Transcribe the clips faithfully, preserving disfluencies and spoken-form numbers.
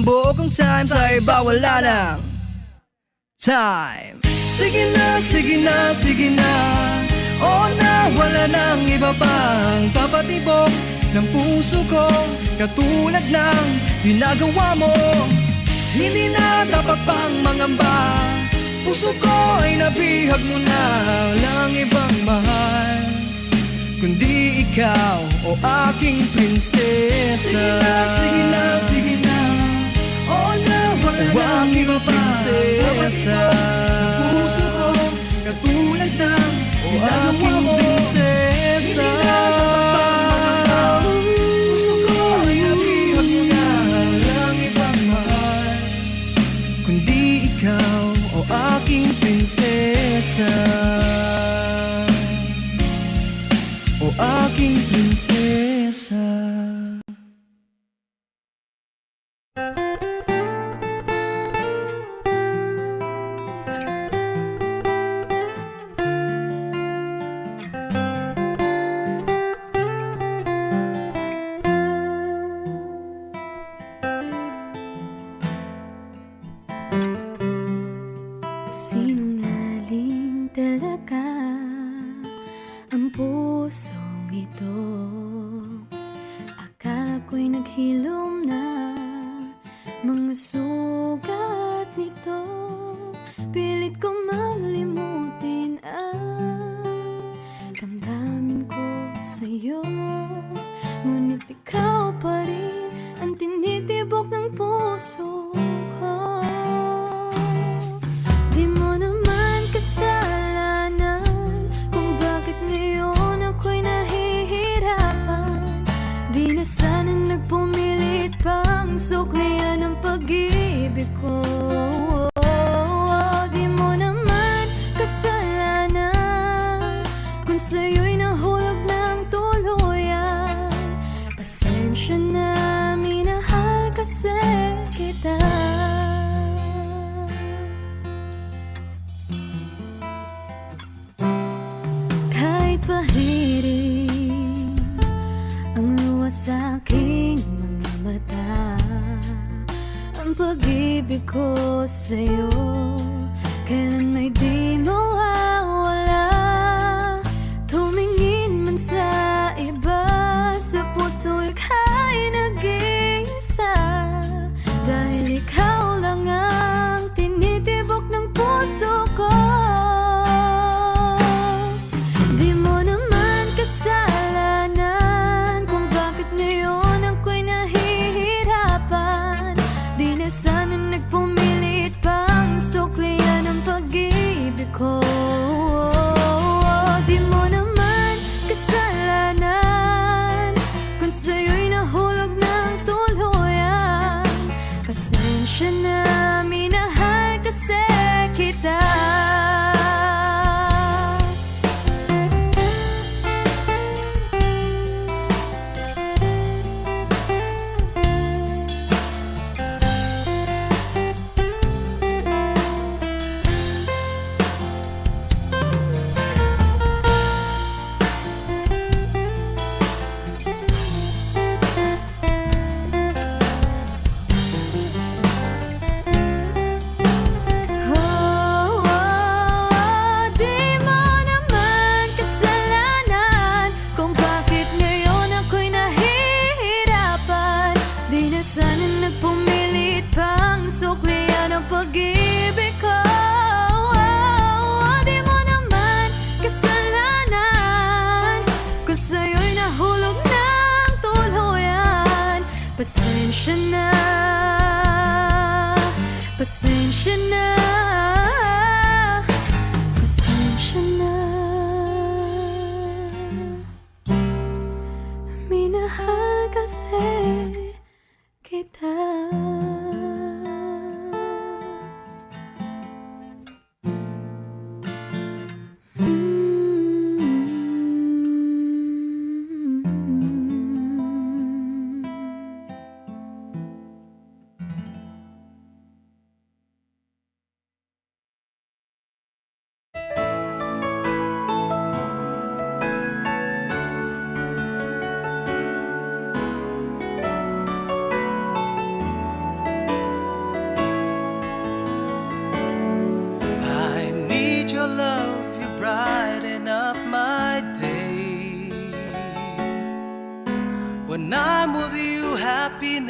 Buo kong time sa iba wala nang time. Sige na, sige na, sige na. Oo na, wala nang iba pang papatibok ng puso ko. Katulad ng ginagawa mo, hindi na dapat pang mangamba. Puso ko ay nabihag mo na, walang ibang mahal kundi ikaw, o aking prinsesa. Sige na, sige na, sige na. Oo na, wala O na aking iba pa. Prinsesa. Ang puso ko, katulad ng O ginagawa aking mo. Prinsesa. Hindi na dapat pang mangamba. Puso ko ay nabihag mo na, walang ibang mahal kundi ikaw, o aking prinsesa. O aking prinsesa. Sinungaling talaga ang pusong ito. Akala ko'y naghilom na mga sugat nito. Pilit ko mang limutin ang damdamin ko sa'yo. Ngunit ikaw pa rin ang tinitibok ng puso ko. Di mo naman kasalanan kung bakit ngayon ako'y nahihirapan. Di na sana nagpumilit pang suklian ang pag-ibig ko. Di mo naman kasalanan kung sa'yo'y nahulog ng tuluyan. Pasensya na, minahal kasi kita. Kahit pahiring ang luha sa aking mga mata, ang pag-ibig ko sa'yo kailan may di mawawala. Tumingin man sa iba, sa puso ika'y nag-iisa. Dahil ikaw lang ang tinitibok ng puso ko. Di mo naman kasalanan kung bakit ngayon ako'y nahihirapan. Di na sana nagpumilit pang suklian ang pag-ibig ko.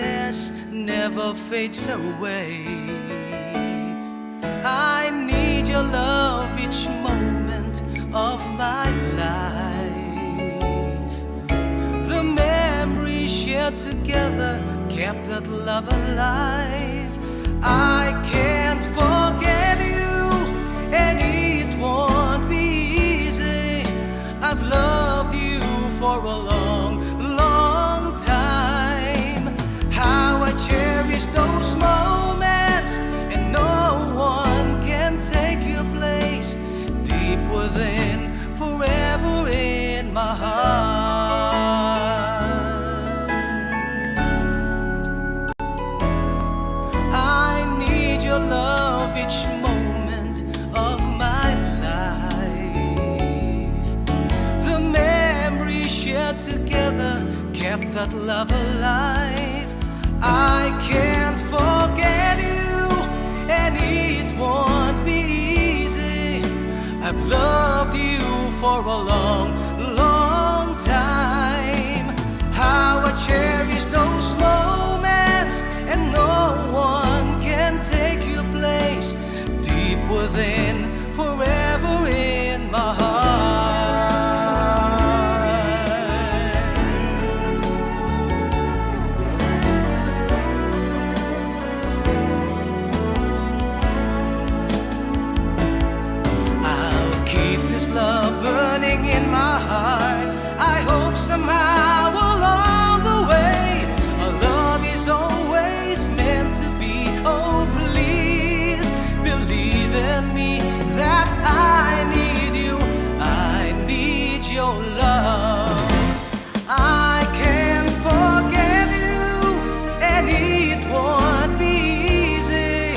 loneliness never fades away. I need your love each moment of my life. The memories shared together kept that love alive. I can't forget you, and it won't be easy. I've loved you for a long, long time. How I cherish those moments, and no one can take your place. Deep within, forever in my heart. I need your love each moment of my life. The memories shared together kept that love alive. I can't forget you, and it won't be easy. I've loved you for a long, long time. How I cherish those moments, and no one can take your place. Deep within, forever in my heart. I'll keep this love burning in my heart. I hope somehow along the way, our love is always meant to be. Oh, please believe in me that I need you. I need your love. I can't forget you, and it won't be easy.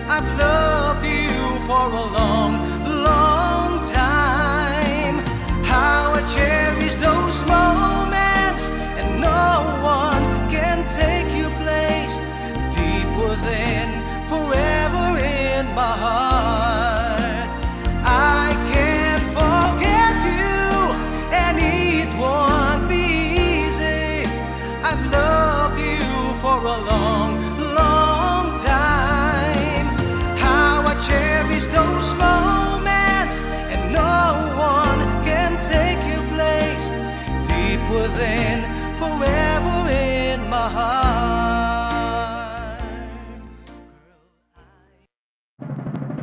I've loved you for a long, long time. How I cherish those moments, and no one can take your place. Deep within, forever in my heart. I can't forget you, and it won't be easy. I've loved you for a long, long time. How I cherish those moments, and no one can take your place. Deep within, forever in my heart.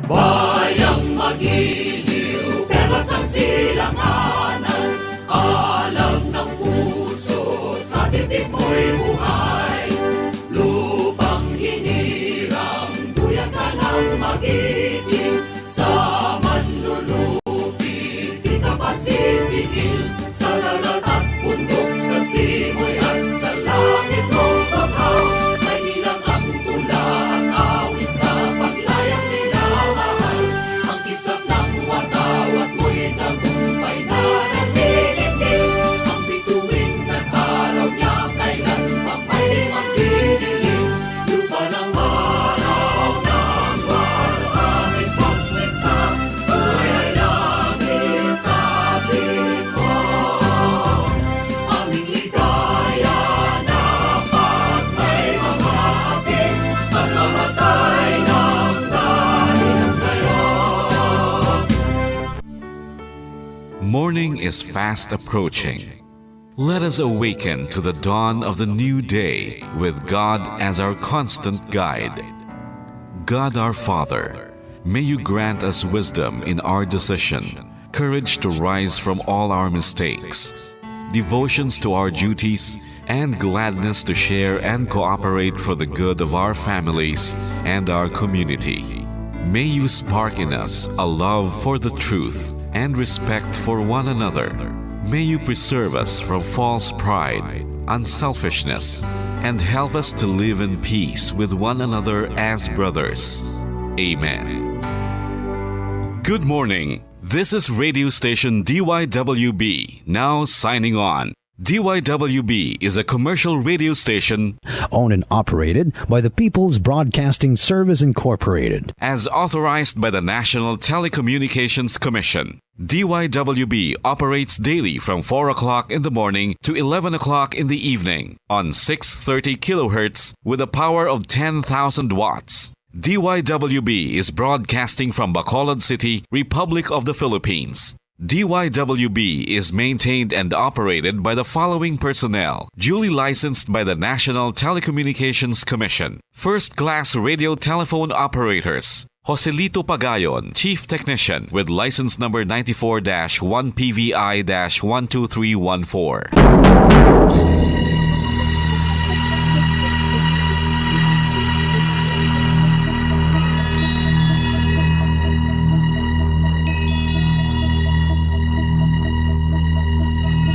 Bayang magiliw, perlas ang silanganan, alam ng puso, sa titik mo'y buhay. Lupang hinirang, duyan ka ng magiting, sa manlulupi, di ka pasisingil, sa dagat at bundok, sa simoy at sa langit mong bughaw. May ilang ang tula at awit sa paglayang minamahal. Ang kislap ng watawat mo'y tagumpay na nagdidingding. Ang bituin at araw niya kailan pang may magdidilim. Lupa ng araw ng waluhangin pagsinta, kulay langit sa tingko. Aming ligaya na pag may mamati, pagmamatay ng dahil sa'yo. Morning is fast approaching. Let us awaken to the dawn of the new day with God as our constant guide. God our Father, may you grant us wisdom in our decision, courage to rise from all our mistakes, devotions to our duties, and gladness to share and cooperate for the good of our families and our community. May you spark in us a love for the truth and respect for one another. May you preserve us from false pride, unselfishness, and help us to live in peace with one another as brothers. Amen. Good morning. This is radio station D Y W B, now signing on. D Y W B is a commercial radio station owned and operated by the People's Broadcasting Service Incorporated. As authorized by the National Telecommunications Commission. D Y W B operates daily from four o'clock in the morning to eleven o'clock in the evening on six thirty kilohertz with a power of ten thousand watts. D Y W B is broadcasting from Bacolod City, Republic of the Philippines. D Y W B is maintained and operated by the following personnel, duly licensed by the National Telecommunications Commission. First class radio telephone operators. Joselito Pagayon, Chief Technician, with license number ninety-four dash one P V I dash one two three one four.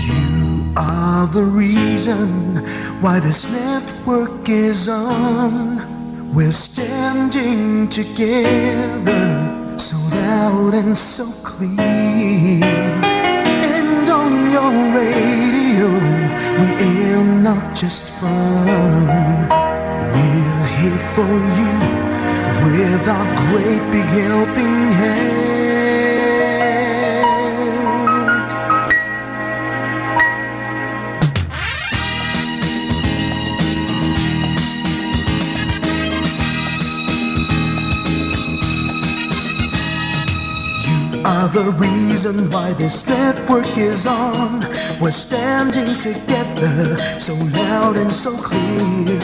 You are the reason why this network is on. We're standing together, so loud and so clear. And on your radio, we air not just fun. We're here for you with our great big helping hand. You are the reason why this network is on. We're standing together, so loud and so clear.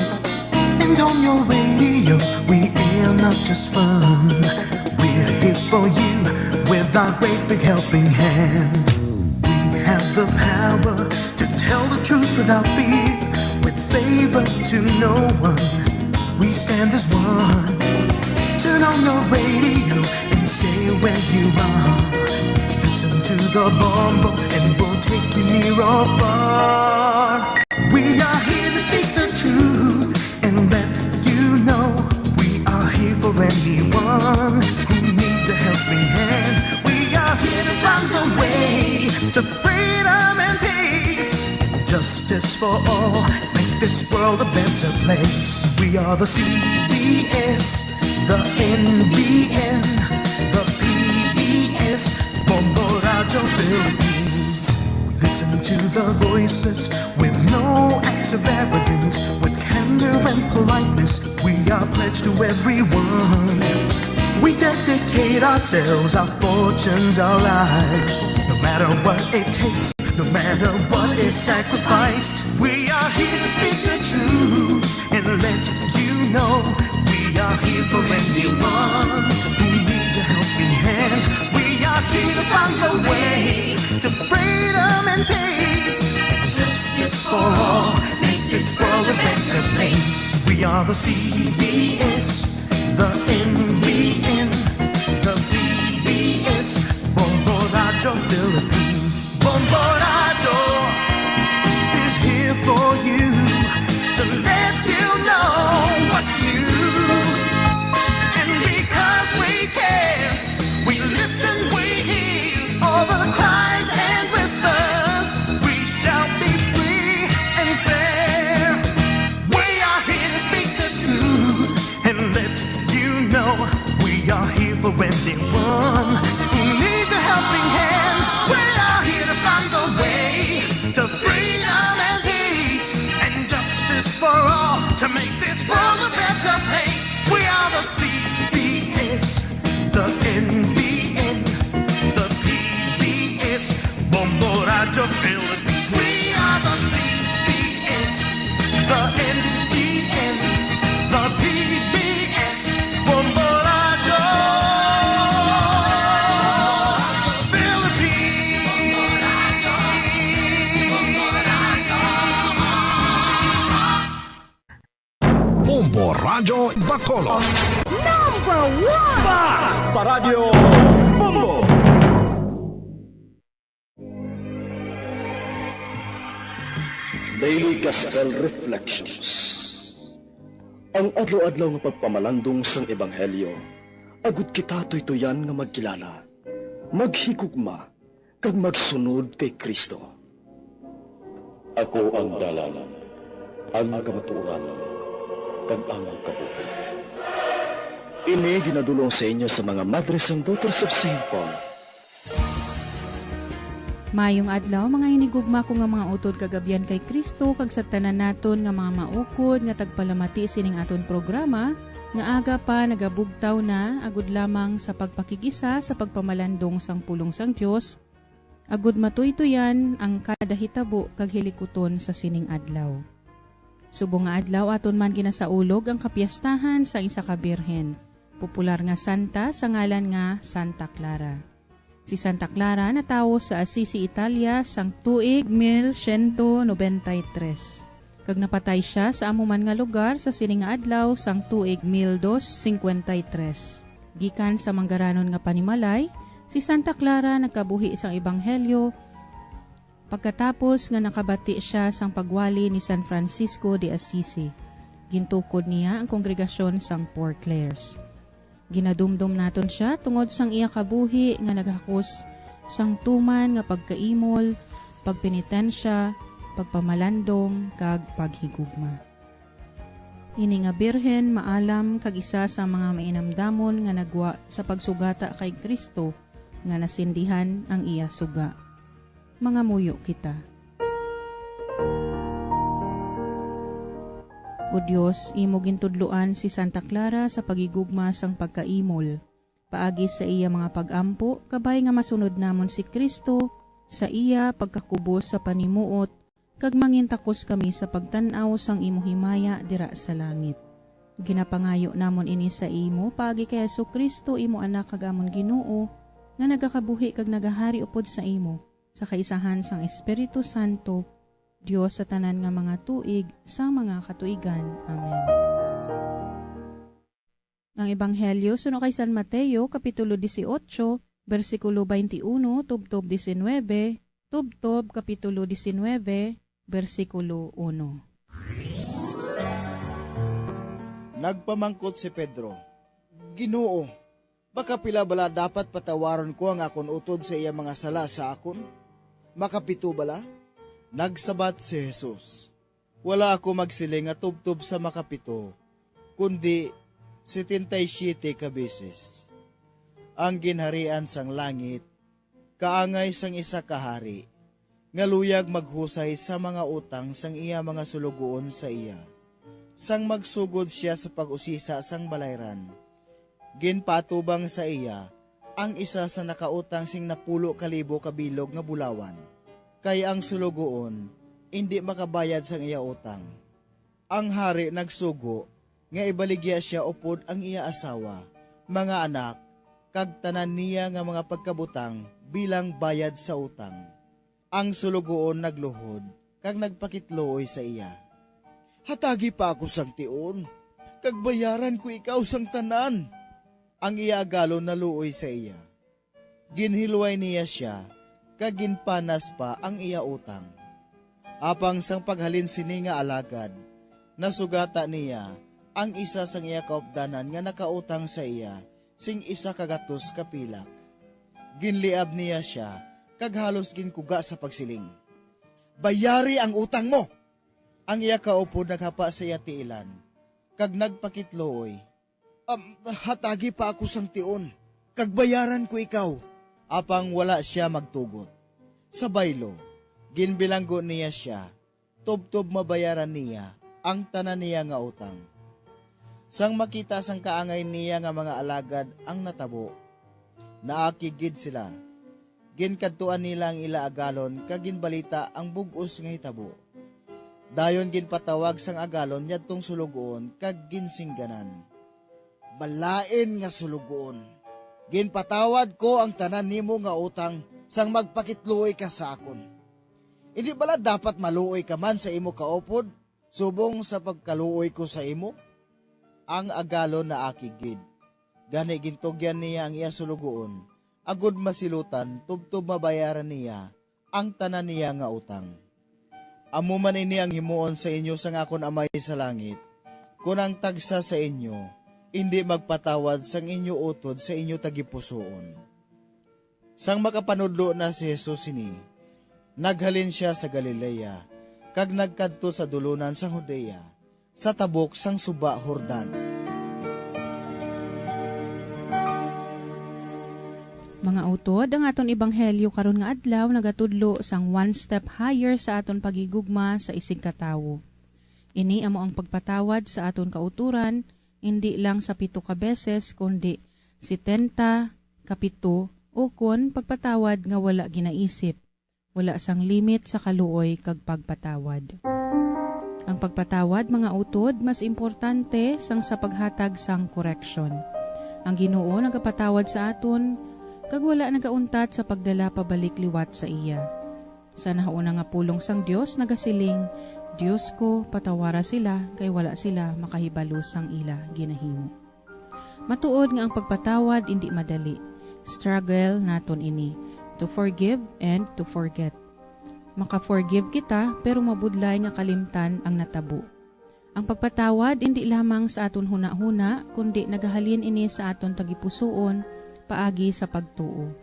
And on your radio, we air not just fun. We're here for you with our great big helping hand. We have the power to tell the truth without fear, with favor to no one. We stand as one. Turn on your radio and stay where you are. Listen to the Bombo and we'll take you near or far. We are here to speak the truth and let you know we are here for anyone who needs a helping hand. We are here to find a way to freedom and peace. Justice for all, make this world a better place. We are the C B S, the N B N, the P B S, Bombo Radyo Philippines. We listen to the voices with no acts of arrogance, with candor and politeness. We are pledged to everyone. We dedicate ourselves, our fortunes, our lives. No matter what it takes, no matter what is sacrificed, we are here to speak the truth and let you know we are here for anyone who needs a helping hand. We are here to find a way to freedom and peace. Justice for all, make this world a better place. We are the C B S, the N B N, the P B S, Bombo Radyo Philippines. Bombo Radyo is here for you to let you know what's new. And because we care, we listen, we hear all the cries and whispers. We shall be free and fair. We are here to speak the truth and let you know we are here for anyone who needs a helping hand. We are here to find a way to freedom and peace and justice for all to make this world a better place. We are the C B S, the N B N, the P B S, Bombo Radyo Philippines. We are the C B S, the N B N, the P B S, Bombo Radyo Philippines. Bombo Radyo Bacolod. Number one! Basta Radyo Bombo! Daily Gospel Reflections. Ang adlaw-adlaw nga pagpamalandong sang ebanghelyo, agud kita tuytuyan nga magkilala, maghigugma, kag magsunod kay Cristo. Ako ang dalan, ang kamatuoran, kag ang kabuhi. Ini ginadul-ong sa inyo sa mga Madres and Daughters of Saint Paul. Maayong adlaw, mga hinigugma ko nga mga utod kag abyan kay Kristo, kag sa tanan naton nga mga maukod nga tagpalamati sining aton programa, nga aga pa nagabugtaw na, agud lamang sa pagpakig-isa sa pagpamalandong sang pulong sang Dios, agud matuytoyan ang kada hitabo kag hilikuton sa sining adlaw. Subong nga adlaw, aton man ginasaulog ang kapiyastahan sang isa ka birhen, popular nga santa sa ngalan nga Santa Clara. Si Santa Clara natawo sa Assisi, Italia, sang tuig mil siyento nobenta y tres, kag napatay sia sa amo man nga lugar sa sini nga adlaw sang tuig mil dos singkwenta y tres. Gikan sa manggaranon nga panimalay, si Santa Clara nagkabuhi sang ebanghelyo pagkatapos nga nakabati sia sang pagwali ni San Francisco de Assisi. Gintukod niya ang kongregasyon sang Four Clares. Ginadumdom naton sia tungod sang iya kabuhi nga naghakos sang tuman nga pagkaimol, pagpenitensya, pagpamalandong, kag paghigugma. Ini nga birhen maalam kag isa sa mga mainamdamon nga nagwa sa pagsugata kay Cristo nga nasindihan ang iya suga. Mangamuyo kita. O Dios, imo gintudloan si Santa Clara sa paghigugma sang pagkaimol. Paagi sa iya mga pag-ampo, kabay nga masunod namon si Cristo sa iya pagkakubos sa panimuot, kag mangintakos kami sa pagtan-aw sang imo himaya dira sa langit. Ginapangayo namon ini sa imo paagi kay Jesu-Cristo, imo Anak kag amon Ginoo, nga nagakabuhi kag nagahari upod sa imo, sa kaisahan sang Espiritu Santo, Dios sa tanan nga mga tuig, sa mga katuigan. Amen. Ang Ebanghelyo suno kay San Mateo, Kapitulo dieciocho, bersikulo twenty-one tubtob diecinuebe, tubtob Kapitulo diecinuebe, bersikulo uno. Nagpamangkot si Pedro, "Ginoo, makapila bala dapat patawaron ko ang akon utod sa iya mga sala sa akon? Makapito bala?" Nagsabat si Jesus, "Wala ako magsiling nga tubtob sa makapito, kundi setenta y siete ka beses. Ang ginharian sang langit kaangay sang isa ka hari nga luyag maghusay sa mga utang sang iya mga sulugoon sa iya. Sang magsugod sia sa pag-usisa sang balayran, ginpaatubang sa iya ang isa sa nakautang sing napulo ka libo ka bilog nga bulawan, kay ang sulugoon indi makabayad sang iya utang. Ang hari nagsugo nga ibaligya sia upod ang iya asawa, mga anak, kag tanan niya nga mga pagkabutang bilang bayad sa utang. Ang sulugoon nagluhod kag nagpakitluoy sa iya, 'Hatagi pa ako sang tion, kag bayaran ko ikaw sang tanan.' Ang iya agalon naluoy sa iya. Ginhilway niya sia, kag ginpanas pa ang iya utang. Apang sang paghalin sini nga alagad, nasugata niya ang isa sang iya kaupdanan nga nakautang sa iya sing isa ka gatos ka pilak. Ginliab niya sia, kag halos ginkuga sa pagsiling, 'Bayari ang utang mo!' Ang iya kaupod naghapa sa iya tiilan, kag nagpakitluoy, 'Am, hatagi pa ako sang tion, kag bayaran ko ikaw.' Apang wala sia magtugot. Sa baylo, ginbilanggo niya sia, tubtob mabayaran niya ang tanan niya nga utang. Sang makita sang kaangay niya nga mga alagad ang natabo, naakig gid sila. Ginkadtuan nila ang ila agalon kag ginbalita ang bug-os nga hitabo. Dayon ginpatawag sang agalon yadtong suloguon kag ginsingganan, 'Balain nga suloguon, ginpatawad ko ang tanan nimo nga utang sang magpakitluoy ka sa akon. Indi bala dapat maluoy ka man sa imo kaupod subong sa pagkaluoy ko sa imo?' Ang agalon naakig gid. Gani gintugyan niya ang iya suloguon, agod masilutan tubtob mabayaran niya ang tanan niya nga utang. Amo man ini ang himuon sa inyo sang akon Amay sa langit, kon ang tagsa sa inyo indi magpatawad sang inyo utod sa inyo tagipusoon. Sang makapanudlo na si Jesus sini, naghalin sia sa Galilea, kag nagkadto sa dulonan sang Judea, sa tabok sang suba Jordan. Mga utod, ang aton ebanghelyo karon nga adlaw nagatudlo sang one step higher sa aton paghigugma sa isigkatawo. Ini amo ang pagpatawad sa aton kautoran, indi lang sa pito ka beses, kundi setenta ka pito, ukon pagpatawad nga wala ginaisip, wala sang limit sa kaluoy kag pagpatawad. Ang pagpatawad, mga utod, mas importante sang sa paghatag sang koreksyon. Ang Ginoo nagapatawad sa aton, kag wala nagauntat sa pagdala pabalik liwat sa iya. Sa nahauna nga pulong sang Dios nagasiling, "Dios ko, patawara sila, kay wala sila makahibalo sang ila ginahimo." Matuod nga ang pagpatawad indi madali. Struggle naton ini, to forgive and to forget. Maka-forgive kita, pero mabudlay nga kalimtan ang natabo. Ang pagpatawad indi lamang sa aton hunahuna, kundi nagahalin ini sa aton tagipusoon paagi sa pagtuo.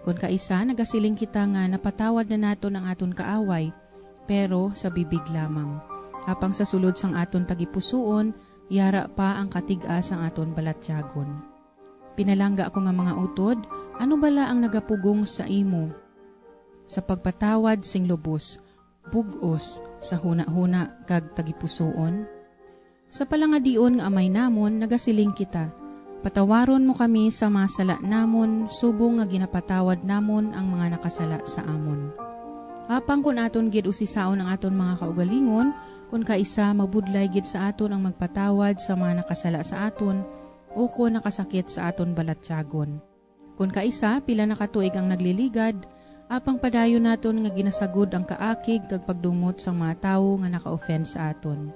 Kon kaisa, nagasiling kita nga napatawad na naton ang aton kaaway, pero sa bibig lamang. Apang sa sulod sang aton tagipusoon, yara pa ang katig-a sang aton balatyagon. Pinalangga ko nga mga utod, ano bala ang nagapugong sa imo sa pagpatawad sing lubos, bug-os, sa hunahuna, kag tagipusoon? Sa palangadion nga Amay namon, nagasiling kita, "Patawaron mo kami sa mga sala namon, subong nga ginapatawad namon ang mga nakasala sa amon." Apang kon aton gid usisaon ang aton mga kaugalingon, kon kaisa, mabudlay gid sa aton ang magpatawad sa mga nakasala sa aton, o kon nakasakit sa aton balatyagon. Kon kaisa, pila na ka tuig ang nagliligad, apang padayon naton nga ginasagod ang kaakig kag pagdumot sang mga tawo nga naka-offend sa aton.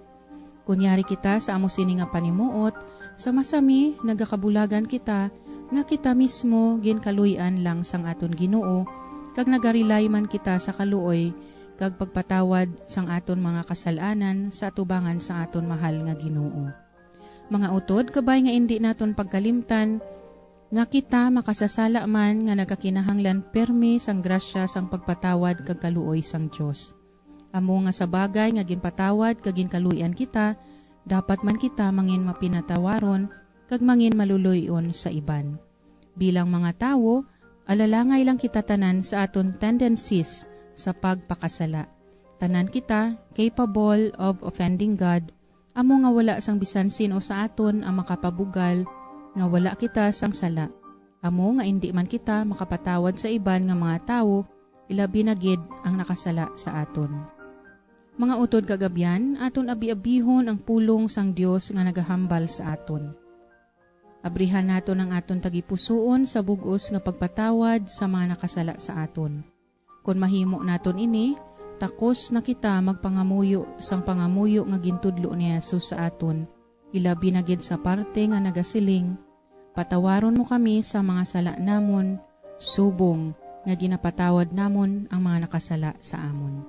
Kon yari kita sa amo sini nga panimuot, sa masami nagakabulagan kita nga kita mismo ginkaluy-an lang sang aton Ginoo, kag nagarely man kita sa kaluoy kag pagpatawad sang aton mga kasal-anan sa atubangan sang aton mahal nga Ginoo. Mga utod, kabay nga indi naton pagkalimtan nga kita makasasala man nga nagakinahanglan pirme sang grasya sang pagpatawad kag kaluoy sang Dios. Amo nga sa bagay nga ginpatawad kag ginkaluy-an kita, dapat man kita mangin mapinatawaron kag mangin maluloy-on sa iban. Bilang mga tawo, alalangay lang kita tanan sa aton tendencies sa pagpakasala. Tanan kita capable of offending God, amo nga wala sang bisan sin-o sa aton ang makapabugal nga wala kita sang sala, amo nga indi man kita makapatawad sa iban nga mga tawo, ilabi na gid ang nakasala sa aton. Mga utod kag abyan, aton abi-abihon ang pulong sang Dios nga nagahambal sa aton. Abrihan naton ang aton tagipusoon sa bug-os nga pagpatawad sa mga nakasala sa aton. Kon mahimo naton ini, takos na kita magpangamuyo sang pangamuyo nga gintudlo ni Jesus sa aton, ilabi na gid sa parte nga nagasiling, "Patawaron mo kami sa mga sala namon, subong nga ginapatawad namon ang mga nakasala sa amon."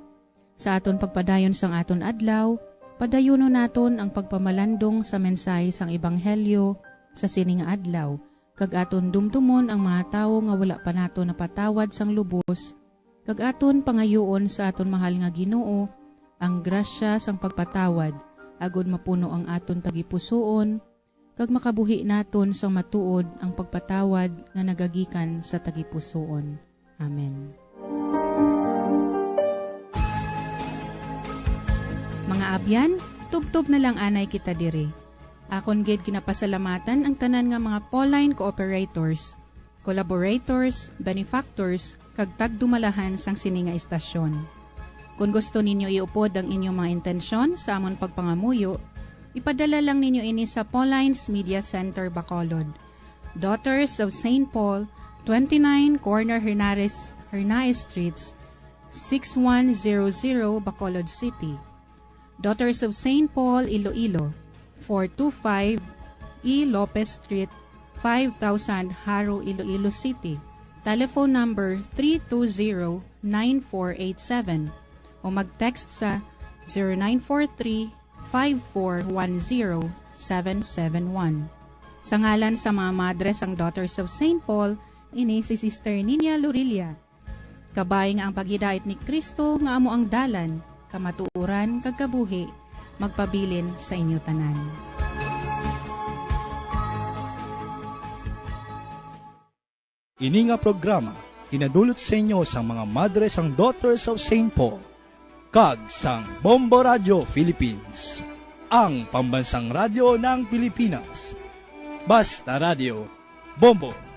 Sa aton pagpadayon sang aton adlaw, padayunon naton ang pagpamalandong sa mensahe sang ebanghelyo sa sini nga adlaw, kag aton dumdumon ang mga tawo nga wala pa nato napatawad sang lubos, kag aton pangayuon sa aton mahal nga Ginoo ang grasya sang pagpatawad, agod mapuno ang aton tagipusoon, kag makabuhi naton sang matuod ang pagpatawad nga nagagikan sa tagipusoon. Amen. Mga abyan, tubtob na lang anay kita diri. Akon gid ginapasalamatan ang tanan nga mga Pauline cooperators, collaborators, benefactors, kag tagdumalahan sang sini nga istasyon. Kon gusto ninyo iupod ang inyong mga intensyon sa amon pagpangamuyo, ipadala lang ninyo ini sa Pauline's Media Center, Bacolod, Daughters of Saint Paul, twenty-nine Corner Hernares, Hernaez Streets, six one zero zero, Bacolod City. Daughters of Saint Paul, Iloilo, four two five E Lopez Street, five thousand, Jaro, Iloilo City. Telephone number three two zero, nine four eight seven, o mag-text sa zero nine four three, five four one zero, seven seven one. Sa ngalan sa mga madre sang Daughters of Saint Paul, ini si Sister Nina Lorilla. Kabay nga ang paghidait ni Cristo nga amo ang dalan, kamatuoran, kag kabuhi magpabilin sa inyo tanan. Ini nga programa ginadulot sa inyo sang mga madre sang Daughters of Saint Paul kag sang Bombo Radio Philippines, ang pambansang radyo ng Pilipinas. Basta Radio, Bombo.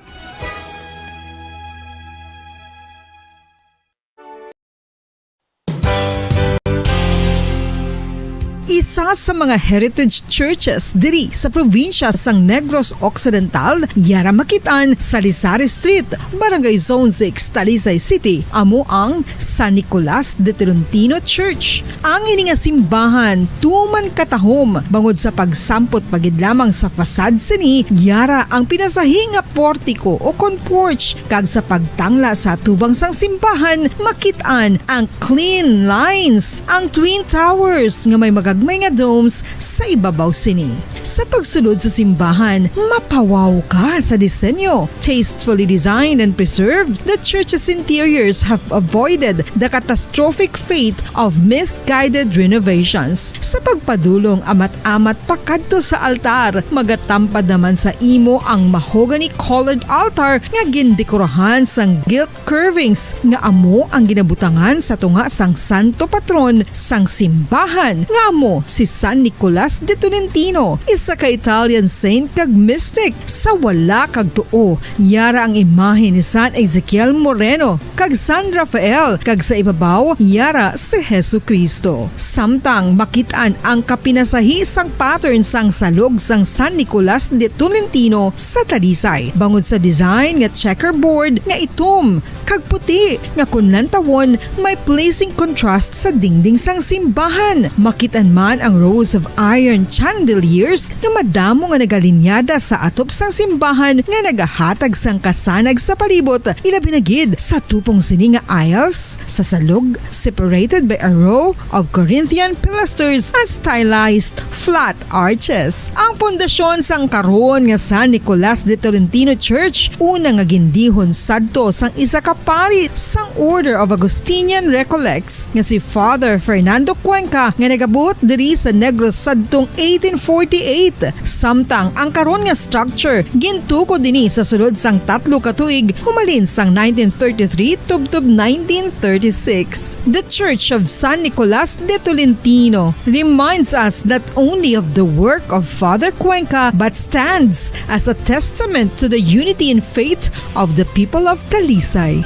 Isa sa mga heritage churches diri sa probinsya sang Negros Occidental, yara makit-an sa Lizari Street, Barangay Zone six, Talisay City, amo ang San Nicolas de Tolentino Church. Ang ini nga simbahan tuman katahom bangod sa pagsampot pa gid lamang sa facade sini, yara ang pinasahi nga portiko o kon porch, kag sa pagtangla sa atubang sang simbahan, makit-an ang clean lines, ang twin towers nga may magagmay nga domes sa ibabaw sini. Sa pagsulod sa simbahan, mapawaw ka sa disenyo. Tastefully designed and preserved, the church's interiors have avoided the catastrophic fate of misguided renovations. Sa pagpadulong amat-amat pakadto sa altar, magatampad naman sa imo ang mahogany-colored altar nga gindekorahan sang gilt curvings nga amo ang ginabutangan sa tunga sang santo patron sang simbahan, nga amo si San Nicolas de Tolentino, isa ka Italian saint kag mystic. Sa wala kag tuo, yara ang imahe ni San Ezekiel Moreno kag San Rafael, kag sa ibabaw, yara si Jesu-Cristo. Samtang makit-an ang kapinasahi sang pattern sang salog sang San Nicolas de Tolentino sa Talisay, bangod sa design nga checkerboard nga itom kag puti nga kon lantawon may pleasing contrast sa dingding sang simbahan. Makit-an man ang rows of iron chandeliers nga madamo nga nagalinyada sa atop sang simbahan nga nagahatag sang kasanag sa palibot, ilabi na gid sa tupong sini nga aisles sa salog, separated by a row of Corinthian pilasters and stylized flat arches. Ang pundasyon sang karon nga San Nicolas de Tolentino Church, una nga gindihon sadto sang isa ka pari sang Order of Augustinian Recollects nga si Father Fernando Cuenca, nga nagabuot diri sa Negros sadtong eighteen forty-eight. Samtang ang karon nga structure gintukod ini sa sulod sang tatlo ka tuig, humalin sang nineteen thirty-three tubtob nineteen thirty-six. The Church of San Nicolas de Tolentino reminds us not only of the work of Father Cuenca but stands as a testament to the unity in faith of the people of Talisay.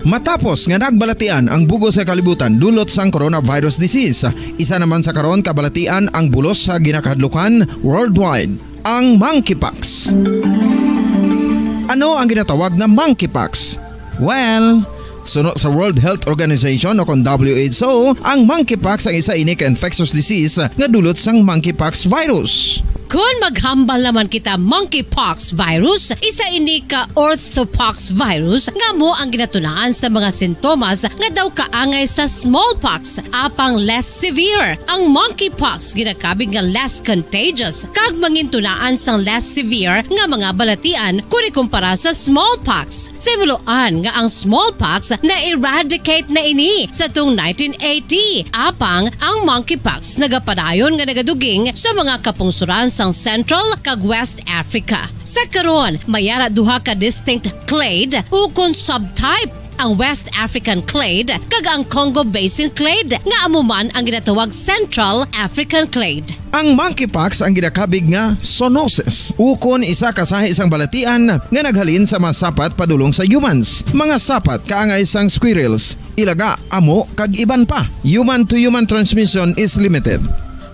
Matapos nga nagbalatian ang bug-os nga kalibutan dulot sang coronavirus disease, isa naman sa karon kabalatian ang bulos sa ginakahadlukan worldwide, ang monkeypox. Ano ang ginatawag nga monkeypox? Well, suno sa World Health Organization o kon W H O, ang monkeypox ang isa ini ka infectious disease nga dulot sang monkeypox virus. Kon maghambal naman kita, monkeypox virus, isa ini ka orthopox virus nga amo ang ginatunaan sa mga sintomas nga daw kaangay sa smallpox, apang less severe. Ang monkeypox ginakabig nga less contagious kag mangintunaan sang less severe nga mga balatian kon ikumpara sa smallpox. Sa himuloan nga ang smallpox na-eradicate na ini sa tung nineteen eighty, apang ang monkeypox nagapadayon nga nagaduging sa mga kapungsoran sang Central kag West Africa. Sa karon, may ara duha ka distinct clade ukon subtype, ang West African clade kag ang Congo Basin clade, nga amo man ang ginatawag Central African clade. Ang monkeypox ang ginakabig nga zoonosis, ukon isa ka sahi sang balatian nga naghalin sa mga sapat padulong sa humans, mga sapat kaangay sang squirrels, ilaga, amo, kag iban pa. Human-to-human transmission is limited.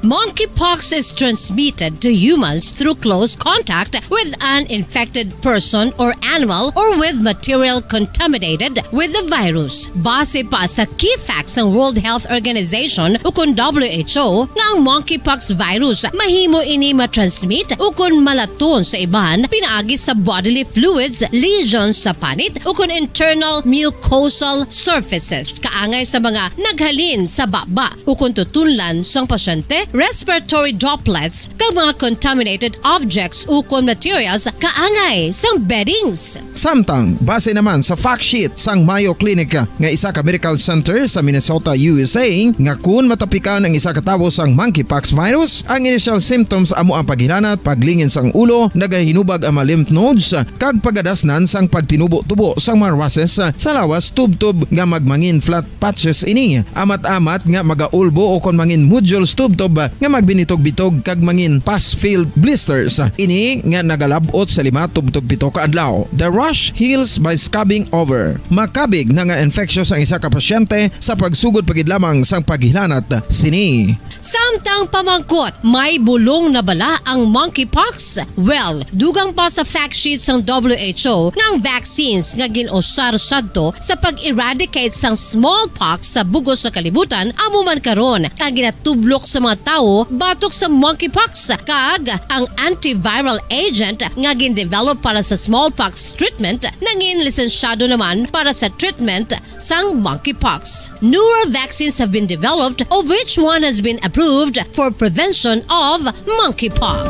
Monkeypox is transmitted to humans through close contact with an infected person or animal or with material contaminated with the virus. Base pa sa key facts sang World Health Organization ukon W H O, nga ang monkeypox virus mahimo ini matransmit ukon malaton sa iban pinaagi sa bodily fluids, lesions sa panit, ukon internal mucosal surfaces, kaangay sa mga naghalin sa baba ukon tutunlan sang pasyente respiratory droplets, kag mga contaminated objects ukon materials kaangay sang beddings. Samtang, base naman sa fact sheet sang Mayo Clinic nga isa ka medical center sa Minnesota, U S A, nga kun matapikan ang isa ka tawo sang monkeypox virus, ang initial symptoms amo ang paghilanat, paglingin sang ulo, nagahinubag ang mga lymph nodes, kag pagadasnan sang pagtinubo-tubo sang mga rushes sa lawas tubtob nga magmangin flat patches ini. Amat-amat nga magaulbo o kon mangin nodules tubtob nga magbinitog-bitog kag mangin pus-filled blisters. Ini nga nagalab-ot sa lima tubtob pito ka adlaw. The rash heals by scabbing over. Makabig na nga infectious ang isa ka pasyente sa pagsugod pa gid lamang sang paghilanat sini. Samtang pamangkot, may bulong na bala ang monkeypox? Well, dugang pa sa fact sheet sang W H O nga ang vaccines nga gin-usar sadto sa pag-eradicate sang smallpox sa bug-os nga kalibutan amo man karon ang ginatublok sa mga tawo batok sa monkeypox, kag ang antiviral agent nga gin-develop para sa smallpox treatment nangin lisensyado naman para sa treatment sang monkeypox. Newer vaccines have been developed, of which one has been approved for prevention of monkeypox.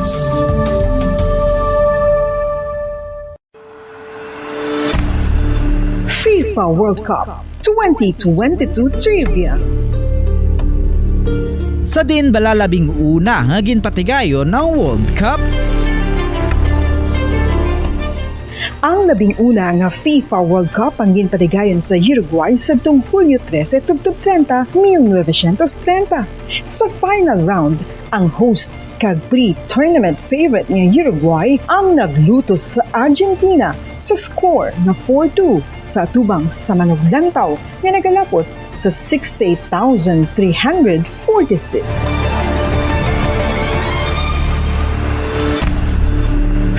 FIFA World Cup twenty twenty-two Trivia. Sa diin bala labing una nga ginpatigayon ang World Cup? Ang labing una nga FIFA World Cup ang ginpatigayon sa Uruguay sadtong Hulyo trese tubtob treinta, mil novecientos treinta. Sa final round, ang host kag pre-tournament favorite nga Uruguay ang naglutos sa Argentina sa score nga four two sa atubang sa manuglantaw nga nagalapot sa sixty-eight thousand three hundred forty-six.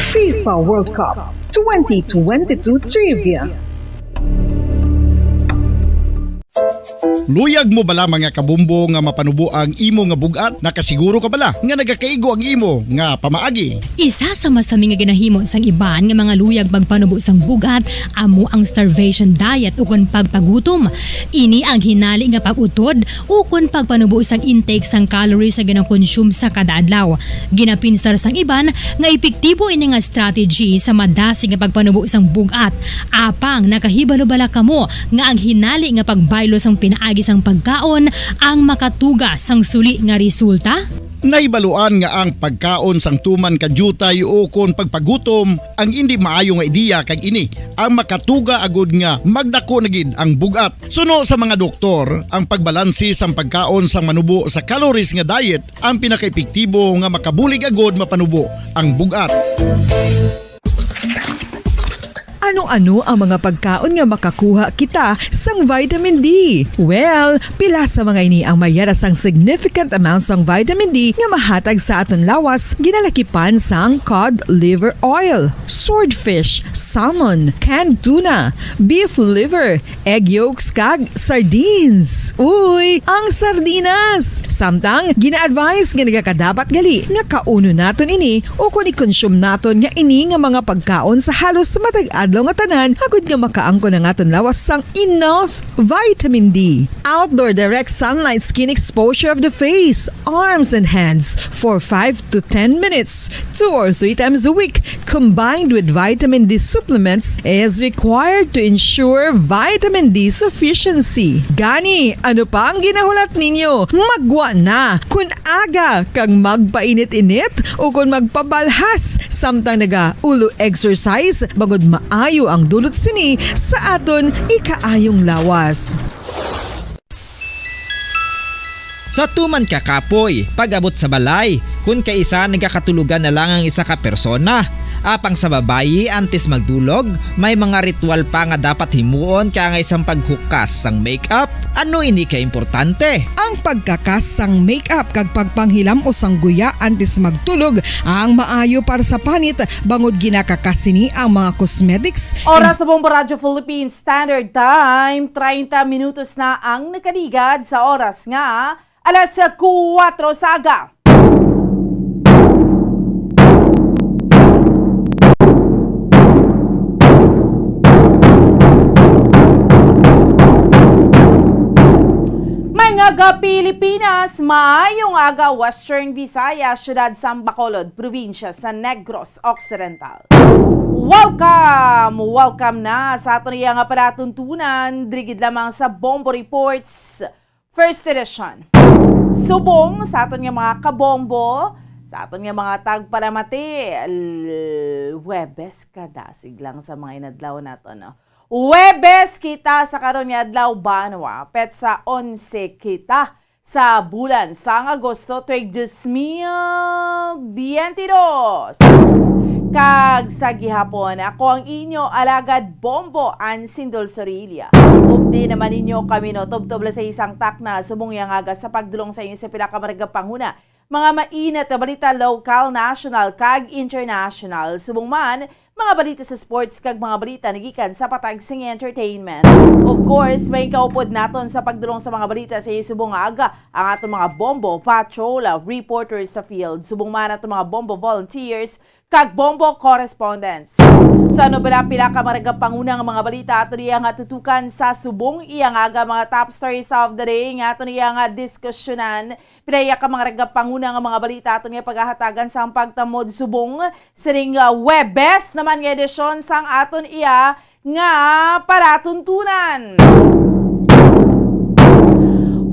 FIFA World Cup twenty twenty-two Trivia. Luyag mo bala, mga kabombo, nga mapanubo ang imo nga bug-at? Nakasiguro ka bala nga nagakaigo ang imo nga pamaagi? Isa sa masami nga ginahimo sang iban nga mga luyag pagpanubo sang bug-at amo ang starvation diet ukon pagpagutom. Ini ang hinali nga pag-utod ukon pagpanubo sang intake sang calories nga ginakonsume sa kada adlaw. Ginapinsar sang iban nga epektibo ini nga strategy sa madasig nga pagpanubo sang bug-at. Apang nakahibalo bala kamo nga ang hinali nga pagbaylo sang pinaagi sang pagkaon ang makatuga sang suli nga resulta? Nahibaluan nga ang pagkaon sang tuman ka diutay ukon pagpagutom ang indi maayo nga ideya, kag ini ang makatuga agud nga magdako na gid ang bug-at. Suno sa mga doktor, ang pagbalanse sang pagkaon sang manubo sa calories nga diet ang pinakaepektibo nga makabulig agud mapanubo ang bug-at. Ano-ano ang mga pagkaon nga makakuha kita sang vitamin D? Well, pila sa mga ini ang mayara sang significant amount sang vitamin D nga mahatag sa aton lawas, ginalakipan sang cod liver oil, swordfish, salmon, canned tuna, beef liver, egg yolks, kag sardines. Uy, ang sardinas! Samtang, gina-advise nga nagakadapat gali nga kaunon naton ini ukon i-consume naton nga ini nga mga pagkaon sa halos matag adlaw nga tanan, agud nga makaangkon ang aton lawas sang enough vitamin D. Outdoor direct sunlight skin exposure of the face, arms, and hands for five to ten minutes, two or three times a week, combined with vitamin D supplements, is required to ensure vitamin D sufficiency. Gani, ano pa ang ginahulat ninyo? Maggwa na! Kun aga kag magpainit-init ukon magpabalhas samtang naga-ulo exercise, bangod maayo ang dulot sini sa aton ikaayong lawas. Sa tuman ka kapoy, pag-abot sa balay, kun kaisa nagakatulogan na lang ang isa ka persona. Apang sa babayi, antes magdulog, may mga ritual pa nga dapat himuon kaangay sang paghukas sang makeup. Ano ini ka importante? Ang pagkakas sang makeup kag pagpanghilam-os sang guya antes magtulog ang maayo para sa panit, bangod ginakakas sini ang mga cosmetics. Oras sa Bombo Radyo Philippines Standard Time, treinta minutos na ang nakaligad sa oras nga alas kuwatro sa aga. May Aga Pilipinas, maayong aga Western Visayas, siyudad sang Bacolod, probinsya sa Negros Occidental. Welcome! Welcome na sa aton iya nga palatuntunan, diri gid lamang sa Bombo Reports, first edition. Subong sa aton nga mga kabombo, sa aton nga mga tagpalamati, l-, Huwebes kadasig lang sa mga inadlaw naton, no? Huwebes kita sa karon nga adlaw, banwa, petsa onse kita sa bulan sang Agosto, tuig dos mil biyente dos. Kag sa gihapon, ako ang inyo alagad Bombo, Ansindol Sorilla. Updi naman ninyo kami, no, tubtob lang sa isang takna, subong iya nga aga sa pagdulong sa inyo sa pila ka maragapanguna, mga mainit nga balita, lokal, national, kag international. Subong man, mga balita sa sports kag mga balita nagikan sa patag sing entertainment. Of course, may kaupod naton sa pagdulong sa mga balita sa subong nga aga ang aton mga Bombo Patrol, ah, reporters sa field. Subong man aton mga Bombo volunteers kag Bombo correspondents. Sa ano pila, pila ka maragapanguna nga mga balita aton iya nga tutukan sa subong iya nga aga, mga top stories of the day nga aton iya nga diskusyonan. Pila iya ka mga ragapanguna nga mga balita aton nga pagahatagan sang pagtamod subong sining, ah, Huwebes naman nga edisyon sang aton iya nga palatuntunan.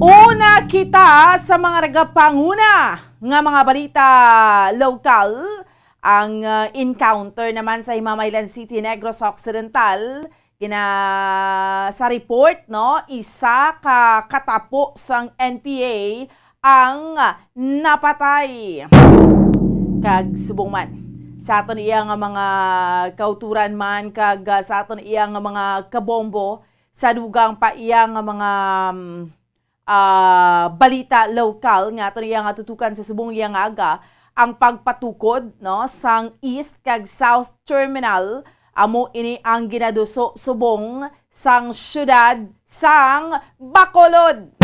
Una kita sa mga ragapanguna nga mga balita lokal, ang, ah, encounter naman sa Himamaylan City, Negros Occidental. Gina-, sa report, no, isa ka katapo sang N P A ang napatay. Kag subong man, sa aton iya nga mga kauturan man, kag, ah, sa aton iya nga mga kabombo, sa dugang pa iya nga mga, mm, ah, balita lokal nga aton iya nga tutukan sa subong iya nga aga, ang pagpatukod, no, sang East kag South Terminal, amo ini ang ginaduso subong sang siyudad sang Bacolod.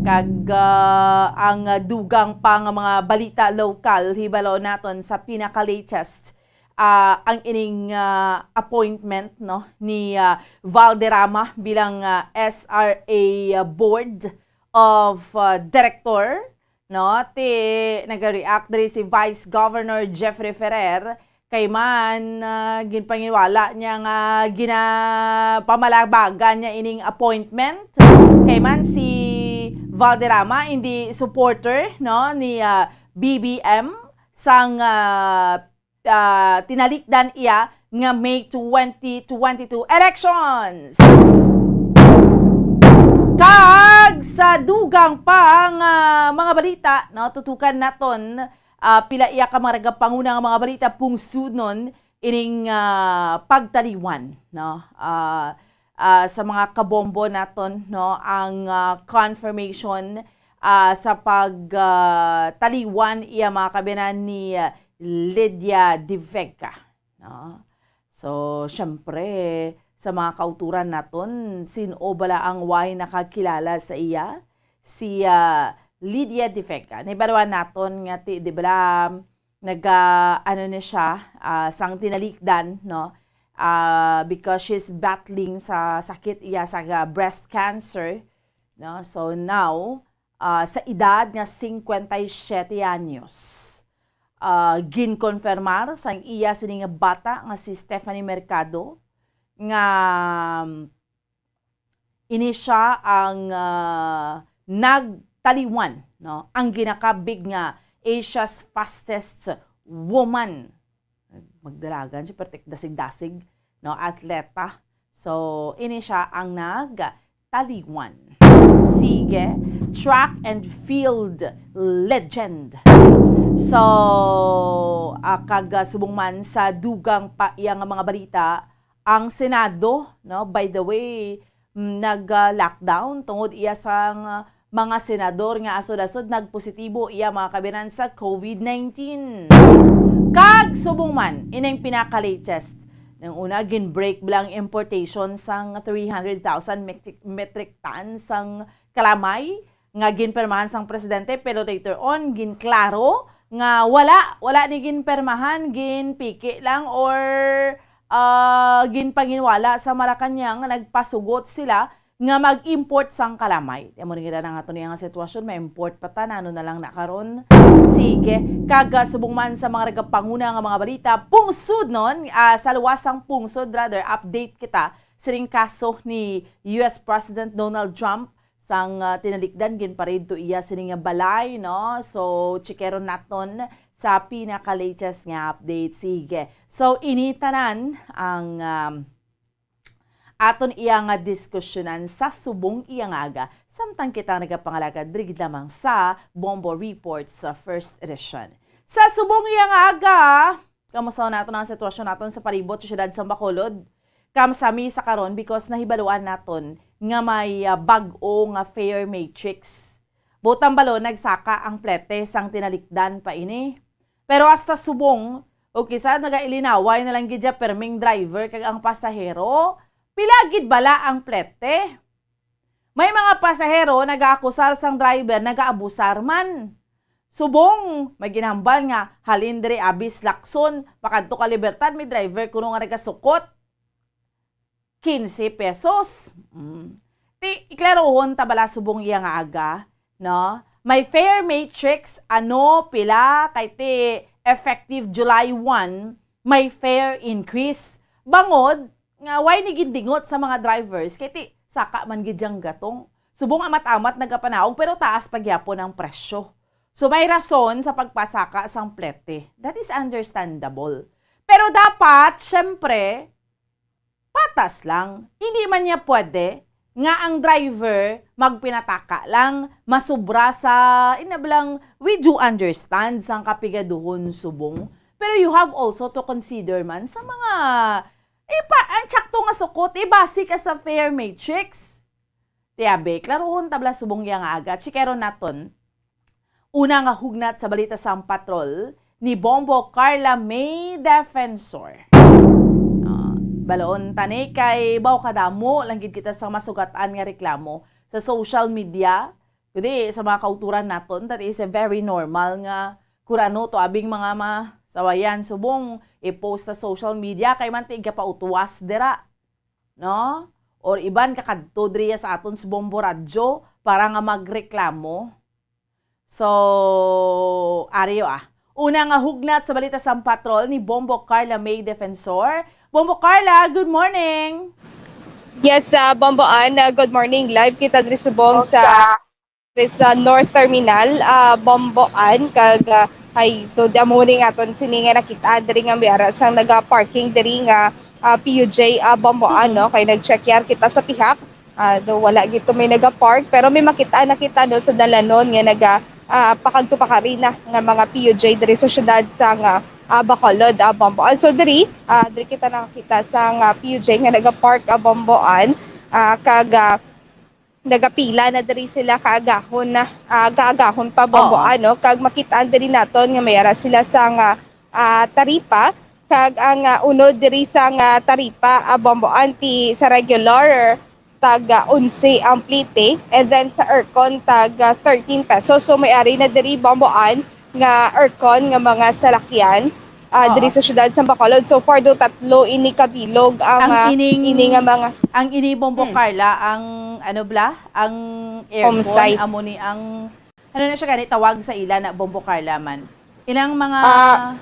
Kag, ah, ang dugang pa nga mga balita lokal, hibalo naton sa pinaka-latest, ah, ang ining, ah, appointment, no, ni, ah, Valderrama bilang, ah, S R A Board of, ah, Director, no? Ti nag-react diri si Vice Governor Jeffrey Ferrer, kay man, ah, ginpanginwala niya nga ginapamalabagan niya ining appointment. Kay man si Valderrama hindi supporter, no, ni, ah, B B M sang, ah, ah, tinalikdan iya nga May twenty twenty-two elections. Kag sa dugang pa nga mga balita, no, tutukan naton, ah, pila iya ka mga ragapanguna nga mga balita pungsunon ining, ah, pagtaliwan, no? Ah, ah, sa mga kabombo naton, no, ang, ah, confirmation, ah, sa pag, ah, taliwan iya mga kabiyanan ni, ah, Lydia De Vega, no? So, syempre, sa mga kauturan naton, sin-o bala ang way nakakilala sa iya? Si, ah, Lydia De Vega. Nahibaloan naton nga ti, di bala, naga, ano ni siya, ah, sang tinalikdan, no? Ah, because she's battling sa sakit iya sa, ah, breast cancer, no? So now, ah, sa edad nga cincuenta y siete anyos, ah, ginkonfirmar sang iya sini nga bata nga si Stephanie Mercado nga, um, ini siya ang, ah, nagtaliwan, no? Ang ginakabig nga Asia's fastest woman. Magdalagan siya, pero dasig-dasig, no? Atleta. So, ini siya ang nagtaliwan. Sige, track and field legend. So, ah, kag, ah, subong man sa dugang pa iya nga mga balita, ang Senado, no, by the way, mm, nag, ah, lockdown tungod iya sang, ah, mga senador nga asod-asod nagpositibo iya mga kabiyanan sa COVID nineteen. Kag subong man, ining pinaka-latest. Nang una, gin-break bala ang importation sang three hundred thousand metric, metric tons sang kalamay nga ginpirmahan sang presidente, pero later on, ginklaro nga wala, wala ni ginpirmahan, ginpiki lang or, ah, ginpanginwala sa Malacañang nga nagpasugot sila nga mag-import sang kalamay. Amo ni nga na nga sitwasyon, ma-import pa ta, ano na lang na karon. Sige, kag, ah, subong man sa mga nagapanguna nga mga balita, pungsod nun, ah, sa luwas sang pungsod, rather, update kita sining kaso ni U S President Donald Trump sang, ah, tinalikdan ginparidto iya sini nga balay, no? So, chikeron naton sa pinaka-latest nga update. Sige. So, ini tanan ang, um, aton iya nga diskusyonan sa subong iya nga aga, samtang kita nagapangalagad diri gid lamang sa Bombo Report sa first edition. Sa subong iya nga aga, kamusta naton ang sitwasyon naton sa palibot sa siyudad sa Bacolod? Kamsami sa karon because nahibaluan naton nga may, ah, bag-o nga fare matrix. Butang balon, nagsaka ang plete sang tinalikdan pa ini. Pero hasta subong, o kisa nagailinaway na lang gid dya perming driver kag ang pasahero, pila gid bala ang plete? May mga pasahero nagaakusar sang driver nagaabusar man. Subong, may ginhambal nga, "Halin diri, abis lakson, pakadto ka Libertad, may driver kuno nga nagasukot." Quince pesos. Mm. Ti, iklarohon ta bala subong iya nga aga, no? May fare matrix, ano, pila, kay ti effective July one, may fare increase. Bangod nga way ni gindingot sa mga drivers, kay ti saka man gid yang gatong. Subong amat-amat nagapanaog, pero taas pa gyapon ang presyo. So, may rason sa pagpasaka sang plete. That is understandable. Pero dapat, syempre, patas lang. Hindi man niya pwede nga ang driver magpinataka lang, masubra sa, ina lang, we do understand sang kapigaduhon subong. Pero you have also to consider man sa mga, eh, pa, ang tsakto nga sukot, eh, base ka sa fare matrix. Tiabe, klarohon tabla subong iya nga aga. Chikeron naton. Una nga hugnat sa balita sang patrol ni Bombo Carla May Defensor. Ah, baloon tani kay baw kadamo lang gid kita sa masugatan nga reklamo sa social media, kundi sa mga kauturan naton, that is very normal nga kung ano to abing mga masawayan subong i-post sa social media kay man ti igapautuwas dira, no? Or iban kakadto diriya sa aton sa Bombo Radyo para nga magreklamo. So, ari yo, ah. Una nga hugnat sa balita sang patrol ni Bombo Carla May Defensor. Bombo Carla, good morning. Yes, ah, Bombo Ann, ah, good morning. Live kita diri subong sa, diri sa North Terminal, ah, Bombo Ann, kag, ah, ay, to, di amo ni nga aton sini nga nakita diri nga may ara sang naga-parking diri nga, ah, P U J, ah, Bombo Ann, Mhm. no? Kay nag-check yar kita sa pihak. Ah, do wala gid to may naga-park, pero may makita na kita, no, sa dalanon nga naga, ah, pakadto pa kari na nga mga P U J diri sa siyudad sang, ah, ah, Bacolod, ah, Bombo Ann. So diri, ah, diri kita nakakita sang, ah, P U J nga naga-park, ah, Bombo Ann, ah, kag, ah, nagapila na diri sila kaagahon na, ah, kaagahon pa, Bombo Oo. Ann, no? Kag makit-an diri naton nga may ara sila sang, ah, ah, taripa, kag ang, ah, unod diri sang, ah, taripa, ah, Bombo Ann, ti sa regular, tag, ah, onse ang plite, and then sa aircon, tag, ah, thirteen pesos. So, may ari na diri, Bombo Ann, nga aircon nga mga salakyan, ah, Oo. diri sa siyudad sa Bacolod. So far, do tatlo ini kabilog ang, Ang ah, ining, ini nga mga ang ini, Bombo Hmm. Carla, ang, ano bala, ang aircon, Home site. amo ni ang, ano na siya gani, tawag sa ila na, Bombo Carla man. Ilang mga Ah,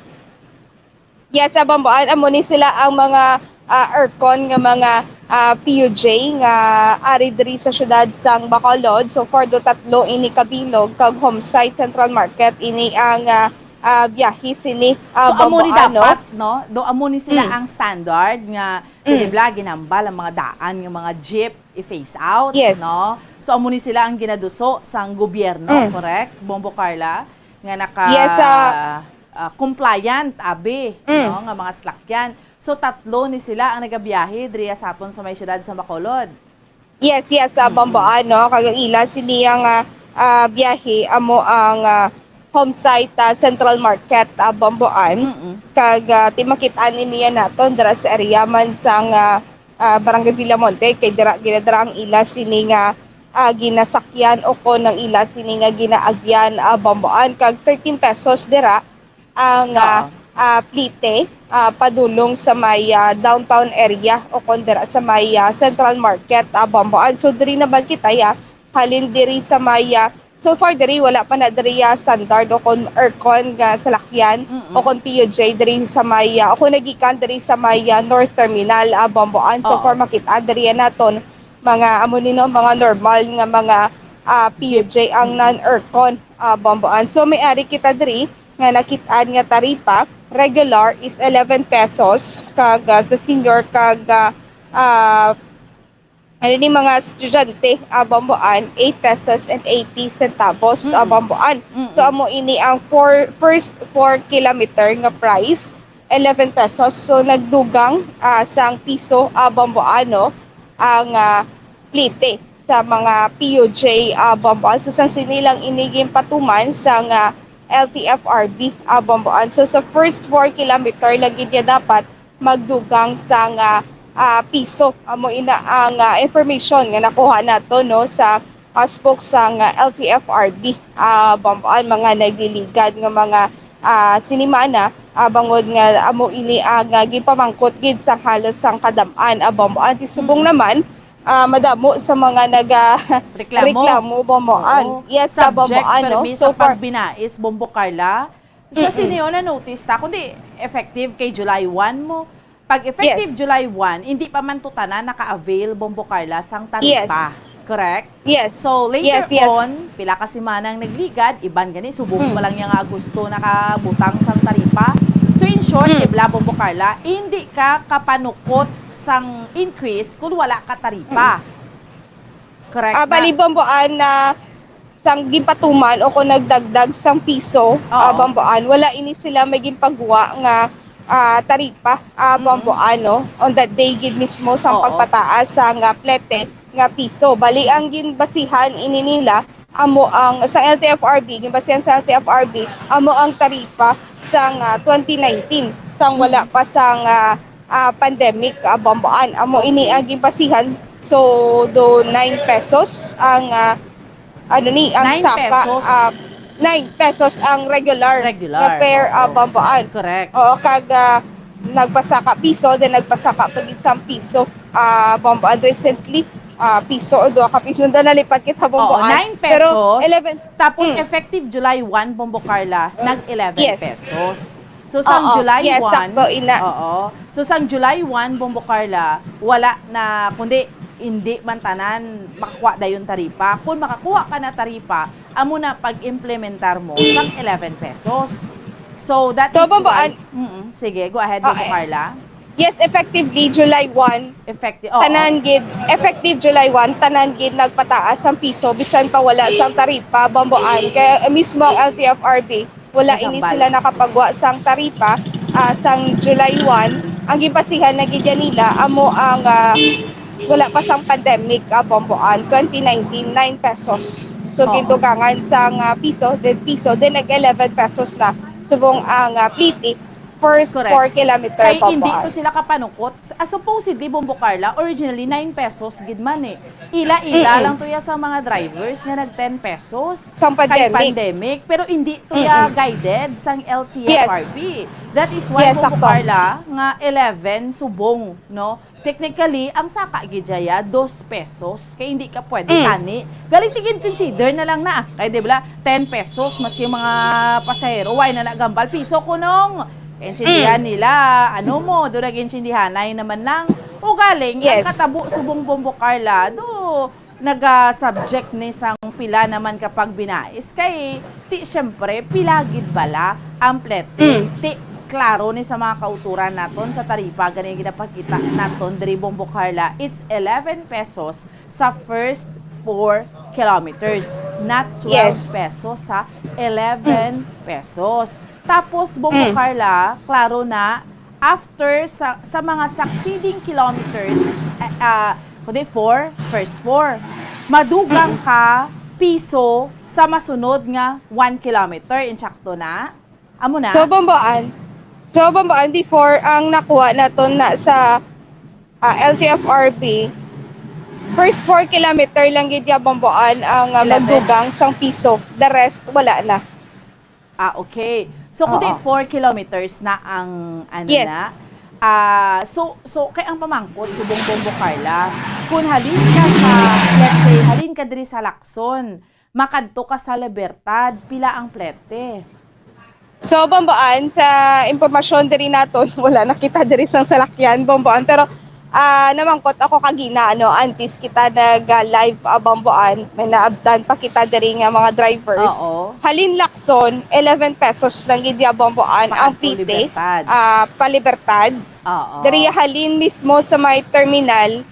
Yes, sa Bombo Ann, amo ni sila ang mga, ah, aircon nga mga, ah, P U J nga ari diri sa siyudad sang Bacolod. So far, do tatlo ini kabilog kag Home Site Central Market ini ang, ah, ah, biyahe sini, ah, So, amo ni Bombo Ann, no? dapat, no? Do amo ni sila Mm. ang standard nga, Mm. di ba, ginambal ang mga daan nga mga jeep i-phase out, Yes. no? So, amo ni sila ang ginaduso sang gobyerno, Mm. correct? Bombo Carla, nga naka, Yes, ah. ah, compliant, abi, Mm. no, nga mga salakyan. So, tatlo ni sila ang nagabiyahe diriya sa aton sa may siyudad sa Bacolod. Yes, yes, ah, Mm-mm. Bombo Ann, no? Kag ang ila sini ang, ah, ah, biyahe amo ang, ah, Home Site, ah, Central Market, ah, Bombo Ann. Mm-mm. Kag, ah, ti makit-an ini yan naton dira sa area man sang, ah, ah, Barangay Villamonte, kay dira, ginadira ang ila sini nga, ah, ginasakyan o kon ang ila sini nga ginaagyan, ah, Bombo Ann. Kag thirteen pesos dira ang, ah, Oo. ah, Plite, ah, padulong sa may, ah, downtown area o kon dira sa may, ah, Central Market, ah, Bamboan. So, diri naman kita, ya, halin diri sa may, ah, so far diri wala pa na diri, ah, standard o kon aircon nga salakyan Mm-mm. o kon P U J diri sa may, ah, o kon nagikan diri sa may, ah, North Terminal, ah, Bamboan. So Oo. far makita diri naton mga amo ni, no, mga normal nga mga, ah, Jeep. P U J ang Mm. non-aircon, ah, Bamboan. So may ari kita diri nga nakit-an nga taripa, regular is eleven pesos, kag, ah, sa senior kag, ah, ah, ano ni, mga estudyante, ah, Bamboan, eight pesos and eighty centavos, ah, Mm-mm. Bamboan. Mm-mm. So amo ini ang four, first four kilometer nga price, eleven pesos. So nagdugang, ah, sang piso, ah, Bamboano ang, ah, Plite sa mga P U J, ah, Bamboan. So sang sini lang ini ginpatuman sang, ah, L T F R B, ah, Bamboan. So sa first four kilometer lang gid niya dapat magdugang sang, ah, ah, piso. Amo ina ang, ah, information nga nakuha nato, no, sa, ah, spokes sang, ah, L T F R B, ah, Bamboan, mga nagliligad nga mga, ah, sinimana, ah, bangod nga amo ini ang, ah, ginpamangkot gid sang halos sang kadam-an, ah, Bamboan. Ti subong Mm. naman, ah, madamo sa mga naga Reklamo. reklamo, Bamboan. Oo. Yes, sa Subject Bamboan, no? permi So sa far pagbinais, Bombo Carla. Sa Mm-mm. sini, oh, na-notice ta, kundi effective kay July one mo. Pag effective Yes. July one, hindi pa man to tanan naka-avail, Bombo Carla, sang Yes. taripa. Correct? Yes. So, later Yes, yes. on, pila ka semana ang nagligad, iban gani, subong Mm. pa lang niya nga Agosto nakabutang sang taripa. So, in short, Mm. di bala, Bombo Carla, hindi ka kapanukot sang increase kung wala ka taripa. Mm. Correct Ah, na? bali, Bomboan, na sang ginpatuman o kung nagdagdag sang piso, Oo. ah, Bamboan, wala ini sila may ginpagwa nga, ah, taripa, ah, Mm. Bamboan, no? On that day gid mismo sang Oo. pagpataas sang, ah, plete nga piso. Bali, ang ginbasihan ini nila amo ang, sa L T F R B, ginbasihan sa L T F R B, amo ang taripa sang, ah, twenty nineteen, sang Mm. wala pa sang, ah, ah, pandemic, ah, Bamboan. Amo ini Okay. ang ginbasihan. So, do nine pesos ang, ah, ano ni, ang Nine saka, pesos. ah, nine pesos ang regular Regular, nga fare, ah, oo. Bamboan. Correct. Oo, kag, ah, nagpasaka piso, then nagpasaka pa gid sang piso, ah, Bamboan recently. Ah, piso o duha ka piso, nandun nalipat kita, Oo, Bamboan. nine Pero pesos, eleven, tapos mm. effective July one, Bombo Carla, nag eleven Yes. pesos. So, sang Oo, July yes, one, sakto, ina. oo. So, sang July one, Bombo Carla, wala na, kundi hindi man tanan makakuha dayon taripa. Kung makakuha ka na taripa, amo na pag-implementar mo sang eleven pesos. So, that So, is Bombo, why, an- Mm-mm. Sige, go ahead, Ah, Bombo eh. Carla. Yes, effectively, July one, Effective, oo. tanan gid, effective July one, tanan gid nagpataas ang piso, bisan pa wala sang taripa, Bamboan. Kaya, eh, mismo ang L T F R B, wala ini Nagambal. sila nakapagwa sang taripa, ah, sang July one. Ang gibasihan na gid yan nila, amo ang, ah, wala pa sang pandemic, ah, Bamboan, twenty nineteen, nine pesos. So, Oo. gindugangan sang, ah, piso, then piso, then nag eleven pesos na. Subong ang, ah, Pliti, first Correct. four kilometer Kay hindi Bamboan. to sila kapanukot. Ah, supposedly, Bombo Carla, originally, nine pesos gid man eh. Ila-ila Mm-mm. lang to ya sa mga drivers nga nag ten pesos Sang kay pandemic. pandemic. Pero hindi to ya Mm-mm. guided sang L T F R B. Yes. That is why, Yes, Bombo sakto. Carla, nga eleven subong, no? Technically, ang saka gid ya, dos pesos. Kay hindi ka pwede Mm. tani. Galing tigin consider na lang na. Kay di bala, ten pesos, maski mga pasahero, why na nagambal? Piso kunong. Kay intindihan Mm. nila, ano mo, do nag-intindihanay naman lang. O galing, ang Yes. katabo subong Bombo Carla, do naga-subject ni sang pila naman ka pagbinais. Kay, ti, siyempre, pila gid bala ang plete? Mm. Ti, klaro ni sa mga kauturan naton sa taripa, gani ginapakita naton diri, Bombo Carla, it's eleven pesos sa first four kilometers, not twelve Yes. pesos, ha? Eleven Mm. pesos. Tapos, Bombo Mm. Carla, klaro na, after sa, sa mga succeeding kilometers, eh, ah, kundi four, first four, madugang Mm. ka piso sa masunod nga one kilometer. Insakto na? Amo na? So, Bamboan. So, Bamboan, before ang nakuha naton na sa, ah, L T F R B, first four kilometer lang gid ya, Bamboan, ang, ah, Eleven. magdugang sang piso. The rest, wala na. Ah, okay. So, kundi Oo. four kilometers na ang, ano Yes. na? Ah, so, so, kay ang pamangkot, subong Bombo Carla, kung halin ka sa, let's say, halin ka diri sa Lacson, makadto ka sa Libertad, pila ang plete? So, Bomboan, sa impormasyon diri naton, wala na kita diri sang salakyan, Bomboan. Pero, ah, namangkot ako kagina, ano, antes kita nag, ah, live, ah, Bomboan, may naabtan pa kita diri nga mga drivers. Oo. Halin Lacson, eleven pesos lang gid ya, Bomboan, ang Paadto plete, Libertad. ah, pa Libertad. Oo. Diri halin mismo sa may terminal,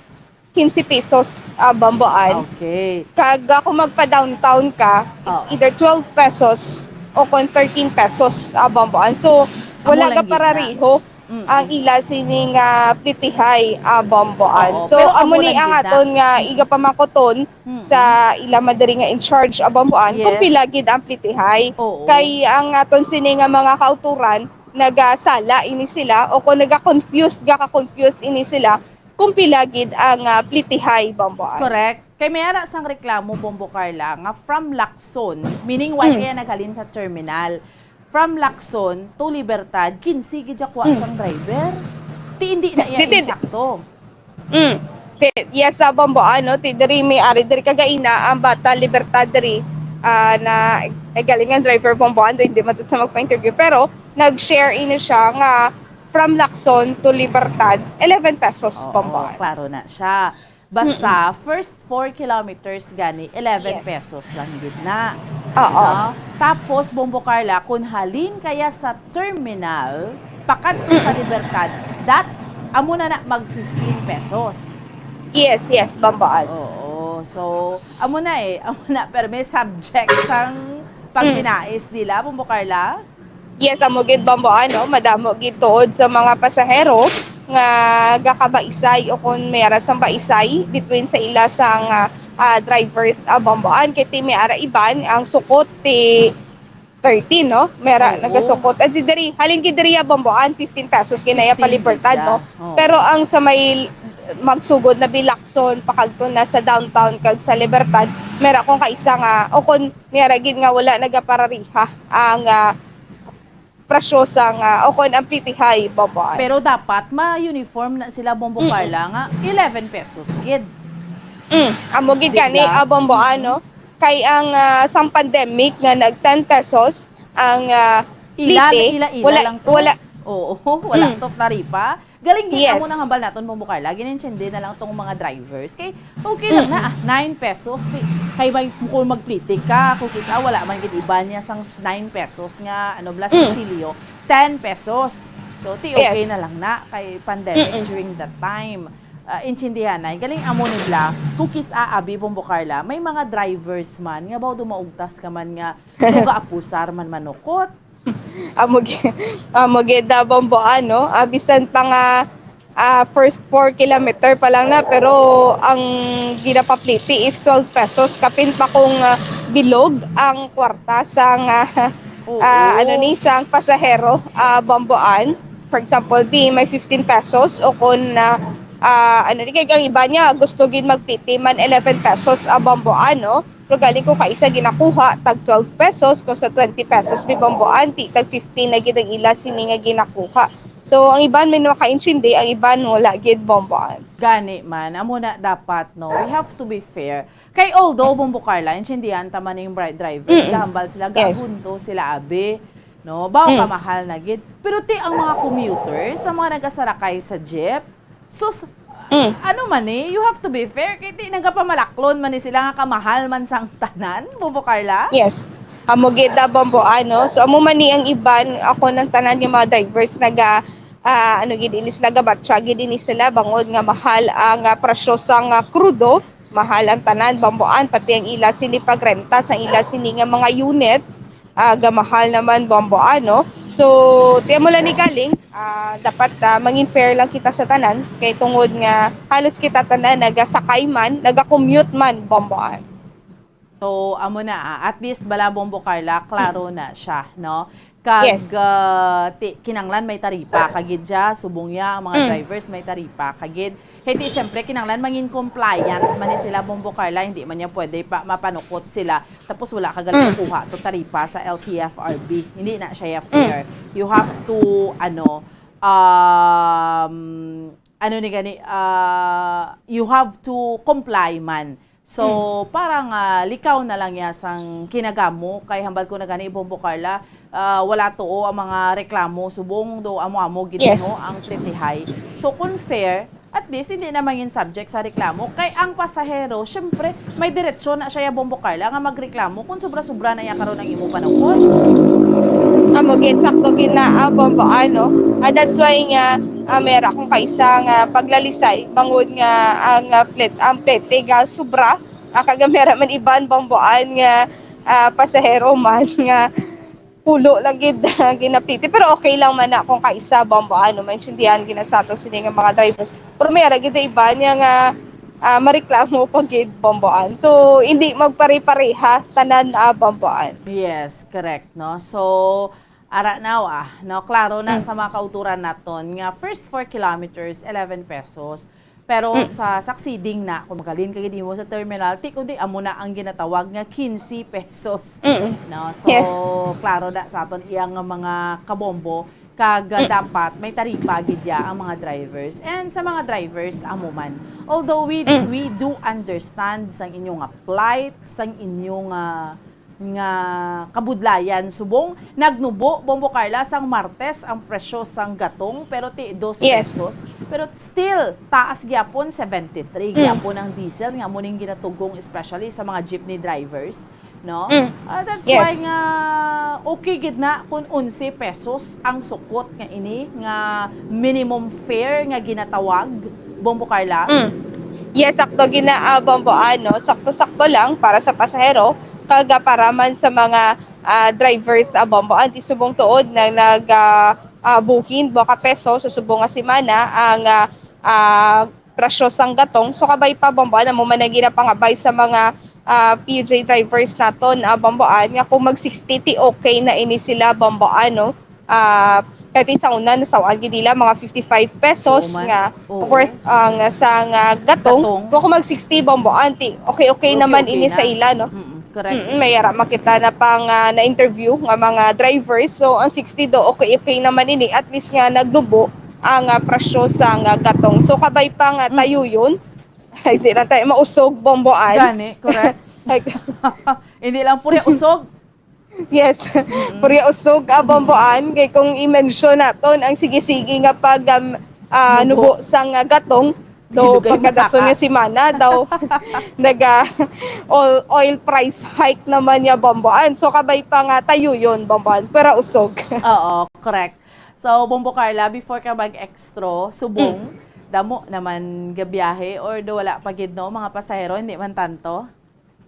quince pesos, ah, Bomboan. Okay. Kag, ah, kung magpa-downtown ka, it's Oo. either twelve pesos o kung thirteen pesos, ah, Bomboan. So, Amo wala lang ka gid na. parariho Mm-mm. ang ila sini nga plitihay, ah, Bomboan. Oo, So, pero amo amo ni lang ang gid na. aton nga Mm-mm. igapamankuton Mm-mm. sa ila man diri nga in charge, ah, Bomboan, kung Yes. pila gid ang plitihay. Oo. Kay ang aton sini nga mga kauturan, nagasala ini sila o kung naga-confuse, gaka-confused ini sila kung pila gid ang, ah, plitihay, Bomboan. Correct. Kay may ara sang reklamo, Bombo Carla, nga from Lacson, meaning wala Mm. kaya naghalin sa terminal. From Lacson to Libertad, quince gid siya kuha Mm. sang driver. Ti hindi na iya Di, di, di. insakto. Mm. Ti, yes, sa Bomboan, no? Ti diri may ari diri kagaina ang bata Libertad diri, ah, na, eh, galing ang driver Bomboan, do hindi man to sa magpa-interview. Pero nag-share ini siya nga from Lacson to Libertad, eleven pesos, Oo, Bomboan. klaro na siya. Basta, Mm-mm. first four kilometers gani, eleven Yes. pesos lang gid na. Oo. No? Tapos, Bombo Carla, kung halin kaya sa terminal, pakadto sa Mm. Libertad, that's, amo na na mag fifteen pesos. Yes, yes, Bomboan. Oo. So, amo na eh. Amo na, pero may subject sang Mm. pagbinais nila, Bombo Carla? Yes, amo gid, Bomboan, no? Madamo gid tuod sa mga pasahero nga gakabaisay o kon may ara sang baisay between sa ila sang, ah, ah, drivers, ah, Bomboan. Kay ti may ara iban ang sukot ti thirteen, no? May ara Oo. nagasukot. At di diri, halin gid diri, ah, Bomboan, fifteen pesos gid na iya pa Fifteen Libertad, gid siya. no? Oo. Pero ang sa may magsugod na Bilakson, pakadto na sa downtown kag sa Libertad, may ara kung kaisa nga, o kon may ara gid nga wala nagaparariha ang, ah, presyo sang, ah, o kon ang plitihay, Bomboan. Pero dapat ma-uniform na sila, Bombo Mm-mm. Carla, nga eleven pesos gid. Mm, amo gid Di gani, ba? ah, Bomboan, Mm-mm. no? Kay ang, ah, sang pandemic nga nag ten pesos ang, ah, Ila, plite, ila, ila wala, lang to. wala. Oo, wala Mm. to taripa. Galing gid Yes. amo nang hambal naton, Bombo Carla, ginintindi na lang tong mga drivers. Kay, okay lang na, Mm-mm. ah, nine pesos. Ti, kay may, kung magplite ka, kung kisa, wala man gid iba niya sang nine pesos nga, ano, bala, Mm. sinsilyo, ten pesos. So, ti, okay Yes. na lang na, kay pandemic Mm-mm. during that time. Ah, intindihan na. Galing amo ni bla, kung kisa, abi, Bombo Carla, may mga drivers man, nga ba, dumaugtas ka man nga, kung gaapusar man manukot, Amo gi-, amo gid, ah, Bomboan, no? Ah, bisan pa nga, ah, first four kilometer pa lang na, pero ang ginapapliti is twelve pesos. Kapin pa kung, ah, bilog ang kwarta sang, ah, Oo. ah, ano ni, sang pasahero, ah, Bomboan. For example, di may fifteen pesos o kung, ah, ah, ano ni, kay ang iba niya gusto gid magpliti man eleven pesos, ah, Bomboan, no? Pero gali ko kaisa ginakuha, tag twelve pesos, kung sa twenty pesos, may Bomboan, ti tag fifteen na gid ang ila sini nga ginakuha. So, ang iban may makaintindi, ang iban wala gid, Bomboan. Gani man, amo na dapat, no? We have to be fair. Kay although, Bombo Carla, intindihan ta man ning bright drivers, Mm-mm. gahambal sila, Yes. gahunto sila, abi, no? Baw Mm. kamahal na gid. Pero ti ang mga commuters, sa mga nagasarakay sa jeep, Sus, Mm. ano man eh, you have to be fair. Kay ti nagapamalaklon man ni sila nga kamahal man sang tanan, Bombo Carla? Yes. Amo gid na, Bombo, ano. So, amo man ni ang iban, ako ng tanan yung mga drivers naga, ah, ano gid ini sila, gabatya gid ini sila, bangod nga mahal ang, ah, presyo sang, ah, krudo, mahal ang tanan, Bomboan, pati ang ila sini pagrenta sa ila sini nga mga units, ah, gamahal naman, Bomboan, no? So, tiyan mo lang ni galing, ah, dapat, ah, mangin fair lang kita sa tanan, kay tungod nga halos kita tanan nagasakay man, nagakommute man, Bomboan. So, amo na, ah, at least bala, Bombo Carla, klaro Mm. na siya, no? Kag, Yes. ah, ti-, kinanglan may taripa, kagid siya, subong niya, ang mga Mm. drivers may taripa, kagid. Kay di, syempre, kinahanglan mangin compliant man ni sila, Bombo Carla, hindi man niya pwede pa mapanukot sila, tapos wala ka gali Mm. makuha to taripa sa L T F R B. Hindi na siya Mm. fair. You have to, ano, um, ano ni gani, ah, you have to comply man. So, Mm. parang, ah, likaw na lang ya sang kinagamo, kay hambal ko na gani, Bombo Carla, ah, wala tuo ang mga reklamo, subong do amo-amo gid, Yes. no, ang pletihay. So, kung fair, at least, hindi na mangin subject sa reklamo. Kay ang pasahero, syempre, may diretsyon na siya ya, Bombo Carla, nga magreklamo kung sobra-sobra na ya karon ang imo panungkot. Amo gid, sakto gid na, ah, Bombo, ano. Ah, that's why nga, ah, mera kung kaisa nga paglalisay, bangod nga ang, ah, plet-, ang plete ga sobra, ah, kag mera man iban, Bomboan, nga, ah, pasahero man nga pulo lang gid ang ginaplete. Pero okay lang man na kung kaisa, Bomboan, no, maintindihan gid na sa ato sini nga mga drivers. Pero may ara gid sa iban nga, nga, ah, mareklamo pa gid, Bomboan. So, hindi magpare-pareha tanan, ah, Bomboan. Yes, correct, no? So, ara na, ah, no? Klaro na Mm. sa mga kauturan naton nga first four kilometers, eleven pesos. Pero Mm. sa succeeding na, kung magalin ka gid mo sa terminal, ti kundi amo na ang ginatawag nga quince pesos. Mm. No? So, Yes. klaro na sa aton iyang mga kabombo, kag, ah, Mm. dapat may taripa gid ya ang mga drivers. And sa mga drivers, amo man. Although we, Mm. we do understand sang inyo nga plight, sang inyo nga, nga kabudlayan, subong nagnubo, Bombo Carla, sang Martes ang presyo sang gatong, pero ti dos Yes. pesos. Pero still, taas gyapon, seventy-three Mm. gyapon ang diesel, nga amo ning ginatugong, especially sa mga jeepney drivers, no? Mm. Ah, that's Yes. why nga okay gid na kung onse pesos ang sukot nga ini nga minimum fare nga ginatawag, Bombo Carla. Mm. Yes, sakto gid na, ah, Bombo, ano, sakto-sakto lang para sa pasahero, kag, ah, para man sa mga, ah, drivers, ah, Bombo, anti subong tuod na nag, ah, ah, buhin, buha ka peso sa subong nga semana ang, ah, ah, presyo sang gatong. So, kabay pa, Bombo, ano, mo man ang ginapangabay sa mga, ah, P U J drivers naton, ah, Bomboan, nga kung mag sixty ti okay na ini sila, Bomboan, no? Ah, kay ti sa una, nasaw-an gid nila mga fifty-five pesos Oo man. nga Oo. worth ang, ah, sang, ah, gatong. Gatong. Kung mag sixty, Bomboan, ti okay, okay Okay, naman okay ini na. sa ila, no? Mm-mm, correct. Mm, may ara makita na pang, ah, na-interview nga mga drivers. So, ang sixty do, okay, okay naman ini. At least nga nagnubo ang, ah, presyo sang, ah, gatong. So, kabay pa nga Mm. tayo yun. Ay, di na tayo mausog, Bomboan. Gani, correct. Ay, Hindi lang puri usog. Yes. Mm-mm. Puri usog, ah, Mm-mm. Bomboan. Kay kung i-mention naton ang sige-sige nga pag, um, ah, Nubo. nubo sang, ah, gatong, do Idugay pagkadason masaka. nga semana, daw naga oil, oil price hike naman niya, Bomboan. So, kabay pa nga tayo yun, Bomboan. Pero usog. Oo, correct. So, Bombo Carla, before ka mag-extra, subong, Mm. damo naman gabiyahe or do wala pa gid, no, mga pasahero, hindi man tanto?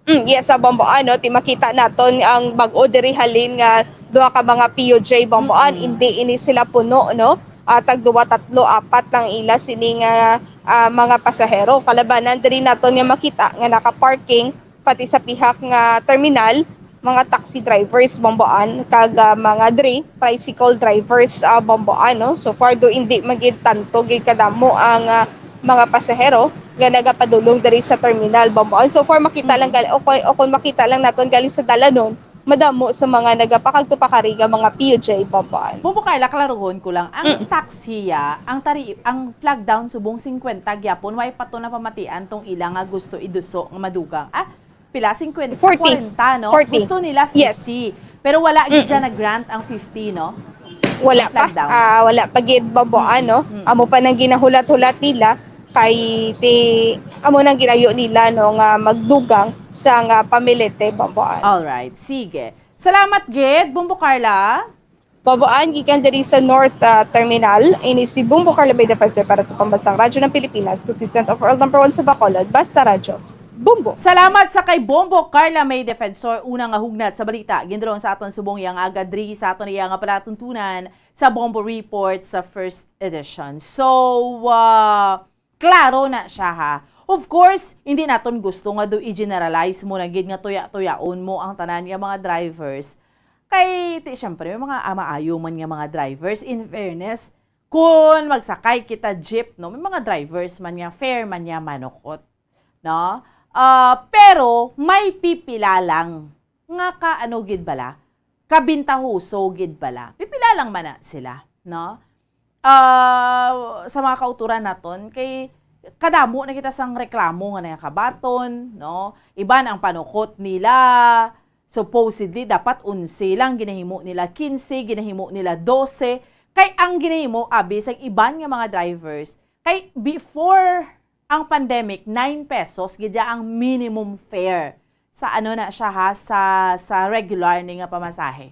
Mm, yes, sa Bomboan, no, ti makita naton ang bag-o diri halin nga duha ka mga P U J Bomboan, Mm-mm. hindi ini sila puno, no? Ah, tag duwa, tatlo, apat lang ila sini nga, ah, mga pasahero. Kalabanan diri naton nga makita nga naka-parking pati sa pihak nga terminal, mga taxi drivers, Bomboan, kag, ah, mga dri, tricycle drivers, ah, Bomboan, no? So far, do hindi man gid tanto gid kadamo ang, ah, mga pasahero nga nagapadulong diri sa terminal, Bomboan. So far, makita lang Mm. gal-, o kung, o kung makita lang naton galing sa dalanon, madamo sa mga nagapakagtupakari nga mga P U J, Bomboan. Bombo Carla, klaruhon ko lang, ang Mm. taxi, ah, ang tari-, ang flag down subong singkwenta gyapon, way pa to napamatian tong ila nga gusto iduso nga madugang. Ah, pila? Singkwenta, Forty. kwarenta, no? Forty. Gusto nila Yes. fifty. Pero wala gid Mm-mm. dyan na-grant ang fifty, no? Wala Ang flag pa. down. Ah, wala pa gid, Bomboan, Mm-mm. no? Mm-mm. Amo pa nang ginahulat-hulat nila kay ti-, amo nang ginayo nila, no, nga magdugang sa nga pamilete, Bomboan. Alright, sige. Salamat gid, Bombo Carla. Bomboan, gikan diri sa North, ah, Terminal, ini si Bombo Carla May Defensor para sa Pambansang Radyo ng Pilipinas, consistent overall number one sa Bacolod, Basta Radyo, Bombo. Salamat sa kay Bombo Carla May Defensor, una nga hugnat sa balita. Gindulong sa aton subong yang aga diri sa aton iya nga palatuntunan sa Bombo Report sa first edition. So, ah, klaro na siya, ha. Of course, hindi naton gusto nga do i-generalize mo na gid nga tuya-tuyaon mo ang tanan nga mga drivers. Kay, ti, syempre, may mga maayo man nga mga drivers. In fairness, Kun magsakay kita jeep, no, may mga drivers man nga fair man niya manukot, no? Ah, pero may pipila lang nga ka ano gid bala, kabintahoso gid bala. Pipila lang man na sila, no? Ah, sa mga kauturan naton, kay kadamo na kita sang reklamo nga nagakabaton, no? Iban ang panukot nila, supposedly dapat onse lang, ginahimo nila quince, ginahimo nila dose. Kay ang ginahimo abi sang iban nga mga drivers, kay before ang pandemic, nine pesos gid ya ang minimum fare sa ano na siya ha, sa, sa regular ni nga pamasahe.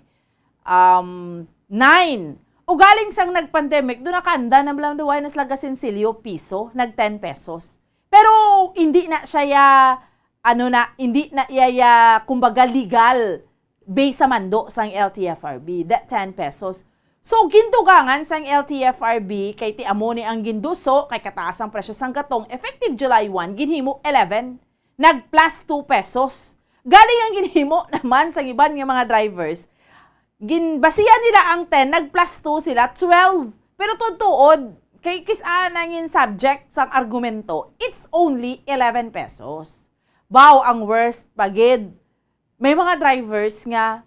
Um, nine. Ugaling sang nag-pandemic, doon nakanda na lang duway na sila gasinsilyo piso, nag ten pesos. Pero hindi na siya ya, ano na, hindi na iya ya, kumbaga, legal based sa mando sang L T F R B, that ten pesos. So, gindugangan sang L T F R B kay ti amo ni ang ginduso kay kataas ang presyo sang gatong, effective July one, ginhimo eleven, nag plus two pesos. Galing ang ginhimo naman sa iban nga mga drivers, ginbasiya nila ang ten, nag plus two sila, twelve. Pero tuod-tuod, kay kis-a nangin subject sang argumento, it's only eleven pesos. Baw, ang worst pa gid, may mga drivers nga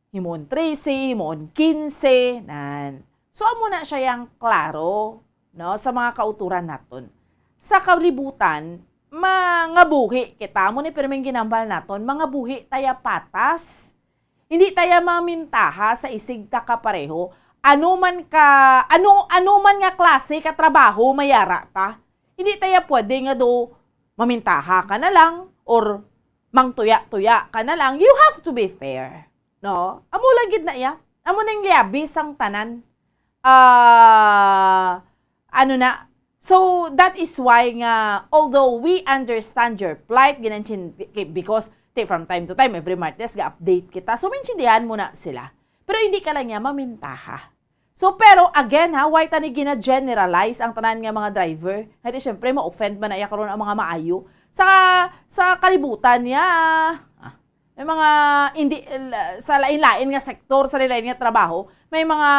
himuon trese, himuon quince, nan. So, amo na siya yang klaro, no, sa mga kauturan naton. Sa kalibutan, mangabuhi kita, amo ni pirming ginambal naton, mangabuhi taya patas. Hindi taya mamintaha sa isig ta kapareho. Ano man ka, ano, ano man nga klase ka trabaho mayara ta. Hindi taya pwede nga do mamintaha ka na lang or mangtuya-tuya ka na lang. You have to be fair, no? Amo lang gid na iya. Amo ning liabi sang tanan. Ah, ano na? So, that is why nga, although we understand your plight, ginanchin-, because, ti, from time to time, every Martes, ga-update kita. So, maintindihan mo na sila. Pero hindi ka lang niya mamintaha. So, pero again ha, why tani gina-generalize ang tanan nga mga driver? Nga di, syempre, ma-offend man na iya karon ang mga maayo. Sa, sa kalibutan niya, ah, may mga hindi, la-, sa lain-lain nga sektor, sa lain-lain nga trabaho, may mga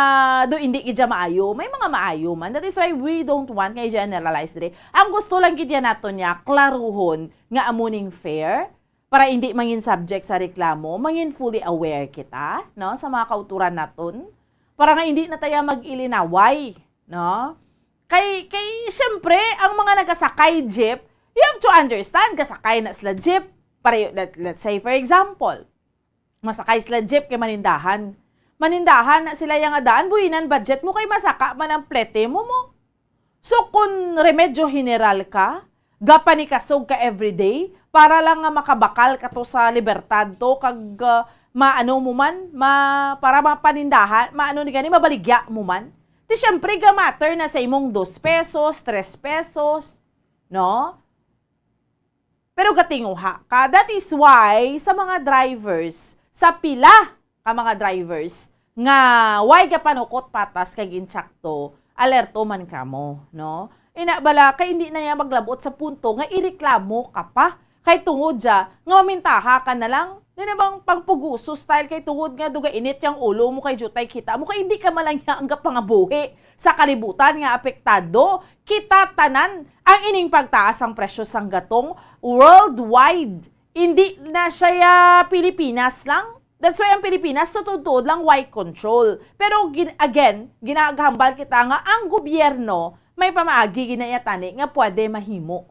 do hindi gid siya maayo, may mga maayo man. That is why we don't want nga i-generalize diri. Ang gusto lang gid yan naton niya, klaruhon nga amo ning fair, para hindi mangin subject sa reklamo, mangin fully aware kita, no, sa mga kauturan naton, para nga hindi na taya mag-ilinaway, no? Kay, kay, siyempre, ang mga nagasakay jeep, you have to understand, gasakay na sila jeep. Para, let, let's say, for example, masakay sila jeep kay manindahan. Manindahan na sila yang daan, buhinan budget mo kay masaka man ang plete mo mo. So, kun remedyo general ka, gapanikasog ka everyday, para lang nga makabakal ka to sa libertad to, kag, ah, maano mo man, ma-, para mapanindahan, maano ni gani, mabaligya mo man. Ti siyempre, ga-matter na sa imong dos pesos, tres pesos, no? Pero gatinguha ka. That is why, sa mga drivers, sa pila ka mga drivers nga way gapanukot patas kag insakto, alerto man kamo, no? Ina bala, kay hindi na niya maglabot sa punto nga ireklamo ka pa. Kay tungod siya, nga mamintaha ka na lang. Di na bang pangpuguso style kay tungod nga duga init yang ulo mo kay jutay kita mo kay hindi ka man lang niya ang gapangabuhi sa kalibutan nga apektado? Kita tanan ang ining pagtaas ang presyo sang gatong worldwide. Hindi na siya ya Pilipinas lang. That's why ang Pilipinas, tuod-tuod lang, way control. Pero gin-, again, ginagahambal kita nga ang gobyerno may pamaagi ginayatani nga pwede mahimo.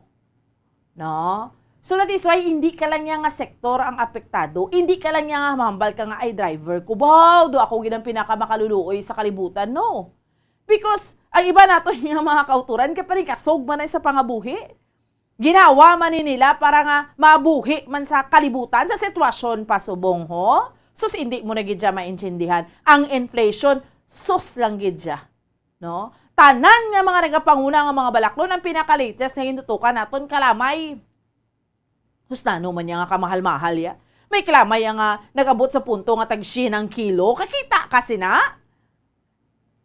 No? So that is why hindi ka lang niya nga sektor ang apektado, hindi ka lang niya nga mahambal ka nga ay driver ko. Wow, do ako gid ang pinakamakaluluoy sa kalibutan, no? Because ang iba nato nga mga kauturan, kay panikasog man ay sa pangabuhi. Ginawa man ni nila para nga mabuhi man sa kalibutan, sa sitwasyon pa subong, ho? Sus, hindi mo na gid siya maintindihan. Ang inflation, sus lang gid siya. No? Tanan nga mga nagapanguna nga mga balaklon, ang pinaka-latest nga gintutukan naton, kalamay. Husnano man niya nga kamahal-mahal ya. May kalamay ya nga nag-abot sa punto nga tag-syen ang kilo. Kakita ka sina?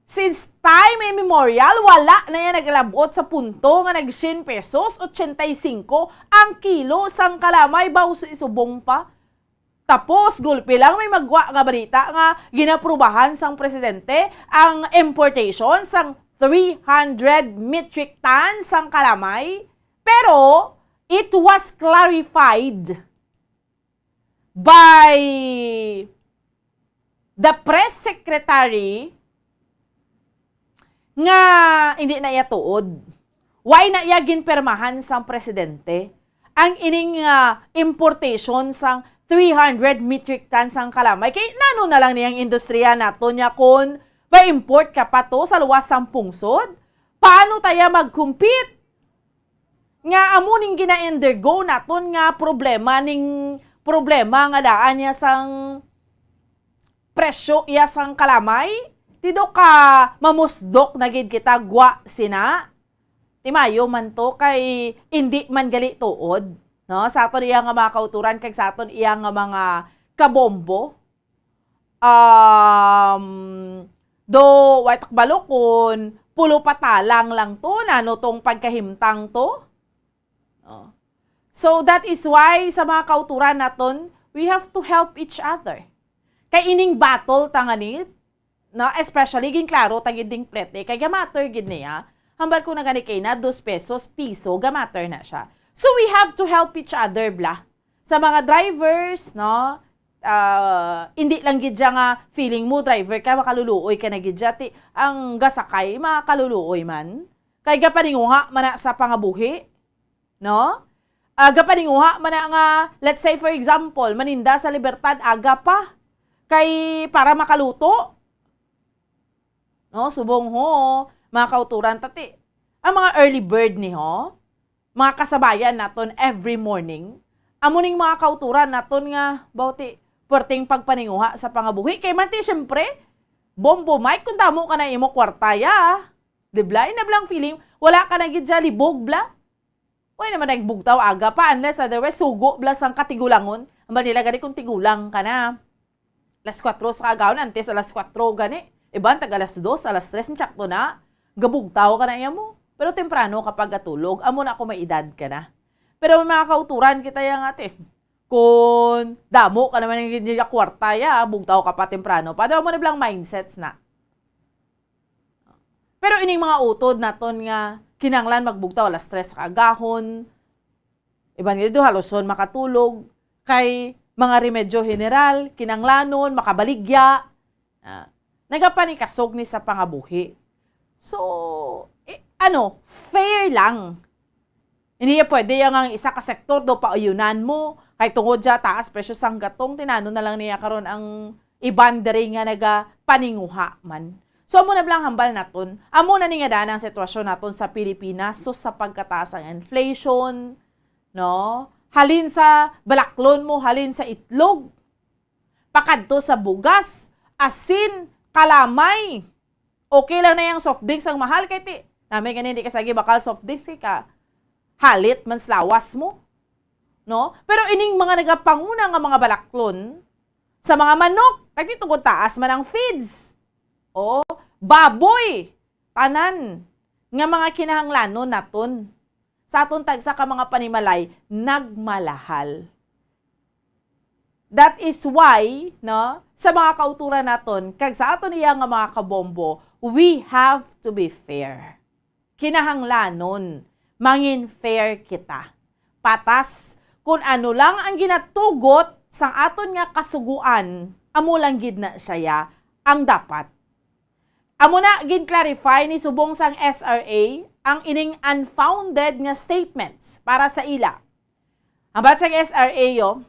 Since time immemorial, wala na yan naglabot sa punto nga nag-syen pesos, ochenta y cinco ang kilo sang kalamay, baw sa isubong pa. Tapos, gulpi lang may magwa nga balita nga ginaprubahan sang presidente ang importation sang three hundred metric tons ang kalamay, pero it was clarified by the press secretary nga hindi na iya tuod. Why na iya ginpirmahan sang presidente ang ining, ah, importation sang three hundred metric tons sang kalamay? Kay nano na lang niyang industriya nato niya kon pa-import ka pa to sa luwas sang pungsod? Paano taya mag-compete? Nga amo ning gina-undergo naton nga problema, ning problema nga daan niya sang presyo iya sang kalamay, ti do ka mamusdok na gid kita gwa sina. Ti mayo man to kay indi man gali tuod, no? Sa aton iya nga mga kauturan kag sa aton iya nga mga kabombo. Um, do, wa tak balo kun pulo patalang lang to, nano tong pagkahimtang to? Oh. So, that is why sa mga kauturan naton, we have to help each other. Kay ining battle ta nga ni, no, especially ginklaro ta gid ding plete, kay gamatter gid niya. Hambal ko na gani kay na dos pesos, piso, gamatter na siya. So, we have to help each other, bla. Sa mga drivers, no, ah, hindi lang gid siya nga feeling mo driver ka, makaluluoy ka na gid siya. Ti, ang gasakay, makaluluoy man. Kay gapaninguha man na sa pangabuhi, no? Ah, gapaninguha man na nga, let's say, for example, maninda sa Libertad, aga pa. Kay para makaluto. No? Subong ho, mga kauturan, tati. Ang mga early bird ni ho, mga kasabayan naton every morning, amo ning mga kauturan naton nga, bawti, perting pagpaninguha sa pangabuhi. Kay man ti, siyempre, Bombo Mike, kung damo ka na imo kwarta, ya. Di bla? Ina blang feeling, wala ka na gid siya libog, bla? Uy, naman ang bugtaw aga pa, unless otherwise, sugo bla sang katigulangon. Ang ba nila gani kung tigulang ka na? Alas kwatro sa kaagahon, antes alas kwatro gani. Iban, tag alas dos, alas tres, ang tsakto na. Gabugtaw ka na iya mo. Pero temprano ka pag gatulog, amo na kung may edad ka na. Pero may mga kauturan kita yang ate. Kung damo ka naman yung niya kwarta, ya, bugtaw ka pa temprano. Padaw mo na blang mindsets na. Pero ining mga utod naton nga kinahanglan magbugtaw alas tres sa kaagahon, iban nga dito haluson makatulog, kay mga remedyo general, kinahanglanon, makabaligya, ah, nagapanikasog ni sa pangabuhi. So, eh, ano, fair lang. Hindi ya pwede yang ang isa ka sektor do pauyunan mo, kay tungod siya taas presyo sang gatong, tinano na lang niya karon ang iban diri nga nagapaninguha man. So, amo na lang hambal naton. Amo na ni nga daan ang sitwasyon naton sa Pilipinas. So, sa pagkataas ang inflation, no? Halin sa balaklon mo, halin sa itlog, pakadto sa bugas, asin, kalamay. Okay lang na yung soft drinks ang mahal, kay ti, nami gani hindi ka sagi bakal soft drinks, kay ka halit man sa lawas mo. No? Pero ining mga nagapanguna nga mga balaklon, sa mga manok, kay ti tungod taas man ang feeds. O, baboy, tanan, nga mga kinahanglanon naton. Sa aton tagsa ka mga panimalay, nagmalahal. That is why, no, sa mga kauturan naton, kag sa aton iya nga mga kabombo, we have to be fair. Kinahanglanon, mangin fair kita. Patas, kung ano lang ang ginatugot sang aton nga kasuguan, amo lang gid na siya ang dapat. Amo na, gin-clarify ni subong sang S R A ang ining unfounded nga statements para sa ila. Hambal sang S R A, yo,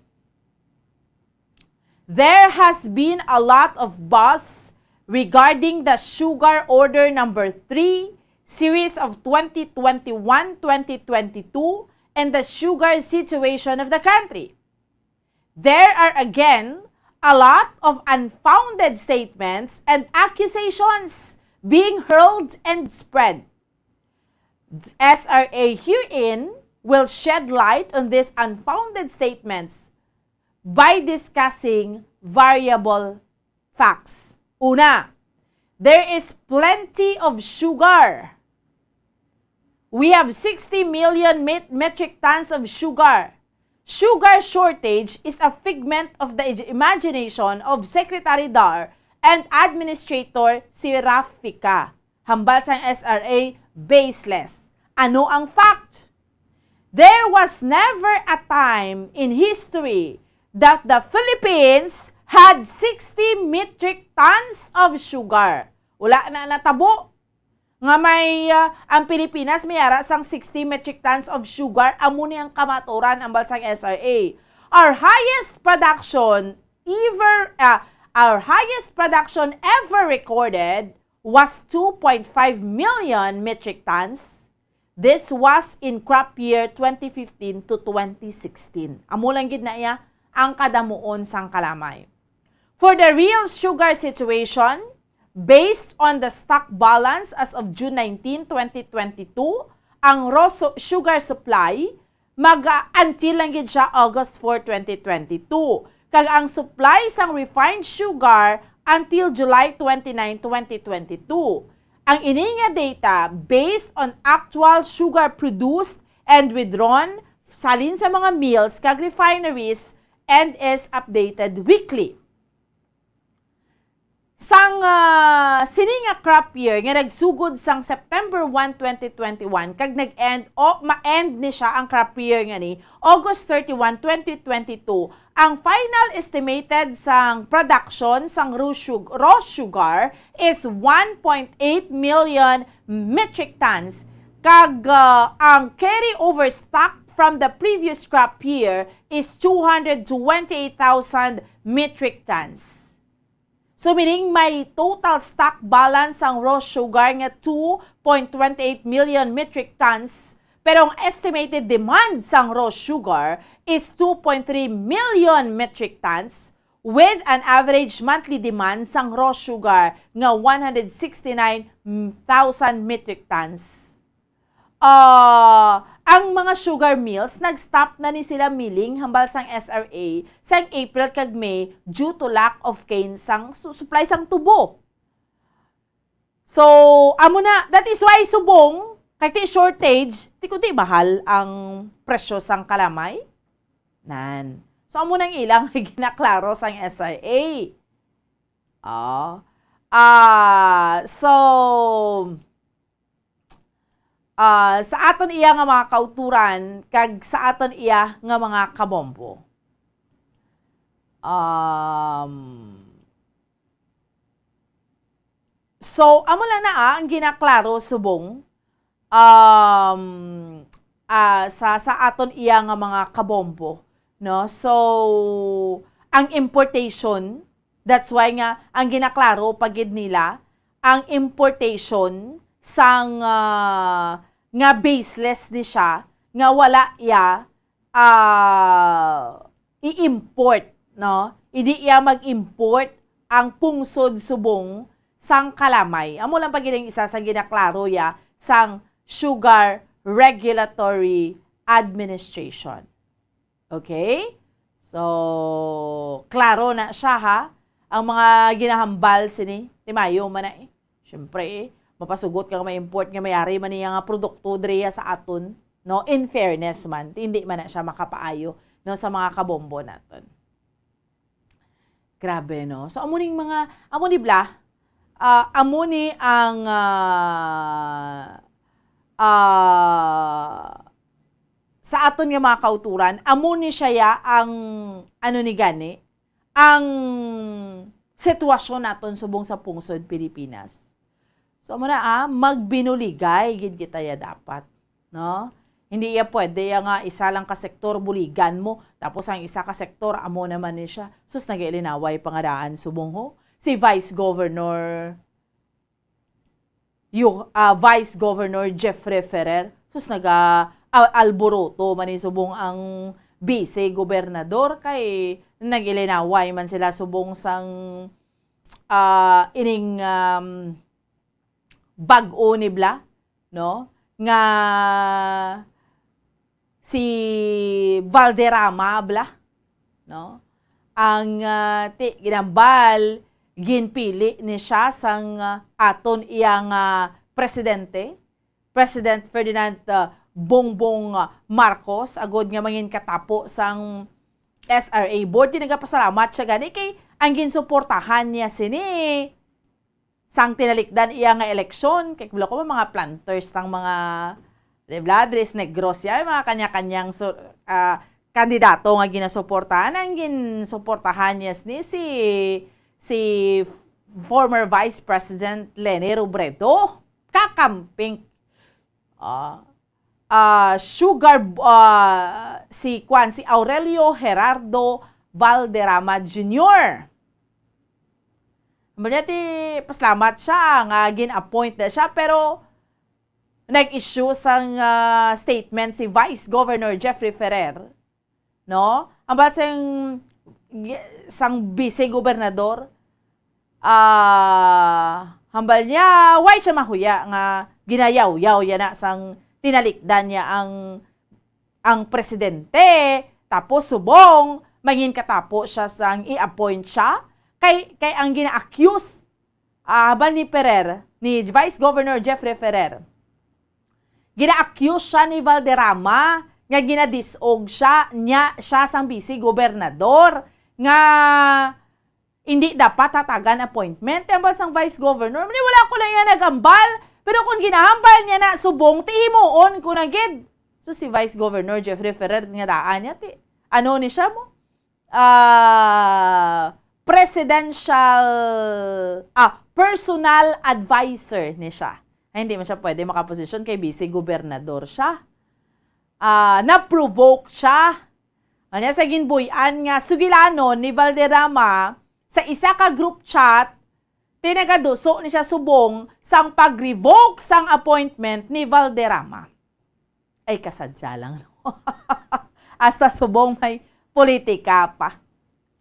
there has been a lot of buzz regarding the Sugar Order Number Three, Series of twenty twenty-one, twenty twenty-two, and the sugar situation of the country. There are again a lot of unfounded statements and accusations being hurled and spread. S R A herein will shed light on these unfounded statements by discussing variable facts. Una, there is plenty of sugar. We have sixty million met-, metric tons of sugar. Sugar shortage is a figment of the ij-, imagination of Secretary Dar and Administrator Serafika. Hambal sang S R A, baseless. Ano ang fact? There was never a time in history that the Philippines had sixty metric tons of sugar. Wala na natabo nga may, ah, ang Pilipinas may ara sang sixty metric tons of sugar. Amo ni ang kamaturan, hambal sang S R A. Our highest production ever, ah, our highest production ever recorded was two point five million metric tons. This was in crop year twenty fifteen to twenty sixteen. Amo lang gid na iya ang kadamuon sang kalamay. For the real sugar situation, based on the stock balance as of June nineteen, twenty twenty-two, ang raw su-, sugar supply mag-, until lang gid siya August four, twenty twenty-two. Kag ang supply sang refined sugar until July twenty-nine, twenty twenty-two. Ang ini nga data based on actual sugar produced and withdrawn salin sa mga mills kag refineries and is updated weekly. Sang, ah, sini nga crop year nga nagsugod sang September one, twenty twenty-one, kag nag-end, o ma-end ni siya ang crop year nga ni August thirty-one, twenty twenty-two, ang final estimated sang production sang raw sug-, raw sugar is one point eight million metric tons, kag, ah, ang carryover stock from the previous crop year is two hundred twenty-eight thousand metric tons. So, meaning may total stock balance ang raw sugar nga two point twenty eight million metric tons, pero ang estimated demand sang raw sugar is two point three million metric tons, with an average monthly demand sang raw sugar nga one hundred sixty nine thousand metric tons. Ah, ang mga sugar mills, nag-stop na ni sila milling hambal sang S R A sang April kag May due to lack of cane sang su-, supply sang tubo. So, amo na, that is why subong, kay ti shortage, ti kundi mahal ang presyo sang kalamay. Nan. So, amo nang ilang ginaklaro sang S R A. Ah. Ah, so, ah, sa aton iya nga mga kauturan, kag sa aton iya nga mga kabombo. Um, so, amo lang na, ah, ang ginaklaro subong, um, ah, sa, sa aton iya nga mga kabombo, no? So, ang importation, that's why nga ang ginaklaro pa gid nila, ang importation sang, ah, nga baseless ni siya, nga wala iya, ah, i-import, no? Hindi iya mag-import ang pungsod subong sang kalamay. Amo lang pa gid ang isa sa ginaklaro ya sang Sugar Regulatory Administration. Okay? So, klaro na siya, ha? Ang mga ginahambal sini, ti maayo man na, eh. Siyempre, eh, mapasugot ka nga may import nga may ari man niya nga produkto diri sa aton, no? In fairness man, ti hindi man na siya makapaayo, no, sa mga kabombo naton. Grabe, no? So, amo ning mga, amo ni bla, ah, amo ni ang, ah, ah, sa aton nga mga kauturan, amo ni siya ya ang, ano ni gani, ang sitwasyon naton subong sa pungsod Pilipinas. So, amo na, ah, magbinuligay gid kita ya dapat, no? Hindi iya pwede ya nga isa lang ka sektor buligan mo, tapos ang isa ka sektor amo naman ni siya. Sus, nagailinaway pa nga daan subong ho. Si Vice Governor, yu-, ah, Vice Governor Jeffrey Ferrer, sus, naga, ah, alboroto man ni subong ang Vice Gobernador kay nag-ilinaway man sila subong sang, ah, ining, um, bag-o ni bla, no? Nga si Valderrama bla, no? Ang, ah, ti-, ginambal, ginpili ni siya sang, ah, aton iya nga presidente, President Ferdinand, ah, Bongbong, ah, Marcos, agod nga mangin katapo sang S R A board. Di nagapasalamat siya gani kay ang ginsuportahan niya sini sang tinalikdan iya nga eleksyon. Kay kabalo ko, mga planters tang mga, di ba, Tres Negros ya, mga kanya-kanyang su-, ah, kandidato nga ginasuportahan. Ang ginsuportahan niya ni si, si former Vice President Leni Robredo, kakamping. Ah, ah, sugar, ah, si kwan, si Aurelio Gerardo Valderrama Junior. Hambal niya ti, pasalamat siya nga gin-appoint na siya, pero nag-issue sang, ah, statement si Vice Governor Jeffrey Ferrer, no? Hambal sang, sang vice gobernador, ah, hambal niya, why siya mahuya nga ginayawyaw yana sang tinalikdan niya ang, ang presidente, tapos subong mangin katapo siya sang i-appoint siya, kay, kay ang gina-accuse, ah, hambal ni Ferrer, ni Vice Governor Jeffrey Ferrer, gina-accuse siya ni Valderrama nga ginadis-og siya, niya, siya sang vice gobernador nga hindi dapat hatagan appointment. Hambal sang vice governor, "Ni, wala ko lang iya nagambal, pero kung ginahambal niya na subong, ti himuon ko na gid." So si Vice Governor Jeffrey Ferrer nga daan niya, ti, ano ni siya mo? Ah, presidential, ah, personal advisor ni siya. Ay, hindi man siya pwede makaposisyon kay vice gobernador siya. Ah, na-provoke siya. Ano sa ginbuy-an nga sugilanon ni Valderrama sa isa ka group chat, tinagaduso ni siya subong sang pag-revoke sang appointment ni Valderrama. Ay, kasadya lang, no? Hasta subong may politika pa,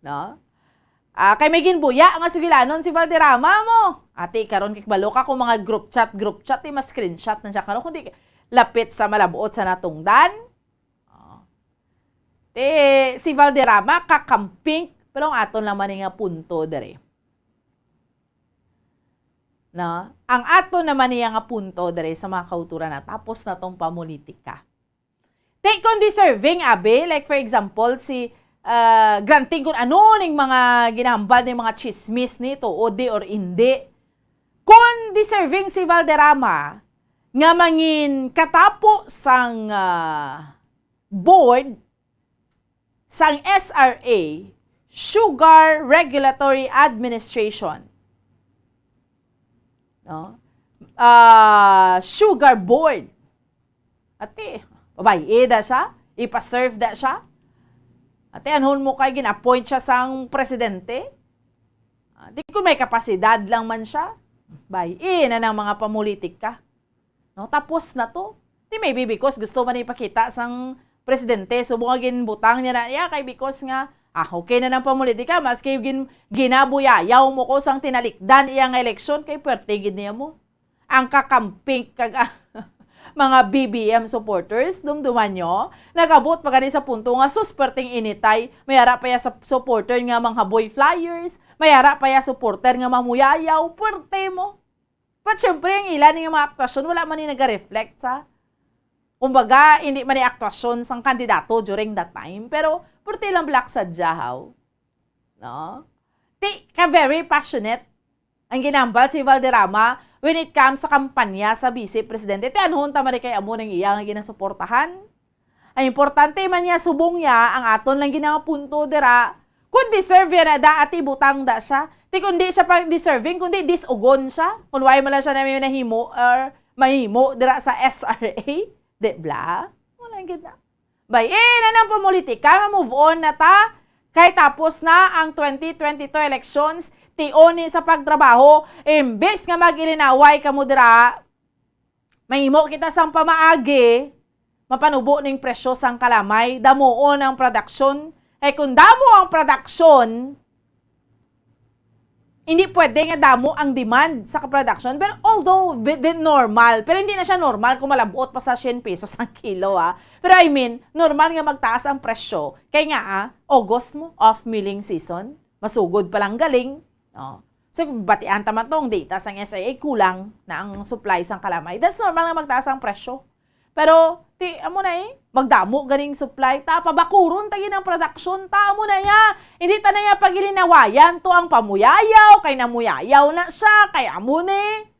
no? Ah, kay may ginbuya nga sugilanon si Valderrama mo. Ati, karon kay balo ka kung mga group chat, group chat, di mas screenshot na siya karon, kundi lapit sa malabot sa natungdan. Oh. Ti, si Valderrama, kakamping, pero ang aton naman nga punto dere. No? Ang ato naman niya nga punto dere sa mga kauturan na tapos na tong pamulitika. Ti, kung deserving, abi, like for example, si, ah, granting kung ano ning mga ginahambal ning mga chismis ni, tuod di or indi. Kung deserving si Valderrama nga mangin katapo sang, ah, board sang S R A, Sugar Regulatory Administration, no? Ah, Sugar Board. Ati, babay-i da siya, ipa-serve da siya. Ati, anhon mo kay gin-appoint siya sang presidente? Ah, di kung may kapasidad lang man siya, bay-i na nang mga pamulitika. No, tapos na to. Di maybe because gusto man ipakita sang presidente, subong nga ginbutang niya na iya kay because nga, ah, okay na nang pamulitika, maski gin-, ginabuyayaw mo ko sang tinalikdan iya nga eleksyon, kay pwerte gid niya mo. Ang kakamping kag, ah, mga B B M supporters, dumduman nyo, nag-abot pa gani sa punto nga sus, perting initay, may ara pa ya sa supporter nga mga boy flyers, may ara pa ya supporter nga mamuyayaw, pwerte mo. But syempre, ang ila ni nga mga aktwasyon, wala man ni naga-reflect sa, kumbaga, hindi man ni aktwasyon sang kandidato during that time. Pero, pwerte lang black sa jahaw. No? Ti, ka very passionate ang ginambal si Valderrama when it comes sa kampanya sa vice presidente. Ti, anhon ta man kay amo nang iya nga ginasuportahan? Ang importante man niya, subong niya, ang aton lang ginapunto dira, kung deserve niya na da, ati, butang da siya. Ti, kung di siya pa deserving, kung di, dis-ugon siya. Kung why man lang siya na may nahimo or mahimo dira sa S R A, di bla? Wala gid na. Bay, eh, na nang pamulitika, ma-move on na ta. Kay tapos na ang twenty twenty-two elections, tion ni sa pagtrabaho, imbes nga mag-ilinaway kamo dira, mahimo kita sang pamaagi, mapanubo ning presyo sang kalamay, damuon ang production. Kay kung damo ang production, hindi pwede nga damo ang demand sa production. Pero although, bi-, di normal, pero hindi na siya normal kung malabot pa sa siyam pesos ang kilo, ah. Pero I mean, normal nga magtaas ang presyo. Kay nga, ah, August mo, off milling season, masugod pa lang galing. Oh. So, batian ta man tong data sang S I A, kulang na ang supply sang kalamay. That's normal nga magtaas ang presyo. Pero, ti, amo na eh, magdamo ganing supply ta, pabakuron ta gid ang production ta, amo na ya. Hindi ta na ya pagilinawayan to ang pamuyayaw, kay namuyayaw na siya, kay amo ni.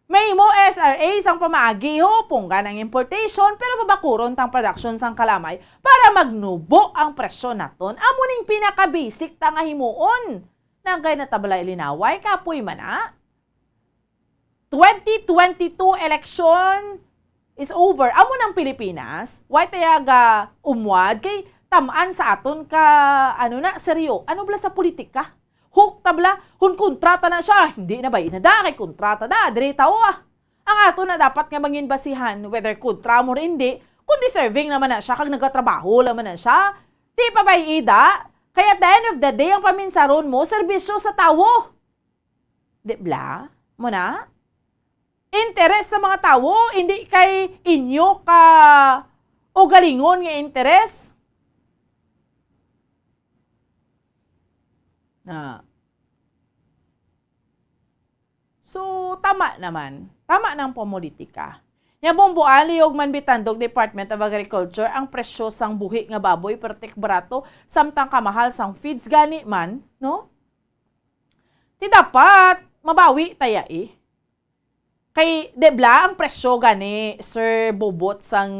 May mo S R A sang pamaagi, ho, punggan ang importation, pero pabakuron tang production sang kalamay para magnubo ang presyo naton. Amo ning pinaka-basic ta nga himuon. Nagay na ta bala ilinaway, kapoy man na. Twenty twenty-two election is over. Amo nang Pilipinas, way ta ya ga umwad kay tam-an sa aton ka, ano na, seryo. Ano bala sa politika? Hook ta bala, kon kontra ta na siya, hindi na ba inada kay kontra ta na, diri tawo ah. Ang ato na dapat nga mangin basihan, whether kontra mo or hindi, kung deserving naman na siya, kag nagatrabaho naman na siya, di pa ba iida? Kay at the end of the day, ang paminsaron mo, serbisyo sa tawo. Di bla? Mo na? Interes sa mga tawo, hindi kay inyo ka ugalingon nga interes. Na. So, tama naman. Tama nang pamolitika. Nya, Bombo, ah, liyog man bitandog Department of Agriculture ang presyo sang buhi nga baboy, pertik barato, samtang kamahal sang feeds gani man, no? Ti dapat, mabawi ta ya eh. Kay, di bla, ang presyo gani, Sir Bobot, sang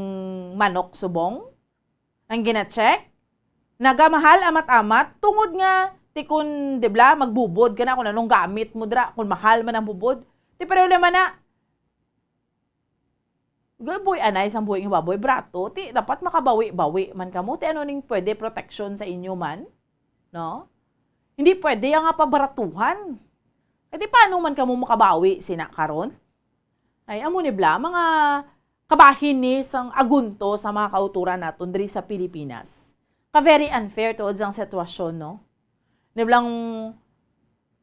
manok subong? Ang gina-check? Nagamahal amat-amat, tungod nga, ti kun, di bla, magbubod ka na kung anong gamit mo dra, kung mahal man ang bubod. Ti problema na, Gaboy anay sang buhi nga baboy, brato, ti dapat makabawi-bawi man kamo, ti ano ning pwede proteksyon sa inyo man? No? Hindi pwede ang nga pabaratuhan. Kay di paano man kamo makabawi sina karon? Ay, amo ni bla, mga kabahin ni sang agunto sa mga kauturan naton diri sa Pilipinas. Ka very unfair tuod sang sitwasyon, no? Ni blang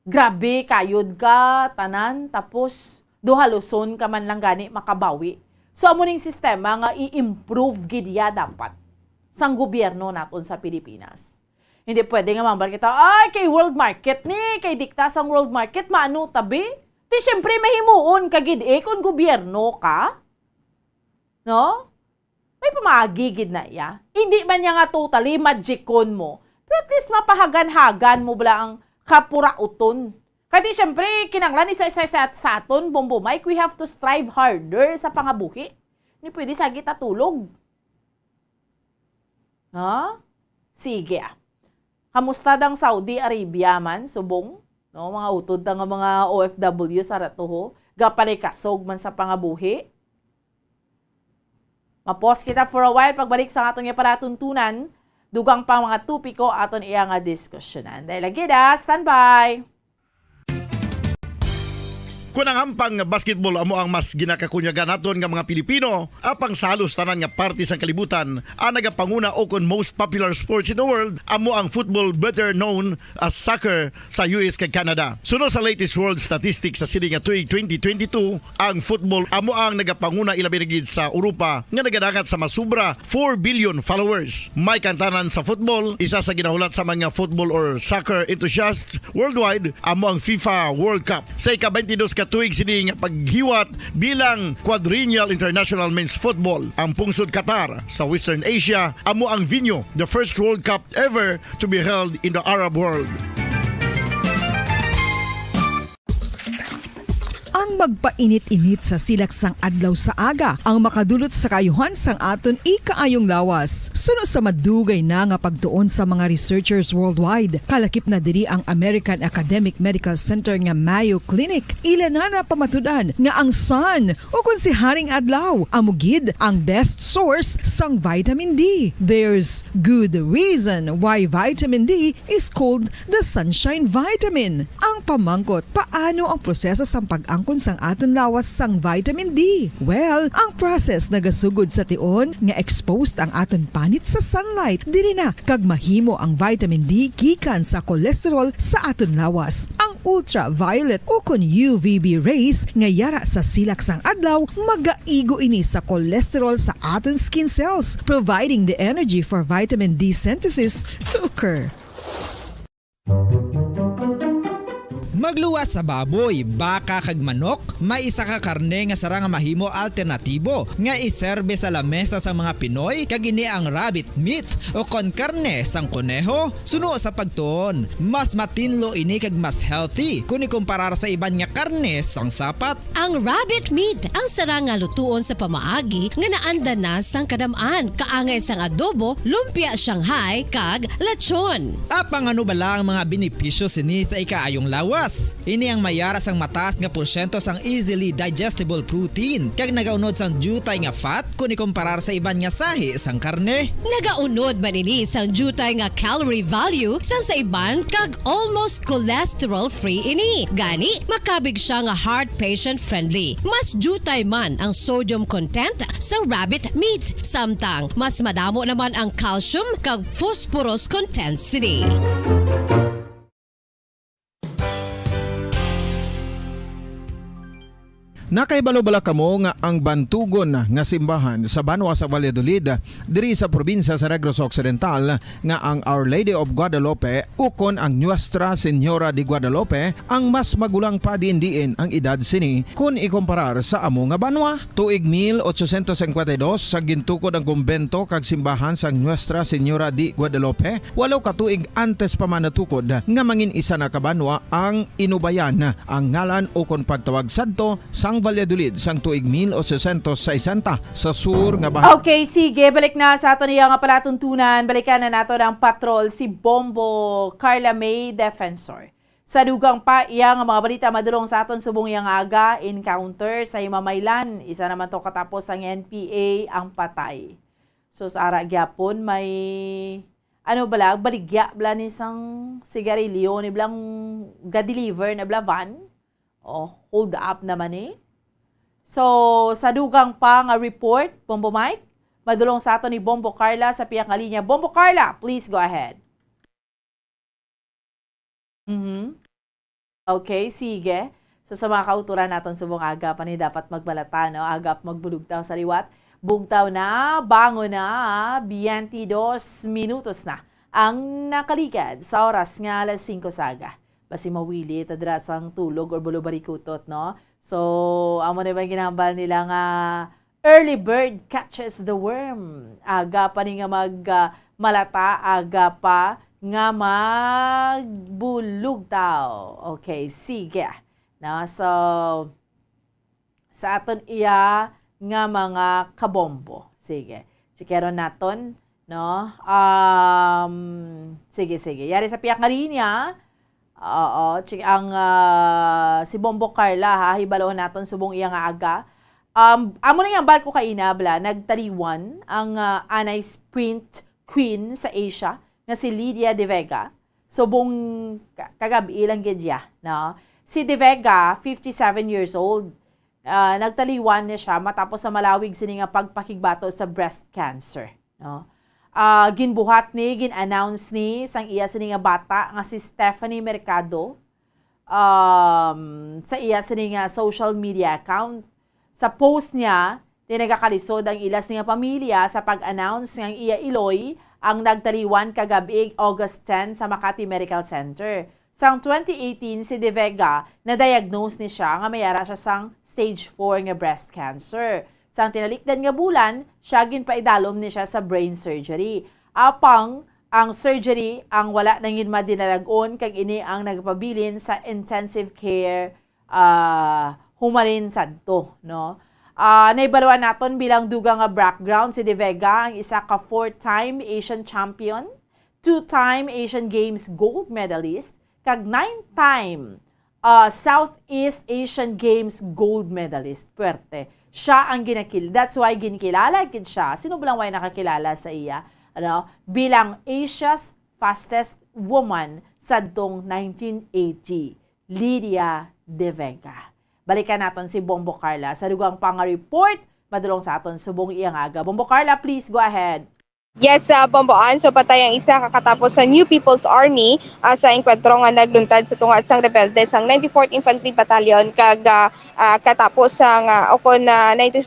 grabe, kayod ka, tanan, tapos duhaluson ka man lang gani makabawi. So, amo ning sistema nga i-improve gid ya dapat sang gobyerno naton sa Pilipinas. Hindi pwede nga mambal kita, "Ay, kay world market ni, kay dikta sang world market, maano tabi?" Ti, siyempre, mahimuon ka gid eh kung gobyerno ka. No? May pamaagi gid na iya. Hindi man niya nga totally magicon mo, pero at least mapahagan-hagan mo bala ang kapurauton. Kay di, siyempre, kinanglan ni sa, sa, sa, sa aton, Bombo Mike, we have to strive harder sa pangabuhi. Ni pwede sa kita tulog. Ha? Sige, ah. Kamusta dang Saudi Arabia man, subong? No, mga utod ta nga mga O F W sa ratuho, gapalikasog man sa pangabuhi. Mapos kita for a while, pagbalik sa aton nga palatuntunan, dugang pang mga topiko aton iya nga diskusyonan. Dahil lagi da, standby! Kon ang hampang nga basketball amo ang mas ginakakunyagan naton nga mga Pilipino, apang sa halos tanan nga parte sang kalibutan, ang nagapanguna o kon most popular sports in the world amo ang football, better known as soccer, sa U S kag Canada. Suno sa latest world statistics sa sini nga tuig twenty twenty-two, ang football amo ang nagapanguna, ilabi na gid sa Europa, nga nagadangat sa masubra four billion followers. May kantanan sa football, isa sa ginahulat sa mga football or soccer enthusiasts worldwide amo ang FIFA World Cup. Sa ika-twenty-dos ka tuig sini nga paghiwat bilang Quadrennial International Men's Football, ang pungsod Qatar sa Western Asia amo ang venue, the first World Cup ever to be held in the Arab world. Ang magpainit-init sa silak sang adlaw sa aga ang makadulot sa kaayuhan sang aton ikaayong lawas. Suno sa madugay na nga pagtuon sa mga researchers worldwide, kalakip na diri ang American Academic Medical Center nga Mayo Clinic. Ila na napamatud-an nga ang sun, o kon si Haring Adlaw, amo gid ang best source sang vitamin D. There's good reason why vitamin D is called the sunshine vitamin. Ang pamangkot, paano ang proseso sang pag-angkon sang aton lawas sang vitamin D? Well, ang process nagasugod sa tion nga exposed ang aton panit sa sunlight. Diri na kag mahimo ang vitamin D gikan sa cholesterol sa aton lawas. Ang ultraviolet o kon U V B rays nga yara sa silak sang adlaw magaigo ini sa cholesterol sa aton skin cells, providing the energy for vitamin D synthesis to occur. Pagluwas sa baboy, baka kag manok, may isa ka karne nga sarang nga mahimo alternatibo nga iserbe sa lamesa sa mga Pinoy, kag ini ang rabbit meat, o kon karne sang koneho. Suno sa pagtuon, mas matinlo ini kag mas healthy kon ikumparar sa iban nga karne sang sapat. Ang rabbit meat ang sarang nga lutuon sa pamaagi nga naanda na sang kadam-an, kaangay sang adobo, lumpia Shanghai, kag lechon. Apang ano bala ang mga benepisyo sini sa ikaayong lawas? Ini ang may ara sang mataas nga porsyento sang easily digestible protein, kag nagaunod sang diutay nga fat kon ikumparar sa iban nga sahi sang karne. Nagaunod man ini sang diutay nga calorie value sang sa iban, kag almost cholesterol-free ini. Gani, makabig siya nga heart patient-friendly. Mas diutay man ang sodium content sa rabbit meat, samtang mas madamo naman ang calcium kag phosphorus content sini. Nakahibalo bala kamo nga ang bantugon nga simbahan sa banwa sa Valladolid, diri sa probinsya sa Negros Occidental, nga ang Our Lady of Guadalupe ukon ang Nuestra Señora de Guadalupe ang mas magulang pa diin-diin ang edad sini kon ikumparar sa amo nga banwa? Tuig mil ochocientos cincuenta y dos, sa gintukod ang kumbento kag simbahan sang Nuestra Señora de Guadalupe, walo ka tuig antes pa man natukod nga mangin isa na ka banwa ang inubayan ang ngalan ukon pagtawag sadto sang Valladolid sang tuig mil ochocientos sesenta sa sur nga bahag. Okay, sige, balik na sa aton iya nga palatuntunan. Balikan na nato ang patrol si Bombo Carla May Defensor. Sa dugang pa iya nga mga balita madulong sa aton subong iya nga aga, encounter sa Himamaylan. Isa naman to katapos ang N P A ang patay. So, sa ara gyapon, may, ano bala, baligya bala ni sang sigarilyo ni blang ga-deliver na bala van. Oh, hold up naman eh. So, sa dugang pa nga report, Bombo Mike, madulong sa aton ni Bombo Carla sa pihak nga linya. Bombo Carla, please go ahead. Mhm. Okay, sige. So, sa mga kauturan naton subong aga pa ni dapat magbalata, no? Aga pa magbulugtaw sa liwat. Bugtaw na, bangon na, biyente dos minutos na ang nakaligad sa oras nga alas singko sa aga. Basi mawili ta dira sang tulog or bulo barikutot, no? So, amo na bang ginahambal nila nga early bird catches the worm. Aga pa ni nga mag, ah, malata, aga pa nga magbulugtaw. Okay, sige. Na, so, sa aton iya nga mga kabombo. Sige. Sikeron naton, no? Um, sige, sige. Yari sa piyak nga linya. Oo, chi-, ang, ah, si Bombo Carla, ha, hibaloon naton subong iya nga aga. Um, amo na nga hambal ko kaina, bala, nagtaliwan ang, ah, anay sprint queen sa Asia nga si Lydia De Vega. Subong ka-, kagab-i lang gid iya, no? Si De Vega, fifty-seven years old, ah, nagtaliwan na siya matapos sa malawig sini nga pagpakigbato sa breast cancer, no? Ah, ginbuhat ni, gin-announce ni sang iya sini nga bata nga si Stephanie Mercado, um, sa iya sini nga social media account. Sa post niya, tinagakalisod ang ila sini nga pamilya sa pag-announce nga ang iya iloy ang nagtaliwan kagab-i, August ten, sa Makati Medical Center. Sang twenty eighteen, si De Vega, na-diagnose ni siya nga may ara siya sang stage four nga breast cancer. Sang tinalikdan nga bulan, siya ginpaidalom ni siya sa brain surgery. Apang ang surgery ang wala na gid madinalag-on, kag ini ang nagapabilin sa intensive care, ah, humalin sadto, no? Ah, naibaluan naton bilang dugang nga background si De Vega, ang isa ka four-time Asian champion, two-time Asian Games gold medalist, kag nine-time, ah, Southeast Asian Games gold medalist. Puwerte. Siya ang ginakil-, that's why ginkilala gid siya. Sino ba lang way nakakilala sa iya? Ano? Bilang Asia's fastest woman sadtong nineteen eighty, Lydia De Vega. Balikan naton si Bombo Carla sa dugang pa nga report madulong sa aton subong iya nga aga. Bombo Carla, please go ahead. Yes, ah, Bombo Ann. So, patay ang isa ka katapos sa New People's Army, ah, sa engkwentro nga nagluntad sa tunga sang rebelde sang ninety-fourth Infantry Battalion kag, ah, ah, katapos sang, ah, o kon, ah, ninety,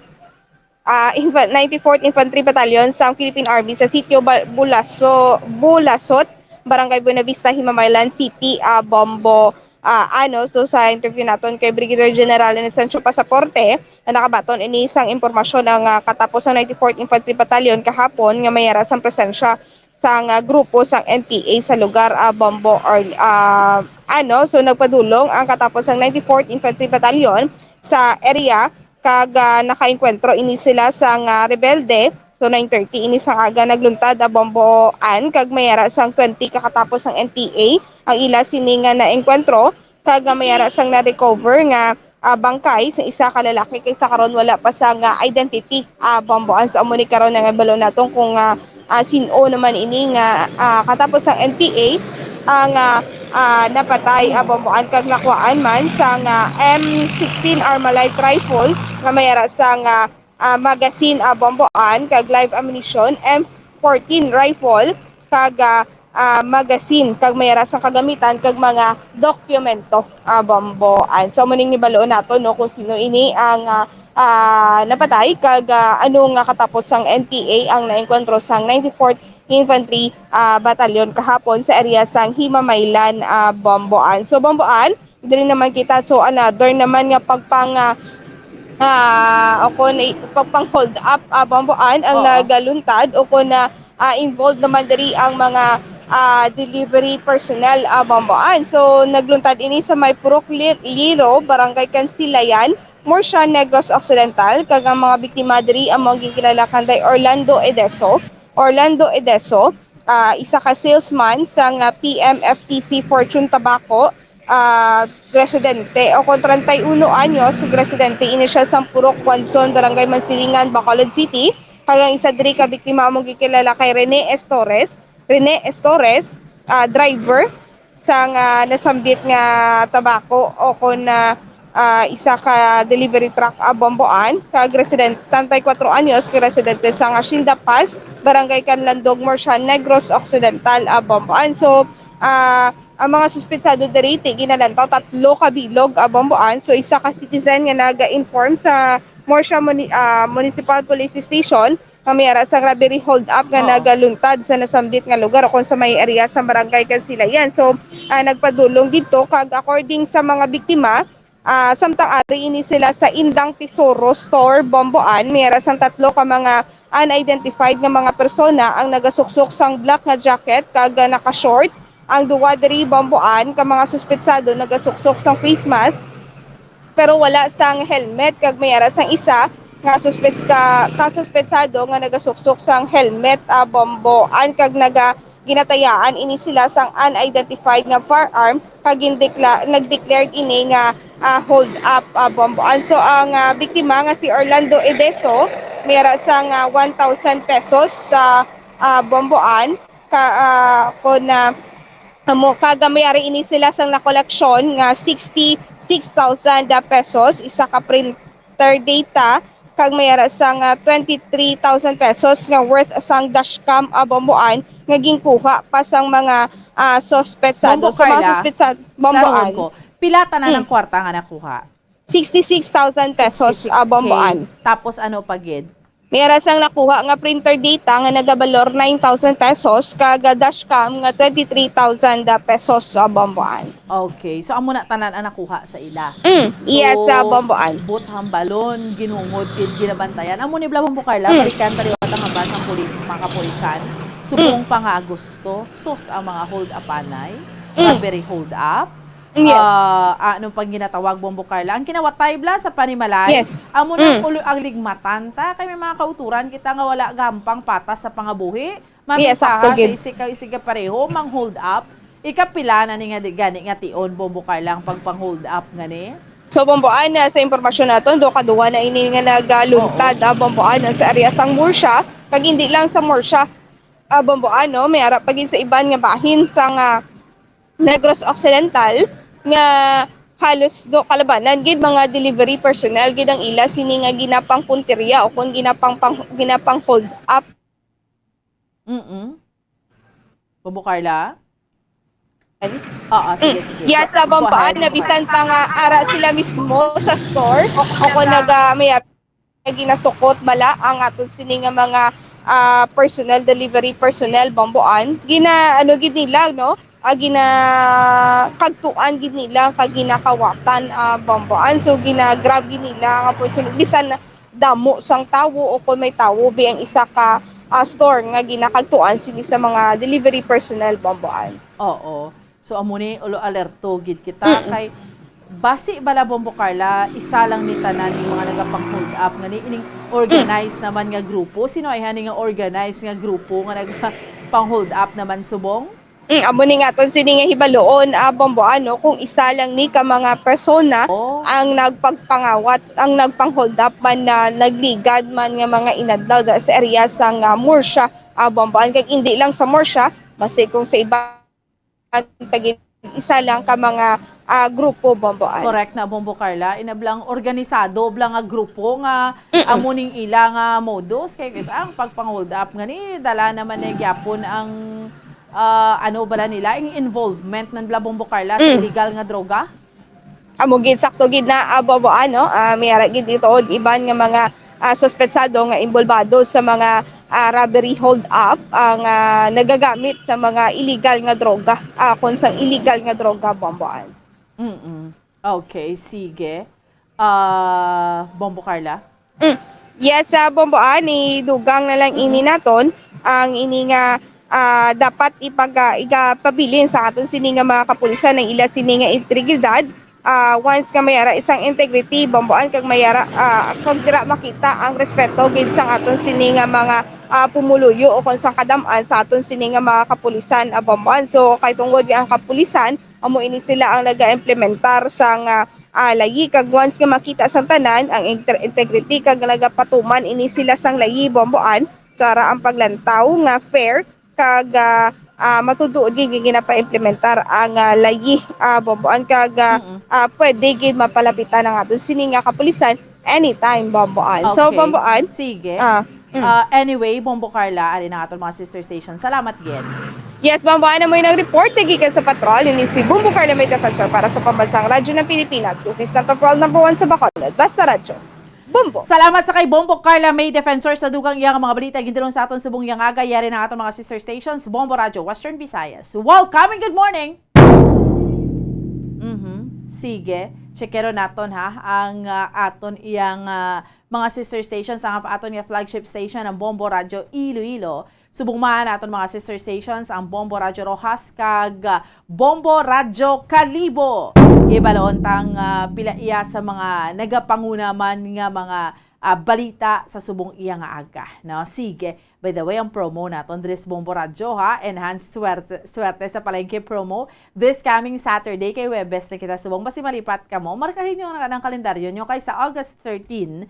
ah, Infa-, ninety-fourth Infantry Battalion sang Philippine Army sa Sitio Ba-, Bulaso-, Bulasot, Barangay Buenavista, Himamaylan City, ah, Bombo Ah, ano, so sa interview naton kay Brigadier General Inocencio Pasaporte, na nakabaton ini sang impormasyon ang, ah, katapos ang ninety-fourth Infantry Battalion kahapon nga may ara sang presensya sang, ah, grupo sang N P A sa lugar, ah, Bombo or, ah, ano, so nagpadulong ang katapos ang ninety-fourth Infantry Battalion sa area kag, ah, nakaengkwentro ini sila sang, ah, rebelde. So, nine thirty ini sang aga nagluntad ang bomboan kag may ara sang twenty ka katapos ang N P A ang ila sini nga naengkwentro kag, ah, may ara sang na-recover nga, ah, bangkay sa isa ka lalaki kay sa karon wala pa sang, ah, identity, ah, bomboan. So, amo ni karon nga ibalo naton kung, ah, ah, sin-o naman ini nga, ah, katapos ang N P A ang, ah, ah, napatay, ah, bomboan kag nakuhaan man sang, ah, M sixteen Armalite rifle nga may ara sang, ah, ah, magazine, ah, bomboan kag live ammunition, M fourteen rifle kag, ah, ah, magazine kag may ara sang kagamitan kag mga dokumento, ah, bomboan. So, amo ning hibaluon nato, no, kung sino ini ang, ah, ah, napatay kag, ah, ano nga katapos sang N P A ang naengkwentro sang ninety-fourth Infantry, ah, Battalion kahapon sa area sang Himamaylan, ah, Bomboan. So, Bomboan, diri naman kita. So, another naman nga pagpang, ah, ah, o kon i-, pagpang hold up, ah, Bomboan ang Oo. nagaluntad o kon na, ah, involved naman diri ang mga, ah, delivery personnel, ah, Bomboan. So, nagluntad ini sa may Purok Li-, Liro, Barangay Kansilayan, Murcia, Negros Occidental, kag ang mga biktima diri amo ang ginkilala kanday Orlando Edeso, Orlando Edeso, ah, isa ka salesman sang, ah, P M F T C Fortune Tabaco, ah, residente, o kon treinta y uno anyos, residente ini siya sang Purok Quanzon, Barangay Mansilingan, Bacolod City, kag ang isa diri ka biktima amo gikilala kay Rene Estores, Rene Estores, ah, driver sang, ah, nasambit nga tabako o kon, ah, ah, isa ka delivery truck, ah, Bomboan, kag residente, treinta y cuatro anyos, kag residente sang Hacienda Paz, Barangay Canlandog, Murcia, Negros Occidental, ah, Bomboan. So, ah, ang mga suspetsado diri, ti-, ginalantaw tatlo ka bilog, ah, Bomboan. So, isa ka citizen nga naga-inform sa Murcia Muni-, ah, Municipal Police Station nga may ara sang robbery hold up nga Oo. nagaluntad sa nasambit nga lugar o kon sa may area sa Barangay Kansilayan. So, ah, nagpadulong didto kag according sa mga biktima, ah, samtang ari ini sila sa Indang Tesoro Store, Bomboan, may ara sang tatlo ka mga unidentified nga mga persona ang nagasuksok sang black nga jacket kag, ah, naka-short. Ang duwa diri, Bomboan, ka mga suspetsado nagasuksok sang face mask pero wala sang helmet kag may ara sang isa nga suspet-, ka, kasuspetsado nga nagasuksok sang helmet, ah, Bomboan kag naga-, ginatayaan ini sila sang unidentified nga firearm kag gindekla-, nag-declared ini nga, ah, hold up, ah, Bomboan. So, ang, ah, biktima nga si Orlando Edeso, may ara sang, ah, one thousand pesos sa, ah, Bomboan. Ka, ah, kon, ah, amo, kag may ari ini sila sang nakoleksyon nga sixty-six thousand pesos, isa ka printer data, kag may ara sang, ah, twenty-three thousand pesos nga worth sang dashcam, ah, Bomboan nga ginkuha pa sang mga, ah, suspetsado. Bombo Sa mga Carla, suspetsado, Bomboan. Klarohon ko, pila tanan ang Hmm. kwarta nga nakuha? Sixty-six thousand pesos, Sixty-six K. ah, Bomboan. Tapos ano pa gid? May ara sang nakuha nga printer data nga nagabalor nine thousand pesos kag dashcam nga twenty-three thousand pesos sa Bomboan. Okay. So, amo na tanan ang nakuha sa ila. Mm, yes, So, sa Bomboan. But hambalon, ginhungod, gin-, ginabantayan. Amo ni bla, Bombo Carla, Mm. balikan ta liwat ang habas sang pulis, mga kapulisan. Subong Mm. pa nga Agosto, sus, ang mga hold up anay. Mm. Robbery hold up. Yes. Ah, ah, anong pang ginatawag, Bombo Carla? Ang kinawatay bla sa panimalay, Yes. amo na Mm. ulo ang ligmatan ta, kay may mga kauturan kita nga wala gampang patas sa pangabuhi. Yes, sakto Mamintaha sa gid. isig ka, isig ka pareho, mang hold up. Ikapila na ni nga di gani nga tion, Bombo Carla, ang pagpang hold up ngani? So, Bombo, ana, sa impormasyon naton, do kaduha na ini nga nagaluntad, Oo. ah, Bombo, ana, sa area sang Murcia, kag hindi lang sa Murcia, ah, Bombo, ano, may ara pa gid sa iban nga bahin sa nga Negros Occidental nga halos do kalabanan gid mga delivery personnel gid ang ila sini nga ginapangpuntirya o kon ginapang, pang, ginapang hold up. Mm-mm. Bombo Carla? Ay. Oo, sige, Mm. sige. Yes, Go, sa go ahead, Bomboan, go na ahead. bisan pa nga ara sila mismo sa store, o, o kung naga, may nga ginasukot bala ang aton sini nga mga, ah, personnel, delivery personnel, Bomboan. Gina-, ano gid nila, no? ah, ginakagtuan gid nila kag ginakawatan, ah, Bombo Ann. So gina-grab gid nila ang opportunity, bisan damo sang tawo o kung may tawo bi ang isa ka, ah, store nga ginakagtuan sini sa mga delivery personnel, Bombo Ann. Oo. So, amo ni, ulo alerto gid kita. Mm-mm. Kay basi bala, Bombo Carla, isa lang ni tanan yung mga nagapang-hold up nga ni ining organized naman nga grupo. Sino ay hani nga organized nga grupo nga nagapang-hold up naman subong? Mm, amo ni nga aton sini nga hibaloon, ah, Bombo, ano, kung isa lang ni ka mga persona Oh. ang nagpagpangawat, ang nagpang-hold up man na nagligad man nga mga inadlaw da sa area sang, ah, Murcia, ah, Bombo, Ann, kag hindi lang sa Murcia, basi kung sa iba, isa lang ka mga, ah, grupo, Bombo, Ann. Correct na, Bombo Carla. Inablang organisado bala nga grupo nga Mm-mm. amo ning ila nga modus. Kay, kis-, ang pagpang-hold up nga ni, dala naman ni gyapon ang, ah, ano bala nila, ang involvement man bala, Bombo Carla, sa Mm. illegal nga droga? Amo gid, sakto gid na, ah, Bombo, ano, ah, may ara gid dito og iban nga mga, ah, suspetsado nga involbado sa mga, ah, robbery hold up, ah, nga nagagamit sa mga illegal nga droga, ah, kon sang illegal nga droga, Bombo, Ann. Mm-mm. Okay, sige. Ah, Bombo Carla? Mm. Yes, ah, Bombo, ah, ni dugang na lang ini Mm-hmm. naton ang ini nga, ah, dapat ipag-, ah, igapabilin sa aton sini nga mga kapulisan ang ila sini nga integridad. Ah, once nga may ara isang integrity, Bombo, Ann, kag may ara, ah, kag dira makita ang respeto gid sang aton sini nga mga, ah, pumuluyo o kung sang kadam-an sa aton sini nga mga kapulisan, ah, Bombo, Ann. So, kay tungod nga ang kapulisan, amo ini sila ang naga-implementar sang, ah, ah, layi, kag once nga makita sang tanan ang inter-, integrity kag nagapatuman ini sila sang layi, Bombo, Ann, so ara ang paglantaw nga fair kag, ah, ah, matuod gid nga ginapaimplementar ang, ah, layi, ah, Bombo, Ann, kag, ah, Mm-mm. ah, pwede gid mapalapitan ang aton sini nga kapulisan anytime, Bombo, Ann. So, Okay. Bombo, Ann, Sige. ah, Mm. Ah, anyway, Bombo Carla, ari na aton mga sister station. Salamat gid. Yes, Bombo, Ann, amo yung nag-report gikan sa patrol. Ini si Bombo Carla May Defensor para sa Pambansang Radyo ng Pilipinas, consistent of world number one sa Bacolod. Basta Radyo. Bombo. Salamat sa kay Bombo Carla May Defensor sa dugang iya nga mga balita. Gindulong sa aton subong iya nga aga. Yari na aton mga sister stations, Bombo Radyo, Western Visayas. Welcome and good morning! Mhm. Sige. Checkero naton, ha, ang, ah, aton iyang, ah, mga sister stations, ang aton nga flagship station, ang Bombo Radyo Iloilo. Subong man aton mga sister stations, ang Bombo Radyo Roxas kag, ah, Bombo Radyo Kalibo. Ibaloon tang, ah, pila iya sa mga nagapanguna man nga mga, ah, balita sa subong iya nga aga, no? Sige. By the way, ang promo naton diri sa Bombo Radyo, ha, enhanced swerte, swerte sa palengke promo this coming Saturday, kay Huwebes na kita subong. Basi malipat kamo, markahin nyo ang, ang kalendaryo nyo kay sa August thirteen,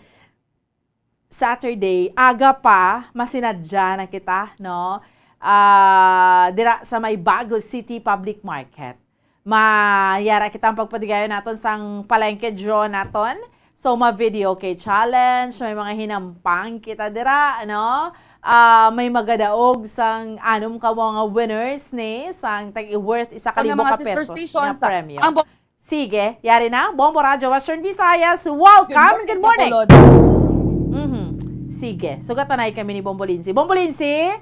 Saturday, aga pa, masinadya na kita, no? Ah, dira sa may Bago City Public Market. Mayara kita ang pagpadigayon naton sang palengke draw naton. So, ma-video kay challenge, may mga hinampang kita dira, ano? Ah, may magadaog sang anom ka mga winners ni, sang tag-worth isa ka Ang libo mga ka sister pesos stations, nga premyo. Ang bo- Sige, yari na, Bombo Radyo Western Visayas. Welcome, good morning. Good morning, Bacolod. Mhm. Sige, sugatanay kami ni Bombo Lindsay. Bombo Lindsay?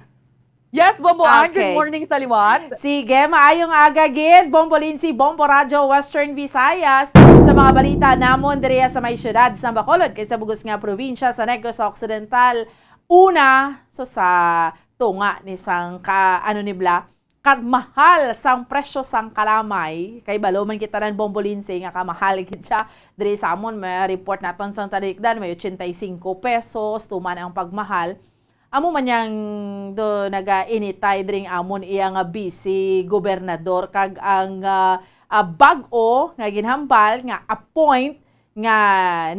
Yes, Bombo Ann. Good Okay. morning sa liwat. Sige, maayong aga gid, Bombo Lindsay, Bombo Radyo Western Visayas. Sa mga balita namon diriya sa may siyudad sa Bacolod, kay sa bugos nga probinsya sa Negros Occidental, una, so sa tunga ni sang ka, ano ni bala, kamahal sang presyo sang kalamay, kay balo man kita nan, Bombo Lindsay, nga kamahal gid siya. Diri sa amon, may report naton sang talikdan, may ochenta y cinco pesos, tuman ang pagmahal. Amo man yang do nagainitay dring amon iya nga vice gobernador kag ang, ah, ah, bag-o nga ginhambal nga appoint nga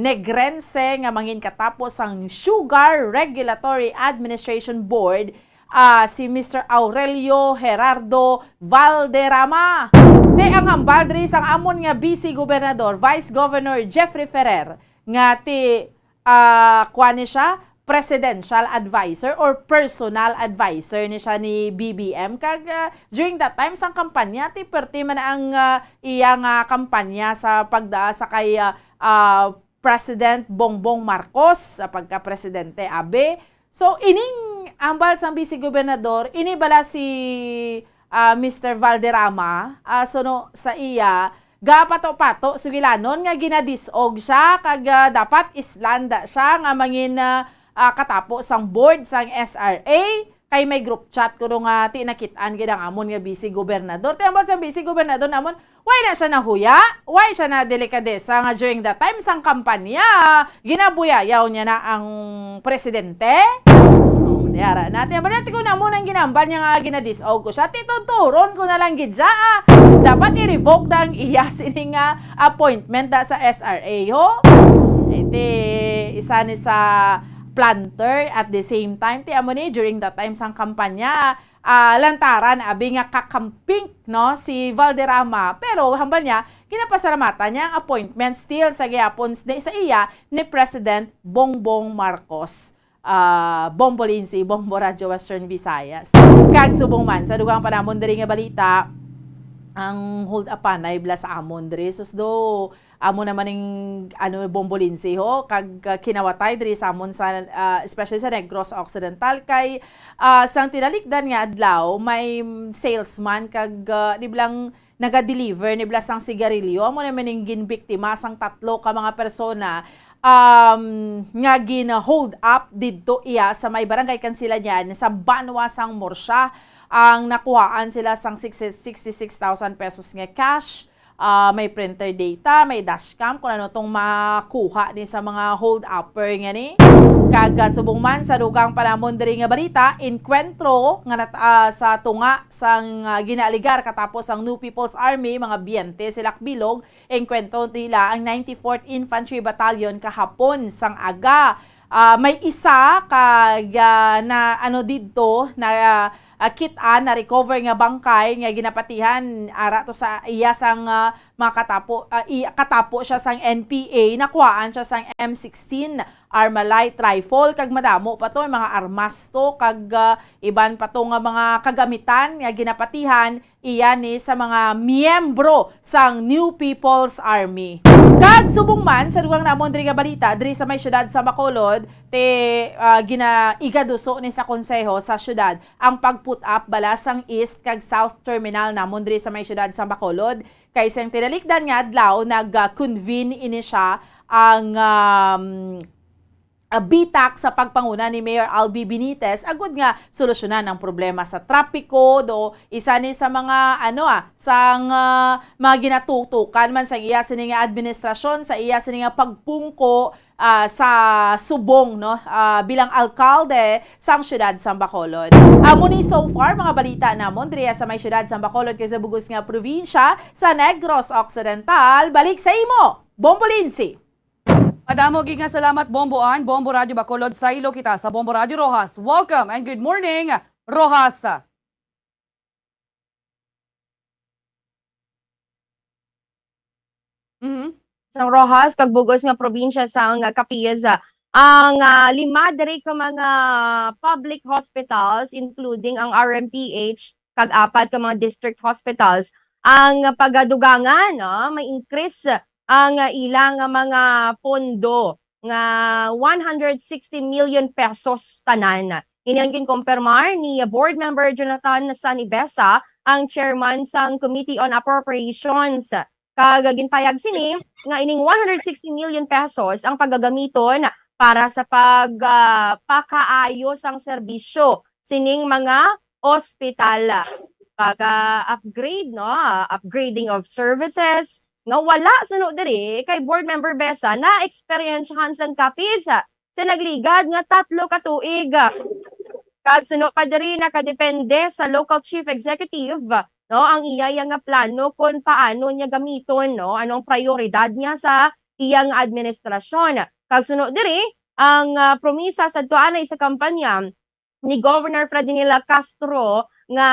Negrense nga mangin katapo sang Sugar Regulatory Administration Board, ah, si Mister Aurelio Gerardo Valderrama. Te ang hambal diri sang amon nga vice gobernador, Vice Governor Jeffrey Ferrer, nga ti, ah, kuan ni siya, presidential advisor or personal advisor ni siya ni B B M. Kag, ah, during that time, sang kampanya, ti perti man ang, ah, iya nga kampanya sa pagdaa sa kay, ah, ah, President Bongbong Marcos sa pagka-presidente, abi. So, ining hambal sang vice gobernador, ini bala si, ah, Mister Valderrama, ah, suno sa iya, gapato-pato sugilanon nga ginadis-og siya kag, ah, dapat islanda siya nga mangin, ah, ah, katapo sang board sang S R A, kay may group chat kuno nga ti nakit-an gid ang amon nga vice gobernador. Ti ambal sang vice gobernador namon, why na siya nahuya? Why siya na delikadesa nga during the time sang kampanya, ginabuyayaw niya na ang presidente? Oh, diara na. Ti ambal niya, ti ko namon ang ginambal niya nga ginadis-og ko siya. Ti tuturon ko na lang gid siya, ah. Dapat i-revoke na ang iya sini nga appointment da sa S R A, ho? Iti isa ni sa planter at the same time. Ti amo ni, during that time sang kampanya, ah, lantaran abi nga kakamping, no, si Valderrama. Pero hambal niya, ginapasalamatan niya ang appointment still sa gihapon s-, sa iya ni President Bongbong Marcos. Ah, Bombo Lindsay, Bombo Radyo Western Visayas. Kag subong man, sa dugang panamon diri nga balita, ang hold up panay bala sa amon diri. Sus do, amo naman ning, ano, Bombo Lindsay, ho, kag, ah, kinawatay diri sa amon sa, ah, especially sa Negros Occidental, kay, ah, sang tinalikdan nga adlaw, may salesman kag, ah, di bala nga naga-deliver ni bala sang sigarilyo. Amo naman ning ginbiktima sang tatlo ka mga persona, um, nga gin-hold up didto iya sa may Barangay Kansilanyan sa banwa sang Murcia. Ang nakuhaan sila sang sixty, sixty-six thousand pesos nga cash, ah, may printer data, may dashcam, kung ano tong makuha ni sa mga hold-upper nga ni. Kag, ah, subong man sa dugang panamon diri nga balita, enkwentro nga nat-, ah, sa tunga sang, ah, ginaaligar katapos ang New People's Army, mga biyente sa Ilocos, enkwentro nila ang ninety-fourth Infantry Battalion kahapon sang aga. Ah, may isa ka, ah, na, ano, didto na, ah, ah, kit-an, na-recover nga bangkay nga ginapatihan ara to sa iya sang, ah, mga katapo, ah, i-, katapo siya sang N P A, nakuhaan siya sang M sixteen Armalite rifle kag madamo pa to, mga armas to kag, ah, iban pa to nga mga kagamitan nga ginapatihan iya ni sa mga miyembro sang New People's Army. Kag subong man sa dugang namon diri nga balita, diri sa may siyudad sa Bacolod, ti, ah, ginaigaduso ni sa konseho sa siyudad ang pag-put up bala sang East kag South Terminal namon diri sa may siyudad sa Bacolod. Kay sang tinalikdan nga adlaw, nag-convene ini siya ang, um, ah, bitak sa pagpanguna ni Mayor Albi Benitez agud nga solusyonan ang problema sa trapiko, do isa ni sa mga, ano, ah, sang, ah, mga ginatutukan man sang iya sini nga administrasyon, sa iya sini nga pagpungko, ah, sa subong, no, ah, bilang alkalde sang siyudad sang Bacolod. Amo ni so far mga balita namon diri sa may siyudad sang Bacolod kag sa bug-os nga probinsya sa Negros Occidental. Balik sa imo, Bombo Lindsay. Madamo gid nga salamat, Bombo Ann. Bombo Radyo Bacolod, saylo kita sa Bombo Radyo Roxas. Welcome and good morning, Roxas. Mhm. Sang Roxas kag bug-os nga probinsya sang Capiz, ang, ah, lima diri ka mga public hospitals, including ang R M P H, kag apat ka mga district hospitals, ang pagadugangan, no? May increase ang ilang mga pondo nga one hundred sixty million pesos tanan. Ini ang ginkumpirmar ni Board Member Jonathan Sanibesa, ang chairman sang Committee on Appropriations. Kag ginpayag sini nga ining one hundred sixty million pesos ang pagagamiton para sa pag, ah, pakaayo sang serbisyo sining mga ospital. Pag, ah, upgrade, no? Ah, upgrading of services, nga wala suno diri kay board member Besa na-experiensyahan sang Capiz sa nagligad nga tatlo ka tuig. Kag suno pa diri, nakadepende sa local chief executive, no, ang iya, iya nga plano kung paano niya gamiton, no, anong prioridad niya sa iya nga administrasyon. Kag suno diri, ang, ah, promisa sa tuanay sa kampanya ni Governor Fredinela Castro nga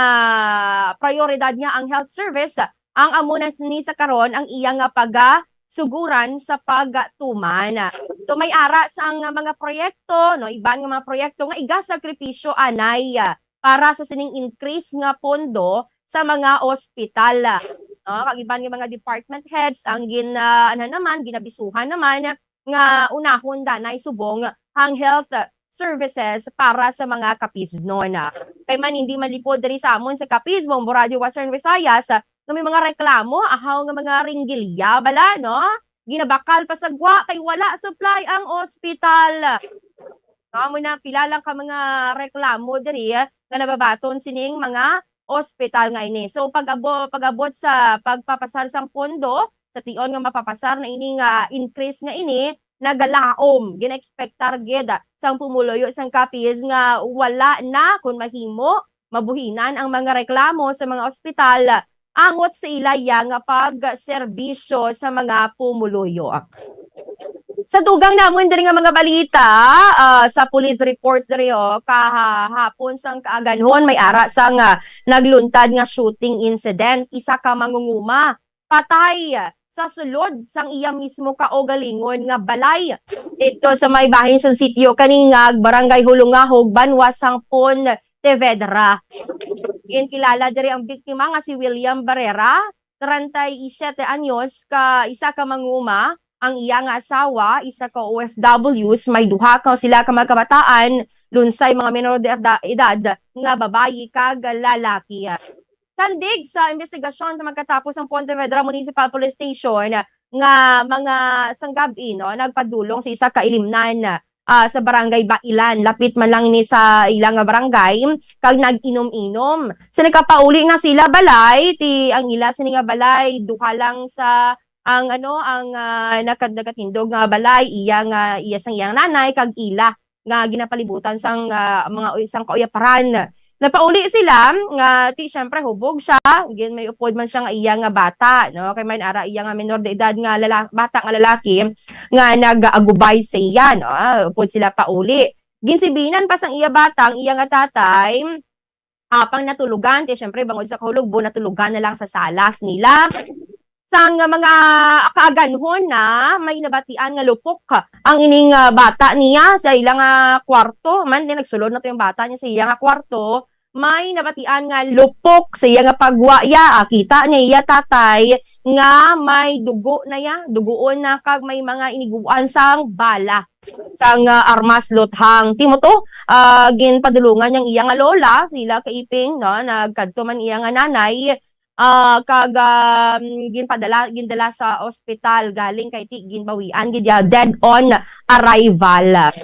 prioridad niya ang health service, ang amo na ni sa karon ang iya nga pagasuguran sa pagtuman. So, may ara sang mga proyekto, no, iban nga mga proyekto nga igasakripisyo anay, ah, para sa sining increase nga pondo sa mga ospital, no, kag iban nga mga department heads ang gin-, ah, ano naman, ginabisuhan naman nga unahon danay subong ang health services para sa mga Capiznon. Kay man hindi malipod diri sa amon sa Capiz, Bombo Radio Western Visayas, ah, nga may mga reklamo, ahaw nga mga ringgilya bala, no? Ginabakal pa sa gwa kay wala supply ang ospital. No, amo na pila lang ka mga reklamo diri, ah, nga nababaton sining mga ospital nga ini. So, pag-abo-, pag-abot sa pagpapasar sang pondo, sa tion nga mapapasar na ini nga increase nga ini, nagalaom, gina-expectar gid sang pumuluyo sang Capiz nga wala na, kun mahimo, mabuhinan ang mga reklamo sa mga ospital angot sa ila iya nga pagserbisyo sa mga pumuluyo. Sa dugang namon diri nga mga balita, ah, sa police reports diri, oh, kahapon sang kaaganhon may ara sang, ah, nagluntad nga shooting incident, isa ka mangunguma patay sa sulod sang iya mismo kaugalingon nga balay didto sa may bahin sang sitio Kaningag, Barangay Hulungahog, banwa sang Pontevedra. Ginkilala diri ang biktima nga si William Barrera, treinta y siete anyos, ka isa ka manguma, ang iya nga asawa, isa ka O F Ws, may duha ka sila ka mga kabataan, lunsay mga menor de edad, edad nga babayi kag lalaki. Sandig sa investigasyon sa magkatapos ang Pontevedra Municipal Police Station nga mga sanggab-i, no, nagpadulong sa isa ka ilimnan, ah, sa barangay Bailan, lapit man lang ini sa ila nga barangay, kag nag-inom-inom. Sa nagkapauli na sila balay, ti ang ila sini nga balay duha lang sa ang ano, ang, ah, nakad-, nakatindog nga balay, iya nga, iya sang iyang nanay kag ila nga ginapalibutan sang, ah, mga uy-, sang kauyaparan. Napauli sila nga ti syempre hubog siya, gin may upod man siya nga iya nga bata, no? Kay man ara iya nga menor de edad nga lala-, bata nga lalaki nga nag-aagubay sa iya, no? Ah, upod sila pauli. Ginsibinan pa sang iya bata ang iya nga tatay, apang natulugan, kay syempre bangod sa kahulugbo, natulugan na lang sa salas nila. Sang mga kaaganhon na may nabatian nga lupok ang ining, ah, bata niya sa ila nga kwarto. Man, di nagsulod na to yung bata niya sa iya nga kwarto. May nabatian nga lupok sa iya nga pagwa ya. Ah, kita niya iya tatay nga may dugo na ya, dugoon na kag may mga iniguan sang bala sang, ah, armas luthang. Timo to, ah, ginpadulungan niyang iya nga lola, sila kaiping, no, nagkadto man iya nga nanay, ah, kag, um, ginpadala, gindala sa ospital, galing kay ti ginbawian gid ya, dead on arrival.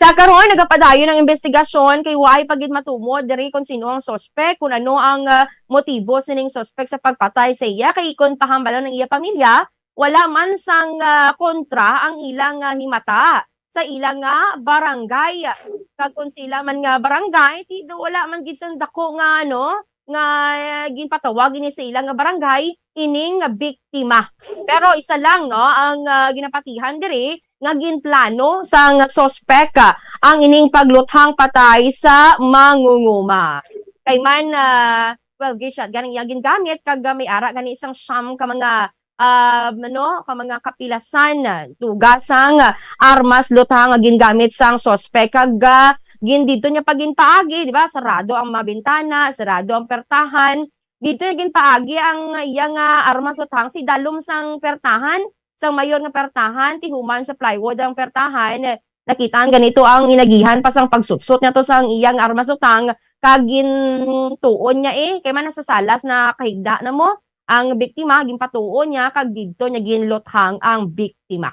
Sa karon, nagapadayon ang investigasyon kay waay pa gid matumo diri kung sino ang suspek, kung ano ang, ah, motibo sining suspek sa pagpatay sa iya, kay kon pahambalon ang iya pamilya, wala man sang, ah, kontra ang ila nga himata sa ila nga barangay. Kag kung sila man nga barangay, ti do wala man gid sang dako nga, ano, nga, ah, ginpatawag ini sa ila nga barangay, ining biktima. Pero isa lang, no, ang, ah, ginapatihan diri nga ginplano sang suspek, ah, ang ining pagluthang patay sa mangunguma. Kay man, ah, twelve gauge shotgun ang iya gingamit, kag, ah, may ara gani sang siyam ka mga, ah, ano, ka mga kapilasan, ah, duga sang, ah, armas luthang nga gingamit sang suspek, kag, ah, gin didto niya pa ginpaagi, di ba? Sarado ang mga bintana, sarado ang pertahan. Didto niya ginpaagi ang iya nga armas luthang sa idalom sang pertahan, sang mayor nga pertahan, ti human sa plywood ang pertahan. Nakita ang ganito ang inagihan pa sang pagsutsot niya to sang iya nga armas luthang, kag gintuon niya, eh, kay man nasa salas na kahigda na mo ang biktima, ginpatuon niya, kag didto niya ginluthang ang biktima.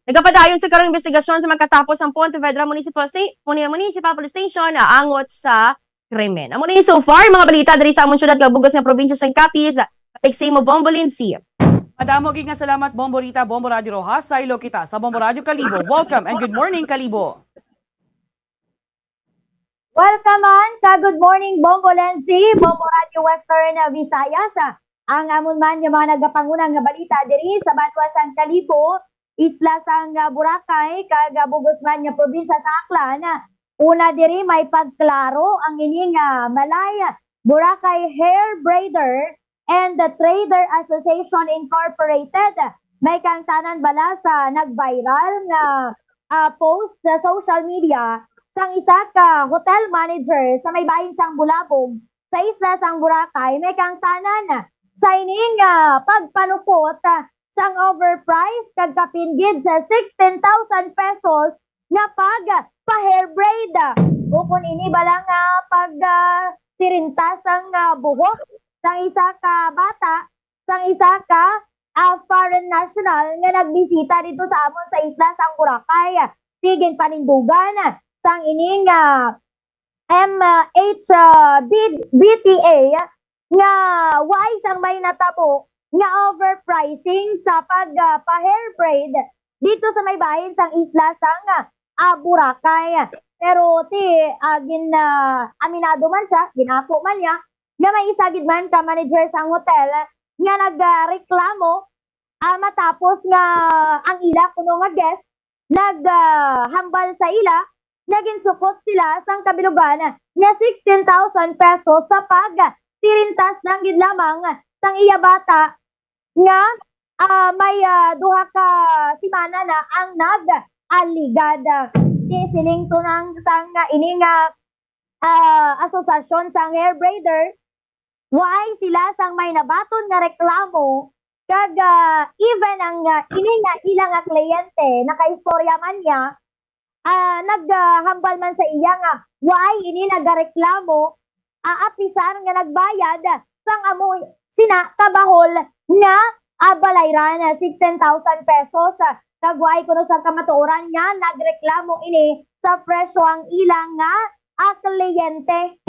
Nagapadayon sa karong investigasyon sa magkatapos ang Pontevedra Municipal Sta-, Muni-, Municipal Police Station na angot sa krimen. Amo ni so far mga balita diri sa amon syudad nga bug-os nga probinsya sang Capiz. Batik sa imo, Bombo Lindsay. Madamo gid nga salamat, Bombo Rita, Bombo Radio Rojas. Saylo kita sa Bombo Radio Kalibo. Welcome and good morning, Kalibo. Welcome man ka good morning, Bombo Lenzi, Bombo Radio Western Visayas. Ang amon man nga mga nagapanguna nga balita diri sa banwa sang Kalibo, isla sang, ah, Boracay, kag, ah, bug-os man nga probinsya sa Aklan. Una diri may pagklaro ang ining, ah, Malay Boracay Hair Braider and the Trader Association Incorporated. May kaangtanan bala sa nag-viral nga, ah, post sa social media sang isa ka hotel manager sa may bahin sang Bulabog sa isla sang Boracay, may kaangtanan sa ining, ah, pagpanukot, ah, sang overprice kag kapin gid sa sixteen thousand pesos nga pag pa hair braid. Ukon ini bala nga pag ah, sirinta sang ah, buhok sang isa ka bata, sang isa ka ah, foreign national nga nagbisita dito sa amon sa isla sang Boracay. Sige, panindugan sang ining ah, M H ah, B- B T A nga why sang may natabo nga overpricing sa pag ah, pa hair braid dito sa may bahin sang isla sang ah, Boracay. Pero ti ah, gin ah, aminado man siya, ginako man niya nga may isa gid man ka manager sang hotel nga nagreklamo ah, matapos nga ang ila kuno nga guest naghambal sa ila nga ginsukot sila sang kabilugan nga sixteen thousand pesos sa pag tirintas lang gid lamang sang iya bata nga ah, may ah, duha ka semana na ang nag-aligad. Di siling to nang sang ah, ini nga ah, asosasyon sang hair braider, waay sila sang may nabaton nga reklamo kag ah, even ang ah, ini nga ila nga kliyente nakaistorya man niya ah, naghambal man sa iya nga waay ini nagareklamo ah, apisar nga nagbayad sang amo sina kabahol nga ah, balayran ah, sixteen thousand pesos ah, kag waay kuno sang kamatuoran nga nagreklamo ini sa presyo ang ila nga ah, kliyente.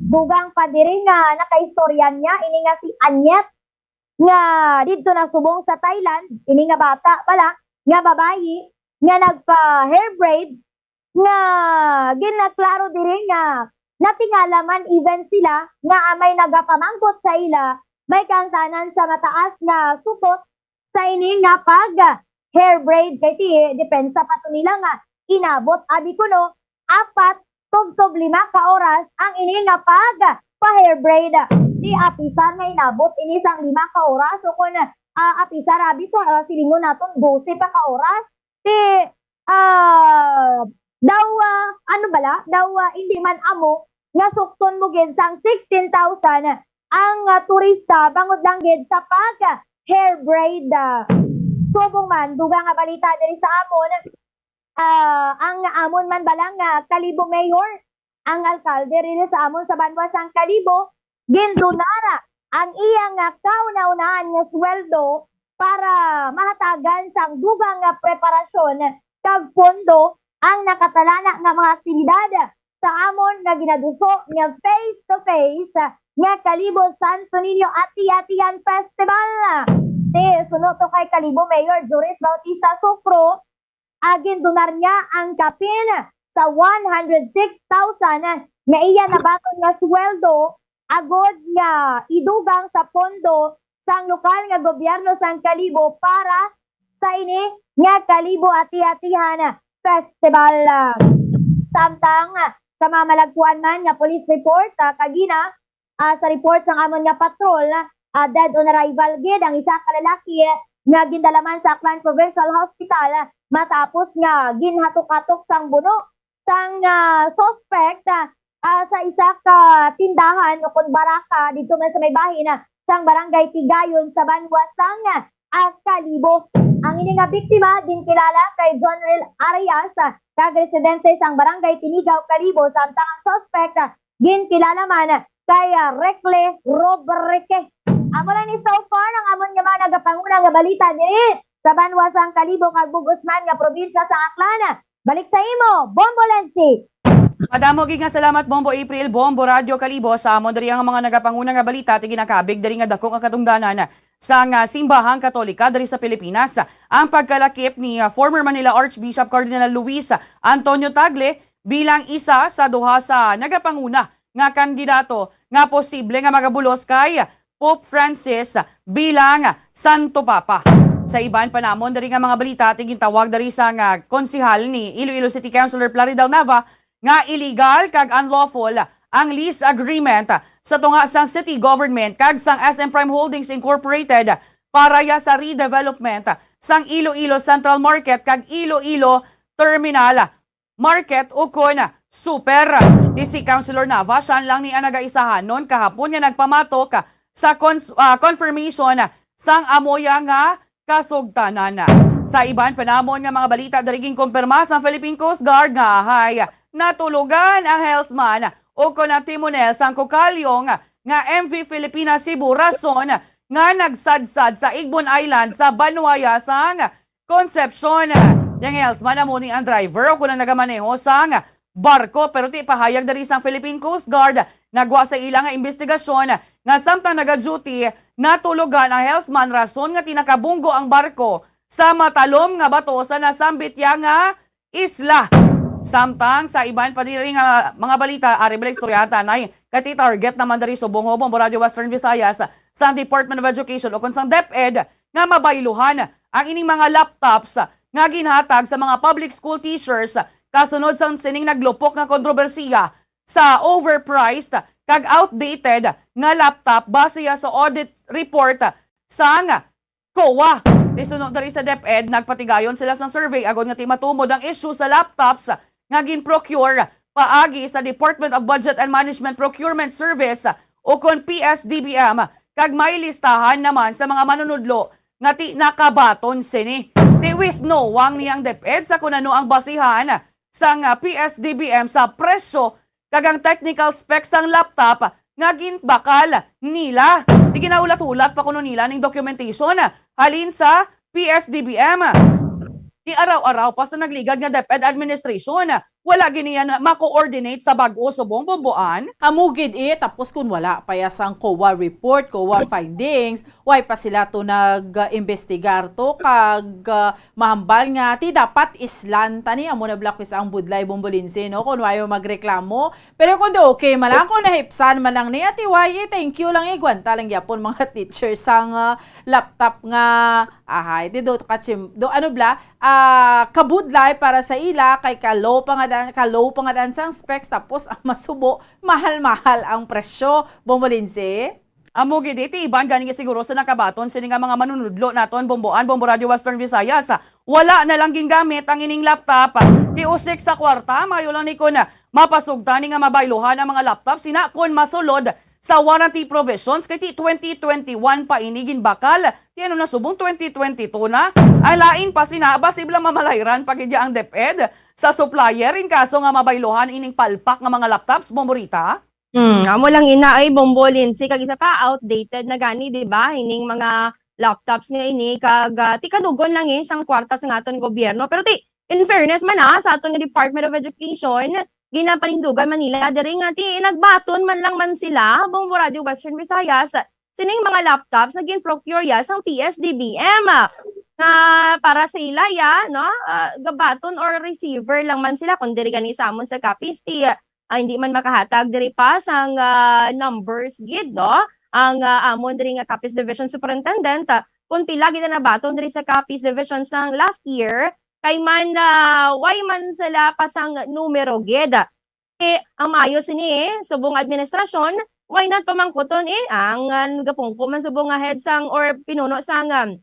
Dugang pa diri nga nakaistorya niya ini nga si Anyet nga didto na subong sa Thailand, ini nga bata pala nga babayi nga nagpa hair braid nga ginaklaro diri nga natingala man even sila nga may nagapamangkot sa ila may kaangtanan sa mataas nga sukot sa ini nga pag hair braid kay ti depensa pa to nila nga inabot abi kuno apat tubtob lima ka oras ang ini nga pag pa hair braid. Di apisar nga inabot ini sang lima ka oras o kun ah, apisar abi to ah, silingon naton dose pa ka oras. Ti ah, daw ah, ano bala? Daw ah, hindi man amo nga sukton mo gid sang sixteen thousand ang ah, turista bangod lang gid sa pag hair braid. Subong man dugang nga balita diri sa amon, ah, ang amon man bala nga Kalibo Mayor, ang alkalde diri sa amon sa banwa sang Kalibo, gindonara ang iya nga kauna-unahan nga sweldo para mahatagan sang dugang nga preparasyon kag pondo ang nakatalana nga mga aktibidad sa amon nga ginaduso nga face to face nga Kalibo Santo Niño Ati-Atihan Festival. Ti suno to kay Kalibo Mayor Joris Bautista Sufro, ah, gindonar niya ang kapin sa one hundred six thousand nga iya nabaton nga sweldo agod nga idugang sa pondo sang lokal nga gobyerno sang Kalibo para sa ini nga Kalibo Ati-Atihan Festival. Samtang sa mga malagpuan man nga police report, ah, kagina, ah, sa report sang amon nga patrol, ah, dead on arrival gid ang isa ka lalaki nga gindala man sa Aklan Provincial Hospital matapos nga ginhatok-hatok sang buno sang ah, suspect ah, ah, sa isa ka tindahan o kon baraka dito man sa may bahin ah, sang Barangay Tigayon sa banwa sang ah, Kalibo. Ang ini nga biktima ginkilala kay John Real Arias, ah, kag residente sang Barangay Tinigaw, Kalibo, samtang ang suspect ah, ginkilala man kay ah, Recle Robrique. Amo lang ni so far ang amon nga mga nagapanguna nga balita diri sa banwa sang Kalibo kag bug-os man nga probinsya sa Aklan. Balik sa imo, Bombo Lensi. Madamo gid nga salamat, Bombo April, Bombo Radyo Kalibo, sa amon diri ang mga nagapanguna nga balita ti ginakabig diri nga dako nga katungdanan sang Simbahang Katolika diri sa Pilipinas ang pagkalakip ni ah, former Manila Archbishop Cardinal Luis Antonio Tagle bilang isa sa duha sa nagapanguna nga kandidato nga posible nga magabulos kay Pope Francis bilang Santo Papa. Sa iban pa namon diri nga mga balita, ti gintawag diri sang konsehal ni Iloilo City Councilor Plaridel Nava nga illegal kag unlawful ang lease agreement sa tunga sang city government kag sang S M Prime Holdings Incorporated para ya sa redevelopment sang Iloilo Central Market kag Iloilo Terminal Market ukon Super. Ti si Councilor Nava, siya lang ni ang nagaisahanon kahapon nga nagpamatok sa cons- ah, confirmation sang amoya nga kasugtanan. Sa iban pa namon nga mga balita, diri ginkumpirma sa Philippine Coast Guard nga ahay natulugan ang helmsman o kon ang timonel sang Cocalyong nga M V Filipinas Cebu Rason nga nagsadsad sa Igbon Island sa banwa sang Concepcion. Yang helmsman amo ni ang driver o kon ang nagamaneho sang barko, pero ti pahayag diri sang Philippine Coast Guard nagwa sa ila nga imbestigasyon nga samtang naga-duty, natulugan ang helmsman rason nga ti nakabunggo ang barko sa matalom nga bato sa nasambit ya nga isla. Samtang sa iban pa diri nga mga balita, ari bala istorya tanay, kay ti target naman diri subong ho, Bombo Radio Western Visayas, sang Department of Education o kon sang DepEd nga mabayluhan ang ining mga laptops nga ginhatag sa mga public school teachers kasunod sang sining naglupok nga kontrobersiya sa overpriced kag outdated nga laptop base ya sa audit report sang COA. Ti suno diri sa DepEd, nagpatigayon sila sang survey agod nga ti matumod ang issue sa laptops nga gin-procure paagi sa Department of Budget and Management Procurement Service o kon P S D B M, kag may listahan naman sa mga manunudlo nga ti nakabaton sini. Ti wisnowang ni ang DepEd sa kun ano ang basihan sang, ah, P S D B M sa presyo kag ang technical specs sang laptop nga ginbakal nila. Ti ginahulat-hulat pa kuno nila ning documentation halin sa P S D B M. Ti araw-araw pa sa nagligad nga DepEd administration, wala gid niya na ma-coordinate sa bag-o subong, Bombo Ann. Amo gid, eh, tapos kun wala pa ya sang COA report, COA findings, way pa sila to nag-imbestigar to, kag, ah, mahambal nga ti dapat islan ta ni, amo na bala kuis ang budlay, Bombo Lindsay, no? Kun wayo magreklamo. Pero kun di okay man lang, kun nahipsan man lang ni, ati way, eh, thank you lang, eh, gwanta lang gyapon mga teacher sang, ah, laptop nga, ahay, di do ka chim-, do, ano bala, ah, kabudlay para sa ila, kay ka-low pa nga dan, ka-low pa nga dan sang specs, tapos ang masubo, mahal-mahal ang presyo, Bombo Lindsay. Amo gid, ti iban gani nga siguro sa nakabaton sini nga mga manunudlo naton, Bombo Ann, Bombo Radio Western Visayas. Wala na lang gingamit ang ining laptop. Ti usik sa kwarta, maayo lang ni kun mapasugtan ni nga mabayluhan ang mga laptop, sina kun masulod sa warranty provisions, kay ti twenty twenty-one pa ini ginbakal. Ti ano na subong twenty twenty-two na? Ang lain pa sina, basi bala mamalayran pa gid ang DepEd sa supplier in kaso nga mabayluhan ining palpak nga mga laptops, Bombo Rita? Hmm, amo lang ina ay, Bombo Lindsay, kag isa pa, outdated na gani, di ba? Ining mga laptops nga ini, kag, ah, ti kadugon lang, eh, sang kwarta sang aton gobyerno. Pero ti, in fairness man, ah, sa aton nga Department of Education, ginapanindugan man nila diri nga ti nagbaton man lang man sila, Bombo Radio Western Visayas, sining mga laptops nga gin-procure ya sang P S D B M, ah, nga para sa ila ya, no? Ah, gabaton or receiver lang man sila, kung diri gani sa amon sa Capiz, ti, ah, hindi man makahatag diri pa sang, ah, numbers gid, no? Ang, ah, amon diri nga Capiz Division Superintendent, ah, kung pila gid ang nabaton diri sa Capiz Division sang last year, kay man, ah, way man sila pa sang numero gid. Eh, ang maayo sini, eh, subong administrasyon, why not pamangkuton, eh, ang, ah, gapungko man subong nga head sang or pinuno sang, um,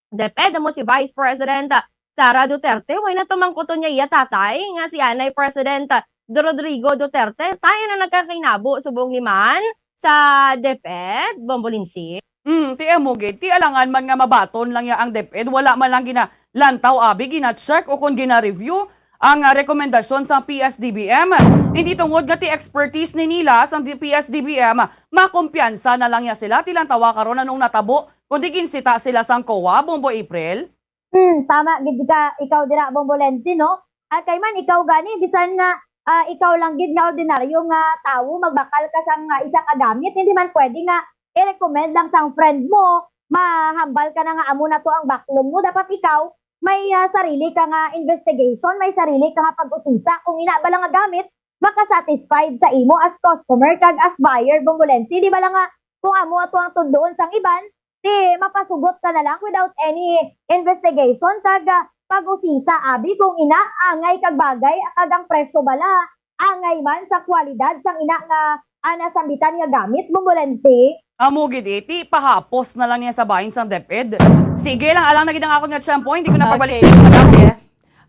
DepEd, amo si Vice President, ah, Sara Duterte, why not pamangkuton niya iya tatay nga si anay President, ah, Rodrigo Duterte? Tayo na nagkakainabo subong ni man sa DepEd, Bombo Lindsay. Mm, ti amo gid, ti alangan man nga mabaton lang ya ang DepEd, wala man lang ginalantaw abi, gina-check o kon gina-review ang, ah, rekomendasyon sa P S D B M. Hindi tungod nga ti expertise ni nila sang di-, P S D B M, makumpiyansa na lang ya sila, ti lantawa karon anong natabo, kundi ginsita sila sang COA, Bombo April. Hmm, tama gid ka, ikaw dira, Bombo Lenzi, no? At kay man, ikaw gani, bisan nga, ah, ikaw lang gid nga ordinaryo nga tawo, magbakal ka sang, ah, isa ka gamit, hindi man pwede nga i-recommend lang sang friend mo, mahambal ka na nga amo na to ang baklon mo. Dapat ikaw, may, ah, sarili ka nga investigation, may sarili ka nga pag-usisa. Kung ina bala nga gamit, makasatisfied sa imo as customer kag as buyer, Bombo Lenzi. Di bala nga, kung amo ato ang tudloon sang iban, ti mapasugot ka na lang without any investigation, kag, ah, pag-usisa, abi, kung ina, angay kag bagay, kag ang presyo bala, angay man sa kwalidad sang ina nga, ah, nasambitan nga gamit, Bombo Lenzi. Amo gid, eh, ti pahapos na lang niya sa bahin sang DepEd. Sige lang, alang na gid ang akon nga tiyempo, hindi ko na pagbalik Okay. sa inyo, madam. Sige.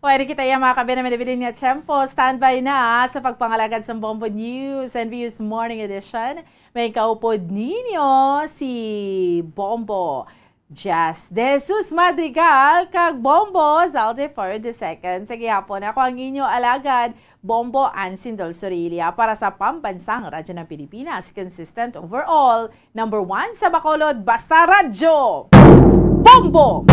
Pwede kita iya, mga kabina, minibidin nga tiyempo. Standby na sa pagpangalagad sa Bombo News and Views Morning Edition. May kaupod ninyo si Bombo. Jazz De Jesus Madrigal kag Bombo Zaldifer the second. Sa gihapon, ako ang inyo alagad, Bombo Ansin Dol Sorilia, para sa Pambansang Radyo ng Pilipinas, consistent overall, number one sa Bacolod, basta radyo, Bombo!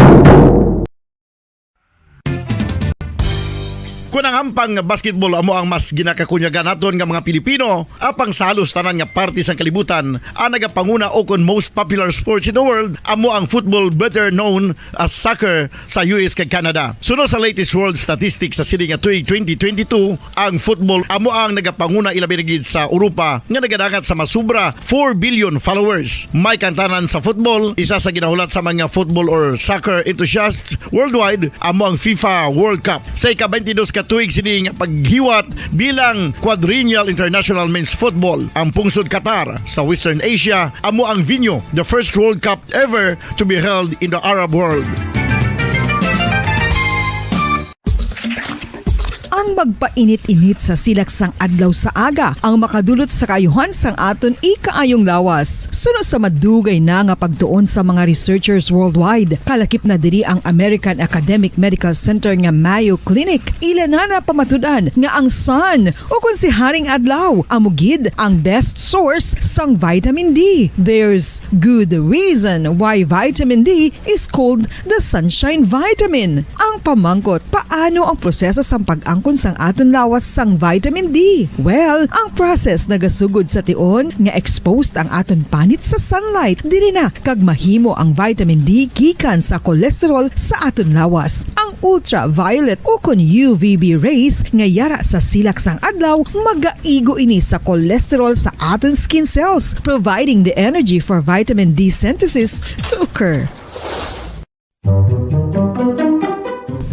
Kon ang hampang nga basketball amo ang mas ginakakunyagan naton nga mga Pilipino, apang sa halos tanan nga parte sang kalibutan, ang nagapanguna o kon most popular sports in the world amo ang football, better known as soccer, sa U S kag Canada. Suno sa latest world statistics sa sini nga tuig twenty twenty-two, ang football amo ang nagapanguna, ilabi na gid sa Europa, nga nagadangat sa masubra four billion followers. May kantanan sa football, isa sa ginahulat sa mga football or soccer enthusiasts worldwide amo ang FIFA World Cup. Sa ika-twenty-dos ka tuig sini nga paghiwat bilang Quadrennial International Men's Football, ang pungsod Qatar sa Western Asia amo ang venue, the first World Cup ever to be held in the Arab world. Ang magpainit-init sa silak sang adlaw sa aga ang makadulot sa kaayuhan sang aton ikaayong lawas. Suno sa madugay na nga pagtuon sa mga researchers worldwide, kalakip na diri ang American Academic Medical Center nga Mayo Clinic. Ila na napamatud-an nga ang sun, o kon si Haring Adlaw, amo gid ang best source sang vitamin D. There's good reason why vitamin D is called the sunshine vitamin. Ang pamangkot, paano ang proseso sang pag-angkon sang aton lawas sang vitamin D? Well, ang process nagasugod sa tion nga exposed ang aton panit sa sunlight, diri na kag mahimo ang vitamin D gikan sa cholesterol sa aton lawas. Ang ultraviolet o kon U V B rays nga yara sa silak sang adlaw magaigo ini sa cholesterol sa aton skin cells, providing the energy for vitamin D synthesis to occur.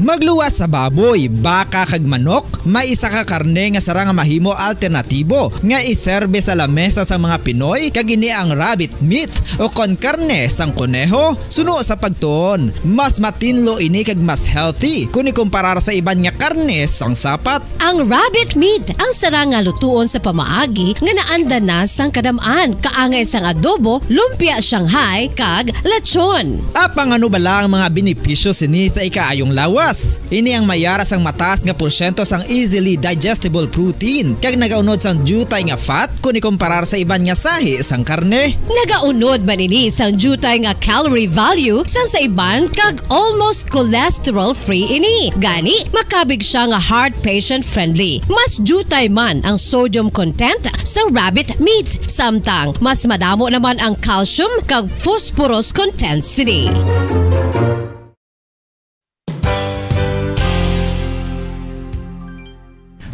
Magluwas sa baboy, baka kag manok, may isa ka karne nga sarang nga mahimo alternatibo nga iserbe sa lamesa sa mga Pinoy, kag ini ang rabbit meat o kon karne sang koneho. Suno sa pagtuon, mas matinlo ini kag mas healthy kon ikumparar sa iban nga karne sang sapat. Ang rabbit meat ang sarang nga lutuon sa pamaagi nga naanda na sang kadam-an, kaangay sang adobo, lumpia Shanghai, kag lechon. Apang ano bala ang mga benepisyo sini sa ikaayong lawas? Ini ang mayara sang mataas nga porsyento sang easily digestible protein kag nagaunod sang diutay nga fat kon ikumparar sa iban nga sahi sang karne. Nagaunod man ini sang diutay nga calorie value sang sa iban kag almost cholesterol-free ini. Gani, makabig sia nga heart patient-friendly. Mas diutay man ang sodium content sa rabbit meat, samtang mas madamo naman ang calcium kag phosphorus content sini.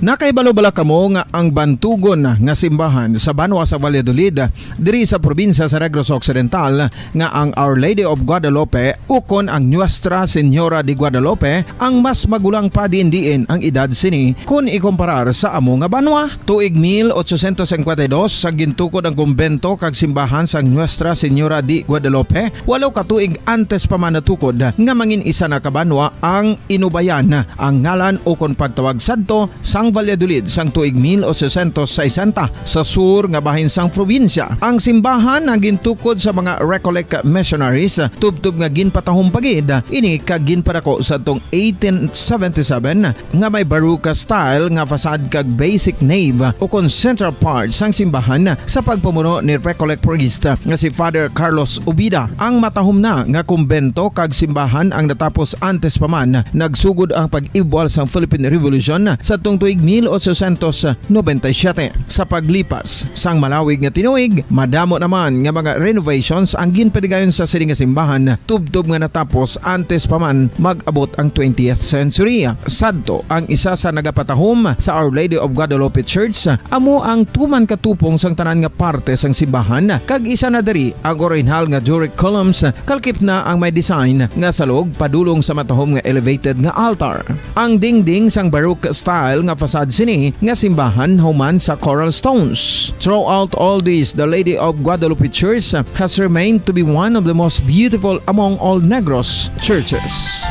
Nakahibalo bala kamo nga ang bantugon nga simbahan sa banwa sa Valladolid, diri sa probinsya sa Negros Occidental, nga ang Our Lady of Guadalupe ukon ang Nuestra Señora de Guadalupe ang mas magulang pa diin-diin ang edad sini kon ikumparar sa amo nga banwa? Tuig mil ochocientos cincuenta y dos sa gintukod ang kumbento kag simbahan sang Nuestra Señora de Guadalupe, walo ka tuig antes pa man natukod nga mangin isa na ka banwa ang Inubayan, ang ngalan ukon pagtawag sadto sang Valladolid sang tuig mil ochocientos sesenta, sa sur nga bahin sang probinsya. Ang simbahan ang gintukod sa mga Recollect missionaries, tubtob nga ginpatahom pa gid ini kag ginpadako sadtong eighteen seventy-seven nga may Baroque style nga facade kag basic nave ukon central part sang simbahan sa pagpamuno ni Recollect priest nga si Father Carlos Ubida. Ang matahom na nga kumbento kag simbahan ang natapos antes pa man nagsugod ang pag-ibwal sang Philippine Revolution sadtong tuig mil ochocientos noventa y siete. Sa paglipas sang malawig nga tinuig, madamo naman nga mga renovations ang ginpadigayon sa sini nga simbahan, tubtob nga natapos antes pa man mag-abot ang twentieth century. Sadto, ang isa sa nagapatahom sa Our Lady of Guadalupe Church amo ang tuman ka tupong sang tanan nga parte sang simbahan, kag isa na diri ang orihinal nga Doric columns, kalkip na ang may design nga salog padulong sa matahom nga elevated nga altar. Ang dingding sang Baroque style nga facade sini nga simbahan human sa coral stones. Throughout all this, the Lady of Guadalupe Church has remained to be one of the most beautiful among all Negros churches.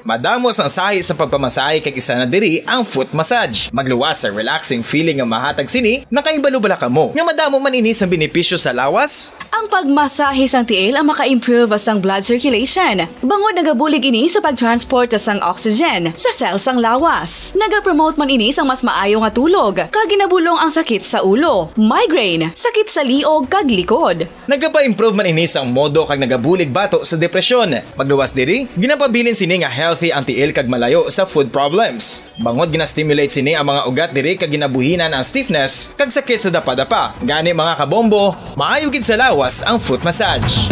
Madamo sang sahi sa pagpamasahe, kag isa na diri ang foot massage. Magluwas sa relaxing feeling nga mahatag sini. Nakahibalo bala kamo nga madamo man ini sang benepisyo sa lawas? Ang pagmasahe sang tiil ang maka-improve sang blood circulation, bangod nagabulig ini sa pag-transport sang oxygen sa cell sang lawas. Nagapromote man ini sang mas maayo nga tulog, kag ginabulong ang sakit sa ulo, migraine, sakit sa liog, kag likod. Nagapa-improve man ini sang modo kag nagabulig bato sa depresyon. Magluwas diri, ginapabilin sini nga healthy ang tiil kag malayo sa foot problems. Bangod gina-stimulate sini ang mga ugat diri kag ginabuhinan ang stiffness kag sakit sa dapadapa. Gani, mga kabombo, maayo gid sa lawas ang foot massage.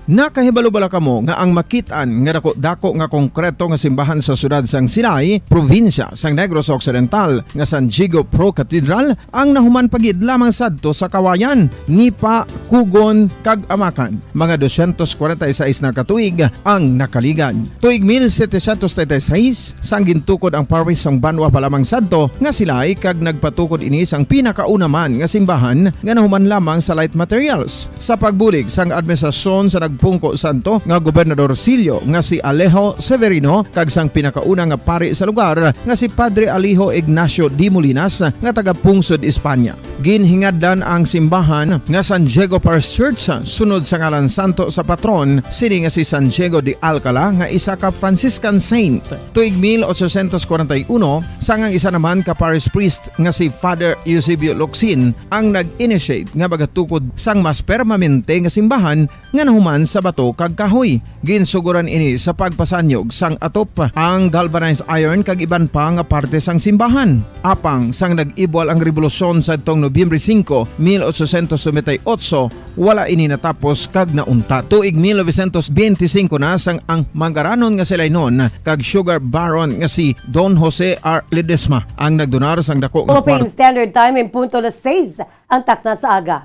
Nakahibalo bala kamo nga ang makit-an nga dako-dako nga konkreto nga simbahan sa siyudad sang Silay, probinsya sang Negros Occidental, nga San Diego Pro Cathedral, ang nahuman pa gid lamang sadto sa Kawayan, Nipa, Kugon, kag Amakan? Mga dosyentos kwarenta y seis na ka tuig ang nakaligad. Tuig mil setecientos treinta y seis, sang gintukod ang parish sang banwa pa lamang sadto nga Silay, kag nagpatukod ini sang pinakauna man nga simbahan nga nahuman lamang sa light materials. Sa pagbulig sang administrasyon sa nagpungko sadto nga gobernador silyo nga si Alejo Severino kag sang pinakauna nga pari sa lugar nga si Padre Alejo Ignacio de Molinas nga taga-pungsod Espanya. Ginhingadlan ang simbahan nga San Diego Parish Church sunod sa ngalan santo sa patron sini nga si San Diego de Alcala, nga isa ka Franciscan saint. Tuig mil ochocientos kwarenta y uno, sang ang isa naman ka parish priest nga si Father Eusebio Locsin ang nag-initiate nga magatukod sang mas permanente nga simbahan nga nahuman sa bato kag kahoy. Ginsugoran ini sa pagpasanyog sang atop, ang galvanized iron kag iban pa nga parte sang simbahan. Apang sang nag-ibwal ang rebolusyon sadtong Nobyembre singko, mil ochocientos noventa y ocho, wala ini natapos kag nauntat. Tuig mil novecientos benti singko na, sang ang manggaranon nga si Lainon kag sugar baron nga si Don Jose R. Ledesma ang nagdonar sang dako nga Philippine kwarta. Standard Time, in punto las seis ang takna sa aga.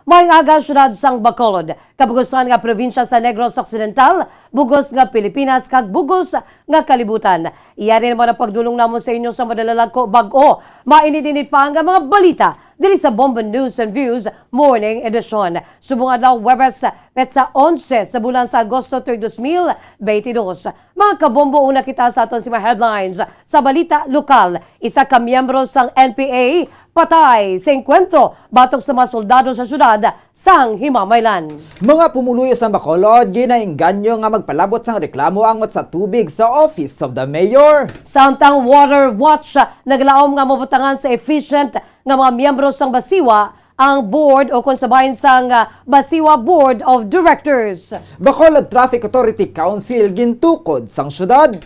Maayong aga, siyudad sang Bacolod, kabug-osan nga probinsya sa Negros Occidental, bug-os nga Pilipinas, kag bug-os nga kalibutan. Yari naman ang pagdulong namon sa inyo sa madalalag ko bag-o, mainit-init pa nga mga balita diri sa Bombo News and Views Morning Edition. Subong adlaw, Huwebes, petsa onse sa bulan sa Agosto tuig dos mil benti dos. Mga kabombo, una kita sa aton sa mga headlines. Sa balita lokal, isa ka miyembro sang N P A patay sa engkwentro batok sa mga soldado sa siyudad sang Himamaylan. Mga pumuluyo sang Bacolod ginaengganyo nga magpalabot sang reklamo angot sa tubig sa Office of the Mayor. Samtang Water Watch naglaom nga mabutangan sa efficient nga mga miyembro sang BACIWA ang board, o kon sa bahin sang, ah, BACIWA Board of Directors. Bacolod Traffic Authority Council gintukod sang siyudad.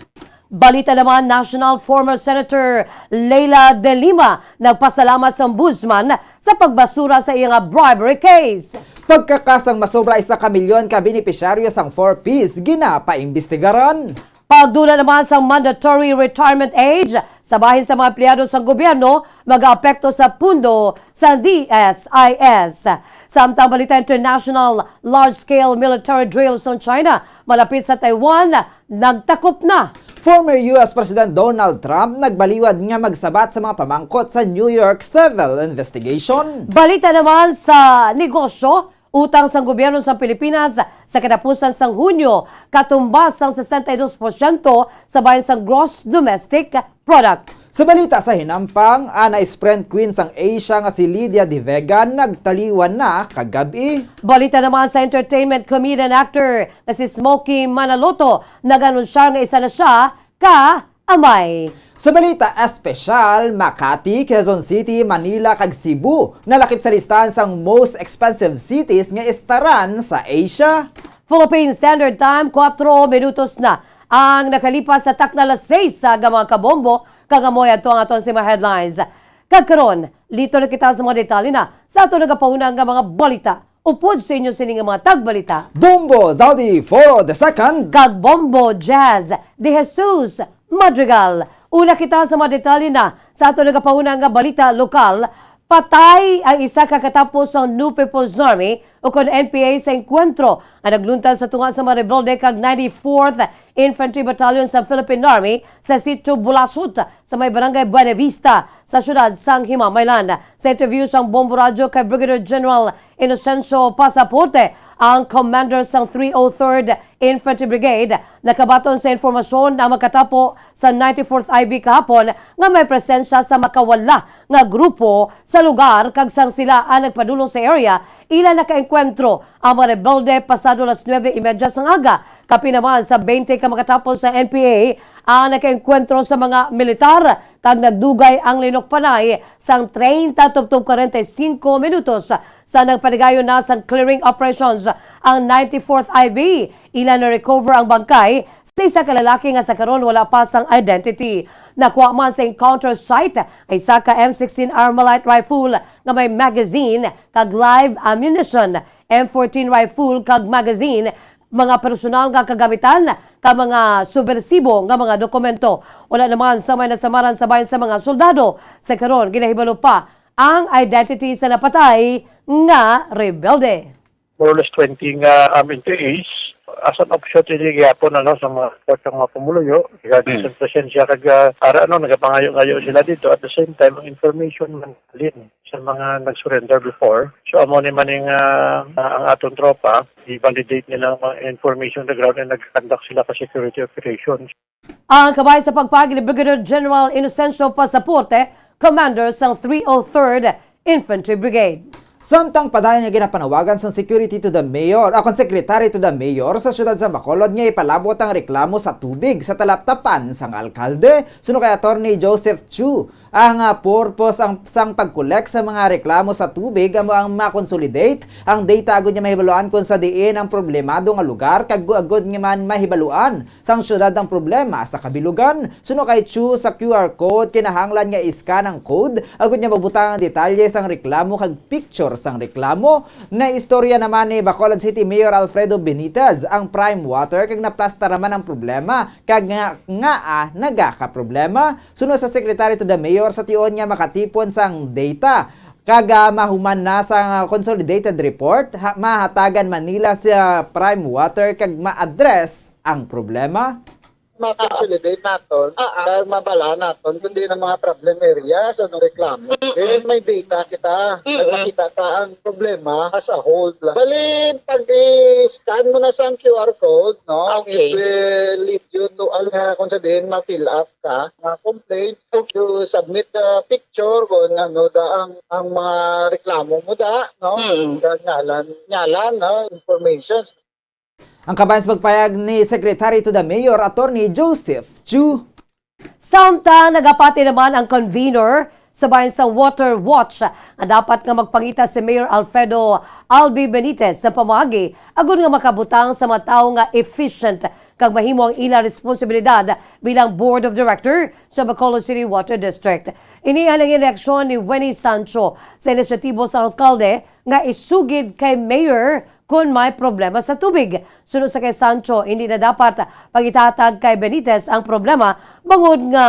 Balita naman national, former Senator Leila de Lima nagpasalamat sa ombudsman sa pagbasura sa iya nga bribery case. Pagkakasang masobra isa ka milyon ka benepisyaryo sang four Ps ginapaimbestigaran. Pagdula naman sa mandatory retirement age sa bahin sa mga empleyado sa gobyerno, mag-aapekto sa pundo sa D S I S. Samtang balita international, large-scale military drills on China malapit sa Taiwan nagtakop na. Former U S President Donald Trump nagbaliwad nga magsabat sa mga pamangkot sa New York civil investigation. Balita naman sa negosyo, utang sang gobyerno sa Pilipinas sa katapusan sang Hunyo katumbas sang sesenta y dos porsyento sa bahin sang gross domestic product. Sa balita sa hinampang, anay Sprint Queen sang Asia nga si Lydia De Vega nagtaliwan na kagab-i. Balita naman sa entertainment, comedian actor nga si Smokey Manaloto nag-anunsyar nga isa na siya ka amay. Sa balita espesyal, Makati, Quezon City, Manila, kag Cebu nalakip sa listahan sang most expensive cities nga istaran sa Asia. Philippine Standard Time, kuwatro minutos na ang nakalipas sa takna las seis sa aga, mga kabombo, kag amo adto ang aton sa mga headlines. Kag karon, listo na kita sa mga detalye na sa aton nagapahuna nga mga balita. Upod sa inyo sini nga mga tagbalita, Bombo Zaldi Foro the second kag Bombo Jazz de Jesus Madrigal. Una kita sa mga detalye na sa aton nagapahuna nga balita lokal. Patay ang isa ka katapo sang New People's Army o kon N P A sa engkwentro nga nagluntad sa tunga sa mga rebelde kag ninety-fourth Infantry Battalion sa Philippine Army sa Sitio Bulasot sa may Barangay Buenavista sa siyudad sang Himamaylan. Sa interview sang Bombo Radyo kay Brigadier General Inocencio Pasaporte, ang commander sang three oh third Infantry Brigade. Nakabaton sa informasyon na magkatapo sa ninety-fourth I B kahapon nga may presensya sa makawala nga grupo sa lugar, kag sang sila ang nagpadulong sa area, ila nakaengkwentro ang mga rebelde pasado las nuebe y media sang aga. Kapin naman sa twenty ka makatapo sa N P A ang nakaengkwentro sa mga militar, kag nagdugay ang linukpanay sang treinta tubtob kwarenta y singko minutos sa nagpaligayon na sang clearing operations ang ninety-fourth I B. Ila na-recover ang bangkay sa isa ka lalaki nga sa karon wala pa sang identity. Nakuha man sa encounter site ang isa ka M sixteen Armalite rifle nga may magazine kag live ammunition, M fourteen rifle kag magazine, mga personal nga kagamitan kag mga subwersibo nga mga dokumento. Wala naman sa may nasamaran sa bahin sa mga soldado. Sa karon, ginahibalo pa ang identity sa napatay nga rebelde. More or less twenty nga, um, N P As. As an offshoot, ini gihapon, ano, sa mga, sa mga pumuluyo, regarding Hmm. sa presensya kag, ah, ara, ano, nagapangayo-ngayo sila dito. At the same time, ang information man din sa mga nag-surrender before. So, amo ni maning, ah, ah, ang aton tropa, i-validate nila ang mga information on the ground and nag-conduct sila ka security operations. Ang kabahin sa pagpahayag ni Brigadier General Inocencio Pasaporte, commander sang three oh third Infantry Brigade. Samtang padayon nga ginapanawagan sang Security to the Mayor, akon Secretary to the Mayor sa siyudad sa Bacolod nga ipalabot ang reklamo sa tubig sa talaptapan sang alkalde, suno kay Attorney Joseph Chu. Ang, ah, purpose ang, sang pag-collect sa mga reklamo sa tubig amo ang ma-consolidate ang data agud nga mahibaluan kon sa diin ang problemado nga lugar kag gu-, agud nga man mahibaluan sang siyudad ang problema sa kabilugan. Suno kay Chu, sa Q R code, kinahanglan nga i-scan ang code agud nga mabutang ang detalye sang reklamo kag picture sang reklamo. Naistorya naman ni Bacolod City Mayor Alfredo Benitez ang Prime Water kag naplastar naman ang problema kag nga, ngaa nagakaproblema. Suno sa Secretary to the Mayor, sa tion nga makatipon sang data kag, ah, mahuman na sa consolidated report, ha, mahatagan man nila sa Prime Water kag ma-address ang problema. Ma-consolidate naton, Ah, ah. kag mabala naton kundi ang mga problem areas, ano, reklamo. Mm-mm. Then may data kita, Mm-mm. nagpakita ta ang problema as a whole lang. Bali, pag i-scan mo na sa Q R code, no? Okay. It will lead you to, al-, nga kung sa diin ma-fill up ka, mga complaints. Okay. You submit the picture kung ano da ang, ang mga reklamo mo da, no? Mm. Kag ngalan, ngalan, no? Informations. Ang kabahin sa pagpahayag ni Secretary to the Mayor, Attorney Joseph Chu. Samtang nagapati naman ang convener sa bahin sa Water Watch nga dapat nga magpangita si Mayor Alfredo Albi Benitez sa pamaagi agud nga makabutang sa mga tawo nga efficient kag mahimo ang ila responsibilidad bilang Board of Director sa Bacolod City Water District. Ini halin ang reaksyon ni Wenny Sancho sa inisyatibo sa alkalde nga isugid kay Mayor kon may problema sa tubig. Suno sa kay Sancho, hindi na dapat pagitahatag kay Benitez ang problema bangod nga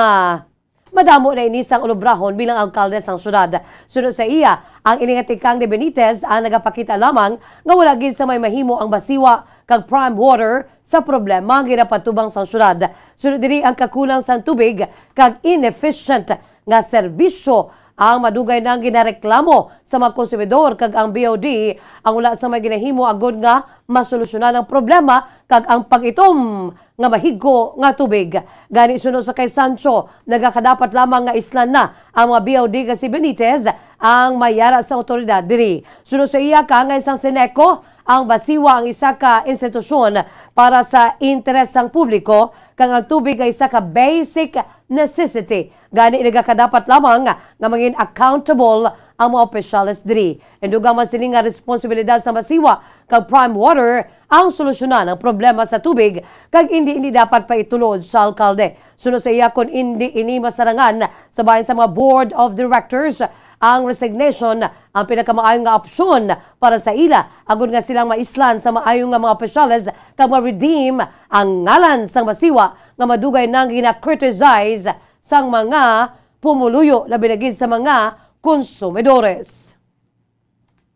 madamo na ini sang ulubrahon bilang alkalde sang syudad. Suno sa iya, ang ini nga tikang ni Benitez ang nagapakita lamang nga wala gid sa may mahimo ang Basiwa kag Prime Water sa problema nga ginapatubang sang syudad. Suno diri ang kakulang sang tubig kag inefficient nga serbisyo ang madugay nang ginareklamo sa mga konsumidor kag ang B O D ang wala sa may ginahimo agud nga masolusyonan ang problema kag ang pag-itom nga mahigko nga tubig. Gani, suno sa kay Sancho, nagakadapat lamang nga islan na ang mga B O D kag si Benitez ang mayara sa awtoridad diri. Suno sa iya, kaangay sang Seneco ang Basiwa ang isa ka institusyon para sa interes sang publiko kag ang tubig ay isa ka basic necessity. Gani, nagakadapat lamang nga mangin accountable ang mga opisyales diri. Indugang man sini nga responsibilidad sa Basiwa kag Prime Water ang solusyonan ang problema sa tubig kag indi ini dapat paitulod sa alkalde. Suno sa iya, kon indi ini masarangan sa bahin sa mga Board of Directors, ang resignation ang pinakamaayo nga opsyon para sa ila, agud nga silang maislan sa maayo nga mga opisyales kag ma-redeem ang ngalan sang Basiwa nga madugay nang gina-criticize sang mga pumuluyo, labi na gid sa mga konsumidores.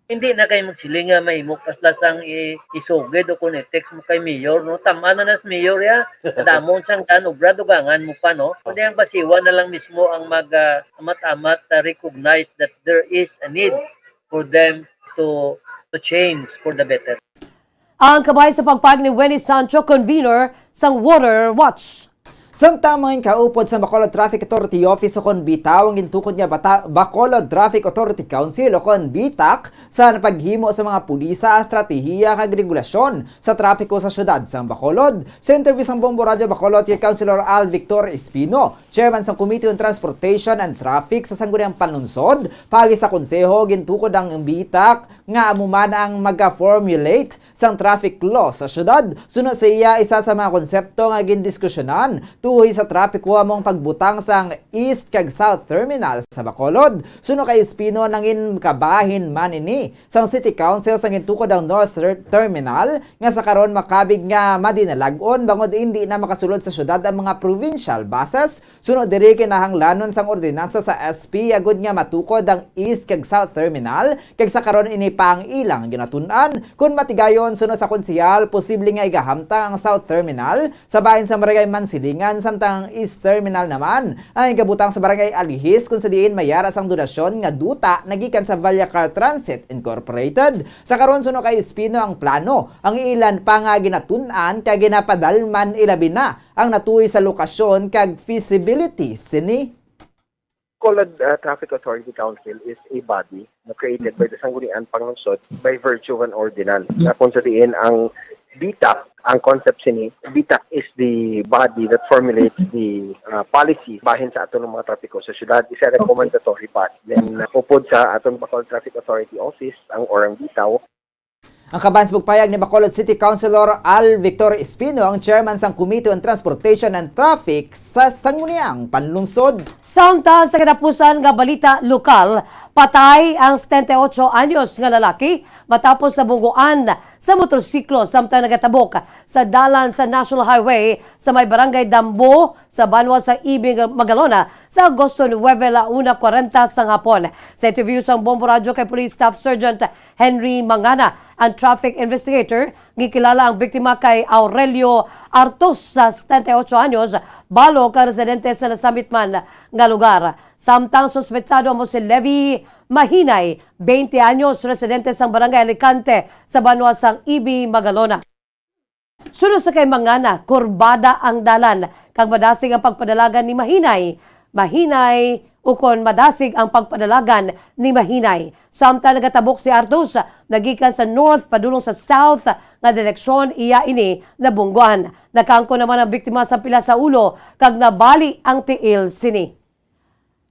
Hindi na kay magsiling nga mahimo pa sila sang i-, isugid o kon i-text mo kay mayor, no? Tam-an na nas mayor, ya. Kadamon sang dan obra, dugangan mo pa, no? Kundi ang Basiwa na lang mismo ang mag, ah, amat-amat, ah, recognize that there is a need for them to, to change for the better. Ang kabahin sa pagpahayag ni Willie Sancho, convener sang Water Watch. Samtang manginkaupod sa Bacolod Traffic Authority Office ukon BTAW ang gintukod nga bata-, Bacolod Traffic Authority Council ukon BTAC sa paghimo sa mga pulisa, estratehiya kag regulasyon sa trapiko sa siyudad sang Bacolod. Sa interview sang Bombo Radyo Bacolod kay Councilor Al Victor Espino, chairman sang Committee on Transportation and Traffic sa Sangguniang Panlungsod, paagi sa konseho, gintukod ang BTAC nga amo man ang maga-formulate sang traffic law sa siyudad. Suno sa iya, isa sa mga konsepto nga gindiskusyonan tuhoy sa trapiko amo ang pagbutang sang East kag South Terminal sa Bacolod. Suno kay Espino, nangin kabahin man ini sang City Council sang gintukod ang North Ter-, Terminal, nga sa karon makabig nga madinalag-on bangod indi na makasulod sa siyudad ang mga provincial buses. Suno diri, kinahanglanon sang ordinansa sa S P agud nga matukod ang East kag South Terminal, kag sa karon ini pa ang ilang ginatun-an. Kon matigayon, suno sa konsehal, posible nga igahamtang ang South Terminal sa bahin sa Barangay Mansilingan, samtang ang East Terminal naman ang igabutang sa Barangay Alihis, kung sa diin may ara sang donasyon nga duta nagikan sa Vallacar Transit Incorporated. Sa karon, suno kay Espino, ang plano ang ilan pa nga ginatun-an kay ginapadalman, ilabi na ang natuy sa lokasyon kag feasibility sini. Bacolod, uh, Traffic Authority Council is a body na created by the Sangguniang Panlungsod by virtue of an ordinance. Na kung sa diin ang BTAC, ang concept sini, BTAC is the body that formulates the, uh, policy bahin sa aton mga trapiko sa syudad. Isa recommendatory body. Then, uh, upod sa aton Bacolod Traffic Authority Office, ang, or ang BTAW, Ang kabahin sa pagpahayag ni Bacolod City Councilor Al Victor Espino, ang chairman sang Committee on Transportation and Traffic sa Sangguniang Panlungsod. Samtang sa katapusan nga balita lokal, patay ang setenta y ocho anyos nga lalaki matapos nabungguan sa motorsiklo samtang nagatabok sa dalan sa National Highway sa may Barangay Dambo sa banwa sa Ibig, Magalona sa Agosto nuebe, la una kwarenta sang hapon. Sa interview sang Bombo Radyo kay Police Staff Sergeant Henry Mangana, ang traffic investigator, ginkilala ang biktima kay Aurelio Artos, sa setenta y ocho anyos, balo ka residente sa nasamit man nga lugar. Samtang suspetsado amo si Levi Mahinay, twenty anyos, residente sang Barangay Alicante sa banwa sang Ibig, Magalona. Suno sa kay Mangana, kurbada ang dalan kag madasig ang pagpadalagan ni Mahinay. Mahinay, ukon madasig ang pagpadalagan ni Mahinay. Samtang nagatabok si Artos, nagikan sa north padulong sa south nga direksyon, iya ini nabungguan. Nakaangkon naman ang biktima sa pila sa ulo kag nabali ang tiil sini.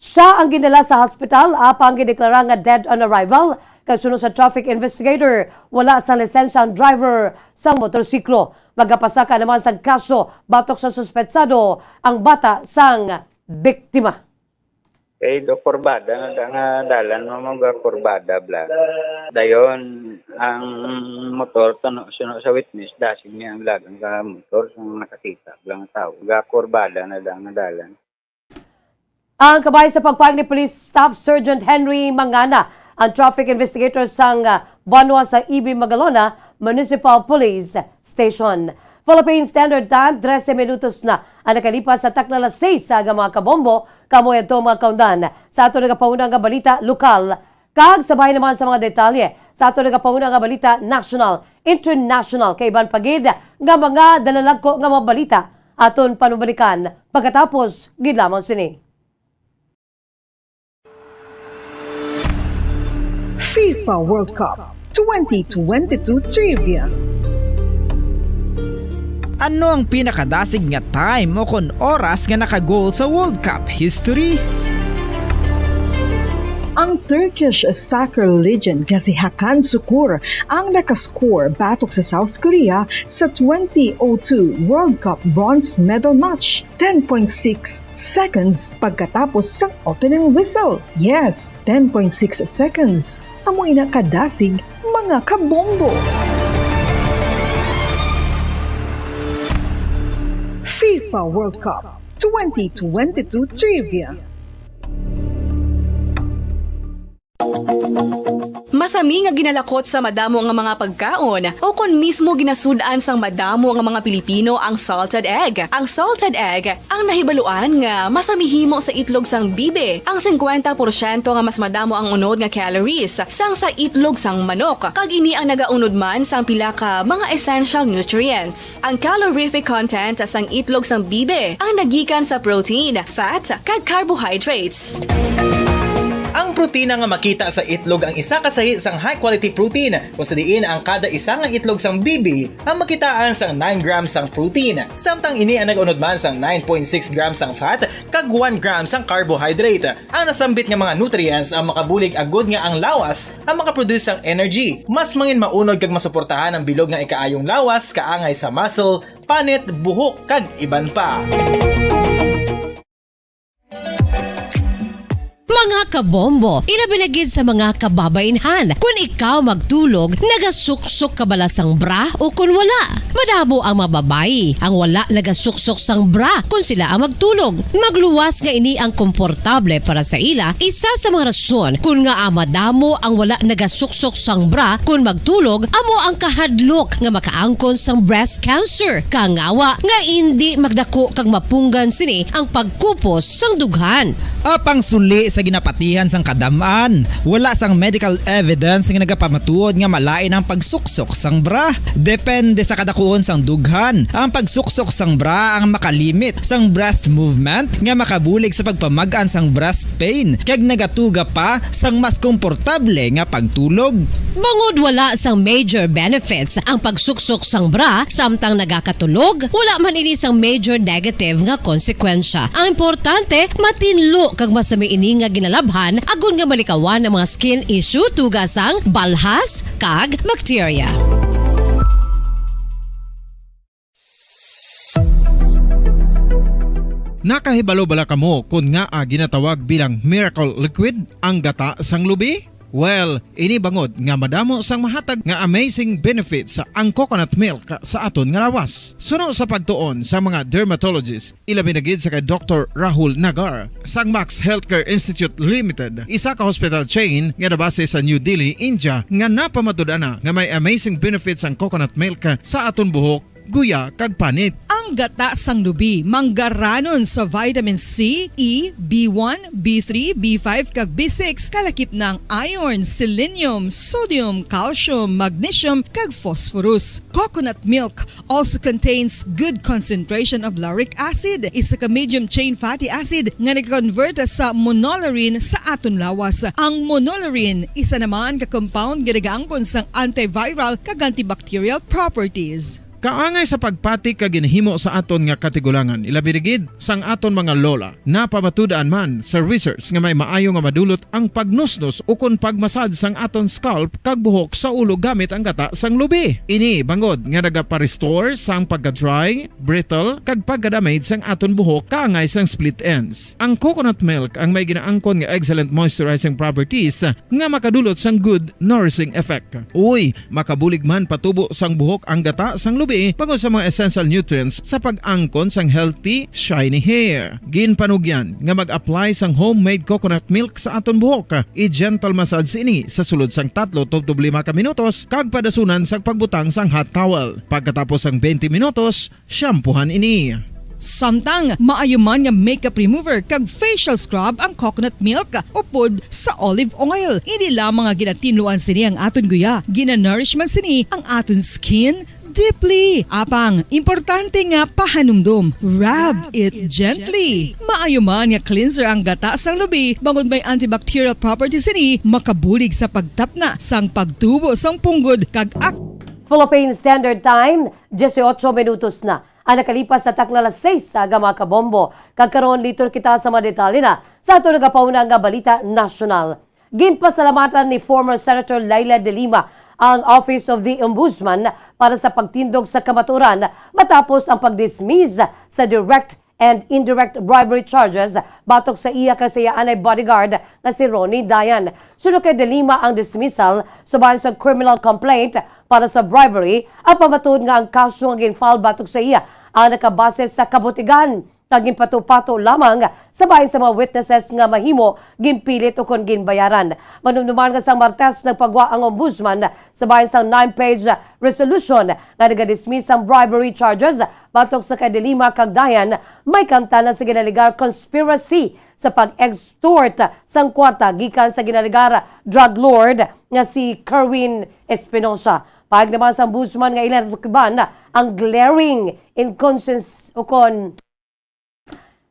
Siya ang gindala sa hospital, apang gindeklara nga dead on arrival. Kay suno sa traffic investigator, wala sa lisensya ang driver sang motorsiklo. Magapasaka naman sang kaso batok sa suspetsado ang bata sang biktima. Kay do kurbada na da nga dalan, mao nga kurbada bala. Dayon, ang motor, suno, suno sa witness, dasig niya ang lagang ka motor sa mga nakakita bala nga tawo. Ga kurbada na da nga dalan. Ang kabahin sa pagpahayag ni Police Staff Sergeant Henry Mangana, ang traffic investigator sang, ah, banwa sa Ibig, Magalona Municipal Police Station. Philippine Standard Time, trese minutos na ang nakalipas sa takna alas seis sa aga, mga kabombo. Kamo adto, mga kaundan, sa aton nagapahuna nga balita lokal. Kag sa bahin naman sa mga detalye sa aton nagapahuna nga balita national, international, kay iban pa gid nga mga dalalagko nga mga balita, aton panubalikan pagkatapos gid lamang sini. FIFA World Cup twenty twenty-two Trivia. Ano ang pinakadasig nga time o kon oras nga naka-goal sa World Cup history? Ang Turkish soccer legend nga si Hakan Sukur ang nakascore batok sa South Korea sa twenty oh two World Cup bronze medal match, ten point six seconds pagkatapos sang opening whistle. Yes, ten point six seconds. Amo ina kadasig, mga kabombo. FIFA World Cup twenty twenty-two Trivia. Masami nga ginalakot sa madamo nga mga pagkaon, o kon mismo ginasud-an sang madamo nga mga Pilipino ang salted egg. Ang salted egg ang nahibaluan nga masami himo sa itlog sang bibi, ang singkwenta porsyento nga mas madamo ang unod nga calories sang sa itlog sang manok, kag ini ang nagaunod man sang pila ka mga essential nutrients. Ang calorific content sang itlog sang bibi ang nagikan sa protein, fat, kag carbohydrates. Ang protina nga makita sa itlog ang isa ka sahi sang high-quality protein, kung sa diin ang kada isa nga itlog sang bibi ang makitaan sang nine grams sang protein, samtang ini ang nag-unod man sang nine point six grams sang fat kag one gram sang carbohydrate. Ang nasambit nga mga nutrients ang makabulig agud nga ang lawas ang makaproduce sang energy, mas mangin maunod kag masuportahan ang bilog nga ikaayong lawas kaangay sa muscle, panit, buhok, kag iban pa. Mga kabombo, ilabi na gid sa mga kababainhan, kun ikaw magtulog, nagasuksok ka bala sang bra o kun wala? Madamo ang mga babayi ang wala nagasuksok sang bra kun sila ang magtulog. Magluwas nga ini ang komportable para sa ila, isa sa mga rason kun ngaa madamo ang wala nagasuksok sang bra kun magtulog amo ang kahadlok nga makaangkon sang breast cancer. Kangawa nga indi magdako kag mapunggan sini ang pagkupos sang dughan. Apang suli sa ginapatihan sang kadam-an, wala sang medical evidence nga nagapamatuod nga malain ang pagsuksok sang bra. Depende sa kadakuon sang dughan, ang pagsuksok sang bra ang makalimit sang breast movement nga makabulig sa pagpamag-an sang breast pain kag nagatuga pa sang mas komportable nga pagtulog. Bangod wala sang major benefits ang pagsuksok sang bra samtang nagakatulog, wala man ini sang major negative nga konsekwensya. Ang importante, matinlo kag masami ini nga ginalabhan agod nga malikawan ang mga skin issue tungod sang balhas kag bakterya. Nakahibalo bala kamo kon ngaa ginatawag bilang miracle liquid ang gata sang lubi? Well, ini bangod nga madamo sang mahatag nga amazing benefits ang coconut milk sa aton nga lawas. Suno sa pagtuon sa mga dermatologist, ilabi na gid sa kay Doktor Rahul Nagar sang Max Healthcare Institute Limited, isa ka hospital chain nga nabase sa New Delhi, India, nga napamatud-an na nga may amazing benefits ang coconut milk sa aton buhok, guya, kag panit. Ang gata sang lubi manggaranon sa vitamin C, E, B one, B three, B five, kag B six, kalakip na ang iron, selenium, sodium, calcium, magnesium, kag phosphorus. Coconut milk also contains good concentration of lauric acid, isa ka medium chain fatty acid nga nag-convert sa monolaurin sa aton lawas. Ang monolaurin, isa naman ka compound nga nagaangkon sang antiviral kag antibacterial properties. Kaangay sa pagpati kag ginhimo sa aton nga katigulangan, ilabi na gid sang aton mga lola, napamatud-an man sa research nga may maayo nga madulot ang pagnusnos ukon pagmasad sang aton scalp kag buhok sa ulo gamit ang gata sang lubi. Ini bangod nga nagapa-restore sang pagka-dry, brittle, kag pagka-damage sang aton buhok kaangay sang split ends. Ang coconut milk ang may ginaangkon nga excellent moisturizing properties nga makadulot sang good nourishing effect. Uy, makabulig man patubo sang buhok ang gata sang lubi bangod sa mga essential nutrients sa pag-angkon sang healthy, shiny hair. Ginpanugyan nga mag-apply sang homemade coconut milk sa aton buhok. I-gentle massage ini sa sulod sang tatlo tubtob lima ka minutos kag padasunan sang pagbutang sang hot towel. Pagkatapos sang twenty minutos, shampoohan ini. Samtang maayo man nga makeup remover kag facial scrub ang coconut milk upod sa olive oil. Ini lamang nga ginatinluan sini ang aton guya. Ginanourish man sini ang aton skin deeply. Apang, importante nga pahanumdom, rub it gently. Maayo man nga cleanser ang gata sang lubi, bangod may antibacterial properties sini, makabulig sa pagtapna sang pagtubo sang punggod kag ak- Philippine Standard Time, dieciocho minutos na ang nakalipas sa takna alas seis sa aga, mga kabombo. Kag karon, litur kita sa mga detalye na sa aton nagapauna nga balita nasyonal. Ginpasalamatan ni former Senator Leila de Lima ang Office of the Ombudsman para sa pagtindog sa kamatuoran matapos ang pag-dismiss sa direct and indirect bribery charges batok sa iya kag sa iya anay bodyguard nga si Ronnie Dayan. Suno kay De Lima, ang dismissal subay sa criminal complaint para sa bribery ang pamatud nga ang kaso nga gin-file batok sa iya ang nakabase sa kabutigan. kag ginpato-pato lamang sa bahin sa mga witnesses nga mahimo ginpilit ukon ginbayaran. Manumduman nga sang Martes nagpagwa ang Ombudsman sa bahin sang nine-page resolution nga nagadismiss sang bribery charges batok sa kay De Lima kag Dayan may kamtanan sa ginalegar conspiracy sa pag-extort sang kwarta gikan sa ginalegar drug lord nga si Kerwin Espinosa. Pahayag naman sa Ombudsman nga ila natukiban ang glaring inconsist-, ukon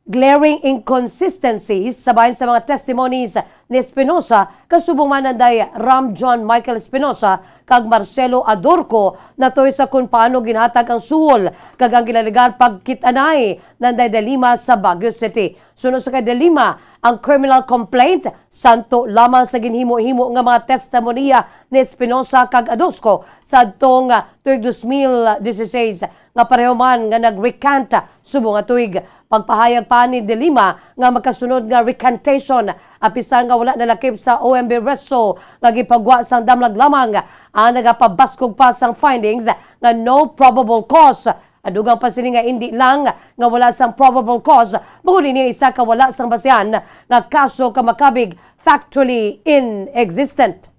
glaring inconsistencies sa bahin sa mga testimonies ni Espinosa, kasubong man nanday Ram John Michael Espinosa kag Marcelo Adorco, natuy sa kung paano ginhatag ang suhol kag ang ginalegar pagkit-anay nanday De Lima sa Baguio City. Suno sa kay De Lima, ang criminal complaint santo lamang sa ginhimo-himo nga mga testimonya ni Espinosa kag Adorco sa adtong, ah, tuig dos mil dieciséis, nga pareho man nga nag-recant subong nga tuig. Pagpahayag pa ni De Lima nga magkasunod nga recantation, apisar nga wala nalakip sa O M B Reso nga gipagwa sang damlag lamang, ang nagapabaskog pa sang findings nga no probable cause. Adugang pa sini nga indi lang nga wala sang probable cause, bangod ini isa ka wala sang basihan nga kaso ka makabig factually inexistent.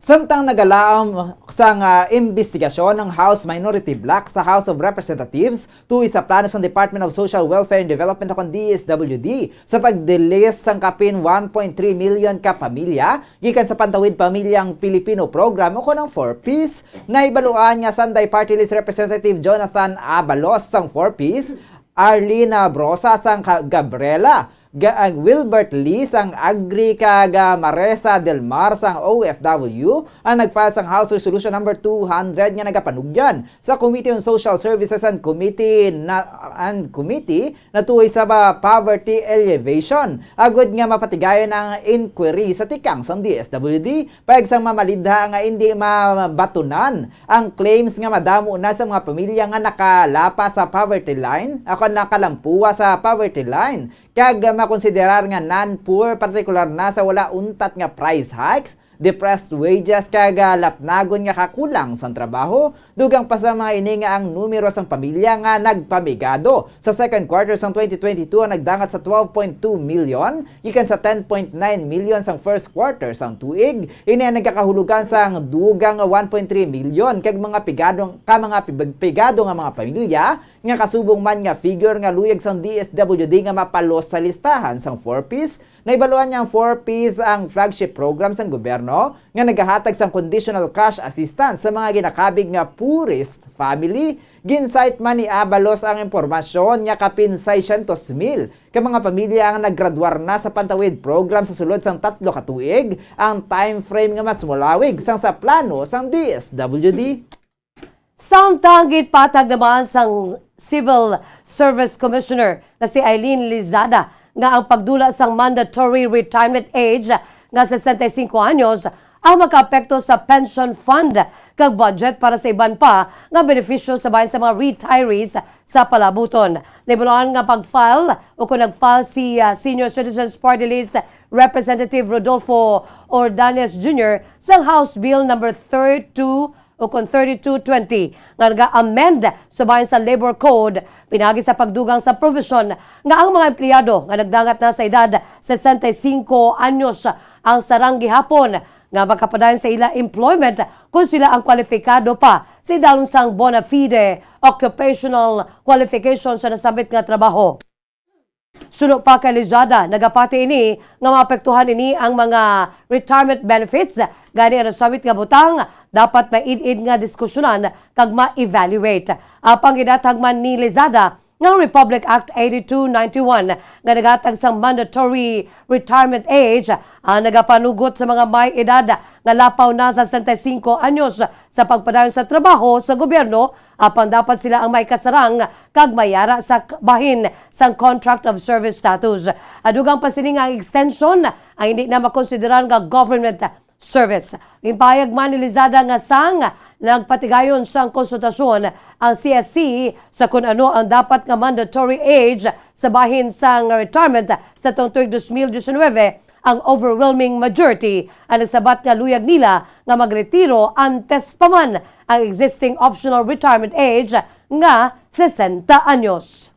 Samtang nagalaom sang, ah, imbestigasyon ang House Minority Bloc sa House of Representatives tuoy sa plano sang Department of Social Welfare and Development o kon D S W D sa pag-delist sang kapin one point three million ka pamilya gikan sa Pantawid Pamilyang Pilipino Program o kon ang four Ps, nahibaluan nga sanday Party List Representative Jonathan Abalos sang four Ps, Arlene Brosa sang ka-, Gabriela, ga-, ang Wilbert Lee sang Agri kag, ah, Maresa Del Mar sang O F W ang nag-file sang House Resolution Number two hundred nga nagapanugyan sa Committee on Social Services and Committee na, and Committee natuoy sa ba-, poverty elevation, agud nga mapatigayon ang inquiry sa tikang sang D S W D. Pag sang mamalidha nga indi mabatunan ang claims nga madamo na sa mga pamilya nga nakalapas sa poverty line, ako, nakalampuwa sa poverty line, kag makonsiderar nga non-poor, partikular na sa wala untat nga price hikes, depressed wages, kag, ah, lapnagon nga kakulang sang trabaho, dugang pa sa mga ini nga ang numero sang pamilya nga nagpamigado sa second quarter sang twenty twenty-two ang nagdangat sa twelve point two million gikan sa ten point nine million sang first quarter sang tuig. Ini ang nagakahulugan sang dugang nga one point three million kag mga pigado, ka mga pig-, pigado nga mga pamilya nga kasubong man nga figure nga luyag sang D S W D nga mapalos sa listahan sang four Ps. Nahibaluan nga ang four Ps ang flagship program sang gobyerno nga nagahatag sang conditional cash assistance sa mga ginakabig nga poorest family. Gin-cite man ni Abalos ang impormasyon nga kapin seiscientos mil ka mga pamilya ang naggraduar na sa Pantawid Program sa sulod sang tatlo ka tuig, ang time frame nga mas molawig sang sa plano sang D S W D. Samtang ginpatag naman sang Civil Service Commissioner na si Eileen Lizada nga ang pagdula sang mandatory retirement age nga sesenta y cinco anyos ang makaapekto sa pension fund kag budget para sa iban pa nga benepisyo sa bahin sa mga retirees sa palabuton. Nahibaluan nga pag-file o kung nag-file si, ah, Senior Citizens Party List Representative Rodolfo Ordonez Junior sang House Bill number thirty-two o kon thirty-two twenty nga naga-amend sa bahin sa Labor Code, pinagi sa pagdugang sa provision nga ang mga empleyado nga nagdangat na sa edad sesenta y cinco anyos ang sarang gihapon nga makapadayon sa ila employment kon sila ang kwalipikado pa sa idalom sang bona fide occupational qualification sa nasambit nga trabaho. Suno pa kay Lizada, nagapati ini nga maapektuhan ini ang mga retirement benefits. Gani, ang nasambit nga butang dapat maid-id nga diskusyonan kag ma-evaluate. Apang ginatag man ni Lizada nga ang Republic Act eighty-two ninety-one nga naghatag sang mandatory retirement age ang nagapanugot sa mga may edad nga lapaw na sa sesenta y cinco anyos sa pagpadayon sa trabaho sa gobyerno, apang dapat sila ang may kasarang kag mayara sa k-, bahin sang contract of service status. Adugang pa sini nga ang extension ang hindi na makonsiderar nga government service. Ginpahayag man ni Lizada nga sang nagpatigayon sang konsultasyon ang C S C sa kun ano ang dapat nga mandatory age sa bahin sang retirement sa tuong tuig dos mil diecinuebe, ang overwhelming majority ang nagsabat nga luyag nila nga magretiro antes pa man ang existing optional retirement age nga sesenta anyos.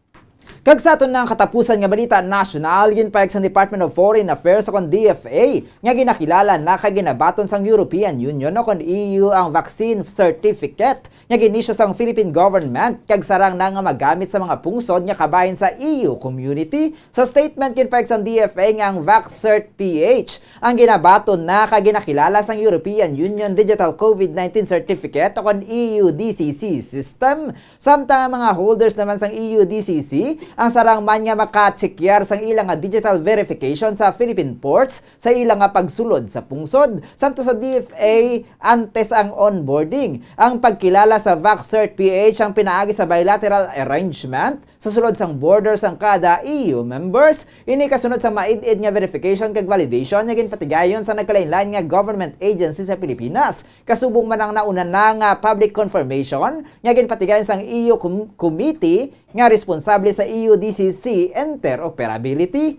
Kag sa aton nga katapusan nga balita nasyonal, ginpahayag sang Department of Foreign Affairs o kon D F A nga ginakilala na kag ginabaton sang European Union o kon E U ang vaccine certificate nga gin-issue sang Philippine government kag sarang na nga magamit sa mga pungsod nga kabahin sa E U community. Sa statement, ginpahayag sang D F A nga ang VaxCert P H ang ginabaton na kag ginakilala sang European Union Digital COVID nineteen Certificate o kon E U D C C system. Samtang ang mga holders naman sang E U D C C ang sarang man nga maka-check sang ila nga digital verification sa Philippine ports sa ila nga pagsulod sa pungsod. Santo sa D F A, antes ang onboarding, ang pagkilala sa VaxCert P H ang pinaagi sa bilateral arrangement sa sulod sang border sang kada E U members. Ini kasunod sa maid-id nga verification kag validation nga ginpatigayon sa nagkalain-lain nga government agency sa Pilipinas. Kasubong man ang nauna na nga public confirmation nga ginpatigayon sang E U com-, committee nga responsable sa E U D C C interoperability.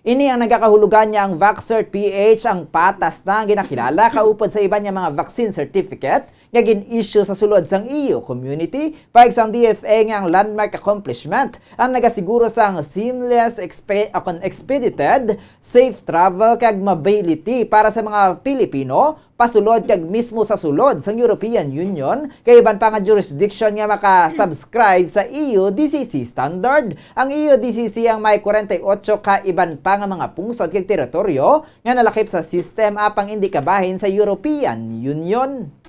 Ini ang nagakahulugan nga ang VaxCert P H ang patas na ginakilala kaupod sa iban nga mga vaccine certificate nga gin-issue sa sulod sang E U community. Pahayag sang D F A nga ang landmark accomplishment ang nagasiguro sang seamless, expe-, akon, expedited, safe travel kag mobility para sa mga Pilipino pasulod kag mismo sa sulod sang European Union, kag iban pa nga jurisdiction nga maka-subscribe sa E U D C C standard. Ang E U D C C ang may kwarenta y ocho ka iban pa nga mga pungsod kag teritoryo nga nalakip sa system apang indi kabahin sa European Union.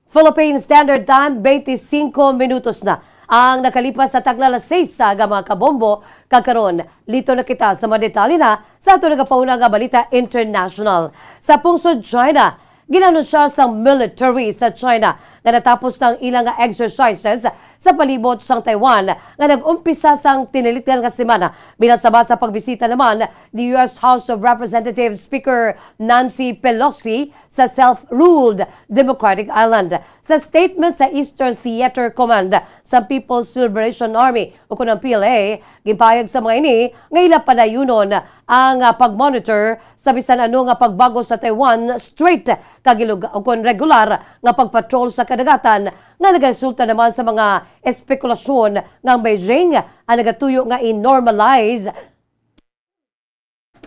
Philippine Standard Time, twenty-cinco minutos na ang nakalipas sa tagna alas seis sa aga, mga kabombo. Kag karon, liton na kita sa mga detalye na sa aton nagapahuna nga balita international. Sa pungsod China, ginanunsya sang military sa China nga natapos na ang ila nga exercises sa palibot sang Taiwan nga nag-umpisa sang tinilikdan nga semana, bilang sabot sa pagbisita naman ni U S House of Representatives Speaker Nancy Pelosi sa self-ruled Democratic Island. Sa statement sa Eastern Theater Command sa People's Liberation Army, o kon ang P L A, ginpahayag sa mga ini nga ila padayunon ang, ah, pag-monitor sa bisan ano nga pagbago sa Taiwan Strait kag ilug-, o kon regular nga pagpatrol sa kadagatan, nga nagaresulta naman sa mga espekulasyon nga ang Beijing ang nagatuyo nga i-normalize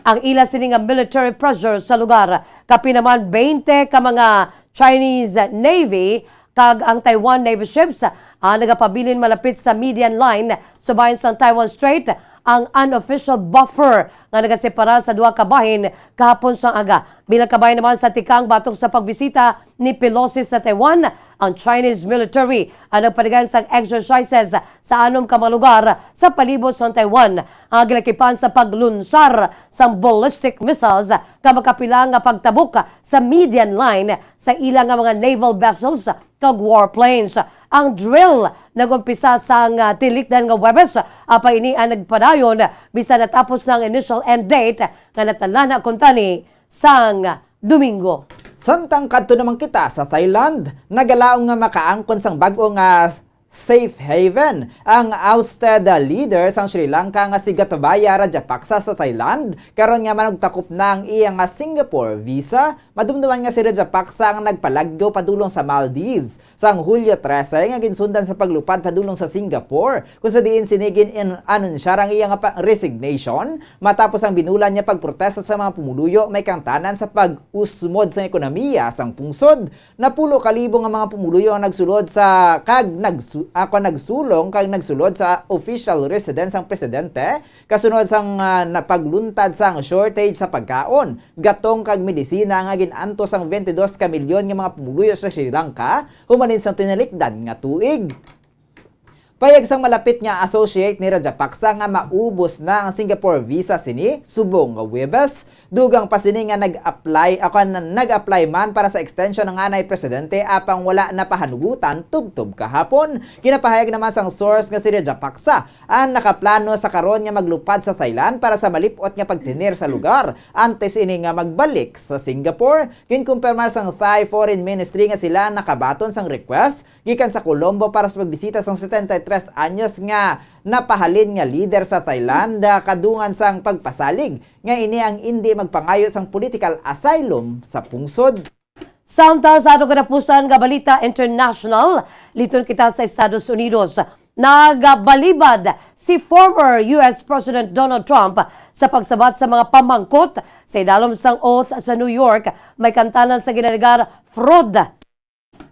ang ila sini nga military presence sa lugar. Kapin naman twenty ka mga Chinese Navy kag ang Taiwan Navy ships ang nagapabilin malapit sa median line subayon sang Taiwan Strait, ang unofficial buffer nga nagasepara sa duha ka bahin kahapon sang aga. Bilang kabahin naman sa tikang batok sa pagbisita ni Pelosi sa Taiwan, ang Chinese military ang nagpatigayon sang exercises sa anom ka mga lugar sa palibot sang Taiwan, ang ginakipan sa paglunsar sang ballistic missiles nga makapila nga pagtabok sa median line sa ila nga mga naval vessels kag warplanes. Ang drill nag-umpisa sang, ah, tinikdan nga Huwebes, apang ini ang nagpadayon bisan natapos na ang initial end date nga natalana kuntani sang Domingo. Samtang kadto naman kita sa Thailand, nagalaom nga makaangkon sang bag-o nga safe haven ang ousted leader sang Sri Lanka nga si Gotabaya Rajapaksa sa Thailand, karon nga manugtakop na ang iya nga Singapore visa. Madumduman nga si Rajapaksa ang nagpalagyo padulong sa Maldives sang Hulyo trese nga ginsundan sa paglupad padulong sa Singapore, kung sa diin sini gin-, in-, anunsyar ang iya nga pa-, resignation matapos ang binulan nga pagprotesta sa mga pumuluyo may kaangtanan sa pag-usmod sa ekonomiya sang pungsod. Napulo ka libo nga mga pumuluyo ang nagsulod sa kag nagsu-, ako nagsulong kag nagsulod sa official residence sang presidente kasunod sang, ah, napagluntad sang shortage sa pagkaon, gatong kag medisina nga gin-antos sang twenty-dos ka milyon nga mga pumuluyo sa Sri Lanka humanin sang tinalikdan nga tuig. Payag sang malapit nga associate ni Rajapaksa nga maubos na ang Singapore visa sini subong nga Huwebes, dugang pa sini nga nag-apply, ako, nag-apply man para sa extension ang anay presidente apang wala na pahanugutan tubtob kahapon. Ginapahayag naman sang source nga si Rajapaksa ang nakaplano sa karon nga maglupad sa Thailand para sa malip-ot nga pagtener sa lugar antes ini nga magbalik sa Singapore. Ginkumpirmar sang Thai Foreign Ministry nga sila nakabaton sang request gikan sa Colombo para sa pagbisita sang setenta y tres anyos nga napahalin nga lider sa Thailand, ah, kadungan sang pagpasalig nga ini ang indi magpangayo sang political asylum sa pungsod. Samtang sa aton katapusan nga balita international, liton kita sa Estados Unidos. Nagabalibad si former U S President Donald Trump sa pagsabat sa mga pamangkot sa idalom sang oath sa New York, may kantanan sa ginalegar fraud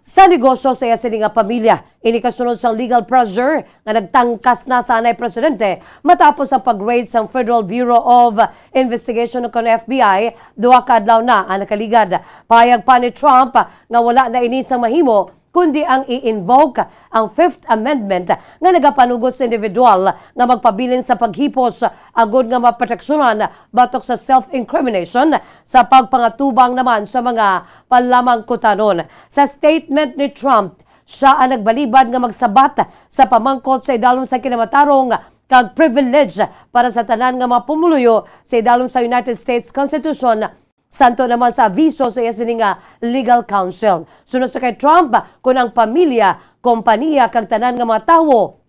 sa negosyo sa iya sini nga pamilya. Ini kasunod sang legal pressure nga nagtangkas na sa anay presidente matapos ang pag-raid sang Federal Bureau of Investigation, kon F B I, duha ka adlaw na ang nakaligad. Pahayag pa ni Trump nga wala na ini sang mahimo kundi ang i-invoke ang Fifth Amendment nga nagapanugot sa individual nga magpabilin sa paghipos agod nga maproteksyonan batok sa self-incrimination sa pagpangatubang naman sa mga palamangkutanon. Sa statement ni Trump, siya ang nagbalibad nga magsabat sa pamangkot sa idalom sa kinamatarong kag privilege para sa tanan nga mga pumuluyo sa idalom sa United States Constitution, santo naman sa aviso sa iya sini nga legal counsel. Suno sa kay Trump, kon ang pamilya, kompanya, kag tanan nga mga tawo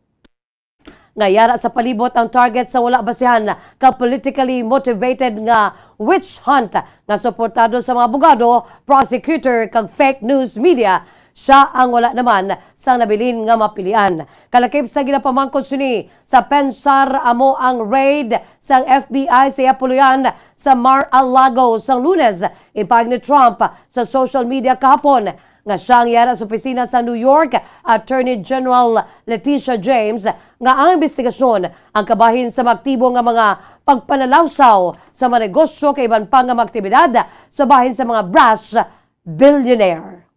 nga yara sa palibot ang target sa wala basihan ka politically motivated nga witch hunt nga suportado sa mga abogado, prosecutor, kag fake news media, siya ang wala naman sang nabilin nga mapilian. Kalakip sa ginapamangkot sini sa Pensar, amo ang raid sang F B I sa iya puloy-an sa Mar-a-Lago sang Lunes. Ipahayag ni Trump sa social media kahapon nga siya ang yara sa opisina sa New York Attorney General Letitia James nga ang investigasyon ang kabahin sa mga aktibo nga mga pagpanalawsaw sa mga negosyo kag iban pa nga mga aktibidad sa bahin sa mga brass billionaire.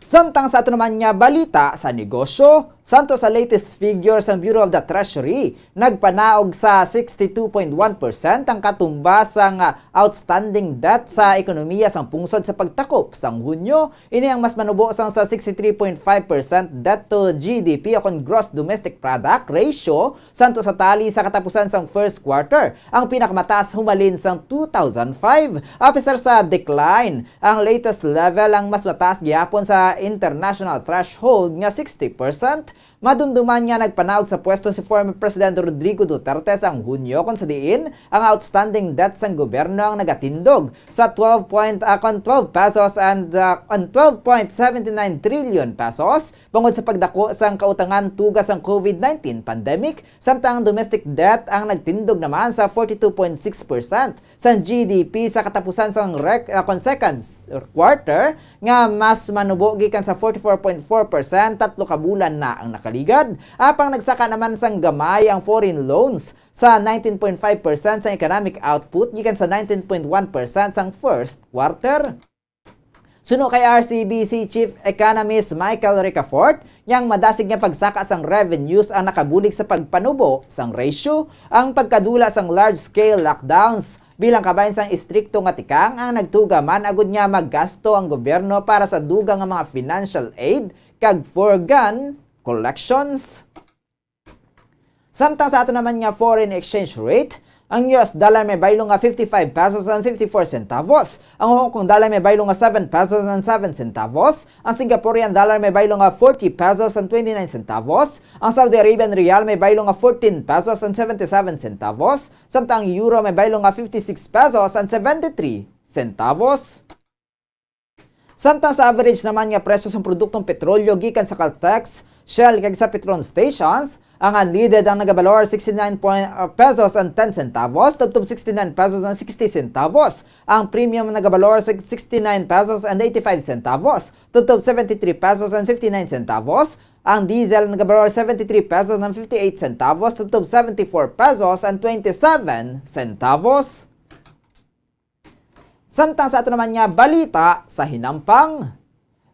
Samtang sa ato naman nga balita sa negosyo, santo sa latest figure sang Bureau of the Treasury, nagpanaog sa sixty-two point one percent ang katumba sang, ah, outstanding debt sa ekonomiya sang pungsod sa pagtakop sang Hunyo. Ini ang mas manubo sang sa sixty-three point five percent debt to G D P o kon gross domestic product ratio, santo sa tali sa katapusan sang first quarter, ang pinakamataas humalin sang two thousand five. Apisar sa decline, ang latest level ang mas mataas gihapon sa international threshold nga sixty percent. Madumduman nga nagpanaog sa pwesto si former President Rodrigo Duterte sang Hunyo, kon sa diin ang outstanding debt sang gobyerno ang nagatindog sa twelve point, ah, kon twelve pesos and, ah, on twelve point seventy nine trillion pesos, bangod sa pagdako sang kautangan tuga sang COVID nineteen pandemic, samtang ang domestic debt ang nagtindog naman sa forty-two point six percent sang G D P sa katapusan sang rec-, ah, kon second s-, quarter, nga mas manubo gikan sa forty-four point four percent tatlo ka bulan na ang nakaligad. Apang nagsaka naman sang gamay ang foreign loans sa nineteen point five percent sang economic output gikan sa nineteen point one percent sang first quarter. Suno kay R C B C Chief Economist Michael Ricafort, nga ang madasig nga pagsaka sang revenues ang nakabulig sa pagpanubo sang ratio, ang pagkadula sang large-scale lockdowns bilang kabahin sang istrikto nga tikang ang nagtuga man agud nga maggasto ang gobyerno para sa dugang nga mga financial aid kag foregone collections. Samtang sa ato naman nga foreign exchange rate, ang U S dollar may baylo nga fifty-five pesos and fifty-four centavos. Ang Hong Kong dollar may baylo nga seven pesos and seven centavos. Ang Singaporean dollar may baylo nga forty pesos and twenty-nine centavos. Ang Saudi Arabian rial may baylo nga fourteen pesos and seventy-seven centavos. Samtang ang euro may baylo nga fifty-six pesos and seventy-three centavos. Samtang sa average naman nga presyo sang produktong petrolyo gikan sa Caltex, Shell, kag sa Petron stations, ang unleaded ang nagabalor sixty-nine point, uh, pesos and ten centavos tubtob sixty-nine pesos and sixty centavos. Ang premium nagabalor sig sixty-nine pesos and eighty-five centavos tubtob seventy-three pesos and fifty-nine centavos. Ang diesel nagabalor seventy-three pesos and fifty-eight centavos tubtob seventy-four pesos and twenty-seven centavos. Samtang sa ato naman nga balita sa hinampang,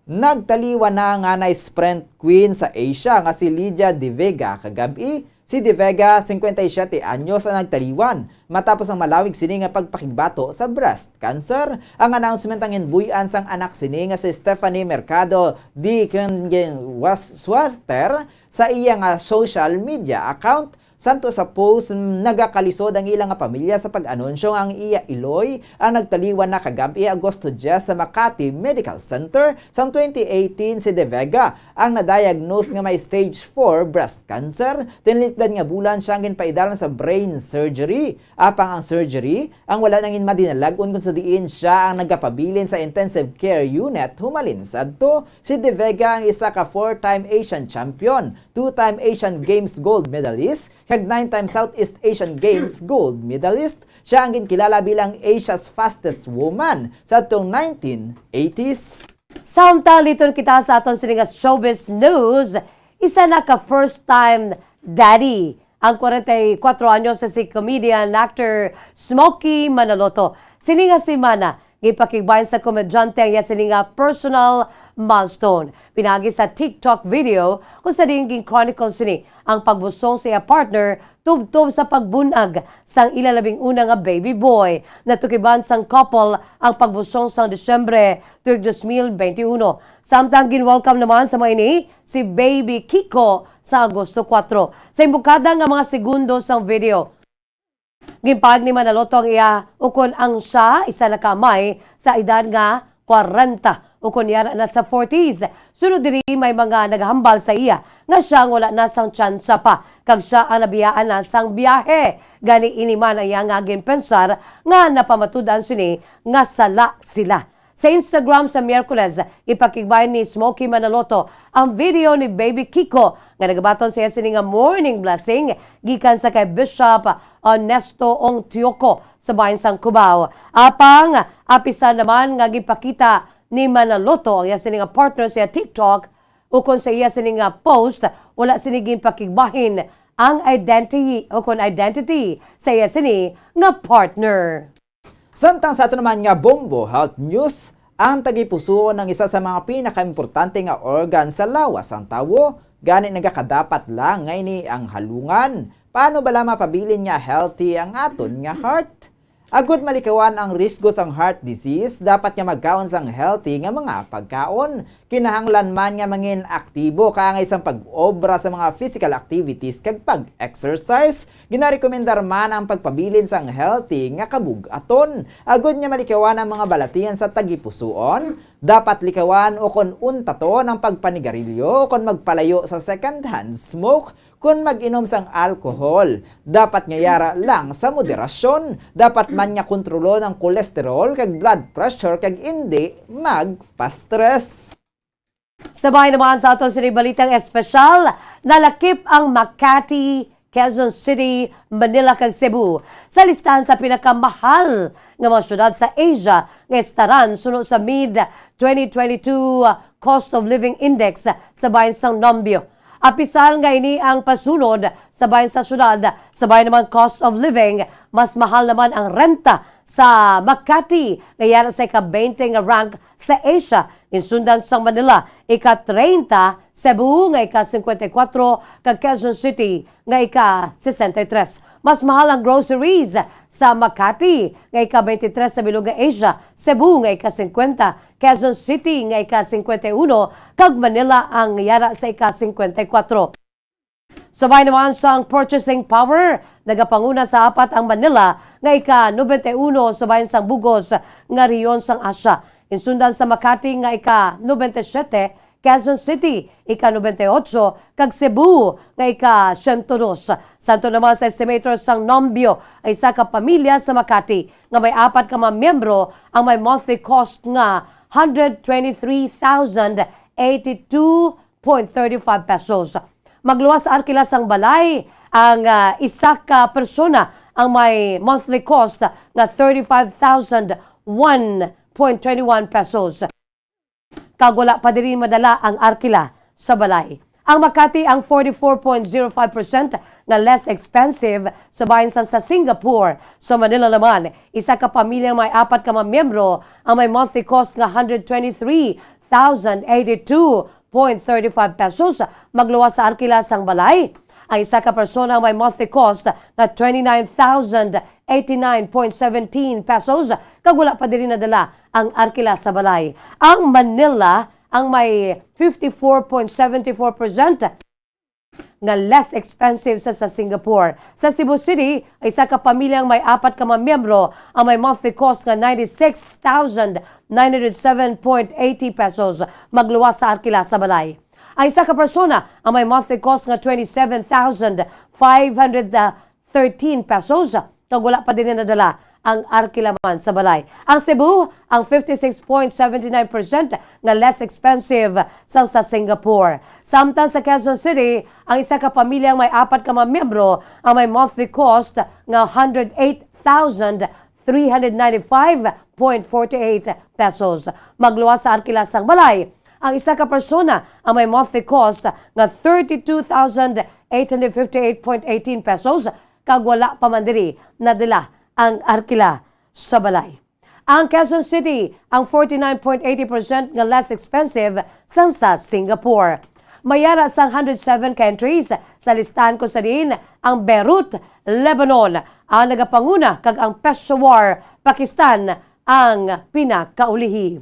nagtaliwan na ang anay sprint queen sa Asia nga si Lydia De Vega kagab-i. Si De Vega, cincuenta y siete anyos, ang nagtaliwan matapos ang malawig sini nga pagpakigbato sa breast cancer. Ang announcement ang ginbuy-an sang anak sini nga si Stephanie Mercado de Kengen Suerter sa iya nga social media account. Santo sa post, nagakalisod ang ila nga pamilya sa pag-anunsyo nga ang iya iloy ang nagtaliwan na kagab-i, Agosto diyes, sa Makati Medical Center sang twenty eighteen. Si De Vega ang na-diagnose nga may stage four breast cancer. Tinlikdan nga bulan siya ang ginpaidalom sa brain surgery. Apang ang surgery, ang wala na gid madinalag, kun sa diin siya ang nagapabilin sa intensive care unit humalin sadto. Si De Vega ang isa ka four-time Asian champion, two-time Asian Games gold medalist, kag nine-time Southeast Asian Games gold medalist. Siya ang ginkilala bilang Asia's fastest woman sa atong nineteen eighties. Samtang liton kita sa aton sini nga showbiz news, isa na ka first-time daddy ang kwarenta y kuwatro anyos sa si comedian actor Smokey Manaloto. Sini nga semana, gipakigbahin sa komedyante ang iya sini nga personal milestone. Pinaagi sa TikTok video kung sa diin gin-chronicle sini ang pagbusong sa iya partner tubtob sa pagbun-ag sang ila labing una nga baby boy. Natukiban sang couple ang pagbusong sang Disyembre tuig dos mil bente uno. Samtang gin-welcome naman sa mga ini si Baby Kiko sa Agosto kuwatro. Sa imbukada nga mga segundo sang video, ginpaag ni Manaloto ang iya ukon ang siya isa na ka amay sa edad nga kwarenta ukon yara na sa forties. Sunod diri, may mga nagahambal sa iya nga siya ang wala na sang tsansa pa kag siya ang nabiyaan na sang biyahe. Gani, ini man ang iya nga ginpensar nga napamatud-an sini nga sala sila. Sa Instagram sa Miyerkules, ipakigbahin ni Smokey Manaloto ang video ni Baby Kiko nga nagabaton sa iya sini nga morning blessing gikan sa kay Bishop Ernesto Ong Tioco sa bahin sang Cubao. Apang apisan naman nga gipakita ni Manaloto ang iya sini nga partner sa iya TikTok ukon sa iya sini nga post, wala sini ginpakigbahin ang identity ukon identity sa iya sini nga partner. Samtang sa ato naman nga bombo health news, ang tagipusoon ang isa sa mga pinakaimportante nga organ sa lawas sang tawo, gani nagakadapat lang nga ini ang halungan. Paano bala mapabilin nga healthy ang aton nga heart? Agud malikawan ang risgo sang heart disease, dapat nga magkaon sang healthy nga mga pagkaon. Kinahanglan man nga mangin aktibo kaangay sang pag-obra sa mga physical activities kag pag-exercise. Ginarekomendar man ang pagpabilin sang healthy nga kabug-aton. Agud nga malikawan ang mga balatian sa tagipusoon, dapat likawan ukon untaton ang pagpanigarilyo ukon magpalayo sa second-hand smoke. Kon mag-inom sang alcohol, dapat nga yara lang sa moderasyon. Dapat man nga kontrolon ang cholesterol kag blood pressure kag indi magpa-stress. Sabay naman sa aton sini balitang espesyal, nalakip ang Makati, Quezon City, Manila kag Cebu sa listahan sa pinakamahal nga mga syudad sa Asia nga estaran suno sa mid twenty twenty-two Cost of Living Index sa bahin sang Nambyo. Apisal nga ini ang pasunod sa bahin sa syudad, sa bahin naman cost of living, mas mahal naman ang renta sa Makati nga yara sa ika-twenty nga rank sa Asia. Ginsundan sang Manila, ika-treinta, Cebu nga ika-singkwenta y kuwatro, kag Quezon City nga ika-sesenta y tres. Mas mahal ang groceries sa Makati nga ika-twenty-three sa bilog nga Asia, Cebu nga ika-singkwenta, Quezon City nga ika-singkwenta y uno, kag Manila ang yara sa ika-singkwenta y kuwatro. Subay naman sang purchasing power, nagapanguna sa apat ang Manila nga ika-nobenta y uno, subay sang bug-os nga rehiyon sang Asia. Insundan sa Makati nga ika-nobenta y siyete, Quezon City ika-nobenta y otso, kag Cebu nga ika-siyento dos. Santo naman sa estimator sang Nambyo, ang isa ka pamilya sa Makati nga may apat ka mga miyembro ang may monthly cost nga hundred twenty-three thousand eighty-two point thirty-five pesos. Magluwas sa arkila sang balay ang, ah, isa ka persona ang may monthly cost nga thirty-five thousand one point twenty-one pesos. Kag wala pa diri madala ang arkila sa balay. Ang Makati ang forty-four point zero five percent nga less expensive sa bahin sang sa Singapore. Sa Manila naman, isa ka pamilya nga may apat ka mga miyembro ang may monthly cost nga hundred twenty-three thousand eighty-two point thirty-five pesos. Magluwas sa arkila sang balay ang isa ka persona may monthly cost nga twenty-nine thousand eighty-nine point seventeen pesos, kag wala pa diri nadala ang arkila sa balay. Ang Manila ang may fifty-four point seventy-four percent nga less expensive sa, sa Singapore. Sa Cebu City, ang isa ka pamilyang may apat ka mga miyembro ang may monthly cost nga ninety-six thousand nine hundred seven point eighty pesos magluwas sa arkila sa balay. Ang isa ka persona ang may monthly cost nga twenty-seven thousand five hundred thirteen pesos, kag wala pa din nadala ang arkila man sa balay. Ang Cebu, ang fifty-six point seventy-nine percent nga less expensive sang sa Singapore. Samtang sa Quezon City, ang isa ka pamilyang may apat ka mga miyembro ang may monthly cost nga hundred eight thousand three hundred ninety-five point forty-eight pesos. Magluwas sa arkila sang balay ang isa ka persona ang may monthly cost nga thirty-two thousand eight hundred fifty-eight point eighteen pesos, kag wala pa man diri nadala ang arkila sa balay. Ang Quezon City ang forty-nine point eighty percent nga less expensive sang sa Singapore. May ara sang hundred seven ka entries sa listahan, kung sa diin ang Beirut, Lebanon, ang nagapanguna, kag ang Peshawar, Pakistan, ang pinakaulihi.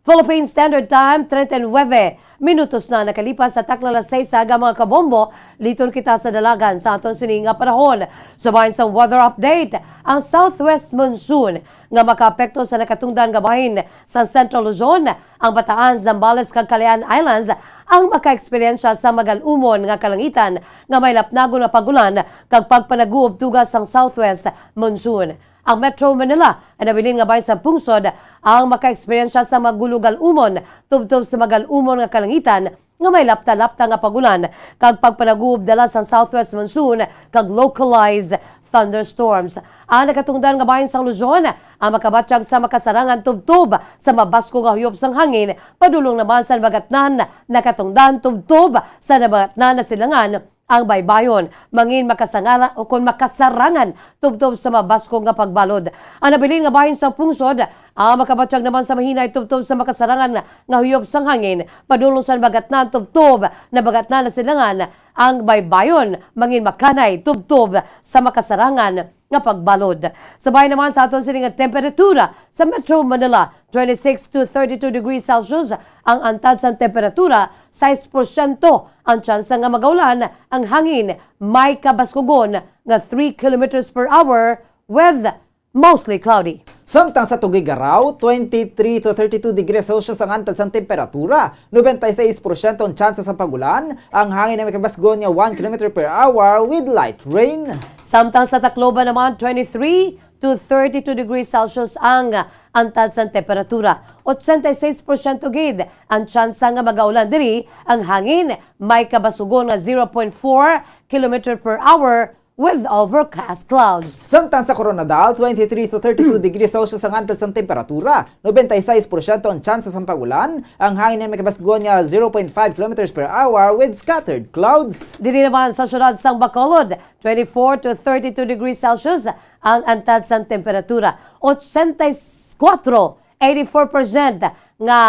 Philippine Standard Time, treinta y nueve minutos na nakalipas sa takna alas seis sa aga, mga kabombo. Liton kita sa dalagan sa aton sini nga panahon. Sa bahin sang weather update, ang southwest monsoon nga makaapekto sa nakatungdan nga bahin sa Central Luzon, ang Bataan, Zambales, kag Calayan Islands ang makaeksperyensya sa magal-umon nga kalangitan nga may lapnagon nga pag-ulan kag pagpanaguob tuga sang southwest monsoon. Ang Metro Manila, ang nabilin nga bahin sang pungsod, ang makaeksperyensya sa magulo gal-umon tubtob sa magal-umon nga kalangitan nga may lapta-lapta nga pag-ulan kag pagpanaguob dala sang southwest monsoon kag localized thunderstorms. Ang nakatungdan nga bahin sang Luzon, ang makabatyag sa makasarangan tubtob sa mabaskog nga huyop sang hangin, padulong naman sa nabagatnan, nakatungdan tubtob sa nabagatnan nga silangan, ang baybayon, mangin makasangala o kon makasarangan tubtob sa mabaskog nga pagbalod. Ang nabilin nga bahin sang pungsod, ang makabatyag naman sa mahinay tubtob sa makasarangan nga huyop sang hangin, padulong sa nabagatnan tubtob nabagatnan nga silangan, ang baybayon, mangin makanay tubtob sa makasarangan nga pagbalod. Sa bahin naman sa aton sini nga temperatura, sa Metro Manila, twenty-six to thirty-two degrees Celsius ang antad sang temperatura, sais porsyento ang tsansa nga magaulan, ang hangin may kabaskugon nga three kilometers per hour with mostly cloudy. Samtang sa Tuguegarao, twenty-three to thirty-two degrees Celsius ang antad sang temperatura, nobenta y seis porsyento ang tsansa sang pag-ulan, ang hangin ay may kabasgon nga one kilometer per hour with light rain. Samtang sa Tacloban naman, twenty-three to thirty-two degrees Celsius ang antad sang temperatura. Ochenta y seis porsyento gid ang tsansa nga magaulan diri, ang hangin may kabasugon nga zero point four kilometer per hour with overcast clouds. Samtang sa Koronadal, twenty-three to thirty-two degrees Celsius ang antad sang temperatura, nobenta y seis porsyento ang tsansa sang pag-ulan, ang hangin ay may kabasgon nga zero point five kilometers per hour with scattered clouds. Diri naman sa siyudad sang Bacolod, twenty-four to thirty-two degrees Celsius ang antad sang temperatura. Ochenta y kuwatro, eighty-four percent nga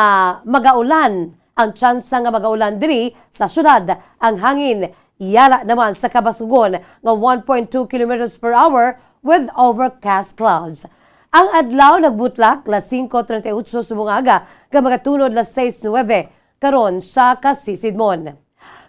magaulan ang tsansa nga magaulan diri sa siyudad. Ang hangin yara naman sa kabasugon nga one point two kilometers per hour with overcast clouds. Ang adlaw nagbutlak las singko treinta y ocho subong nga aga, kag magatunod las seis nuebe karon sa kasisidmon.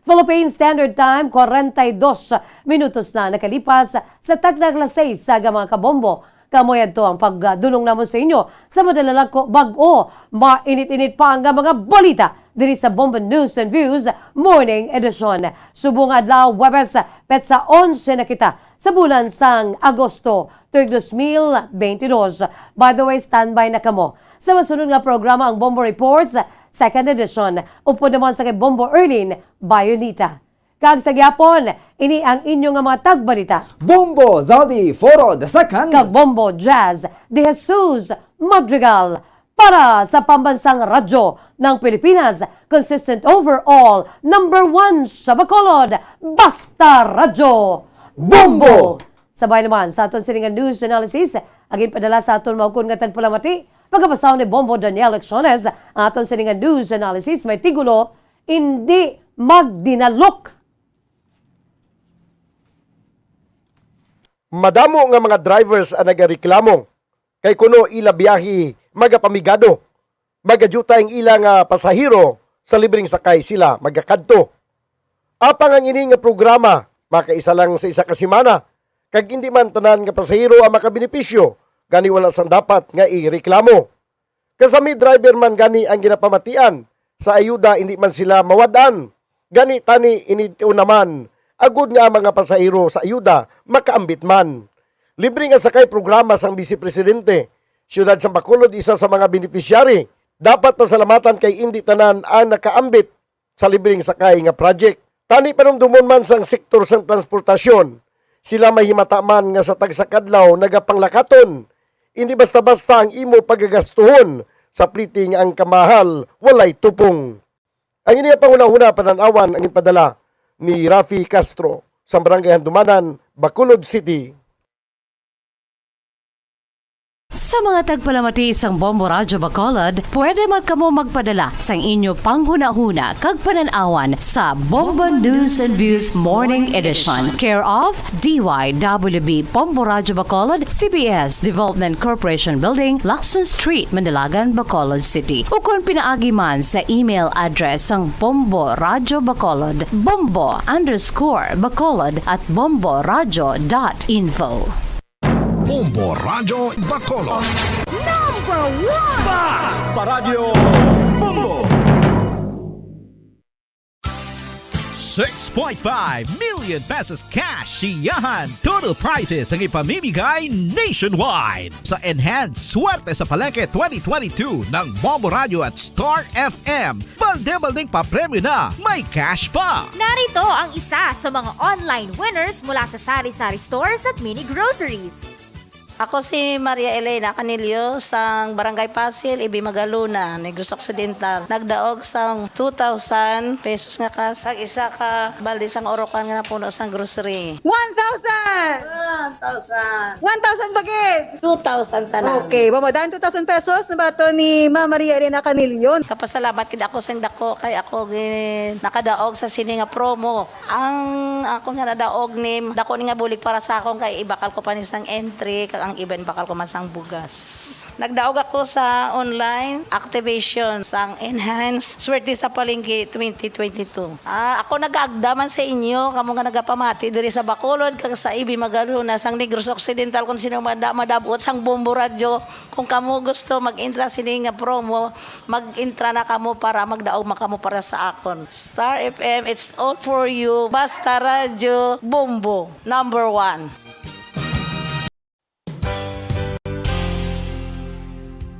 Philippine Standard Time, kwarenta y dos minutos na nakalipas sa takna alas seis sa aga, mga kabombo. Kamo yadto ang pagdulong namon sa inyo sa madala lang ko bag-o, mainit-init pa nga mga balita diri sa Bombo News and Views Morning Edition. Subong adlaw, Huwebes, petsa onse na kita sa bulan sang Agosto, tuig dos mil beintidos. By the way, standby na kamo sa masunod nga programa, ang Bombo Reports, Second Edition, upod naman sa kay Bombo Erlin Bayonita. Kag sa gihapon, ini ang inyo nga mga tagbalita. Bombo Zaldi Foro the second. Kag Bombo Jazz de Jesus Madrigal. Para sa Pambansang Radyo ng Pilipinas, consistent overall, number one sa Bacolod, Basta Radyo Bombo! Sabay naman sa aton sini nga news analysis, ang ginpadala sa aton maukon nga tagpalamati, pagkabasahon ni Bombo Daniel Lecciones. Ang aton sini nga news analysis may titulo, Indi Magdinalok. Madamo nga mga drivers ang nagareklamo kay kuno ila biyahe magapamigado, magadiutay ang ila nga pasahero sa libreng sakay sila magakadto. Apang ang ini nga programa makaisa lang sa isa ka semana, kag indi man tanan nga pasahero ang makabenepisyo, gani wala sang dapat nga ireklamo. Kasami driver man gani ang ginapamatian sa ayuda, indi man sila mawad-an. Gani tani ini tion naman, agud nga ang mga pasahero sa ayuda makaambit man. Libre nga sakay programa sang Vice Presidente, Siyudad sang Bacolod isa sa mga benepisyari. Dapat pasalamatan kay indi tanan ang nakaambit sa libreng sakay nga project. Tani panumdomon man sang sektor sang transportasyon, sila mahimata man nga sa tagsa kadlaw nagapanglakaton. Indi basta-basta ang imo pagagastuhon sa pliti nga ang kamahal walay tupong. Ang ini nga panghunahuna panan-awan ang ginpadala ni Rafi Castro sa Barangay Handumanan, Bacolod City. Sa mga tagpalamati sang Bombo Radyo Bacolod, pwede man kamo magpadala sang inyo panghunahuna kag panan-awan sa Bombo News and Views Morning Edition, care of D Y W B Bombo Radyo Bacolod, C B S Development Corporation Building, Lacson Street, Mandalagan, Bacolod City, ukon pinaagi man sa email address sang Bombo Radyo Bacolod, bombo underscore bacolod at bomboradyo dot info. Bombo Radyo Bacolod. Number one! Bas Paradyo Bombo! Six point five million pesos cash siyahan total prizes ang ipamimigay nationwide sa Enhanced Swerte sa Palengke twenty twenty-two ng Bombo Radyo at Star F M. Balde-baldeng papremyo na, may cash pa! Narito ang isa sa mga online winners mula sa Sari-Sari Stores at Mini Groceries. Ako si Maria Elena Canillo sang Barangay Pasil, Ibi Magalona, Negros Occidental. Nagdaog sang two thousand pesos nga cash. Ang isa ka balde sang urukan nga napuno sang grocery. One thousand! One thousand! One thousand bagid! Two thousand tanan. Okay, mamadan two thousand pesos na ba to ni Ma'am Maria Elena Canillo? Kapasalamat gid ako sing dako kay ako gi-, nakadaog sa sini nga promo. Ang ako nga nadaog ni, dako ni nga bulig para sa akon kay ibakal ko pa ni sang entry, kag ang iban bakal ko man sang bugas. Nagdaog ako sa online activation sang Enhanced Swerte sa Palengke twenty twenty-two. Ah, ako nagaagda man sa inyo, kamo nga nagapamati diri sa Bacolod kag sa Ibi Magalona, sang Negros Occidental, kung sino man da-, madab-ot sang Bombo Radyo. Kung kamo gusto mag-intra sini nga promo, mag-intra na kamo para magdaog man kamo para sa akon. Star F M, it's all for you. Basta Radyo Bombo, number one.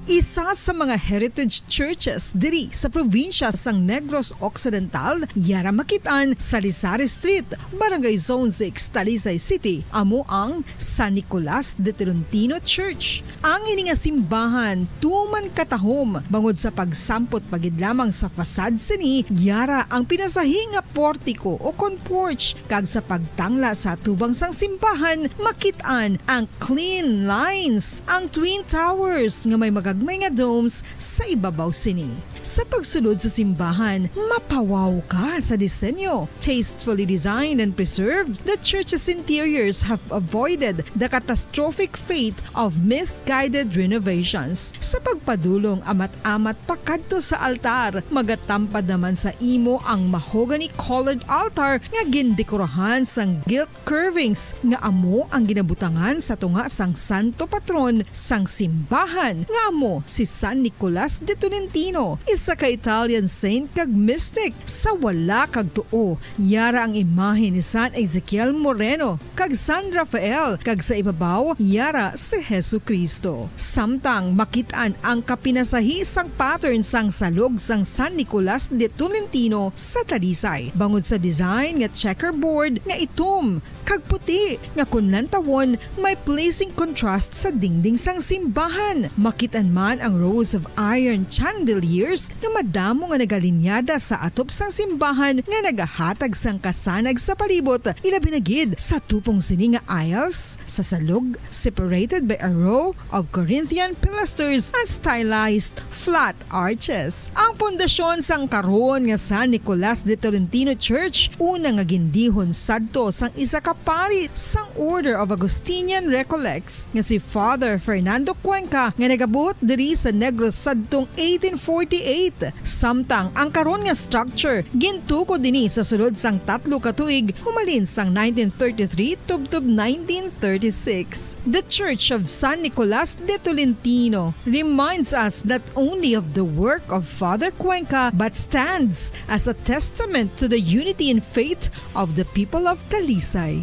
Isa sa mga heritage churches diri sa probinsya sang Negros Occidental, yara makit-an sa Sari-Sari Street, Barangay Zone six, Talisay City, amo ang San Nicolas de Tolentino Church. Ang ini nga simbahan tuman katahom bangod sa pagsampot pa gid lamang sa facade sini, yara ang pinasahi nga portiko o kon porch, kag sa pagtangla sa atubang sang simbahan, makit-an ang clean lines, ang twin towers nga may magagmay nga domes sa ibabaw sini. Sa pagsulod sa simbahan, mapawaw ka sa disenyo. Tastefully designed and preserved, the church's interiors have avoided the catastrophic fate of misguided renovations. Sa pagpadulong amat-amat pakadto sa altar, magatampad naman sa imo ang mahogany-colored altar nga gindekorahan sang gilt curvings nga amo ang ginabutangan sa tunga sang santo patron sang simbahan, nga amo si San Nicolas de Tolentino, isa ka Italian saint kag mystic. Sa wala kag tuo, yara ang imahe ni San Ezekiel Moreno kag San Rafael, kag sa ibabaw, yara si Jesu-Cristo. Samtang makit-an ang kapinasahi sang pattern sang salog sang San Nicolas de Tolentino sa Talisay, bangod sa design nga checkerboard nga itom kag puti nga kon lantawon may pleasing contrast sa dingding sang simbahan. Makit-an man ang rows of iron chandeliers nga madamo nga nagalinyada sa atop sang simbahan nga nagahatag sang kasanag sa palibot, ilabi na gid sa tupong sini nga aisles sa salog, separated by a row of Corinthian pilasters and stylized flat arches. Ang pundasyon sang karon nga San Nicolas de Tolentino Church, una nga gindihon sadto sang isa ka pari sang Order of Augustinian Recollects nga si Father Fernando Cuenca, nga nagabuot diri sa Negros sadtong eighteen forty-eight, Eight. Samtang ang karon nga structure gintukod ini sa sulod sang tatlo ka tuig, humalin sang nineteen thirty-three tubtob nineteen thirty-six. The Church of San Nicolas de Tolentino reminds us not only of the work of Father Cuenca but stands as a testament to the unity in faith of the people of Talisay.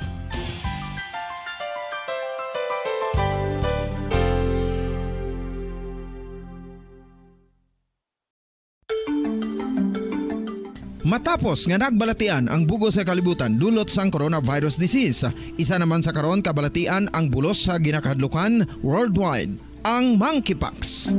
Matapos nga nagbalatian ang bug-os nga kalibutan dulot sang coronavirus disease, isa naman sa karon kabalatian ang bulos sa ginakahadlukan worldwide, ang monkeypox.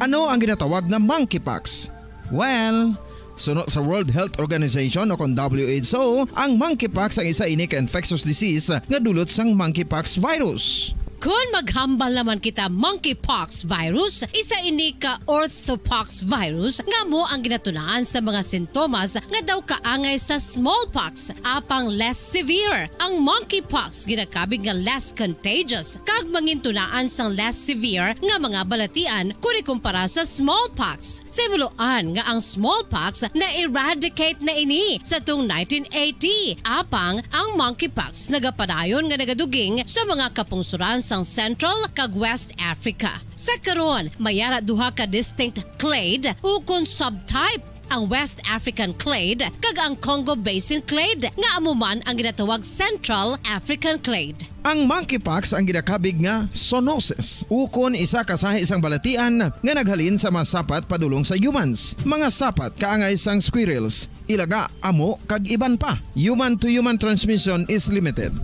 Ano ang ginatawag nga monkeypox? Well, suno sa World Health Organization o kon W H O, ang monkeypox ang isa ini ka infectious disease nga dulot sang monkeypox virus. Kon maghambal naman kita monkeypox virus, isa ini ka orthopox virus nga amo ang ginatunaan sa mga sintomas nga daw kaangay sa smallpox, apang less severe. Ang monkeypox ginakabig nga less contagious kag mangintunaan sang less severe nga mga balatian kon ikumpara sa smallpox. Sa himuloan nga ang smallpox na-eradicate na ini sa tung nineteen eighty, apang ang monkeypox nagapadayon nga nagaduging sa mga kapungsoran sang Central kag West Africa. Sa karon, may ara duha ka distinct clade ukon subtype, ang West African clade kag ang Congo Basin clade, nga amo man ang ginatawag Central African clade. Ang monkeypox ang ginakabig nga zoonosis, ukon isa ka sahi sang balatian nga naghalin sa mga sapat padulong sa humans. Mga sapat kaangay sang squirrels, ilaga, amo, kag iban pa. Human-to-human transmission is limited.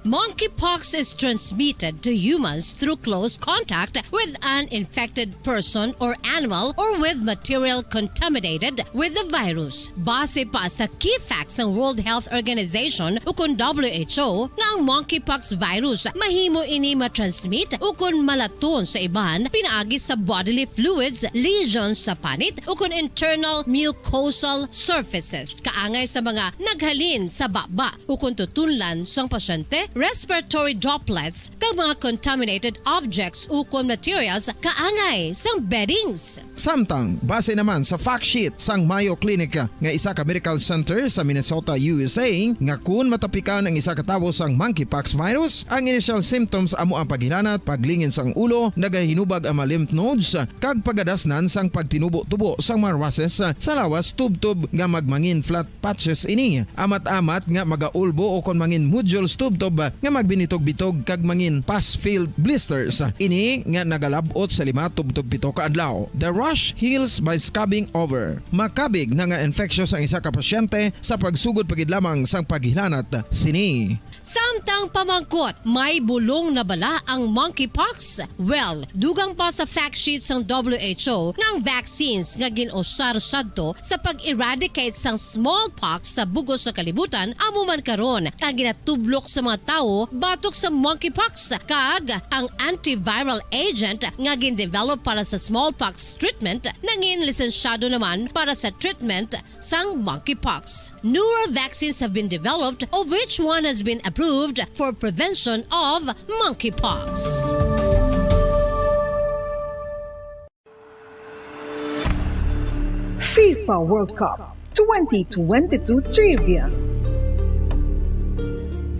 Monkeypox is transmitted to humans through close contact with an infected person or animal or with material contaminated with the virus. Base pa sa key facts sang World Health Organization ukon W H O nga ang monkeypox virus mahimo ini matransmit ukon malaton sa iban pinaagi sa bodily fluids, lesions sa panit ukon internal mucosal surfaces, kaangay sa mga naghalin sa baba ukon tutunlan sang pasyente, respiratory droplets, kag mga contaminated objects ukon materials kaangay sang beddings. Samtang, base naman sa fact sheet sang Mayo Clinic nga isa ka medical center sa Minnesota, U S A, nga kun matapikan ang isa ka tawo sang monkeypox virus, ang initial symptoms amo ang paghilanat, paglingin sang ulo, nagahinubag ang mga lymph nodes, kag pagadasnan sang pagtinubo-tubo sang mga rushes sa lawas tubtob nga magmangin flat patches ini, amat-amat nga magaulbo ukon mangin nodules tubtob nga magbinitog-bitog kag mangin pus-filled blisters. Ini nga nagalab-ot sa lima tubtob pito ka adlaw. The rash heals by scabbing over. Makabig na nga infectious ang isa ka pasyente sa pagsugod pa gid lamang sang paghilanat sini. Samtang pamangkot, may bulong na bala ang monkeypox? Well, dugang pa sa fact sheet sang W H O nga ang vaccines nga gin-usar sadto sa pag-eradicate sang smallpox sa bug-os sa kalibutan amo man karon ang ginatublok sa mga tawo batok sa monkeypox, kag ang antiviral agent nga gin-develop para sa smallpox treatment nangin lisensyado naman para sa treatment sang monkeypox. Newer vaccines have been developed, of which one has been approved for prevention of monkeypox. FIFA World Cup twenty twenty-two Trivia.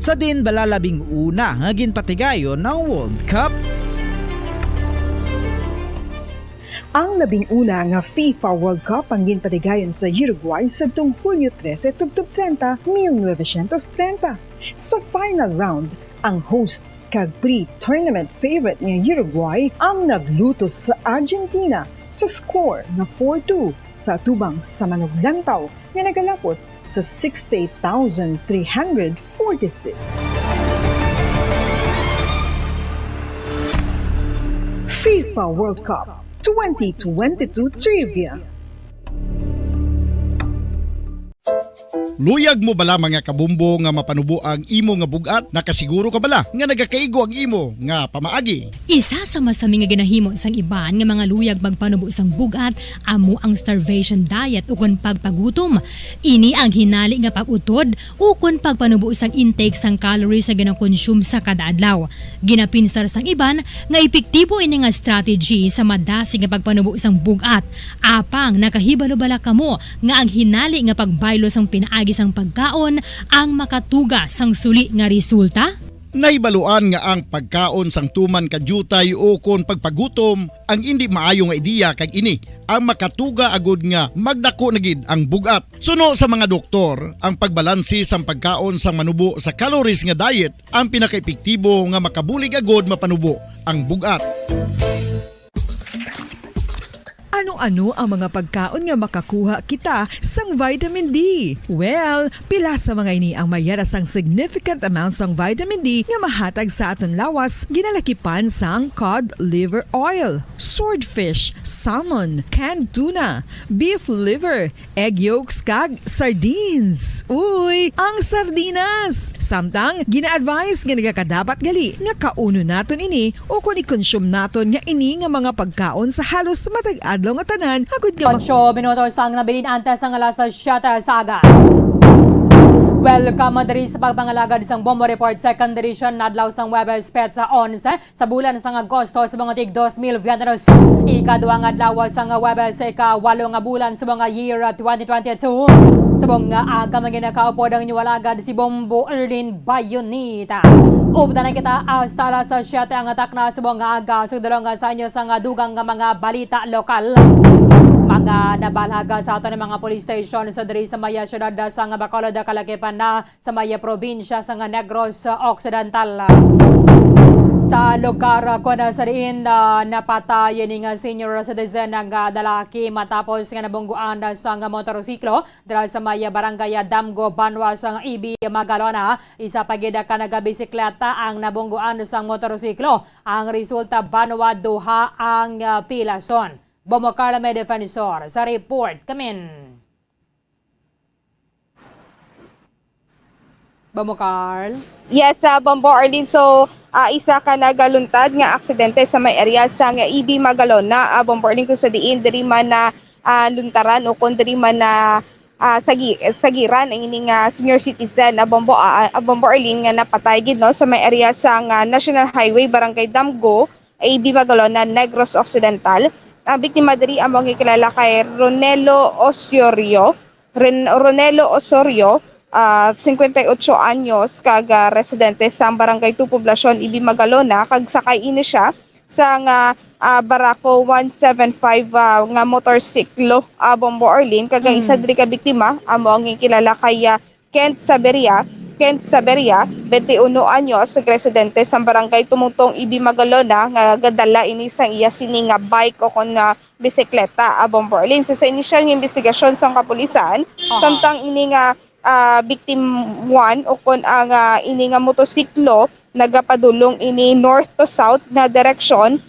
Sa diin bala labing una nga ginpatigayon ang World Cup? Ang labing una nga FIFA World Cup ang ginpatigayon sa Uruguay sadtong Hulyo trese tubtob treinta, mil novecientos treinta. Sa final round, ang host kag pre-tournament favorite nga Uruguay ang naglutos sa Argentina sa score nga four two sa atubang sa manuglantaw nga nagalapot sa sixty-eight thousand three hundred forty-six. FIFA World Cup twenty twenty-two Trivia. Luyag mo bala, mga kabombo, nga mapanubo ang imo nga bug-at? Nakasiguro ka bala nga nagakaigo ang imo nga pamaagi? Isa sa masami nga ginahimo sang iban nga mga luyag magpanubo sang bug-at amo ang starvation diet ukon pagpagutom. Ini ang hinali nga pag-utod ukon pagpanubo sang intake sang calories nga ginakonsume sa kada adlaw. Ginapinsar sang iban nga epektibo ini nga strategy sa madasig nga pagpanubo sang bug-at. Apang nakahibalo bala kamo nga ang hinali nga pagbaylo sang pinaagi sang pagkaon ang makatuga sang suli nga resulta? Nahibaluan nga ang pagkaon sang tuman ka diutay ukon pagpagutom ang indi maayo nga ideya, kag ini ang makatuga agud nga magdako na gid ang bug-at. Suno sa mga doktor, ang pagbalanse sang pagkaon sang manubo sa calories nga diet ang pinakaepektibo nga makabulig agud mapanubo ang bug-at. Ano-ano ang mga pagkaon nga makakuha kita sang vitamin D? Well, pila sa mga ini ang may yara sang significant amount sang vitamin D nga mahatag sa aton lawas, ginalakipan sang cod liver oil, swordfish, salmon, canned tuna, beef liver, egg yolks, kag sardines. Uy, ang sardinas! Samtang gina-advise nga nagakadapat gali nga kaunon naton ini ukon i-consume naton nga ini nga mga pagkaon sa halos matag adlaw nga tanan, agud nga ma- Ocho minutos ang nabilin antes sang alas siyete sa aga. Welcome diri sa pagpangalagad sang Bombo Report, Second Edition, adlaw sang Huwebes, petsa onse sa bulan sang Agosto sa mga tig dos mil veintidos. Ikaduha nga adlaw sang Huwebes sa ikawalo nga bulan sa mga year twenty twenty-two. Subong nga aga, mga ginakaupo ang inyo alagad, si Bombo Erlin Bayonita. Upda na kita hasta alas siyete ang takna subong nga aga. Sugdulong sa inyo sang dugang nga mga balita lokal. Mga nabalhag sa aton nga mga police station sa diri sa maya siyudad sa nga Bacolod, kalakipan na sa may probinsya sang Negros Occidental. Sa lugar, ah, kon sa diin, ah, napatay ini nga senior citizen nga, ah, lalaki matapos nga nabungguan sang motorsiklo dira sa may barangay Damgo, Banwa sang Ibi, Magalona. Isa pa gid ka nagabisikleta ang nabungguan sang motorsiklo. Ang resulta, banwa duha ang, ah, pilason. Bomo Carla may defensor sa report. Kamin. Bomo Carl? Yes, ah, Bombo Arlene. So, ah, isa ka nagaluntad nga aksidente sa may area sa nga Ibi Magalona, ah, Bombo Arlene, kung sa diin diri man na, ah, luntaran o kung diri man na, ah, sagi-, sagiran ang ining, ah, senior citizen, ah, Bombo, ah, ah, Bombo Arlene, nga napatay gid, no, sa may area sa nga National Highway, Barangay Damgo, A B Magalona, Negros Occidental. Ang biktima diri amo ang gikilala kay Ronelo Osorio, Ren-, Ronelo Osorio, ah, singkwenta y ocho anyos, kag, ah, residente sa Barangay Two Poblacion, Ibi Magalona, kag sakay ini siya sa nga, ah, Barako one seven five, ah, nga motorsiklo, ah, Bombo Arlene, kag ang isa Mm. diri ka biktima amo ang gikilala kay, ah, Kent Saberia, Kent Saberia, twenty-uno anyos, residente sa Barangay Tumungtong, Ibi Magalona, nga gadala ini sang iya sini nga bike o kon nga bisikleta, ah, Bombo Arlene. So, sa inisyal nga investigasyon sang kapulisan, Aha. samtang ini nga, ah, victim one o kon ang, ah, ini nga motosiklo nagapadulong ini north to south na direksyon,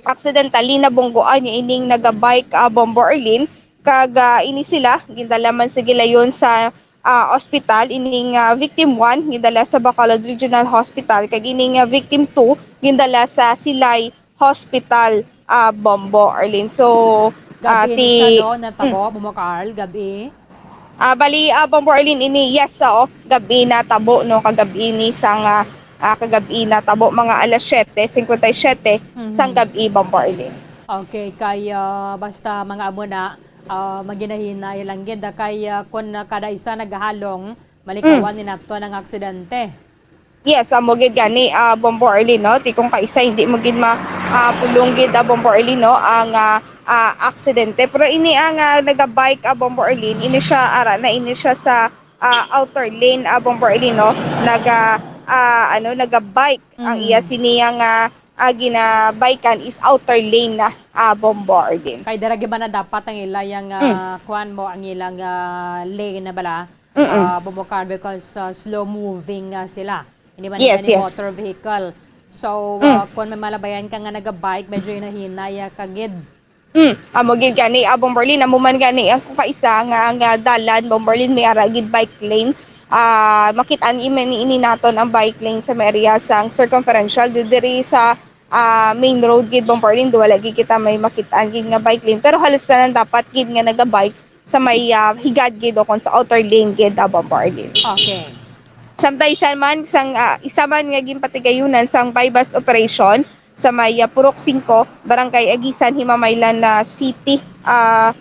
aksidentally nabunggoan niya ining naga-bike, ah, Bombo Arlene, kag, ah, ini sila gindala man sa gilayon sa, ah, ospital. Ining, ah, victim one gindala sa Bacolod Regional Hospital, kag ining, ah, victim two gindala sa Silay Hospital, ah, Bombo Arlene. So, ah, Gabi ni ti- siya, no, natabo, Mm. Bombo Carl, gabi. Ah, bali, ah, Bombo Arlene, ini, yes, oo, gabi natabo, no, kagabi ni sang, ah, ah, kagabi natabo, mga alas siyete cincuenta y siete Mhm. sang gabi, Bombo Arlene. Okay, kay, ah, basta mga amo na, ah, maginahinay lang gid, ah, kay, ah, kun kada isa nagahalong, malikawan Mm. ni nato ang aksidente. Yes, amo gid gani, ah, Bombo Arlene, no? Ti kung kaisa, hindi mo gid ma-, ah, pulong gid, ah, Bombo Arlene, no? Ang, ah, ah, aksidente. Pero ini ang, ah, naga-bike, ah, Bombo Arlene, ini siya, ara na, ini siya sa, ah, outer lane, ah, Bombo Arlene, no? Naga, ah, ano, naga-bike. Ang Mm. iya sini nga, ah, ginabaykan is outer lane na, ah, Bombo Arlene. Kay dira gid ba na dapat ang ila yang, Mm. ah, kuan mo, ang ilang, ah, lane na bala? Mm-mm. Ah, Bombo Carl, because, ah, slow moving, ah, sila. Hindi man Yes, nila ni yes. motor vehicle. So, Mm. ah, kung may malabayan ka nga naga-bike, medyo hinahinay, ah, ka gid. Mm, amo gid gani, ah, Bomberlin, amo man gani ang kaisa nga, nga dalan, Bomberlin, may ara gid bike lane. Ah, makit-an man ini naton ang bike lane sa may area sang circumferential, di-, diri sa, ah, main road gid, Bomberlin, di wala gid kita may makit-an gid nga bike lane. Pero halos tanan dapat gid nga naga-bike sa may, ah, higad gid o kon sa outer lane gid, ah, Bomberlin. Okay. Samtang isa man sang, ah, isa man nga ginpatigayunan sang buy-bust operation sa may, ah, Purok Singko, Barangay Aguisan, Himamaylan na City, ah,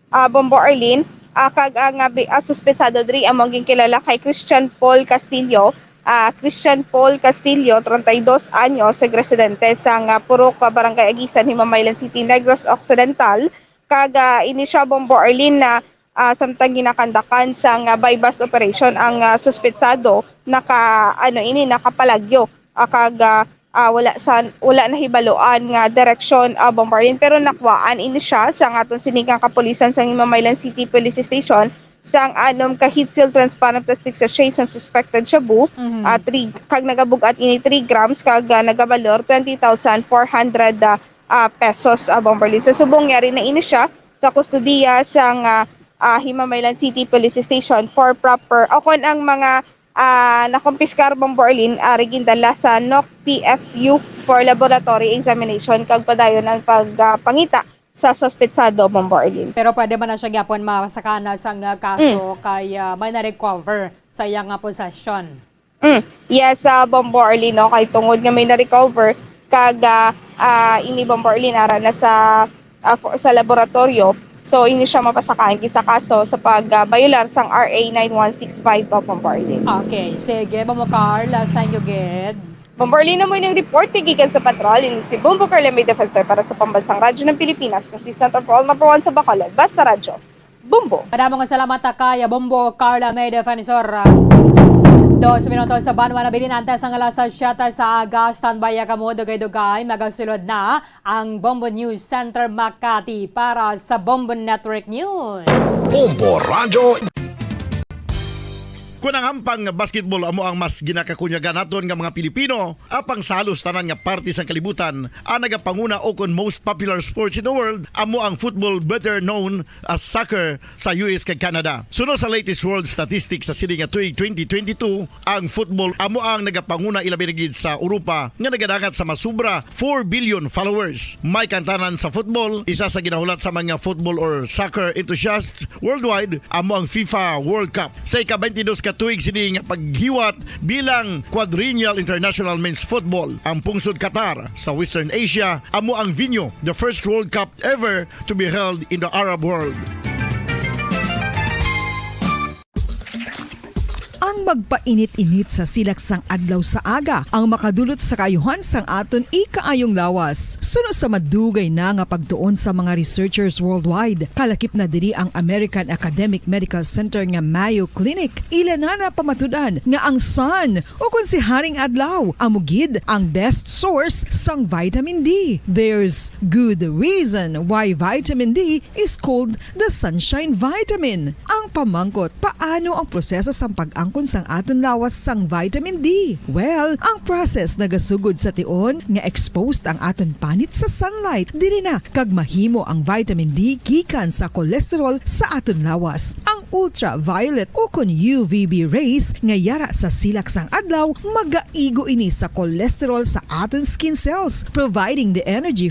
ah, Bombo Arlene, ah, kag ang, ah, bi-, ah, suspetsado diri amo ang ginkilala kay Christian Paul Castillo. Ah, Christian Paul Castillo, treinta y dos anyos, ug residente sa nga Purok, ah, Barangay Aguisan, Himamaylan City, Negros Occidental. Kag, ah, ini siya, Bombo Arlene, na, ah, samtang ginakandakan sang, ah, buy-bust operation ang, ah, suspetsado, naka, ano ini, nakapalagyo, ah, kag, ah, ah, wala sa, wala nahibaluan nga direksyon, ah, Bombo Arlene, pero nakwaan ini siya sa aton sini nga kapulisan sa Himamaylan City Police Station sang anom ka heat-sealed transparent plastic sachet sang suspected shabu, Mhm. ah, three, kag nagabug-at ini three grams kag, ah, nagabalor twenty thousand four hundred, ah, ah, pesos, ah, Bombo Arlene. So, subong yari na ini siya sa kustodiya sang, ah, ah, Himamaylan City Police Station for proper, o kon ang mga, ah, nakumpiskar, Bombo Arlene, ah, gindala sa N O C P F U for laboratory examination kag padayon ang pagpangita sa suspetsado, Bombo Arlene. Pero pwede man na siya gyapon masakana sang, ah, kaso Mm. kay, ah, may na-recover sa iya nga possession. Mm. Yes, ah, Bombo Arlene, no, kay tungod nga may na-recover kag, ah, ah, ini, Bombo Arlene, ara na sa, ah, for, sa laboratoryo. So, ini siya mapasakaan gid sa kaso sa pag, ah, bayular sang R A nine one six five, Bombo Arlene. Okay, sige, Bombo Carla, thank you gid. Bombo Arlene, amo ining report gikan sa patrol, ini si Bombo Carla, may defensor para sa Pambansang Radyo ng Pilipinas, consistent of all number one sa Bacolod. Basta Radyo, Bombo. Kadamo nga salamat ta kay Bombo Carla, may defensor. Dos minutos sa banwa na bilin antes ang alas siyete sa aga. Standby ya kamo, dugay-dugay magasulod na ang Bombo News Center Makati para sa Bombo Network News. Bombo Radyo. Kun ang hampang nga basketball amo ang mas ginakakunyagan naton nga mga Pilipino, apang sa halos tanan nga parte sang kalibutan, ang nagapanguna o kon most popular sports in the world amo ang football, better known as soccer, sa U S kag Canada. Suno sa latest world statistics sa sini nga tuig twenty twenty-two, ang football amo ang nagapanguna, ilabi na gid sa Europa, nga nagadangat sa masubra four billion followers. May kantanan sa football, isa sa ginahulat sa mga football or soccer enthusiasts worldwide amo ang FIFA World Cup. Sa ika-twenty-dos ka tuig sini nga paghiwat bilang Quadrennial International Men's Football, ang pungsod Qatar sa Western Asia amo ang venue, the first World Cup ever to be held in the Arab world. Ang magpainit-init sa silak sang adlaw sa aga ang makadulot sa kaayuhan sang aton ikaayong lawas. Suno sa madugay na nga pagtuon sa mga researchers worldwide, kalakip na diri ang American Academic Medical Center nga Mayo Clinic. Ila na napamatud-an nga ang sun, o kon si Haring Adlaw, amo gid ang best source sang vitamin D. There's good reason why vitamin D is called the sunshine vitamin. Ang pamangkot, paano ang proseso sang pag-angkon sang aton lawas sang vitamin D? Well, ang process nagasugod sa tion nga exposed ang aton panit sa sunlight. Diri na kag mahimo ang vitamin D gikan sa cholesterol sa aton lawas. Ang ultraviolet o kon U V B rays nga yara sa silak sang adlaw magaigo ini sa cholesterol sa aton skin cells, providing the energy.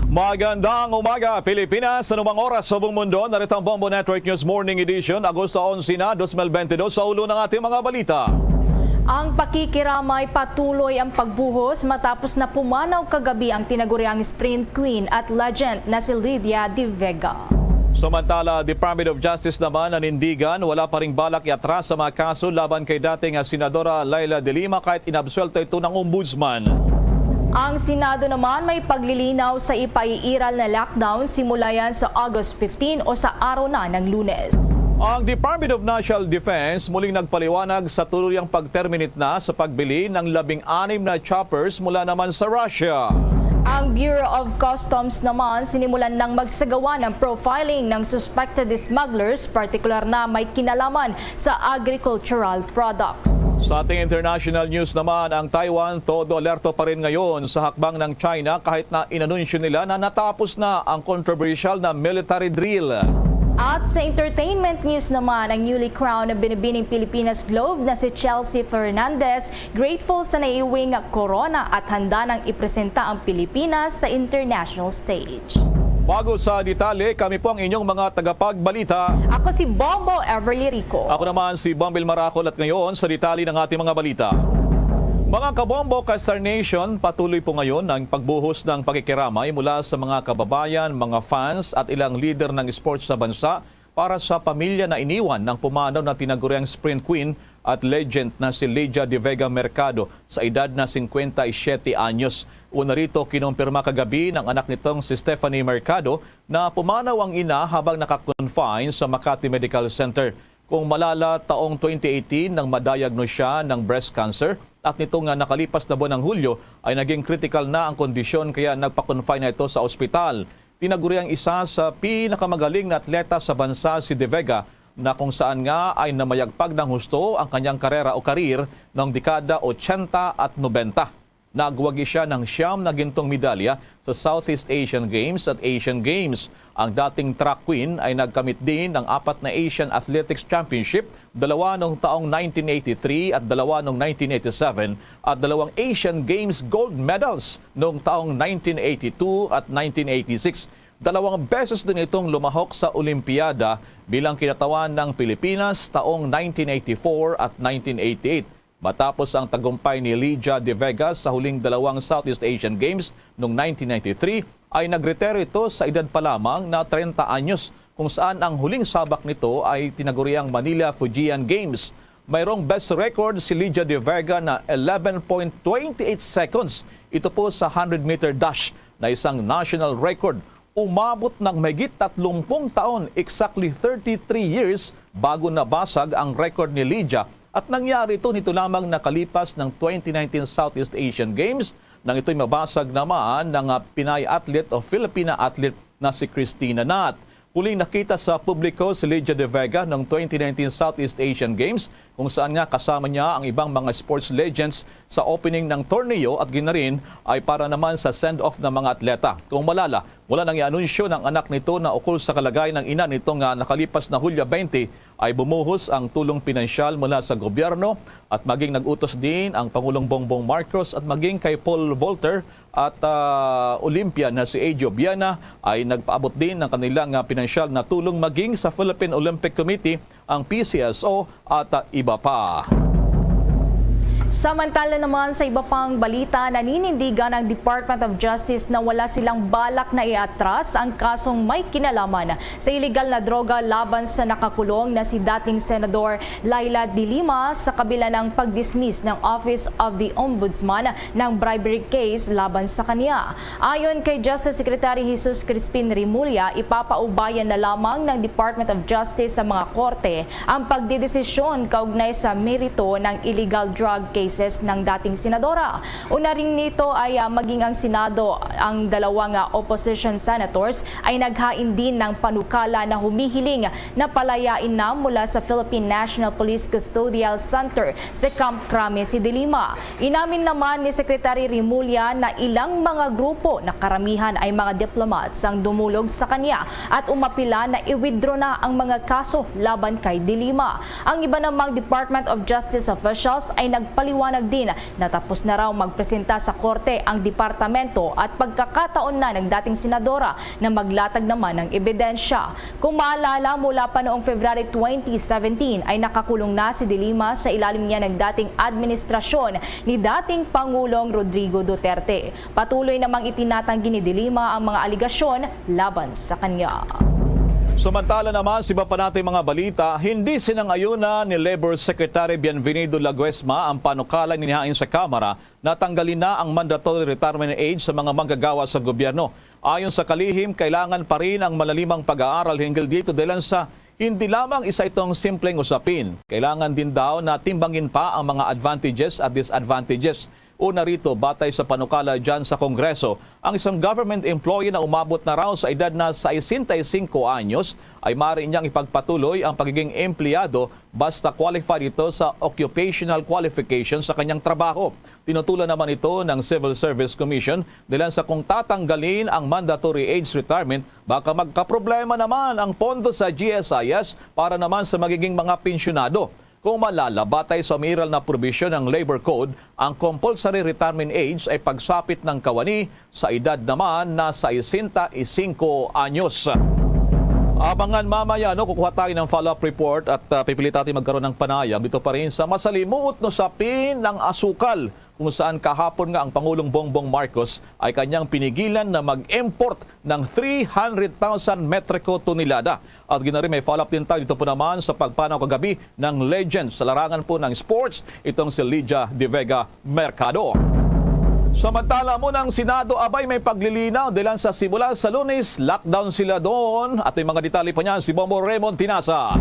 Magandang umaga, Pilipinas. Anumang oras sa buong mundo, narito ang Bombo Network News Morning Edition, Agosto onse na, dos mil bentidós. Sa ulo ng ating mga balita. Ang pakikiramay, patuloy ang pagbuhos matapos na pumanaw kagabi ang tinaguriang sprint queen at legend na si Lydia de Vega. Samantala, Department of Justice naman nanindigan, wala pa ring balak iatras sa mga kaso laban kay dating, ah, Senadora Leila de Lima kahit inabsuelto ito ng Ombudsman. Ang Senado naman may paglilinaw sa ipaiiral na lockdown, simula yan sa August fifteen o sa araw na ng Lunes. Ang Department of National Defense muling nagpaliwanag sa tuluyang pag-terminate na sa pagbili ng labing anim na choppers mula naman sa Russia. Ang Bureau of Customs naman sinimulan ng magsagawa ng profiling ng suspected smugglers, partikular na may kinalaman sa agricultural products. Sa ating international news naman, ang Taiwan todo alerto pa rin ngayon sa hakbang ng China kahit na inanunsyo nila na natapos na ang kontrobersyal na military drill. At sa entertainment news naman, ang newly crowned na binibining Pilipinas Globe na si Chelsea Fernandez, grateful sa naiwing korona at handa nang ipresenta ang Pilipinas sa international stage. Bago sa detalye, kami po ang inyong mga tagapagbalita. Ako si Bombo Everly Rico. Ako naman si Bombil Maracol at ngayon sa detalye ng ating mga balita. Mga kabombo, ka-Star Nation, patuloy po ngayon ang pagbuhos ng pakikiramay mula sa mga kababayan, mga fans at ilang leader ng sports sa bansa para sa pamilya na iniwan ng pumanaw na tinaguriang sprint queen at legend na si Lydia De Vega Mercado sa edad na singkwenta y siyete anyos. Una rito, kinumpirma kagabi ng anak nitong si Stephanie Mercado na pumanaw ang ina habang naka-confine sa Makati Medical Center. Kung malala, taong twenty eighteen nang ma-diagnose siya ng breast cancer at nito nga nakalipas na buwan ng Hulyo ay naging critical na ang kondisyon kaya nagpa-confine na ito sa ospital. Tinaguri ang isa sa pinakamagaling na atleta sa bansa si De Vega na kung saan nga ay namayagpag ng husto ang kanyang karera o karir noong dekada ochenta at nobenta. Nagwagi siya ng siyam na gintong medalya sa Southeast Asian Games at Asian Games. Ang dating track queen ay nagkamit din ng apat na Asian Athletics Championship, dalawa noong taong nineteen eighty-three at dalawa noong nineteen eighty-seven, at dalawang Asian Games gold medals noong taong nineteen eighty-two at nineteen eighty-six. Dalawang beses din itong lumahok sa Olimpiada bilang kinatawan ng Pilipinas taong nineteen eighty-four at nineteen eighty-eight. Matapos ang tagumpay ni Lydia De Vega sa huling dalawang Southeast Asian Games noong nineteen ninety-three, ay nagretiro ito sa edad pa lamang na treinta anyos, kung saan ang huling sabak nito ay tinaguriang Manila Fujian Games. Mayroong best record si Lydia De Vega na eleven point twenty eight seconds. Ito po sa hundred meter dash na isang national record. Umabot ng mahigit tatlumpung taon, exactly thirty-three years, bago nabasag ang record ni Lydia. At nangyari ito nito lamang nakalipas ng twenty nineteen Southeast Asian Games, nang ito'y mabasag naman ng, ah, Pinay athlete o Filipina athlete na si Christina Nat. Huling nakita sa publiko si Lydia De Vega noong twenty nineteen Southeast Asian Games, kung saan nga kasama niya ang ibang mga sports legends sa opening ng torneo at ginarin ay para naman sa send-off ng mga atleta. Kung malala, wala nang ianunsyo ng anak nito na ukol sa kalagay ng ina nito nga nakalipas na Hulyo twenty ay bumuhos ang tulong pinansyal mula sa gobyerno at maging nag-utos din ang Pangulong Bongbong Marcos at maging kay Paul Volter at, ah, Olympia na si Ejo Viana ay nagpaabot din ng kanilang, ah, pinansyal na tulong maging sa Philippine Olympic Committee, ang P C S O at, ah, iba pa. Samantala naman sa iba pang balita, naninindigan ang Department of Justice na wala silang balak na iatras ang kasong may kinalaman sa iligal na droga laban sa nakakulong na si dating Senador Leila de Lima sa kabila ng pag-dismiss ng Office of the Ombudsman ng bribery case laban sa kanya. Ayon kay Justice Secretary Jesus Crispin Remulla, ipapaubayan na lamang ng Department of Justice sa mga korte ang pagdedesisyon kaugnay sa merito ng illegal drug cases ng dating senadora. Una rin nito ay, ah, maging ang Senado, ang dalawang, ah, opposition senators ay naghain din ng panukala na humihiling na palayain na mula sa Philippine National Police Custodial Center sa Camp Crame si De Lima. Inamin naman ni Secretary Remulla na ilang mga grupo na karamihan ay mga diplomats ang dumulog sa kanya at umapila na i-withdraw na ang mga kaso laban kay De Lima. Ang iba namang Department of Justice officials ay nagpaliwanag din na tapos na raw magpresenta sa korte ang departamento at pagkakataon na ng dating senadora na maglatag naman ng ebidensya. Kung maalala, mula pa noong February twenty seventeen ay nakakulong na si De Lima sa ilalim niya ng dating administrasyon ni dating Pangulong Rodrigo Duterte. Patuloy namang itinatanggi ni De Lima ang mga aligasyon laban sa kanya. Samantala naman, sa iba pa nating mga balita, hindi sinang-ayunan ni Labor Secretary Bienvenido Laguesma ang panukala niya sa Kamara na tanggalin na ang mandatory retirement age sa mga manggagawa sa gobyerno. Ayon sa kalihim, kailangan pa rin ang malalimang pag-aaral hinggil dito dahil sa hindi lamang isa itong simpleng usapin. Kailangan din daw na timbangin pa ang mga advantages at disadvantages. Una rito, batay sa panukala dyan sa Kongreso, ang isang government employee na umabot na raw sa edad na sesenta y cinco anyos ay maaari niyang ipagpatuloy ang pagiging empleyado basta qualified ito sa occupational qualification sa kanyang trabaho. Tinutulan naman ito ng Civil Service Commission dahilan sa kung tatanggalin ang mandatory age retirement, baka magkaproblema naman ang pondo sa G S I S para naman sa magiging mga pensyonado. Kung malala, batay sa umiral na probisyon ng Labor Code, ang compulsory retirement age ay pagsapit ng kawani sa edad naman na sesenta y cinco anyos. Abangan mamaya, no, kukuha tayo ng follow-up report at, ah, pipili tayo magkaroon ng panayam dito pa rin sa masalimuot, no, sapin ng asukal, kung saan kahapon nga ang Pangulong Bongbong Marcos ay kanyang pinigilan na mag-import ng three hundred thousand metriko tonelada. At ginari, may follow-up din tayo dito po naman sa pagpanaw kagabi ng legend sa larangan po ng sports, itong si Lydia De Vega Mercado. Samantala mo ng Senado, abay, may paglilinaw dahil sa simula sa Lunes, lockdown sila doon. At may mga detalye pa niyan si Bombo Raymond Tinasa.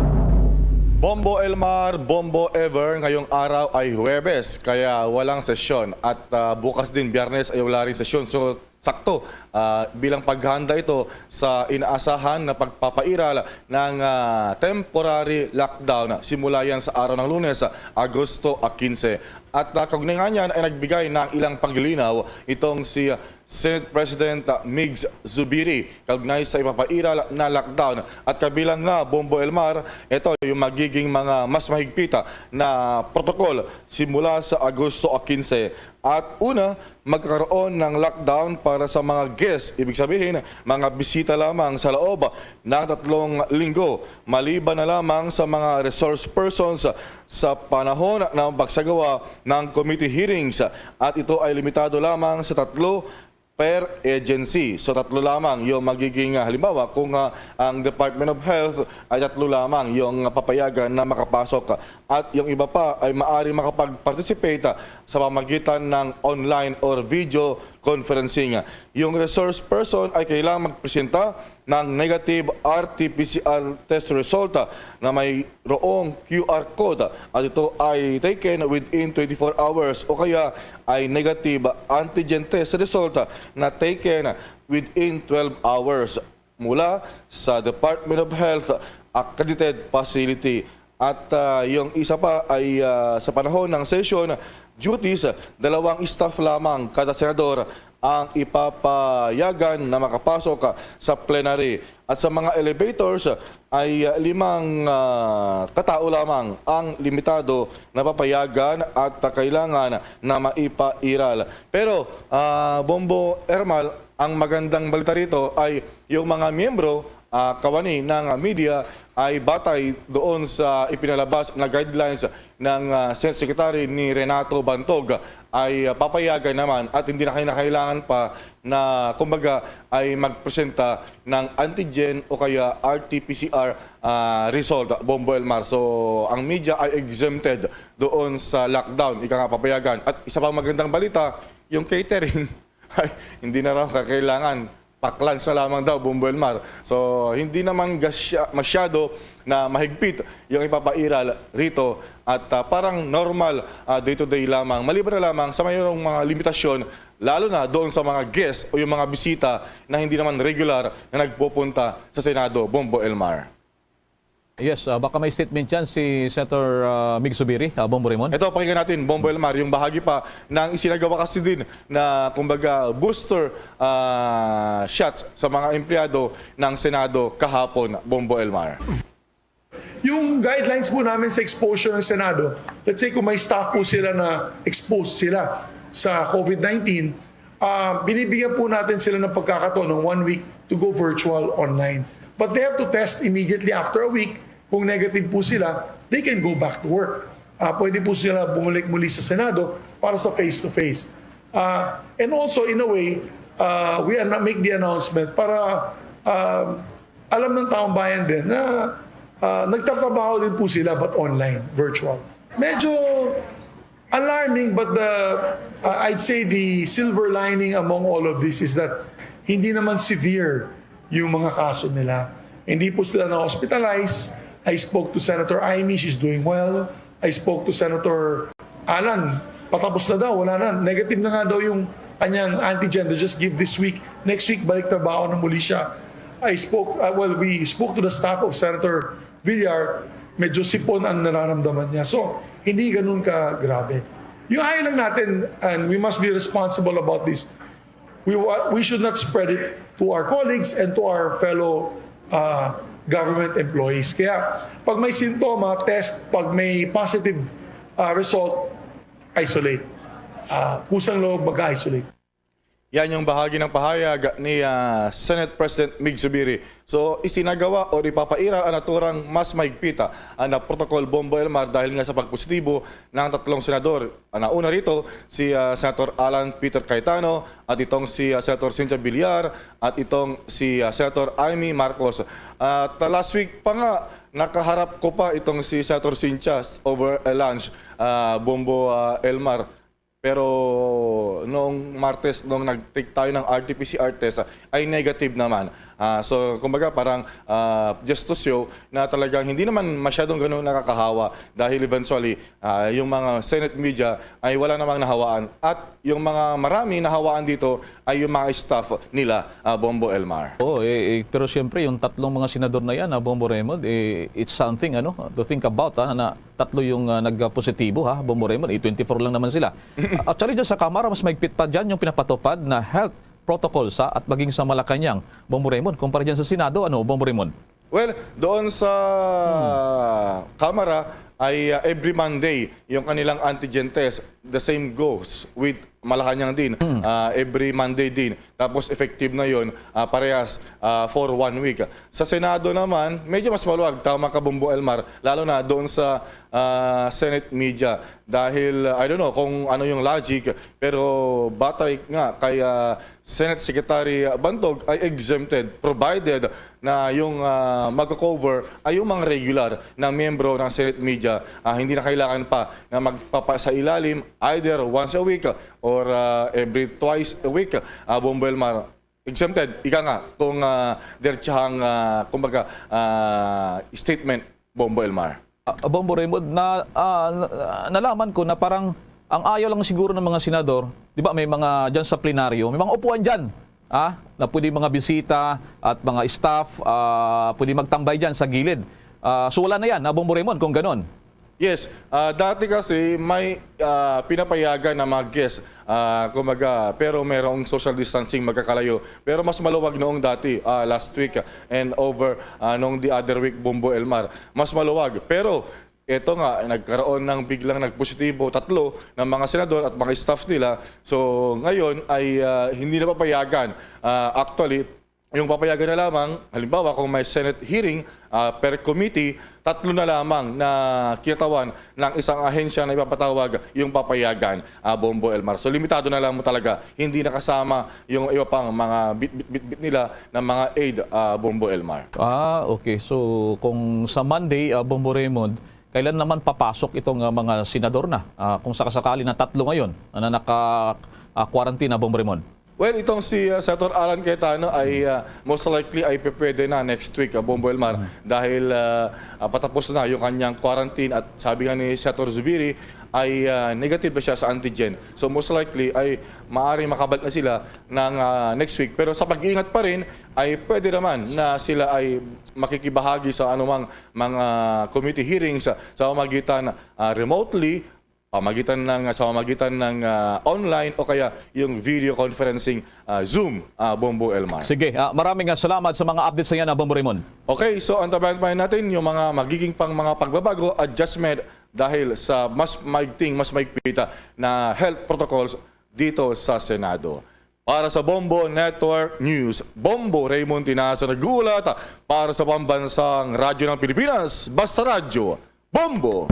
Bombo Elmar, Bombo Ever, ngayong araw ay Huwebes, kaya walang sesyon. At, ah, bukas din, Biyernes, ay wala rin sesyon. So, sakto, ah, bilang paghanda ito sa inaasahan na pagpapairal ng, ah, temporary lockdown. Simula yan sa araw ng Lunes, Agosto, ah, quince. At, ah, kaugnay nga niyan ay nagbigay ng ilang paglilinaw itong si, ah, Senate President, ah, Migs Zubiri kaugnay sa ipapairal na lockdown. At kabilang nga, Bombo Elmar, ito yung magiging mga mas mahigpit, ah, na protocol simula sa Agosto quince. At una, magkakaroon ng lockdown para sa mga guest, ibig sabihin, mga bisita lamang sa loob ng tatlong linggo, maliban na lamang sa mga resource persons sa panahon ng pagsagawa ng committee hearings. At ito ay limitado lamang sa tatlo per agency. So, tatlo lamang yung magiging, ah, halimbawa, kung, ah, ang Department of Health ay tatlo lamang yung papayagan na makapasok, at yung iba pa ay maari makapag-participate, ah, sa pamagitan ng online or video conferencing. Yung resource person ay kailangang magpresenta ng negative R T P C R test result, ah, na mayroong Q R code, ah, at ito ay taken within twenty-four hours, o kaya ay negative antigen test result, ah, na taken within twelve hours mula sa Department of Health accredited facility. At, ah, yung isa pa ay, ah, sa panahon ng session duties, dalawang staff lamang kada senador ang ipapayagan na makapasok sa plenary. At sa mga elevators ay, ah, limang, ah, katao lamang ang limitado na papayagan at, ah, kailangan na maipairal. Pero, ah, Bombo Ermal, ang magandang balita rito ay yung mga miyembro, ah, kawani ng media ay batay doon sa ipinalabas na guidelines ng, ah, Senate Secretary ni Renato Bantog ay, ah, papayagan naman at hindi na kinakailangan pa na, kumbaga, ay magpresenta ng antigen o kaya R T P C R, ah, result, Bombo Elmar. So, ang media ay exempted doon sa lockdown, ika nga, papayagan. At isa pang magandang balita, yung catering ay hindi na raw kakailangan. Paklans na lamang daw, Bombo Elmar. So, hindi naman gasya-, masyado na mahigpit yung ipapairal rito at, ah, parang normal, ah, day-to-day lamang. Maliban na lamang sa mayroong mga limitasyon, lalo na doon sa mga guest o yung mga bisita na hindi naman regular na nagpupunta sa Senado, Bombo Elmar. Yes, ah, baka may statement dyan si Senator, ah, Mig Zubiri, ah, Bombo Raymond. Ito, pakinggan natin, Bombo Elmar, yung bahagi pa ng isinagawa kasi din na, kumbaga, booster, ah, shots sa mga empleyado ng Senado kahapon, Bombo Elmar. Yung guidelines po namin sa exposure ng Senado, let's say kung may staff po sila na exposed sila sa COVID nineteen, ah, binibigyan po natin sila ng pagkakataon ng one week to go virtual online. But they have to test immediately after a week. Kung negative po sila, they can go back to work. Ah, pwede po sila bumalik muli sa Senado para sa face-to-face. Ah, and also, in a way, ah, we anna-, make the announcement para, ah, alam ng taong bayan din na, ah, nagtatrabaho din po sila but online, virtual. Medyo alarming, but the, uh, I'd say the silver lining among all of this is that hindi naman severe yung mga kaso nila. Hindi po sila na-hospitalize. I spoke to Senator Imee, she's doing well. I spoke to Senator Alan, Patapos na daw, wala na. Negative na nga daw yung kanyang antigen. They just give this week. Next week, balik trabaho na muli siya. I spoke, uh, well, we spoke to the staff of Senator Villar. Medyo sipon ang nararamdaman niya. So, hindi ganun ka grabe. Yung ayaw lang natin, and we must be responsible about this, we, wa- we should not spread it to our colleagues and to our fellow uh, government employees. Kaya pag may sintoma, test. Pag may positive uh, result, isolate. Uh, kusang loob mag-isolate. Yan yung bahagi ng pahayag ni ah, Senate President Mig Zubiri. So, isinagawa o ipapairal ang naturang mas mahigpit ah, na protocol, Bombo Elmar, dahil nga sa pagpositibo ng tatlong senador. Ang nauna rito, si ah, Senator Alan Peter Cayetano at itong si ah, Senator Cynthia Villar at itong si ah, Senator Imee Marcos. At ah, last week pa nga, nakaharap ko pa itong si Senator Cynthia over a lunch, ah, Bombo ah, Elmar. Pero noong Martes, nung nag-take tayo ng R T P C R test, ah, ay negative naman. Ah, so, kumbaga, parang ah, just to show na talagang hindi naman masyadong ganun nakakahawa dahil eventually, ah, yung mga Senate media ay wala namang nahawaan at yung mga marami nahawaan dito ay yung mga staff nila, ah, Bombo Elmar. Oo, eh, eh, pero siyempre yung tatlong mga senador na yan, ah, Bombo Raymond, eh, it's something ano, to think about, ha, na tatlo yung ah, nagpositibo, ha, Bombo Raymond, eh, twenty-four lang naman sila. Actually, dyan sa Kamara, mas mahigpit pa dyan yung pinapatupad na health protocols, ha, at maging sa Malacañang, Bombo Raymond, kumpara dyan sa Senado, ano, Bombo Raymond? Well, doon sa Kamara ay ah, every Monday yung kanilang antigen test. The same goes with Malacañang din. Ah, every Monday din. Tapos effective na yon, ah, parehas ah, for one week. Sa Senado naman, medyo mas maluwag, tama ka, Bombo Elmar, lalo na doon sa ah, Senate media. Dahil, ah, I don't know kung ano yung logic, pero batay nga kay ah, Senate Secretary Bantog ay exempted provided na yung ah, magko-cover ay yung mga regular na miyembro ng Senate media. Ah, hindi na kailangan pa na magpapasailalim either once a week or ah, every twice a week. Ah, Bombo Elmar, exempted, ika nga, kung ah, diretsahang, ah, kumbaga, ah, statement, Bombo Elmar. Ah, Bombo Raymond, na, ah, na- nalaman ko na parang ang ayaw lang siguro ng mga senador, di ba, may mga dyan sa plenaryo, may mga upuan dyan, ah, na pwede mga bisita at mga staff, ah, pwede magtambay dyan sa gilid. Ah, so wala na yan, ah, Bombo Raymond, kung ganon. Yes, ah, dati kasi may ah, pinapayagan na mga guests, ah, kumbaga, pero merong social distancing, magkakalayo. Pero mas maluwag noong dati, ah, last week, ah, and over ah, noong the other week, Bombo Elmar. Mas maluwag. Pero ito nga, nagkaroon ng biglang nagpositibo, tatlo ng mga senador at mga staff nila. So ngayon ay ah, hindi na papayagan. Ah, actually, yung papayagan na lamang, halimbawa kung may Senate hearing ah, per committee, tatlo na lamang na kinatawan ng isang ahensya na ipapatawag yung papayagan, ah, Bombo Elmar. So limitado na lamang talaga, hindi nakasama yung iba pang mga bit-bit nila na mga aid, ah, Bombo Elmar. Ah, okay. So kung sa Monday, ah, Bombo Raymond, kailan naman papasok itong ah, mga senador na? Ah, kung sakasakali na tatlo ngayon na naka-quarantine na, Bombo Raymond? Well, itong si uh, Senator Alan Cayetano ay uh, most likely ay pwede na next week, uh, Bombo Elmar, dahil uh, uh, patapos na yung kanyang quarantine at sabi nga ni Senator Zubiri ay uh, negative na siya sa antigen. So most likely ay maari makabalik na sila ng uh, next week. Pero sa pag-iingat pa rin ay pwede naman na sila ay makikibahagi sa anumang mga committee hearings sa, sa pamagitan uh, remotely, pamagitan ng sa pamagitan ng ah, online o kaya yung video conferencing, ah, Zoom, ah, Bombo Elmar. Sige, ah, maraming ah, salamat sa mga updates na yan, ah, Bombo Raymond. Okay, so antabayan pa rin natin yung mga magiging pang mga pagbabago, adjustment dahil sa mas maigting, mas maigpita na health protocols dito sa Senado. Para sa Bombo Network News, Bombo Raymond Tinaza nag-uulat para sa Pambansang Radyo ng Pilipinas, Basta Radyo, Bombo!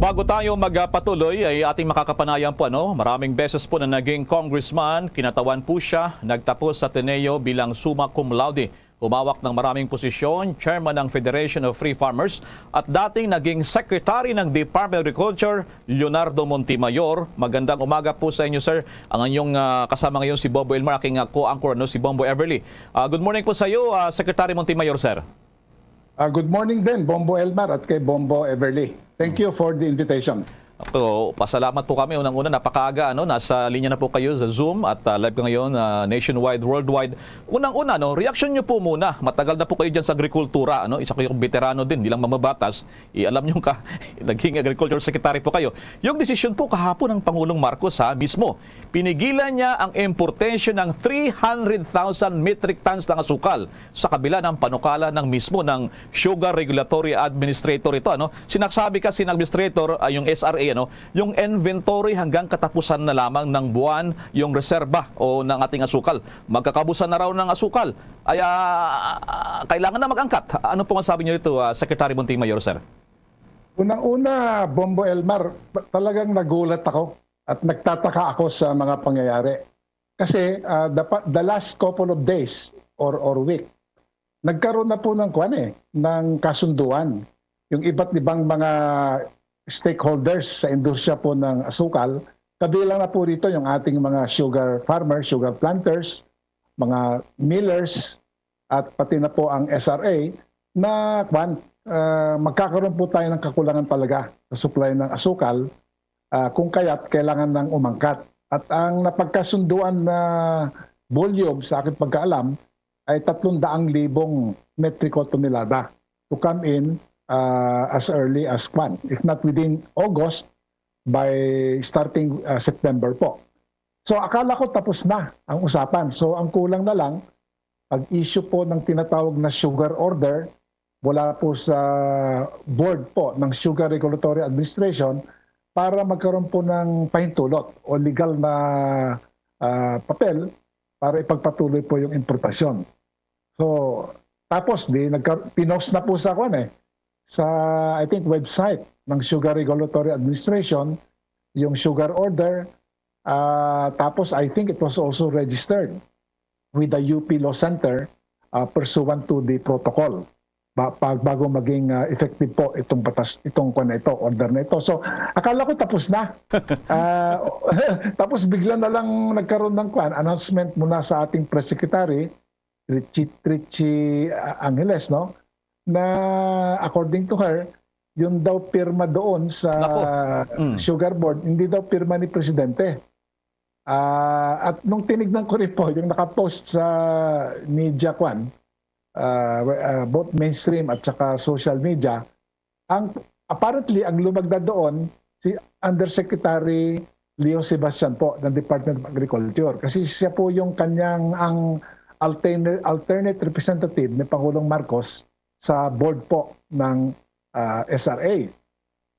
Bago tayo magpatuloy ay ating makakapanayan po, ano, maraming beses po na naging congressman, kinatawan po siya, nagtapos sa Ateneo bilang summa cum laude. Humawak ng maraming posisyon, chairman ng Federation of Free Farmers at dating naging secretary ng Department of Agriculture, Leonardo Montemayor. Magandang umaga po sa inyo, sir. Ang inyong ah, kasama ngayon si Bombo Elmar, aking ah, co-anchor, ano, si Bombo Everly. Ah, good morning po sa iyo, ah, Secretary Montemayor, sir. Ah, good morning din, Bombo Elmar at kay Bombo Everly. Thank you for the invitation. Ako, pasalamat po kami. Unang-una, napakaaga, ano, nasa linya na po kayo sa Zoom at, ah, live ka ngayon, ah, nationwide, worldwide. Unang-una, no, reaksyon niyo po muna. Matagal na po kayo diyan sa agrikultura, ano? Isa kayong veterano din, di lang mamabatas. Eh, alam niyo ka, naging agriculture secretary po kayo. Yung desisyon po kahapon ng Pangulong Marcos, ha, mismo, pinigilan niya ang importation ng three hundred thousand metric tons ng asukal sa kabila ng panukala ng mismo ng Sugar Regulatory Administrator ito, ano? Sinasabi kasi ng administrator, ah, yung S R A, ano, yung inventory hanggang katapusan na lamang ng buwan, yung reserba o ng ating asukal. Magkakabusan na raw ng asukal. Ay, ah, kailangan na mag-angkat. Ano po ang sabi niyo dito, ah, Secretary Montimayor, sir? Unang-una, Bombo Elmar, talagang nagulat ako at nagtataka ako sa mga pangyayari. Kasi, ah, the, pa- the last couple of days or, or week, nagkaroon na po ng, kwan eh, ng kasunduan. Yung iba't ibang mga stakeholders sa industriya po ng asukal, kabilang na po rito yung ating mga sugar farmers, sugar planters, mga millers, at pati na po ang S R A na, kwan, ah, magkakaroon po tayo ng kakulangan talaga sa supply ng asukal, ah, kung kaya't kailangan ng umangkat. At ang napagkasunduan na volume sa aking pagkaalam ay tatlong daang libong metriko tonelada to come in, ah, as early as, kwan, if not within August, by starting, ah, September po. So, akala ko tapos na ang usapan. So, ang kulang na lang, pag-issue po ng tinatawag na sugar order mula po sa board po ng Sugar Regulatory Administration para magkaroon po ng pahintulot o legal na, ah, papel para ipagpatuloy po yung importasyon. So, tapos di nagka, pinost na po sa, kwan eh, sa, I think, website ng Sugar Regulatory Administration yung sugar order. Ah, tapos, I think it was also registered with the U P Law Center, ah, pursuant to the protocol. Ba, pag, bago maging, ah, effective po itong batas, itong, kwan na ito, order na ito. So, akala ko tapos na. Ah, tapos bigla na lang nagkaroon ng, kwan, announcement muna sa ating press secretary, Richie, Richie, ah, Angeles, no? Na, according to her, yung daw pirma doon sa Nako. Mm. Sugar Board, hindi daw pirma ni Presidente. Ah, at nung tinignan ko rin po yung nakapost sa media, kwan, ah, we- ah, both mainstream at saka social media, ang, apparently, ang lumagda doon si Undersecretary Leo Sebastian po ng Department of Agriculture. Kasi siya po yung kanyang, ang alternate, alternate representative ni Pangulong Marcos sa board po ng, ah, S R A.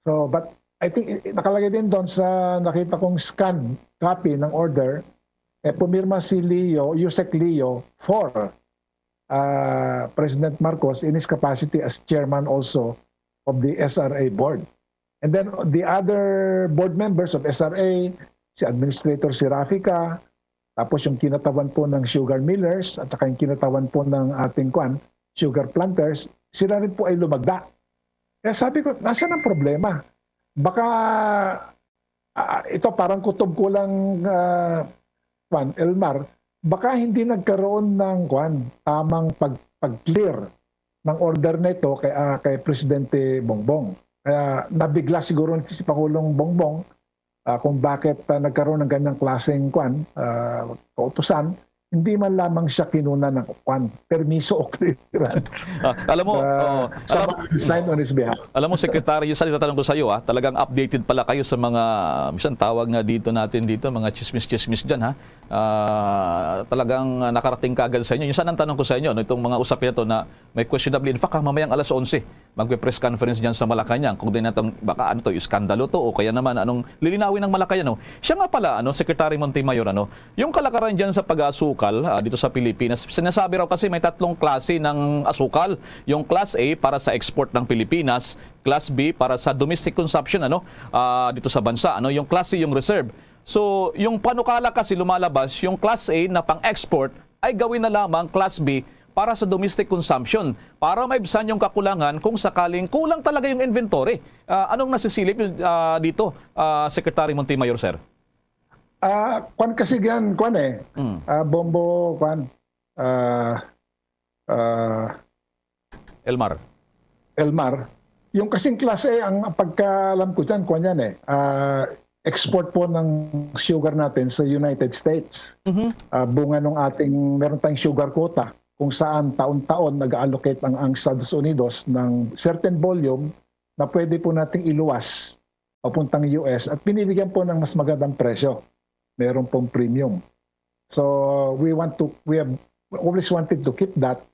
So, but I think, i- nakalagay din doon sa nakita kong scanned copy ng order, eh, pumirma si Leo, Usec Leo, for, ah, President Marcos in his capacity as chairman also of the S R A board. And then the other board members of S R A, si Administrator Serafika, tapos yung kinatawan po ng sugar millers at saka yung kinatawan po ng ating, kwan, sugar planters, sila rin po ay lumagda. Kaya sabi ko, nasaan ang problema? Baka, ah, ito parang kutob ko lang, ah, kwan, Elmar, baka hindi nagkaroon ng, kwan, tamang pag, pag-clear ng order na ito kay, ah, kay Presidente Bongbong. Kaya nabigla siguro si Pangulong Bongbong, ah, kung bakit, ah, nagkaroon ng ganyang klaseng, kwan, ah, kautusan. Hindi man lamang siya kinuna ng, kwan, permiso o clearance. Ah, alam mo, Ah, oo, alam, someone signed on his behalf. Alam mo, Secretary, yung sa itatanong ko sa iyo, ah, talagang updated pala kayo sa mga, minsan tawag nga dito natin dito, mga chismis-chismis dyan, ha? Ah, talagang, ah, nakarating kaagad sa inyo. Yung sana ang tanong ko sa inyo, no, itong mga usapin na to na may questionable. In fact, ha, mamayang alas onse, magpe-press conference dyan sa Malacañang. Kung din natin, baka ano to, iskandalo to, o kaya naman, anong lilinawin ng Malacañang, no? Siya nga pala, ano, Secretary Montemayor, ano, yung kalakaran dyan sa pag-aasukal, ah, dito sa Pilipinas, sinasabi raw kasi may tatlong klase ng asukal. Yung Class A para sa export ng Pilipinas, Class B para sa domestic consumption, ano, ah, dito sa bansa, ano, yung Class C yung reserve. So, yung panukala kasi lumalabas, yung Class A na pang-export ay gawin na lamang Class B para sa domestic consumption, para maibsan yung kakulangan kung sakaling kulang talaga yung inventory. Ah, anong nasisilip, ah, dito, ah, Secretary Montemayor, sir? Ah, kwan kasi yan, kwan eh. Mm. Ah, Bombo, kwan. Ah, ah, Elmar. Elmar, Yung kasing Class A, ang pagkaalam ko dyan, kuwan yan eh, ah, export po ng sugar natin sa United States. Mhm. Ah, bunga nung ating, meron tayong sugar quota kung saan taon-taon nag-allocate ang, ang Estados Unidos ng certain volume na pwede po nating iluwas papuntang U S at binibigyan po ng mas magandang presyo. Meron pong premium. So we want to, we have always wanted to keep that.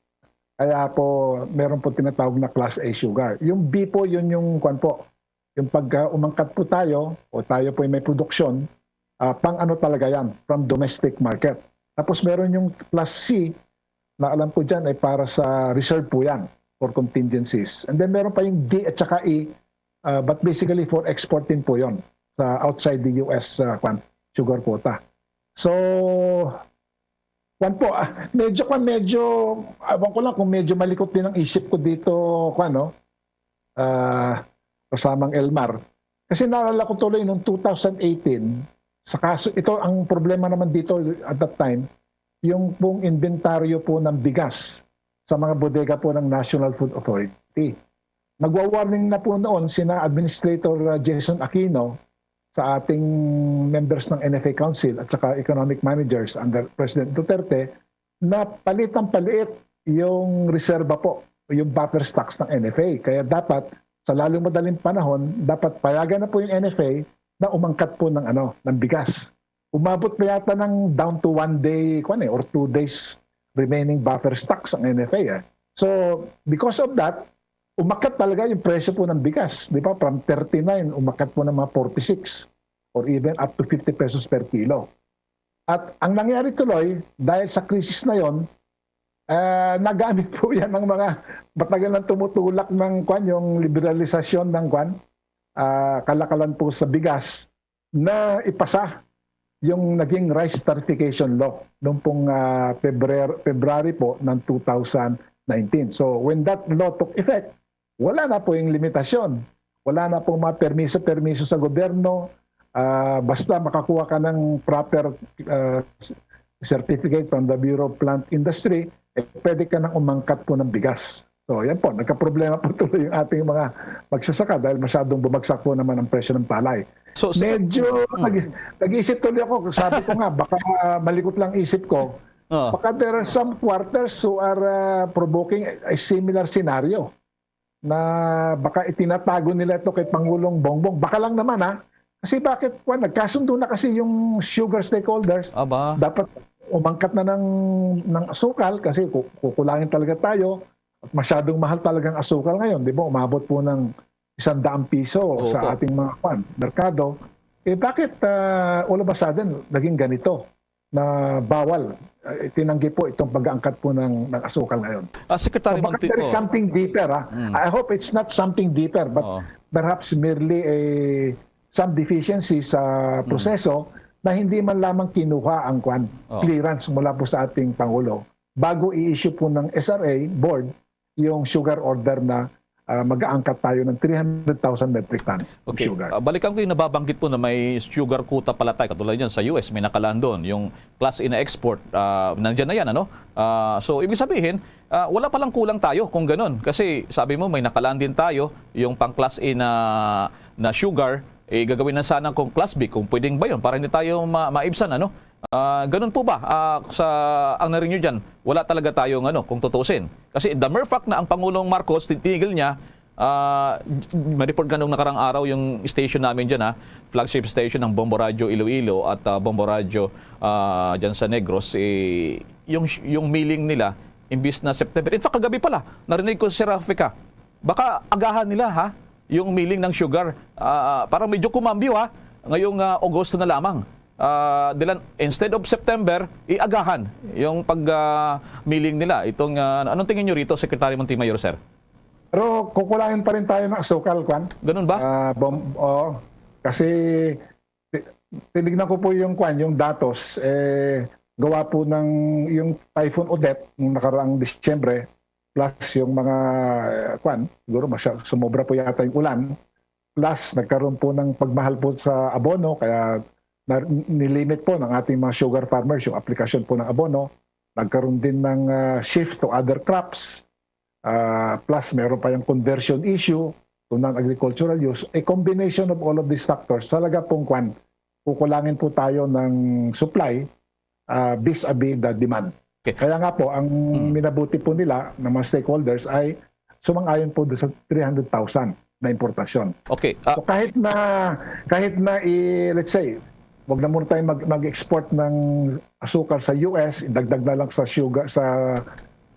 Kaya po meron po tinatawag na Class A sugar. Yung B po, yun yung kwan po. Yung pag uh, umangkat po tayo o tayo po may produksyon, uh, pang ano talaga yan, from domestic market. Tapos meron yung Class C na alam ko dyan ay para sa reserve po yan for contingencies. And then meron pa yung D at saka E, uh, but basically for export din po yon sa outside the U S uh, kwan, sugar quota. So, kwan po, ah, medyo kwan, medyo, awan ko lang kung medyo malikot din ang isip ko dito, kwan, no? Ah, kasamang Elmar. Kasi naalala ko tuloy noong two thousand eighteen, sa kaso, ito ang problema naman dito at that time, yung pong inventaryo po ng bigas sa mga bodega po ng National Food Authority. Nagwa-warning na po noon sina Administrator uh, Jason Aquino sa ating members ng N F A Council at saka economic managers under President Duterte na palitang paliit yung reserba po, yung buffer stocks ng N F A. Kaya dapat sa lalong madaling panahon, dapat payagan na po yung N F A na umangkat po ng ano, ng bigas. Umabot pa yata ng down to one day, kwan eh, or two days remaining buffer stocks ang N F A. Eh. So, because of that, umakyat talaga yung presyo po ng bigas, di ba? From thirty-nine, umakyat po ng mga forty-six or even up to fifty pesos per kilo. At ang nangyari tuloy, dahil sa krisis na yon, uh, nagamit po yan ng mga matagal nang tumutulak ng kwan, yung liberalisasyon ng kwan, uh, kalakalan po sa bigas na ipasa yung naging rice tariffication law noong pong uh, February, February po ng two thousand nineteen. So when that law took effect, wala na po yung limitasyon. Wala na pong mga permiso-permiso sa gobyerno. Uh, basta makakuha ka ng proper uh, certificate from the Bureau of Plant Industry, eh, pwede ka nang umangkat po ng bigas. So, yan po, nagkaproblema po tuloy yung ating mga magsasaka dahil masyadong bumagsak po naman ang presyo ng palay. So, so Medyo hmm. nag- nag-isip tuloy ako, sabi ko nga, baka malikot lang isip ko. Oh. Baka there are some quarters who are uh, provoking a similar scenario na baka itinatago nila ito kay Pangulong Bongbong. Baka lang naman ha. Kasi bakit, kwan, nagkasundo na kasi yung sugar stakeholders. Aba. Dapat umangkat na ng, ng asukal kasi kukulangin talaga tayo. At masyadong mahal talagang asukal ngayon, di ba? Umabot po ng isang daang piso Opo. sa ating mga kwan, merkado. Eh bakit uh, all of a sudden naging ganito na bawal? Uh, tinanggi po itong pag-aangkat po ng, ng asukal ngayon. Uh, Secretary so, Monti, there is oh. something deeper. Ha? Mm. I hope it's not something deeper but oh. perhaps merely a some deficiency sa mm. proseso mm. na hindi man lamang kinuha ang kwan, oh. clearance mula po sa ating Pangulo bago i-issue po ng S R A board yung sugar order na uh, mag-aangkat tayo ng three hundred thousand metric ton okay. sugar. Uh, balikan ko yung nababanggit po na may sugar quota pala tayo. Katulad yan sa U S, may nakalaan doon. Yung class A na export, uh, nandyan na yan. Ano? Uh, so, ibig sabihin, uh, wala palang kulang tayo kung ganun. Kasi sabi mo, may nakalaan din tayo yung pang class A na, na sugar, eh, gagawin na sana kung class B, kung pwedeng ba yun, para hindi tayo ma maibsan, ano? Uh, ganun po ba? Uh, sa ang narinig nyo dyan, wala talaga tayong ano, kung tutusin. Kasi the mere fact na ang Pangulong Marcos, tinigil niya, uh, ma-report ka nung nakarang araw yung station namin dyan, ha? Flagship station ng Bombo Radio Iloilo at uh, Bombo Radio uh, dyan sa Negros, eh, yung, yung milling nila, imbis na September. In fact, kagabi pala, narinig ko si Rafica, baka agahan nila, ha? Yung milling ng sugar. Uh, parang medyo kumambyo, ha? Ngayong uh, Agosto na lamang. Uh, dilan, instead of September, iagahan yung pag uh, milling nila. Itong, uh, anong tingin nyo rito, Secretary Montemayor, sir? Pero kukulangin pa rin tayo ng asukal, kwan. Ganun ba? Uh, bom, oh, kasi tinignan ko po yung kwan, yung datos, eh, gawa po ng yung Typhoon Odette ng nakaraang Disyembre, plus yung mga, uh, kwan, siguro masya, sumobra po yata yung ulan, plus nagkaroon po ng pagmahal po sa abono, kaya na, nilimit po ng ating mga sugar farmers yung aplikasyon po ng abono. Nagkaroon din ng uh, shift to other crops. Uh, plus, meron pa yung conversion issue. to non-agricultural use, a combination of all of these factors, talaga pong kwan, kukulangin po tayo ng supply, ah, vis-a-vis the demand. Okay. Kaya nga po, ang Hmm. minabuti po nila ng mga stakeholders ay sumang-ayon po doon sa three hundred thousand na importasyon. Okay, ah, So kahit na, kahit na i-, let's say, wag na muna tayo mag-, mag-export ng asukal sa U S, idagdag na lang sa sugar, sa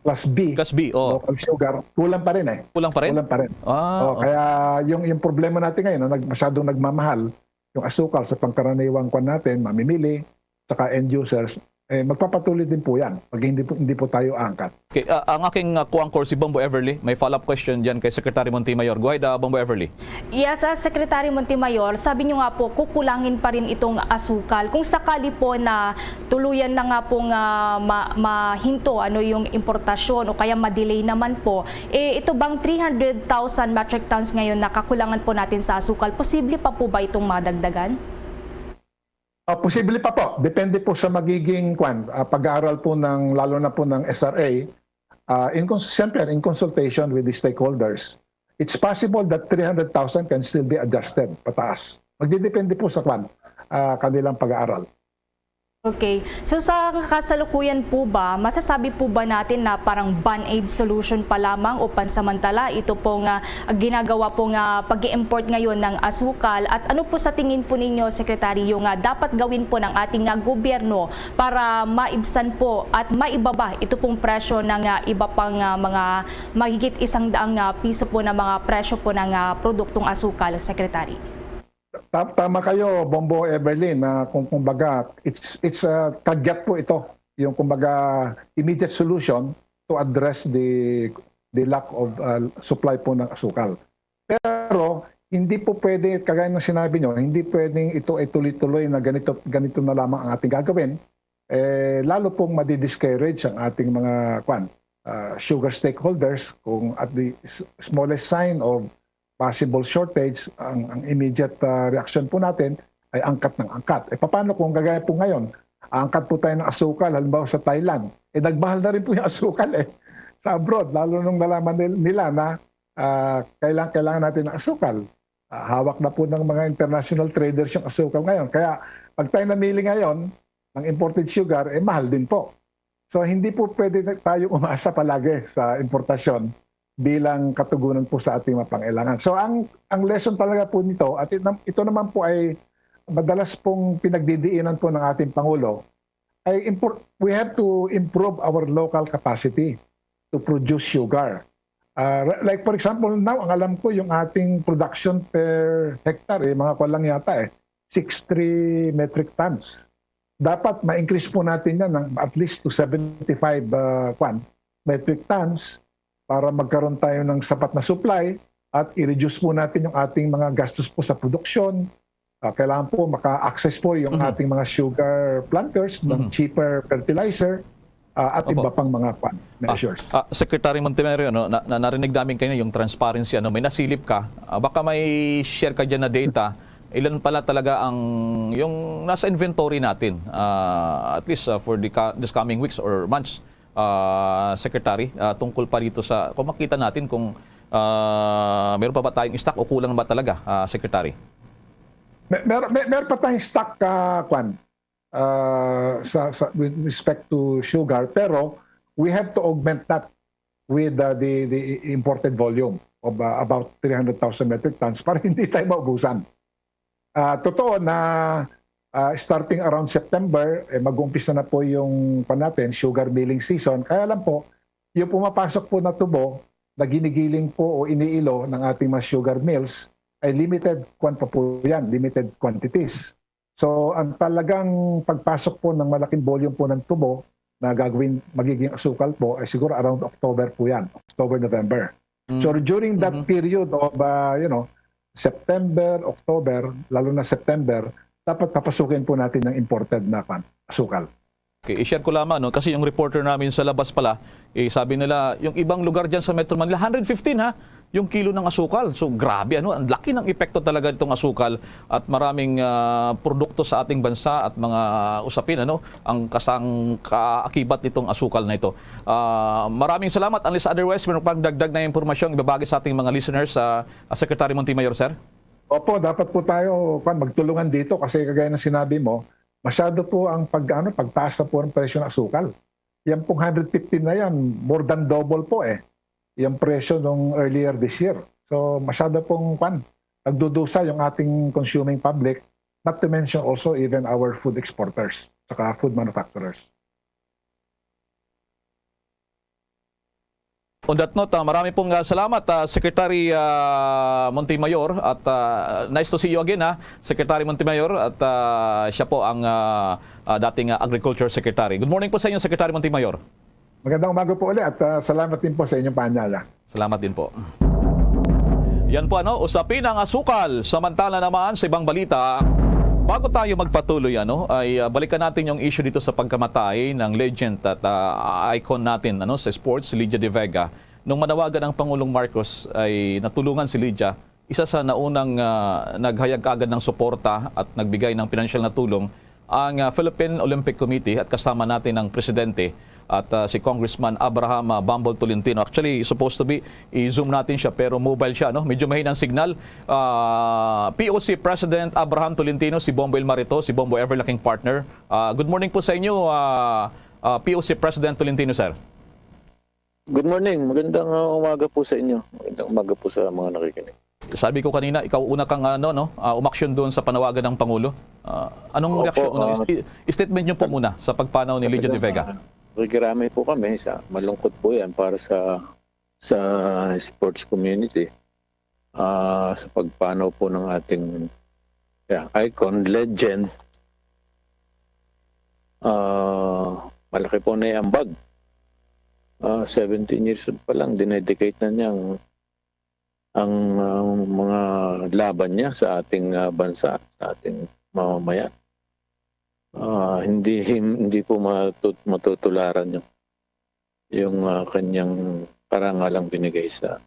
class B, Class B, oh. local sugar, kulang pa rin eh. Kulang pa rin? Kulang pa rin. Ah, Oh, okay. kaya yung, yung problema natin ngayon, na nag-, masyadong nagmamahal yung asukal sa pangkaraniwang kwan natin, mamimili, saka end users, eh, magpapatuloy din po yan pag hindi po, hindi po tayo angkat. Okay, ah, ang aking, ah, co-anchor si Bombo Everly, may follow-up question dyan kay Secretary Montemayor. Go ahead, ah, Bombo Everly. Yes, ah, Secretary Montemayor, sabi niyo nga po, kukulangin pa rin itong asukal. Kung sakali po na tuluyan na nga pong, ah, ma-, mahinto ano yung importasyon o kaya ma-delay naman po, eh, ito bang three hundred thousand metric tons ngayon na kakulangan po natin sa asukal, posible pa po ba itong madagdagan? Ah, posible pa po. Depende po sa magiging, kwan, ah, pag-aaral po ng, lalo na po ng S R A, ah, in cons-, siyempre, in consultation with the stakeholders, it's possible that three hundred thousand can still be adjusted pataas. Magdidepende po sa, kwan, ah, kanilang pag-aaral. Okay. So, sa kasalukuyan po ba, masasabi po ba natin na parang band-aid solution pa lamang o pansamantala ito pong, ah, ginagawa pong, ah, pag-i-import ngayon ng asukal? At ano po sa tingin po ninyo, Secretary, yung, ah, dapat gawin po ng ating, ah, gobyerno para maibsan po at maibaba ito pong presyo ng, ah, iba pang, ah, mga mahigit isang daang, ah, piso po na mga presyo po ng, ah, produktong asukal, Secretary? Ta-, tama kayo, Bombo Everly, na kung, kumbaga, it's, it's a kagyat po ito, yung, kumbaga, immediate solution to address the, the lack of, uh, supply po ng asukal. Pero hindi po pwede, kagaya ng sinabi nyo, hindi pwedeng ito ay tuloy-tuloy na ganito, ganito na lamang ang ating gagawin. Eh, lalo pong madi-discourage ang ating mga, kwan, ah, sugar stakeholders kung at the s-, smallest sign of possible shortage, ang, ang immediate, ah, reaction po natin ay angkat ng angkat. Eh, paano kung kagaya po ngayon, angkat po tayo ng asukal, halimbawa sa Thailand, eh, nagmahal na rin po yung asukal eh, sa abroad, lalo nung nalaman nil-, nila na, ah, kailangan, kailangan natin ng asukal. Ah, hawak na po ng mga international traders yung asukal ngayon. Kaya pag tayo namili ngayon ng imported sugar, eh, mahal din po. So, hindi po pwede na tayo umasa palagi sa importasyon bilang katugunan po sa ating mga pangailangan. So, ang, ang lesson talaga po nito, at it-, ito naman po ay madalas pong pinagdidiinan po ng ating Pangulo, ay impor-, we have to improve our local capacity to produce sugar. Ah, like, for example, now, ang alam ko, yung ating production per hectare, eh, mga kwan lang yata eh, sixty-three metric tons. Dapat ma-increase po natin yan ng at least to seventy-five, ah, kwan, metric tons para magkaroon tayo ng sapat na supply at i-reduce po natin yung ating mga gastos po sa produksyon. Ah, kailangan po maka-access po yung Mhm. ating mga sugar planters ng Mhm. cheaper fertilizer, ah, at Opo. iba pang mga, kwan, Ah, measures. ah, Secretary Montemerio, no, na, na, narinig namin kayo yung transparency, ano, may nasilip ka. Ah, baka may share ka dyan na data. Ilan pala talaga ang, yung nasa inventory natin, ah, at least, ah, for the ka-, this coming weeks or months, ah, Secretary, ah, tungkol pa dito sa, kung makita natin kung, ah, meron pa ba tayong stock o kulang ba talaga, ah, Secretary? Mer-, mer-, mer-, meron pa tayong stock, ah, kwan, ah, sa, sa, with respect to sugar, pero we have to augment that with, ah, the, the imported volume of, ah, about three hundred thousand metric tons para hindi tayo maubusan. Ah, totoo na, ah, starting around September, eh, mag-uumpisa na po yung, pa natin, sugar milling season. Kaya lang po, yung pumapasok po na tubo na ginigiling po o iniilo ng ating mga sugar mills ay limited kwan pa po yan, limited quantities. So, ang talagang pagpasok po ng malaking volume po ng tubo na gagawin, magiging asukal po ay siguro around October po yan, October, November. Mm. So, during that Mhm. period of, uh, you know, September, October, lalo na September, dapat papasukin po natin ng imported na, kwan, asukal. Okay, i-share ko lamang, no? Kasi yung reporter namin sa labas pala, eh, sabi nila, yung ibang lugar dyan sa Metro Manila, hundred fifteen, ha? Yung kilo ng asukal. So, grabe, ano? Ang laki ng epekto talaga nitong asukal at maraming, ah, produkto sa ating bansa at mga usapin, ano? Ang kasang kaakibat nitong asukal na ito. Ah, maraming salamat. Unless otherwise, meron pang dagdag na impormasyong ibabagi sa ating mga listeners, ah, ah, Secretary Montemayor, sir? Opo, dapat po tayo, kwan, magtulungan dito kasi kagaya ng sinabi mo, masyado po ang pag, ano, pagtaas na po ng presyo ng asukal. Yan pong hundred fifteen na yan, more than double po eh, yung presyo nung earlier this year. So, masyado pong, kwan, nagdudusa yung ating consuming public, not to mention also even our food exporters, saka food manufacturers. On that note, ah, marami pong, ah, salamat, ah, Secretary, ah, Montemayor, at, ah, nice to see you again, ha, Secretary Montemayor, at, ah, siya po ang, ah, ah, dating, ah, Agriculture Secretary. Good morning po sa inyo, Secretary Montemayor. Magandang umaga po ulit at, ah, salamat din po sa inyong paanyaya. Salamat din po. Yan po, ano, usapin ang asukal. Samantala naman sa ibang balita, bago tayo magpatuloy, ano, ay, ah, balikan natin yung issue dito sa pagkamatay ng legend at, ah, icon natin, ano, sa sports, si Lydia De Vega. Nung manawagan ang Pangulong Marcos, ay natulungan si Lydia, isa sa naunang, ah, naghayag kaagad ng suporta at nagbigay ng pinansyal na tulong ang, ah, Philippine Olympic Committee, at kasama natin ang presidente at, ah, si Congressman Abraham, ah, Bambol Tolentino. Actually, supposed to be i-Zoom natin siya, pero mobile siya, no? Medyo mahina ang signal. Ah, P O C President Abraham Tolentino, si Bombo Ilmarito, si Bombo Everlacking Partner. Ah, good morning po sa inyo, ah, ah, P O C President Tolentino, sir. Good morning. Magandang, ah, umaga po sa inyo. Magandang umaga po sa mga nakikinig. Sabi ko kanina, ikaw una kang, ano, no, ah, umaksyon doon sa panawagan ng Pangulo. Ah, anong Opo, reaksyon, anong ah, sti-, statement niyo po muna sa pagpanaw ni Lydia De Vega? Talagang, ah, nakikiramay po kami sa, malungkot po yan para sa, sa sports community. Ah, sa pagpanaw po ng ating, yeah, icon, legend, ah, malaki po na yung ambag. Ah, seventeen years old pa lang, dinedicate na niya ang, ang, ah, mga laban niya sa ating, ah, bansa, sa ating mamamayan. Ah, hindi, hindi po matut-, matutularan yung, yung, ah, kanyang karangalang binigay sa,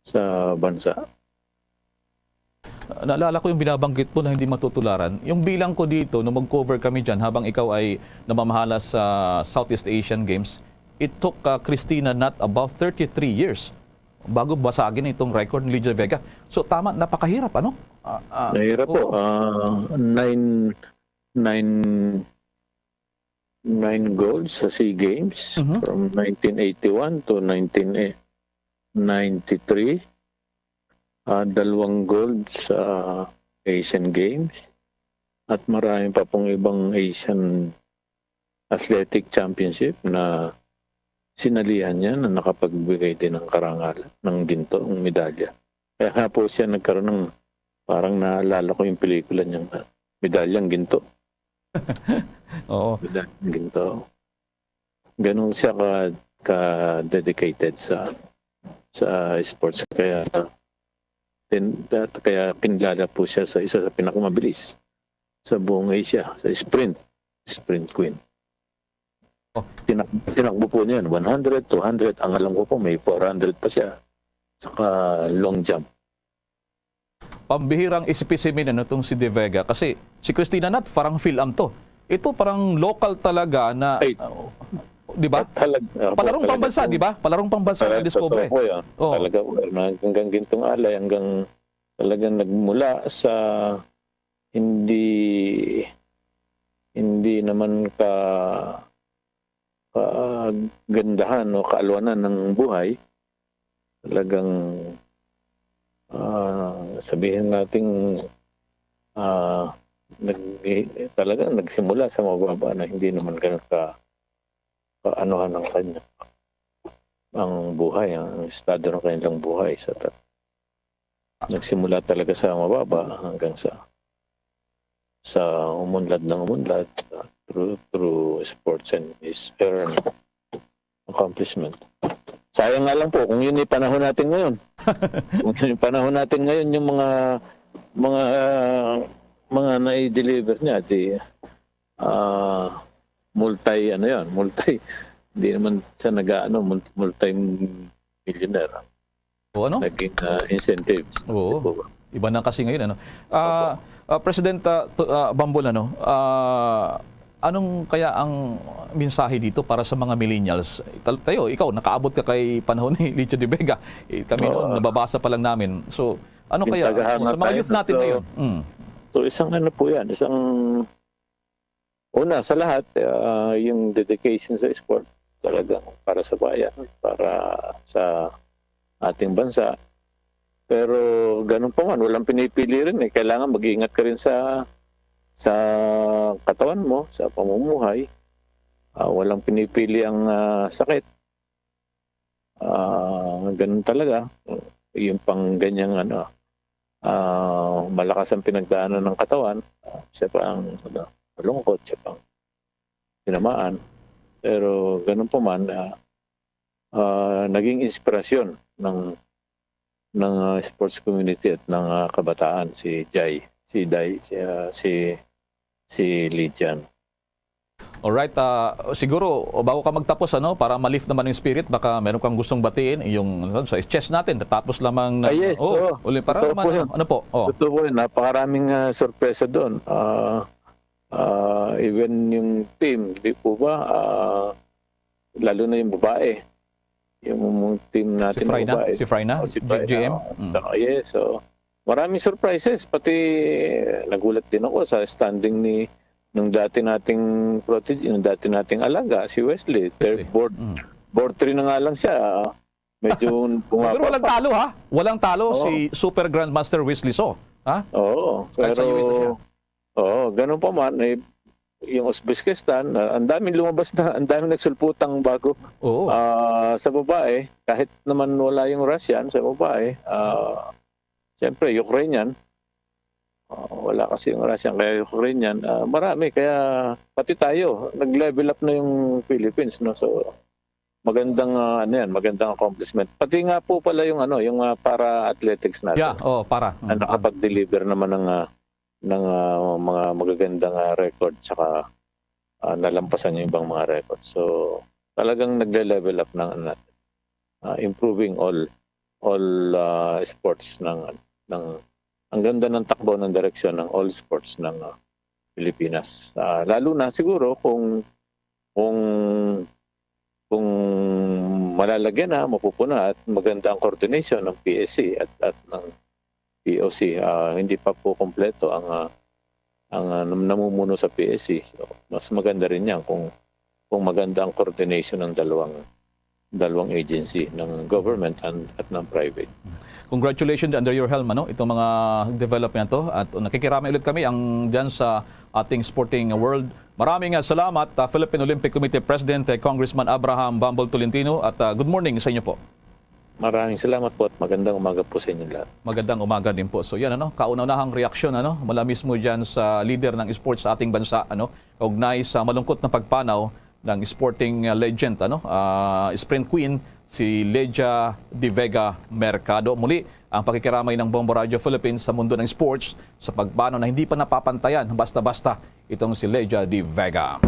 sa bansa. Naalala ko yung binabanggit mo na hindi matutularan. Yung bilang ko dito, nung mag-cover kami dyan, habang ikaw ay namamahala sa Southeast Asian Games, it took, uh, Christina Nat about thirty-three years bago basagin itong record ni Lydia Vega. So, tama, napakahirap, ano? Ah, ah, Nahirap po. Oo. Ah, nine, nine, nine golds sa SEA Games Mhm. from nineteen eighty-one to nineteen ninety-three. Ah, dalawang gold sa Asian Games at marami pa pong ibang Asian Athletic Championship na sinalihan niya na nakapagbigay din ng karangalan, ng ginto, ng medalya. Kaya nga po siya nagkaroon ng, parang naalala ko yung pelikula niya nga, Medalyang Ginto. Oo. Medalyang Ginto. Ganun siya ka, ka-dedicated sa, sa sports. Kaya, tin-, kaya kinilala po siya sa isa sa pinakamabilis sa buong Asia, sa sprint, sprint queen. Oh. Tinak-, tinakbo po niya yan, one hundred, two hundred, ang alam ko po, may four hundred pa siya. Saka long jump. Pambihirang especimen, ano, tong si De Vega. Kasi si Christina Nat, parang Fil-Am to. Ito parang local talaga na, Ay. uh, di ba? Talag-, ah, Palarong talaga pambansa, pong di ba? Palarong pambansa na Talaga, diskubre. totoo po yan. Oh. Talaga po, na hanggang gintong alay, hanggang talagang nagmula sa hindi, hindi naman ka, kagandahan o kaalwanan ng buhay, talagang, ah, sabihin nating, ah, nag-, talagang nagsimula sa mababa na hindi naman ganun ka, kaanuhan ang kanya, ang buhay, ang estado ng kanilang buhay sa ta-, nagsimula talaga sa mababa hanggang sa, sa umunlad ng umunlad, uh, through, through sports and his earned accomplishment. Sayang nga lang po kung yun yung panahon natin ngayon. Kung yun yung panahon natin ngayon, yung mga, mga, uh, mga nai-deliver niya, di, ah, multi, ano yun, multi, hindi naman siya nag-aano, mul-, multi-millionaire ang O ano? naging, ah, incentives. Oo. Di po ba? Iba na kasi ngayon, ano? Ah, Opo. ah, President, ah, to-, ah, Bambol, ano? Ah, anong kaya ang mensahe dito para sa mga millennials? Tal-, tayo, ikaw, nakaabot ka kay panahon ni Legion de Vega. Eh, kami Oo. noon, nababasa pa lang namin. So, ano Yung kaya? tagahanga Sa mga tayo, youth natin so, ngayon. Mm. so, isang ano po yan, isang, una sa lahat, ah, yung dedication sa sport, talagang para sa bayan, para sa ating bansa. Pero ganun pa man, walang pinipili rin eh. Kailangan mag-ingat ka rin sa, sa katawan mo, sa pamumuhay. Ah, walang pinipili ang, ah, sakit. Ah, ganun talaga. Yung pang ganyang ano, ah, malakas ang pinagdaanan ng katawan, ah, siya pa ang, ano, malungkot, siya pang tinamaan. Pero ganun pa man, ah, ah, naging inspirasyon ng, ng, ah, sports community at ng, ah, kabataan si Jai, si Dai, si, ah, si, si Legion. Alright, ah, siguro, o bago ka magtapos, ano, para ma-lift naman yung spirit, baka meron kang gustong batiin, yung, ano, sa chess natin, tapos lamang na, Ah, yes, oh, oo. uli, para Totoo naman, po ano, yun. ano po? Oh. Totoo po yun. Napakaraming, ah, sorpresa doon. Ah, ah, even yung team, di po ba? Ah, lalo na yung babae. Yung team Si natin na Fry na? babae. Si Fry na? Oh, si G-, Fry na, G M? oh. Mm. So, yes, so, maraming surprises. Pati, eh, nagulat din ako sa standing ni, nung dati nating protege, yung dati nating alaga, si Wesley. Third, Wesley. fourth, Mm. fourth three na nga lang siya. Medyo Pero bumaba walang pa. talo, ha? Walang talo Oo. si Super Grandmaster Wesley So, ha? Oo, Kahit sa pero, U S na siya. oo, ganun pa man, eh, yung Uzbekistan, ah, ang daming lumabas na, ang daming nagsulputang bago. Oo. Ah, sa babae, kahit naman wala yung Russian, sa babae, ah, siyempre, Ukrainian, ah, wala kasi yung Russian, kaya Ukrainian, ah, marami. Kaya pati tayo, nag-level up na yung Philippines, no? So, magandang, ah, ano yan, magandang accomplishment. Pati nga po pala yung, ano, yung, ah, para athletics natin Yeah, oh, para. na Mm, ah. nakapag-deliver naman ng, ah, ng, ah, mga magagandang, ah, record, tsaka, ah, nalampasan yung ibang mga record. So, talagang nagle-level up ng, ano natin, ah, improving all, all, ah, sports ng, ng, ang ganda ng takbo ng direksyon ng all sports ng, ah, Pilipinas. Ah, lalo na siguro kung, kung, kung malalagyan na, mapupuna at maganda ang coordination ng P S C at, at ng P O C. Ah, hindi pa po kompleto ang, ah, ang, ah, nam-, namumuno sa P S C. So, mas maganda rin yan kung, kung maganda ang coordination ng dalawang, dalawang agency, ng government and, at ng private. Congratulations under your helm, ano, itong mga development to. At nakikiramay ulit kami ang, dyan sa ating sporting world. Maraming, ah, salamat, ah, Philippine Olympic Committee President, eh, Congressman Abraham Bambol Tolentino. At, ah, good morning sa inyo po. Maraming salamat po at magandang umaga po sa inyo lahat. Magandang umaga din po. So yan, ano, kauna-unahang reaksyon, ano, mula mismo dyan sa leader ng sports sa ating bansa, ano, kaugnay sa malungkot na pagpanaw ng sporting, uh, legend, ano, ah, sprint queen, si Leja de Vega Mercado. Muli, ang pakikiramay ng Bombo Radio Philippines sa mundo ng sports sa pagpanaw na hindi pa napapantayan basta-basta itong si Leja de Vega.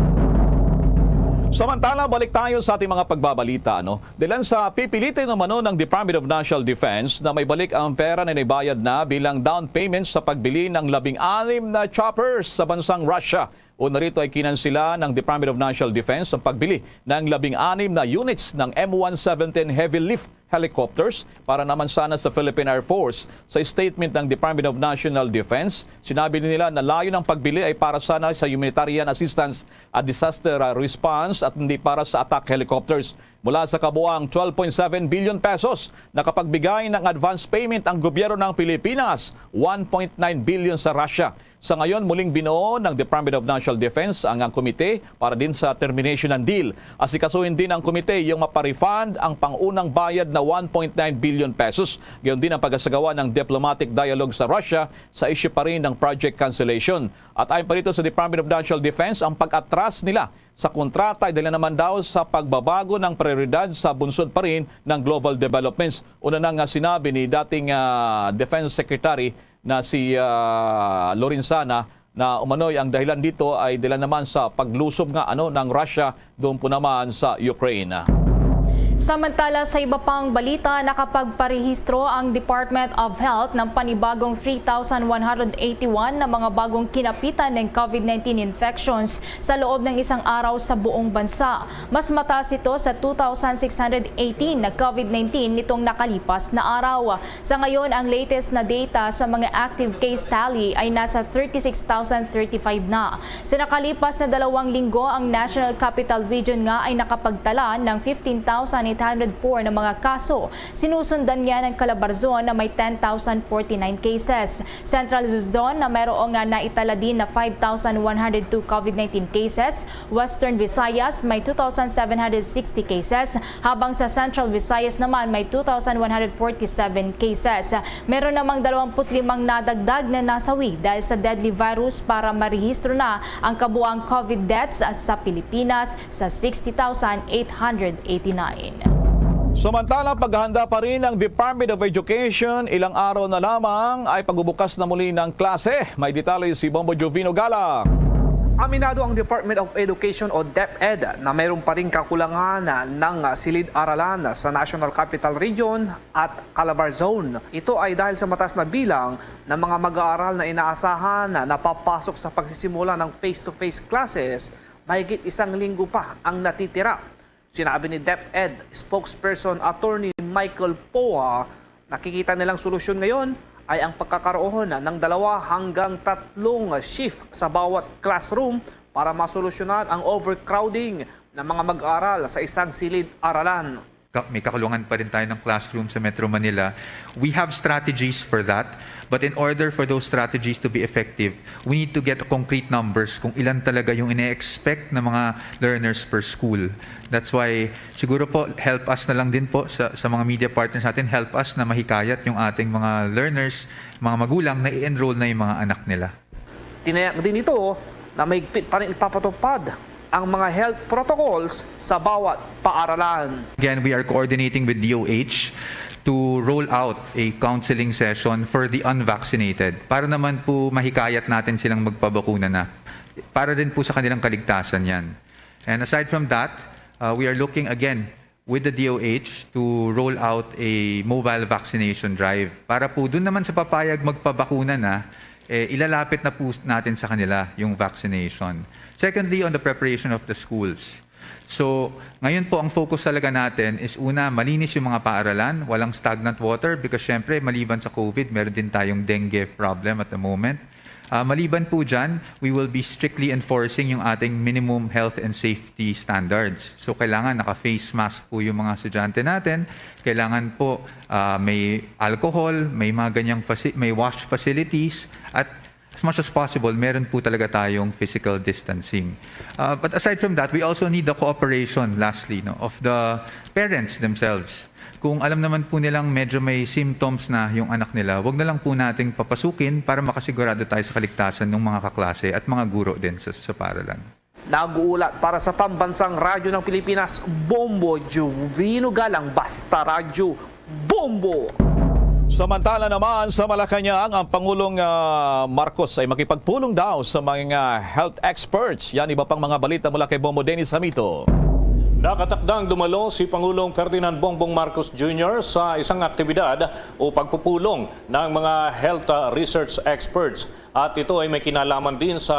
Samantala, balik tayo sa ating mga pagbabalita, no? Dahilan sa pipilitin umano ng Department of National Defense na may balik ang pera na inibayad na bilang down payment sa pagbili ng labing-anim na choppers sa bansang Russia. Una rito ay kinansila ng Department of National Defense ang pagbili ng labing-anim na units ng M one seventeen heavy lift helicopters para naman sana sa Philippine Air Force. Sa statement ng Department of National Defense, sinabi nila na layo ng pagbili ay para sana sa humanitarian assistance at disaster, uh, response at hindi para sa attack helicopters. Mula sa kabuang twelve point seven billion pesos, nakapagbigay ng advance payment ang gobyerno ng Pilipinas, one point nine billion sa Russia. Sa ngayon, muling binuo ng Department of National Defense ang, ang komite para din sa termination ng deal. Asikasuhin din ng komite yung maparefund ang pangunang bayad na one point nine billion pesos. Gayon din ang pag-asagawa ng diplomatic dialogue sa Russia sa issue pa rin ng project cancellation. At ayon pa rito sa Department of National Defense, ang pag-atras nila sa kontrata ay dala naman daw sa pagbabago ng prioridad sa bunsod pa rin ng global developments. Una na nga sinabi ni dating, ah, Defense Secretary na si, ah, Lorenzana na umano'y ang dahilan dito ay dala naman sa paglusob nga, ano, ng Russia doon po naman sa Ukraine. Samantala, sa iba pang balita, nakapagparehistro ang Department of Health ng panibagong three thousand one hundred eighty-one na mga bagong kinapitan ng COVID nineteen infections sa loob ng isang araw sa buong bansa. Mas mataas ito sa two thousand six hundred eighteen na COVID nineteen nitong nakalipas na araw. Sa ngayon, ang latest na data sa mga active case tally ay nasa thirty-six thousand thirty-five na. Sa nakalipas na dalawang linggo, ang National Capital Region nga ay nakapagtala ng fifteen thousand eight hundred four na mga kaso. Sinusundan niya ng Calabarzon na may ten thousand forty-nine cases, Central Luzon na mayroong nga naitala din na five thousand one hundred two COVID nineteen cases, Western Visayas may two thousand seven hundred sixty cases, habang sa Central Visayas naman may two thousand one hundred forty-seven cases. Meron namang dalawampu't limang nadagdag na nasawi dahil sa deadly virus para marehistro na ang kabuang COVID deaths sa Pilipinas sa sixty thousand eight hundred eighty-nine. Samantala, paghahanda pa rin ang Department of Education. Ilang araw na lamang ay pagbubukas na muli ng klase. May detalye si Bombo Jovino Gala. Aminado ang Department of Education o DepEd na mayroon pa ring kakulangan ng silid-aralan sa National Capital Region at Calabarzon. Ito ay dahil sa mataas na bilang ng mga mag-aaral na inaasahan na napapasok sa pagsisimula ng face-to-face classes, mahigit isang linggo pa ang natitira. Sinabi ni DepEd spokesperson Attorney Michael Poa, nakikita nilang solusyon ngayon ay ang pagkakaroon ng dalawa hanggang tatlong shift sa bawat classroom para masolusyonan ang overcrowding ng mga mag-aaral sa isang silid-aralan. Ka- May kakulungan pa rin tayo ng classroom sa Metro Manila. We have strategies for that. But in order for those strategies to be effective, we need to get concrete numbers kung ilan talaga yung ine-expect na mga learners per school. That's why siguro po, help us na lang din po sa, sa mga media partners natin, help us na mahikayat yung ating mga learners, mga magulang na i-enroll na yung mga anak nila. Tinayak din ito na mahigpit pa rin ipapatupad ang mga health protocols sa bawat paaralan. Again, we are coordinating with D O H to roll out a counseling session for the unvaccinated para naman po mahikayat natin silang magpabakuna na. Para din po sa kanilang kaligtasan yan. And aside from that, uh, we are looking again with the D O H to roll out a mobile vaccination drive. Para po dun naman sa papayag magpabakuna na, eh, ilalapit na po natin sa kanila yung vaccination. Secondly, on the preparation of the schools. So, ngayon po ang focus talaga natin is una, malinis yung mga paaralan, walang stagnant water because syempre maliban sa COVID, meron din tayong dengue problem at the moment. Ah, maliban po dyan, we will be strictly enforcing yung ating minimum health and safety standards. So kailangan naka-face mask po yung mga estudyante natin. Kailangan po ah, may alcohol, may mga ganyang faci- may wash facilities, at as much as possible, meron po talaga tayong physical distancing. Ah, but aside from that, we also need the cooperation, lastly, no, of the parents themselves. Kung alam naman po nilang medyo may symptoms na yung anak nila, wag na lang po nating papasukin para makasigurado tayo sa kaligtasan ng mga kaklase at mga guro din sa, sa paaralan. Nag-uulat para sa Pambansang Radyo ng Pilipinas, Bombo Jovino Galang, Basta Radyo, Bombo! Samantala naman sa Malacañang, ang Pangulong ah, Marcos ay makipagpulong daw sa mga health experts. Yan, iba pang mga balita mula kay Bombo Dennis Hamito. Nakatakdang dumalo si Pangulong Ferdinand Bongbong Marcos Junior sa isang aktibidad o pagpupulong ng mga health ah, research experts. At ito ay may kinalaman din sa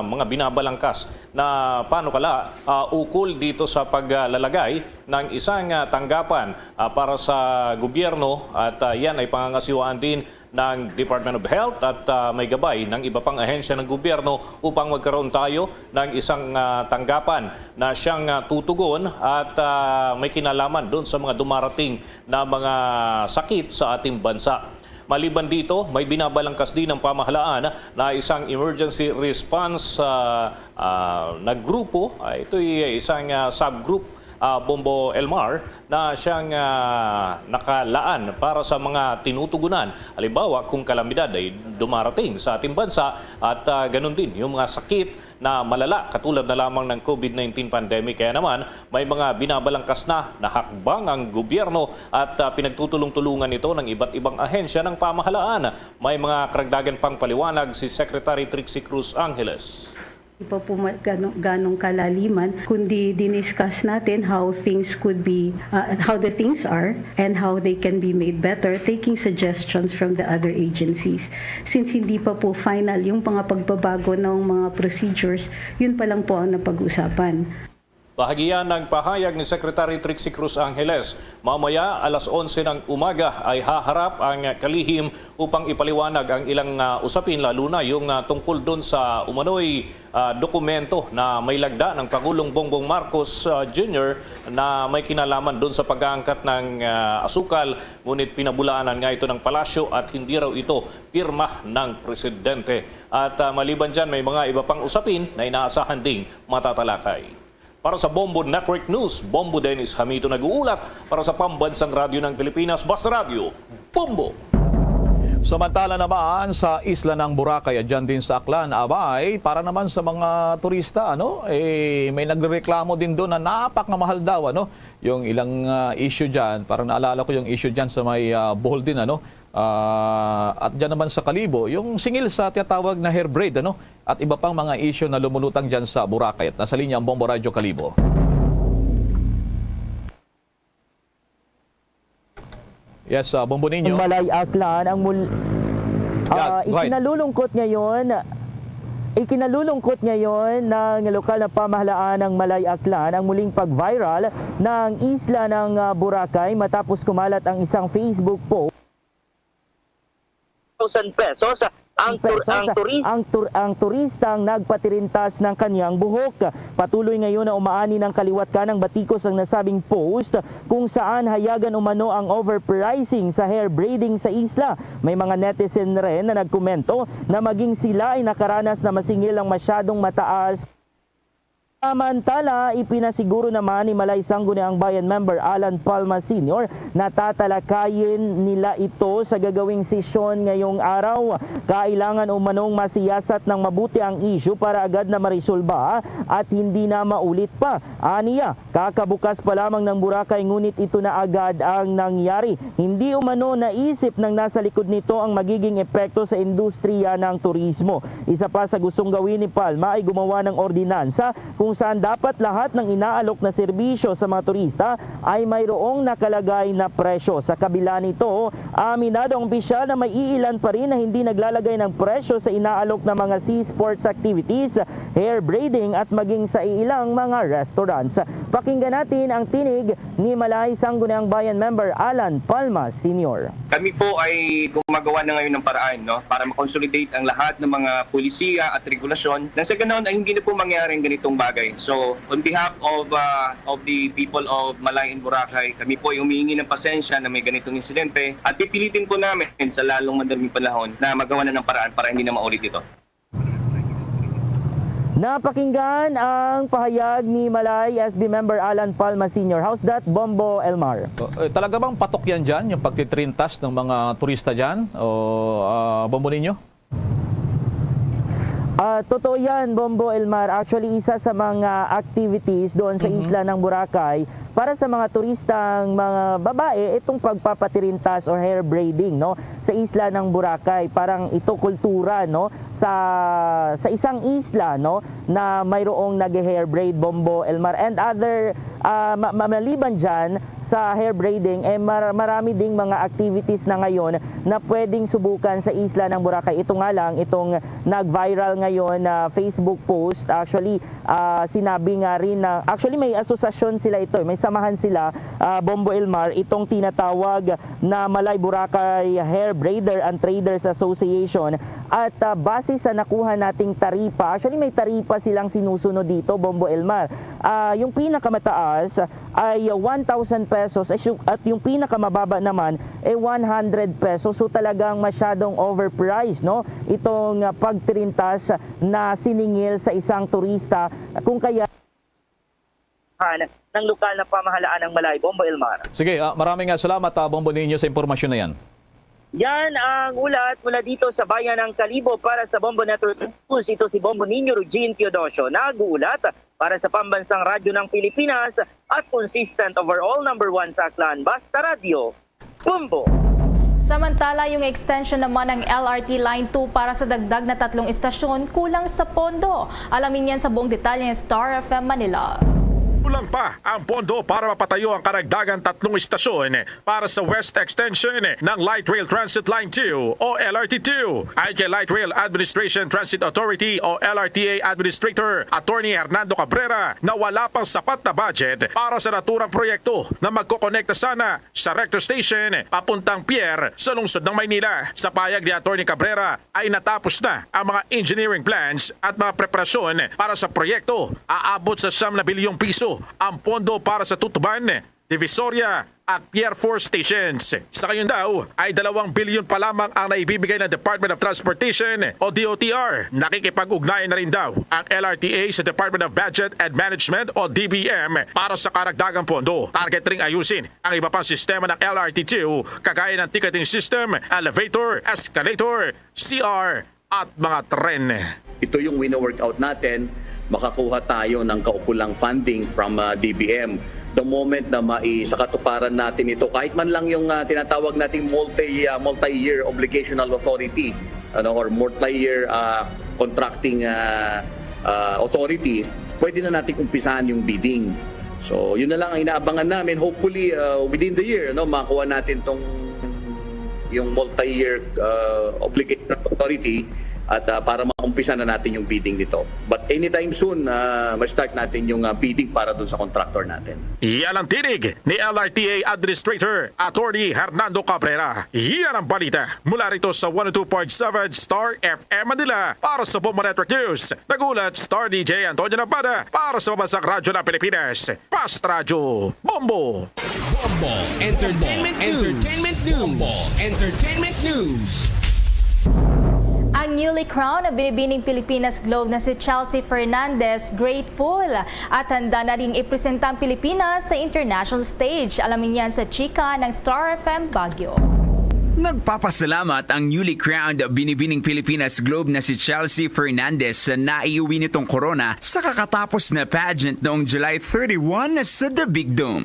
mga binabalangkas na panukala ah, ukol dito sa paglalagay ng isang ah, tanggapan ah, para sa gobyerno. At ah, yan ay pangangasiwaan din ng Department of Health at ah, may gabay ng iba pang ahensya ng gobyerno upang magkaroon tayo ng isang ah, tanggapan na siyang ah, tutugon at ah, may kinalaman doon sa mga dumarating na mga sakit sa ating bansa. Maliban dito, may binabalangkas din ang pamahalaan na isang emergency response ah, ah, na grupo. Ah, ito'y isang ah, subgroup ah, Bombo Elmar, na siyang, ah, nakalaan para sa mga tinutugunan. Halimbawa, kung kalamidad ay dumarating sa ating bansa at, ah, ganun din yung mga sakit na malala katulad na lamang ng COVID nineteen pandemic. Kaya naman, may mga binabalangkas na na hakbang ang gobyerno at, ah, pinagtutulong-tulungan ito ng iba't ibang ahensya ng pamahalaan. May mga karagdagan pang paliwanag si Secretary Trixie Cruz Angeles. Hindi pa po ma- gano- ganong kalaliman, kundi diniscuss natin how things could be, uh, how the things are and how they can be made better, taking suggestions from the other agencies. Since hindi pa po final yung mga pagbabago ng mga procedures, yun pa lang po ang napag-usapan. Bahagian ng pahayag ni Secretary Trixie Cruz Angeles, mamaya alas onse ng umaga ay haharap ang kalihim upang ipaliwanag ang ilang, ah, usapin, lalo na yung, ah, tungkol dun sa umano'y, ah, dokumento na may lagda ng Pangulong Bongbong Marcos, ah, Junior na may kinalaman dun sa pag-aangkat ng, ah, asukal, ngunit pinabulaanan nga ito ng palasyo at hindi raw ito pirma ng presidente. At, ah, maliban dyan, may mga iba pang usapin na inaasahan ding matatalakay. Para sa Bombo Network News, Bombo Dennis Hamito nag-uulat. Para sa Pambansang Radyo ng Pilipinas, Basta Radyo, Bombo! Samantala naman sa isla ng Boracay at dyan din sa Aklan, abay, para naman sa mga turista, ano, eh, may nagrereklamo din doon na napakamahal daw, ano, yung ilang ah, issue dyan. Parang naalala ko yung issue dyan sa may ah, Bohol din, ano, Ah, at dyan naman sa Kalibo, yung singil sa tinatawag na hair braid, ano, at iba pang mga issue na lumulutang dyan sa Boracay. At nasa linya ang Bombo Radyo Kalibo. Yes, ah, Bombo Ninyo. Malay Aklan ang mul Yeah, Ah, go ahead. Ikinalulungkot ngayon ikinalulungkot ngayon ng lokal na pamahalaan ng Malay Aklan ang muling pag-viral ng isla ng ah, Boracay matapos kumalat ang isang Facebook post. Thousand pesos ang tur- ang turista. Ang, tur- ang turistang nagpatirintas ng kanyang buhok. Patuloy ngayon na umaani ng kaliwat kanang batikos ang nasabing post kung saan hayagan umano ang overpricing sa hair braiding sa isla. May mga netizen rin na nagkomento na maging sila ay nakaranas na masingil ang masyadong mataas. Samantala, ipinasiguro naman ni Malay Sangguniang Bayan member Alan Palma Senior na tatalakayin nila ito sa gagawing sesyon ngayong araw. Kailangan umanong masiyasat ng mabuti ang issue para agad na marisolba at hindi na maulit pa. Aniya, kakabukas pa lamang ng Boracay ngunit ito na agad ang nangyari. Hindi umano naisip ng nasa likod nito ang magiging epekto sa industriya ng turismo. Isa pa sa gustong gawin ni Palma ay gumawa ng ordinansa kung saan dapat lahat ng inaalok na serbisyo sa mga turista ay mayroong nakalagay na presyo. Sa kabila nito, aminado ang opisyal na may iilan pa rin na hindi naglalagay ng presyo sa inaalok na mga sea sports activities, hair braiding at maging sa ilang mga restaurants. Pakinggan natin ang tinig ni Malay Sangguniang Bayan member Alan Palma Senior. Kami po ay gumagawa na ngayon ng paraan, no, para ma-consolidate ang lahat ng mga polisiya at regulasyon nang sa ganoon ay hindi na po mangyari ang ganitong bagay. So, on behalf of uh, of the people of Malay and Boracay, kami po ay humihingi ng pasensya na may ganitong insidente at pipilitin po namin sa lalong madaling panahon na magawa na ng paraan para hindi na maulit ito. Napakinggan ang pahayag ni Malay S B member Alan Palma Senior. How's that, Bombo Elmar? Uh, eh, talaga bang patok yan dyan, yung pagtitrintas ng mga turista dyan? O, ah, Bombo Ninyo? Ah, totoo yan, Bombo Elmar. Actually, isa sa mga activities doon sa isla ng Boracay para sa mga turistang mga babae, itong pagpapatirintas or hair braiding, no, sa isla ng Boracay. Parang ito kultura, no, sa sa isang isla, no, na mayroong nag-hair braid, Bombo Elmar, and other ah, ma- ma- maliban diyan sa hair braiding, eh, mar- marami ding mga activities na ngayon na pwedeng subukan sa isla ng Boracay. Ito nga lang, itong nag-viral ngayon na Facebook post, actually, ah, sinabi nga rin na, actually, may asosasyon sila ito, eh, may samahan sila, ah, Bombo Elmar, itong tinatawag na Malay Boracay Hair Braider and Traders Association. At ah, base sa nakuha nating taripa, actually, may taripa silang sinusunod dito, Bombo Elmar. Ah, yung pinakamataas ay one thousand pesos, at yung, at yung pinakamababa naman ay one hundred pesos. So, talagang masyadong overpriced, no, itong ah, pagtirintas na siningil sa isang turista. Kung kaya ng lokal na pamahalaan ng Malay. Bombo Elmar. Sige, ah, maraming, ah, salamat, ah, Bombo Ninyo, sa impormasyon na yan. Yan ang ulat mula dito sa bayan ng Kalibo para sa Bombo Network News. Ito si Bombo Ninyo Rugin Teodosio, nag-uulat para sa Pambansang Radyo ng Pilipinas at consistent overall number one sa Aklan, Basta Radyo, Bombo. Samantala, yung extension naman ng L R T Line two para sa dagdag na tatlong istasyon kulang sa pondo. Alamin yan sa buong detalye ng Star F M Manila. Kulang pa ang pondo para mapatayo ang karagdagan tatlong istasyon para sa West Extension ng Light Rail Transit Line two o L R T two. Ayon kay Light Rail Administration Transit Authority o L R T A Administrator Attorney Hernando Cabrera na wala pang sapat na budget para sa naturang proyekto na magkokonekta sana sa Recto Station papuntang pier sa lungsod ng Maynila. Sa payag ni Attorney Cabrera ay natapos na ang mga engineering plans at mga preparasyon para sa proyekto. Aabot sa siyam na bilyong piso ang pondo para sa Tutuban, Divisoria at Pier four stations. Sa ngayon daw ay dalawang bilyon pa lamang ang naibibigay ng Department of Transportation o D O T R. Nakikipag-ugnayan na rin daw ang L R T A sa Department of Budget and Management o D B M para sa karagdagang pondo. Target ring ayusin ang iba pang sistema ng L R T two, kagaya ng ticketing system, elevator, escalator, C R, at mga tren. Ito yung wino-work out natin, makakuha tayo ng kaukulang funding from, ah, D B M. The moment na mai-, sa katuparan natin ito, kahit man lang yung, ah, tinatawag nating multi, ah, multi-year obligational authority, ano, or multi-year, ah, contracting, ah, ah, authority, pwede na natin umpisahan yung bidding. So, yun na lang ang inaabangan namin. Hopefully, uh, within the year, no, makuha natin tong yung multi-year, uh, obligation of authority at, uh, para maumpisa na natin yung bidding nito. But anytime soon, uh, ma-start natin yung, uh, bidding para dun sa contractor natin. Yan ang tinig ni L R T A Administrator Attorney Hernando Cabrera. Yan ang balita mula rito sa one oh two point seven Star F M Manila. Para sa Bombo Network News, nag-ulat Star D J Antonio Napada. Para sa Pambansang Radyo ng Pilipinas, Basta Radyo, Bombo. Bombo Entertainment News. Entertainment News. Bombo Entertainment News. Ang newly crowned Binibining Pilipinas Globe na si Chelsea Fernandez, grateful at handa na ring ipresenta ang Pilipinas sa international stage. Alamin yan sa chika ng Star F M Baguio. Nagpapasalamat ang newly crowned Binibining Pilipinas Globe na si Chelsea Fernandez sa naiuwi nitong korona sa kakatapos na pageant noong July thirty-one sa The Big Dome.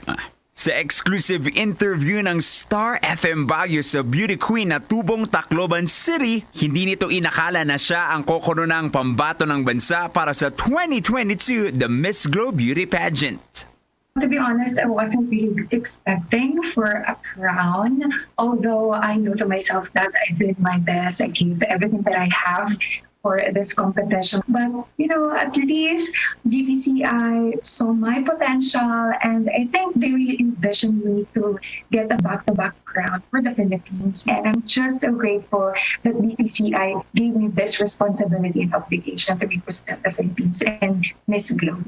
Sa exclusive interview ng Star F M Baguio sa beauty queen na tubong Tacloban City, hindi nito inakala na siya ang kokoronang pambato ng bansa para sa twenty twenty-two The Miss Globe Beauty Pageant. To be honest, I wasn't really expecting for a crown, although I know to myself that I did my best. I gave everything that I have for this competition. But, you know, at least B P C I saw my potential, and I think they really envisioned me to get a back-to-back crown for the Philippines. And I'm just so grateful that B P C I gave me this responsibility and obligation to represent the Philippines in Miss Globe.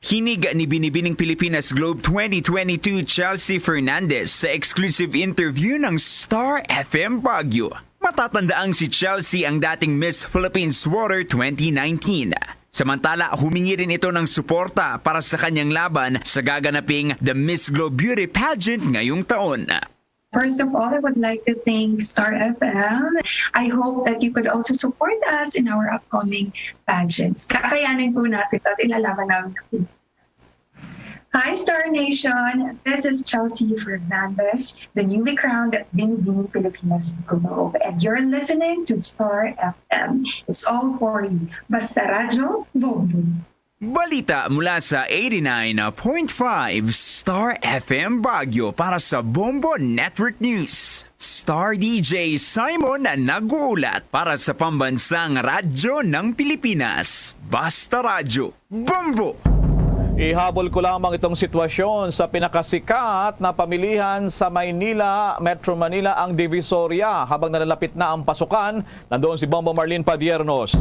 Hinig ni Binibining Pilipinas Globe twenty twenty-two Chelsea Fernandez sa exclusive interview ng Star F M Baguio. Matatandaang si Chelsea ang dating Miss Philippines Water twenty nineteen. Samantala, humingi rin ito ng suporta para sa kanyang laban sa gaganaping The Miss Globe Beauty Pageant ngayong taon. First of all, I would like to thank Star F M. I hope that you could also support us in our upcoming pageants. Kakayanin po natin ito at ilalaban namin ang Pilipinas. Hi, Star Nation! This is Chelsea Fernandez, the newly crowned Binibining Pilipinas Globe, and you're listening to Star F M. It's all for you. Basta Radyo, Bombo! Balita mula sa eighty-nine point five Star F M Baguio para sa Bombo Network News. Star D J Simon ang nag-uulat para sa Pambansang Radyo ng Pilipinas. Basta Radyo, Bombo! Ihabol ko lamang itong sitwasyon sa pinakasikat na pamilihan sa Maynila, Metro Manila, ang Divisoria, habang nalalapit na ang pasukan. Nandoon si Bombo Marlene Padiernos.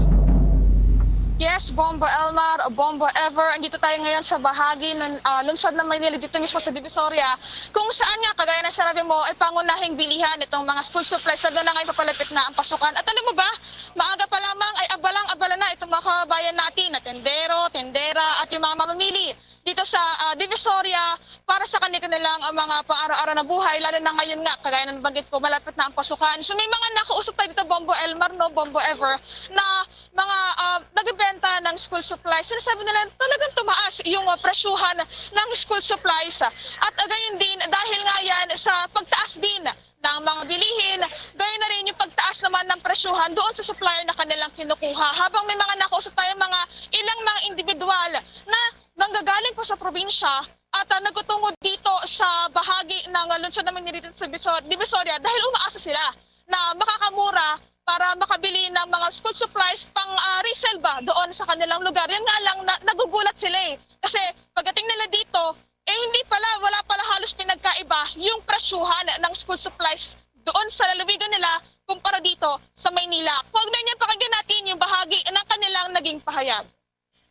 Yes, Bombo Elmar, Bombo Ever. Andito tayo ngayon sa bahagi ng, ah, lungsod ng Maynila, dito mismo sa Divisoria, kung saan nga, kagaya ng sinabi mo, ay pangunahing bilihan itong mga school supplies, lalo na ngayon papalapit na ang pasukan. At alam mo ba, maaga pa lamang ay abalang-abala na itong mga kababayan natin na tendero, tendera at yung mga mamamili dito sa, ah, Divisoria para sa kani-, kanilang, ah, mga pang-araw-araw na buhay, lalo na ngayon nga, kagaya ng banggit ko, malapit na ang pasukan. So, may mga nakausap tayo dito, Bombo Elmar, no, Bombo Ever, na mga, ah, nagbebenta ng school supplies. Sinasabi nila talagang tumaas yung, ah, presyuhan ng school supplies. At, ah, gayon din, dahil nga yan sa pagtaas din ng mga bilihin, gayon na rin yung pagtaas naman ng presyuhan doon sa supplier na kanilang kinukuha. Habang may mga nakausap tayo, mga ilang mga individual na nanggagaling po sa probinsya at, ah, nagtutungod dito sa bahagi ng, ah, lungsod namin dito sa Bisor-, Divisoria dahil umaasa sila na makakamura para makabili ng mga school supplies pang, ah, resale ba doon sa kanilang lugar. Yun nga lang, na, nagugulat sila eh. Kasi pagdating nila dito, eh, hindi pala, wala pala halos pinagkaiba yung presyuhan ng school supplies doon sa lalawigan nila kumpara dito sa Maynila. Kaugnay niyan, pakinggan natin yung bahagi ng kanilang naging pahayag.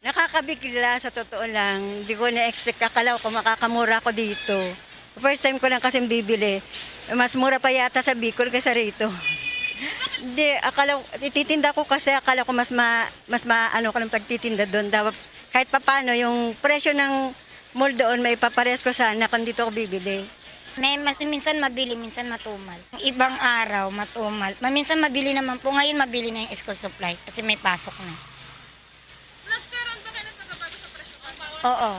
Nakakabigla, sa totoo lang. Di ko na-expect. Akala ko makakamura ako dito. First time ko lang kasi bibili. Mas mura pa yata sa Bicol kaysa rito. Hindi, akala ko, ititinda ko kasi akala ko mas ma-, mas maano ko ng pagtitinda doon. Dapat kahit papano yung presyo ng mall doon, may papares ko sana kung dito ako bibili. May mas, minsan mabili, minsan matumal. Ibang araw, matumal. Ma-, minsan mabili naman po. Ngayon, mabili na yung school supply kasi may pasok na. Nagkaroon ba kayo ng pagbabago sa presyo? Oo.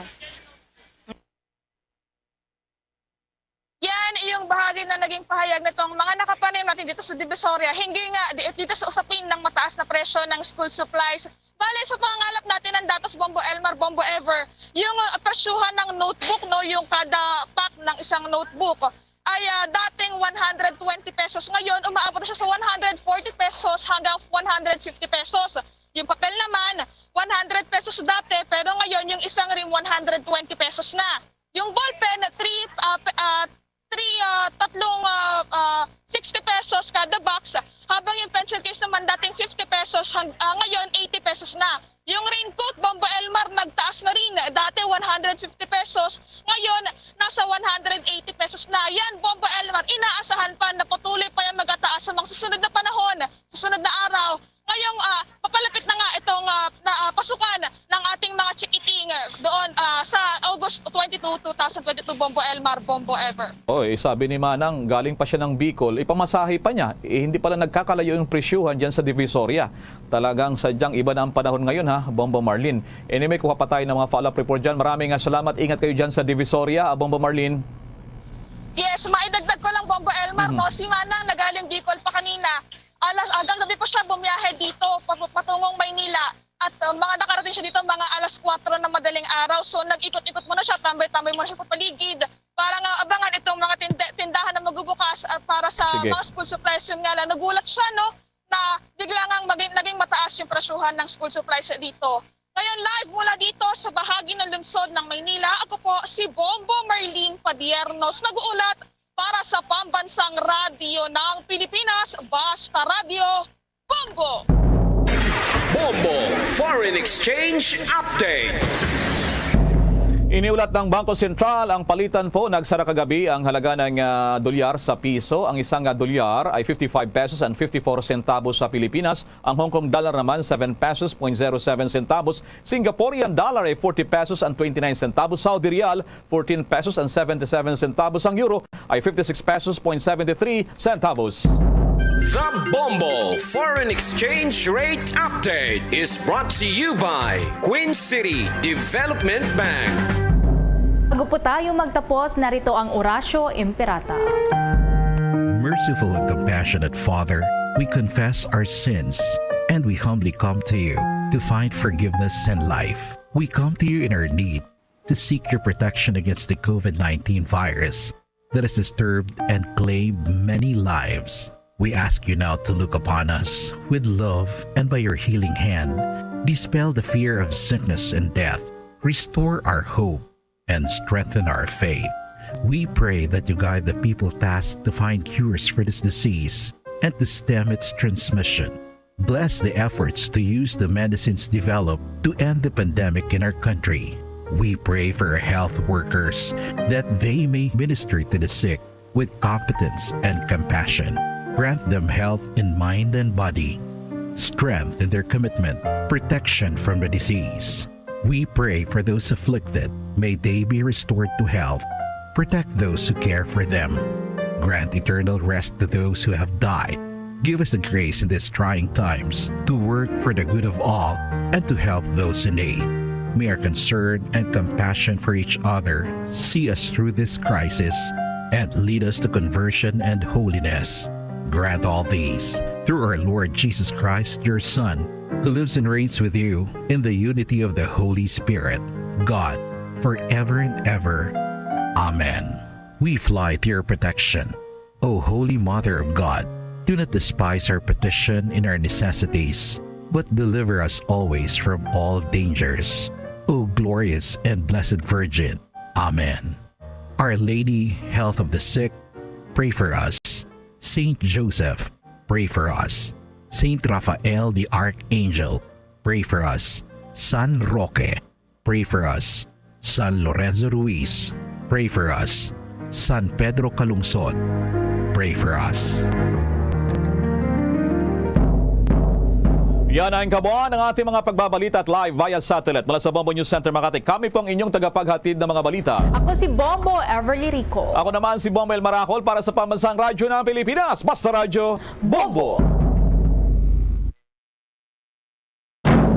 Yan yung bahagi na naging pahayag nitong mga nakapanim natin dito sa Divisoria, hinggil nga di-, dito sa usapin ng mataas na presyo ng school supplies. Bale, sa pangangalap natin ng datos, Bombo Elmar, Bombo Ever, yung, uh, presyuhan ng notebook, no, yung kada pack ng isang notebook ay, uh, dating one hundred twenty pesos. Ngayon, umaabot na siya sa one hundred forty pesos hanggang one hundred fifty pesos. Yung papel naman, one hundred pesos dati, pero ngayon yung isang ream, one hundred twenty pesos na. Yung ballpen, three, ah, pe-, ah, three, ah, tatlong, ah, ah, sixty pesos kada box, habang yung pencil case naman dating fifty pesos, hang-, ah, ngayon eighty pesos na. Yung raincoat, Bombo Elmar, nagtaas na rin. Dati one hundred fifty pesos, ngayon nasa one hundred eighty pesos na. Yan, Bombo Elmar, inaasahan pa na patuloy pa yung magataas sa mga susunod na panahon, susunod na araw. Ngayong, ah, papalapit na nga itong, ah, na, ah, pasukan ng ating mga chikiting, ah, doon, ah, sa August twenty-two, two thousand twenty-two, Bombo Elmar, Bombo Ever. Oy, sabi ni Manang, galing pa siya ng Bicol, ipamasahe pa niya. Eh, hindi pala nagkakalayo yung presyuhan dyan sa Divisoria. Talagang sadyang iba na ang panahon ngayon, ha, Bombo Marlin. Anyway, kuha pa tayo ng mga follow-up report dyan. Maraming, ah, salamat. Ingat kayo dyan sa Divisoria, ah, Bombo Marlin. Yes, maidagdag ko lang, Bombo Elmar, Mhm. no? Si Manang nagaling Bicol pa kanina. Alas, hanggang gabi pa siya bumiyahe dito, pa-, patungong Maynila. At, uh, mga nakarating siya dito, mga alas kwatro na madaling araw. So, nag-ikot-ikot muna siya, tambay-tambay muna siya sa paligid para nga abangan itong mga tinde-, tindahan na magbubukas, uh, para sa Sige. mga school supplies. Yun nga lang, nagulat siya, no, na bigla ngang maging, naging mataas yung presyuhan ng school supplies dito. Ngayon, live mula dito sa bahagi ng lungsod ng Maynila, ako po si Bombo Marlene Padiernos, nag-uulat para sa Pambansang Radyo ng Pilipinas, Basta Radyo, Bombo! Bombo Foreign Exchange Update. Iniulat ng Bangko Sentral ang palitan po. Nagsara kagabi ang halaga ng, ah, dolyar sa piso. Ang isang, ah, dolyar ay fifty-five pesos and fifty-four centavos sa Pilipinas. Ang Hong Kong dollar naman, seven pesos point zero seven centavos. Singaporean dollar ay forty pesos and twenty-nine centavos. Saudi riyal, fourteen pesos and seventy-seven centavos. Ang euro ay fifty-six pesos point seventy-three centavos. The Bombo Foreign Exchange Rate Update is brought to you by Queen City Development Bank. Bago po tayo magtapos, narito ang Orasyo Imperata. Merciful and compassionate Father, we confess our sins and we humbly come to you to find forgiveness and life. We come to you in our need to seek your protection against the COVID nineteen virus that has disturbed and claimed many lives. We ask you now to look upon us with love and by your healing hand, dispel the fear of sickness and death, restore our hope, and strengthen our faith. We pray that you guide the people tasked to find cures for this disease and to stem its transmission. Bless the efforts to use the medicines developed to end the pandemic in our country. We pray for our health workers that they may minister to the sick with competence and compassion. Grant them health in mind and body, strength in their commitment, protection from the disease. We pray for those afflicted. May they be restored to health. Protect those who care for them. Grant eternal rest to those who have died. Give us the grace in these trying times to work for the good of all and to help those in need. May our concern and compassion for each other see us through this crisis and lead us to conversion and holiness. Grant all these through our Lord Jesus Christ, your Son, who lives and reigns with you in the unity of the Holy Spirit, God, forever and ever. Amen. We fly to your protection, O Holy Mother of God. Do not despise our petition in our necessities, but deliver us always from all dangers, O glorious and blessed Virgin. Amen. Our Lady, Health of the Sick, pray for us. Saint Joseph, pray for us. Saint Raphael the Archangel, pray for us. San Roque, pray for us. San Lorenzo Ruiz, pray for us. San Pedro Calungsod, pray for us. Yan ang kabuuan ng ating mga pagbabalita at live via satellite. Mula sa Bombo News Center Makati, kami po ang inyong tagapaghatid ng mga balita. Ako si Bombo Everly Rico. Ako naman si Bombo El Maracol para sa Pambansang Radyo ng Pilipinas, Basta Radyo Bombo.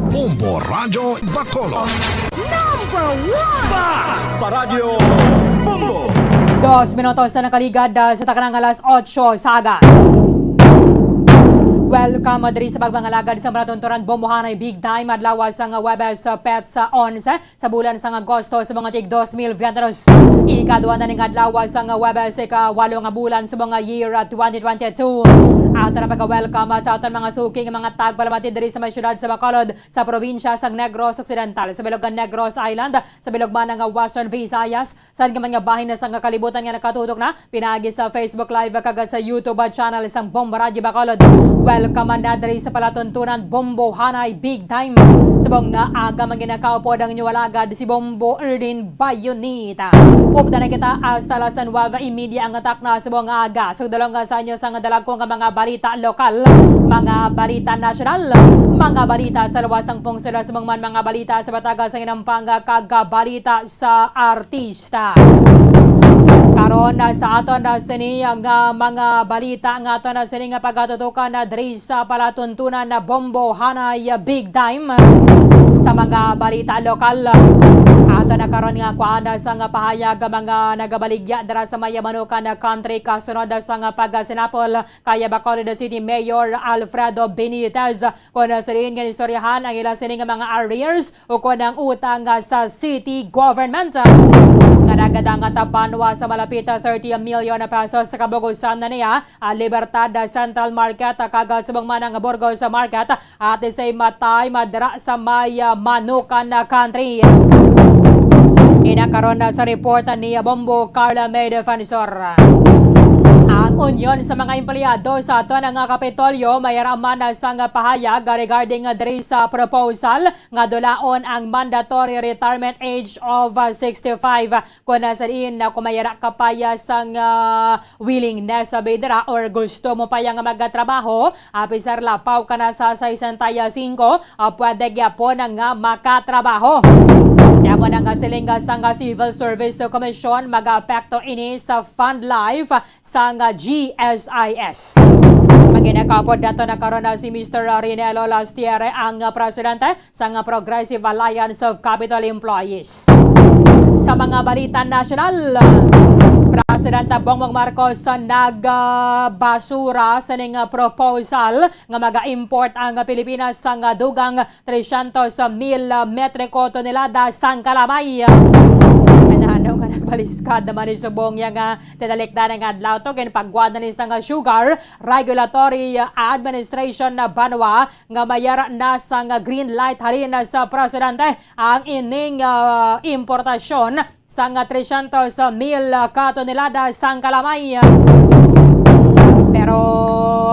Bombo Radyo Bacolod. Number one! Basta Radyo Bombo! Dos minutos na nakaligad, ah, sa taknang alas otso sa aga. Welcome, ah, diri sa pagmangalagad sa malatunturan Bombohanay Big Time, adlaw sang Huwebes, ah, petsa onse sa bulan sang Agosto sa mga tig dos mil veintidos. Ikadua na ning adlaw sang Huwebes, ikawalo nga bulan sa mga year, ah, twenty twenty-two. Ato na pagka-welcome, ah, sa aton mga suking mga tagpalamati diri sa may siyudad sa Bacolod, sa probinsya sang Negros Occidental, sa bilog nga Negros Island, sa bilog man nga Western Visayas, sa nga mga bahin na sa nga kalibutan nga nakatutok na pinaagi sa Facebook Live kag sa YouTube channel sang Bombo Radyo Bacolod. Welcome na diri sa palatuntunan Bombohanay Big Time. Subong nga aga, manginakaupod ang inyo alagad, si Bombo Erdin Bayonita. Upda na kita hasta alas nuwebe y media ang takna subong nga aga. Sugdulong nga sa inyo sang dalagko nga mga balita lokal, mga balita nasyonal, mga balita sa luwas sang pungsod, subong man mga balita sa bataga sa inampang kag balita sa artista. Karon, ah, sa aton, ah, sini nga mga balita nga aton, ah, sini nga pagatutukan, ah, diri sa palatuntunan na Bombohanay, ah, Big Time. Sa mga balita lokal, ato na karon nga kuhaan sa nga pahayag ang mga nagabaligya dira sa may Manukan Country kasunod sa nga pagsinapol kay Bacolod City Mayor Alfredo Benitez, kon sa diin nga istoryahan ang ila sini nga mga arrears ukon ang utang, ah, sa city government, ah, nga nagadangat, ah, banwa sa malapit, ah, thirty million pesos sa kabugusan na niya, ah, Libertad, ah, Central Market, ah, kag, ah, subong man ang Burgos Market, ah, at the same, ah, time, ah, dira sa may, ah, Manukan, ah, Country. Ina karon, ah, sa report, ah, ni, ah, Bombo Carla May Defensor. Ang Union sa mga Empleyado sa aton nga Kapitolyo may raman, ah, sang pahayag, ah, regarding, ah, diri sa proposal nga dulaon ang mandatory retirement age of, ah, sixty-five. Kon sa diin na, kung may ara ka pa ya sang, ah, willingness, ah, bidra, or gusto mo pa ya nga magtrabaho, ah, pisar lapaw ka na sa sesenta y cinco, ah, pwede gyapon nga makatrabaho. Kaya mo na nga siling, ah, sang, ah, Civil Service Commission, mag-apekto ini sa fund life sang, ah, G S I S. Maginakapod nato na karon na si Mister Rinelo Lastiere, ang, ah, presidente sang, ah, Progressive Alliance of Capital Employees. Sa mga balita nasyonal, Presidente Bongbong Marcos, ah, nagbasura sining, ah, proposal nga maga-import ang Pilipinas sang, ah, dugang tresyentos mil metriko tonelada sang kalamay. Ano-ano nga nagbaliskad naman ni subong ya nga tinalikdan nga adlaw to, ginpagwa na ni sang Sugar Regulatory Administration na banwa nga mayara na sang green light halin sa presidente ang ining, ah, importasyon sang tresyentos mil ka tonelada sang kalamay. Pero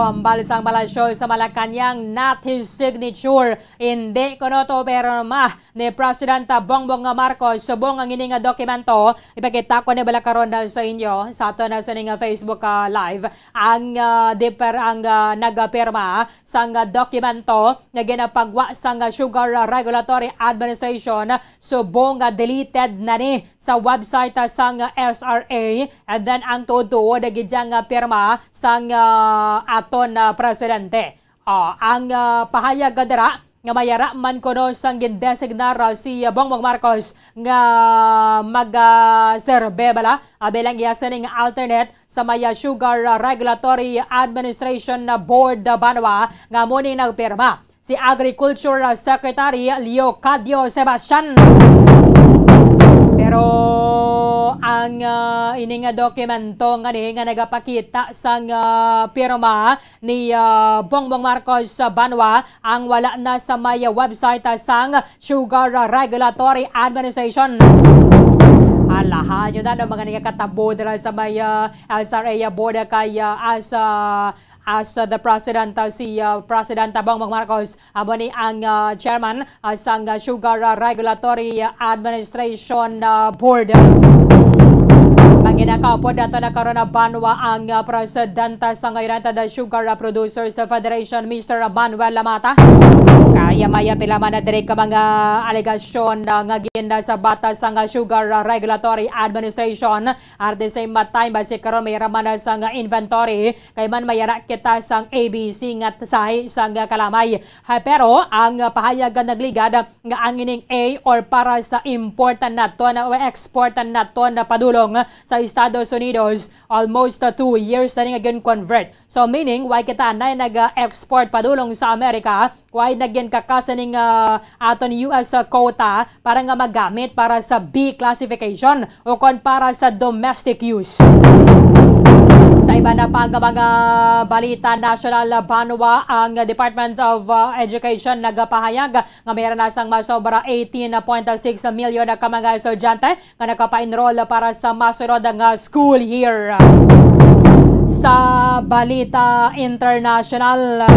Hambal sang Palasyo sa Malacañang, not his signature. Hindi kuno to pirma ni President Bongbong Marcos. Subong ang ini nga dokumento, ipakita ko ni bala karon na sa inyo sa ato na sa ning Facebook, ah, live. Ang, ah, diper-, ang, ah, nagapirma sang, ah, dokumento nga ginapagwa sang, ah, Sugar Regulatory Administration, subong nga deleted na ni sa website, ah, sang, ah, S R A, and then ang tuod-tuod gid nga pirma sang, ah, aton, ah, presidente. Ah, ang, ah, pahayag nga dira nga mayara man kuno sang gindesignar, ah, si, ah, Bongbong Marcos nga mag, ah, serve bala, ah, bilang iya sining alternate sa may, ah, Sugar, ah, Regulatory Administration, ah, Board, ah, banwa nga amo ni nagpirma si Agriculture, ah, Secretary Leocadio Sebastian. Pero ang, ah, ini nga dokumento nga ni nga nagapakita sang, ah, pirma ni, ah, Bongbong Marcos sa banwa ang wala na sa may website, ah, sang Sugar, ah, Regulatory Administration. Alahan nyo na, no, mga nagakatabo dira sa may, ah, S R A board kay, ah, as, ah, as, ah, the president, ah, si, ah, President Bongbong Marcos, amo ni ang, ah, chairman, ah, sang, ah, Sugar, ah, Regulatory Administration, ah, Board. Ang ginakaupod nato na karon na banwa ang, ah, presidente sang United Sugar, ah, Producers Federation, Mister Manuel Lamata. Kaya may pila man na diri ka mga alegasyon, ah, nga ginasabata sang, ah, Sugar, ah, Regulatory Administration. At the same time, basi karon may raman na sang inventory, kay man mayara kita sang A B C nga sahi sang kalamay. Ha, pero ang pahayag nga nagligad nga ang ining A or para sa import naton o export naton na padulong sa Estados Unidos, almost, uh, two years na ni nga gin-convert. So, meaning, why kita na nag-export padulong sa Amerika, why na gin-kakasa ning, uh, aton U S quota para nga magamit para sa B classification o kon para sa domestic use. Sa iba na pa nga mga balita nasyonal, banwa ang Department of, uh, Education nagapahayag nga mayroon na sang masobra eighteen point six million na ka mga estudyante nga nakapa-enroll para sa masunod nga school year. Sa balita international,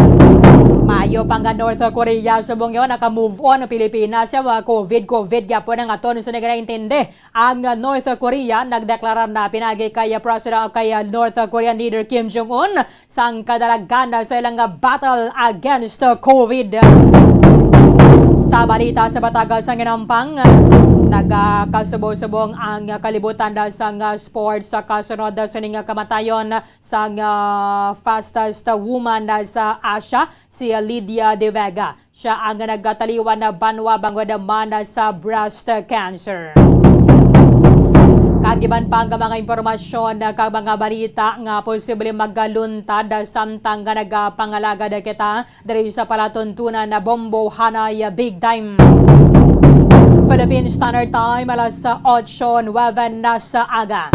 maayo pa nga North Korea subong yon naka-move on ang Pilipinas sa COVID, COVID gyapon ang aton sa naganaintindi. Ang North Korea nagdeklara na pinagi kay President, kay North Korean leader Kim Jong-un sang kadalagan sa ilang battle against COVID. Sa balita sa Batagas sang Inampang, nagakasubo-subong ang kalibutan sang sports sa kasunod sa ning kamatayon sang fastest woman sa Asia, si Lydia De Vega. Siya ang nagkataliwan na banwa bangod man sa breast cancer. Kag iban pa nga mga impormasyon kag mga balita nga posible magaluntad samtang nga nagapangalagad kita diri sa palatuntunan na Bombo Hanay Big Time. Philippine Standard Time, alas otso nuebe na sa aga.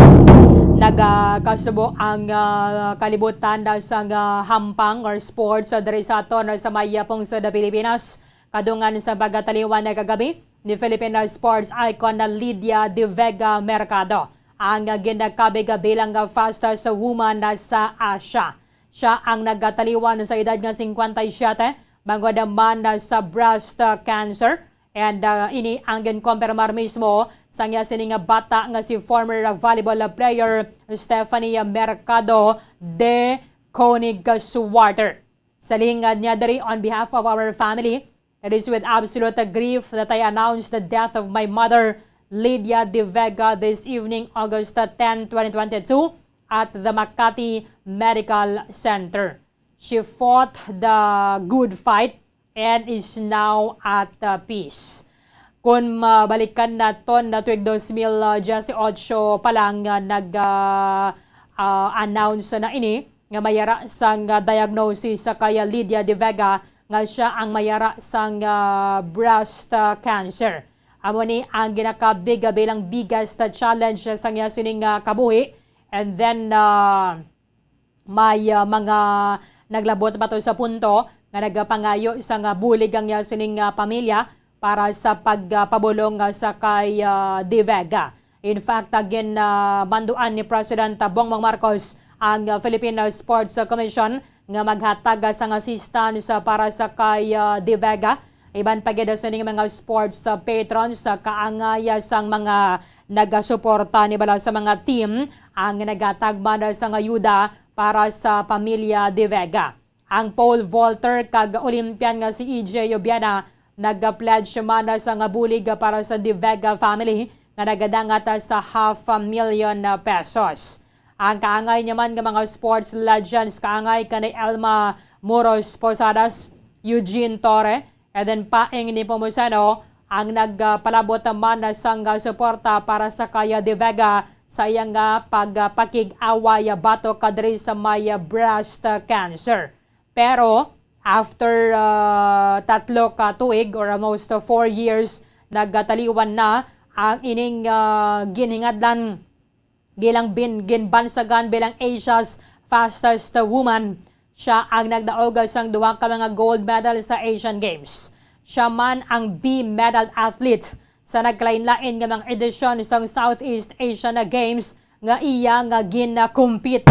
Nagakasubo ang, ah, kalibutan na sa, ah, hampang or sports, ah, diri sa aton, ah, sa may, ah, pungsod, ah, Pilipinas. Kadungan sa pagkataliwan na kagabi ni Filipino sports icon na Lydia De Vega Mercado, ang, ah, ginakabig, ah, bilang, ah, fastest woman na sa Asia. Siya ang nagkataliwan sa edad nga singkwenta y siyete, bangod man na sa breast, ah, cancer. And, ah, ini ang ginkompirmar mismo sang iya sini nga bata nga si former, ah, volleyball, ah, player Stephanie, ah, Mercado de Koenig Suarter. Sa lingad niya diri, on behalf of our family, it is with absolute grief that I announce the death of my mother, Lydia De Vega, this evening, August ten, twenty twenty-two, at the Makati Medical Center. She fought the good fight and is now at, uh, peace. Kung mabalikan naton na tuig dos mil diyesotso pa lang nga nag, ah, ah, announce na ini nga mayara sang, ah, diagnosis sa kay Lydia De Vega nga siya ang mayara sang, ah, breast, ah, cancer. Amo ni ang ginakabig bilang biggest, ah, challenge sang iya sining, ah, kabuhi. And then, ah, may, ah, mga naglabot pa to sa punto nga nagapangayo sang bulig ang iya sining, ah, pamilya para sa pagpabulong, ah, sa kay, ah, De Vega. In fact, again, ah, manduan ni President Bongbong Marcos ang, ah, Philippine Sports Commission nga maghatag sang assistance para sa kay, ah, De Vega. Iban pa gid sining mga sports, ah, patrons sa kaangay, ah, sang mga nagasuporta ni bala sa mga team ang naghatag man sang ayuda para sa pamilya De Vega. Ang pole vaulter kag Olympian nga si E J Obiana nag-pledge man sang bulig para sa De Vega family nga nagadangat sa half a million pesos. Ang kaangay niya man nga mga sports legends, kaangay kanay Elma Muros Posadas, Eugene Torre, and then Paing Nepomuceno, ang nagpalabot man sang suporta para sa kay De Vega sa iya nga pagpakig-away batok diri sa may breast cancer. Pero after, ah, tatlo ka tuig or almost, ah, four years, nagtaliwan na ang ining, ah, ginhingadlan gilang bin-, ginbansagan bilang Asia's fastest woman. Siya ang nagdaog sang duha ka mga gold medal sa Asian Games. Siya man ang B medal athlete sa nagkalain-lain nga mga edisyon sang Southeast Asian Games nga iya nga gin-compete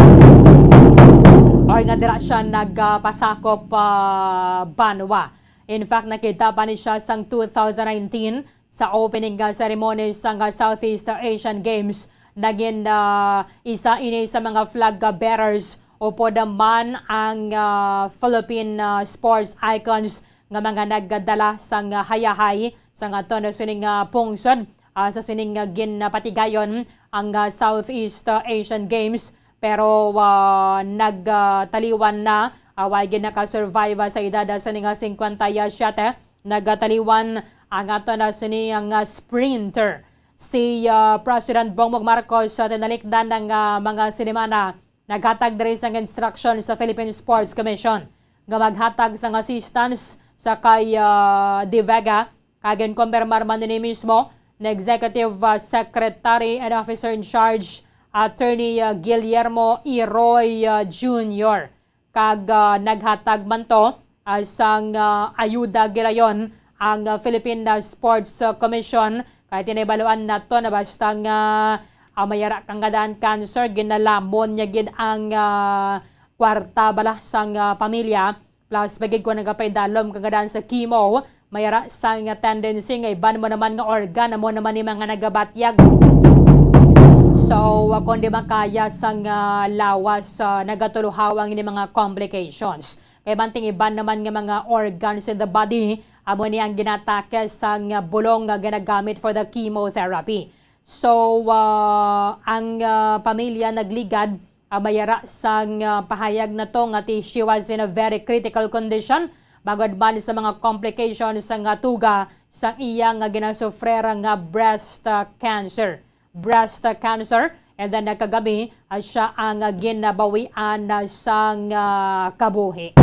or nga dira siya nagpasakop, ah, banwa. In fact, nakita pa ni siya sang two thousand nineteen sa opening, ah, ceremony sang, ah, Southeast Asian Games. Naging, ah, isa ini sa mga flag, ah, bearers upod man ang, ah, Philippine, ah, sports icons nga mga nagdala sang, ah, hayahay sang aton sining, ah, pungsod. Ah, sa sining, ah, ginpatigayon ang, ah, Southeast, ah, Asian Games, pero, ah, nagtaliwan na, ah, way gid nakasurvive, ah, sa edad, ah, sa ning, ah, singkwenta y siyete. Nagtaliwan ang aton, ah, sini ang, ah, sprinter. Si, ah, President Bongbong Marcos, ah, tinalikdan ang, ah, mga sinimana naghatag diri sang instruction sa Philippine Sports Commission nga maghatag sang assistance sa kay, ah, De Vega, kag ginkumpirmar man ini mismo ni Executive, ah, Secretary and Officer in Charge, Attorney, ah, Guillermo E. Roy, ah, Junior. Kag, ah, naghatag man to, ah, sang, ah, ayuda gilayon ang, ah, Philippine, ah, Sports, ah, Commission. Kay tinibaluan nato na basta nga, ah, mayara kang gadaan cancer, ginalamon niya gid ang, ah, kwarta bala sang, ah, pamilya. Plus, pagid ko nagapaidalom kang gadaan sa chemo, mayara sang tendency nga iban mo naman nga organ, amo naman ni mga nagabatyag. So, ah, kung di makaya sang, ah, lawas, ah, nagatuluhaw ang ini mga complications. Kay banting iban naman nga mga organs in the body, amo ni ang ginatake sang, ah, bulong nga ginagamit for the chemotherapy. So, ah, ang, ah, pamilya nagligad, ah, mayara sang, ah, pahayag na to nga ti she was in a very critical condition, bangod man sa mga complications nga tuga sang iya nga ginasufrer nga breast, ah, cancer. Breast, ah, cancer, and then nagkagami, ah, siya ang, ah, ginabawian, ah, sang, ah, kabuhi.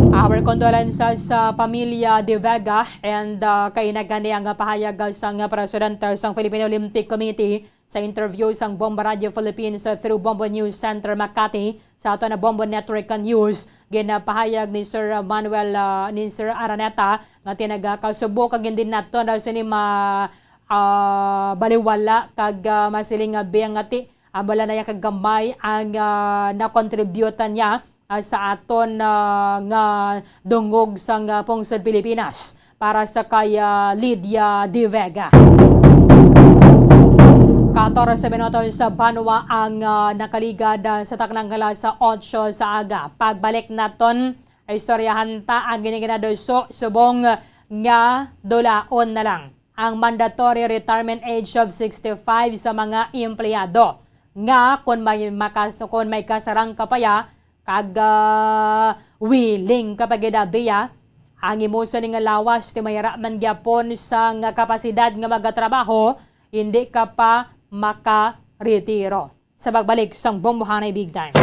Our condolences sa pamilya De Vega, and, ah, kainagani ang pahayag, ah, sang, ah, presidente sang Philippine Olympic Committee sa interview sang Bombo Radio Philippines, ah, through Bombo News Center Makati sa ato na Bombo Network News. Ginapahayag ni Sir Manuel, ah, ni Sir Araneta nga tinagakasubo kag hindi nato na sini ma, ah, baliwala kag, ah, masiling nga biyang ngati, ah, wala na ya kagamay ang, ah, nakontributan niya, ah, sa aton, ah, nga dungog sang, ah, pungsod Pilipinas para sa kay, ah, Lydia De Vega. Katorse minutos sa banwa ang, ah, nakaligad, ah, sa taknang alas otso sa aga. Pagbalik naton, istoryahan ta ang giniginaduso subong nga dulaon na lang ang mandatory retirement age of sixty-five sa mga empleyado nga kung may makas-, kung may kasarang ka pa ya, kag, ah, willing ka pa gid, ah, biya, ang imo sini nga lawas ti mayara man gyapon sang kapasidad nga magatrabaho, hindi ka pa makaretiro. Sa pagbalik sang Bombohanay Big Time.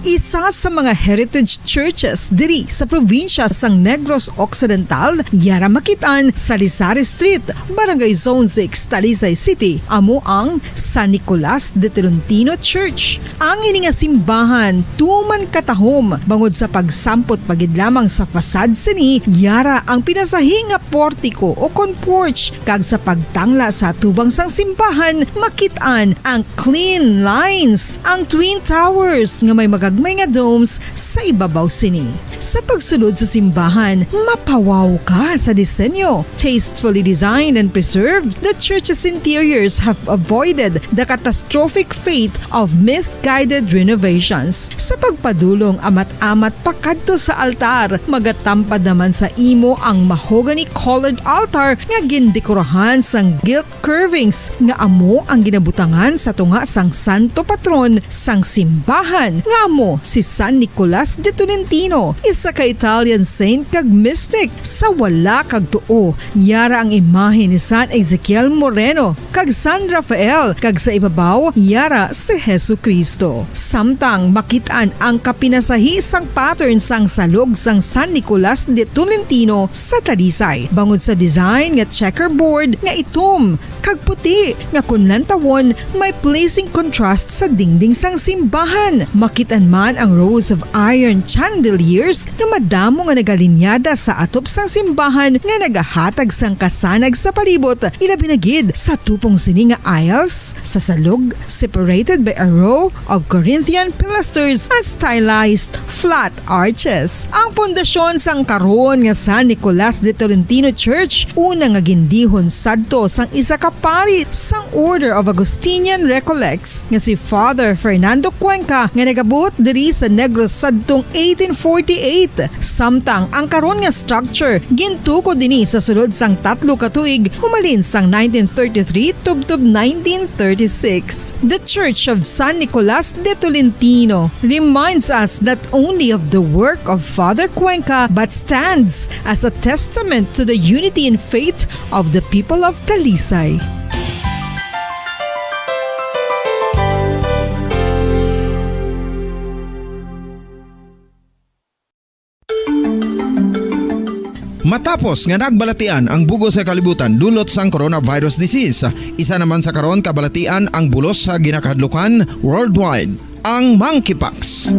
Isa sa mga heritage churches diri sa probinsya sang Negros Occidental, yara makit-an sa Lisari Street, Barangay Zone six, Talisay City, amo ang San Nicolas de Tolentino Church. Ang ini nga simbahan tuman katahom bangod sa pagsampot pa gid lamang sa facade sini, yara ang pinasahi nga portiko o kon porch, kag sa pagtangla sa atubang sang simbahan, makit-an ang clean lines, ang twin towers nga may magagmay nga domes sa ibabaw sini. Sa pagsulod sa simbahan, mapawaw ka sa disenyo. Tastefully designed and preserved, the church's interiors have avoided the catastrophic fate of misguided renovations. Sa pagpadulong amat-amat pakadto sa altar, magatampad naman sa imo ang mahogany-colored altar nga gindekorahan sang gilt curvings nga amo ang ginabutangan sa tunga sang santo patron sang simbahan, nga amo si San Nicolas de Tolentino, isa ka Italian saint kag mystic. Sa wala kag tuo, yara ang imahe ni San Ezekiel Moreno kag San Rafael, kag sa ibabaw, yara si Jesu-Cristo. Samtang makit-an ang kapinasahi sang pattern sang salog sang San Nicolas de Tolentino sa Talisay, bangod sa design nga checkerboard nga itom kag puti nga kon lantawon may pleasing contrast sa dingding sang simbahan. Makit-an man ang rows of iron chandeliers nga madamo nga nagalinyada sa atop sang simbahan nga nagahatag sang kasanag sa palibot, ilabi na gid sa tupong sini nga aisles sa salog, separated by a row of Corinthian pilasters and stylized flat arches. Ang pundasyon sang karon nga San Nicolas de Tolentino Church, una nga gindihon sadto sang isa ka pari sang Order of Augustinian Recollects nga si Father Fernando Cuenca, nga nagabot diri sa Negros sadtong eighteen forty-eight. Samtang ang karon nga structure gintukod ini sa sulod sang tatlo ka tuig, humalin sang nineteen thirty-three tubtob nineteen thirty-six. The Church of San Nicolas de Tolentino reminds us not only of the work of Father Cuenca, but stands as a testament to the unity in faith of the people of Talisay. Matapos nga nagbalatian ang bug-os nga kalibutan dulot sang coronavirus disease, isa naman sa karon kabalatian ang bulos sa ginakahadlukan worldwide, ang monkeypox.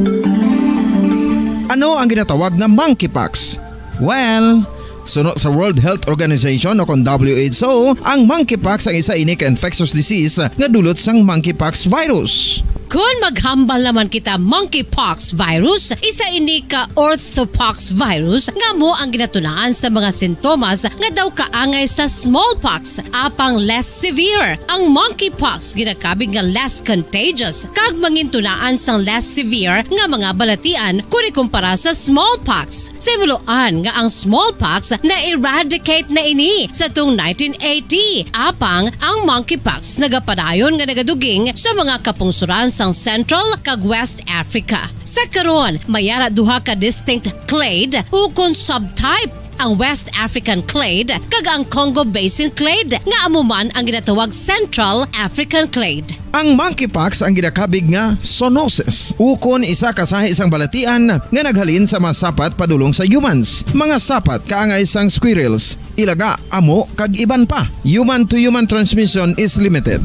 Ano ang ginatawag nga monkeypox? Well, suno sa World Health Organization o kon W H O, ang monkeypox ang isa ini ka infectious disease nga dulot sang monkeypox virus. Kon maghambal naman kita monkeypox virus, isa ini ka orthopox virus nga amo ang ginatunaan sa mga sintomas nga daw kaangay sa smallpox, apang less severe. Ang monkeypox ginakabig nga less contagious kag mangintunaan sang less severe nga mga balatian kon ikumpara sa smallpox. Sa himuloan nga ang smallpox na-eradicate na ini sa tung nineteen eighty, apang ang monkeypox nagapadayon nga nagaduging sa mga kapungsoran sang Central kag West Africa. Sa karon, may ara duha ka distinct clade ukon subtype, ang West African clade kag ang Congo Basin clade, nga amo man ang ginatawag Central African clade. Ang monkeypox ang ginakabig nga zoonosis, ukon isa ka sahi sang balatian nga naghalin sa mga sapat padulong sa humans. Mga sapat kaangay sang squirrels, ilaga, amo, kag iban pa. Human-to-human transmission is limited.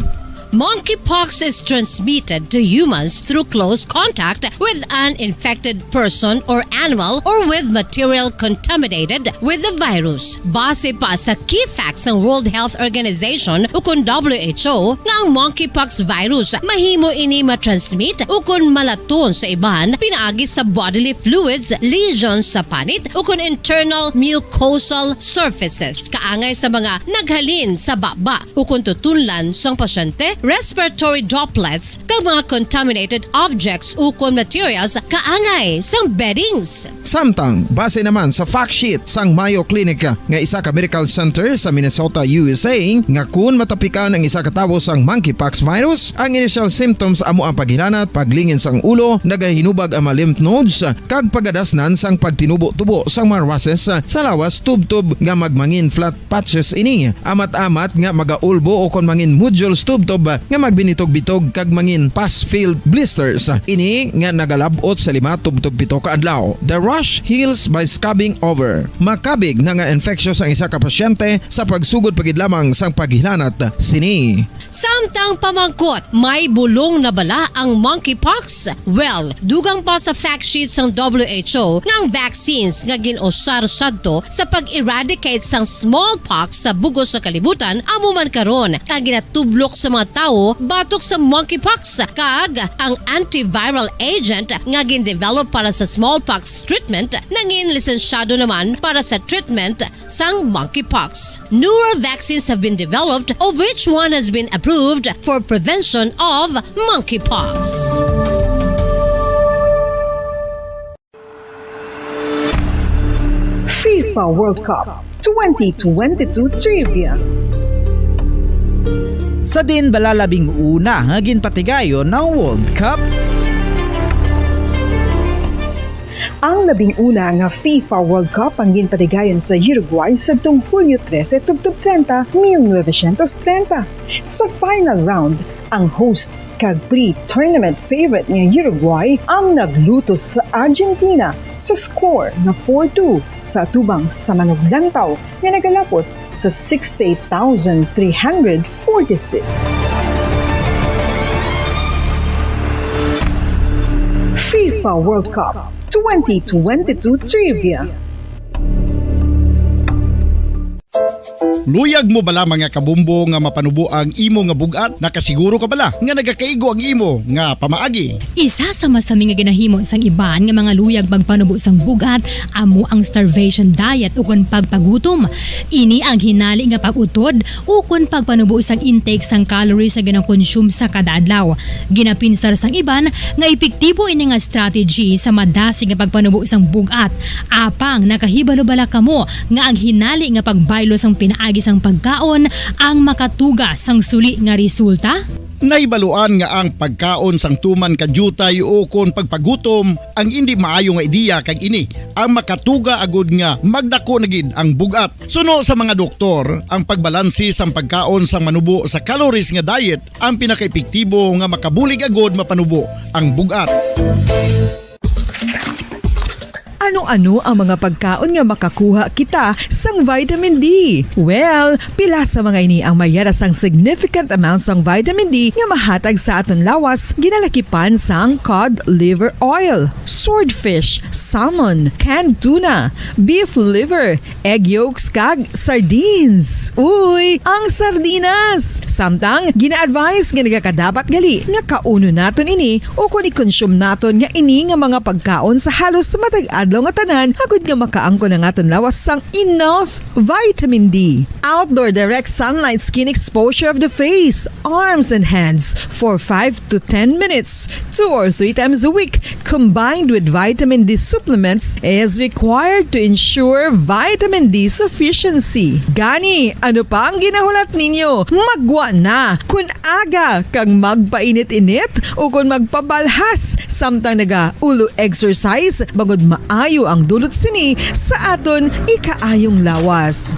Monkeypox is transmitted to humans through close contact with an infected person or animal or with material contaminated with the virus. Base pa sa key facts sang World Health Organization ukon W H O nga ang monkeypox virus mahimo ini matransmit ukon malaton sa iban pinaagi sa bodily fluids, lesions sa panit ukon internal mucosal surfaces kaangay sa mga naghalin sa baba ukon tutunlan sang pasyente, respiratory droplets, kag mga contaminated objects ukon materials kaangay sang beddings. Samtang, base naman sa fact sheet sang Mayo Clinic nga isa ka medical center sa Minnesota, U S A, nga kun matapikan ang isa ka tawo sang monkeypox virus, ang initial symptoms amo ang paghilanat, paglingin sang ulo, nagahinubag ang mga lymph nodes, kag pagadasnan sang pagtinubo-tubo sang mga rushes sa lawas tubtob nga magmangin flat patches ini, amat-amat nga magaulbo ukon mangin nodules tubtob nga magbinitog-bitog kag mangin pus-filled blisters. Ini nga nagalab-ot sa lima tubtob pito ka adlaw. The rash heals by scrubbing over. Makabig na nga infectious ang isa ka pasyente sa pagsugod pa gid lamang sang paghilanat sini. Samtang pamangkot, may bulong na bala ang monkeypox? Well, dugang pa sa fact sheet sang W H O nga ang vaccines nga gin-usar sadto sa pag-eradicate sang smallpox sa bug-os sa kalibutan amo man karon ang ginatublok sa mga tawo batok sa monkeypox, kag ang antiviral agent nga gin-develop para sa smallpox treatment nangin lisensyado naman para sa treatment sang monkeypox. Newer vaccines have been developed, of which one has been approved for prevention of monkeypox. FIFA World Cup twenty twenty-two Trivia. Sa din bala labing una nga ginpatigayon ang World Cup? Ang labing una nga FIFA World Cup ang ginpatigayon sa Uruguay sadtong Hulyo trese tubtob treinta, mil novecientos treinta. Sa final round, ang host kag pre-tournament favorite nga Uruguay ang naglutos sa Argentina sa score nga four two sa atubang sa manuglantaw nga nagalapot sa sixty-eight thousand three hundred forty-six. FIFA World Cup twenty twenty-two Trivia. Luyag mo bala, mga kabombo, nga mapanubo ang imo nga bug-at? Nakasiguro ka bala nga nagakaigo ang imo nga pamaagi? Isa sa masami nga ginahimo sang iban nga mga luyag magpanubo sang bug-at amo ang starvation diet ukon pagpagutom. Ini ang hinali nga pag-utod ukon pagpanubo sang intake sang calories nga ginakonsume sa kada adlaw. Ginapinsar sang iban nga epektibo ini nga strategy sa madasig nga pagpanubo sang bug-at. Apang nakahibalo bala kamo nga ang hinali nga pagbaylo sang pinaagi sang pagkaon ang makatuga sang suli nga resulta? Nahibaluan nga ang pagkaon sang tuman ka diutay ukon pagpagutom ang indi maayo nga ideya, kag ini ang makatuga agud nga magdako na gid ang bug-at. Suno sa mga doktor, ang pagbalansi sang pagkaon sang manubo sa calories nga diet ang pinakaepektibo nga makabulig agud mapanubo ang bug-at. Ano-ano ang mga pagkaon nga makakuha kita sang vitamin D? Well, pila sa mga ini ang mayara sang significant amount sang vitamin D nga mahatag sa aton lawas, ginalakipan sang cod liver oil, swordfish, salmon, canned tuna, beef liver, egg yolks, kag sardines. Uy, ang sardinas! Samtang, gina-advise nga nagakadapat gali nga kaunon naton ini ukon i-consume naton nga ini nga mga pagkaon sa halos matag adlaw nga tanan, agud nga makaangkon ang aton lawas sang enough vitamin D. Outdoor direct sunlight skin exposure of the face, arms, and hands for five to ten minutes, two or three times a week, combined with vitamin D supplements, is required to ensure vitamin D sufficiency. Gani, ano pa ang ginahulat ninyo? Maggwa na! Kun aga kag magpainit-init ukon magpabalhas samtang naga-ulo exercise, bangod maayo ang dulot sini sa aton ikaayong lawas.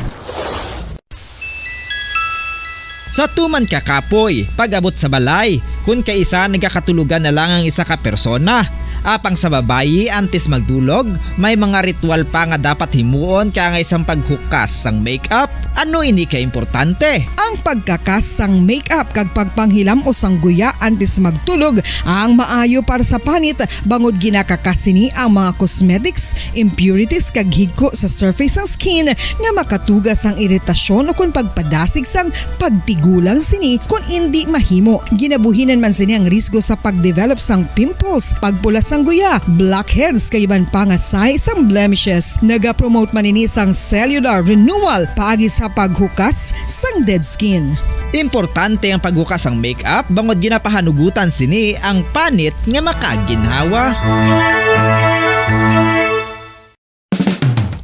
Sa tuman ka kapoy, pag-abot sa balay, kun kaisa nagakatulogan na lang ang isa ka persona. Apang sa babayi, antes magdulog, may mga ritual pa nga dapat himuon, kaangay sang paghukas sang makeup. Ano ini ka importante? Ang pagkakas sang makeup kag pagpanghilam-os sang guya antes magtulog ang maayo para sa panit, bangod ginakakas sini ang mga cosmetics, impurities, kag higko sa surface sang skin nga makatuga sang iritasyon ukon pagpadasig sang pagtigulang sini kon indi mahimo. Ginabuhinan man sini ang risgo sa pagdevelop sang pimples, pagpula sang guya, blackheads, kag iban pa nga sahi sang blemishes. Nagapromote man ini sang cellular renewal paagi sa paghukas sang dead skin. Importante ang paghukas sang makeup bangod ginapahanugutan sini ang panit nga makaginhawa.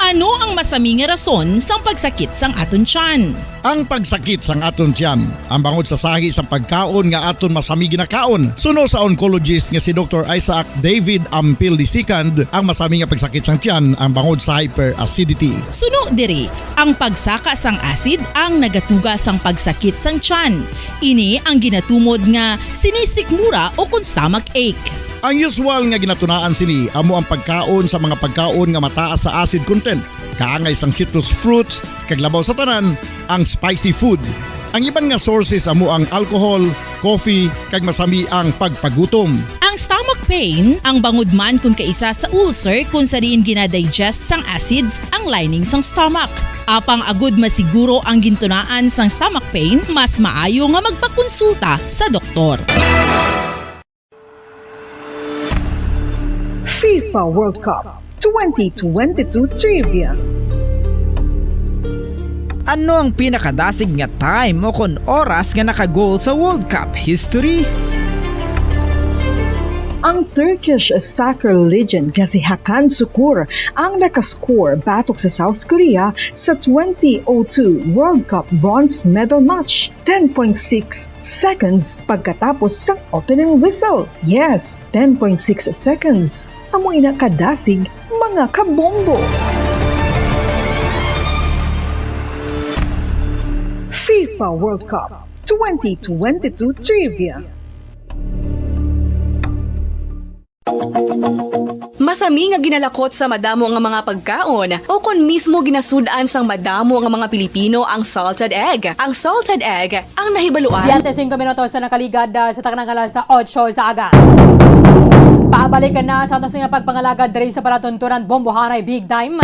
Ano ang Masami nga rason sang pagsakit sang aton tiyan. Ang pagsakit sang aton tiyan, ang bangod sa sahi sang pagkaon nga aton masami ginakaon, suno sa oncologist nga si Doktor Isaac David Ampil the second, ang masami nga pagsakit sang tiyan ang bangod sa hyperacidity. Suno diri, ang pagsaka sang acid ang nagatuga sang pagsakit sang tiyan. Ini ang ginatumod nga sinisikmura o kon stomach ache. Ang usual nga ginatunaan sini amo ang pagkaon sa mga pagkaon nga mataas sa acid content, kaangay sang citrus fruits, kag labaw sa tanan, ang spicy food. Ang iban nga sources amo ang alcohol, coffee, kag masami ang pagpagutom. Ang stomach pain ang bangod man kon kaisa sa ulcer kon sa diin ginadigest sang acids ang lining sang stomach. Apang agud masiguro ang gintunaan sang stomach pain, mas maayo nga magpakonsulta sa doktor. FIFA World Cup twenty twenty-two Trivia. Ano ang pinakadasig nga time o kon oras nga naka-goal sa World Cup history? Ang Turkish soccer legend nga si Hakan Sukur ang nakascore batok sa South Korea sa twenty oh two World Cup bronze medal match. Ten point six seconds pagkatapos sang opening whistle. Yes, ten point six seconds. Amo ina kadasig, mga kabombo. FIFA World Cup twenty twenty-two Trivia. Masami nga ginalakot sa madamo nga mga pagkaon o kon mismo ginasud-an sang madamo nga mga Pilipino ang salted egg. Ang salted egg ang nahibaluan. Biyente singko minutos na nakaligad, ah, sa taknang alas otso sa aga. Pabalik na sa aton nga pagpangalagad diri sa palatuntunan Bombohanay Big Time.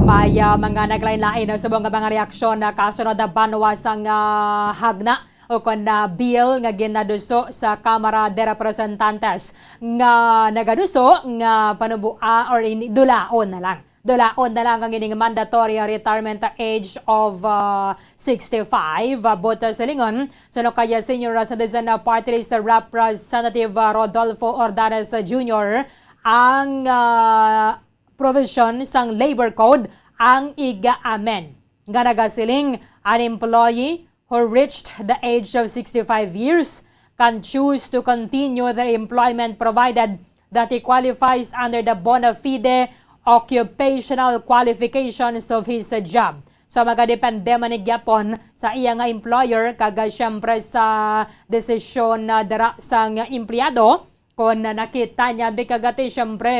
May, ah, mga naglain-lain na subong nga mga reaksyon na kasunod na banwa sang, ah, hagna o kon na bill nga ginaduso sa Kamara de Representantes nga nagaduso nga panuboa or ini, dulaon na lang. Dulaon na lang ang ining mandatory retirement age of, ah, sixty-five. Ah, buot silingon, suno kay Senior Citizen Party List Representative, ah, Rodolfo Ordanes Junior, ang, ah, provision sang Labor Code ang iga-amend nga nagasiling, an employee who reached the age of sixty-five years can choose to continue their employment provided that he qualifies under the bona fide occupational qualifications of his job. So, magadepende man ni gyapon sa iya nga employer kag, ah, siyempre sa desisyon na dira sang empleyado. Kon nakita niya, bikagati, siyempre,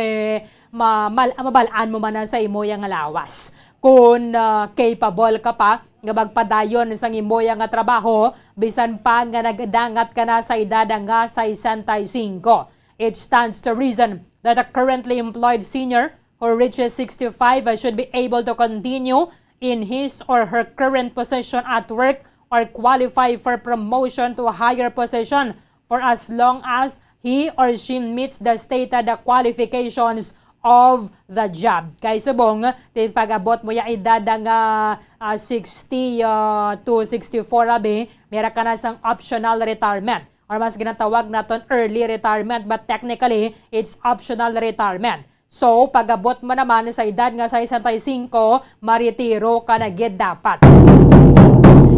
ma-, mal-, mabal-an mo man na sa imo yang lawas. Kon, ah, capable ka pa nga magpadayon sang imo yang nga trabaho, bisan pa nga nagdangat ka na sa edad nga sesenta y cinco. It stands to reason that a currently employed senior who reaches sixty-five should be able to continue in his or her current position at work or qualify for promotion to a higher position for as long as he or she meets the stated qualifications of the job. Kay subong, ti pag-abot mo ya edad nga, ah, sixty, ah, to sixty-four, abi, mera ka na sang optional retirement, or mas ginatawag naton early retirement, but technically, it's optional retirement. So, pag-abot mo naman sa edad nga sesenta y cinco, maretiro ka na gid dapat.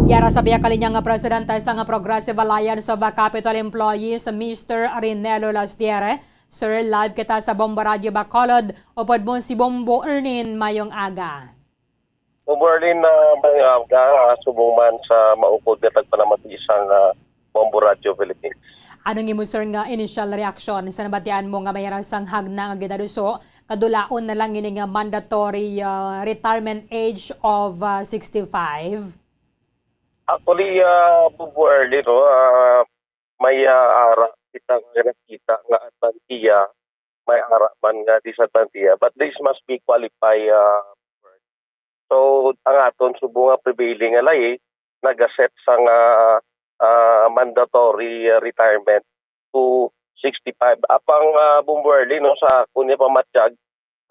Yara sa biya kalinya nga presidente sang Progressive Alliance of Capitol Employees, Mister Rinelo Lastiere. Sir, live kita sa Bombo Radio Bacolod. Upod mo si Bombo Ernin, mayong aga. Bombo Ernin, ah, mayong aga, ah, subong man sa maukod nga tagpanamati sang, ah, Bombo Radio Philippines. Anong imo, sir, nga initial reaction sa nabatian mo nga may arasang hagna nga gitaduso, kadulaon na lang ini nga mandatory, ah, retirement age of, ah, sixty-five? Actually, ah, Bombo Ernin, no, ah, may, ah, ara kita nga nakita nga advantiya, may ara man nga disadvantiya, but this must be qualified, ah, So, ang aton subong nga prevailing nga layi nagaset sang, ah, ah, mandatory, ah, retirement to sixty-five. Apang, ah, Bombo Erlin, no, sa akon nga pamatyag,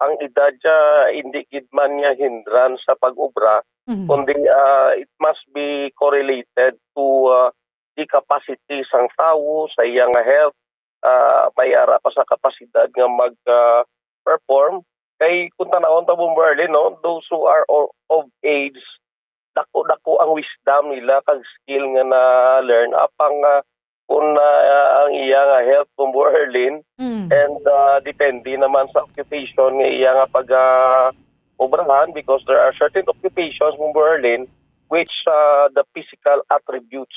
ang edad siya hindi gid man niya hindrance sa pag-obra, Mhm. kundi, ah, it must be correlated to, ah, the capacity sang tawo, sa iya nga health, ah, may ara pa sa kapasidad nga mag, ah, perform, Kay kung tanawon ta, Bombo Erlin, no, those who are o-, of age, dako-dako ang wisdom nila kag skill nga na-learn. Apang, ah, kung, ah, ang iya nga health, Bombo Erlin, Mm. and, ah, depende naman sa occupation nga iya nga pag, ah, obrahan, because there are certain occupations, Bombo Erlin, which, ah, the physical attributes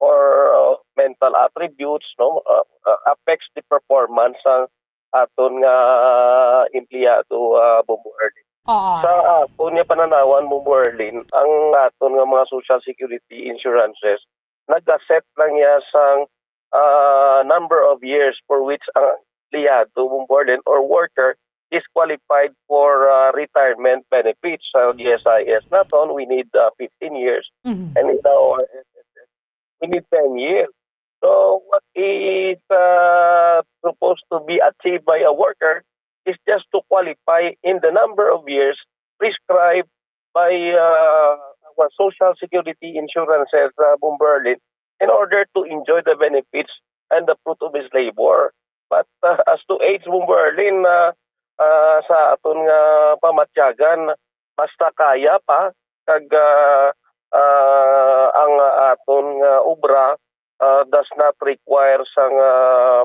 or, uh, mental attributes, no, uh, uh, affects the performance sang aton nga empleyado, uh, Bombo Erlin. Oo. Sa aton nga pananawan, Bombo Erlin, ang aton nga mga social security insurances nag-set lang niya sang, uh, number of years for which ang empleyado, Bombo Erlin, or worker is qualified for, uh, retirement benefits. Sa D S I S naton, we need, uh, fifteen years. Mhm. And in our we need ten years. So what is, uh, supposed to be achieved by a worker is just to qualify in the number of years prescribed by, uh, our social security insurances, uh, Bombo Erlin, in order to enjoy the benefits and the fruit of his labor. But, uh, as to age, Bombo Erlin, uh, uh, sa aton nga pamatyagan, basta kaya pa, kag, ah, ah, ang aton nga obra, ah, does not require sang, ah,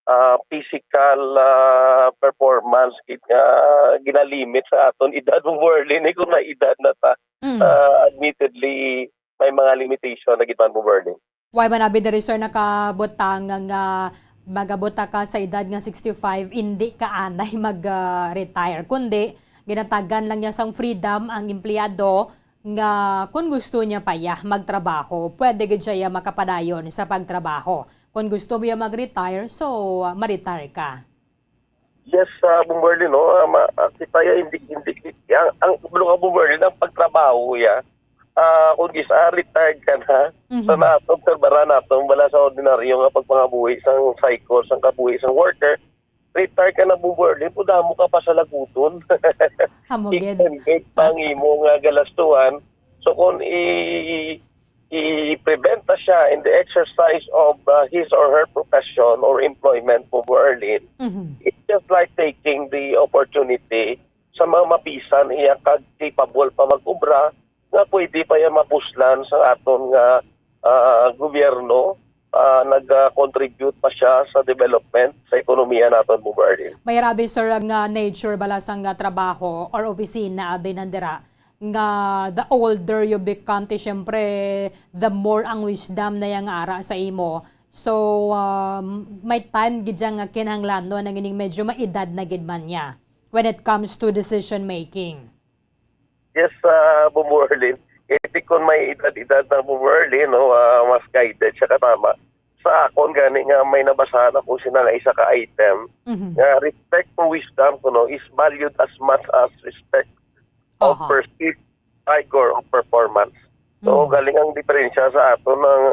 ah, physical, ah, performance gid nga ginalimit sa aton edad, Bombo Erlin, eh, kung may edad na ta. Mm. Ah, admittedly, may mga limitation na gid man, Bombo Erlin. Wala man abi diri, sir, nakabutang nga mag-abot ka sa edad nga sixty-five, indi ka anay mag, ah, retire, kundi ginatagan lang niya sang freedom ang empleyado nga kung gusto niya pa iya magtrabaho, pwede gid siya iya makapadayon sa pagtrabaho. Kung gusto mo iya mag-retire, so, ah, ma-retire ka. Yes, ah, Bombo Erlin, no? Ah, ma-, ah, kita ya, hindi, hindi, ang, ang kabalo ka, Bombo Erlin, ang pagtrabaho ya, ah, kung gis-, ah, retired ka na, Mhm. so, na-obserbaran nato, wala sa ordinaryo nga pagpangabuhi sang cycle, sang kabuhi sang worker, retired ka na, Bombo Erlin, pero damo ka pa sa laguton. Amo gid. Extended pa ang imo nga galastuhan. So, kung i-, i-prevent na siya in the exercise of, uh, his or her profession or employment, Bombo Erlin, Mhm. it's just like taking the opportunity sa mga mapisan iya kag capable pa mag-obra nga pwede pa iya mapuslan sa aton nga, ah, gobyerno, ah, nag-contribute pa siya sa development sa ekonomiya naton, Bombo Erlin. May rabi, sir, nga nature bala sang, ah, trabaho or opisina abi nandira nga the older you become, ti, syempre, the more ang wisdom na yang ara sa imo. So, um, may time gid siya nga kinahanglanon ang ining medyo maedad na gid man niya when it comes to decision making. Yes, ah, Bombo Erlin. Kay ti kon may edad-edad na, Bombo Erlin, no, ah, mas guided siya katama. Sa akon gani nga may nabasahan ako sina nga isa ka item, Mhm. nga respect for wisdom kuno is valued as much as respect of Aha. perceived rigor of performance. So, Mhm. galing ang diferensya sa aton ang,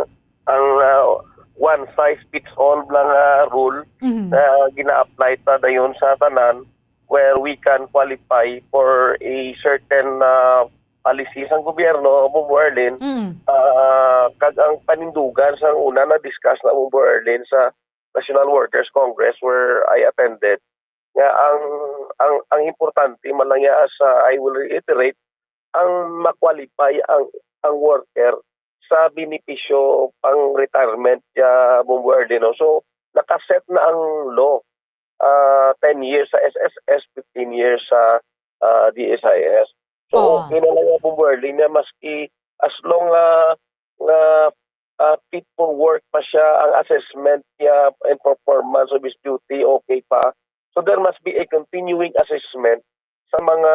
ang, ah, one size fits all lang, ah, rule Mhm. na gina-apply ta dayon sa tanan, where we can qualify for a certain, ah, policy sang gobyerno, Bombo Erlin, Mm. ah, kag ang panindugan sang una na-discuss na, Bombo Erlin, sa National Workers Congress where I attended, nga ang, ang, ang importante man lang ya, as, ah, I will reiterate, ang ma-qualify ang, ang worker sa benepisyo pang retirement ya, Bombo Erlin, no? So, nakaset na ang law, ah, ten years sa S S S, fifteen years sa, ah, D S I S. So, Oo. okay na lang ya, Bombo Erlin, na maski as long, ah, nga, ah, fit for work pa siya, ang assessment niya and performance of his duty, okay pa. So, there must be a continuing assessment sa mga,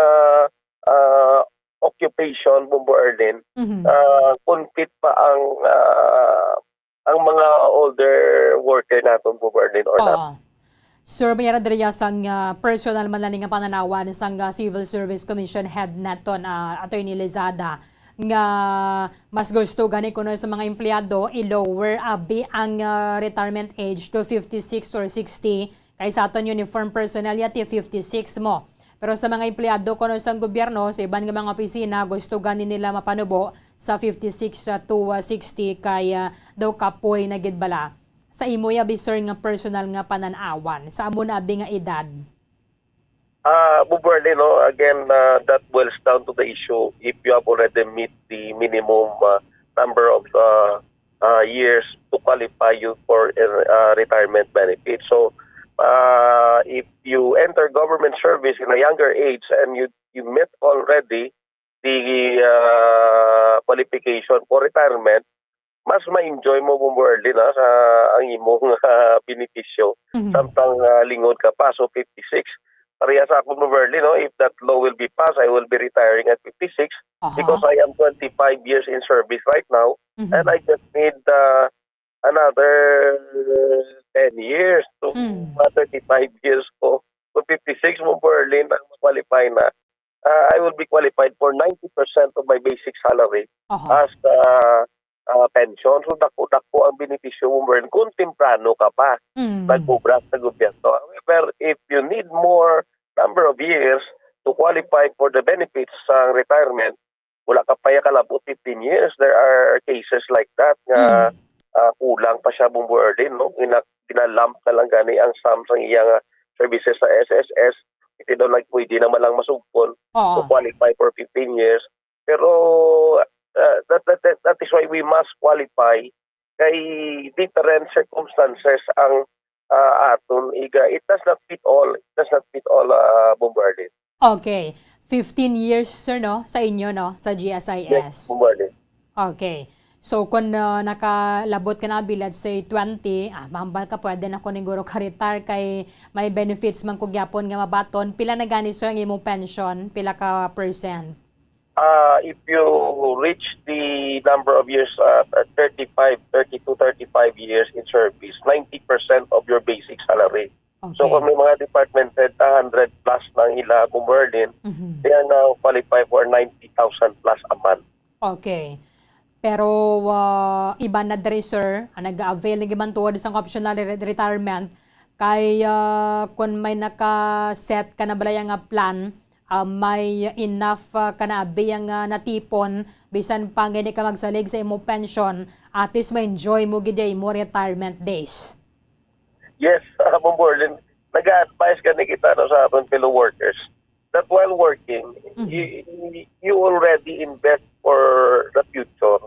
ah, occupation, Bombo Erlin, Mhm. ah, kung fit pa ang, ah, ang mga older worker naton, Bombo Erlin, or not. Oo. Sir, may ara diri sang, ah, personal man lang nga pananawan sang, ah, Civil Service Commission Head naton, ah, Attorney Lizada, nga mas gusto gani kuno sa mga empleyado i-lower abi ang, ah, retirement age to fifty-six or sixty, kay sa aton uniform personnel ya ti fifty-six mo. Pero sa mga empleyado kuno sang gobyerno, sa iban nga mga opisina, gusto gani nila mapanubo sa fifty-six to, ah, sixty, kay, ah, daw kapoy na gid bala. Sa imo ya abi, sir, nga personal nga panan-awan, sa amo na abi nga edad? Ah, Bumberly, no, again, uh, that boils down to the issue if you have already meet the minimum uh, number of uh, uh, years to qualify you for uh, retirement benefits. So, uh, if you enter government service in a younger age and you you met already the uh, qualification for retirement, mas ma-enjoy mo, Bombo Erlin, ha, sa ang imong uh, benepisyo. Mhm. Samtang uh, lingod ka pa, so fifty-six. Pareha sa akon, Bombo Erlin, no? If that law will be passed, I will be retiring at fifty-six Aha. because I am twenty-five years in service right now, Mhm. and I just need uh, another ten years to Mm. uh, thirty-five years ko. Kung fifty-six mo, Bombo Erlin, ang qualify na, uh, I will be qualified for ninety percent of my basic salary Aha. as uh, uh, pension. So, dako-dako ang benepisyo mo, Bombo Erlin, kung temprano ka pa Mm. nag-obra sa gobyerno. However, if you need more number of years to qualify for the benefits sa retirement, wala ka pa ya kalabot fifteen years. There are cases like that nga Mm. ah, kulang pa siya, Bombo Erlin, no? Gina-, gina-lump na lang gani ang sum sang iya nga services sa S S S. Hindi daw nagpwede naman lang masugpon to Oo. qualify for fifteen years. Pero uh, that, that, that, that is why we must qualify kay different circumstances ang uh, aton iga. It does not fit all. It does not fit all, uh, Bombo Erlin. Okay. Fifteen years, sir, no? Sa inyo, no? Sa Yes, G S I S. Bombo Erlin. Okay. So, kung uh, nakalabot ka na abi, let's say, twenty, ah, mahambal ka, pwede na ko niguro ka-retire kay may benefits man ko gyapon nga mabaton. Pila na gani, sir, ang imong pension? Pila ka percent? Uh, if you reach the number of years, uh, thirty-five, thirty to thirty-five years in service, ninety percent of your basic salary. So, Okay. kung may mga department head, one hundred plus na ang ila, Bombo Erlin, Mhm. they are now qualify for ninety thousand plus a month. Okay. Pero ah, iban na diri, sir, ang nag-avail ni Gimantuod sang optional re- retirement kay ah, kung may naka-set ka na balaya nga plan, ah, may enough ah, ka na abi ang ah, natipon, bisan pa nga hindi ka magsalig sa imo pension, at least ma-enjoy mo gid ang imo retirement days. Yes, uh, Bombo Erlin, nag-a-advise gani kita, no, sa aton fellow workers that while working, Mhm. you, you already invest for the future.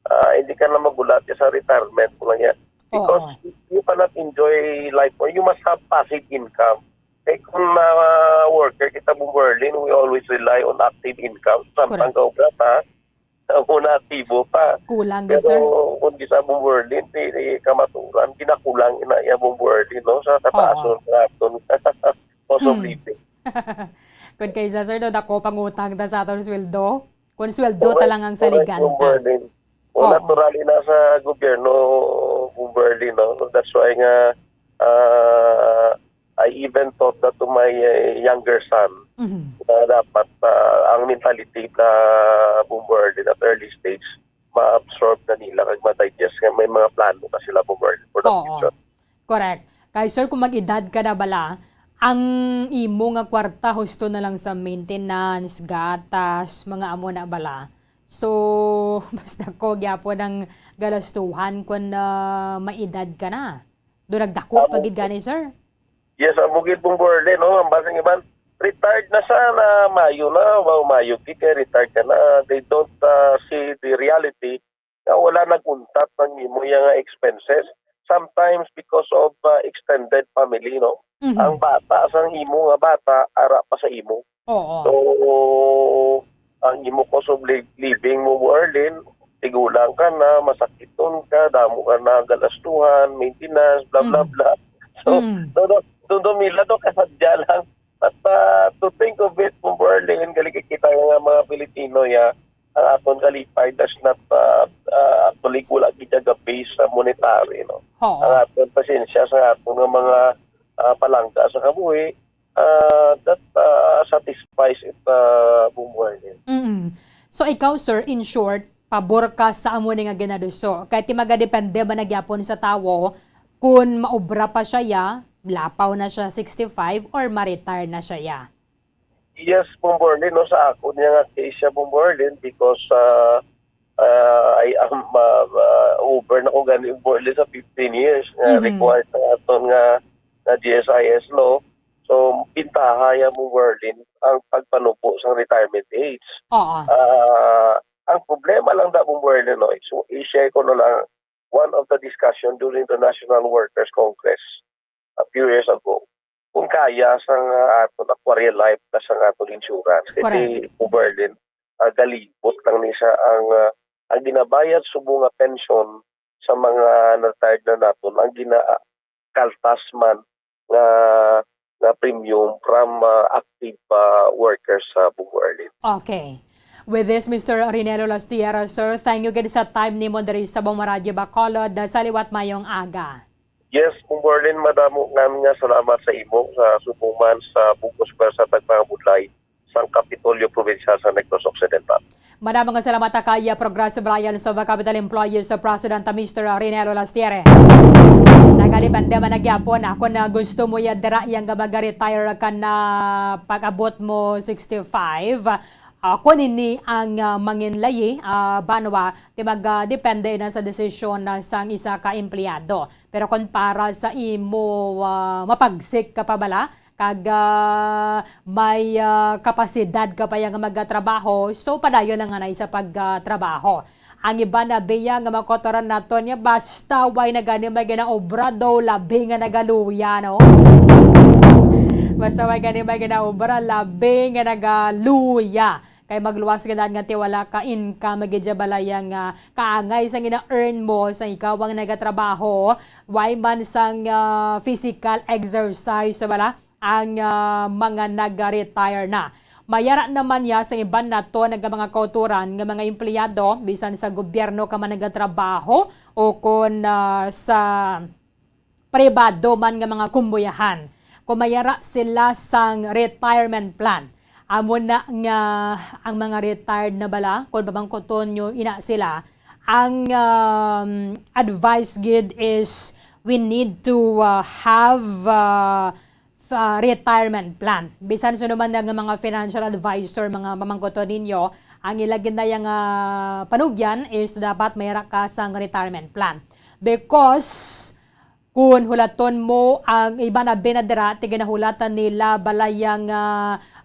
Ah, hindi ka na magulat sa retirement mo lang yan. Because Oo. you cannot enjoy life or you must have passive income. Eh, kung mga worker kita, Bombo Erlin, we always rely on active income. Samtang Correct. ka obra, ha? Ang una, aktibo pa. Kulang gid, Pero sir. kung di sa Bombo Erlin, di, di kamaturan, ginakulang ina iya, Bombo Erlin, no? Sa kataason Oo. sa aton cost of Hmm. living. Kung kaysa, sir, no, dako pangutang ta sa aton sweldo. Kung sweldo ta Correct, lang ang correct, saligan Bombo ta. Erlin. O, Oo. natural na sa gobyerno, Bombo Erlin, no? So, that's why nga, ah, I even taught that to my uh, younger son Mhm. na dapat ah, ang mentality na Bombo Erlin at early stage, ma-absorb na nila kag ma-digest nga may mga plano na sila, Bombo Erlin, for the Oo. future. Correct. Kay, sir, kung mag-edad ka na bala, ang imo nga kwarta husto na lang sa maintenance, gatas, mga amo na bala. So, mas dako gyapon ang galastuhan kung ah, may edad ka na. Do nagdako pa Amo gid gani, sir? Yes, amo gid, Bombo Erlin, no? Ang basang iban, retired na siya na mayo na, wow, mayo gid kay retired ka na. They don't uh, see the reality na wala nag-untat ng imo nga expenses. Sometimes because of uh, extended family, no? Mhm. Ang bata sang imo nga bata, ara pa sa imo. Oo. So, ang imo cost of li- living mo, Bombo Erlin, tigulang ka na, masakiton ka, damo ka na galastuhan, maintenance, bla bla Mm. bla. So, Mm. no, no, no, no, mila to kasadya lang. But uh, to think of it, Bombo Erlin, gali kita nga mga Pilipino, ya, ang aton kalipay does not uh, uh, actually wala kita ga-base sa monetary, no? Oo. Ang aton pasensya sa aton nga mga uh, palangga sa kabuhi, uh, that uh, satisfies it uh, Bombo Erlin. Mm. So ikaw, sir, in short, pabor ka sa amo ni nga ginaduso? Kay ti magadepende ba na gyapon sa tawo kung maobra pa siya ya, lapaw na siya sixty-five or ma-retire na siya ya? Yes, Bombo Erlin, no, sa ako niya nga case siya, Bombo Erlin, because uh, uh, I am uh, uh, over na ko gani, Bombo Erlin, sa fifteen years nga Mhm. required sa aton nga, nga G S I S law. So, bintaha ya, Ma'am Merlin, ang pagpanubo sang retirement age. Oo. Ah, ang problema lang da, Ma'am Merlin, no, is, i-share ko na lang, one of the discussion during the National Workers Congress a few years ago, kung kaya sang, ah, aton aquarial life na sang aton insurance. Correct. Kay, Ma'am Merlin, ah, galibot lang ni sa ang, ah, ang ginabayad subong nga pensyon sa mga retired na naton, ang gina-, kaltas man nga, nga premium from, ah, active, ah, workers sa Bugo Arlene. Okay. With this, Mister Rinelo Lastiera, sir, thank you gid sa time nimo diri sa Bombo Radyo Bacolod. Sa liwat, mayong aga. Yes, Ma'am Merlin, madamo nga, nga salamat sa imo, sa subong man sa bug-os pwersa tagpangabudlay sang Kapitolyo Probinsyal sa Negros Occidental. Madamo nga salamat kay Progressive Alliance of Capital Employees President, Mister Rinelo Lastiere. Nagalipanda man na gyapon, ah, kung, ah, gusto mo ya dira yang mag-retire ka na pag-abot mo sixty-five, ah, kung ini ang, ah, manginlayi, ah, banwa, ti mag, ah, depende na sa desisyon na sang isa ka empleyado. Pero kung para sa imo, ah, mapagsik ka pa bala, kag, ah, may, ah, kapasidad ka pa ya nga magatrabaho, so padayon lang anay sa pagtrabaho. Ang iban na biya nga makotoran naton niya, basta way na gani may ginaobra daw, labi nga nagaluya, no? Basta way gani may ginaobra, labi nga nagaluya. Kay magluwas gid nga ti wala ka income, gid ya balaya nga kaangay sang gina-earn mo sa ikaw ang nagatrabaho, way man sang, ah, physical exercise, bala, ang, ah, mga nag-retire na. Mayara naman ya sa iban naton nga mga kautoran nga mga empleyado, bisan sa gobyerno ka man nagatrabaho o kon, ah, sa pribado man nga mga kumbuyahan. Kung mayara sila sang retirement plan, amo na nga ang mga retired na bala, kung pamangkuton nyo ina sila, ang, um, advice gid is we need to, uh, have, uh, f-, uh, retirement plan. Bisan sino man nga mga financial advisor, mga pamangkuton ninyo, ang ila gid na yang, uh, panugyan is dapat mayara ka sang retirement plan. Because kun hulaton mo ang iban na biya na dira, ti ginahulatan nila balaya nga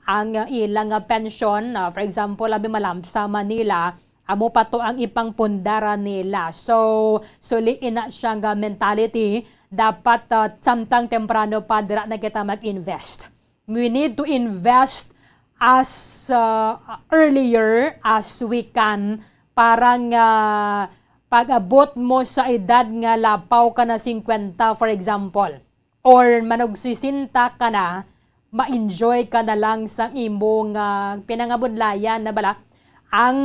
ang ilang, ah, pensyon, ah, for example, abi malamsa man nila, amo pa to ang ipangpundara nila. So, suli ina siya nga mentality, dapat, ah, samtang temprano pa dira na kita mag-invest. We need to invest as, uh, earlier as we can para nga pag-abot mo sa edad nga lapaw ka na singkwenta, for example, or manugsisinta ka na, ma-enjoy ka na lang sa imo nga pinangabudlayan na bala. Ang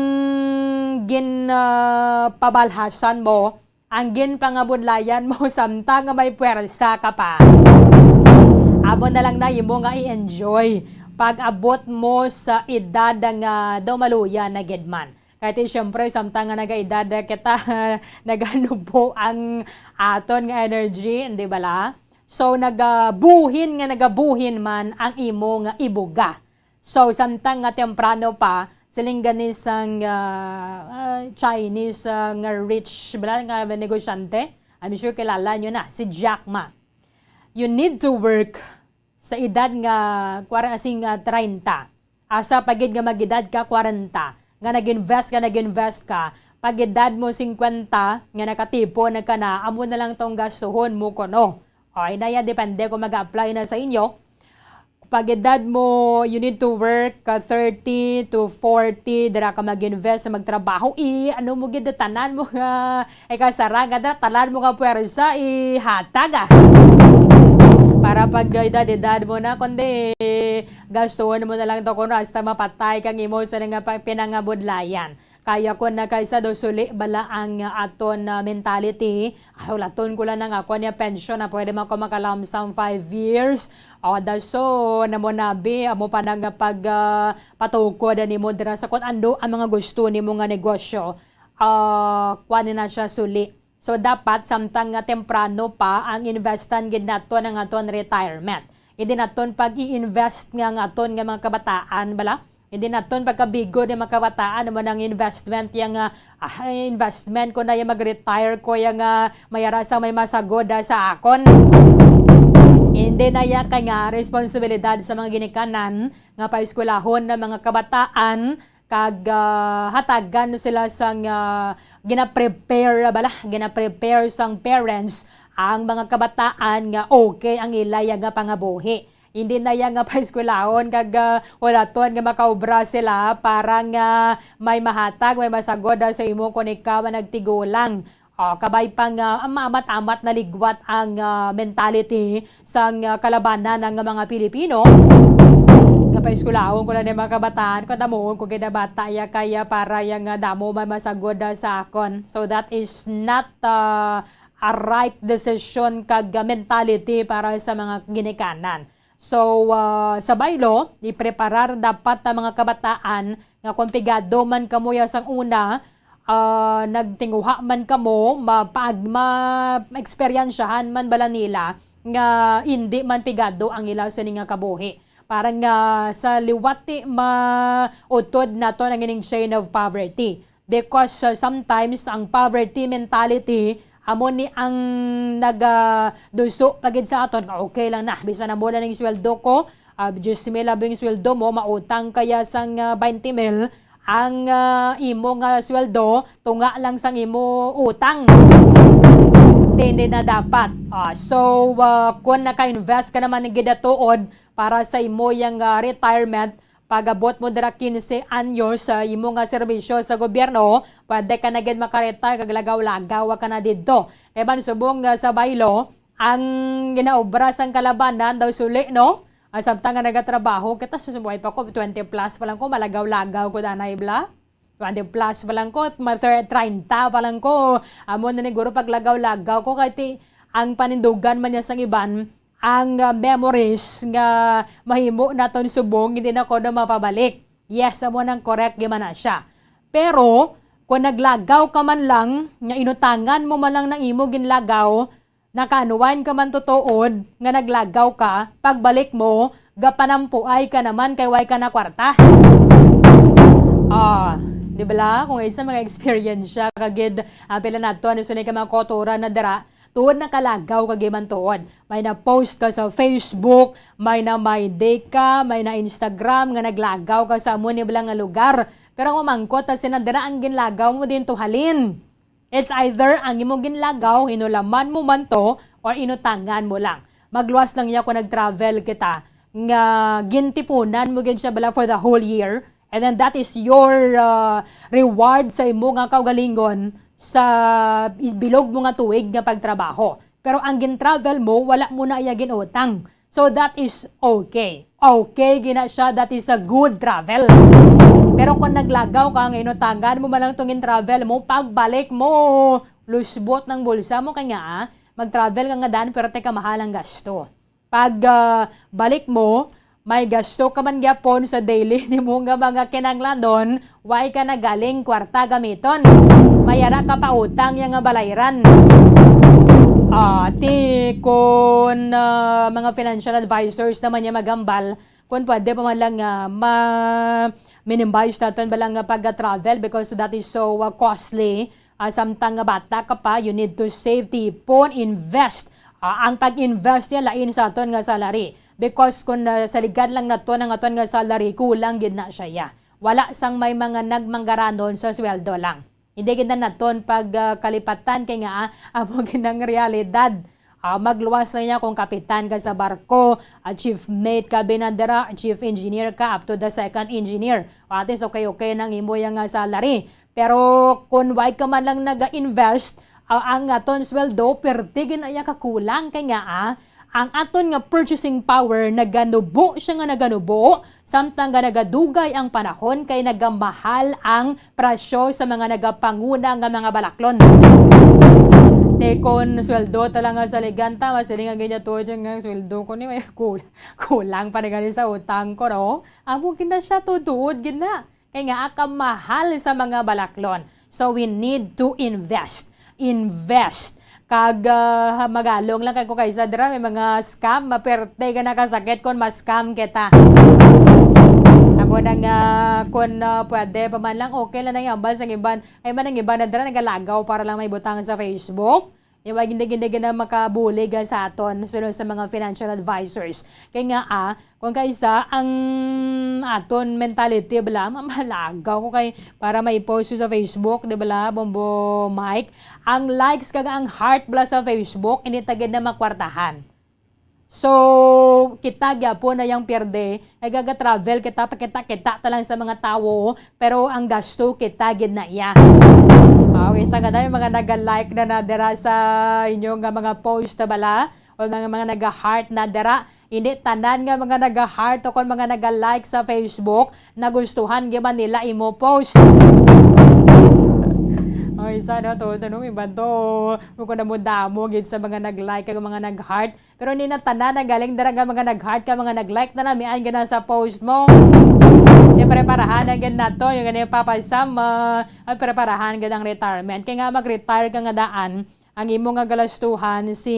gin, uh, pabalhasan mo, ang ginpangabudlayan mo samtang nga may puwersa ka pa. Amo na lang na imo nga i-enjoy pag-abot mo sa edad nga daw maluya na gid man. Kay ti, siyempre, samtang nga nagaedad kita, naganubo ang aton nga energy, di bala? So, nagabuhin nga nagabuhin man ang imo nga ibuga. So, samtang nga temprano pa, siling gani sang, ah, ah, Chinese, ah, nga rich, bala nga negosyante, I'm sure kilala nyo na, si Jack Ma. You need to work sa edad nga kwar-, asing, ah, treinta. Asa pa gid nga mag-edad ka kwarenta, nga nag-invest ka, nag-invest ka, pag edad mo singkwenta, nga nakatipon na ka na, amo na lang tong gastuhon mo kuno. O, inaya, depende kung mag-apply na sa inyo. Pag edad mo, you need to work, ah, thirty to forty, dira ka mag-invest, magtrabaho, i-, ano mo gid, tanan mo nga, ikaw, sarang, kada talan mo nga puwersa, ihatag, ah. Para pag edad-edad mo na, kundi gastuhon mo na lang to kuno hasta mapatay kang imo sa nga pa-, pinangabudlayan. Kaya ko na kaysa daw suli bala ang aton, ah, mentality, ah, hulaton ko lang ang ako niya pensyon na pwede man ko makalamsam five years. O, da so, namo nabi, amo pa nang pag, ah, patukod nimo dira sa kung ano ang mga gusto nimo nga negosyo. Ah, kuha ni na siya suli. So, dapat samtang nga temprano pa ang investan gid naton ang aton retirement. Hindi naton pag-i-invest nga ang aton nga mga kabataan, bala? Hindi naton pagkabigod nga mga kabataan mo nang investment yang, ah, ah, investment ko na yung mag-retire ko yang, ah, mayara sa may masagod, ah, sa akon. Hindi na iya kay nga responsibilidad sa mga ginikanan nga paeskwelahon na mga kabataan, kag, ah, hatagan sila sang, ah, gina-prepare bala, gina-prepare sang parents ang mga kabataan nga okay ang ilaya nga pangabuhi. Hindi na iya nga paeskwelahon kag, ah, hulaton nga makaobra sila para nga may mahatag, may masagod, ah, sa imo kon ikaw ang nagtigulang. Oh, kabay pa nga, ah, maamat-amat na ligwat ang, ah, mentality sang, ah, kalabanan nga mga Pilipino. Nga paeskwelahon ko lang ni mga kabataan, kadamuon ko gid bata iya kaya para iya nga damo may masagod, ah, sa akon. So that is not, ah, a right decision kag, ah, mentality para sa mga ginikanan. So, ah, sa baylo, ipreparar dapat ang mga kabataan nga kung pigado man kamo ya sang una, ah, nagtinguha man kamo, mapaag-, ma-, maeksperiensyahan man bala nila nga hindi man pigado ang ila sini nga kabuhi. Para nga sa liwat ti mautod naton ang ining chain of poverty. Because, uh, sometimes ang poverty mentality amo ni ang nagaduso pa gid sa aton nga, "Okay lang na, bisan amo lang ning sweldo ko, ah, diyes mil lang ang sweldo mo, mautang kaya sang, ah, twenty mil ang, ah, imo nga sweldo, tunga lang sang imo utang." Hindi na dapat. Ah, so, ah, kung naka-invest ka naman ng gidatuod para sa imo yang, ah, retirement, pag-abot mo dira quince anyos sa imo nga serbisyo sa gobyerno, pwede ka na gid maka-retire kag lagaw-lagaw ka na didto. Kay man subong nga sa baylo, ang ginaobra sang kalabanan daw suli, no? Ang samtang nga nagatrabaho kita, susubuhay pa ko, twenty plus pa lang ko, malagaw-lagaw ko danay bla. Twenty plus pa lang ko, ma-, thir-, treinta pa lang ko. Amo na ni guro paglagaw-lagaw ko, kay ti, ang panindugan man niya sang iban, ang, ah, memories nga mahimo naton subong, hindi na ko na mapabalik. Yes, amo nang correct, di man na siya. Pero, kung naglagaw ka man lang, nga inutangan mo man lang ng imo ginlagaw, naka-unwind ka man tutuod, nga naglagaw ka, pagbalik mo, gapanampuay ka naman kay way ka na kwarta. Ah, di ba la? Kung isa mga experience siya, kagid, ah, pila nato, ano, sunay ka mga kotura na dira, tuod nakalagaw ka giman tuod. May na-post ka sa Facebook, may na may day ka, may na Instagram nga naglagaw ka sa amo ni bala nga lugar. Pero ang mamangkot ta sina dira ang ginlagaw mo din to halin. It's either ang imo ginlagaw, hinulaman mo man to, or inutangan mo lang. Magluwas lang niya kung nag-travel kita, nga gintipunan mo gid siya bala for the whole year. And then that is your, uh, reward sa imo nga kaugalingon sa is-, bilog mo nga tuig nga pagtrabaho. Pero ang gin-travel mo, wala mo na iya ginutang. So that is okay. Okay gina siya, that is a good travel. Pero kung naglagaw ka, nga inutangan mo man lang tong gin-travel mo, pagbalik mo, lusbot ng bulsa mo, kay nga, ah, mag-travel ka nga dan, pero teka, mahal ang gasto. Pag, ah, balik mo, may gasto ka man gyapon sa daily nimo nga mga kinahanglanon, way ka na galing kwarta gamiton. May ara ka pa utang ya nga balayran. Ah, ti kun, ah, mga financial advisors naman niya maghambal, kun pwede pa man lang nga ma-minimize naton ba lang nga pag-travel because that is so, ah, costly. Ah, samtang nga bata ka pa, you need to save, tipon, invest. Ah, ang pag-invest niya lain sa aton nga salary. Because kung, ah, saligan lang naton ang aton nga salary, kulang gid na siya, ya. Wala sang may mga nagmanggaranon sa sweldo lang. Hindi gid na naton pag, ah, kalipatan kay nga, ah, amo gid ang realidad. Ah, magluwas na niya kung kapitan ka sa barko, ah, chief mate ka, binandera, chief engineer ka, up to the second engineer. At least okay-okay nang imo yang, ah, salary. Pero kung way ka man lang naga-invest, ah, ang aton sweldo, perti gid na iya kakulang kay nga, ah, ang aton nga purchasing power naganubo siya nga naganubo, samtang nga nagadugay ang panahon kay nagamahal ang presyo sa mga nagapanguna nga mga balaklon. Te kon sweldo ta lang nga saligan ta, masiling ang ginya tuod nga sweldo ko ni may kul-, kulang pa na gani sa utang ko, no? Amo gid na siya, tuod gid na. Kay nga, ah, kamahal sa mga balaklon. So, we need to invest. Invest. Kag, ah, magalong lang kay ko kaysa dira, may mga scam, maperte ka nakasakit kung ma-scam kita. Amo na nga, kung, ah, pwede pa man lang, okay lang na yung ambal sa iban. Ay man ang iban na dira, nagalagaw para lang may butang sa Facebook. Di ba, hindi, hindi ka na makabulig, ah, sa aton, sunod sa mga financial advisors. Kay nga, ah, kung kaisa ang aton mentality, bala, mamalagaw ko kay para may post ko sa Facebook, di bala, Bombo Mike? Ang likes kag ang heart, bala, sa Facebook, hindi ta gid na makwartahan. So, kita gyapon na yang pierde, nagaga-travel kita, pakita-kita ta lang sa mga tawo, pero ang gasto kita gid na iya. Okay, sa nga dami mga naga-like na na dira sa inyo nga mga post, bala, o mga, mga naga-heart na dira. Hindi tanan nga mga naga-heart o kon mga naga-like sa Facebook nagustuhan gyud man nila imo post. Ay, sana to, to, no, iban to. Kung na mo damo gid sa mga nag-like kag mga nag-heart, pero hindi na tanan ang galing dira nga mga nag-heart ka, mga nag-like na namian gid na sa post mo. Di preparahan ang gid nato, yung gani Papa Sam, ah, ay preparahan gid ang retirement. Kaya nga mag-retire ka nga daan, ang imo nga galastuhan si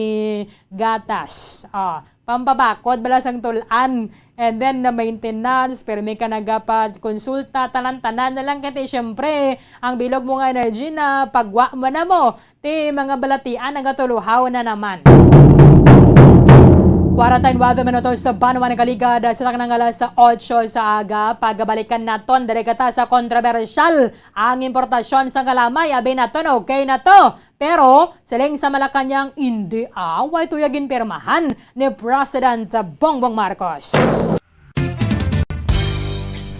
gatas. Ah, pampabakod bala sang tul-an. And then, na maintenance, pero may ka nagapad-konsulta, tanan-tanan na lang. Kaya, siyempre, ang bilog mo nga energy na pagwa mo na mo. Ti mga balatian nagatuluhaw na naman. Kwarenta y nuebe minutos sa banwa ng Kaligad, sa taknang alas otso sa aga, pagabalikan naton, diri kita sa kontrobersyal, ang importasyon sa kalamay. Abi naton, okay na to. Pero, siling sa Malacañang, hindi, ah, way tuya ginpirmahan ni President Bongbong Marcos.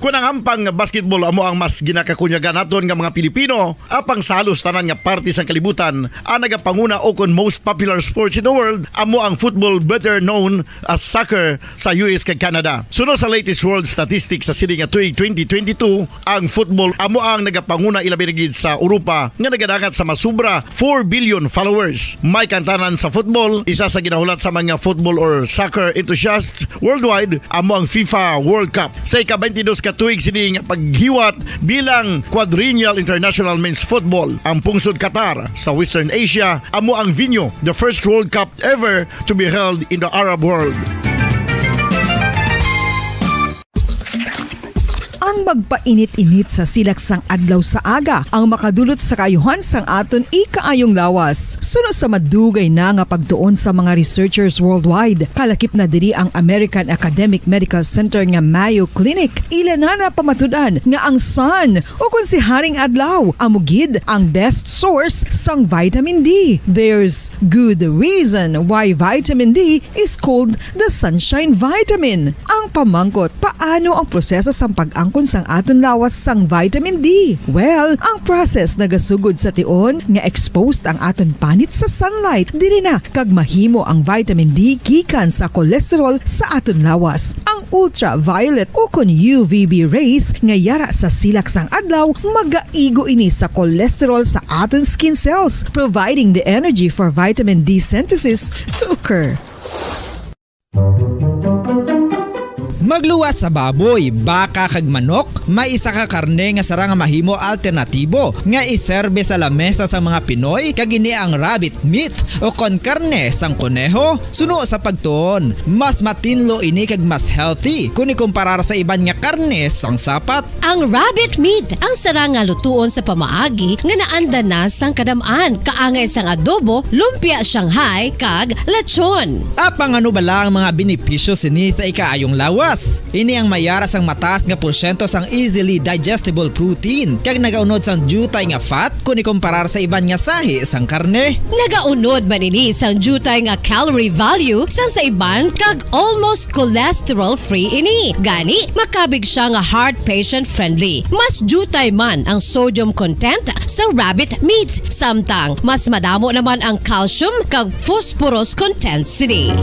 Kun ang ampang nga basketball amo ang mas ginakakunyagan naton nga mga Pilipino, apang sa halos tanan nga parte sang kalibutan, ang nagapanguna o kon most popular sports in the world amo ang football, better known as soccer, sa U S kag Canada. Suno sa latest world statistics sa sini nga tuig twenty twenty-two, ang football amo ang nagapanguna, ilabi na gid sa Europa nga nagadangat sa masubra four billion followers. May kantanan sa football, isa sa ginahulat sa mga football or soccer enthusiasts worldwide amo ang FIFA World Cup. Sa ika-twenty-dos ka tuig sini nga paghiwat bilang Quadrennial International Men's Football, ang pungsod Qatar sa Western Asia amo ang venue, the first World Cup ever to be held in the Arab world. Ang magpainit-init sa silak sang adlaw sa aga ang makadulot sa kaayuhan sang aton ikaayong lawas. Suno sa madugay na nga pagtuon sa mga researchers worldwide, kalakip na diri ang American Academic Medical Center nga Mayo Clinic. Ila na napamatud-an nga ang sun, o kon si Haring Adlaw, amo gid ang best source sang vitamin D. There's good reason why vitamin D is called the sunshine vitamin. Ang pamangkot, paano ang proseso sang pag-angkon sang aton lawas sang vitamin D? Well, ang process nagasugod sa tion nga exposed ang aton panit sa sunlight, diri na kag mahimo ang vitamin D gikan sa cholesterol sa aton lawas. Ang ultraviolet o kon U V B rays nga yara sa silak sang adlaw magaigo ini sa cholesterol sa aton skin cells, providing the energy for vitamin D synthesis to occur. Magluwas sa baboy, baka kag manok, may isa ka karne nga sarang nga mahimo alternatibo nga iserbe sa lamesa sa mga Pinoy, kag ini ang rabbit meat o kon karne sang koneho. Suno sa pagtuon, mas matinlo ini kag mas healthy kun ikumparar sa iban nga karne sang sapat. Ang rabbit meat ang sarang nga lutuon sa pamaagi nga naanda na sang kadam-an, kaangay sang adobo, lumpia Shanghai, kag lechon. Apang ano bala ang mga benepisyo sini sa ikaayong lawas? Ini ang mayara sang mataas nga porsyento sang easily digestible protein kag nagaunod sang diutay nga fat kun ikumparar sa iban nga sahi sang karne. Nagaunod man ini sang diutay nga calorie value sang sa iban kag almost cholesterol-free ini. Gani, makabig sia nga heart patient-friendly. Mas diutay man ang sodium content sa rabbit meat, samtang mas madamo naman ang calcium kag phosphorus content sini.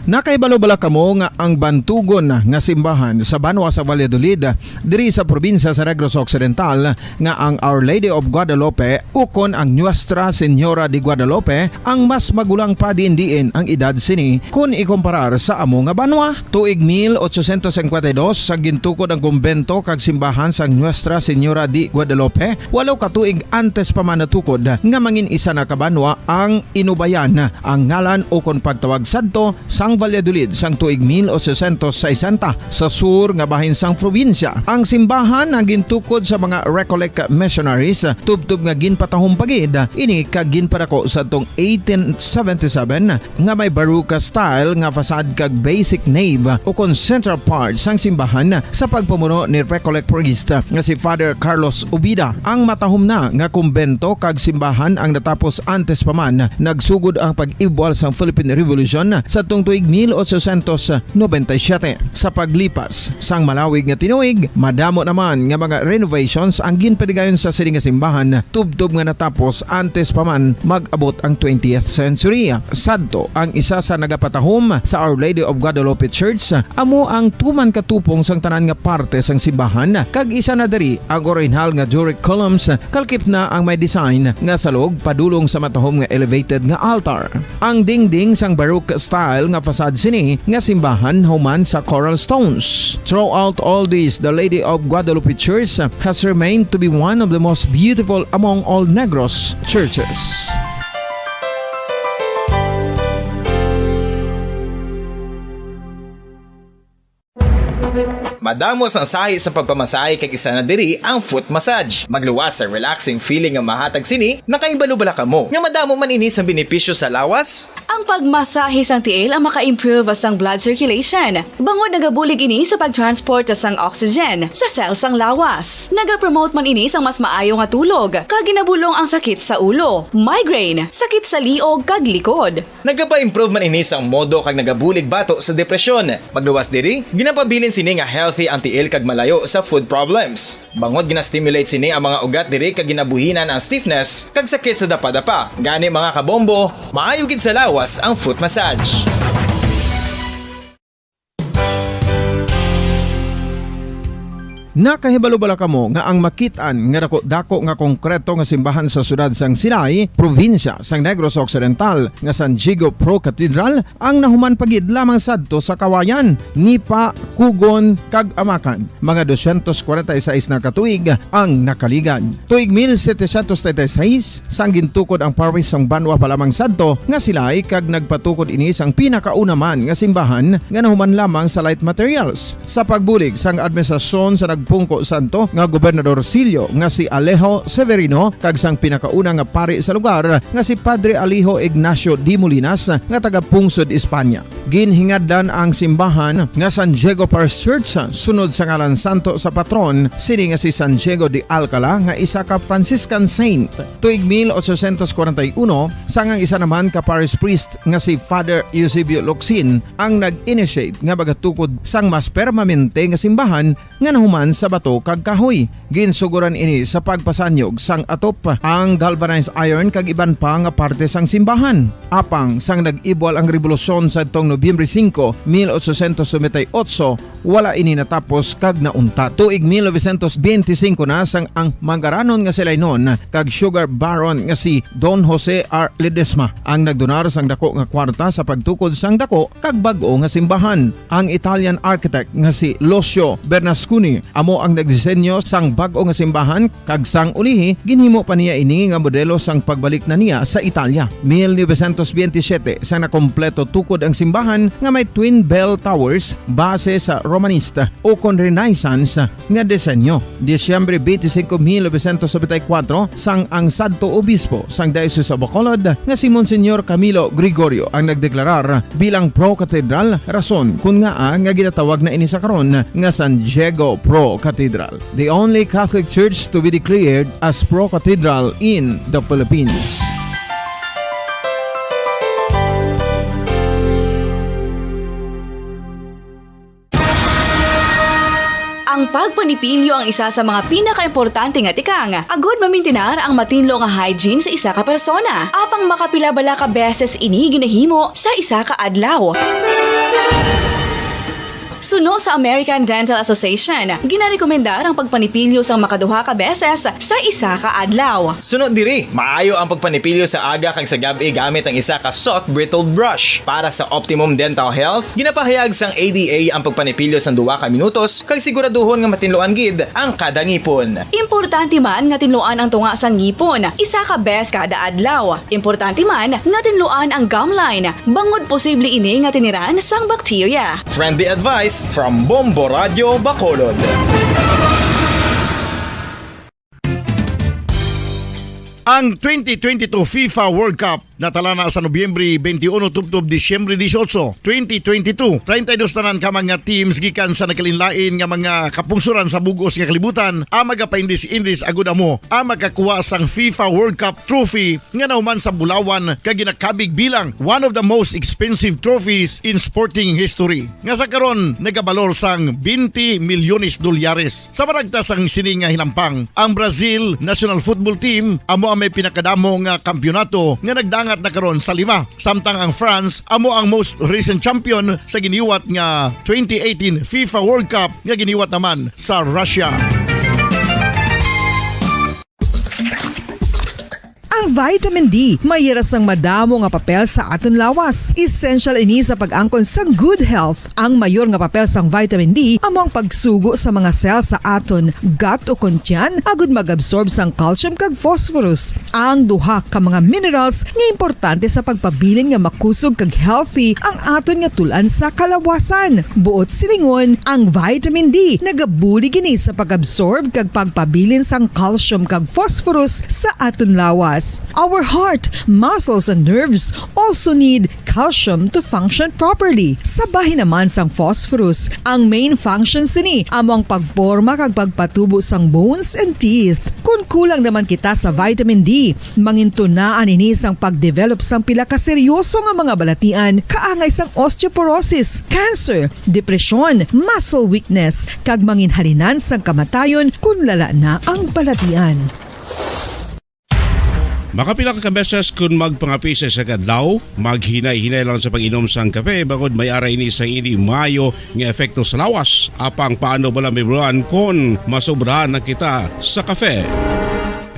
Nakahibalo bala kamo nga ang bantugon nga simbahan sa banwa sa Valladolid, diri sa probinsya sa Negros Occidental, nga ang Our Lady of Guadalupe ukon ang Nuestra Señora de Guadalupe ang mas magulang pa diin-diin ang edad sini kun ikomparar sa amo nga banwa? Tuig mil ochocientos cincuenta y dos, sa gintukod ang kumbento kag simbahan sang Nuestra Señora de Guadalupe, walo ka tuig antes pa man natukod nga mangin isa na ka banwa ang Inubayan, ang ngalan ukon pagtawag sadto sang Valladolid sang tuig mil ochocientos sesenta sa sur nga bahin sang probinsya. Ang simbahan ang gintukod sa mga Recollect missionaries, tubtob nga ginpatahom pa gid ini kag ginpadako sadtong eighteen seventy-seven nga may Baroque style nga facade kag basic nave ukon central part sang simbahan sa pagpamuno ni Recollect priest nga si Father Carlos Ubida. Ang matahom na nga kumbento kag simbahan ang natapos antes pa man nagsugod ang pag-ibwal sang Philippine Revolution sadtong tuig mil ochocientos noventa y siete. Sa paglipas sang malawig nga tinuig, madamo naman nga mga renovations ang ginpatigayon sa sini nga simbahan, tubtob nga natapos antes pa man mag-abot ang twentieth century. Sadto, ang isa sa nagapatahom sa Our Lady of Guadalupe Church amo ang tuman ka tupong sang tanan nga parte sang simbahan, kag isa na diri ang orihinal nga Doric columns, kalkip na ang may design nga salog padulong sa matahom nga elevated nga altar. Ang dingding sang Baroque style nga facade sini nga simbahan human sa coral stones. Throughout all this, the Lady of Guadalupe Church has remained to be one of the most beautiful among all Negros churches. Madamo sang sahi sa pagpamasahe, kag isa na diri ang foot massage. Magluwas sa relaxing feeling nga mahatag sini. Nakahibalo bala kamo nga madamo man ini sang benepisyo sa lawas? Ang pagmasahe sang tiil ang maka-improve sang blood circulation, bangod nagabulig ini sa pag-transport sang oxygen sa cell sang lawas. Nagapromote man ini sang mas maayo nga tulog, kag ginabulong ang sakit sa ulo, migraine, sakit sa liog, kag likod. Nagapa-improve man ini sang modo kag nagabulig bato sa depresyon. Magluwas diri, ginapabilin sini nga healthy ang tiil kag malayo sa foot problems. Bangod gina-stimulate sini ang mga ugat diri kag ginabuhinan ang stiffness kag sakit sa dapadapa. Gani, mga kabombo, maayo gid sa lawas ang foot massage. Nakahibalo bala kamo nga ang makit-an nga dako-dako nga konkreto nga simbahan sa siyudad sang Silay, probinsya sang Negros Occidental, nga San Diego Pro Cathedral, ang nahuman pa gid lamang sadto sa Kawayan, Nipa, Cogon, kag Amacan, mga dosyentos kwarenta y seis na ka tuig ang nakaligad. Tuig mil setecientos treinta y seis, sang gintukod ang parish sang banwa pa lamang sadto nga Silay, kag nagpatukod ini sang pinakauna man nga simbahan nga nahuman lamang sa light materials. Sa pagbulig sang administrasyon sa nagpungko sadto nga Gobernador Silio nga si Alejo Severino kag sang pinakauna nga pari sa lugar nga si Padre Alejo Ignacio de Molinas nga taga Pungsod, Espanya. Ginhingadlan ang simbahan nga San Diego Parish Church sunod sa ngalan santo sa patron sini nga si San Diego de Alcala, nga isa ka Franciscan saint. Tuig mil ochocientos kwarenta y uno, sang ang isa naman ka parish priest nga si Father Eusebio Locsin ang nag-initiate nga magatukod sang mas permanente nga simbahan nga nahuman sa bato kag kahoy. Ginsugoran ini sa pagpasanyog sang atop, ang galvanized iron kag iban pa nga parte sang simbahan. Apang sang nag-ibwal ang rebolusyon sadtong Nobyembre singko, mil ochocientos noventa y ocho, wala ini natapos kag nauntat. Tuig mil novecientos benti singko na sang ang mangaranon nga Silaynon kag sugar baron nga si Don Jose R. Ledesma ang nagdonar sang dako nga kwarta sa pagtukod sang dako kag bag-o nga simbahan. Ang Italian architect nga si Lucio Bernasconi amo ang nagdisenyo sang bag-o nga simbahan, kag sang ulihi ginhimo pa niya ini nga modelo sang pagbalik na niya sa Italia. Mil novecientos benti siyete, sang nakompleto tukod ang simbahan nga may twin bell towers base sa Romanista ukon Renaissance nga disenyo. Disyembre benti singko, mil novecientos nobenta y kuwatro, sang ang sadto obispo sang Diocese of Bacolod nga si Monsignor Camilo Gregorio ang nagdeklarar bilang pro-cathedral, rason kon ngaa nga ginatawag na ini sa karon nga San Diego Pro Cathedral, the only Catholic church to be declared as pro-cathedral in the Philippines. Ang pagpanipilyo ang isa sa mga pinakaimportante nga tikang agud mamintinar ang matinlo nga hygiene sa isa ka persona. Apang makapila bala ka beses ini ginahimo sa isa ka adlaw? Suno sa American Dental Association, ginarekomendar ang pagpanipilyo sang makaduha ka beses sa isa ka adlaw. Suno diri, maayo ang pagpanipilyo sa aga kag sa gab-i gamit ang isa ka soft bristled brush. Para sa optimum dental health, ginapahayag sang A D A ang pagpanipilyo sang duha ka minutos kag siguraduhon nga matinluan gid ang kada ngipon. Importante man nga tinluan ang tunga sang ngipon isa ka bes kada adlaw. Importante man nga tinluan ang gum line, bangod posible ini nga tiniran sang bakterya. Friendly advice from Bombo Radio Bacolod. Ang twenty twenty-two FIFA World Cup natala na sa Nobyembre twenty-one tubtob Disyembre dieciocho, twenty twenty-two. Treinta y dos tanan ka mga teams gikan sa nagkalainlain nga mga kapungsoran sa bug-os nga kalibutan ang magapaindis-indis agud amo ang makakuha sang FIFA World Cup trophy nga nahuman sa bulawan kag ginakabig bilang one of the most expensive trophies in sporting history, nga sa karon nagabalor sang twenty milyones dolyares. Sa maragta sang sini nga hinampang, ang Brazil national football team amo ang may pinakadamo nga kampiyonato nga nagdangat na karon sa lima, samtang ang France amo ang most recent champion sa giniwat nga twenty eighteen FIFA World Cup nga giniwat naman sa Russia. Ang vitamin D may ira sang madamo nga papel sa aton lawas. Essential ini sa pag-angkon sang good health. Ang mayor nga papel sang vitamin D amo ang pagsugo sa mga cell sa aton gut ukon tiyan agud mag-absorb sang calcium kag phosphorus, ang duha ka mga minerals nga importante sa pagpabilin nga makusog kag healthy ang aton nga tul-an sa kalawasan. Buot silingon, ang vitamin D nagabulig ini sa pag-absorb kag pagpabilin sang calcium kag phosphorus sa aton lawas. Our heart, muscles, and nerves also need calcium to function properly. Sa bahin naman sang phosphorus, ang main function sini amo ang pagporma kag pagpatubo sang bones and teeth. Kon kulang naman kita sa vitamin D, mangintunaan ini sang pagdevelop sang pila ka seryoso nga mga balatian, kaangay sang osteoporosis, cancer, depresyon, muscle weakness, kag manginhalinan sang kamatayon kon lala na ang balatian. Makapila ka beses kon magpangape sa isa ka adlaw, maghinay-hinay lang sa pag-inom sang kape, bangod may ara ini sang indi maayo nga epekto sa lawas. Apang paano bala, Ma'am Ron, kon masobrahan na kita sa kape?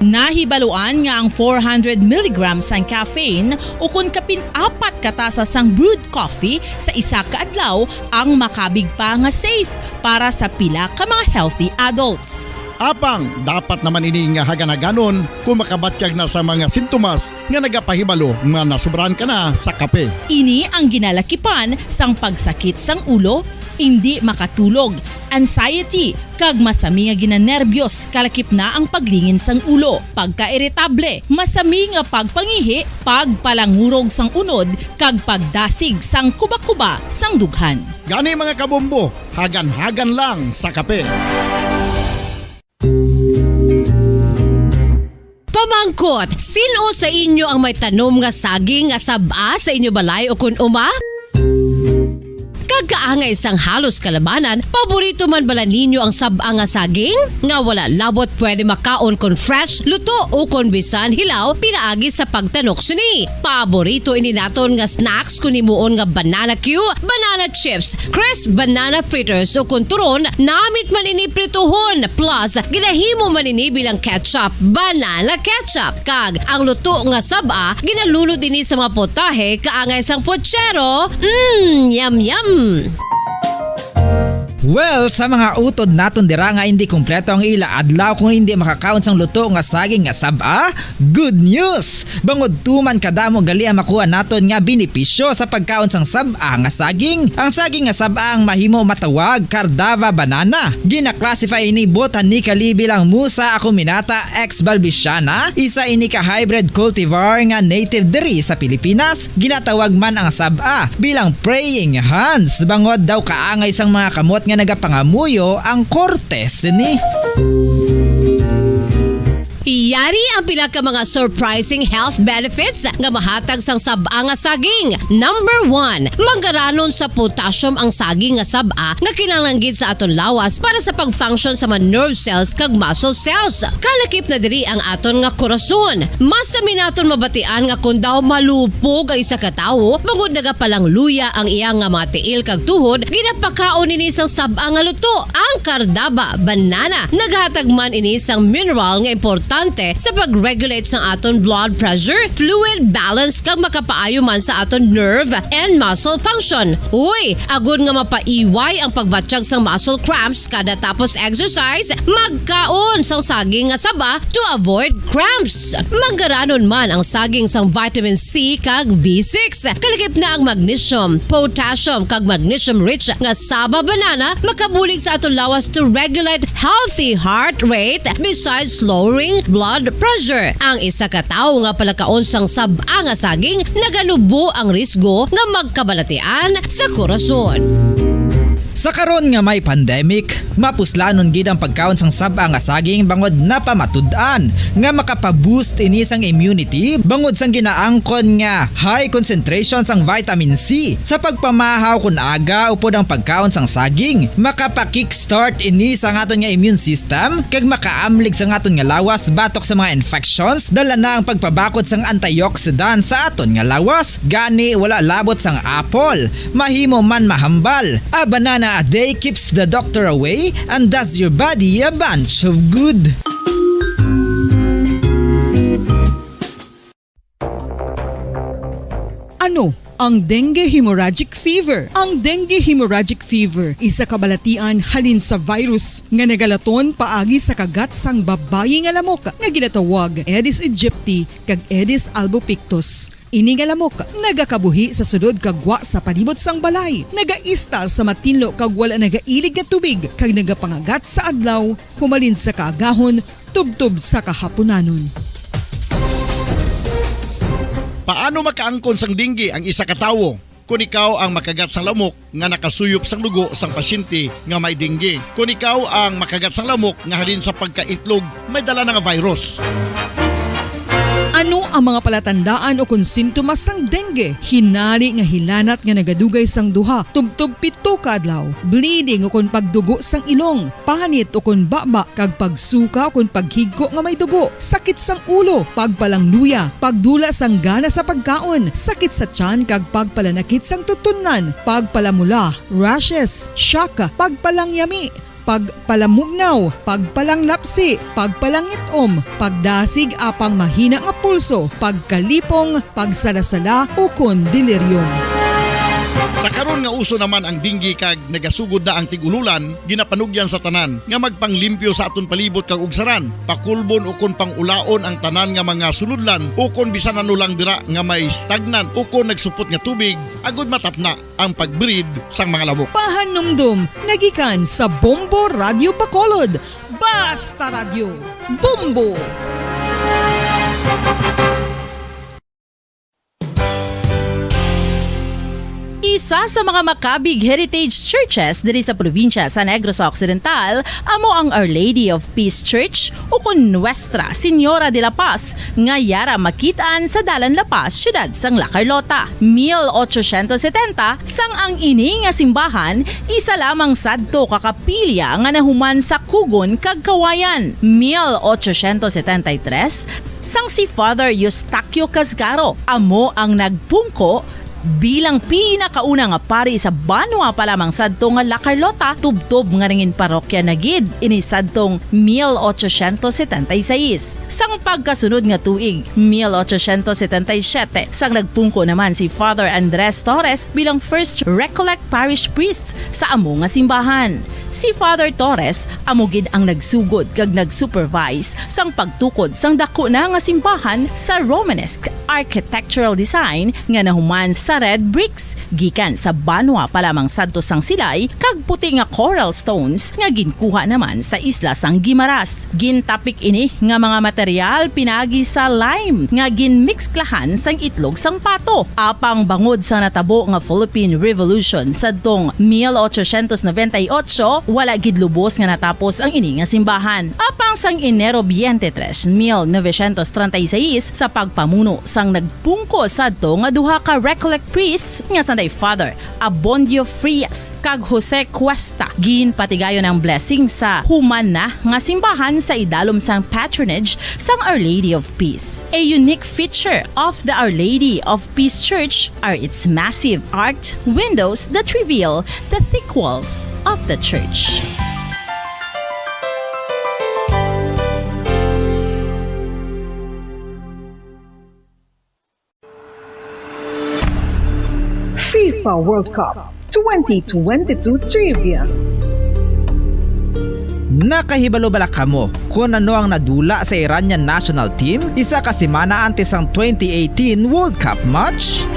Nahibaluan nga ang four hundred milligrams sang caffeine ukon kapin apat ka tasa sang brewed coffee sa isa ka adlaw ang makabig pa nga safe para sa pila ka mga healthy adults. Apang dapat naman ini nga hagan-haganon kon makabatyag na sa mga sintomas nga nagapahibalo nga nasobrahan ka na sa kape. Ini ang ginalakipan sang pagsakit sang ulo, indi makatulog, anxiety, kag masami nga ginanerbiyos, kalakip na ang paglingin sang ulo, pagkairitable, masami nga pagpangihi, pagpalangurog sang unod, kag pagdasig sang kubakuba sang dughan. Gani, mga kabombo, hagan-hagan lang sa kape. Pamangkot, sin-o sa inyo ang may tanom nga saging nga sab-a sa inyo balay ukon uma? Kag kaangay sang halos kalabanan, paborito man bala ninyo ang sab-a nga saging? Nga wala labot pwede makaon kon fresh, luto, ukon bisan hilaw pinaagi sa pagtanok sini. Paborito ini naton nga snacks kon himuon nga banana cue, banana chips, crisp banana fritters, ukon turon, namit man ini prituhon, plus ginahimo man ini bilang ketchup, banana ketchup, kag ang luto nga sab-a ginalunod ini sa mga potahe kaangay sang pochero. Mm, yum, yum! Well, sa mga utod naton dira nga indi kompleto ang ila adlaw kon indi makakaon sang luto nga saging nga sab-a, good news! Bangod tuman kadamo gali ang makuha naton nga benepisyo sa pagkaon sang sab-a nga saging. Ang saging nga sab-a ang mahimo matawag Cardava banana. Gina-classify ini botanically bilang Musa acuminata ex balbisiana, isa ini ka hybrid cultivar nga native diri sa Pilipinas. Ginatawag man ang sab-a bilang praying hands, bangod daw kaangay sang mga kamot nga nagapangamuyo ang korte sini. Yari ang pila ka mga surprising health benefits nga mahatag sang sab-a nga saging. Number one, manggaranon sa potassium ang saging nga sab-a nga kinahanglan gid sa aton lawas para sa pag-function sa mga nerve cells kag muscle cells. Kalakip na diri ang aton nga korason. Masami naton mabatian nga kon daw malupog ang isa ka tawo, bangod nagapalangluya ang iya nga mga tiil kag tuhod, ginapakaon ini sang sab-a nga luto, ang Cardava banana. Naghatag man ini sang mineral nga importante sa pag-regulate sang aton blood pressure, fluid balance, kag makapaayo man sa aton nerve and muscle function. Uy, agod nga mapaiway ang pagbatyag sang muscle cramps kada tapos exercise, magkaon sang saging nga saba to avoid cramps. Mangaranon man ang saging sang vitamin C kag B six. Kalakip na ang magnesium, potassium, kag magnesium-rich nga saba banana makabulig sa aton lawas to regulate healthy heart rate besides lowering blood pressure. Ang isa ka tawo nga palakaon sang sab-a nga saging naganubo ang risgo nga magkabalatian sa korason. Sa karon nga may pandemic, mapuslanon gid ang pagkaon sang sab-a nga saging bangod napamatud-an nga makapaboost ini sang immunity bangod sang ginaangkon nga high concentration sang vitamin C. Sa pagpamahaw kon aga upod ang pagkaon sang saging, makapa-kickstart ini sa aton nga immune system kag makaamlig sa aton nga lawas batok sa mga infections. Dala na ang pagpabakod sang antioxidant sa aton nga lawas, gani wala labot sang apple. Mahimo man mahambal. A banana a day keeps the doctor away and does your body a bunch of good. Ano ang dengue hemorrhagic fever? Ang dengue hemorrhagic fever isa ka balatian halin sa virus nga nagalaton paagi sa kagat sang babayi nga lamok nga ginatawag Aedes aegypti kag Aedes albopictus. Ini nga lamok nagakabuhi sa sulod kag gwa sa palibot sang balay, nagaistar sa matinlo kag wala nagailig nga tubig, kag nagapangagat sa adlaw humalin sa kaagahon tubtob sa kahapunanon. Paano makaangkon sang dengue ang isa ka tawo? Kon ikaw ang makagat sang lamok nga nakasuyop sang dugo sang pasyente nga may dengue, kon ikaw ang makagat sang lamok nga halin sa pagkaitlog may dala na nga virus. Ano ang mga palatandaan ukon sintomas sang dengue? Hinari nga hilanat nga nagadugay sang duha tubtob pito ka adlaw, bleeding ukon pagdugo sang ilong, panit ukon baba, kag pagsuka ukon paghigko nga may dugo, sakit sang ulo, pagpalangluya, pagdula sang gana sa pagkaon, sakit sa tiyan kag pagpalanakit sang tutunlan, pagpalamula, rashes, shock, pagpalangyami, pagpalamugnaw, pagpalanglapsi, pagpalangit-om, pagdasig apang mahina nga pulso, pagkalipong, pagsalasala, ukon delirium. Sa karon nga uso naman ang dengue kag nagasugod na ang tig-ululan, ginapanugyan sa tanan nga magpanglimpyo sa aton palibot kag ugsaran, pakulbon ukon pang-ulaon ang tanan nga mga sulodlan ukon bisan ano lang dira nga may stagnant ukon nagsupot nga tubig, agod matapna ang pag-breed sang mga lamok. Pahanumdom nagikan sa Bombo Radyo Bacolod. Basta Radyo, Bombo! Isa sa mga makabig heritage churches diri sa probinsya sa Negros Occidental amo ang Our Lady of Peace Church, ukon Nuestra Señora de la Paz, nga yara makit-an sa Dalan La Paz, siyudad sang La Carlota. Mil ochocientos setenta, sang ang ini nga simbahan isa lamang sadto ka kapilya nga nahuman sa kugon kag kawayan. Mil ochocientos setenta y tres, sang si Father Eustaquio Casgaro amo ang nagpungko bilang pinakauna nga pari sa banwa pa lamang sadto nga La Carlota, tubtob nga nangin parokya na gid ini sadtong mil ochocientos setenta y seis. Sang pagkasunod nga tuig, mil ochocientos setenta y siete, sang nagpungko naman si Father Andres Torres bilang First Recollect Parish Priest sa amo nga simbahan. Si Father Torres amo gid ang nagsugod kag nag-supervise sang pagtukod sang daku na nga simbahan sa Romanesque architectural design nga nahuman sa red bricks gikan sa banwa pa lamang sadto sang silay kag puti nga coral stones nga ginkuha naman sa isla sang Guimaras. Gintapik ini nga mga material pinagi sa lime nga ginmiksklahan sang itlog sang pato. Apang bangod sa natabo nga Philippine Revolution sadtong mil ochocientos noventa y ocho, wala gid lubos nga natapos ang ini nga simbahan. Apang sang Enero twenty-three, mil novecientos treinta y seis, sa pagpamuno sang nagpungko sadto nga duha ka Recollect priests nga sanday Father Abondio Frias kag Jose Cuesta, ginpatigayon ang blessing sa human na nga simbahan sa idalom sang patronage sang Our Lady of Peace. A unique feature of the Our Lady of Peace Church are its massive arched windows that reveal the thick walls of the church. FIFA World Cup twenty twenty-two Trivia. Nakahibalo bala kamo kon ano ang nadula sa Iranian national team isa ka semana antes sang twenty eighteen World Cup match?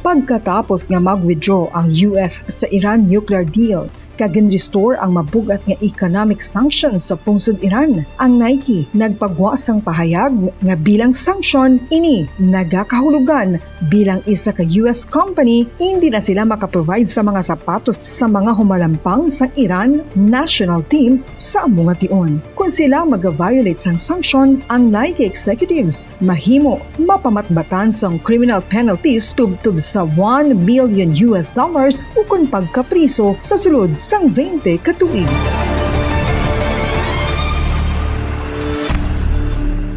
Pagkatapos nga mag-withdraw ang U S sa Iran nuclear deal, kag gin-restore ang mabug-at nga economic sanctions sa pungsod Iran. Ang Nike nagpagwa sang pahayag nga bilang sanction ini nagakahulugan bilang isa ka U S company, hindi na sila makaprovide sa mga sapatos sa mga humalampang sang Iran national team sa amo nga tion. Kon sila mag-violate sang sanction, ang Nike executives mahimo mapamatbatan sang criminal penalties tubtob sa one million U S dollars ukon pagkapriso sa sulod sang twenty ka tuig.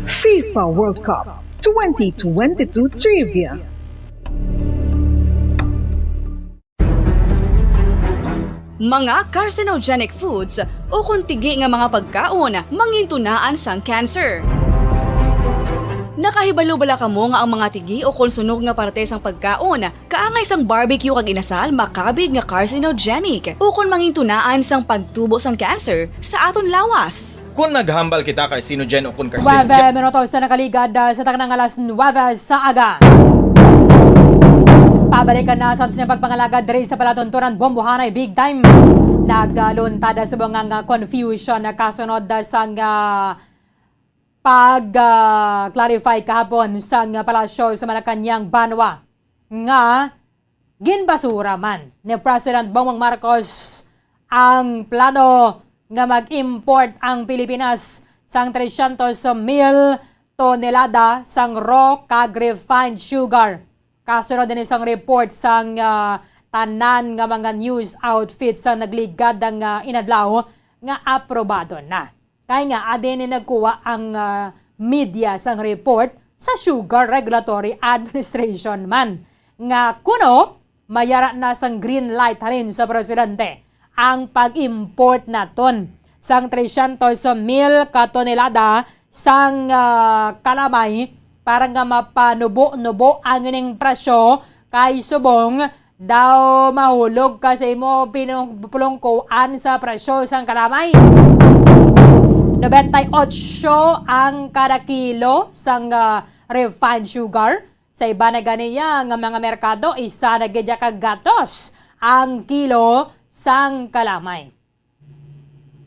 FIFA World Cup twenty twenty-two Trivia. Mga carcinogenic foods ukon tigi nga mga pagkaon mangintunaan sang cancer. Nakahibalo bala kamo nga ang mga tigi ukon sunog nga parte sang pagkaon, kaangay sang barbecue kag inasal, makabig nga carcinogenic ukon mangintunaan sang pagtubo sang cancer sa aton lawas? Kon naghambal kita carcinogen ukon carcinogen. Nuebe minutos sa nakaligad, ah, sa taknang alas nuebe sa aga. Pabalikan na sa aton siyang pagpangalagad diri sa palatuntunan, Bombohanay Big Time. Nagluntad sa subong nga confusion na kasunod, ah, sang, ah, pag, ah, clarify kahapon sang Palasyo sa Malacañang, Banwa, nga ginbasura man ni President Bongbong Marcos ang plano nga mag-import ang Pilipinas sang trescientos mil tonelada sang raw kag refined sugar. Kasunod ini sang report sang, ah, tanan nga mga news outfit sa nagligad ang, ah, inadlaw nga aprobado na. Kay nga, adi ni nagkuha ang, ah, media sang report sa Sugar Regulatory Administration man nga kuno mayara na sang green light halin sa presidente ang pag-import naton sang trescientos mil ka tonelada sang, ah, kalamay para nga mapanubo-nubo ang ining presyo kay subong daw mahulog ka sa imo pinung-, pulungkuan sa presyo sang kalamay. Nobenta y ocho ang kada kilo sang, ah, refined sugar. Sa iban na ganiya nga mga merkado, isa na gid ka gatos ang kilo sang kalamay.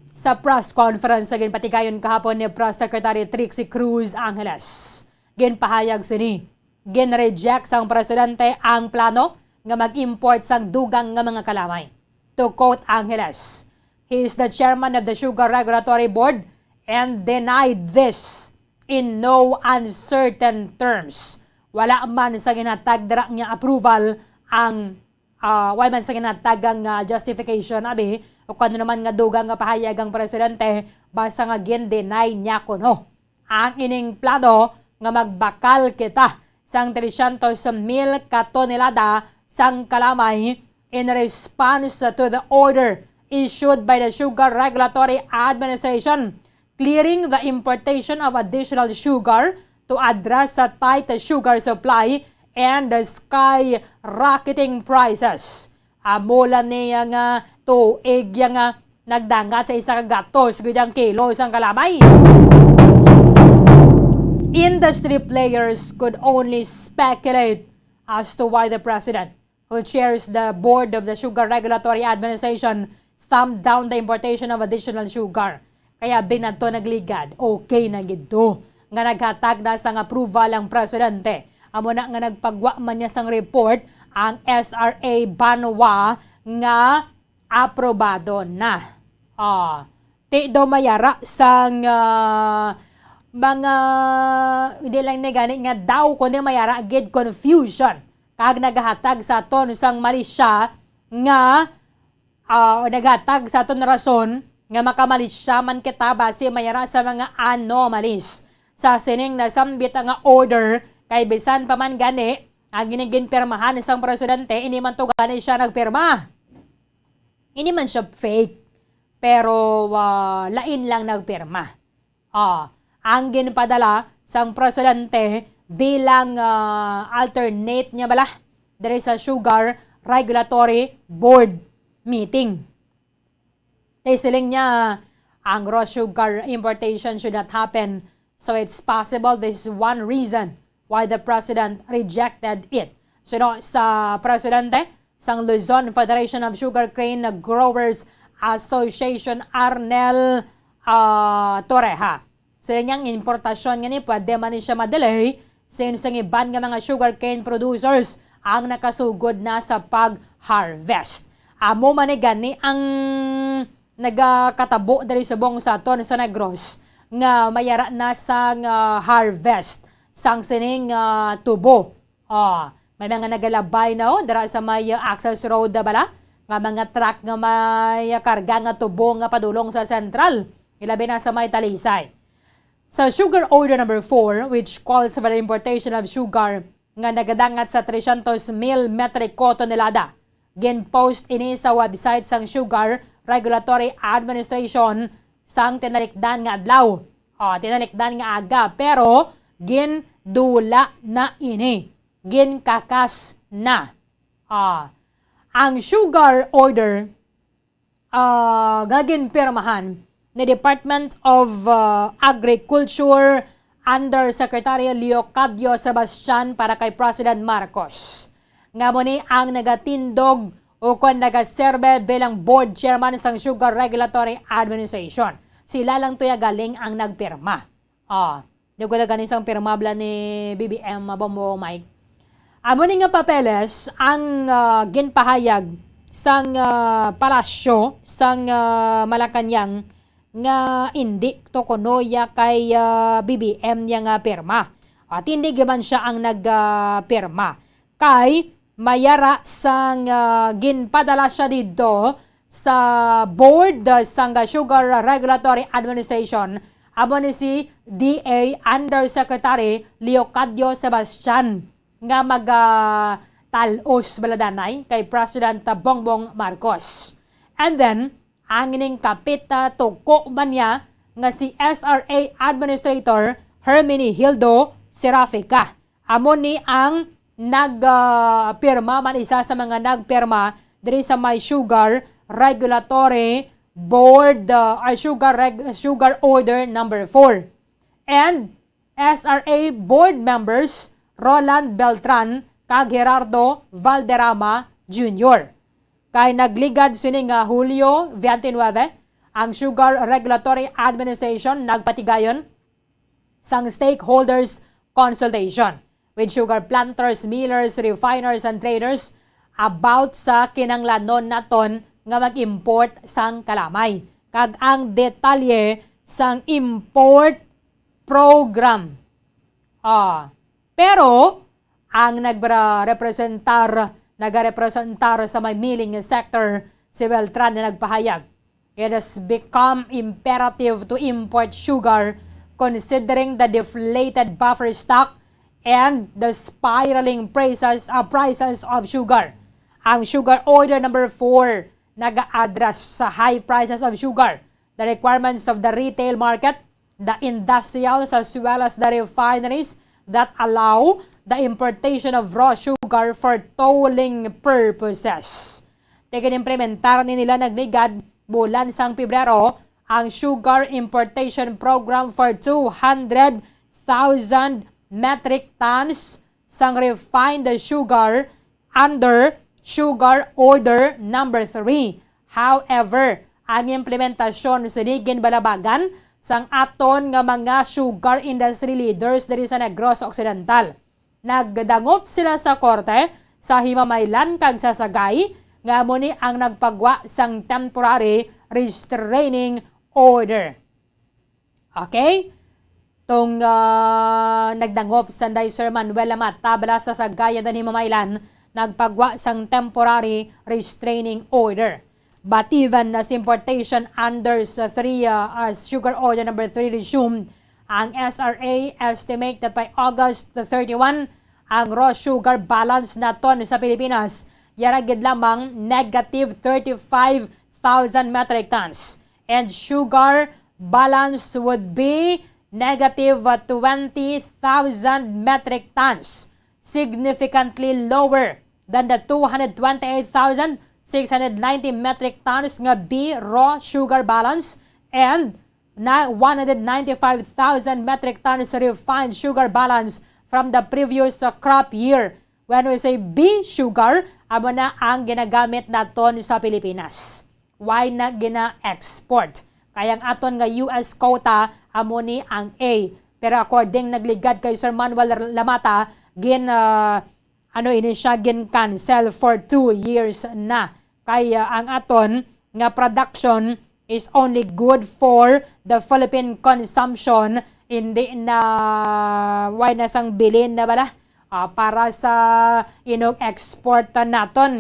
Sa press conference nga ginpatigayon kahapon ni Press Secretary Trixie Cruz Angeles, ginpahayag sini, ginreject sang presidente ang plano nga mag-import sang dugang nga mga kalamay. To quote Angeles, "He is the chairman of the Sugar Regulatory Board and denied this in no uncertain terms." Wala man sa ginhatag dira nga approval ang ah, wala man sa ginhatagan nga justification, abi, o kung ano naman nga dugang nga pahayag ang presidente, basta nga gin-deny niya kuno ang ining plano nga magbakal kita sang trescientos mil ka tonelada sang kalamay in response to the order issued by the Sugar Regulatory Administration clearing the importation of additional sugar to address sa tight sugar supply and the skyrocketing prices. Amo lang niya nga tuig ya nga nagdangat sa isa ka gatos gid ang kilo sang kalamay. Industry players could only speculate as to why the president who chairs the board of the Sugar Regulatory Administration, thumbed down the importation of additional sugar. Kaya binadto nagligad, okay na gid to nga naghatag na sang approval ang presidente. Amo na nga nagpagwa man niya sang report ang S R A Banwa nga aprobado na. Ah, ti daw mayara sang, ah, mga, hindi lang ni gani nga daw, kundi mayara gid confusion kag nagahatag sa aton sang malisya nga, ah, nagahatag sa aton rason nga makamalisya man kita basi mayara sa mga anomalies sa sining nasambit nga order, kay bisan pa man gani ang ining ginpirmahan sang presidente, hindi man to gani siya nagpirma. Hindi man siya fake, pero, ah, lain lang nagpirma. Ah, ang ginpadala sang presidente bilang, ah, alternate niya bala, diri sa Sugar Regulatory Board meeting. Kay siling niya, ang raw sugar importation should not happen. So it's possible this is one reason why the president rejected it. Suno sa presidente sang Luzon Federation of Sugarcane Growers Association, Arnel, ah, Torreja. Sila niyang importasyon nga ni pwede man ni siya ma-delay since ang iban nga mga sugarcane producers ang nakasugod na sa pag-harvest. Amo man ni gani ang nagakatabo diri subong sa aton sa Negros nga mayara na sang, ah, harvest sang sining, ah, tubo. Oh, may mga nagalabay na, oh, dira sa may, ah, access road na bala nga mga truck nga may, ah, karga nga tubo nga padulong sa sentral, ilabi na sa may Talisay. Sa Sugar Order Number Four, which calls for the importation of sugar nga nagadangat sa trescientos mil metriko tonelada, gin-post ini sa website sang Sugar Regulatory Administration sang tinalikdan nga adlaw. O, tinalikdan nga aga, pero gindula na ini. Ginkakas na. Ah, ang sugar order, ah, nga ginpirmahan ni Department of, ah, Agriculture Undersecretary Leocadio Sebastian para kay President Marcos, nga mo ni ang nagatindog o kon nagaserbe bilang board chairman sang Sugar Regulatory Administration. Sila lang tuya galing ang nagpirma. Ah, di ko na ganin sang pirma bala ni B B M Bombo Mike. Amo ni nga papeles ang, ah, ginpahayag sang, ah, palasyo sang, ah, Malacañang nga indi to kuno ya kay, ah, B B M niya nga pirma. At hindi gyud man siya ang nag, ah, pirma. Kay mayara sang, ah, ginpadala siya didto sa board, ah, sang Sugar Regulatory Administration, amo ni si D A Undersecretary Leocadio Sebastian nga maga, ah, tal-os bala danay kay President Bongbong Marcos. And then, ang ining kapit, ah, tuko man niya nga si S R A Administrator Herminihildo Serafica. Amo ni ang nag, ah, pirma man, isa sa mga nagpirma diri sa may Sugar Regulatory Board, ah, or Sugar Reg-, Sugar Order Number Four. And S R A Board Members Roland Beltran kag Gerardo Valderrama Junior. Kay nagligad sini nga Hulyo twenty-nine, ang Sugar Regulatory Administration nagpatigayon sang stakeholders consultation with sugar planters, millers, refiners, and traders about sa kinahanglanon naton nga mag-import sang kalamay kag ang detalye sang import program. Ah, pero ang nagrepresentar, nagarepresentar sa may milling sector, si Beltran, na nagpahayag, "It has become imperative to import sugar considering the deflated buffer stock and the spiraling prices, uh, prices of sugar." Ang Sugar Order Number Four naga-address sa high prices of sugar, the requirements of the retail market, the industrials, as well as the refineries that allow the importation of raw sugar for tolling purposes. Tigin-implementar ni nila nagligad bulan sang Pebrero ang Sugar Importation Program for two hundred thousand metric tons sang refined sugar under Sugar Order Number Three. However, ang implementasyon sini ginbalabagan sang aton nga mga sugar industry leaders diri sa Negros Occidental. Nagdangop sila sa korte sa Himamaylan kag sa Sagay, nga amo ni ang nagpagwa sang temporary restraining order. Okay? Tong, ah, nagdangop sanday Sir Manuel Lamata bala sa Sagay and Himamaylan, nagpagwa sang temporary restraining order. But even as importation under sa three, ah, as Sugar Order Number Three resumed, ang S R A estimate that by August thirty-one, ang raw sugar balance naton sa Pilipinas yara gid lamang negative thirty-five thousand metric tons, and sugar balance would be negative twenty thousand metric tons, significantly lower than the two hundred twenty-eight thousand six hundred ninety metric tons nga B raw sugar balance and na one hundred ninety-five thousand metric tons refined sugar balance from the previous, uh, crop year. When we say B sugar, amo na ang ginagamit naton sa Pilipinas. Why na gina-export? Kay ang aton nga U S quota, amo ni ang A. Pero according nagligad kay Sir Manuel Lamata, gin, uh, ano ini siya, gin-cancel for two years na. Kay, uh, ang aton nga production is only good for the Philippine consumption, hindi na, why na sang bilin na bala, ah, para sa inog export naton.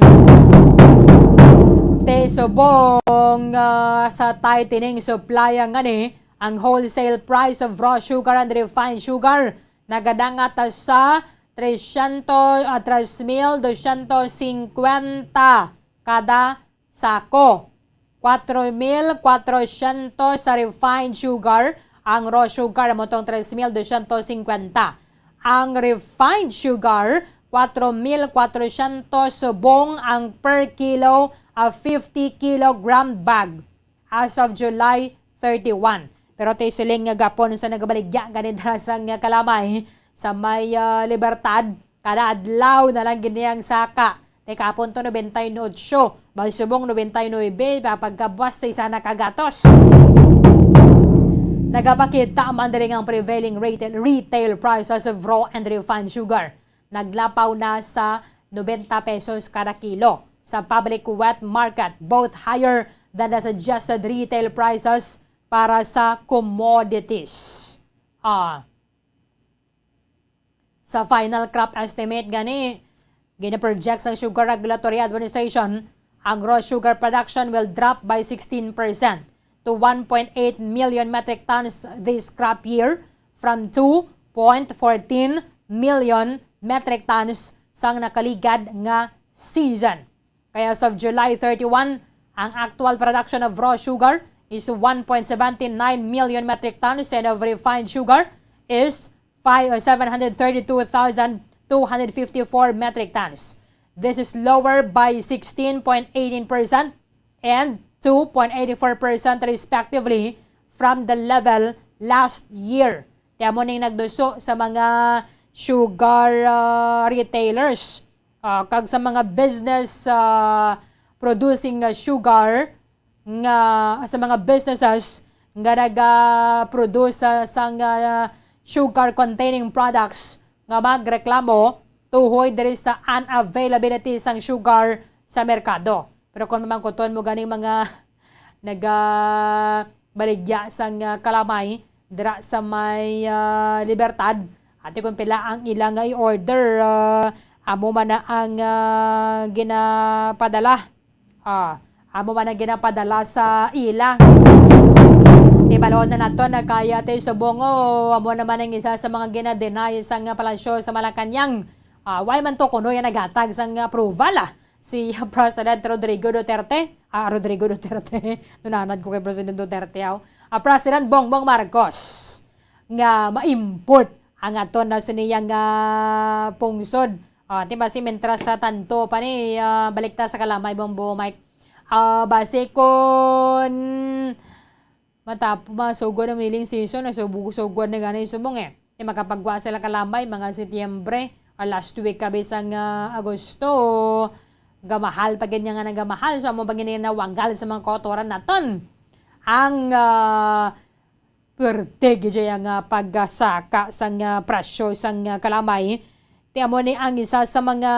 Te subong, ah, sa tightening supply nga ni, ang wholesale price of raw sugar and refined sugar nagadangat sa trescientos, ah, tres mil dosyentos singkwenta kada sako. Kwatro mil kwatrosyentos sa refined sugar, ang raw sugar amo tong tres mil dosyentos singkwenta. Ang refined sugar, kwatro mil kwatrosyentos subong ang per kilo, ah, fifty kilogram bag as of July thirty-one. Pero ti siling nga gapon sa nagabaligya gani dira sang Kalamay sa may, ah, Libertad, kada adlaw na lang gini ang saka. Te kahapon to nobenta y ocho, bali subong nobenta y nuebe, pa-, pagkabuas sa isa na ka gatos. Nagapakita man diri nga ang prevailing retail, retail prices of raw and refined sugar naglapaw na sa nobenta pesos kada kilo sa public wet market, both higher than the suggested retail prices para sa commodities. Ah, sa final crop estimate gani, gina-project sang Sugar Regulatory Administration ang raw sugar production will drop by sixteen percent to one point eight million metric tons this crop year from two point fourteen million metric tons sang nakaligad nga season. Kaya as of July thirty-one, ang actual production of raw sugar is one point seven nine million metric tons and of refined sugar is five, uh, seven hundred thirty-two thousand two hundred fifty-four metric tons. This is lower by sixteen point eighteen percent and two point eighty-four percent respectively from the level last year. Kaya mo ning nagduso sa mga sugar, ah, retailers, ah, kag sa mga business, ah, producing, ah, sugar nga, sa mga businesses nga naga-produce sa, sang, ah, sugar containing products nga magreklamo tuhoy diri sa unavailability sang sugar sa merkado. Pero kung mamangkuton mo ganing mga nagabaligya sang, ah, Kalamay dira sa may, ah, Libertad, ati kung pila ang ila nga i-order, ah, amo man na ang, ah, ginapadala. Ah, amo man ang ginapadala sa ila. Di baloon na nato na kaya ti subong, oh, amo naman ang isa sa mga gina-deny sang Palasyo sa Malacañang. Ah, why man to kuno yan naghatag sang approval, ah? Si President Rodrigo Duterte, ah, Rodrigo Duterte, nunanad ko kay President Duterte, aw. Ah, President Bongbong Marcos, nga ma-import ang aton na siniyang, ah, pungsod. Ah, ti basi, mentras sa tanto pa ni, ah, balik ta sa Kalamay, Bombo Mike. Ah, basi kon matap-, masugod ang milling season, na subu-, sugod na gani subong eh. Ti makapagwa sila Kalamay, mga Setyembre, ah, last week ka bisang, ah, Agosto, gamahal pa gid nga nagamahal. So, amo pa gid nawanggal sa mga kautoran naton ang, ah, pwerte gid siya nga pagsaka sang, ah, presyo sang, ah, Kalamay. Ti amo ni ang isa sa mga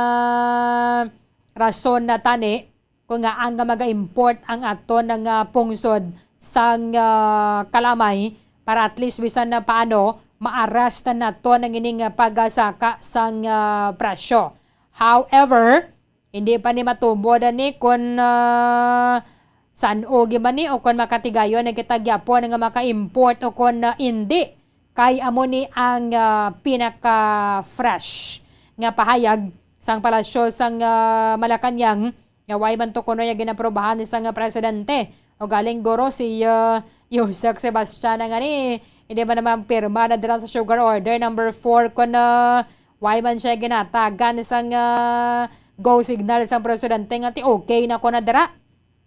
rason na tani kung ngaa nga maga-import ang aton nga pungsod sang, ah, Kalamay para at least bisan na paano ma-arrest naton ang ining, ah, pagsaka sang, ah, presyo. However, hindi pa ni matumod ani kon, ah, san-o gid man ni o kon makatigayon na kita gyapon nga maka-import o kon, ah, indi. Kay amo ni ang, ah, pinaka-fresh nga pahayag sang Palasyo sang, ah, Malacañang nga way man to kuno ya ginaprobahan sang, ah, presidente. O galing guro si, ah, Yusek Sebastian na nga ni, hindi man naman pirma na dira sa sugar order number four kon, ah, way man siya ginatagan sang, ah, go signal sang presidente nga ti okay na ko na dira.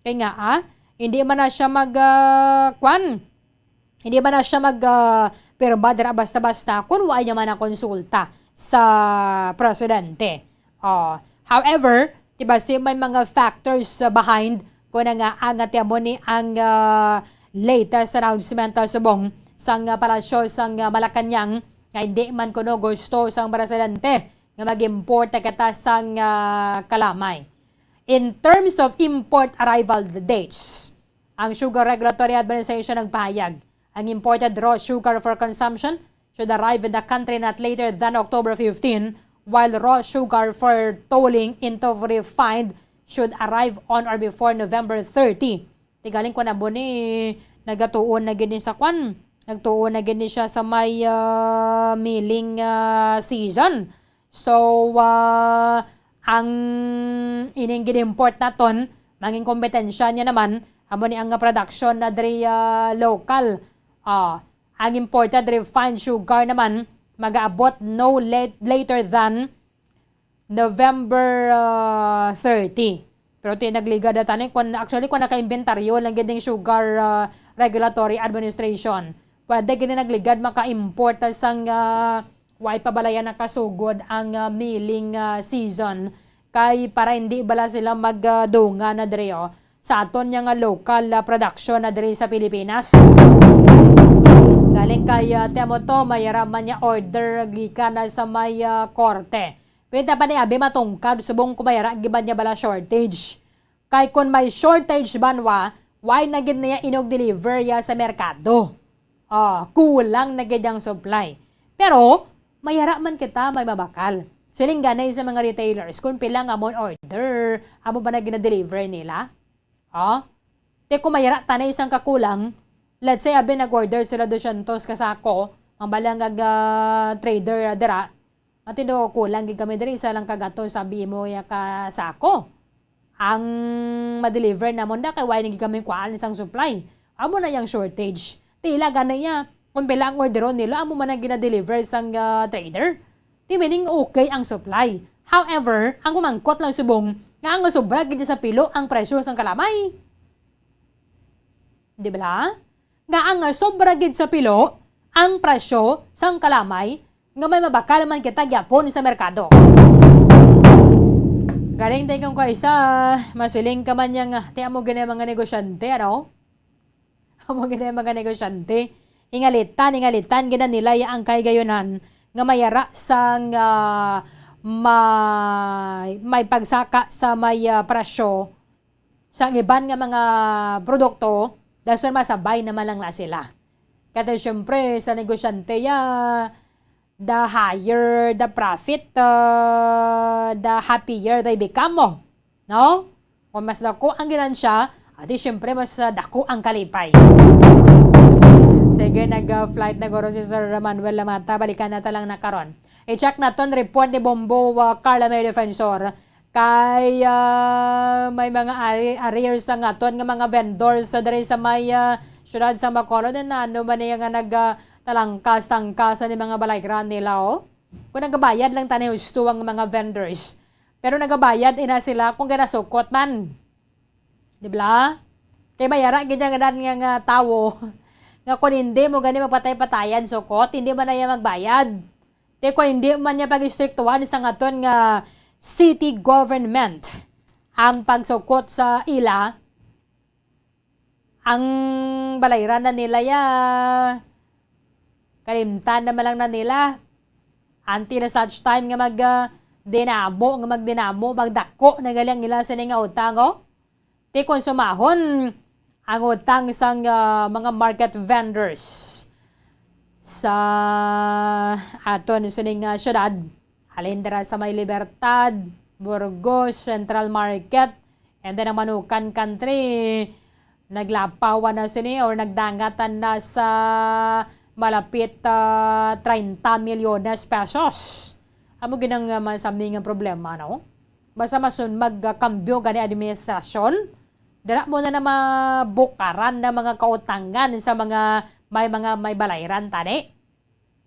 Kay nga, ah, hindi man na siya mag, ah, kwan, hindi man na siya mag, ah, pirma dira basta-basta kung wa niya man na konsulta sa presidente. Oh, however, di ba, si may mga factors, ah, behind ko na nga, ah, nga ti amo ni ang, ah, latest announcement, ah, subong sang, ah, palasyo sang, ah, Malacañang nga hindi man kuno gusto sang presidente nga mag-import na kita sang, ah, kalamay. In terms of import arrival dates, ang Sugar Regulatory Administration nagpahayag, ang imported raw sugar for consumption should arrive in the country not later than October fifteen, while raw sugar for tolling into refined should arrive on or before November thirty. Ti galing ko na mo ni nagatuon na gid ni sa kwan, nagtuon na gid ni siya sa may, ah, milling, ah, season. So, ah, ang ining gin-import naton, mangin kompetensya niya naman, amo ni ang production na diri, ah, local. Ah, ang imported refined sugar naman, magaabot no late, later than November, ah, thirty. Pero ti nagligad na tani, kung, actually, kung naka-inventaryo lang gid ning Sugar, ah, Regulatory Administration, pwede gid na nagligad maka-import sang, ah, way pa bala ya nakasugod ang, ah, milling, ah, season. Kay para hindi bala sila magdungan na diri, oh, sa aton niya nga local, ah, production na diri sa Pilipinas. Galing kay, ah, ti amo to, may ara man niya order gikan na sa may, ah, korte. Pwede pa ni abi matungkad subong kung may ara gid ba niya bala shortage. Kay kung may shortage banwa, why na gid niya inog-deliver ya sa merkado? Oh, kulang na gid ang supply. Pero, may ara man kita may mabakal. Siling gani sa mga retailers, kung pila nga amon order, amo ba na gina-deliver nila? Oh? Ti kung may ara tanay sang kakulang, let's say, abi nag-order sila dosyentos ka sako, ang balang ag, ah, trader, ah, dira, matindo, kulang gid kami diri, isa lang ka gatos abi mo ya ka sako ang ma-deliver namon da, kay wala gid kami kuhaan sang supply. Amo na yang shortage. Tila gani ya, kung pila ang orderon nila, amo man ang gina-deliver sang, ah, trader. Ti meaning okay ang supply. However, ang kumangkot lang subong nga ang sobra gid sa pilo ang presyo sang kalamay. Di ba? Nga ang sobra gid sa pilo ang presyo sang kalamay nga may mabakal man kita gyapon sa merkado. Galing tayo kung kaisa, masiling ka man yang, ah, ti amo gani mga negosyante, ano? Amo gid ang mga negosyante. Ingalitan, ingalitan gid na nila ya ang kahigayunan nga may ara sang, ah, may, may pagsaka sa may, ah, presyo sang iban nga mga produkto, dason masabay naman lang na sila. Kaya syempre, sa negosyante ya, the higher the profit, ah, the happier they become mo. No? Kung mas dako ang ginansya, adi syempre mas, ah, dako ang kalipay. Sige, nag, ah, flight na guro si Sir Manuel Lamata. Balikan na ta lang na karon. I-check naton report ni Bombo, ah, Carla May Defensor. Kay, ah, may mga ari-, arrears ang aton nga mga vendors sa diri sa may, ah, siyudad sa Bacolod. Na ano ba niya nga nag, ah, talangkas-tangkasan ni mga balayran nila, oh? Kung nagabayad lang tani husto ang mga vendors. Pero nagabayad ina sila kung ganasukot man. Di ba? Kay may ara gid nga, nga, nga tawo nga kung hindi mo gani magpatay-patayan sukot, hindi man na iya magbayad. Kay kung hindi man niya pag-istriktuhan sa aton nga city government ang pagsukot sa ila, ang balayran na nila ya, kalimtan naman lang na nila. Until such time nga mag, ah, dinamo, nga magdinamo, magdako na gali ang ila sini nga utang, oh. Ti konsumahon ang utang sang, ah, mga market vendors sa aton sining, ah, syudad. Halin dira sa may Libertad, Burgos, Central Market, and then ang Manukan Country, naglapawan na sini or nagdangatan na sa malapit, ah, treinta milyones pesos. Amo gid ang, ah, masami nga problema, no? Basta masun magkambyo gani administrasyon, dira mo na na mabukaran na mga kautangan sa mga may, mga may balayran tani.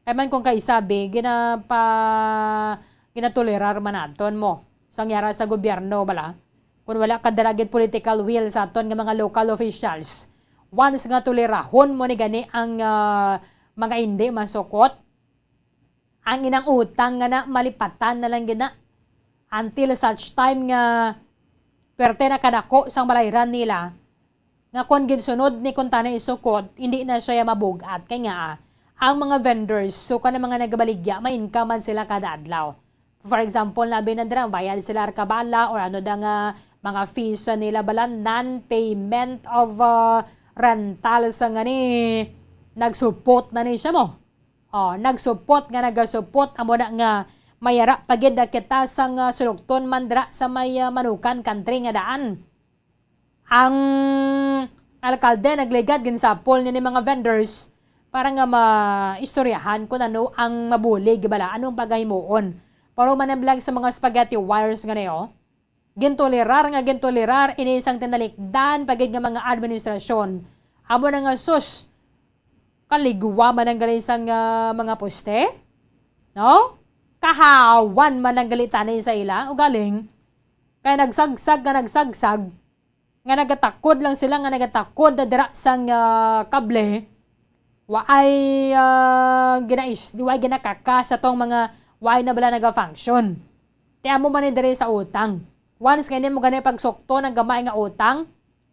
Kay man kung kaisabi, ginapa-, ginatolerar man naton mo. sang yara sa gobyerno bala, kung wala ka dira gid political will sa aton nga mga local officials, once nga tolerahon mo ni gani ang, ah, mga indi masukot, ang inang utang nga na malipatan na lang gid na, until such time nga perte na kadako sang balayran nila, nga kon ginsunod ni kuntani isukod, hindi na siya mabug-at. Kay nga, ah, ang mga vendors, so ka na mga nagabaligya, may income man sila kada adlaw. For example, labi na dira, bayad sila arkabala or ano da nga mga fees sa nila bala, non-payment of, ah, rental sa nga ni nagsupot na ni siya mo. Oh, nagsupot nga nagasupot, amo na nga mayara pa gid na kita sang, ah, sulukton man dira sa may, ah, Manukan Country nga daan. Ang alkalde nagligad, ginsapol niya ni mga vendors para nga maistoryahan kung ano ang mabulig bala, anong pagahimuon. Pero manamblag sa mga spaghetti wires nga niyo, gintolerar nga gintolerar ini sang tinalikdan pa gid nga mga administrasyon. Amo na nga, sus, kaligwa man ang gali sang, ah, mga poste, no? Kahawan man ang gali tani sa ila, ugaling kay nagsagsag nga nagsagsag, nga nagatakod lang sila, nga nagatakod na dira sang, ah, kable, waay, ah, ginais-, waay ginakaka sa tong mga waay na bala naga-function. Ti amo man ni diri sa utang. Once nga hindi mo gani pagsukto ng gamay nga utang,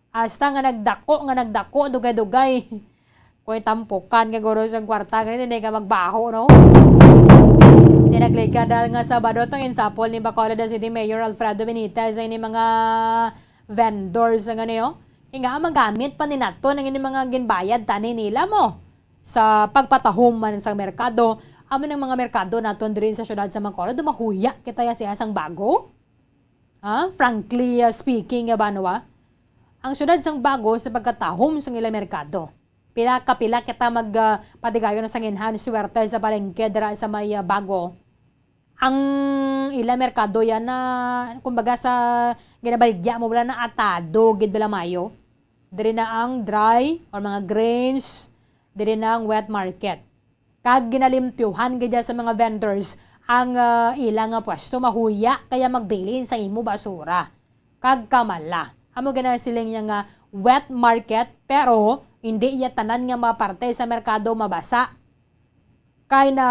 hasta nga nagdako, nga nagdako, dugay-dugay. Kung tampukan ka, guro, sa kwarta, ganyan, hindi ka magbaho, no? Tinaglig ka dahil nga Sabado, itong insapol ni Bacolod City Mayor Alfredo Benitez ay ni mga vendors, nga niyo. Kaya nga, magamit pa ni nato ng ini mga ginbayad tani nila mo. Sa pagpatahom man sa merkado, amo ng mga merkado naton diri sa syudad sa Bacolod, dumahuya kita ya siya sang bago. Ha? Frankly, uh, speaking, uh, Banwa, ang syudad sang Bago sa pagkatahom sang ilang merkado. Pila ka pila kita mag, uh, patigayon sang enhance swerte sa palengke dira sa may, uh, Bago. Ang ilang merkado yan na, kumbaga, sa ginabaligya mo, wala na, atado gid bala mayo. Diri na ang dry or mga grains, diri na ang wet market. Kag ginalimpyuhan gid sa mga vendors ang, ah, ila nga pwesto, mahuya kaya magbilin sa imo basura kag kamala. Amo ginasiling niya nga wet market, pero hindi iya tanan nga mga parte sa merkado mabasa. Kay na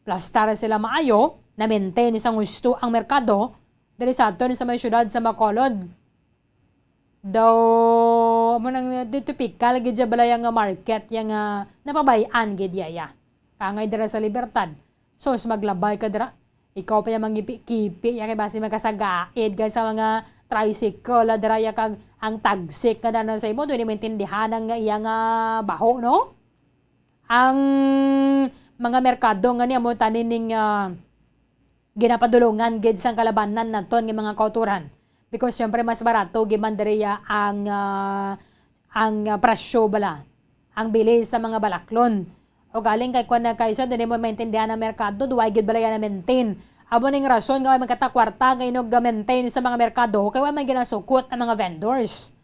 plastar sila maayo, na-maintain sang husto ang merkado diri sa aton sa may syudad sa Bacolod. Daw, amo nang, di, tipikal gid siya balay nga market, ya nga napabayan gid yaya. Kangay dira sa Libertad. Sus, maglabay ka dira. Ikaw pa yung mangipi-kipi, ya kay basi magkasagaid ka sa mga tricycle, la dira ya kag ang tagsik nga dana sa imo, di mo maintindihan ang iya nga baho, no? Ang mga merkado nga niya mo tanin ning, ah, ginapadulungan gid sang kalabanan naton nga mga kauturan. Because, syempre, mas barato gid man diriya ang, ah, ang, ah, presyo bala, ang bili sa mga balaklon. O galing kay kwan na kay sa, dili mo maintindihan ang merkado, duway gid bala yan na maintain. Amo ning rason nga may magkatakwarta nga inog maintain sa mga merkado, kay wa man ginasukot ang mga vendors.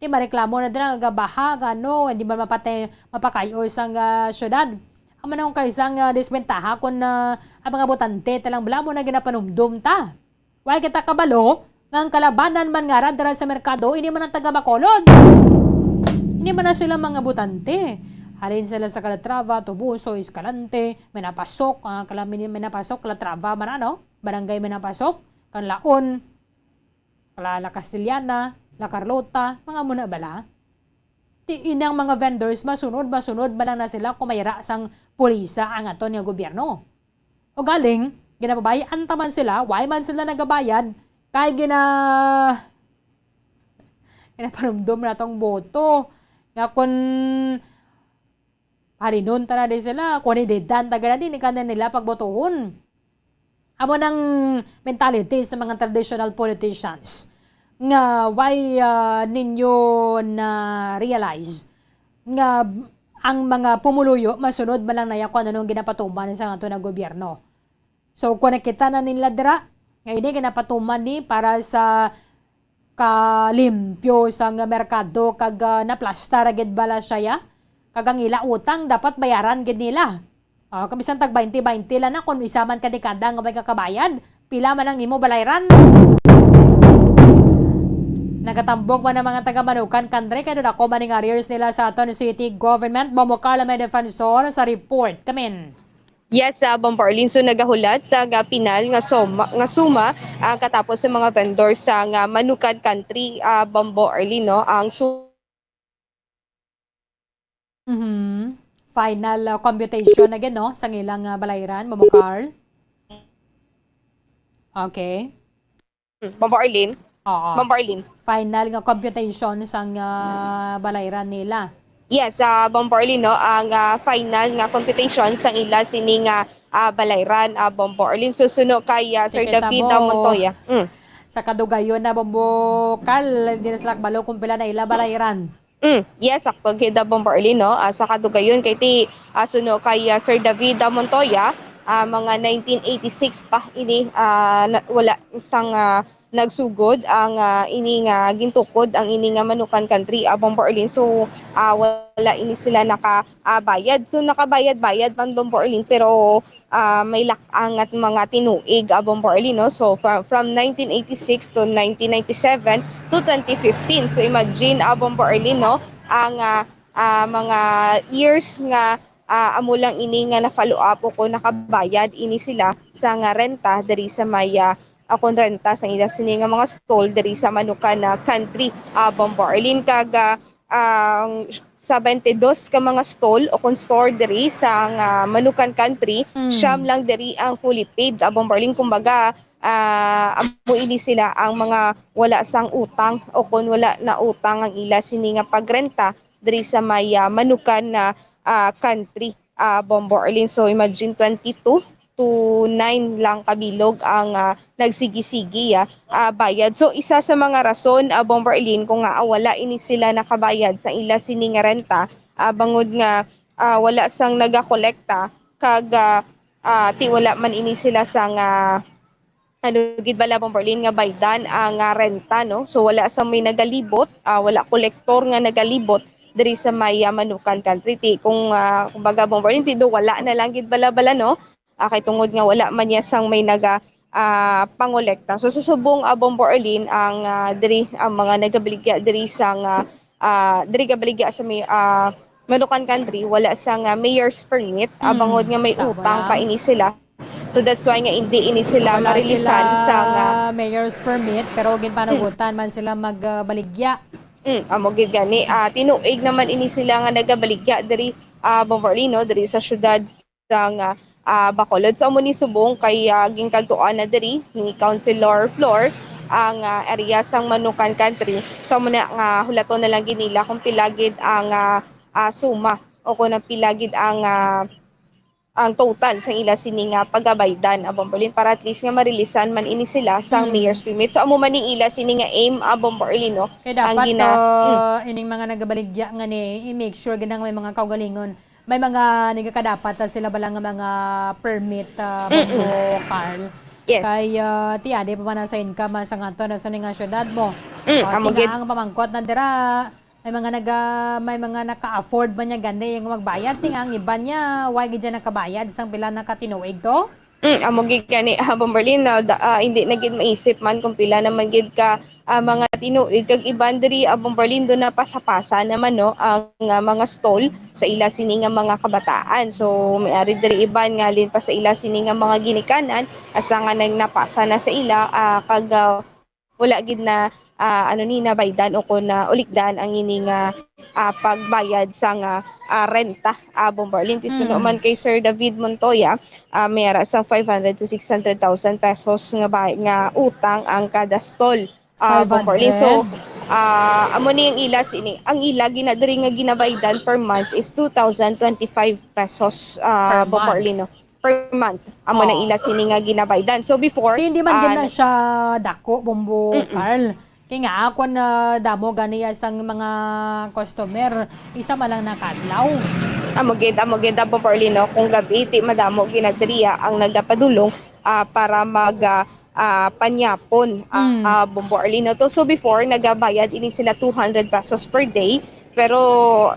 Di mareklamo na dira nga gabaha, nga ano, hindi man mapatay, mapakayo sang, ah, syudad. Amo na kung kaisang, ah, diskwentaha kung, ah, ang mga botante talang bala mo na ginapanumdum ta. Why kita kabalo nga ang kalabanan man nga radara sa merkado, hindi man ang taga Bacolod. Hindi man na sila mga botante. Halin sila sa Calatrava, Toboso, Escalante, Manapasok, ah, kala-, Manapasok, Calatrava, man ano, Barangay Manapasok, Canlaon, La, La Castellana, La Carlota, mga muna bala. Ti inang mga vendors, masunod, masunod man lang na sila kung mayara sang pulisa ang aton nga gobyerno. O galing, ginapabayaan ta man sila, why man sila nagabayad, kay gina-, ginapanumdom na tong boto. Nga kun Halinon ta na di sila, kung hindi dan, taga na din, ikaw na nila pagbotohon. Amo nang mentality sa mga traditional politicians nga why, ah, ninyo na-realize nga ang mga pumuluyo masunod man lang naya kung anong ginapatuman sa ato na gobyerno. So, kung nakita na nila dira, nga ini ginapatuman ni para sa kalimpyo sang merkado kag, ah, naplastar gid bala siya, ya? Kag ang ila utang dapat bayaran gid nila. Ah, kabisan tag baynte baynte lang na, kung isa man ka dekada nga may kakabayad, Pila man ang imo balayran? Nagatambong man ang mga taga Manukan Country kay dako man ang arrears nila sa aton city government. Bombo Carl, may defensor sa report. Kamin. Yes, uh, Bombo Arlene. So, nagahulat sa nga pinal nga soma, nga suma ang katapos sa mga vendors sa nga Manukan Country, uh, Bombo Arlene, no? Ang su- Mhm. Final uh, computation na gid, no, sang ilang uh, balayran, Bombo Carl. Okay. Bombo Arlene. Oo. Bombo Arlene. Final nga computation sang uh, balayran nila. Yes, uh, Bombo Arlene, no, ang uh, final nga computation sang ila sini nga uh, balayran, uh, Bombo Arlene. Susuno kay uh, Sir David uh, Montoya. Mm. Sa kadugayon na, Bombo Carl, hindi na sila kabalo kung pila na ila balayran. Mm, yes, sakto gid, Bombo Arlene, no? Ah, sa kadugayon kay ti ah, suno kay ah, Sir David ah, Montoya, ah, mga nineteen eighty-six pa ini, ah, na, wala sang ah, nagsugod ang ah, ini nga gintukod ang ini nga Manukan Country, ah, Bombo Arlene. So ah, wala ini sila nakabayad. So nakabayad-bayad man, Bombo Arlene, pero ah, may lak-ang at mga tinuig, ah, Bombo Arlene, no? So, from, from nineteen eighty-six to nineteen ninety-seven to twenty fifteen. So, imagine, ah, Bombo Arlene, no? Ang ah, ah, mga years nga ah, amo lang ini nga na-follow up o kung nakabayad ini sila sa nga renta diri sa may ah, akon renta sa ila sini nga mga stall diri sa Manukan na Country, ah, Bombo Arlene. Kag ah, ang sa twenty-dos ka mga stall o kon store diri sa nga Manukan Country, Mm. siyam lang diri ang fully paid. Abang Berlin, kumbaga, ah, amo ini sila ang mga wala sang utang o kon wala na utang ang ila sini nga pagrenta diri sa may, ah, Manukan na, ah, Country, ah, Bombo Arlene. So, imagine, twenty-two to nine lang kabilog ang, ah, nagsigi-sigi, ah, ah, bayad. So, isa sa mga rason, ah, Bomber Eileen, kung nga, ah, wala ini sila nakabayad sa ila sini nga renta, ah, bangod nga, ah, wala sang nagakolekta kag, ah, ah, ti wala man ini sila sa nga, ano gid bala, Bomber Eileen, nga baydan ang, ah, renta, no? So, wala sang may nagalibot, ah, wala kolektor nga nagalibot diri sa may, ah, Manukan Country. Ti, kung, ah, kumbaga, Bomber Eileen, ti do wala na lang gid bala-bala, no? Ah, kay tungod nga wala man niya sang may naga, ah, pangolekta. So, sa subong, ah, Bombo Arlene, ang, ah, diri, ang mga nagabaligya diri sa nga, ah, diri gabaligya sa may, ah, Manukan Country, wala sang, ah, mayor's permit, ah, Hmm, bangod nga may tama. utang pa ini sila. So, that's why nga hindi ini sila Wala marilisan sila sa nga mayor's permit, pero ginpanugutan man sila magbaligya. Mm, amo gid gani. Ah, tinuig naman ini sila nga nagabaligya diri, ah, Bombo Arlene, no, diri sa syudad sang, ah, ah, Bacolod. So, amo ni subong kay, ah, ginkadtuan na diri ni Councilor Flor ang, ah, area sang Manukan Country. So, amo na nga hulaton na lang gid nila kung pila gid ang, ah, ah, suma o kung ang pila gid ang, ah, ang total sang ila sini nga pagabaydan, Abang Berlin, para at least nga marilisan man ini sila sang Hmm. mayor's permit. So, amo man ni ila sini nga aim, Abang Berlin, no? Kay Ang dapat gina- uh, Mm. ining mga nagabaligya nga ni i-make sure gid nga may mga kaugalingon, may mga nagakadapat na sila bala nga mga permit, uh, Mm-mm. Bombo Carl. Yes. Kay uh, ti adi pa man sa income uh, sa ngato na sa nga syudad mo. Mm, Uh, amo ti gid. Nga ang pamangkot na dira, may mga naga may mga naka-afford man niya gani yung magbayad, ti nga ang iban niya why gid siya nakabayad sang pila na ka tinuig to? Mm, amo gid gani, ah, Bomberlin, na da, ah, hindi na gid maisip man kung pila naman gid ka ah, mga tinuig kag iban diri, ah, Bomberlin, do na pasa-pasa naman, no, ang ah, mga stall sa ila sini nga mga kabataan. So may ari diri iban nga halin pa sa ila sini nga mga ginikanan, hasta nga nang napasa na sa ila, ah, kag ah, wala gid na, ah, ano ni, nabaydan o kon na ulikdan ang ini nga ah, pagbayad sa nga ah, renta, ah, Bomberlin. Ti suno Mm. man kay Sir David Montoya, ah, may ara sa five hundred to six hundred thousand pesos nga bay- nga utang ang kada stall, ah, Bomberlin. So, Five hundred? ah, amo ni ang ila sini, ang ila gina diri nga ginabaydan per month is two thousand twenty-five pesos, ah, Per month. Bomberlin, no? Per month. Amo na Oh. ila sini nga ginabaydan. So before, Ti, hindi man ah, gid na na- siya dako, Bombo Mm-mm. Carl. Kay nga, ako na damo gani sang mga customer, isa man lang na kadlaw. Amo gid, amo gid, Bombo Arlene, no? Kung gabi, ti madamo ginadriya ang nagapadulong, ah, para mag, ah, ah, panyapon, ah, Mm. ah, Bombo Arlene, no? To, so before, nagabayad ini sila two hundred pesos per day. Pero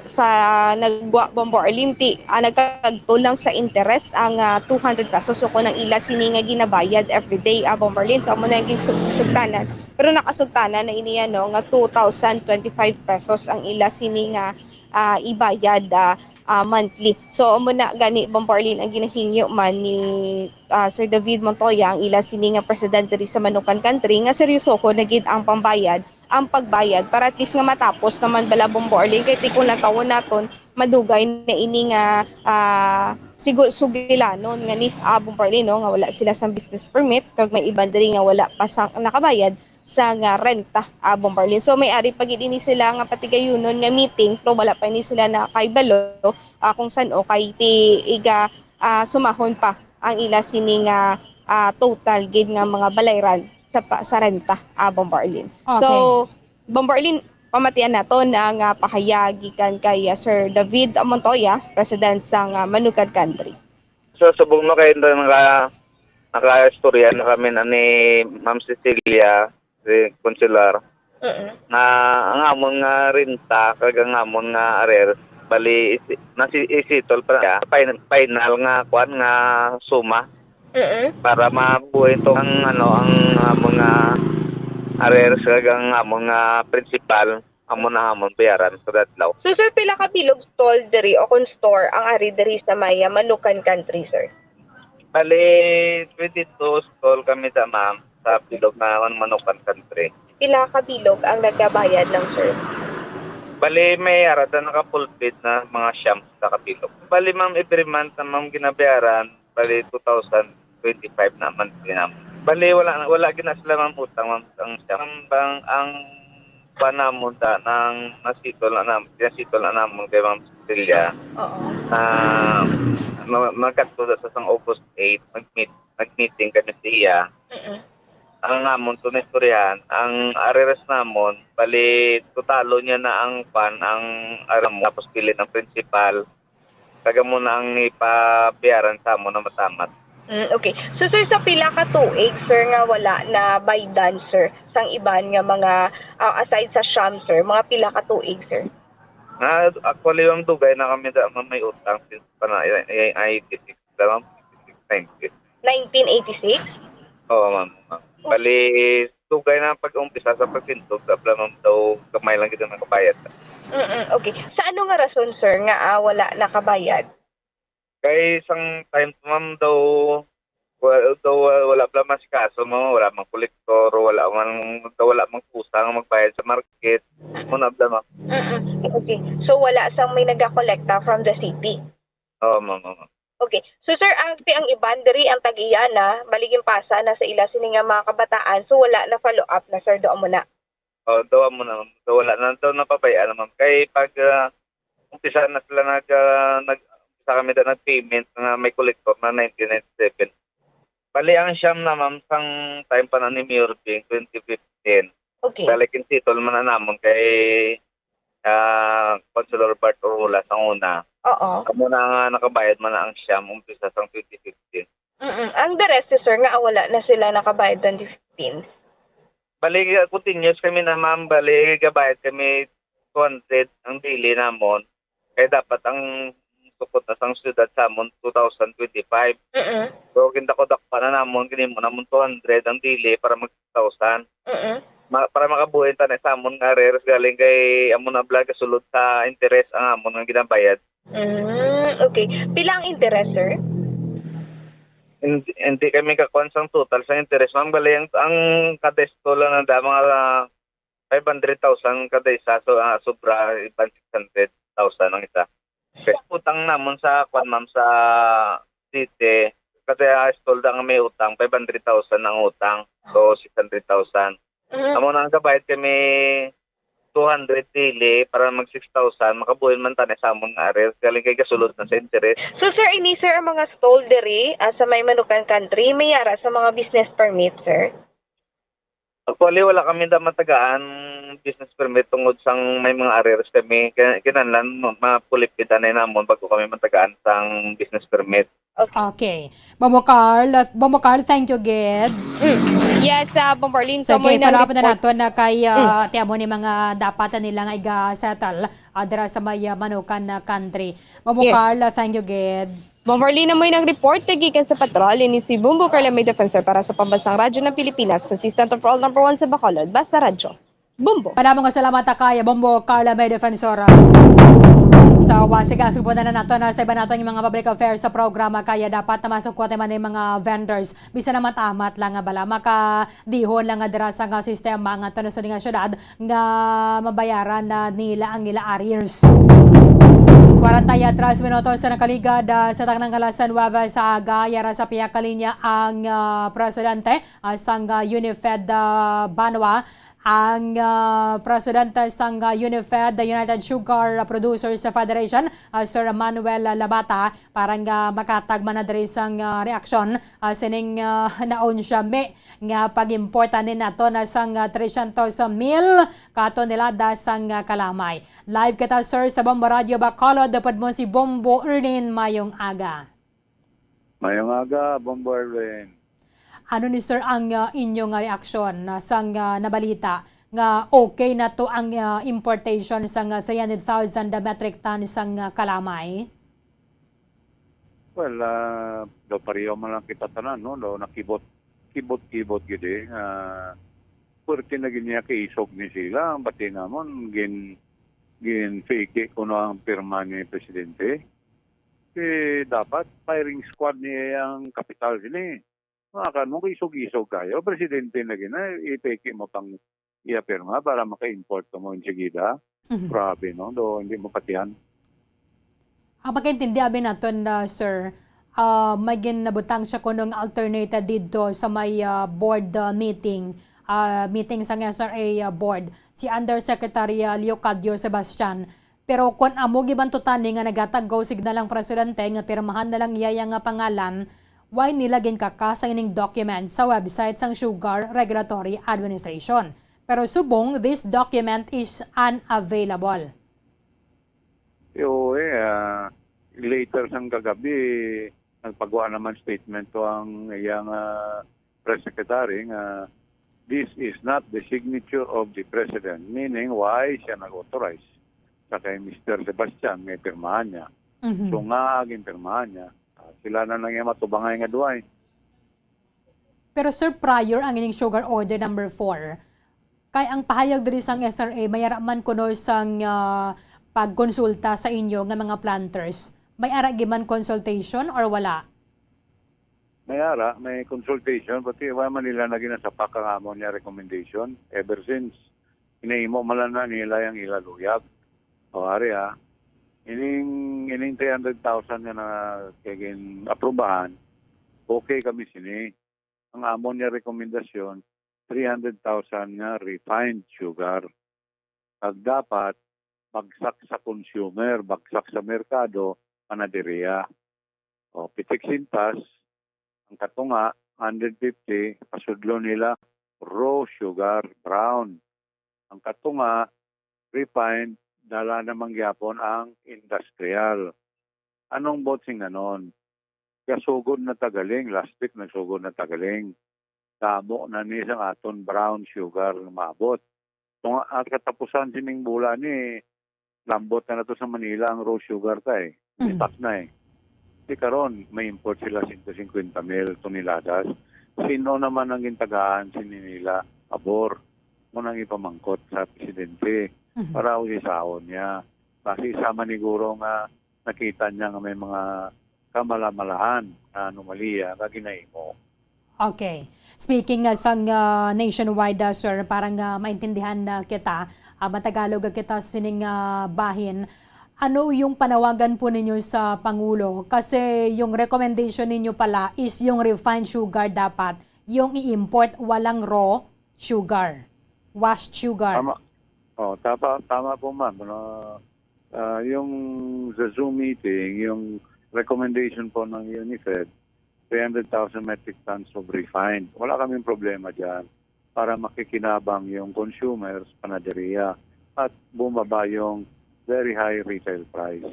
sa nagwa, Bombo Arlene, ti, ah, nagkagto lang sa interest ang, ah, two hundred pesos. So, kung ang ila sini nga ginabayad everyday, ah, Bombo Arlene, so amo na ang ginsug-, sugtanan. Pero nakasugtanan na ini, ano, nga two thousand twenty-five pesos ang ila sini nga, ah, ibayad, ah, ah, monthly. So, amo na gani, Bombo Arlene, ang ginahingyo man ni, ah, Sir David Montoya, ang ila sini nga president diri sa Manukan Country, nga seryosohon na gid ang pambayad, ang pagbayad, para at least nga matapos naman bala, Bombo Arlene, kay ti kung lantawon naton, madugay na ini nga, ah, sigu-, sugilanon nga ni, ah, Bombo Arlene, no, nga wala sila sang business permit, kag may iban diri nga wala pa sang nakabayad sang, ah, renta, ah, Bombo Arlene. So, may ari pa gid ini sila nga patigayunon nga meeting, pero wala pa ini sila nakahibalo, ah, kung san-o kay ti iga, ah, sumahon pa ang ila sini nga, ah, total gid nga mga balayran sa pa, sa renta, ah, Bombo Arlene. Okay. So, Bombo Arlene, pamatian naton ang, ah, pahayag gikan kay, ah, Sir David Montoya, President sang, ah, Manukan Country. So, subong no kay naka, nakaistorya na kami na ni Ma'am Cecilia, si Consular, Mm. nga ang amon nga renta kag ang amon nga arrears, bali, isi-, nasi-, isitol pa na, fin-, final nga, kuan, nga suma Mm. para mabuhi to ang, ano, ang amon nga arrears kag ang amon nga principal, amo na amon bayaran sa adlaw. So, sir, pila ka bilog stall diri o kon store ang ari diri sa may Manukan Country, sir? Bali, twenty-two stall kami sa, ma'am, sa bilog na Manukan Country. Pila ka bilog ang nagabayad lang, sir? Bali, may ara ta naka-full paid na mga siyam sa kabilog. Bali, ma'am, every month na, ma'am, ginabayaran, bali, two thousand twenty-five na monthly na. Bali, wala, wala gina sila, ma'am, utang, ma'am, ang siyam. Ma'am, bang ang pa namon ta nang nasitol na nam-, nasitol na namon kay Ma'am Cecilia. Oo. Ah, ma-, magkadto sa sang August eight, nag-meet-, nag-meeting kami sa iya. Mm-mm. Ang amon to naistoryahan, ang arrears namon, bali, totalo niya na ang pan, ang aram mo, tapos pili ng principal, kag amo na ang ipabayaran sa amon na matamat. Mm, okay. So, sir, sa pila ka tuig, sir, nga wala na baydan, sir, sang iban nga mga, ah, aside sa siyam, sir, mga pila ka tuig, sir? Ah, actually, ang dugay na kami da, may utang since pa na, ay, ay, ay, eighty-six na, ma'am. Eighty-six, ninety. Nineteen eighty-six? Oo, ma'am, ma'am. Bali, dugay na ang pag-umpisa sa pagsintog, sa abla, ma'am, daw gamay lang gid ang nakabayad. Mm-mm, okay. Sa ano nga rason, sir, nga, ah, wala nakabayad? Kay sang time, ma'am, daw, wa-, daw, wa-, wala bala masikaso, ma'am, wala man kolektor, wala man, daw wala man kusa nga magbayad sa market. Mo na bala, ma'am. Mm-mm. Okay. So, wala sang may nagakolekta from the city? Oo, ma'am, oo, ma'am. Okay. So, sir, ang, si ang iban diri ang tag-iya na, bali ginpasa na sa ila sini nga mga kabataan, so wala na follow up na, sir, do amo na? Oh, daw amo na, ma'am. So, wala na daw napabay-an na, ma'am. Kay pag, ah, umpisa na sila nag, ah, nag, umpisa kami daw nag-payment nga may kolektor na nineteen ninety-seven. Bali, ang siyam na, ma'am, sang time pa na ni Mayor Bing, twenty fifteen. Okay. Bali, kinsitol man na namon kay, ah, Councilor Bart Orula sang una. Oo. Amo na nga nakabayad man na ang siyam, umpisa sang twenty fifteen. Mm-mm. Ang the rest, sir, nga wala na sila nakabayad twenty fifteen? Bali, continuous kami na, ma'am. Bali, gabayad kami two hundred ang daily namon. Kay dapat ang sukot na sang syudad sa amon, two thousand twenty-five. Mm-mm. So, gindako-dako na namon, ginimo namon two hundred ang daily para mag six thousand. Mm-mm. Ma-, para makabuhi ta na sa amon nga arrears, galing kay amo na bala gasulod sa interes ang amon nga ginabayad. Mm, okay. Pila ang interes, sir? Hindi, hindi kami kakuan sang total sang interes, ma'am. Bali, ang, ang kada stall lang na mga five hundred thousand kada isa, so, ah, sobra, iban six hundred thousand ang isa. Kay utang namon sa, kuan, ma'am, sa city, kada stall da nga may utang, five hundred thousand ang utang. So, six hundred thousand. Mhm. Amo na ang gabayad kami two hundred daily para mag six thousand, makabuhi man tani sa amon nga arrears, galing kay gasulod na sa interes. So, sir, ini, sir, ang mga stall diri, ah, sa may Manukan Country, may ara sa mga business permit, sir? Actually, wala kami da matagaan business permit tungod sang may mga arrears kami. Kaya kinahanglan ma-, mapulipid anay namon bago kami matagaan sang business permit. Okay. Okay. Bombo Carl, Bombo Carl, thank you gid. Mm. Yes, uh, Bombo Arlene, so Sige, mo follow up na nang-report. Nato na kay uh, mm. Ti amo ni mga dapat na nila nga iga-settle uh, dira sa may uh, Manukan na country. Bombo yes. Carl, uh, thank you gid. Bombo Arlene, mo nang-report gikan sa patrol ni si Bombo Carl, may defensor para sa Pambansang Radyo ng Pilipinas, consistent of all number one sa Bacolod. Basta Radyo. Bombo. Wala mo nga salamat kay Bombo Carla May Defensora. So, uh, sige, subo na nato na sa iba nato yung mga public affairs sa programa kaya dapat na masukwat man yung mga vendors. Bisa na matamat lang nga bala makadihon lang nga dira sa nga sistema nga tuno sa nga syudad nga mabayaran na nila ang ila arrears. Kwarantaya tres minutos sa nakaligad uh, sa tanang kalasan waba sa aga, yara sa pihak kalinya ang uh, presidente uh, sang uh, Unifed uh, Banwa ang uh, presidente sang uh, Unifed, the United Sugar Producers Federation, uh, Sir Manuel Labata, para nga makatag man na diri sang uh, reaksyon uh, sining uh, naon siya mi nga pag-importa ni nato na sang uh, tresyentos mil ka tonelada sang uh, kalamay. Live kita, sir, sa Bombo Radio Bacolod. Dupad mo si Bombo Erlin. Mayong aga. Mayong aga, Bombo Erlin. Ano ni sir ang uh, inyo nga reaksyon uh, sang uh, nabalita nga okay na to ang uh, importation sang uh, three hundred thousand metric tons sang uh, kalamay? Well, uh, daw pareho man lang kita tanan, no? Daw nakibot, kibot-kibot gid eh. Uh, pwerte na gid niya kaisog ni sila. Ang bati namon, gin, gin fake kuno ang pirma ni Presidente. Eh, dapat firing squad ni ang kapital sini. Mga kanong isog-isog kayo, presidente na gina, ipeke mo pang iya pirma para maka-import mo insigida. Mhm. Grabe, no? Do, hindi mo patihan. Ang pagkaintindi abi naton, uh, sir, uh, may ginabutang siya kunong alternated dito sa may uh, board uh, meeting, uh, meeting sa S R A uh, board, si Undersecretary uh, Leocadio Sebastian. Pero kon amo gibantutan ni nga nagatag go signal ang presidente nga pirmahan na lang iya iya nga pangalan, why nila ginkaka sa ining document sa website sang Sugar Regulatory Administration? Pero subong, this document is unavailable. Yo, eh, ah, later sang kagabi, nagpagawa naman statement to ang iyang ah, press secretary nga this is not the signature of the president, meaning why siya nag-authorize sa kay Mister Sebastian nga ipirmahan niya. Mhm. So nga ginpirmahan niya, ah, sila na lang yung matubangay nga duway. Pero sir, prior ang ining sugar order number four, kay ang pahayag diri sang S R A may ara man kuno sang ah, pagkonsulta sa inyo nga mga planters. May ara giman consultation or wala? May ara, may consultation, pati wa man nila na ginasapak ang amon nga recommendation ever since. Hinahimo man lang na nila ang ila luyag. O, ari, ah. Ining, ining three hundred thousand nga na kay gin-aprubahan, okay kami sini. Ang amon nga rekomendasyon, three hundred thousand nga refined sugar. Kag dapat bagsak sa consumer, bagsak sa merkado, panaderia. O, pitik sintas, ang katunga, hundred fifty, pasudlo nila raw sugar, brown. Ang katunga, refined, dala naman gyapon ang industrial. Anong bot sing anon? Gasugod na tagaling, last week nagsugod na tagaling. Damo na ni sang aton brown sugar nga maabot. Kung at katapusan sining bulan ni, lambot na nato sa Manila ang raw sugar ta eh. Mm. Lipat na eh. Di karon, may import sila siyento cincuenta mil toneladas. Sino naman ang gintagaan sini nila? Pabor. Mo nang ipamangkot sa presidente Mhm. para usisaon niya. Basi sama ni guro nga nakita niya nga may mga kamalamalahan nga anomalya nga ginahimo. Okay. Speaking uh, sang uh, nationwide, uh, sir, para nga maintindihan na kita, uh, matagalog kita sining uh, bahin, ano yung panawagan po ninyo sa Pangulo? Kasi yung recommendation ninyo pala is yung refined sugar dapat, yung i-import, walang raw sugar, washed sugar. Tama. Oh, tama, tama po, ma'am. Ano, ah, yung sa Zoom meeting, yung recommendation po ng UNIFED, three hundred thousand metric tons of refined. Wala kaming problema dyan. para makikinabang yung consumers, panaderia, at bumaba yung very high retail price.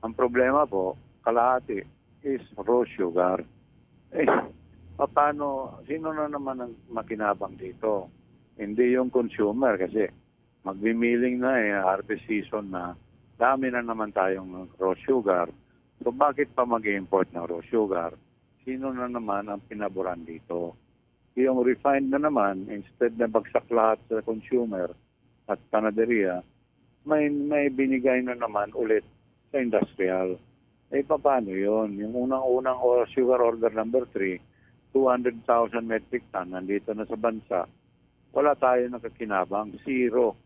Ang problema po, kalahati is raw sugar. Eh, paano, sino na naman ang makinabang dito? Hindi yung consumer kasi magmi-milling na eh, harvest season na, dami na naman tayong raw sugar. So bakit pa mag-import ng raw sugar? Sino na naman ang pinaboran dito? Yung refined na naman, instead na bagsak lahat sa consumer at panaderia, may, may binigay na naman ulit sa industrial. Eh, paano yun? Yung unang-unang o sugar order number three, two hundred thousand metric ton, nandito na sa bansa. Wala tayo nakakinabang, zero.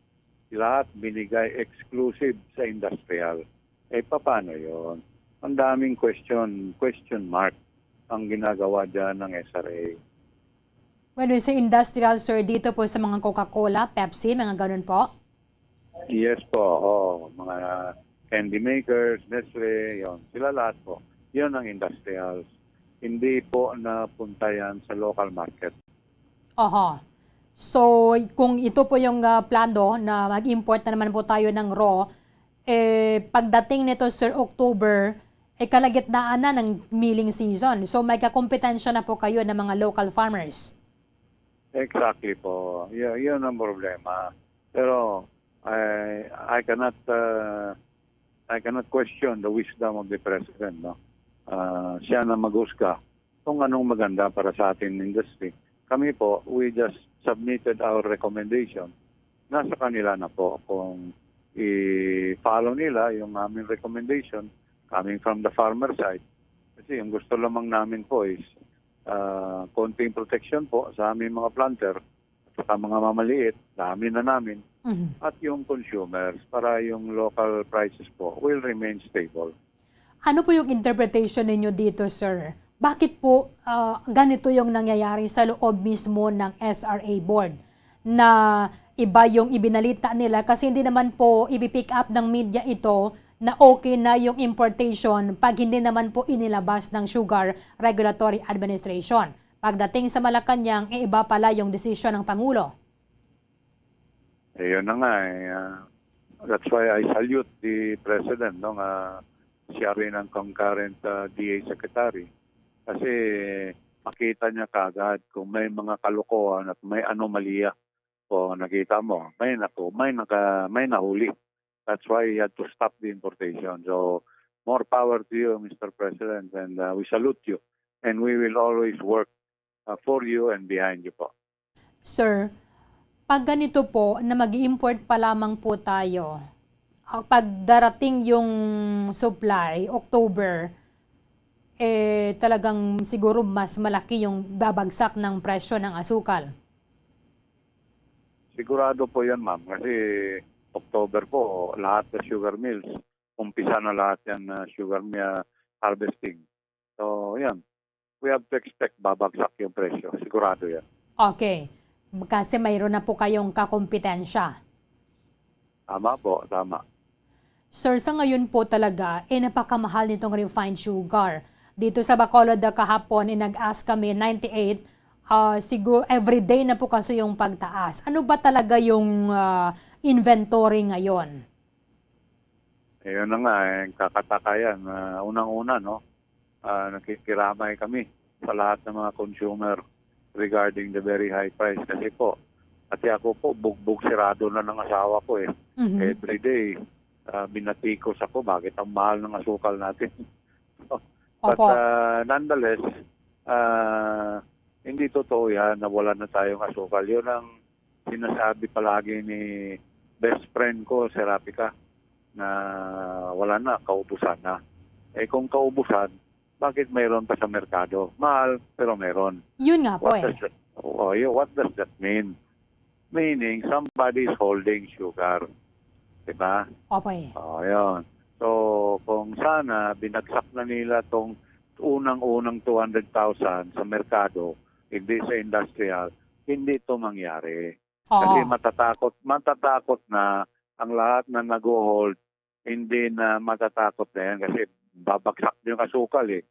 Lahat binigay exclusive sa industrial. Eh, paano yun? Ang daming question, question mark ang ginagawa dyan ng S R A. When we say industrial, sir, dito po sa mga Coca-Cola, Pepsi, mga ganun po? Yes po, oh, mga candy makers, Nestle, yon. Sila lahat po. Yon ang industrials. Hindi po napunta yan sa local market. Oho. So, kung ito po yung ah, plano na mag-import na naman po tayo ng raw, eh, pagdating nito, Sir, October, eh, kalagitnaan na ng milling season. So, may kakompetensya na po kayo ng mga local farmers. Exactly po. Y- yun ang problema. Pero I, I cannot uh, I cannot question the wisdom of the president, no? Uh, siya na maghusga kung anong maganda para sa ating industry. Kami po, we just submitted our recommendation. Nasa kanila na po kung i-follow nila yung aming recommendation coming from the farmer side. Kasi yung gusto lamang namin po is uh, konting protection po sa aming mga planter at sa mga mamaliit, dami na namin, Mhm. at yung consumers para yung local prices po will remain stable. Ano po yung interpretation ninyo dito, sir? Bakit po ah, ganito yung nangyayari sa loob mismo ng S R A board na iba yung ibinalita nila kasi hindi naman po ibi-pick up ng media ito na okay na yung importation pag hindi naman po inilabas ng Sugar Regulatory Administration. Pagdating sa Malacañang, eh, iba pala yung desisyon ng Pangulo. Ayun na nga eh. Ah, that's why I salute the president, no, nga siya rin ang concurrent ah, D A secretary. Kasi makita niya kagad kung may mga kalokohan at may anomalya. O nakita mo, may nako, may naka, may nahuli. That's why he had to stop the importation. So more power to you, Mister President, and uh, we salute you. And we will always work uh, for you and behind you po. Sir, pag ganito po na mag-import pa lamang po tayo, ah, pag darating yung supply, October, eh talagang siguro mas malaki yung babagsak ng presyo ng asukal. Sigurado po yan, ma'am, kasi October po, lahat ng sugar mills, umpisa na lahat yan na sugar mi- harvesting. So, yan. We have to expect babagsak yung presyo. Sigurado yan. Okay. Kasi mayroon na po kayong kakompetensya. Tama po, tama. Sir, sa ngayon po talaga, eh napakamahal nitong refined sugar. Dito sa Bacolod ah, kahapon, eh, nag-ask kami, ninety-eight, ah, siguro everyday na po kasi yung pagtaas. Ano ba talaga yung ah, inventory ngayon? Ayun na nga, eh, kakataka yan. Ah, unang-una, no, ah, nakikiramay kami sa lahat ng mga consumer regarding the very high price. Kasi po, pati ako po, bugbog sirado na ng asawa ko eh. Mhm. Every day, ah, binatikos ako, bakit ang mahal ng asukal natin? But Opo. ah, nonetheless, ah, hindi totoo yan na wala na tayong asukal. Yun ang sinasabi palagi ni best friend ko, Serapika, na wala na, kaubusan na. Eh kung kaubusan, bakit mayroon pa sa merkado? Mahal, pero meron. Yun nga po What eh. does that, oh, yun, what does that mean? Meaning, somebody is holding sugar. Diba? Opo eh. Oh, yun. So, kung sana binagsak na nila tong unang-unang two hundred thousand sa merkado, hindi sa industrial, hindi ito mangyari. Kasi Oo. matatakot, matatakot na ang lahat na nag-hold, hindi na matatakot na yan kasi babagsak yung asukal eh.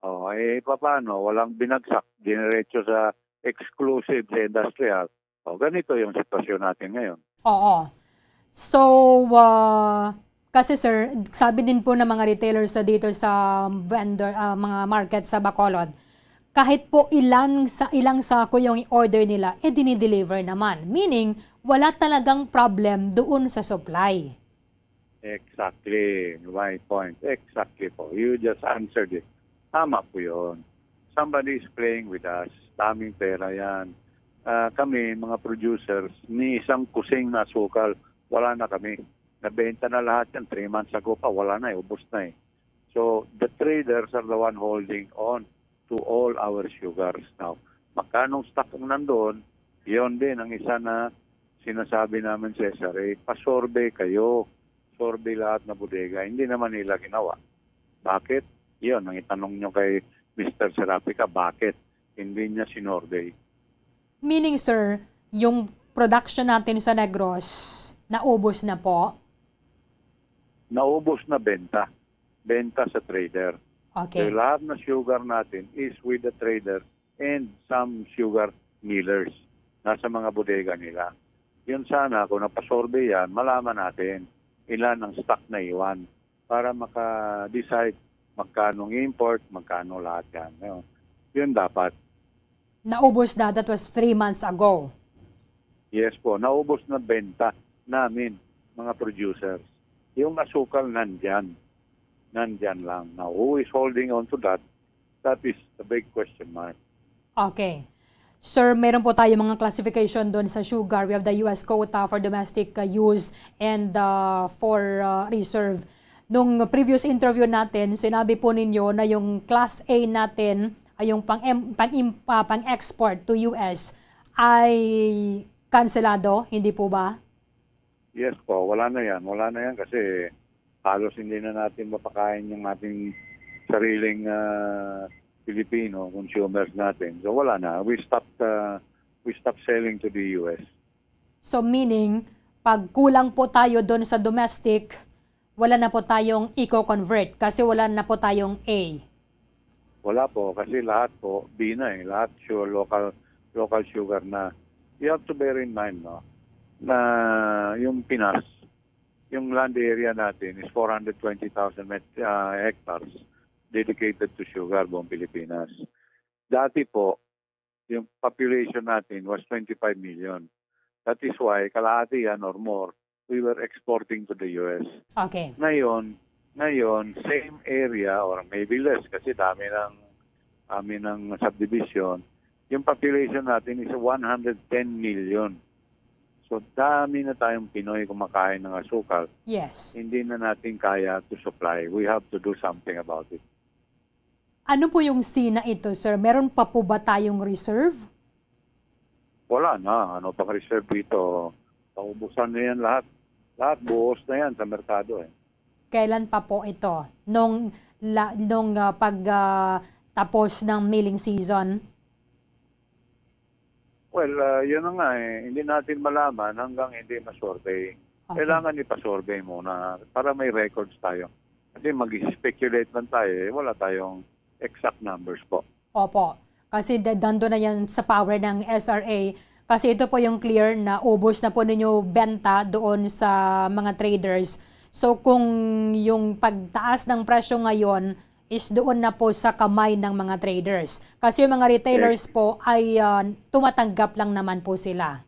Oh, eh, paano? Walang binagsak, diretso sa exclusive sa industrial. O, ganito yung sitwasyon natin ngayon. Oo. So, ah, kasi sir, sabi din po ng mga retailers sa dito sa vendor, ah, mga market sa Bacolod, kahit po ilan sa ilang sako yung order nila, eh dinideliver naman. Meaning, wala talagang problem doon sa supply. Exactly, my point. Exactly po. You just answered it. Tama po yun. Somebody is playing with us. Daming pera yan. Ah, kami, mga producers, ni isang kusing na asukal, wala na kami. Nabenta na lahat yan. Three months ago pa, wala na eh. Ubos na eh. So, the traders are the one holding on to all our sugars now. Magkanong stock ang nandun, yun din ang isa na sinasabi namin sa S R A, pa-survey kayo. Survey lahat na bodega. Hindi naman nila ginawa. Bakit? Yun, ang itanong nyo kay Mister Serapica, bakit? Hindi niya sinorvey. Meaning, sir, yung production natin sa Negros, naubos na po? Naubos na benta. Benta sa trader. Okay. So, lahat na sugar natin is with the trader and some sugar millers. Nasa mga bodega nila. Yun sana, kung napasurvey yan, malaman natin ilan ang stock na iwan para maka-decide magkano ang import, magkano lahat yan. No? Yun dapat. Naubos na, that was three months ago. Yes po, naubos na benta namin, mga producers. Yung asukal nandyan. Nandyan lang. Now, who is holding on to that? That is the big question mark. Okay. Sir, meron po tayo mga classification doon sa sugar. We have the U S quota for domestic uh, use and uh, for uh, reserve. Nung previous interview natin, sinabi po ninyo na yung class A natin ay yung pang pang ah, pang-export to U S ay kanselado, hindi po ba? Yes po, wala na yan. Wala na yan kasi halos hindi na natin mapakain yung ating sariling ah, Filipino consumers natin. So wala na. We stopped ah, we stopped selling to the U S. So meaning, pag kulang po tayo doon sa domestic, wala na po tayong eco-convert kasi wala na po tayong A. Wala po kasi lahat po B na eh. Lahat sure local local sugar na. You have to bear in mind, no, na yung Pinas, yung land area natin is four hundred twenty thousand met- ah, hectares dedicated to sugar, buong Pilipinas. Dati po, yung population natin was twenty-five million. That is why kalahati yan or more, we were exporting to the U S. Okay. Ngayon, ngayon, same area or maybe less kasi dami ng, dami ng subdivision, yung population natin is one hundred ten million. So, dami na tayong Pinoy kumakain ng asukal. Yes. Hindi na natin kaya to supply. We have to do something about it. Ano po yung C na ito, sir? Meron pa po ba tayong reserve? Wala na. Ano pang reserve dito? Paubusan na yan lahat. Lahat buhos na yan sa merkado eh. Kailan pa po ito? Nung, la, nung ah, pag ah, tapos ng milling season? Well, ah, yun na nga eh. Hindi natin malaman hanggang hindi ma-survey. Okay. Kailangan ipa-survey muna para may records tayo. Kasi mag-speculate lang tayo eh. Wala tayong exact numbers po. Opo. Kasi da- dando na yan sa power ng S R A. Kasi ito po yung clear na ubos na po ninyo benta doon sa mga traders. So kung yung pagtaas ng presyo ngayon is doon na po sa kamay ng mga traders. Kasi yung mga retailers po ay ah, tumatanggap lang naman po sila.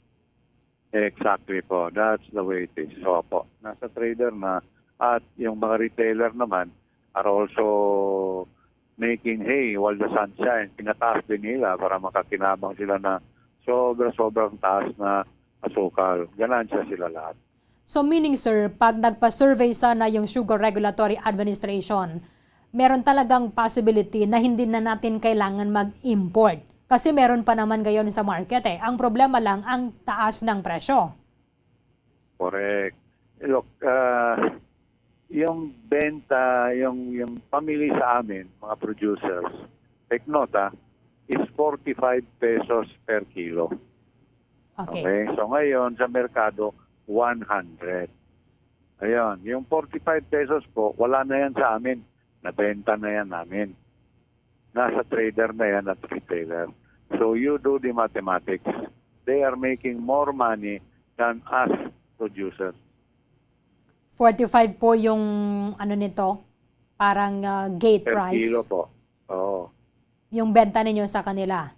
Exactly po. That's the way it is. Opo. Nasa trader na at yung mga retailer naman are also making hay while the sun shines. Pinataas din nila para makakinabang sila na sobra-sobrang taas na asukal. Ganansya sila lahat. So meaning sir, pag nagpa-survey sana yung Sugar Regulatory Administration, meron talagang possibility na hindi na natin kailangan mag-import. Kasi meron pa naman ngayon sa market eh. Ang problema lang, ang taas ng presyo. Correct. Look, ah, yung benta, yung, yung pamili sa amin, mga producers, take note ah, is forty-five pesos per kilo. Okay. Okay? So ngayon, sa merkado, one hundred. Ayun, yung forty-five pesos po, wala na yan sa amin. Nabenta na yan namin. Nasa trader na yan at retailer. So you do the mathematics. they are making more money than us producers. Forty-five po yung ano nito, parang, ah, gate Per price. Kilo po. Oo. Yung benta ninyo sa kanila?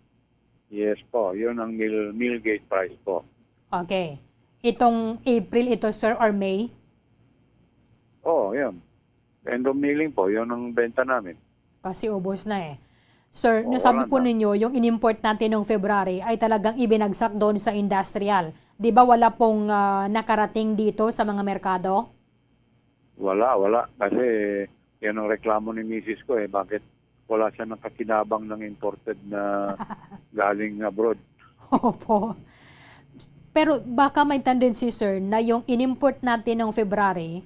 Yes po, yun ang mill, mill gate price po. Okay. Itong April ito, sir, or May? Oo, yun. End of milling po, yun ang benta namin. Kasi ubos na eh. Sir, Oo, nasabi wala po na. ninyo, yung inimport natin noong February ay talagang ibinagsak doon sa industrial. Di ba wala pong, ah, nakarating dito sa mga merkado? Wala, wala. Kasi yan ang reklamo ni misis ko eh. Bakit wala siya nakakinabang ng imported na galing abroad? Opo. Pero baka may tendency, sir, na yung inimport natin noong February,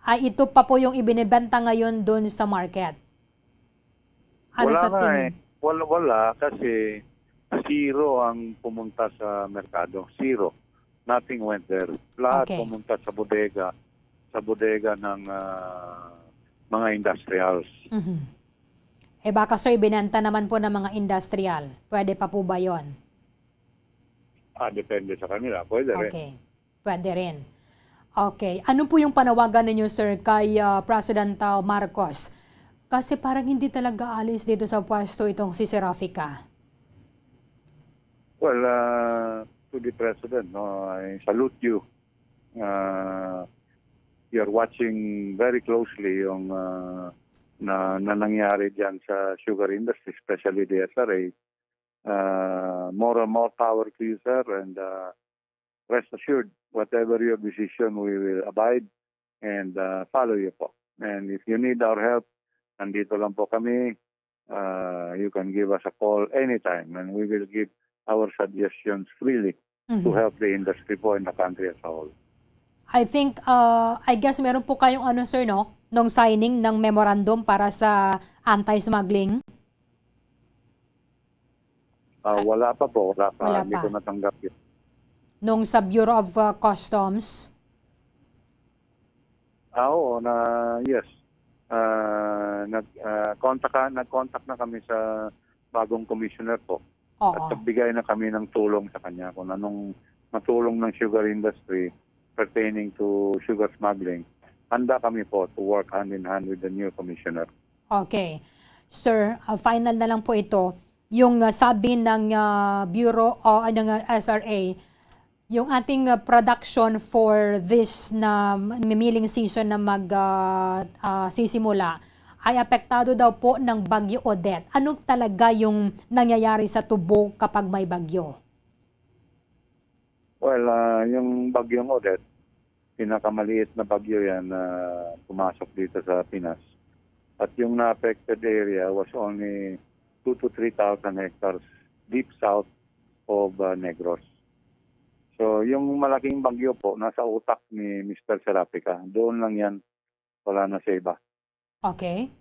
ay ito pa po yung ibinebenta ngayon doon sa market. Ano Wala sa nga tingin? eh. Wala, wala kasi zero ang pumunta sa merkado. Zero. Nothing went there. Lahat Okay. pumunta sa bodega, sa bodega ng, ah, mga industrials. Mhm. Eh, baka, sir, ibinenta naman po ng mga industrial. Pwede pa po ba yon? Ah, depende sa kanila. Pwede rin. Okay. Pwede rin. Okay. Ano po yung panawagan ninyo, sir, kay, ah, President, ah, Marcos? Kasi parang hindi talaga alis dito sa pwesto itong si Serafica. Well, uh, to the President, no, I salute you. Uh, you're watching very closely yung, uh, na, na nangyari dyan sa sugar industry, especially the S R A. Uh, more and more power to you, sir, and, uh, rest assured, whatever your decision, we will abide and, uh, follow you po. And if you need our help, nandito lang po kami. Uh, you can give us a call anytime and we will give our suggestions freely to Mhm. help the industry po and the country as a whole. I think, uh, I guess meron po kayong ano, sir, no? Nung signing ng memorandum para sa anti-smuggling? Ah, Ah, wala pa po, wala pa. wala Hindi pa. ko natanggap yun. Nung sa Bureau of, uh, Customs? Ah, oo, na, yes. Ah, nag, ah, contact ka, nag-contact na kami sa bagong commissioner po. Oo. At nagbigay na kami ng tulong sa kanya kung anong matulong ng sugar industry pertaining to sugar smuggling. Handa kami po to work hand in hand with the new commissioner. Okay. Sir, ah, final na lang po ito. Yung, ah, sabi ng, ah, Bureau o, ah, ng, ah, S R A, yung ating, ah, production for this na milling season na mag, ah, ah, sisimula ay apektado daw po ng Bagyo Odette. Ano talaga yung nangyayari sa tubo kapag may bagyo? Well, ah, yung Bagyong Odette, pinakamaliit na bagyo yan na pumasok dito sa Pinas. At yung na-affected area was only two to three thousand hectares deep south of, ah, Negros. So, yung malaking bagyo po, nasa utak ni Mister Serapica. Doon lang yan, wala na sa iba. Okay.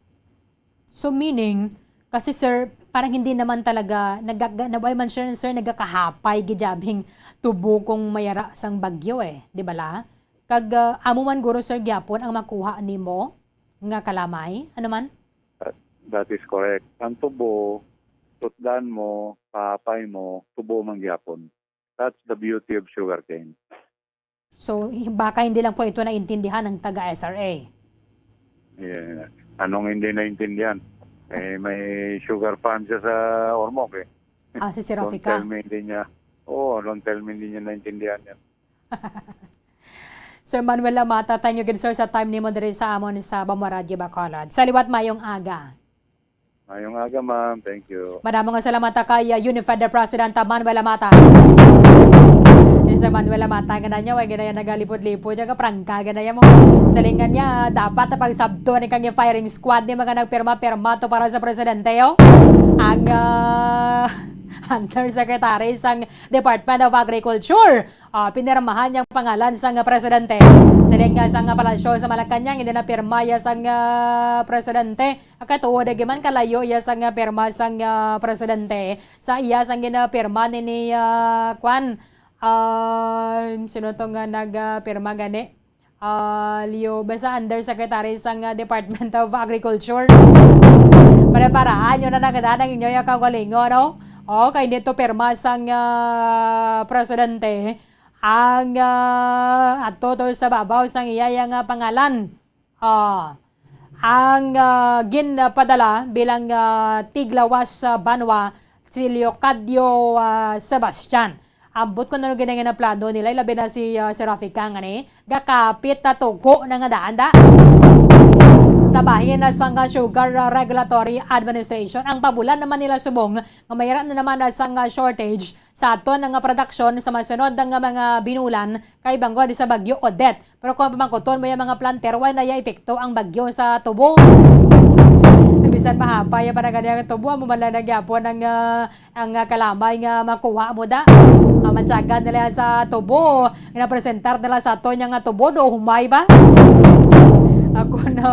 So, meaning, kasi, sir, parang hindi naman talaga, nagaga-, na, why man, sir, sir, nagakahapay, gijabing tubo kung mayara sang bagyo, eh. Di ba la? Kag, ah, amo man guro, sir, gyapon ang makuha nimo nga kalamay? Ano man? That, that is correct. Ang tubo, tutdan mo, pahapay mo, tubo man gyapon. That's the beauty of sugarcane. So, hi-, baka hindi lang po ito naintindihan ng taga S R A. Yeah. Anong hindi naintindihan? Eh, may sugar farm siya sa Ormoc, eh. Ah, si Don't Serafica. tell me hindi niya. Oo, don't tell me hindi niya naintindihan yan. Sir Manuel Lamata, thank you gid, sir, sa time nimo diri sa amon sa Bambo Radyo Bacolod. Sa liwat, mayong aga. Mayong aga, ma'am. Thank you. Madamo nga salamat kay, uh, Unified President Manuel Lamata. Yes, Sir Manuel Lamata, ganahan niya, way ganahan nagalipod-lipod, yung kaprangka, ganahan mo. Salingan niya, dapat na pagsabto ni kang firing squad ni mga nagpirma-pirma to para sa presidente, oh. Ang, uh, Undersecretary sang Department of Agriculture, ah, pinirmahan yang pangalan sang presidente. Siling nga sang palasyo sa Malacañang, hindi na pirma ya sang, ah, presidente. Katuod agi man kalayo iya sang pirma sang, ah, presidente. Sa iya sang ginapirma ni, ni, ah, kwan, ah, sino to nga nagpirma gani? Ah, Leo, basta undersecretary sang, ah, Department of Agriculture. Para-parahan nyo na nagdaan ang inyo yung kaugalingon, no? Okay, dito pirma sang, ah, presidente ang, ah, ato to sa babaw sang iya nga pangalan. Ah, ang, ah, ginpadala bilang, ah, tiglawas sa banwa si Leocadio, ah, Sebastian. Ambot ko na gid nga plano nila, labi na si, ah, si Rafi Kang, ani, gakapit na tugo na nga daan da. Sa bahin na sang Sugar Regulatory Administration, ang pabulan naman nila subong nga mayra na naman na sang, ah, shortage sa aton nga production sa masunod nga mga binulan kay bangod sa Bagyo Odette. Pero kung pamangkuton mo yung mga planter, wala na ya epekto ang bagyo sa tubo. Bisan mahapay ang panagani ang tubo, amo man lang nagyapon ang, ah, ang, ah, kalamay nga makuha mo da. Ah, matyagan nila sa tubo, ginapresentar nila sa ato niya nga tubo, do humay ba? Ako na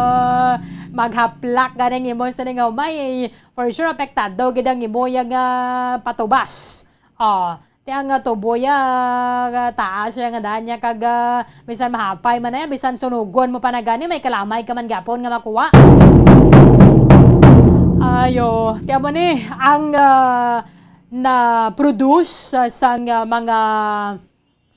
maghaplak ganing imo sa ning humay, eh, for sure, apektado gid ang imo yang, ah, patubas. Oh, ti ang, ah, tubo ya, ah, taas ya nga daan niya kag, ah, bisan mahapay man na ya, bisan sunugon mo pa na gani, may kalamay ka man gyapon nga makuha. Ayo, ti amo ni ang, ah, na-produce sa, sang, ah, mga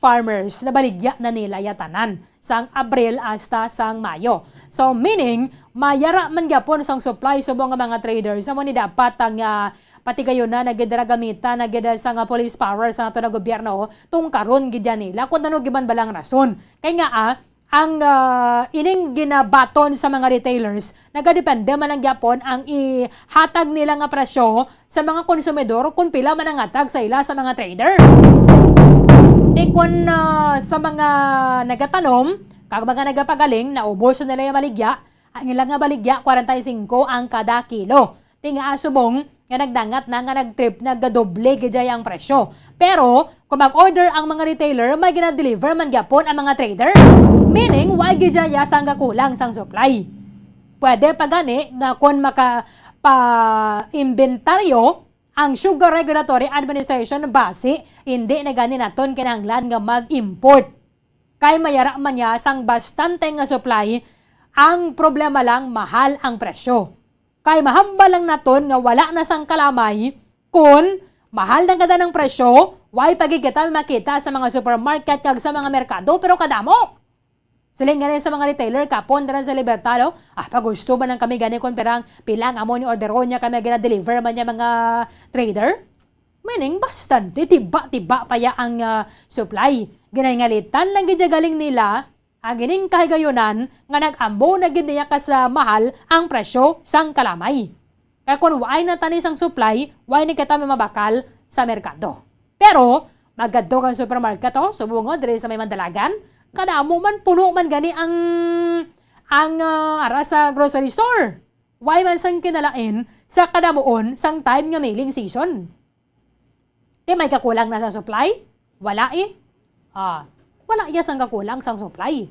farmers, nabaligya na nila ya tanan sang Abril hasta sang Mayo. So, meaning, mayara man gyapon sang supply subong nga mga traders, amo ni dapat ang, ah, patigayunan na gid, dira gamitan na gid sang, ah, police power sa ato na gobyerno, tungkaron gid yan nila kung ano gid man balang rason. Kay nga, ah, ang, ah, ining ginabaton sa mga retailers, nagadepende man lang gyapon ang ihatag nila nga presyo sa mga konsumidor kung pila man ang hatag sa ila sa mga trader. Ti kon, ah, sa mga nagatanom kag mga nagapagaling, naubos na nila yung baligya, ang ilang nga baligya, kwarenta y singko ang kada kilo. Ti nga subong nga nagdangat na nga nag-trip, nagadoble gid ang presyo. Pero kung mag-order ang mga retailer, may gina-deliver man gyapon ang mga trader. Meaning, wa gid sang gakulang sang supply. Pwede pa gani nga kon maka pa-inventaryo ang Sugar Regulatory Administration, basi hindi na gani naton kinahanglan nga mag-import. Kay mayara man niya sang bastante nga supply, ang problema lang, mahal ang presyo. Kay mahambal lang naton nga wala na sang kalamay kon mahal na gid ang presyo, way pa gid kita makita sa mga supermarket kag sa mga merkado, pero kadamo. Siling gani sa mga retailer kapon dira sa Libertad, oh, ah, pagusto man lang kami gani kung pirang, pila ang amo ni orderon niya, kami gina-deliver man niya mga trader. Meaning, bastante tiba-tiba pa ya ang, ah, supply. Ginahingalitan lang gid ya galing nila ang ining kahigayunan nga nag-amo na gid niya ka sa mahal ang presyo sang kalamay. Kay kung waay na tani sang supply, waay na kita may mabakal sa merkado. Pero, magadto kang supermarket, oh, subong diri sa may Mandalagan, kadamo man, puno man gani ang, ang, ah, ara sa grocery store. Waay man sang kinalain sa kadamuon sang time nga milling season. Ti may kakulang na sa supply? Wala, eh. Ah, wala ya sang kakulang sang supply.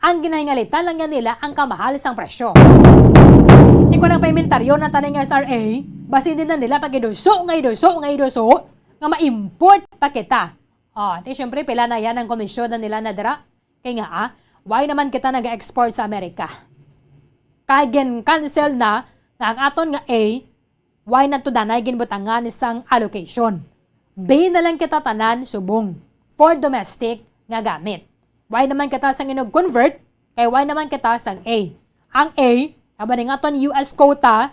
Ang ginahingalitan lang yan nila ang kamahal sang presyo. Ti kung ang paimentaryo na taning S R A, basin din na nila pag-iduso nga iduso nga iduso nga ma-import pa kita. Ah, ti syempre, pila na yan ang komisyon na nila na dira. Kay nga, ah, why naman kita nag-export sa Amerika? Kay gin-cancel na nga ang aton nga A, why na to danay ginbutangan sang allocation? B na lang kita tanan subong for domestic nga gamit. Why naman kita sang inog convert? Kay why naman kita sang A? Ang A, amo ning aton U S quota,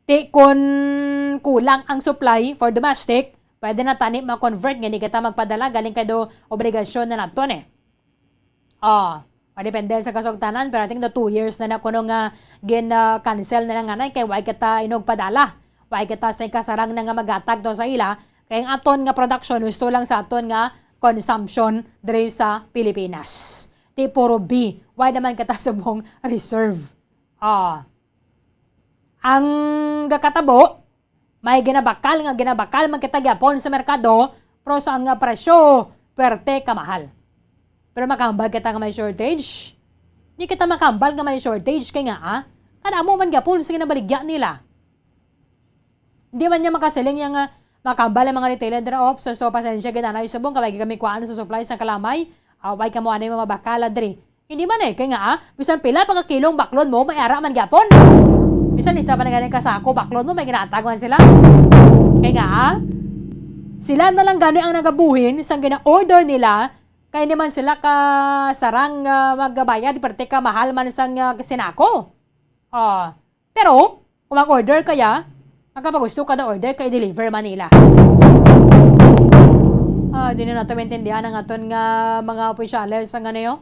ti kon kulang ang supply for domestic, pwede na tani ma-convert nga hindi kita magpadala, galing kay do obligasyon na naton eh. Oh, madepende sa kasugtanan, pero I think the two years na na kuno nga gin, ah, cancel na lang anay kay why kita inugpadala. Why kita sa kasarang na nga maghatag to sa ila, kay ang aton nga production gusto lang sa aton nga consumption diri sa Pilipinas. Ti puro B, why naman kita subong reserve? Ah. Ang gakatabo, may ginabakal nga ginabakal man kita gyapon sa merkado, pero sa ang presyo, pwerte ka mahal. Pero makahambal kita nga may shortage? Di kita makahambal nga may shortage kay nga, ah, kadamo man gyapon sa ginabaligya nila. Di man niya makasiling niya nga makahambal ang mga retailer dira, "Ops, so, so, pasensya gid anay subong, kay wala gid kami kuhaan sa supply sa kalamay. Ah, wala kamo anay mamabakal diri." Hindi man eh, kay nga, ah, bisan pila pa ka kilong baklon mo, may ara man gyapon. Bisan isa pa na gani ka sako, baklon mo, may ginatag man sila. Kay nga, ah, sila na lang gani ang nagabuhin sang gina-order nila, kay hindi man sila ka sarang, ah, magbayad, parte ka mahal man sang, ah, sinako. Ah, pero, kung mag-order kaya, ang kapagusto kada order kay deliver man nila. Ah, di na nato maintindihan ang aton nga mga opisyales ang ano yun.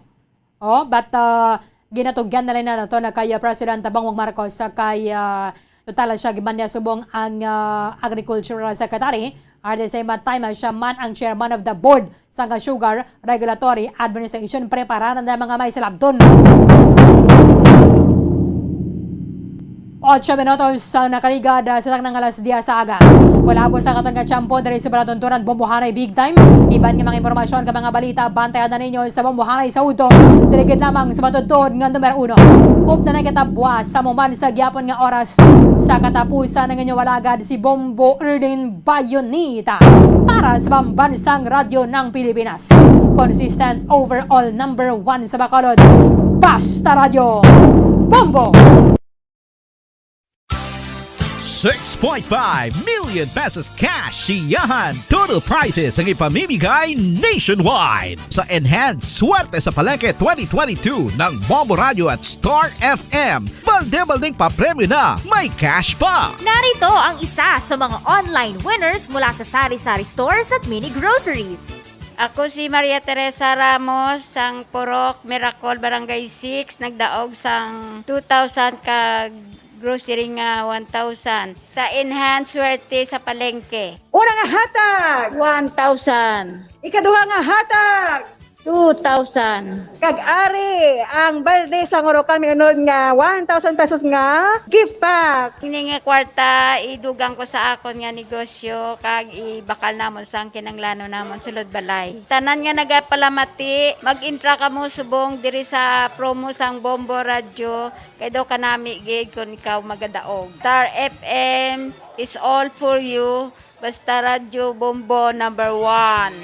Oh, but, ah, ginatugyan na lang na nato na kay, ah, President Bongbong Marcos sa kay, ah, total siya giban niya subong ang, ah, Agricultural Secretary. At the same time, ah, siya man ang chairman of the board sang Sugar Regulatory Administration. Prepara na ang mga may salabton. Ocho minutos sa nakaligad, ah, sa taknang alas diyes sa aga. Wala po sa katon nga tiyempo diri sa Balatuntunan, Bombohanay Big Time. Iban nga mga impormasyon ka mga balita, bantayan na ninyo sa Bombohanay sa udto. Diri gid lamang sa matutuod nga numero uno. Upda na kita buwas sa muman sa gyapon nga oras. Sa katapusan ng inyong walagad, si Bombo Erdin Bayonita para sa Pambansang Radyo ng Pilipinas. Consistent overall number one sa Bacolod. Basta Radyo. Bombo! Six point five million pesos cash siyahan total prizes ang ipamimigay nationwide sa Enhanced Swerte sa Palengke twenty twenty-two ng Bombo Radio at Star F M. Balde-baldeng papremyo na, may cash pa! Narito ang isa sa mga online winners mula sa Sari-Sari Stores at Mini Groceries. Ako si Maria Teresa Ramos sang Purok Miracle, Barangay six, nagdaog sang two thousand kag grocery nga one thousand sa Enhance Swerte sa Palengke. Una nga hatag, one thousand. Ikaduha nga hatag, two thousand. Kag ari ang balde sa Ngorokan, may unod nga one thousand pesos nga gift pack. Ini nga kwarta, idugang ko sa akon nga negosyo kag ibakal namon sang kinanglanon namon sulod balay. Tanan nga nagapalamati, mag-intra kamo subong diri sa promo sang Bombo Radyo, kay daw kanami gid kon ikaw magadaog. Star F M is all for you. Basta Radyo Bombo number one.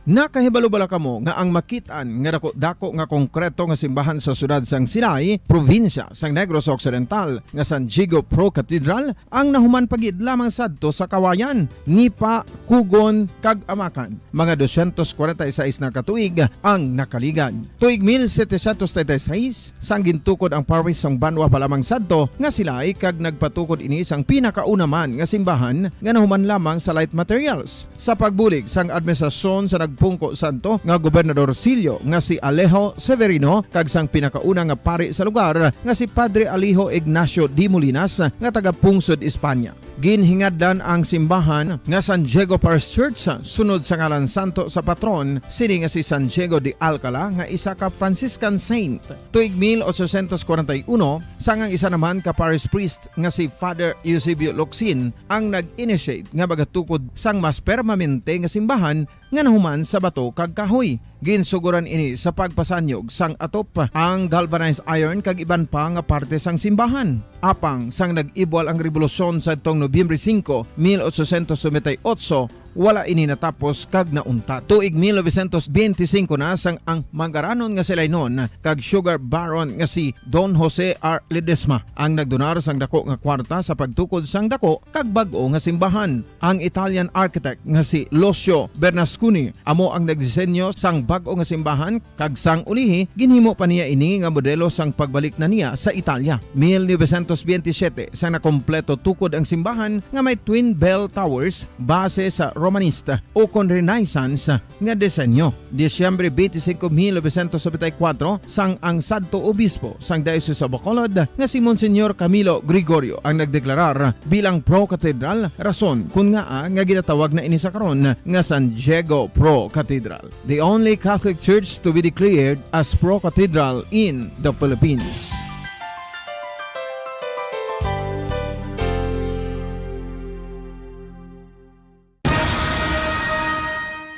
Nakahibalo bala kamo nga ang makit-an nga daku-dako nga konkreto nga simbahan sa siyudad sang Silay, probinsya sang Negros Occidental, nga San Diego Pro Cathedral, ang nahuman pa gid lamang sadto sa Kawayan, Nipa, Kugon, kag Amacan? Mga dosyentos kwarenta y seis na ka tuig ang nakaligad. Tuig mil setecientos treinta y seis, sang gintukod ang parish sang banwa pa lamang sadto nga Silay, kag nagpatukod ini sang pinakauna man nga simbahan nga nahuman lamang sa light materials. Sa pagbulig sang administrasyon sa nagpungko sadto nga Gobernador Silyo nga si Alejo Severino kag sang pinakauna nga pari sa lugar nga si Padre Alejo Ignacio de Molinas nga taga Pungsod, Espanya. Ginhingadlan ang simbahan nga San Diego Parish Church sunod sa ngalan santo sa patron sini nga si San Diego de Alcala nga isa ka Franciscan saint. Tuig mil ochocientos kwarenta y uno, sang ang isa naman ka parish priest nga si Father Eusebio Locsin ang nag-initiate nga magatukod sang mas permanente nga simbahan nga nahuman sa bato kag kahoy. Ginsuguran ini sa pagpasanyog sang atop, ang galvanized iron kag iban pa nga parte sang simbahan. Apang sang nag-ibwal ang rebolusyon sadtong Nobyembre singko, mil ochocientos noventa y ocho, wala ini natapos kag nauntat. Tuig mil novecientos benti singko na sang ang mangaranon nga Silaynon kag sugar baron nga si Don Jose R. Ledesma ang nagdonar sang dako nga kwarta sa pagtukod sang dako kag bag-o nga simbahan. Ang Italian architect nga si Lucio Bernasconi amo ang nagdisenyo sang bag-o nga simbahan, kag sang ulihi ginhimo pa niya ini nga modelo sang pagbalik na niya sa Italia. Mil novecientos benti siyete, sang nakompleto tukod ang simbahan nga may twin bell towers base sa Romanista ukon Renaissance nga disenyo. Disyembre twenty-five, mil novecientos noventa y cuatro, sang ang sadto obispo sang Diocese of Bacolod nga si Monsignor Camilo Gregorio ang nagdeklarar bilang pro-cathedral, rason kon ngaa nga ginatawag na ini sa karon nga San Diego Pro Cathedral, the only Catholic church to be declared as pro-cathedral in the Philippines.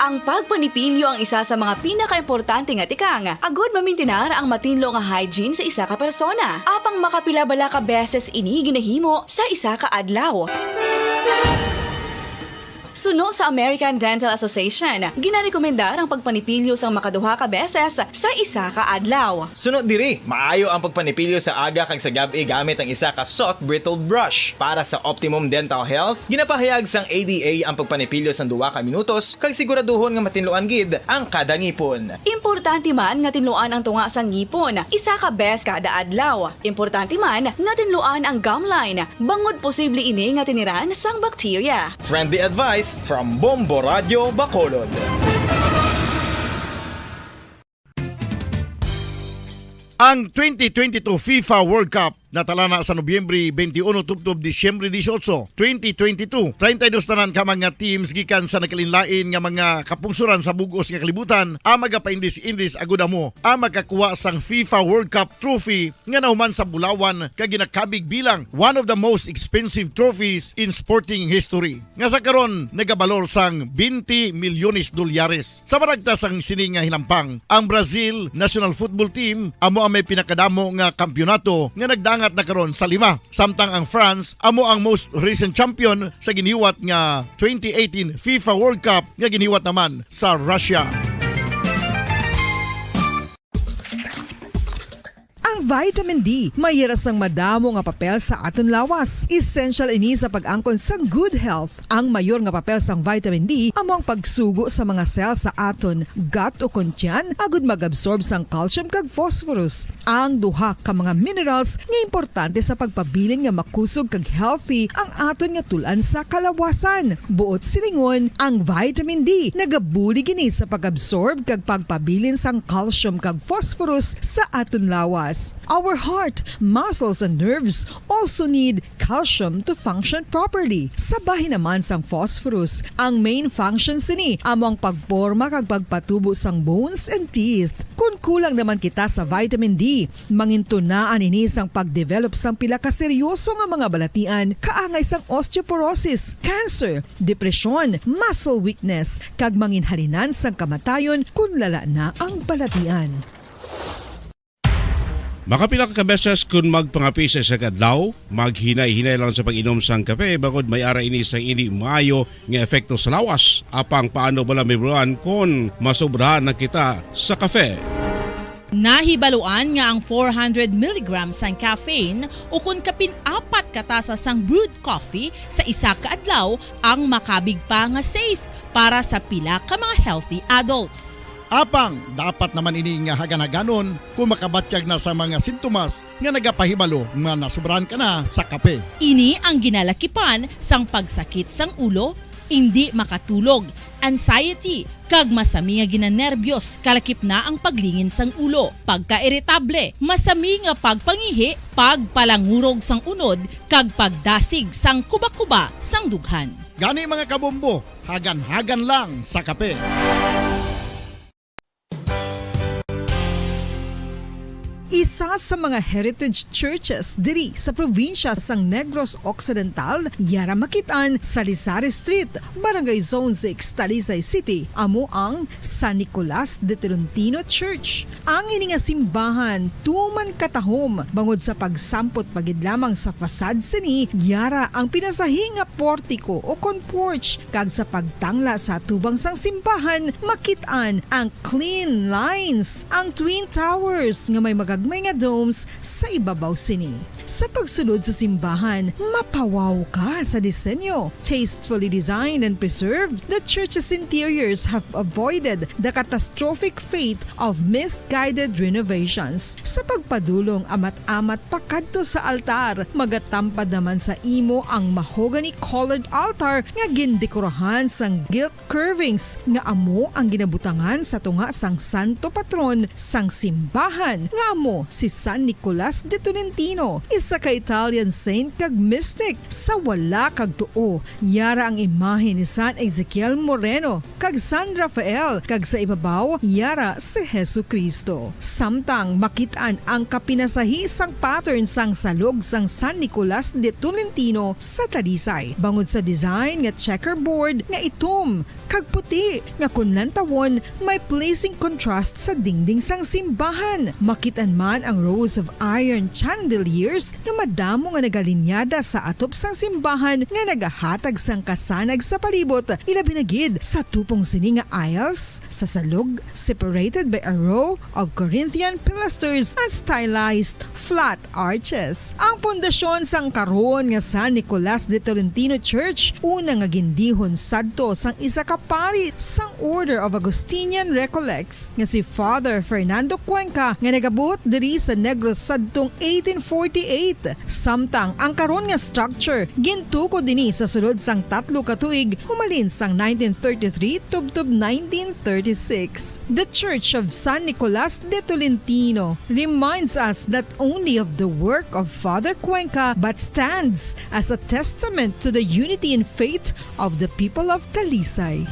Ang pagpanipilyo ang isa sa mga pinakaimportante nga tikang agod mamintinar ang matinlo nga hygiene sa isa ka persona. Apang makapila bala ka beses ini ginahimo sa isa ka adlaw? Suno sa American Dental Association, ginarekomendar ang pagpanipilyo sang makaduha ka beses sa isa ka adlaw. Suno diri, maayo ang pagpanipilyo sa aga kag sa gab-i gamit ang isa ka soft bristle brush. Para sa optimum dental health, ginapahayag sang A D A ang pagpanipilyo sang duha ka minutos kag siguraduhon nga matinluan gid ang kada ngipon. Importante man nga tinluan ang tunga sang ngipon isa ka beses kada adlaw. Importante man nga tinluan ang gum line, bangod posible ini nga tiniran sang bakterya. Friendly advice from Bombo Radio Bacolod. Ang twenty twenty-two FIFA World Cup natalana sa Nobyembre twenty-one tubtob Disyembre dieciocho, twenty twenty-two. Treinta y dos tanan ka mga teams gikan sa nagkalainlain nga mga kapungsoran sa bug-os nga kalibutan ang magapaindis-indis agud amo ang makakuha sang FIFA World Cup trophy nga nahuman sa bulawan kag ginakabig bilang one of the most expensive trophies in sporting history, nga sa karon nagabalor sang twenty milyones dolyares. Sa maragtas sang sini nga hinampang, ang Brazil national football team amo ang may pinakadamo nga kampiyonato nga nagdangat na karon sa lima, samtang ang France amo ang most recent champion sa giniwat nga twenty eighteen FIFA World Cup nga giniwat naman sa Russia. Ang vitamin D may yara sang madamo nga papel sa aton lawas. Essential ini sa pag-angkon sang good health. Ang mayor nga papel sang vitamin D amo ang pagsugo sa mga cell sa aton gut ukon tiyan agud mag-absorb sang calcium kag phosphorus, ang duha ka mga minerals nga importante sa pagpabilin nga makusog kag healthy ang aton nga tul-an sa kalawasan. Buot silingon, ang vitamin D nagabulig ini sa pag-absorb kag pagpabilin sang calcium kag phosphorus sa aton lawas. Our heart, muscles, and nerves also need calcium to function properly. Sa bahin naman sang phosphorus, ang main function sini amo ang pagporma kag pagpatubo sang bones and teeth. Kon kulang naman kita sa vitamin D, mangintunaan ini sang pag-develop sang pila ka seryoso nga mga balatian, kaangay sang osteoporosis, cancer, depresyon, muscle weakness, kag manginhalinan sang kamatayon kon lala na ang balatian. Makapila ka beses kon magpangapi sa isa ka adlaw, maghinay-hinay lang sa pag-inom sang kape, bangod may ara ini sang indi maayo nga epekto sa lawas. Apang paano bala mahibaluan kon masobrahan na kita sa kape? Nahibaluan nga ang four hundred milligrams sang caffeine ukon kapin apat ka tasa sang brewed coffee sa isa ka adlaw ang makabig pa nga safe para sa pila ka mga healthy adults. Apang dapat naman ini nga hagan-haganon kon makabatyag na sa mga sintomas nga nagapahibalo nga nasobrahan ka na sa kape. Ini ang ginalakipan sang pagsakit sang ulo, indi makatulog, anxiety, kag masami nga ginanerbyos, kalakip na ang paglingin sang ulo, pagkairitable, masami nga pagpangihi, pagpalangurog sang unod, kag pagdasig sang kubakuba sang dughan. Gani, mga kabombo, hagan-hagan lang sa kape. Isa sa mga heritage churches diri sa probinsya sang Negros Occidental, yara makit-an sa Rizal Street, Barangay Zone six, Talisay City, amo ang San Nicolas de Tolentino Church. Ang ini nga simbahan tuman katahom bangod sa pagsampot pa gid lamang sa facade sini, yara ang pinasahi nga portiko ukon porch, kag sa pagtangla sa atubang sang simbahan, makit-an ang clean lines, ang twin towers nga may mga may nga domes sa ibabaw sini. Sa pagsulod sa simbahan, mapawaw ka sa disenyo. Tastefully designed and preserved, the church's interiors have avoided the catastrophic fate of misguided renovations. Sa pagpadulong amat-amat pakadto sa altar, magatampad naman sa imo ang mahogany-colored altar nga gindekorahan sang gilt curvings nga amo ang ginabutangan sa tunga sang santo patron sang simbahan, nga amo si San Nicolas de Tolentino, isa ka Italian saint kag mystic. Sa wala kag tuo, yara ang imahe ni San Ezekiel Moreno kag San Rafael, kag sa ibabaw, yara si Jesu-Cristo. Samtang makit-an ang kapinasahi sang pattern sang salog sang San Nicolas de Tolentino sa Talisay, bangod sa design nga checkerboard nga itom kag puti, nga kon lantawon, may pleasing contrast sa dingding sang simbahan. Makit-an man ang rows of iron chandeliers nga madamo nga nagalinyada sa atop sang simbahan nga nagahatag sang kasanag sa palibot, ilabi na gid sa tupong sini nga aisles sa salog, separated by a row of Corinthian pilasters and stylized flat arches. Ang pundasyon sang karon nga San Nicolas de Tolentino Church, una nga gindihon sadto sang isa ka pari sang Order of Augustinian Recollects nga si Father Fernando Cuenca, nga nagabuot diri sa Negros sadtong eighteen forty-eight. Samtang ang karon nga structure gintukod ini sa sulod sang tatlo ka tuig, humalin sang nineteen thirty-three tubtob nineteen thirty-six. The Church of San Nicolas de Tolentino reminds us not only of the work of Father Cuenca, but stands as a testament to the unity in faith of the people of Talisay.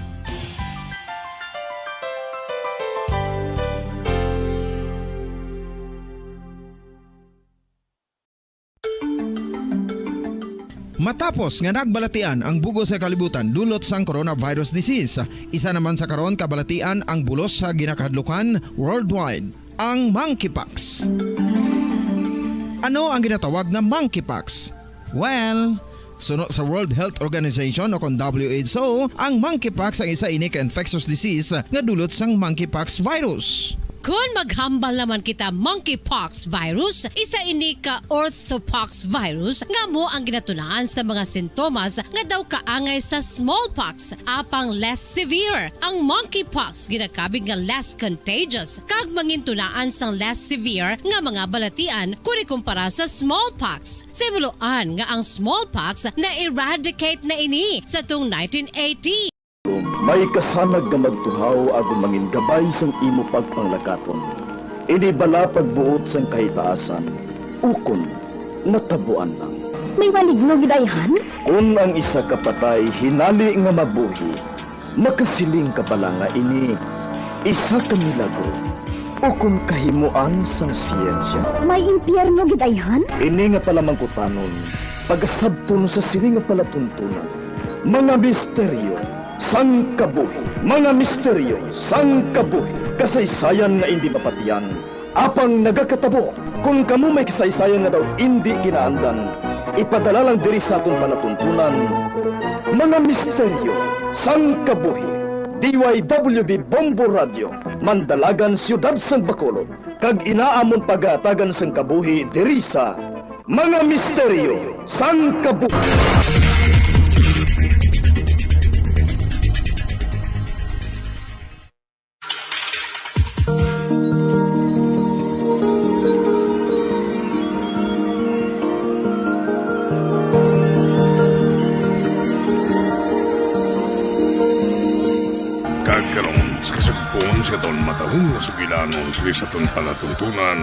Matapos nga nagbalatian ang bug-os nga kalibutan dulot sang coronavirus disease, isa naman sa karon kabalatian ang bulos sa ginakahadlukan worldwide, ang monkeypox. Ano ang ginatawag nga monkeypox? Well, suno sa World Health Organization o kon W H O, ang monkeypox ang isa ini ka infectious disease nga dulot sang monkeypox virus. Kon maghambal naman kita monkeypox virus, isa ini ka orthopox virus nga amo ang ginatunaan sa mga sintomas nga daw kaangay sa smallpox, apang less severe. Ang monkeypox ginakabig nga less contagious kag mangintunaan sang less severe nga mga balatian kon ikumpara sa smallpox. Sa himuloan nga ang smallpox na-eradicate na ini sa tong nineteen eighty. May kasanag nga magtuhaw agud mangin gabay sang imo pagpanglakaton. Ini bala pagbuot sang kahitaasan, ukon natabuan lang. May maligno gid ayhan? Kon ang isa ka patay hinali nga mabuhi, makasiling ka bala nga ini isa ka milagro ukon kahimoan sang siyensya? May impyerno gid ayhan? Ini nga palamangkutanon pagasabton sa sini nga palatuntunan. Mga misteryo sang kabuhi. Mga misteryo sang kabuhi. Kasaysayan nga indi mapatiyan, apang nagakatabo. Kon kamo may kasaysayan nga daw indi ginaandan, ipadala lang diri sa aton palatuntunan, Mga Misteryo sang Kabuhi. D Y W B Bombo Radio, Mandalagan, Siyudad sang Bacolod, kag ina amon pagahatagan sang kabuhi diri sa Mga Misteryo sang Kabuhi. Kag karon, sa kasugpon sa aton matalom nga sugilanon sa aton palatuntunan,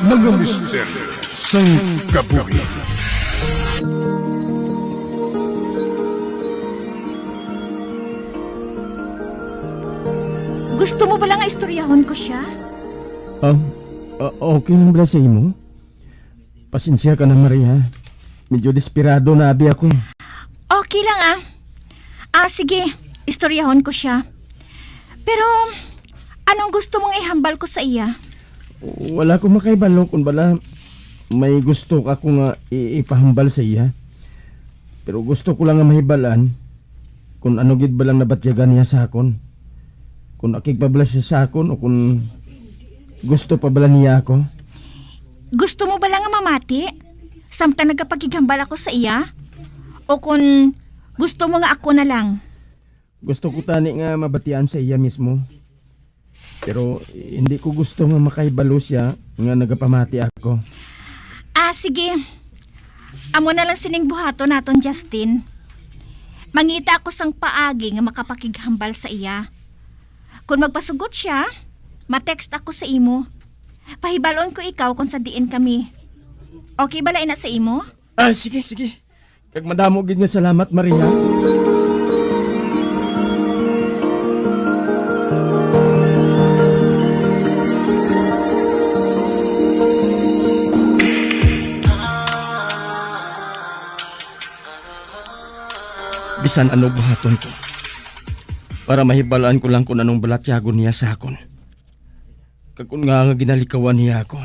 Mga Misteryo sang Kabuhi. Gusto mo bala nga istoryahon ko siya? Ah, ah, okay lang bala sa imo? Pasensya ka na, Maria. Medyo desperado na abi ako. Okay lang, ah. Ah, sige. Istoryahon ko siya. Pero, anong gusto mong ihambal ko sa iya? Wala ko makahibalo kung bala may gusto ka ko nga i-, ipahambal sa iya. Pero gusto ko lang nga mahibalaan kung ano gid balang nabatyagan niya sa akon. Kung akig pa bala siya sa akon o kung gusto pa bala niya ako. Gusto mo bala nga mamati? Samtang nagapakighambal ako sa iya? O kun gusto mo nga ako na lang? Gusto ko tani nga mabatian sa iya mismo. Pero hindi ko gusto nga makahibalo sia nga nagapamati ako. Ah, sige. Amo na lang sining buhaton naton, Justin. Mangita ako sang paagi nga makapakighambal sa iya. Kung magpasugot sia, ma-text ako sa imo. Pahibal-on ko ikaw kung sa diin kami. Okay bala ina sa imo? Ah, sige, sige. Kag madamo gid nga salamat, Maria. Bisan ano buhaton ko, para mahibal-an ko lang kung anong balatyagon niya sa akon. Kag kon nga, nga ginalikawan niya ako,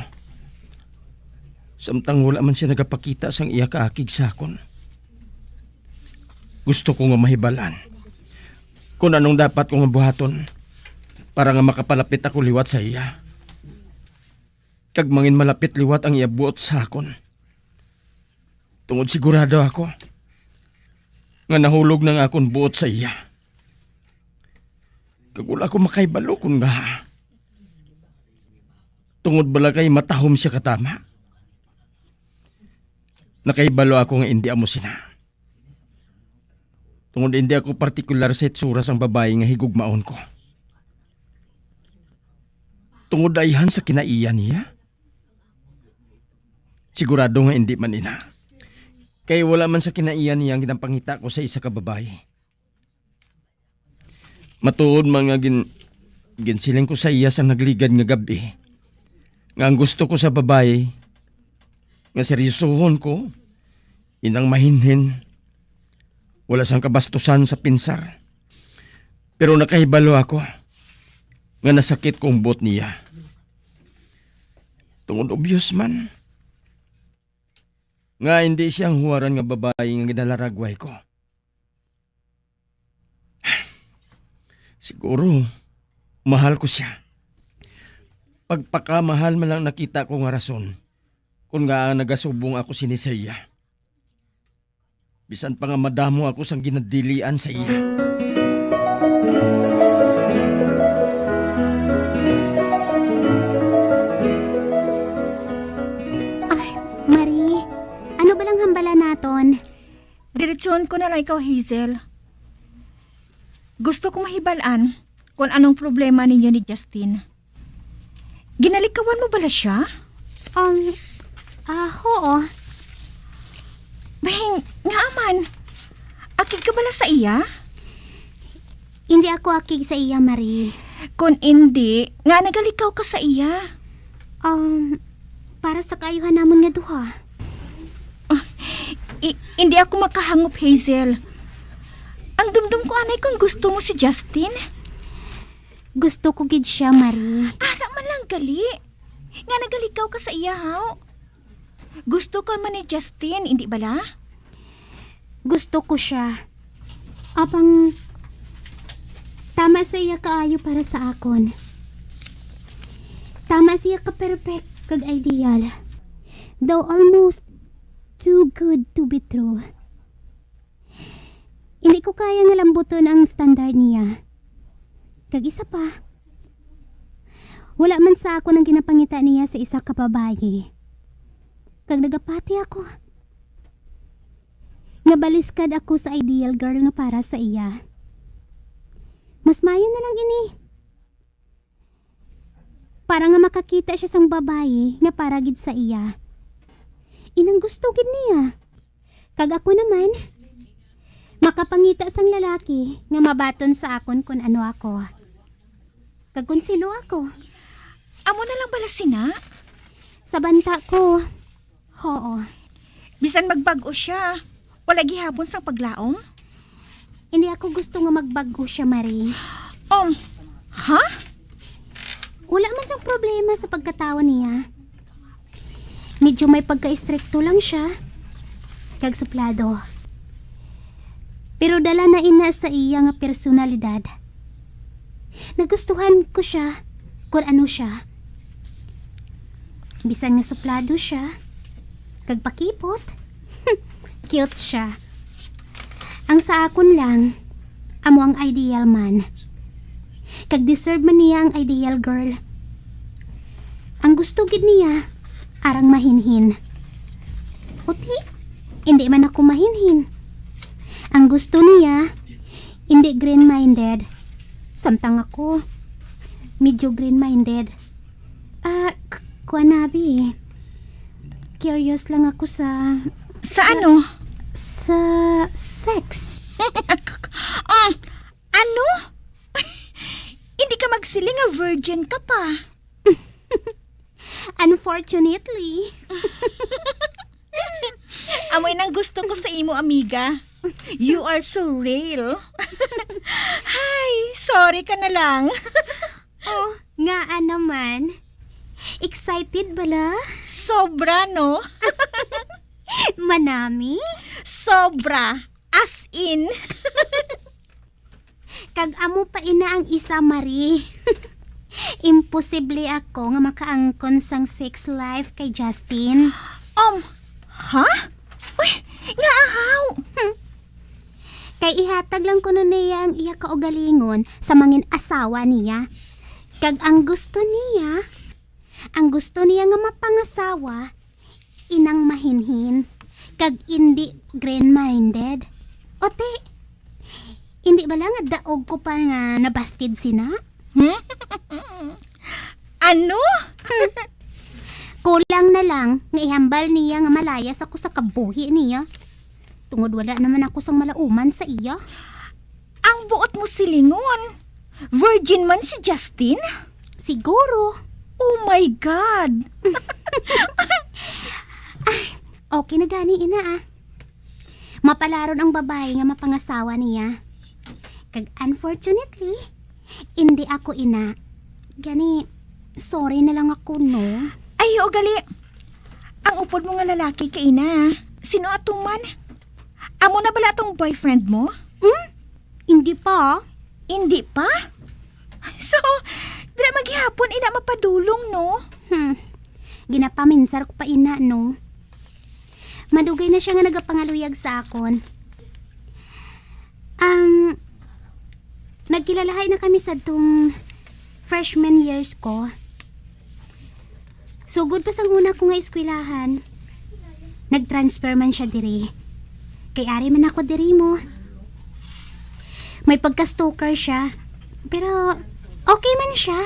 samtang wala man sia nagapakita sang iya kaakig sa akon. Gusto ko nga mahibal-an kung anong dapat ko nga buhaton para nga makapalapit ako liwat sa iya. Kag mangin malapit liwat ang iya buot sa akon. Tungod sigurado ako nga nahulog na nga akon buot sa iya. Kag wala ko makahibalo kon nga tungod bala kay matahom sia katama. Nakahibalo ako nga indi amo sina. Tungod indi ako partikular sa hitsura sang babayi nga higugmaon ko. Tungod ayhan sa kinaiya niya? Sigurado nga indi man ina. Kay wala man sa kinaiya niya ang ginapangita ko sa isa ka babayi. Matuod man nga gin-, ginsiling ko sa iya sang nagligad nga gab-i, nga ang gusto ko sa babayi nga seryosohon ko, inang mahinhin, wala sang kabastusan sa pinsar. Pero nakahibalo ako nga nasakit ko ang buot niya. Tungod obvious man nga hindi siya ang huwaran nga babayi nga ginalaragway ko. Siguro, mahal ko siya. Pagpakamahal man lang nakita ko nga rason kung ngaa nagasubong ako sini sa iya. Bisan pa nga madamo ako sang ginadilian sa iya. Ay, Marie, ano ba lang hambala naton? Diretsuhon ko na lang ikaw, Hazel. Gusto ko mahibal-an kung anong problema ninyo ni Justin. Ginalikawan mo bala sia? Um, ah, oo. Bing, nga man. Akig ka bala sa iya? Hindi ako akig sa iya, Marie. Kung indi, nga nagalikaw ka sa iya? Um, para sa kaayuhan namon nga duha. Ah, i-, hindi ako makahangop, Hazel. Ang dumdum ko anay kung gusto mo si Justin. Gusto ko gid siya, Marie. Ara man lang gali. Nga nagalikaw ka sa iya, haw? Gusto ka man ni Justin, hindi bala? Gusto ko siya. Apang tama sa iya kaayo para sa akon. Tama siya ka perfect kag ideal. Though almost too good to be true. Hindi ko kaya nga lambuton ang standard niya. Kag isa pa, wala man sa akon ang ginapangita niya sa isa ka babayi. Kag nagapati ako nga baliskad ako sa ideal girl nga para sa iya. Mas maayo na lang ini. Para nga makakita siya sang babayi nga para gid sa iya. Inang gusto gid niya. Kag ako naman, makapangita sang lalaki nga mabaton sa akon kon ano ako. Kag kon sino ako. Amo na lang bala sina? Sa banta ko, oo. Bisan magbag-o siya, wala gihapon sang paglaom? Hindi ako gusto nga magbag-o siya, Marie. Um, ha? Wala man sang problema sa pagkatawo niya. Medyo may pagka-istrikto lang siya, kag suplado. Pero dala na ina sa iya nga personalidad. Nagustuhan ko siya kon ano siya. Bisan nga suplado siya, kag pakipot, cute siya. Ang sa akon lang, amo ang ideal man. Kag deserve man niya ang ideal girl. Ang gusto gid niya, arang mahinhin. Uti, hindi man ako mahinhin. Ang gusto niya, hindi green-minded. Samtang ako, medyo green-minded. Ah, k-, kuwan, abi. Curious lang ako sa, Sa sa, ano? Sa sex. Um, ano? Hindi ka magsiling nga virgin ka pa. Unfortunately. Amoy nang gusto ko sa imo, amiga. You are so real. Hay, sorry ka na lang. Oh, ngaa naman? Excited bala? Sobra, no? Manami? Sobra. As in. Kag amo pa ina ang isa, Marie. Imposible ako nga makaangkon sang sex life kay Justin. Um, ha? Uy, nga ahaw? Hmm. Kay ihatag lang kuno niya ang iya kaugalingon sa mangin asawa niya. Kag ang gusto niya, ang gusto niya nga mapangasawa, inang mahinhin, kag indi green-minded. Ote, indi bala nga daog ko pa nga nabasted sina? Ano? Kulang na lang nga ihambal niya nga malayas ako sa kabuhi niya. Tungod wala naman ako sang malauman sa iya. Ang buot mo silingon, virgin man si Justin? Siguro. Oh my God! Ay, okay na gani, ina, ah. Mapalaron ang babayi nga mapangasawa niya. Kag unfortunately, hindi ako ina. Gani, sorry na lang ako, no? Ay, oo, gali. Ang upod mo nga lalaki kay ina. Sino ato man? Amo na bala atong boyfriend mo? Hmm? Hindi pa. Hindi pa? So, dira man gihapon ina mapadulong, no? Hmm. Ginapaminsar ko pa ina, no? Madugay na siya nga nagapangaluyag sa akon. Ang nagkilalahay na kami sa tong freshman years ko. Sugod pa sang una ko nga eskwelahan, nag-transfer man siya diri. Kay ari man ako diri mo. May pagka-stalker siya, pero okay man siya.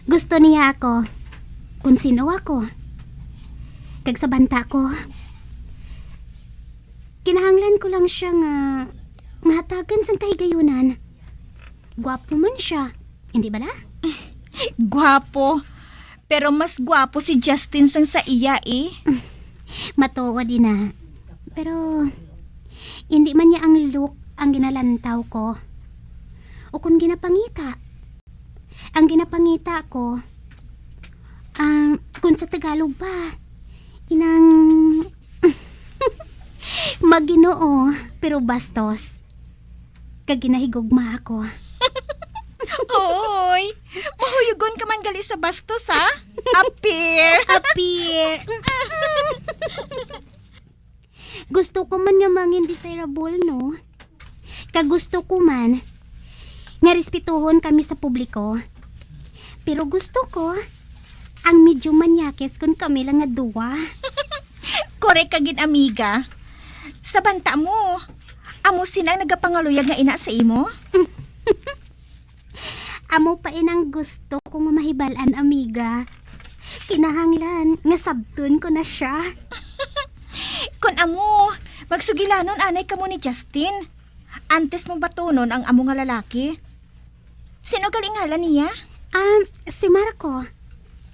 Gusto niya ako, kung sino ako. Kag sa banta ko, kinahanglan ko lang siya nga, nga hatagan sang kahigayunan. Gwapo man siya, hindi bala? Gwapo. Pero mas gwapo si Justin sang sa iya, eh. Matuod, ina. Pero, hindi man niya ang look ang ginalantaw ko. O kung ginapangita. Ang ginapangita ko, ang, kung sa Tagalog ba, inang maginoo, pero bastos. Kag ginahigugma ako. Oy, mahuyugon ka man gali sa bastos, ha? Appear. Appear. Gusto ko man nga mangin desirable, no? Kag gusto ko man nga respetuhon kami sa publiko. Pero gusto ko ang medyo manyakis kun kami lang nga duwa. Korek ka gid, amiga. Sa banta mo, amo sina ang nagapangaluyag nga ina sa imo? Amo pa inang gusto ko nga mahibal-an, amiga. Kinahanglan nga sabton ko na siya. Kon amo, magsugilanon anay kamo ni Justin. Antes mo batunon ang amo nga lalaki. Sino gali ngalan niya? Um, si Marco.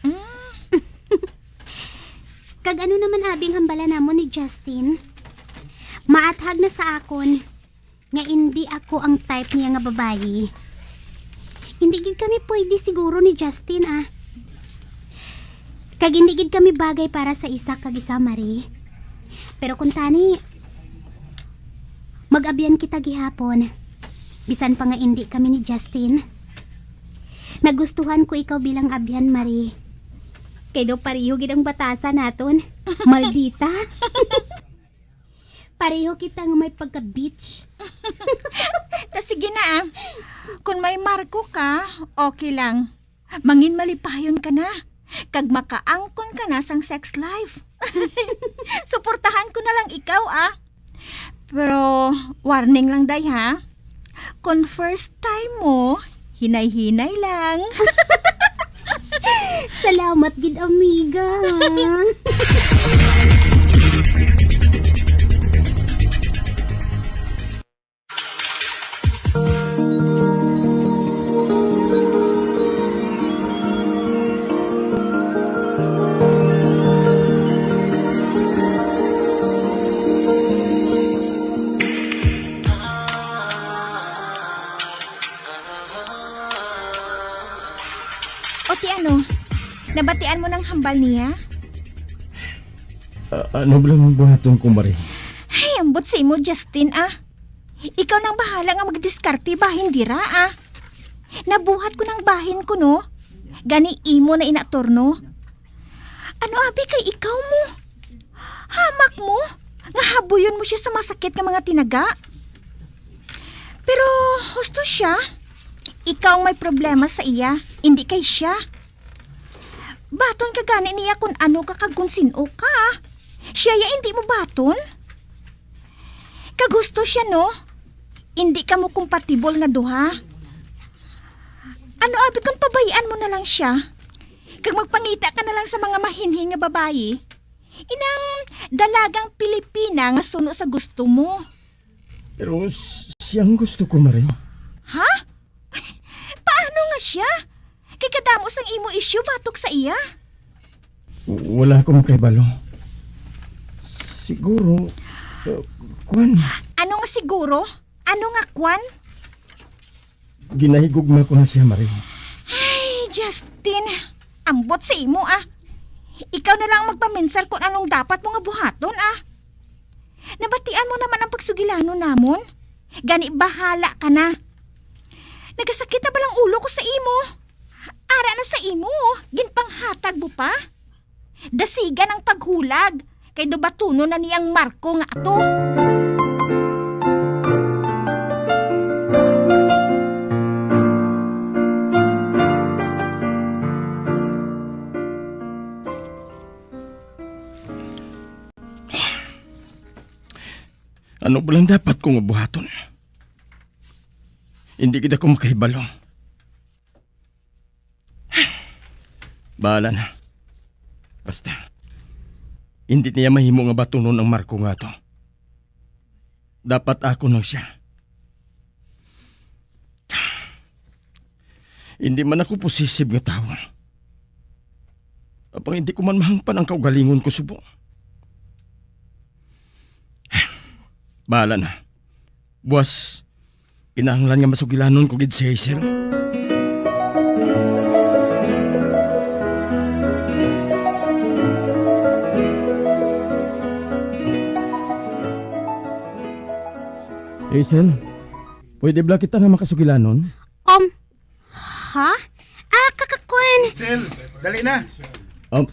Mm. Kag ano naman abing hambala namon ni Justin? Maathag na sa akon nga indi ako ang type niya nga babayi. Hindi gid kami pwede siguro ni Justin, ah. Kag hindi gid kami bagay para sa isa kag isa, Marie. Pero kung tani, mag-abyan kita gihapon. Bisan pa nga indi kami ni Justin. Nagustuhan ko ikaw bilang abyan, Marie. Kay daw pareho gid ang batasan naton. Maldita. Pareho kita nga may pagka-bitch. Ta sige na, ah. Kung may marko ka, okay lang. Mangin malipayon ka na. Kag makaangkon ka na sang sex life. Suportahan ko na lang ikaw, ah. Pero warning lang, day, ha? Kon first time mo, hinay-hinay lang. Salamat gid, amiga. O ti ano, nabatian mo nang hambal niya? A-, ano ba lang buhaton ko, Mare? Ay, ambot sa imo, Justin, ah. Ikaw nang bahala nga magdiskarte bahin dira, ah. Nabuhat ko nang bahin ko, no? Gani imo na inaturno. Ano abi kay ikaw mo? Hamak mo? Nga habuyon mo siya sa masakit nga mga tinaga? Pero husto siya. Ikaw ang may problema sa iya, indi kay siya. Baton ka gani niya kun ano ka kag kun sin-o ka. Siya ya indi mo baton? Kag husto siya, no? Indi kamo kompatibol nga duha. Ano abi kon pabay-an mo na lang siya? Kag magpangita ka na lang sa mga mahinhin nga babayi. Inang dalagang Pilipina nga suno sa gusto mo. Pero s-, siyang gusto ko, Mare. Ha? Paano nga siya? Kay kadamo sang imo issue batok sa iya. W-, wala ko makahibalo. Siguro, uh, kwan. Ano nga siguro? Ano nga kwan? Ginahigugma ko na siya, Mare. Ay, Justin, ambot sa imo, ah. Ikaw na lang ang magpaminsar kung anong dapat mo nga buhaton, ah. Nabatian mo naman ang pagsugilanon namon. Gani, bahala ka na. Nagasakit na ba lang ulo ko sa imo? Ara na sa imo, ginpanghatag mo pa? Dasigan ang paghulag, kay daw batunon na niyang marko nga ato. Ano ba lang dapat ko nga buhaton? Hindi gid ako makahibalo. Bahala na. Basta, hindi niya mahimo nga batunon ang marko nga to. Dapat ako lang siya. Hindi man ako posesib nga tawo. Apang hindi ko man mahangpan ang kaugalingon ko subong. Bahala na. Buwas, kinahanglan nga masugilanon ko gid si Hazel. Hazel, pwede bala kita nga makasugilanon? Um, ha? Ah, kakakwan. Hazel, dali na. Um,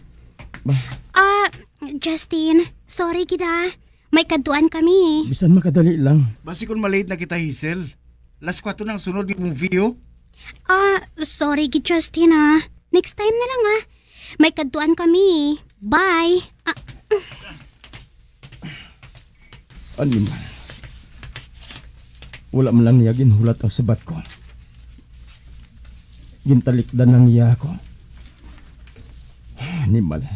ba- Ah, Justin, sorry gid, ah. May kadtuan kami. Bisan makadali lang. Basi kung malate na kita, Hazel. Last kuwato nang sunod nga movie, oh. Ah, sorry gid, Justin, ah. Next time na lang, ah. May kadtuan kami. Bye. Ah. Animal. Wala man lang niya ginhulat ang sabat ko. Gintalikdan lang niya ako. Animal.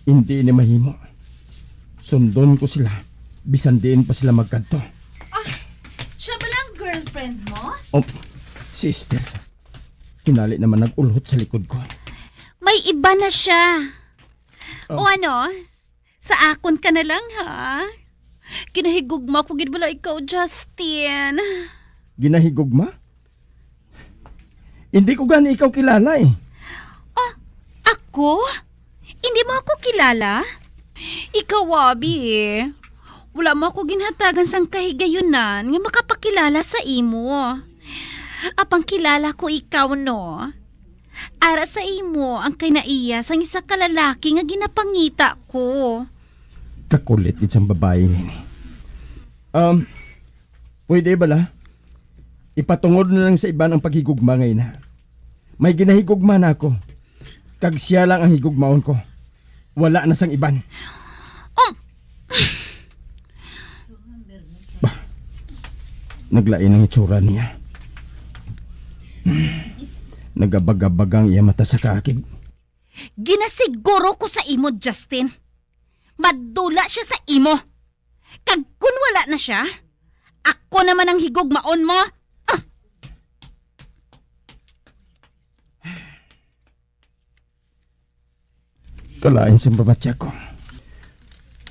Hindi ini mahimo. Sundon ko sila, bisan diin pa sila magkadto. Ah, siya ba lang girlfriend mo? Oh, sister. Kinali naman nag-ulhot sa likod ko. May iba na siya. Oh. O ano? Sa akon ka na lang, ha? Ginahigugma ko gid bala ikaw, Justin. Ginahigugma? Hindi ko gani ikaw kilala, eh. Ah, ako? Hindi mo ako kilala? Ikaw, abi, eh. Wala mo ako ginhatagan sang kahigayunan nga makapakilala sa imo. Apang kilala ko ikaw, no? Ara sa imo ang kinaiya sang isa ka lalaki nga ginapangita ko. Kakulit gid sang babayi nga ini. Um, pwede bala? Ipatungod na lang sa iban ang paghigugma nga ina. May ginahigugma na ako. Kag sia lang ang higugmaon ko. Wala na sang iban. Um, Bah, naglain ang itsura niya. Nagabagabag ang iya mata sa kaakig. Ginasiguro ko sa imo, Justin. Madula siya sa imo. Kag kun wala na siya, ako naman ang higugmaon mo. Ah! Kalain sa pamatyag ko.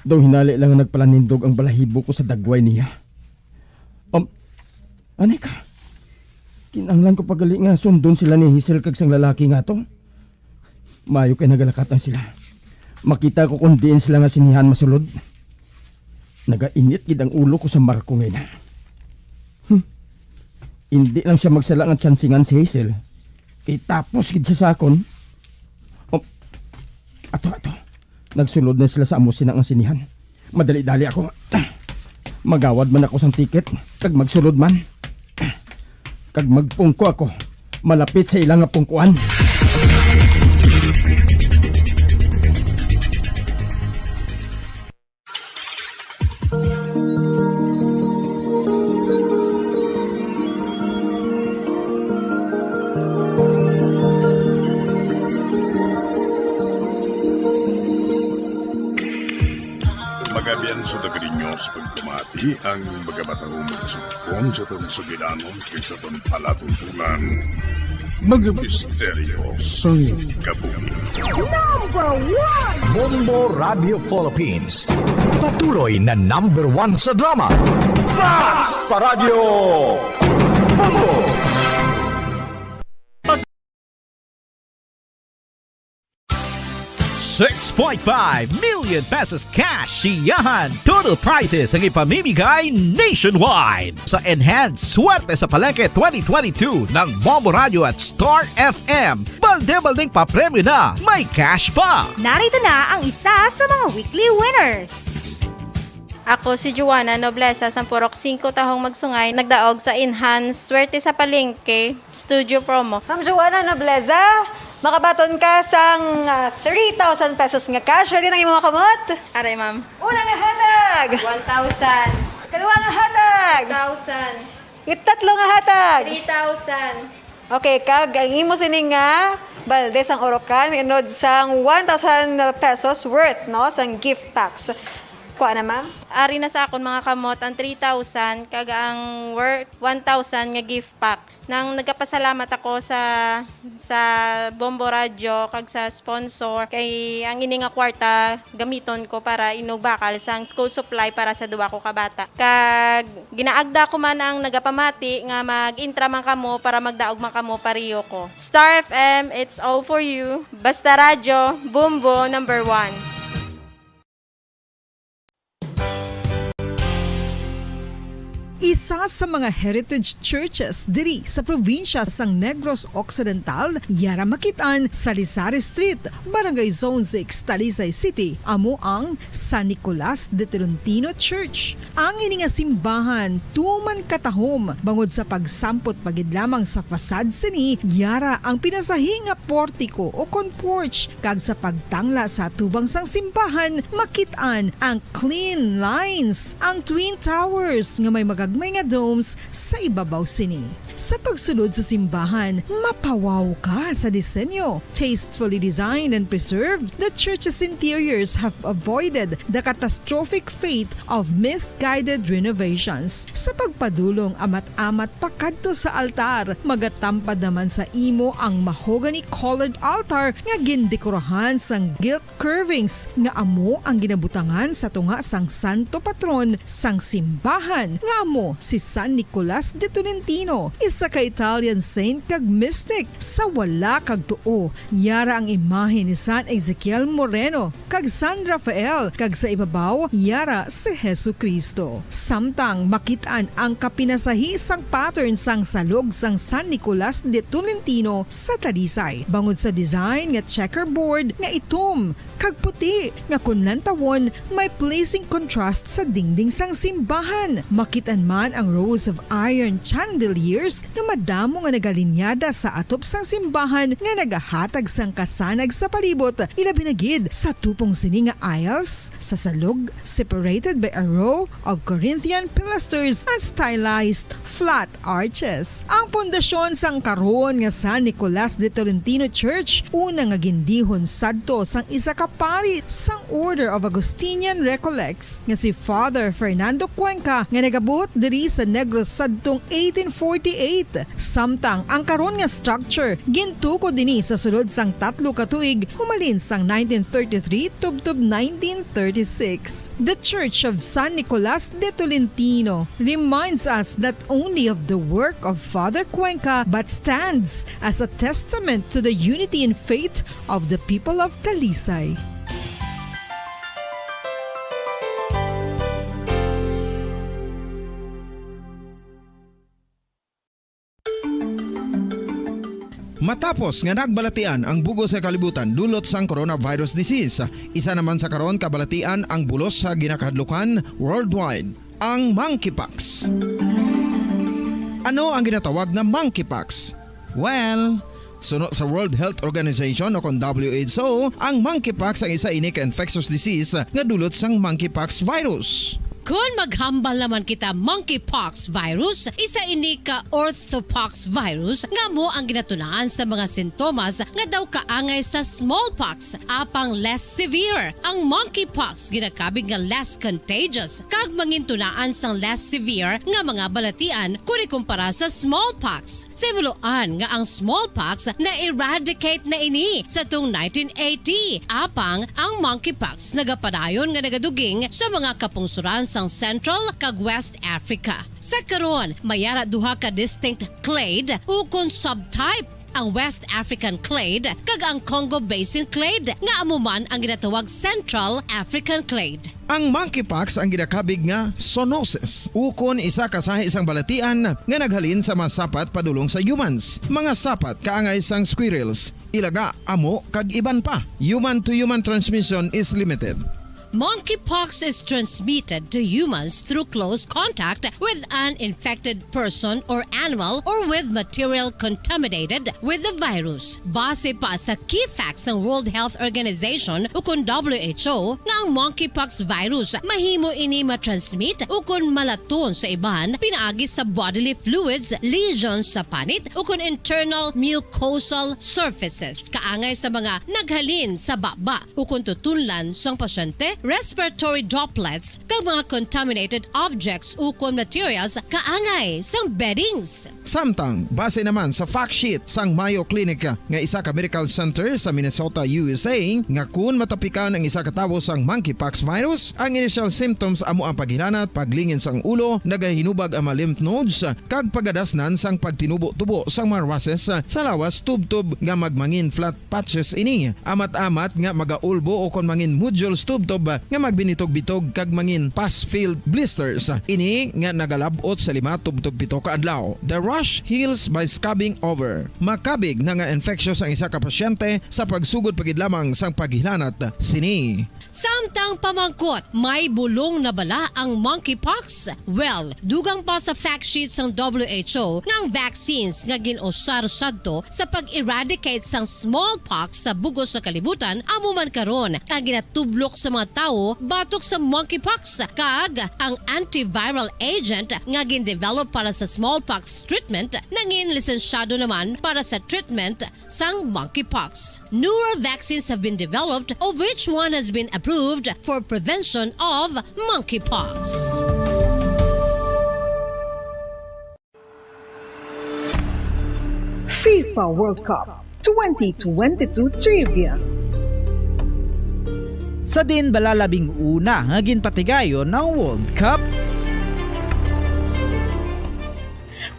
Daw hinali lang nga nagpalanindog ang balahibo ko sa dagway niya. Um, anay ka? Kinahanglan ko pa gali nga sundon sila ni Hazel kag sang lalaki nga to. Maayo kay nagalakat lang sila. Makita ko kung diin sila nga sinihan masulod. Nagainit gid ang ulo ko sa marko nga ina. Hmm. Indi lang siya magsala nga tsansingan si Hazel. Kay tapos gid siya sa akon. Oh, ato, ato. Nagsulod na sila sa amo sina nga sinihan. Madali-dali ako. Magawad man ako sang ticket, kag magsulod man. Kag magpungko ako, malapit sa ila nga pungkuan. Magabian sa Dagari News, pagpamati ang mga batahong magsugpon sa aton sugilanon kay sa aton palatuntunan. Mga misteryo sang kabuhi. Number one! Bombo Radio Philippines. Patuloy na number one sa drama. Fast Paradyo! Bombo! Six point five million pesos cash siyahan. Total prizes ang ipamimigay nationwide. Sa Enhance Swerte sa Palengke twenty twenty-two ng Bombo Radio at Star F M. Balde-baldeng papremyo na, may cash pa! Narito na ang isa sa mga weekly winners. Ako si Joanna Nobleza, sang Purok Singko, Tahong Magsungay, nagdaog sa Enhance Swerte sa Palengke Studio Promo. Ma'am Joanna Nobleza, makabaton ka sang, ah, three thousand pesos nga cash. Ready na ang imong mga kamot? Aray, ma'am. Una nga hatag! One thousand. Ikaduha nga hatag! Two thousand. Itatlo nga hatag! Three thousand. Okay, kag ang imo sini nga balde sang urukan, inod sang one thousand pesos worth, no, sang gift packs. Kuha na, ma'am. Ari na sa akon mga kamot ang three thousand, kag ang worth one thousand nga gift pack. Nang nagapasalamat ako sa, sa Bombo Radyo kag sa sponsor, kay ang ini nga kwarta gamiton ko para inugbakal sang school supply para sa duwa ko ka bata. Kag ginaagda ko man ang nagapamati nga mag-intra man kamo para magdaog man kamo pareho ko. Star F M, it's all for you. Basta Radyo, Bombo number one. Isa sa mga heritage churches diri sa probinsya sang Negros Occidental, yara makit-an sa Lisari Street, Barangay Zone six, Talisay City, amo ang San Nicolas de Tolentino Church. Ang ini nga simbahan tuman katahom bangod sa pagsampot pa gid lamang sa facade sini, yara ang pinasahi nga portiko o kon porch, kag sa pagtangla sa atubang sang simbahan, makit-an ang clean lines, ang twin towers nga may magagmay nga domes sa ibabaw sini. Sa pagsulod sa simbahan, mapawaw ka sa disenyo. Tastefully designed and preserved, the church's interiors have avoided the catastrophic fate of misguided renovations. Sa pagpadulong amat-amat pakadto sa altar, magatampad naman sa imo ang mahogany-colored altar nga gindekorahan sang gilt curvings nga amo ang ginabutangan sa tunga sang santo patron sang simbahan, nga amo si San Nicolas de Tolentino. isa ka Italian saint kag mystic. Sa wala kag tuo, yara ang imahe ni San Ezekiel Moreno kag San Rafael, kag sa ibabaw, yara si Jesu-Cristo. Samtang makit-an ang kapinasahi sang pattern sang salog sang San Nicolas de Tolentino sa Talisay, bangod sa design nga checkerboard nga itom kag puti, nga kon lantawon, may pleasing contrast sa dingding sang simbahan. Makit-an man ang rows of iron chandeliers nga madamo nga nagalinyada sa atop sang simbahan nga nagahatag sang kasanag sa palibot, ilabi na gid sa tupong sini nga aisles sa salog, separated by a row of Corinthian pilasters and stylized flat arches. Ang pundasyon sang karon nga San Nicolas de Tolentino Church, una nga gindihon sadto sang isa ka pari sang Order of Augustinian Recollects nga si Father Fernando Cuenca, nga nagabuot diri sa Negros sadtong eighteen forty-eight. Samtang ang karon nga structure gintukod ini sa sulod sang tatlo ka tuig, humalin sang nineteen thirty-three tubtob nineteen thirty-six. The Church of San Nicolas de Tolentino reminds us not only of the work of Father Cuenca, but stands as a testament to the unity in faith of the people of Talisay. Matapos nga nagbalatian ang bug-os nga kalibutan dulot sang coronavirus disease, isa naman sa karon kabalatian ang bulos sa ginakahadlukan worldwide, ang monkeypox. Ano ang ginatawag nga monkeypox? Well, suno sa World Health Organization o kon W H O, ang monkeypox ang isa ini ka infectious disease nga dulot sang monkeypox virus. Kon maghambal naman kita, monkeypox virus, isa ini ka orthopox virus nga amo ang ginatunaan sa mga sintomas nga daw kaangay sa smallpox, apang less severe. Ang monkeypox ginakabig nga less contagious kag mangintunaan sang less severe nga mga balatian kon ikumpara sa smallpox. Sa himuloan nga ang smallpox na-eradicate na ini sa tong nineteen eighty, apang ang monkeypox nagapadayon nga nagaduging sa mga kapungsoran sang Central kag West Africa. Sa karon, may ara duha ka distinct clade ukon subtype, ang West African clade kag ang Congo Basin clade, nga amo man ang ginatawag Central African clade. Ang monkeypox ang ginakabig nga zoonosis, ukon isa ka sahi sang balatian nga naghalin sa mga sapat padulong sa humans, mga sapat kaangay sang squirrels, ilaga, amo, kag iban pa. Human-to-human transmission is limited. Monkeypox is transmitted to humans through close contact with an infected person or animal or with material contaminated with the virus. Base pa sa key facts sang World Health Organization ukon W H O, nga ang monkeypox virus mahimo ini matransmit ukon malaton sa iban pinaagi sa bodily fluids, lesions sa panit, ukon internal mucosal surfaces, kaangay sa mga naghalin sa baba ukon tutunlan sang pasyente, respiratory droplets, kag mga contaminated objects ukon materials kaangay sang beddings. Samtang, base naman sa fact sheet sang Mayo Clinic nga isa ka medical center sa Minnesota, U S A, nga kun matapikan ang isa ka tawo sang monkeypox virus, ang initial symptoms amo ang paghilanat, paglingin sang ulo, nagahinubag ang mga lymph nodes, kag pagadasnan sang pagtinubo-tubo sang mga rushes sa lawas tubtob nga magmangin flat patches ini. Amat-amat nga magaulbo ukon mangin nodules tubtob nga magbinitog-bitog kag mangin pus-filled blisters. Ini nga nagalab-ot sa lima tubtob pito ka adlaw. The rash heals by scabbing over. Makabig na nga infectious ang isa ka pasyente sa pagsugod pa gid lamang sang paghilanat sini. Samtang pamangkot, may bulong na bala ang monkeypox? Well, dugang pa sa fact sheet sang W H O nga ang vaccines nga gin-usar sadto sa pag-eradicate sang smallpox sa bug-os nga kalibutan amo man karon ang ginatublok sa mga tawo batok sa monkeypox, kag ang antiviral agent nga gin-develop para sa smallpox treatment nangin lisensyado naman para sa treatment sang monkeypox. Newer vaccines have been developed, of which one has been approved for prevention of monkeypox. FIFA World Cup twenty twenty-two Trivia. Sa diin bala labing una nga ginpatigayon ang World Cup?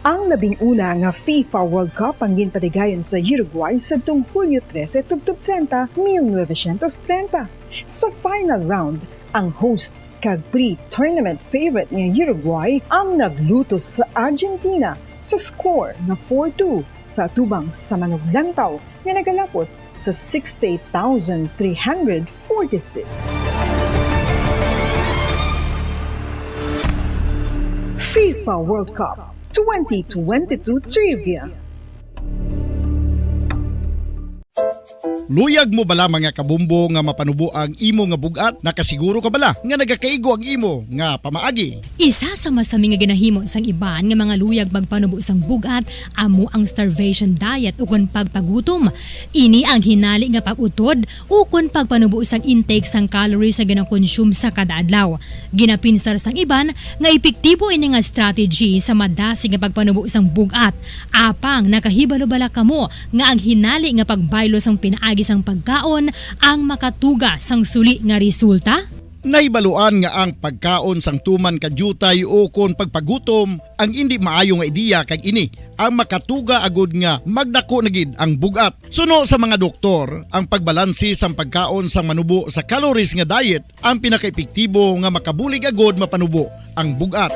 Ang labing una nga FIFA World Cup ang ginpatigayon sa Uruguay sadtong Hulyo trese tubtob treinta, mil novecientos treinta. Sa final round, ang host kag pre-tournament favorite nga Uruguay ang naglutos sa Argentina sa score nga four two sa atubang sa manuglantaw nga nagalapot sa sixty-eight thousand three hundred forty-six. FIFA World Cup twenty twenty-two Trivia. Luyag mo bala, mga kabombo, nga mapanubo ang imo nga bug-at? Nakasiguro ka bala nga nagakaigo ang imo nga pamaagi? Isa sa masami nga ginahimo sang iban nga mga luyag magpanubo sang bug-at amo ang starvation diet ukon pagpagutom. Ini ang hinali nga pag-utod ukon pagpanubo sang intake sang calories nga ginakonsume sa kada adlaw. Ginapinsar sang iban nga epektibo ini nga strategy sa madasig nga pagpanubo sang bug-at. Apang nakahibalo bala kamo nga ang hinali nga pagbaylo sang pinaagi sang pagkaon ang makatuga sang suli nga resulta? Nahibaluan nga ang pagkaon sang tuman ka diutay ukon pagpagutom ang indi maayo nga ideya, kag ini ang makatuga agud nga magdako na gid ang bug-at. Suno sa mga doktor, ang pagbalanse sang pagkaon sang manubo sa calories nga diet ang pinakaepektibo nga makabulig agud mapanubo ang bug-at.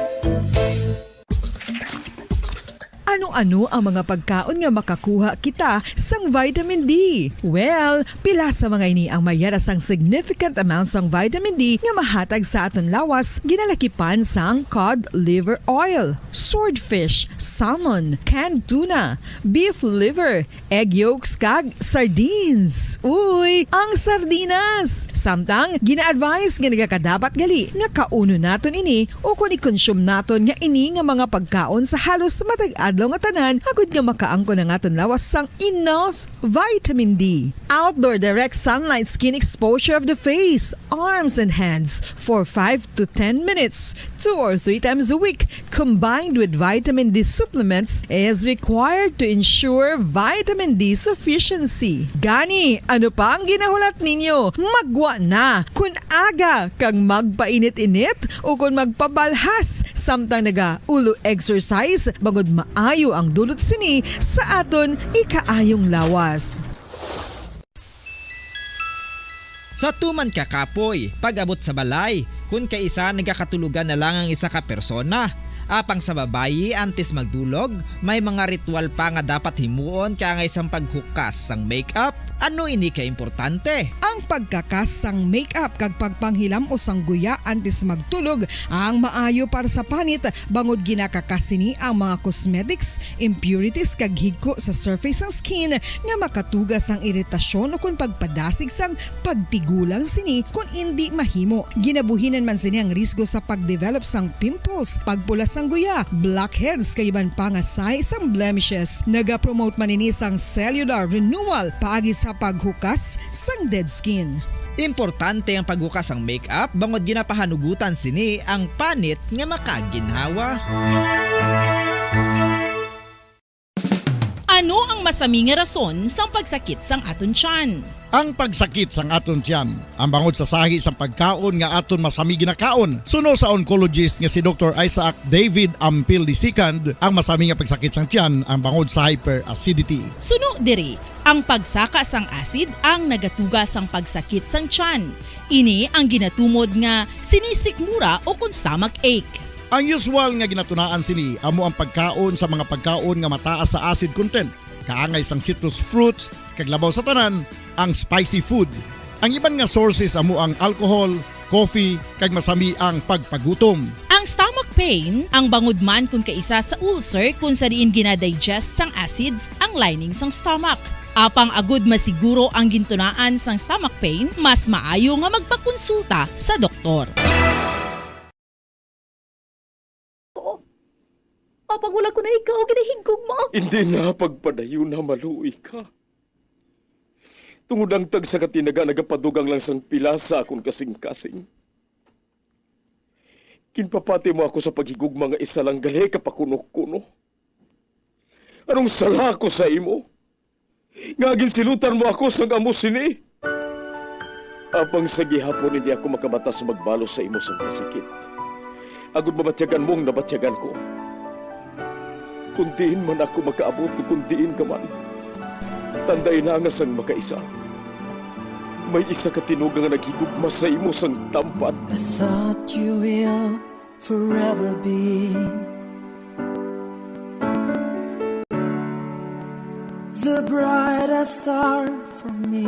Ano-ano ang mga pagkaon nga makakuha kita sang vitamin D? Well, pila sa mga ini ang mayara sang significant amount sang vitamin D nga mahatag sa aton lawas, ginalakipan sang cod liver oil, swordfish, salmon, canned tuna, beef liver, egg yolks, kag sardines. Uy, ang sardinas! Samtang, gina-advise nga nagakadapat gali nga kaunon naton ini ukon i-consume naton nga ini nga mga pagkaon sa halos matag adlaw nga tanan, agud nga makaangkon ang aton lawas sang enough vitamin D. Outdoor direct sunlight skin exposure of the face, arms, and hands for five to ten minutes, two or three times a week, combined with vitamin D supplements, is required to ensure vitamin D sufficiency. Gani, ano pa ang ginahulat ninyo? Maggwa na! Kun aga kag magpainit-init ukon magpabalhas samtang nagaulo exercise, bangod maayo ang dulot sini sa aton ikaayong lawas. Sa tuman ka kapoy, pag-abot sa balay, kun kaisa nagakatulogan na lang ang isa ka persona. Apang sa babayi, antes magdulog, may mga ritual pa nga dapat himuon kaangay sang paghukas sang makeup. Ano ini ka importante? Ang pagkakas sang makeup kag pagpanghilam-os sang guya antes magtulog ang maayo para sa panit, bangod ginakakas sini ang mga cosmetics, impurities, kag higko sa surface sang skin nga makatuga sang iritasyon ukon pagpadasig sang pagtigulang sini kon indi mahimo. Ginabuhinan man sini ang risgo sa pagdevelop sang pimples, pagpula sang guya, blackheads, kag iban pa nga sahi sang blemishes. Nagapromote man ini sang cellular renewal paagi sa paghukas sang dead skin. Importante ang paghukas sang makeup bangod ginapahanugutan sini ang panit nga makaginhawa. Ano ang masami nga rason sang pagsakit sang aton tiyan? Ang pagsakit sang aton tiyan, ang bangod sa sahi sang pagkaon nga aton masami ginakaon. Suno sa oncologist nga si Doktor Isaac David Ampil the second, ang masami nga pagsakit sang tiyan ang bangod sa hyperacidity. Suno diri, ang pagsaka sang acid ang nagatuga sang pagsakit sang tiyan. Ini ang ginatumod nga sinisikmura ukon stomach ache. Ang usual nga ginatunaan sini amo ang pagkaon sa mga pagkaon nga mataas sa acid content, kaangay sang citrus fruits, kag labaw sa tanan, ang spicy food. Ang iban nga sources amo ang alcohol, coffee, kag masami ang pagpagutom. Ang stomach pain, ang bangod man kon kaisa sa ulcer kon sa diin ginadigest sang acids ang lining sang stomach. Apang agud masiguro ang gintunaan sang stomach pain, mas maayo nga magpakonsulta sa doktor. Ko. Apang wala ko na ikaw ginahigugma. Hindi na pagpadayon na maluoy ka. Tungod ang tagsa ka tinaga nagapadugang lang sang pila sa akon kasing-kasing. Ginpapati mo ako sa paghigugma nga isa lang gali ka pakuno-kuno. Anong sala ako sa imo? Nga ginsilutan mo ako sang amo sini? Apang sa gihapon hindi ako makabatas magbalos sa imo sang kasakit, agud mabatyagan mo ang nabatyagan ko. Kon diin man ako makaabot, kon diin ka man, tandai na nga sang makaisa, may isa ka tinuga nga naghigugma sa imo sang tampad. I thought you will forever be the brightest star for me.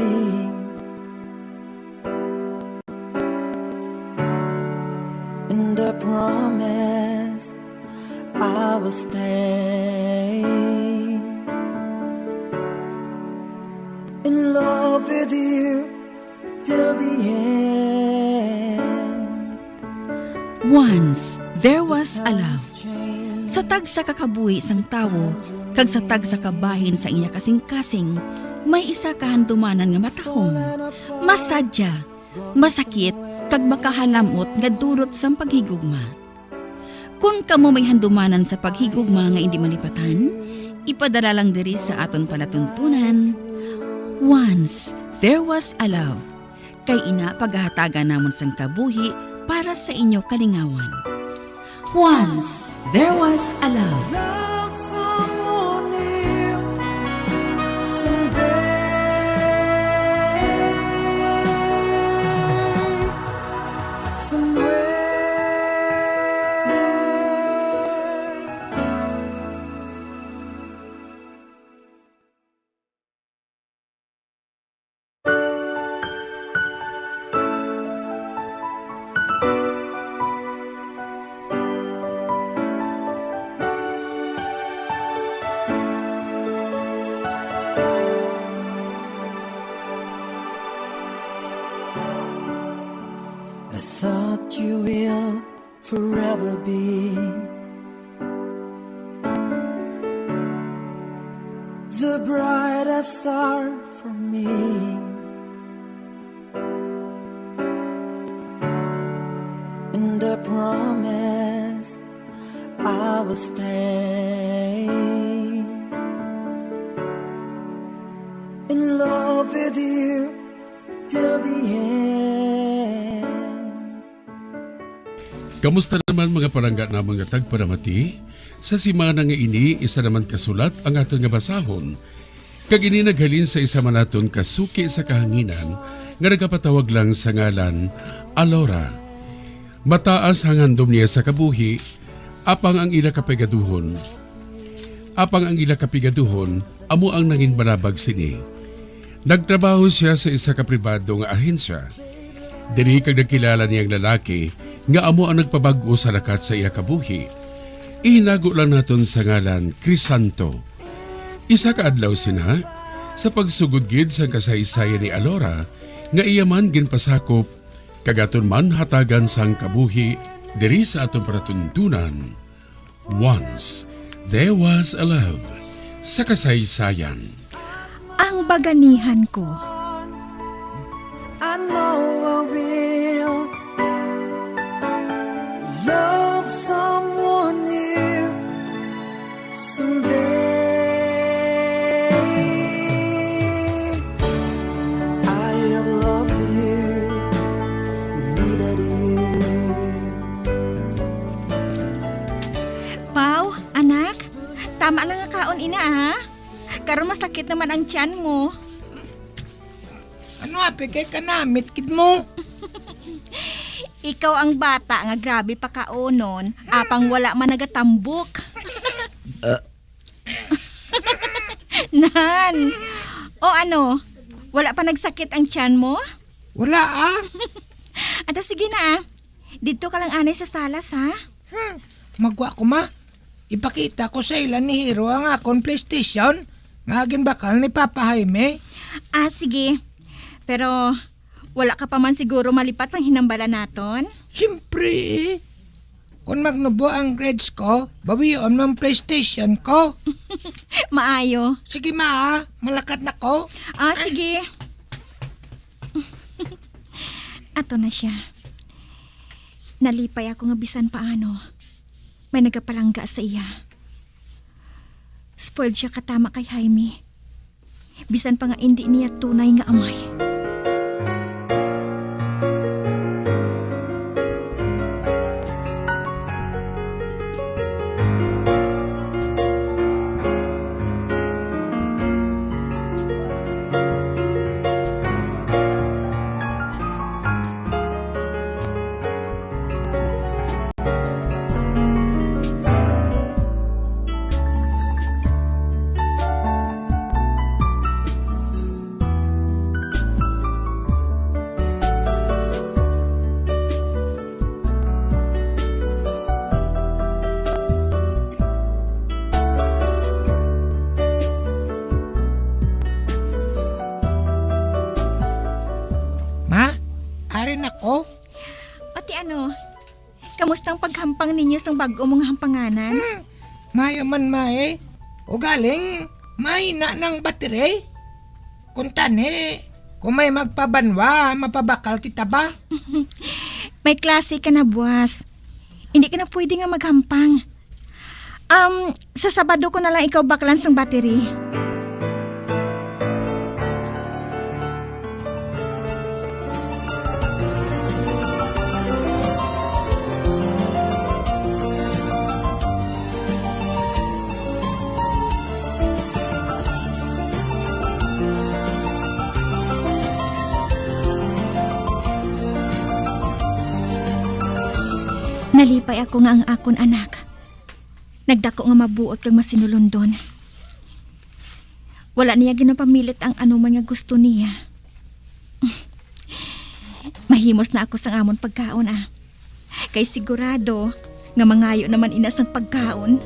And I promise I will stay in love with you till the end. Once, there was a love. Sa tagsa ka kabuhi sang tawo, kag sa tagsa ka bahin sang iya kasing-kasing, may isa ka handumanan nga matahom, masadya, masakit, kag makahalam-ot nga dulot sang paghigugma. Kon kamo may handumanan sa paghigugma nga indi malipatan, ipadala lang diri sa aton palatuntunan, Once There Was a Love, kay ina pagahatagan namon sang kabuhi para sa inyo kalingawan. Once There Was a Love. Love someone new someday. Somewhere. I thought you will forever be the brightest star for me. And I promise I will stay in love with you till the end. Kamusta naman, mga palangga namon nga tagparamati? Sa semana nga ini, isa naman ka sulat ang aton nga basahon. Kag ini naghalin sa isa man naton ka suki sa kahanginan nga nagapatawag lang sa ngalan Alora. Mataas ang handom niya sa kabuhi, apang ang ila kapigaduhon, apang ang ila kapigaduhon amo ang nanginbalabag sini. Nagtrabaho sia sa isa ka pribado nga ahensya. Diri kag nagkilala niya ang lalaki nga amo ang nagpabag-o sa lakat sa iya kabuhi. Ihinago lang naton sa ngalan Crisanto. Isa ka adlaw sina, sa pagsugod gid sang kasaysayan ni Alora nga iya man ginpasakop, kag aton man hatagan sang kabuhi diri sa aton palatuntunan. Once There Was a Love, sa kasaysayan. Ang baganihan ko. I know I will love someone new someday. I have loved you, needed you. Pau, anak, tama lang nga kaon ina, ha? Karon masakit naman ang tiyan mo. Ano, ape, kay kanamit gid mo? Ikaw ang bata nga grabe pakaonon, apang wala man nagatambok. Ah. Nan. O ano, wala pa nagsakit ang tiyan mo? Wala, ah. Ata sige na, ah. Didto ka lang anay sa salas, ha? Hmm. Magwa ko, ma. Ipakita ko sa ila ni Hiro ang akon PlayStation nga ginbakal ni Papa Jaime. Ah, sige. Pero wala ka pa man siguro malipat sang hinambala naton? Siyempre, eh. Kon magnubo ang grades ko, bawion mo ang PlayStation ko. Maayo. Sige, ma, ah. Malakat na ko. Ah, sige. Ato na siya. Nalipay ako nga bisan paano, may nagapalangga sa iya. Spoiled siya katama kay Jaime. Bisan pa nga indi niya tunay nga amay. Kamusta ang paghampang ninyo sang bag-o mo nga hampanganan? Hmm, maayo man, ma, eh. Ugaling, mahina nang battery. Kung tani, kung may magpabanwa, mapabakal kita ba? May klase ka na buwas. Hindi ka na pwede nga maghampang. Um, sa Sabado ko na lang ikaw baklan sang battery. Nalipay ako nga ang akon anak nagdako nga mabuot kag masinulondon. Wala niya ginapamilit ang anuman nga gusto niya. Mahimos na ako sang amon pagkaon, ah. Kay sigurado nga mangayo naman ina sang pagkaon.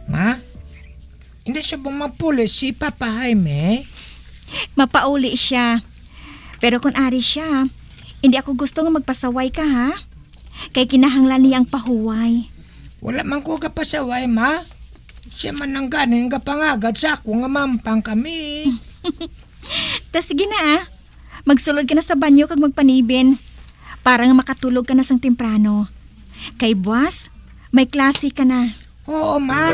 Ma, hindi siya bang mapulis si Papa Jaime? Mapauli siya. Pero kung ari siya, hindi ako gusto nga magpasaway ka, ha? Kay kinahanglan niya ang pahuway. Wala man ko gapasaway, ma. Siya man ang ganing gapangagad sa ako nga mahampang kami. Ta sige na, ah. Magsulod ka na sa banyo kag magpanibin para nga makatulog ka na sang temprano. Kay buwas, may klase ka na. Oo, ma.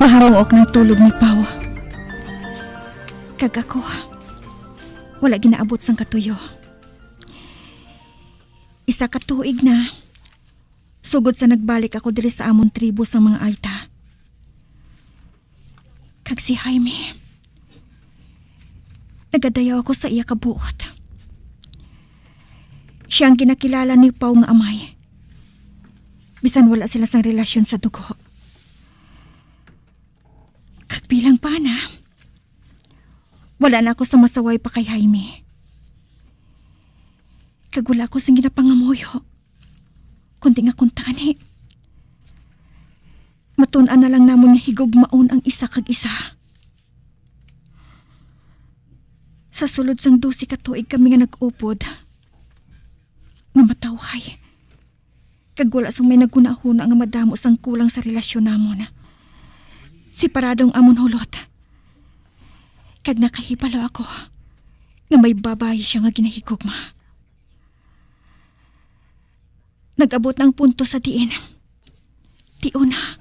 Mahamuok ng tulog ni Pao. Kag ako, wala ginaabot sang katuyo. Isa ka tuig na, sugod sa nagbalik ako diri sa amon tribo sang mga Aita. Kag si Jaime, nagadayaw ako sa iya kabuot. Siya ang ginakilala ni Pao nga amay, bisan wala sila sang relasyon sa dugo. Kag bilang bana, wala na ako sa masaway pa kay Jaime. Kag wala ako sing ginapangamuyo, kundi nga kuntani, matun-an na lang namon nga higugmaon ang isa kag isa. Sa sulod sang dose ka tuig kami nga nag-upod, nga matawhay, kag wala sang may naghunahuna nga madamo sang kulang sa relasyon namon. Separado ang amon hulot. Kag nakahibalo ako nga may babayi siya nga ginahigugma. Nag-abot na ang punto sa diin, tion na.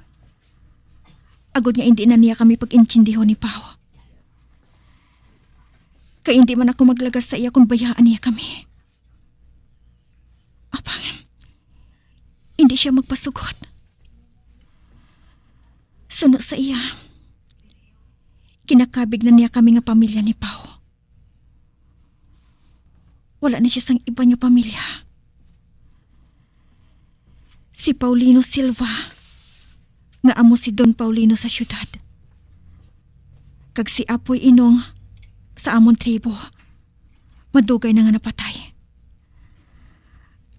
Agod nga indi na niya kami pag-intindihon ni Pao. Kay indi man ako maglagas sa iya kon bayaan niya kami. Apang, hindi siya magpasugot. Suno sa iya, kinakabig na niya kami nga pamilya ni Pao. Wala na siya sang iban nga pamilya. Si Paulino Silva, nga amo si Don Paulino sa siyudad, kag si Apoy Inong sa amon tribo, madugay na nga napatay.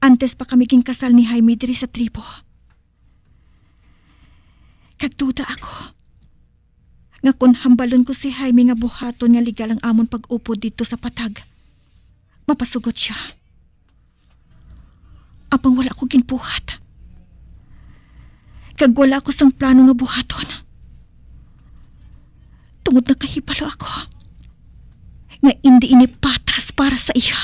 antes pa kami ginkasal ni Jaime diri sa tribo. Kag duda ako nga kon hambalon ko si Jaime nga buhaton nga legal ang amon pag-upod didto sa patag, mapasugot sia. Apang wala ko ginbuhat. Kag wala ako sang plano nga buhaton. Tungod nakahibalo ako nga indi ini patas para sa iya.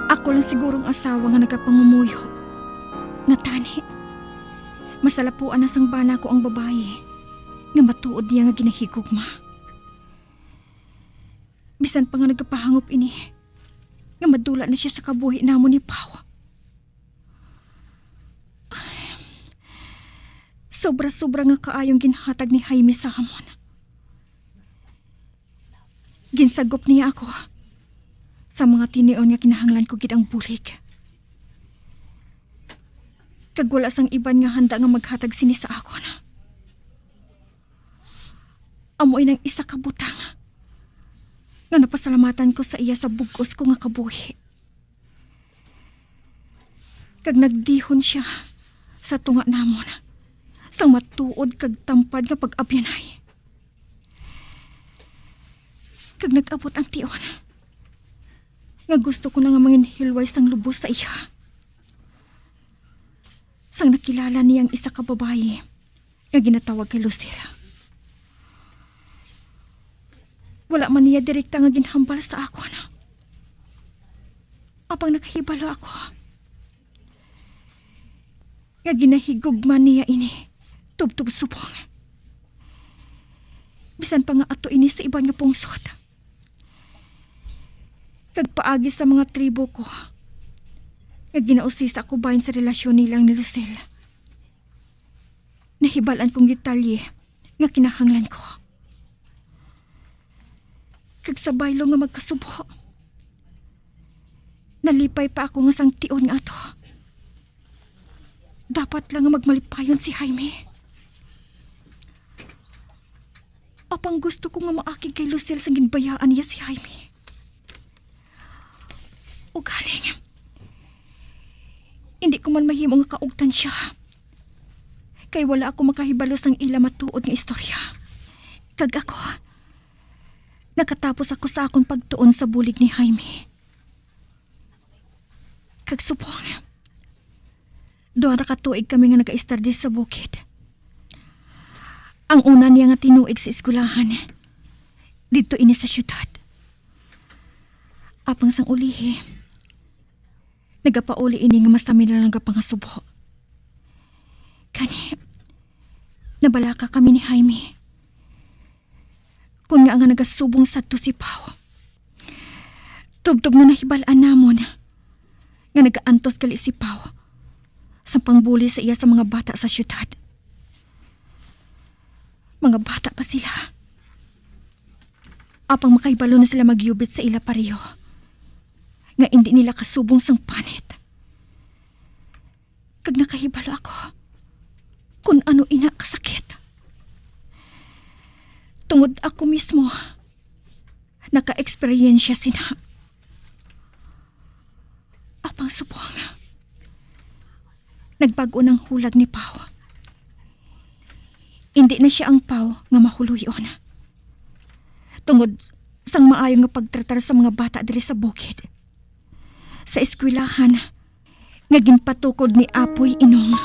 Ako lang siguro ang asawa nga nagapangumuyo nga tani masalapuan na sang bana ko ang babayi nga matuod niya nga ginahigugma. Bisan pa nga nagapahangop ini nga madula na siya sa kabuhi namon ni Pau. Sobra-sobra nga kaayong ginhatag ni Jaime sa amon. Ginsagop niya ako sa mga tinion nga kinahanglan ko gid ang bulig. Kag wala sang iban nga handa nga maghatag sini sa akon. Amo inang isa ka butang nga napasalamatan ko sa iya sa bug-os ko nga kabuhi. Kag nagdihon sia sa tunga namon sang matuod kag tampad nga pag-abyanay. Kag nag-abot ang tion nga gusto ko na nga manginhilway sang lubos sa iya. Sang nakilala niya ang isa ka babayi nga ginatawag kay Lucille. Wala man niya direkta nga ginhambal sa akon. Apang nakahibalo ako nga ginahigugma niya ini tubtob subong. Bisan pa nga ato ini sa iban nga pungsod. Kag paagi sa mga tribo ko, nga ginausisa ako bahin sa relasyon nilang ni Lucille. Nahibal-an kong detalye nga kinahanglan ko. Kag sa baylo nga magkasubo, nalipay pa ako nga sang tion nga ato, dapat lang nga magmalipayon si Jaime. Apang gusto ko nga maakig kay Lucille sang ginbayaan niya si Jaime. Ugaling, hindi ko man mahimo nga kaugtan siya, kay wala ako makahibalo sang ila matuod nga istorya. Kag ako, nakatapos ako sa akon pagtuon sa bulig ni Jaime. Kag subong, duha na ka tuig kami nga nagaistar diri sa bukid. Ang una niya nga tinuig sa eskwelahan, didto ini sa siyudad. Apang sang ulihi, nagapauli ini nga mas kami na lang nagapangasubo. Gani, nabalaka kami ni Jaime. Kon ngaa nga nagasubong sadto si Pau. Tubtob nga nahibal-an namon nga nagaantos gali si Pau sang pangbuli sa iya sa mga bata sa siyudad. Mga bata pa sila. Apang makahibalo na sila magyubit sa ila pareho nga indi nila kasubong sang panit. Kag nakahibalo ako kon ano ina kasakit. Tungod ako mismo naka-eksperyensya sina. Apang subong, nagbag-o nang hulag ni Pau. Indi na sia ang Pau nga mahuloy-on. Tungod sang maayo nga pagtratar sa mga bata diri sa bukid, sa eskwelahan, nga ginpatukod ni Apoy Inong.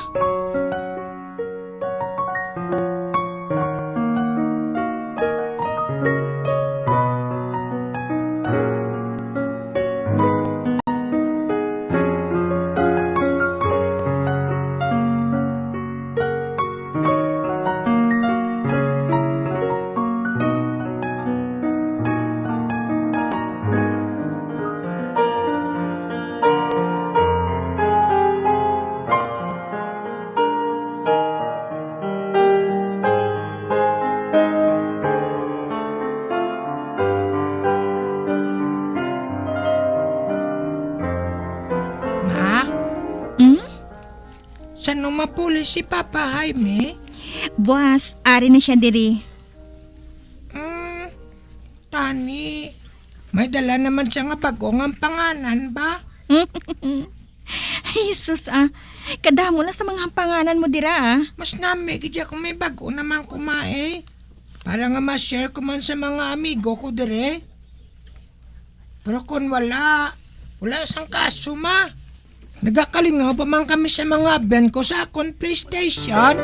Nung mapuli si Papa Jaime? Buwas, ari na siya diri. Mm, tani, may dala naman siya nga bag-o nga panganan ba? Jesus, ah. Kadamo na sa mga panganan mo dira, ah. Mas nami gid siya kung may bag-o naman kumae. Para nga ma-share ko man sa mga amigo ko dire. Pero kung wala, wala sang kaso, ma. Nagakalingaw pa man kami sa mga abyan ko sa akon PlayStation.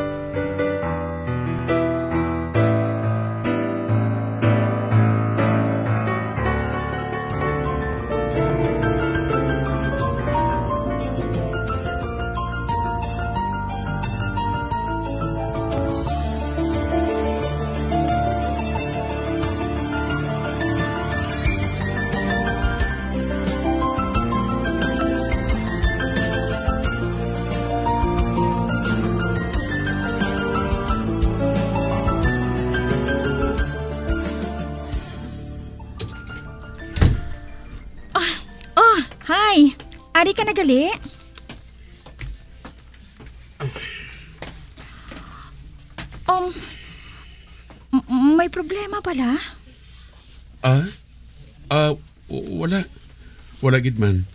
Ah, oh, hi. Ari ka na gali? Um, m- may problema bala? Ah? Ah, w- wala. Wala gid man.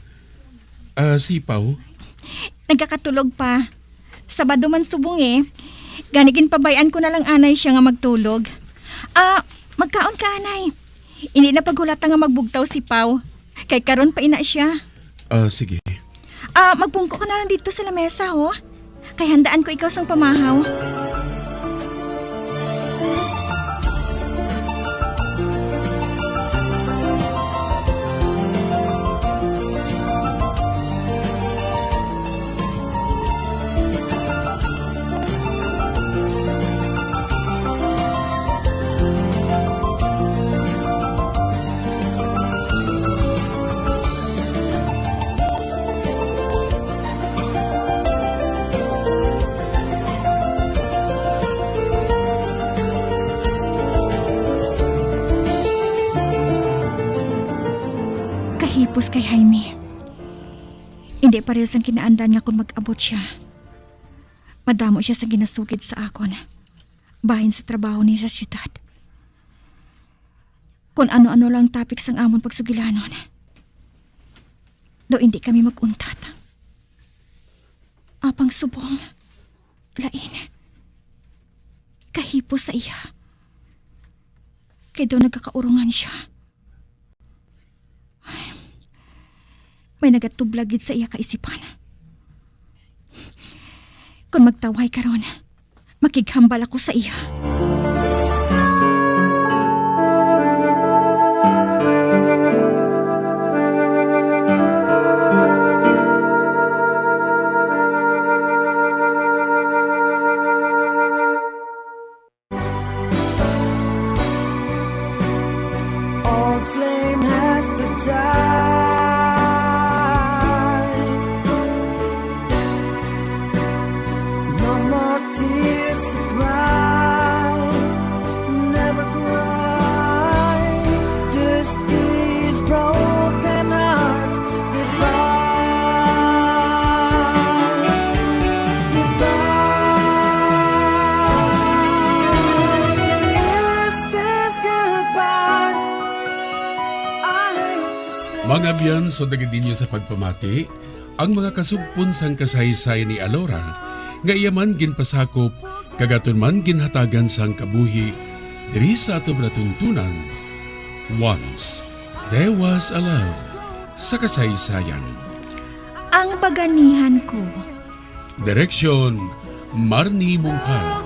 Ah, si Pau? Nagakatulog pa. Sabado man subong eh. Gani ginpabay-an ko na lang anay siya nga magtulog. Ah, magkaon ka, anay. Hindi na paghulata nga magbugtaw si Pau. Kay karon pa ina siya. Ah, sige. Ah, magpungko ka na lang dito sa lamesa, ho. Kay handaan ko ikaw sang pamahaw. Kahipos kay Jaime. Hindi pareho sang kinaandan nga kon mag-abot siya, madamo siya sa ginasugid sa akon bahin sa trabaho ni sa siyudad. Kon ano-ano lang ang topic sang amon pagsugilanon, daw hindi kami mag-untat. Apang subong, lain. Kahipos sa iya. Kay daw nagkakaurungan siya. May nagatublag gid sa iya kaisipan. Kon magtawhay karon, makighambal ako sa iya. Old flame has to die. No more tears to cry. Never cry. This is broken heart. Goodbye. Goodbye. Is this goodbye? I hate to say. Mga abyan, so dagid ninyo sa pagpamati ang mga kasugpon sang kasaysayan ni Alora nga iya man ginpasakop kag aton man ginhatagan sang kabuhi diri sa aton palatuntunan, Once There Was a Love sa Kasaysayan. Ang Baganihan Ko. Direksyon, Marnie Mongkal.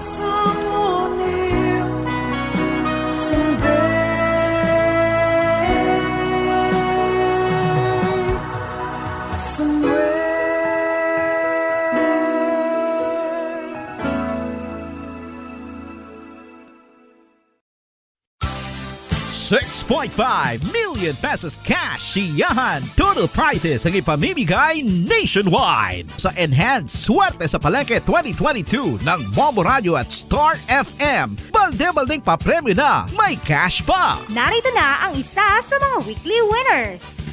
Six point five million pesos cash siyahan total prizes ang ipamimigay nationwide sa Enhanced Swerte sa Palengke twenty twenty-two ng Bombo Radio at Star F M. Balde-baldeng papremyo na, may cash pa! Narito na ang isa sa mga weekly winners.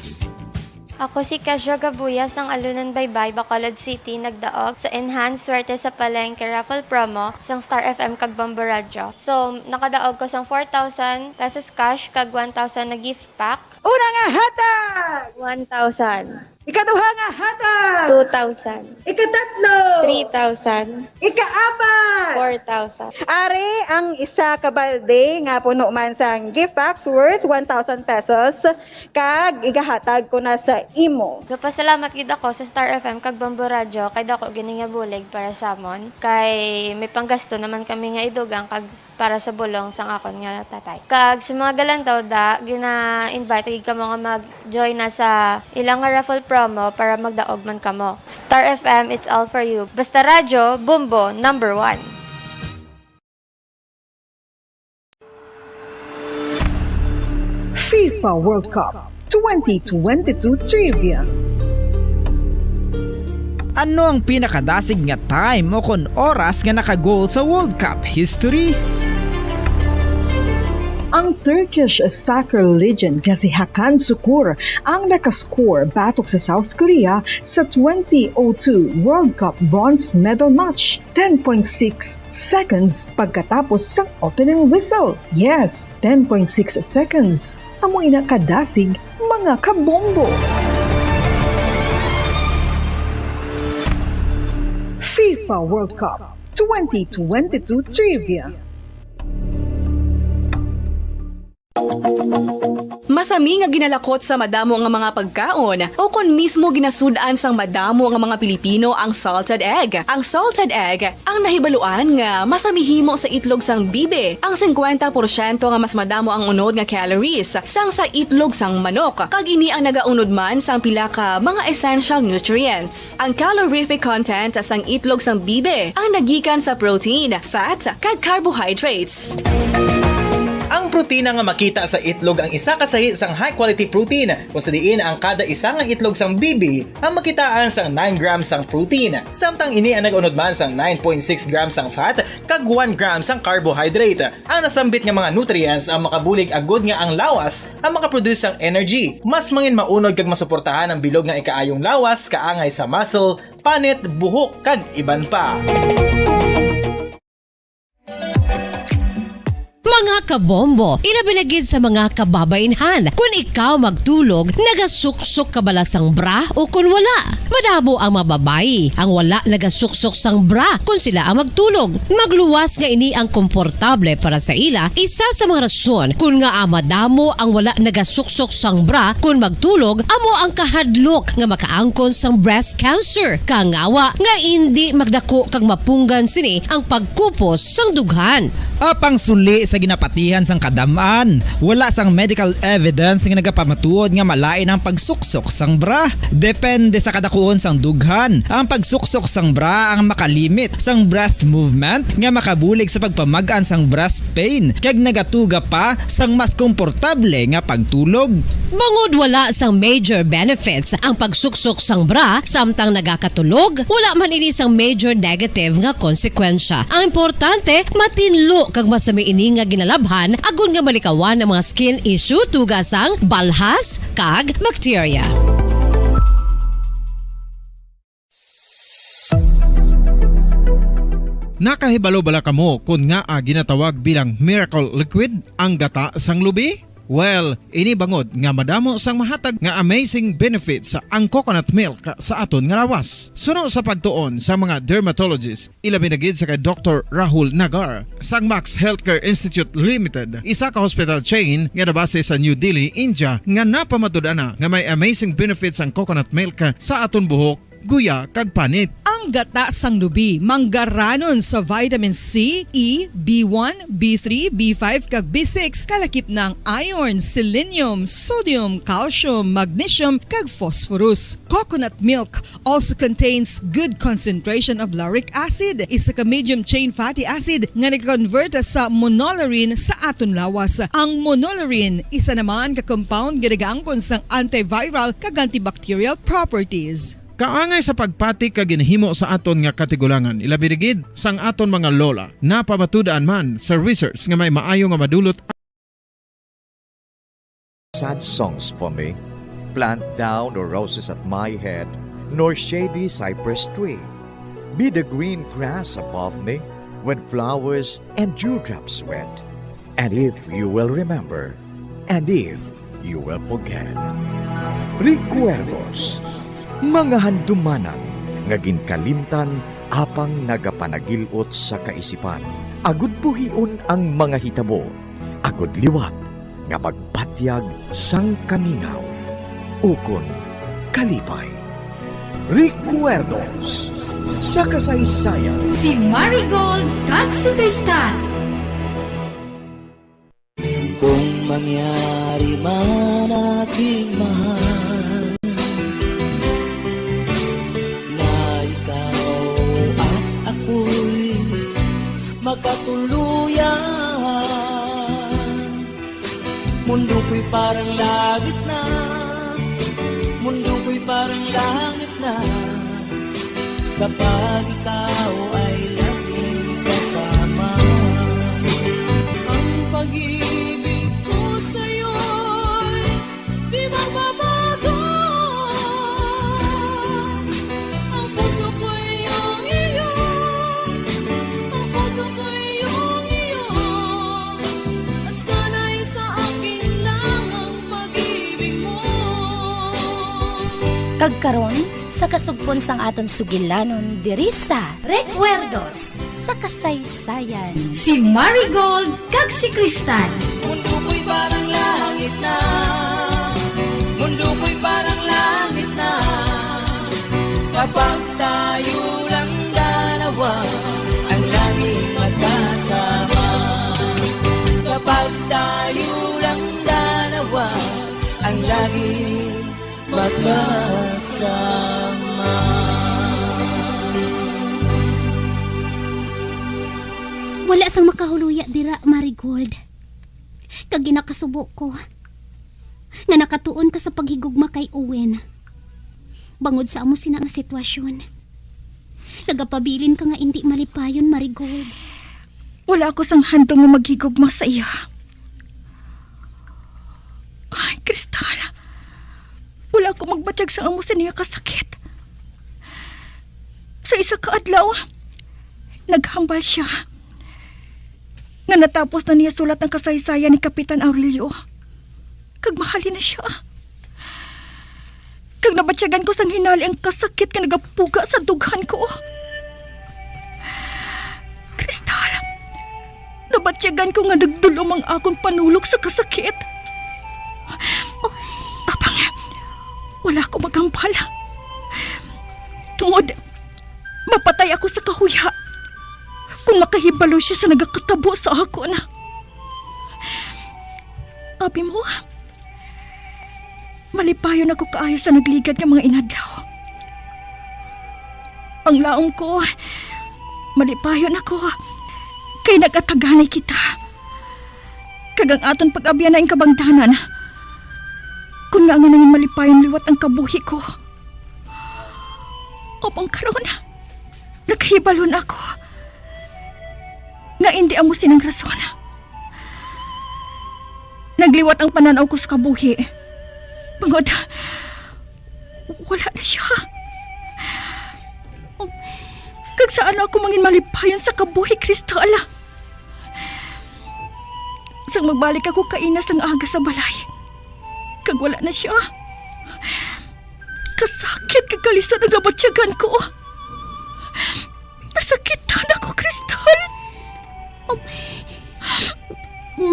Ako si Kezra Gabuya sang Alunan Baybay, Bacolod City, nagdaog sa Enhanced Swerte sa Palengke Raffle Promo sang Star F M kag Bombo Radyo. So, nakadaog ko sang four thousand pesos cash kag one thousand na gift pack. Una nga hatag! One thousand. Ikaduha nga hatag! Two thousand. Ikatatlo! Three thousand. Ikaapat! Four thousand. Ari ang isa ka balde nga puno man sang gift packs worth one thousand pesos, kag igahatag ko na sa imo. Nagpasalamat gid ako sa Star F M kag Bombo Radyo kay dako gid nga bulig para sa amon, kay may panggasto naman kami nga idugang kag para sa bulong sang akon nga tatay. Kag sa mga galantaw da, gina-invite gid kamo nga mag-join na sa ilang nga raffle promo para magdaog man kamo. Star F M, it's all for you. Basta Radyo, Bombo, number one. FIFA World Cup twenty twenty-two Trivia. Ano ang pinakadasig nga time o kon oras nga naka-goal sa World Cup history? Ang Turkish soccer legend nga si Hakan Sukur ang nakascore batok sa South Korea sa twenty oh two World Cup bronze medal match, ten point six seconds pagkatapos sang opening whistle. Yes, ten point six seconds. Amo ina kadasig, mga kabombo. FIFA World Cup twenty twenty-two Trivia. Masami nga ginalakot sa madamo nga mga pagkaon, o kon mismo ginasud-an sang madamo nga mga Pilipino ang salted egg. Ang salted egg ang nahibaluan nga masami himo sa itlog sang bibi. Ang singkwenta porsyento nga mas madamo ang unod nga calories sang sa itlog sang manok, kag ini ang nagaunod man sang pila ka mga essential nutrients. Ang calorific content sang itlog sang bibi ang nagikan sa protein, fat, kag carbohydrates. Ang protina nga makita sa itlog ang isa ka sahi sang high-quality protein, kung sa diin ang kada isa nga itlog sang bibi ang makitaan sang nine grams sang protein, samtang ini ang nag-unod man sang nine point six grams sang fat kag one gram sang carbohydrate. Ang nasambit nga mga nutrients ang makabulig agud nga ang lawas ang makaproduce sang energy, mas mangin maunod kag masuportahan ang bilog nga ikaayong lawas kaangay sa muscle, panit, buhok, kag iban pa. Mga kabombo, ilabi na gid sa mga kababaynhan. Kon ikaw magtulog, nagasuksok ka bala sang bra o kon wala? Madamo ang mga babayi ang wala nagasuksok sang bra kon sila ang magtulog. Magluwas nga ini ang komportable para sa ila. Isa sa mga rason kon ngaa madamo ang wala nagasuksok sang bra kon magtulog amo ang kahadlok nga makaangkon sang breast cancer. Kangawa nga indi magdako kag mapunggan sini ang pagkupos sang dughan. Apang suli sa ginapatihan sang kadam-an, wala sang medical evidence nga nagapamatuod nga malain ang pagsuksok sang bra. Depende sa kadakuon sang dughan, ang pagsuksok sang bra ang makalimit sang breast movement nga makabulig sa pagpamag-an sang breast pain kag nagatuga pa sang mas komportable nga pagtulog. Bangod wala sang major benefits ang pagsuksok sang bra samtang nagakatulog, wala man ini sang major negative nga konsekwensya. Ang importante, matinlo kag masami ini nga ginalabhan agod nga malikawan ang mga skin issue tuga sang balhas kag bakterya. Nakahibalo bala kamo kon ngaa ginatawag bilang miracle liquid ang gata sang lubi? Well, ini bangod nga madamo sang mahatag nga amazing benefits ang coconut milk sa aton nga lawas. Suno sa pagtuon sa mga dermatologist, ilabi na gid sa kay Doktor Rahul Nagar sang Max Healthcare Institute Limited, isa ka hospital chain nga nabase sa New Delhi, India, nga napamatud-an na nga may amazing benefits ang coconut milk sa aton buhok, guya, kag panit. Ang gata sang lubi manggaranon sa vitamin C, E, B one, B three, B five, kag B six, kalakip na ang iron, selenium, sodium, calcium, magnesium, kag phosphorus. Coconut milk also contains good concentration of lauric acid, isa ka medium chain fatty acid nga nag-convert sa monolaurin sa aton lawas. Ang monolaurin isa naman ka compound nga nagaangkon sang antiviral kag antibacterial properties. Kaangay sa pagpati ka ginhimo sa aton nga katigulangan, ilabi na gid sang aton mga lola, napamatud-an man sa research nga may maayo nga madulot. Sad songs for me. Plant thou no roses at my head, nor shady cypress tree. Be the green grass above me, when flowers and dewdrops wet. And if you will remember, and if you will forget. Recuerdos, mga handumanan nga ginkalimtan apang nagapanagil-ot sa kaisipan. Agud buhion ang mga hitabo, agud liwat nga magpatyag sang kamingaw ukon kalipay. Recuerdos sa kasaysayan. Si Marigold kag si Cristal. Kung mangyari man, aking mahal, na ikaw at ako'y magkatuluyan, mundo ko'y parang langit na, mundo ko'y parang langit na, kapag ikaw ay laging kasama. Ang pag-ibig ko sa'yo'y di magbabago. Ang puso ko'y iyong iyo, ang puso ko'y iyong iyo, at sana'y sa akin lang ang pag-ibig mo. Kag karon, sa kasugpon sang aton sugilanon diri sa Recuerdos sa Kasaysayan, si Marigold kag si Cristal. Mundo ko'y parang langit na, mundo ko'y parang langit na, kapag tayo lang dalawa ang laging magkasama. Kapag tayo lang dalawa ang laging magkasama. Wala sang makahuluya dira, Marigold. Kag ginakasubo ko nga nakatuon ka sa paghigugma kay Owen. Bangod sa amo sina nga sitwasyon, nagapabilin ka nga indi malipayon, Marigold. Wala ako sang handom nga maghigugma sa iya. Ay, Cristal, wala ako magbatyag sang amo sini nga kasakit. Sa isa ka adlaw, naghambal sia nga natapos na niya sulat ang kasaysayan ni Kapitan Aurelio, kag mahalin na sia. Kag nabatyagan ko sang hinali ang kasakit nga nagapuga sa dughan ko. Cristal, nabatyagan ko nga nagdulom ang akon panulok sa kasakit. Apang wala ako maghambal, tungod mapatay ako sa kahuya kon makahibalo sia sa nagakatabo sa akon. Abi mo, malipayon ako kaayo sa nagligad nga mga inadlaw. Ang laom ko, malipayon ako kay nagataganay kita, kag ang aton pag-abyan na ang kabangdanan. Kon ngaa nga nangin malipayon liwat ang kabuhi ko. Apang karon, nakahibalo na ako nga indi amo sini ang rason. Nagliwat ang panan-aw ko sa kabuhi, bangod wala na sia. Kag sa ano ako mangin malipayon sa kabuhi, Cristal? Sang magbalik ako kaina sang aga sa balay, kag wala na sia, kasakit kag kalisod ang nabatyagan ko. Nasakitan ako, Cristal. Um,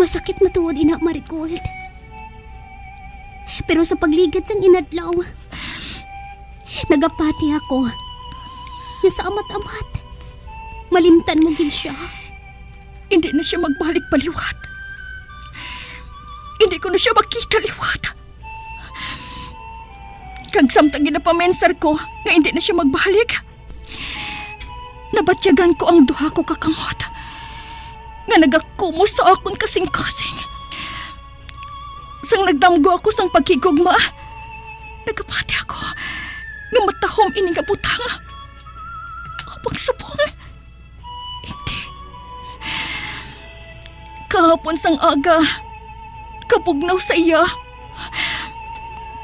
masakit matuod ina, Marigold. Pero sa pagligad sang inadlaw, nagapati ako nga sa amat-amat, malimtan mo gid sia. Hindi na sia magbalik pa liwat. Hindi ko na sia makita liwat. Kag samtang ginapamensar ko nga hindi na sia magbalik, nabatyagan ko ang duha ko ka kamot nga nagakumos sa akon kasingkasing. Sang nagdamgo ako sang paghigugma, nagapati ako nga matahom ini nga butang. Apang subong, hindi. Kahapon sang aga, kabugnaw sa iya,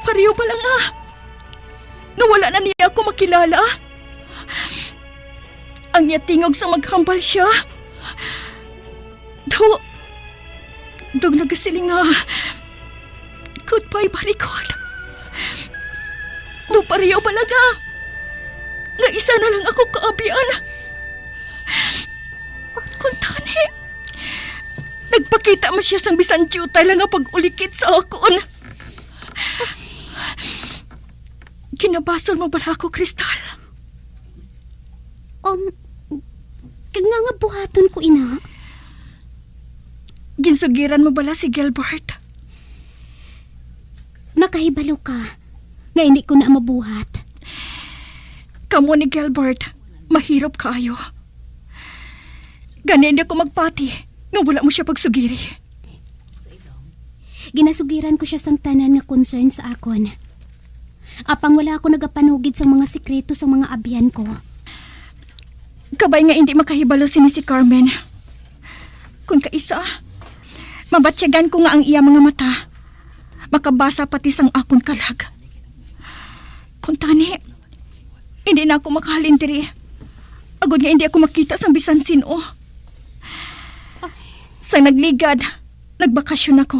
Pareho bala nga, nga wala na niya ako makilala. Ang iya tingog sa maghambal siya. Do, do nagasiling nga, "Goodbye, Marigold." No, pareho bala nga, nga isa na lang ako kaabyan. Kuntani, nagpakita man siya sang bisan diutay lang nga pag-ulikid sa akon. Ginabasol mo bala ako, Crystal? Um, kag nga nga buhaton ko ina? Ginsugiran mo bala si Gilbert? Nakahibalo ka nga hindi ko na mabuhat. Kamo ni Gilbert, mahirop kaayo. Gani hindi ako magpati nga wala mo siya pagsugiri. Ginasugiran ko siya sang tanan nga concern sa akon. Apang wala ako nagapanugid sang mga sikreto sang mga abyan ko. Kabay nga hindi makahibalo sini si Carmen. Kung kaisa, mabatyagan ko nga ang iya mga mata makabasa pati sang akon kalag. Kuntani, hindi na ako makahalin diri, agod nga hindi ako makita sang bisan sin-o. Sang nagligad, nagbakasyon ako.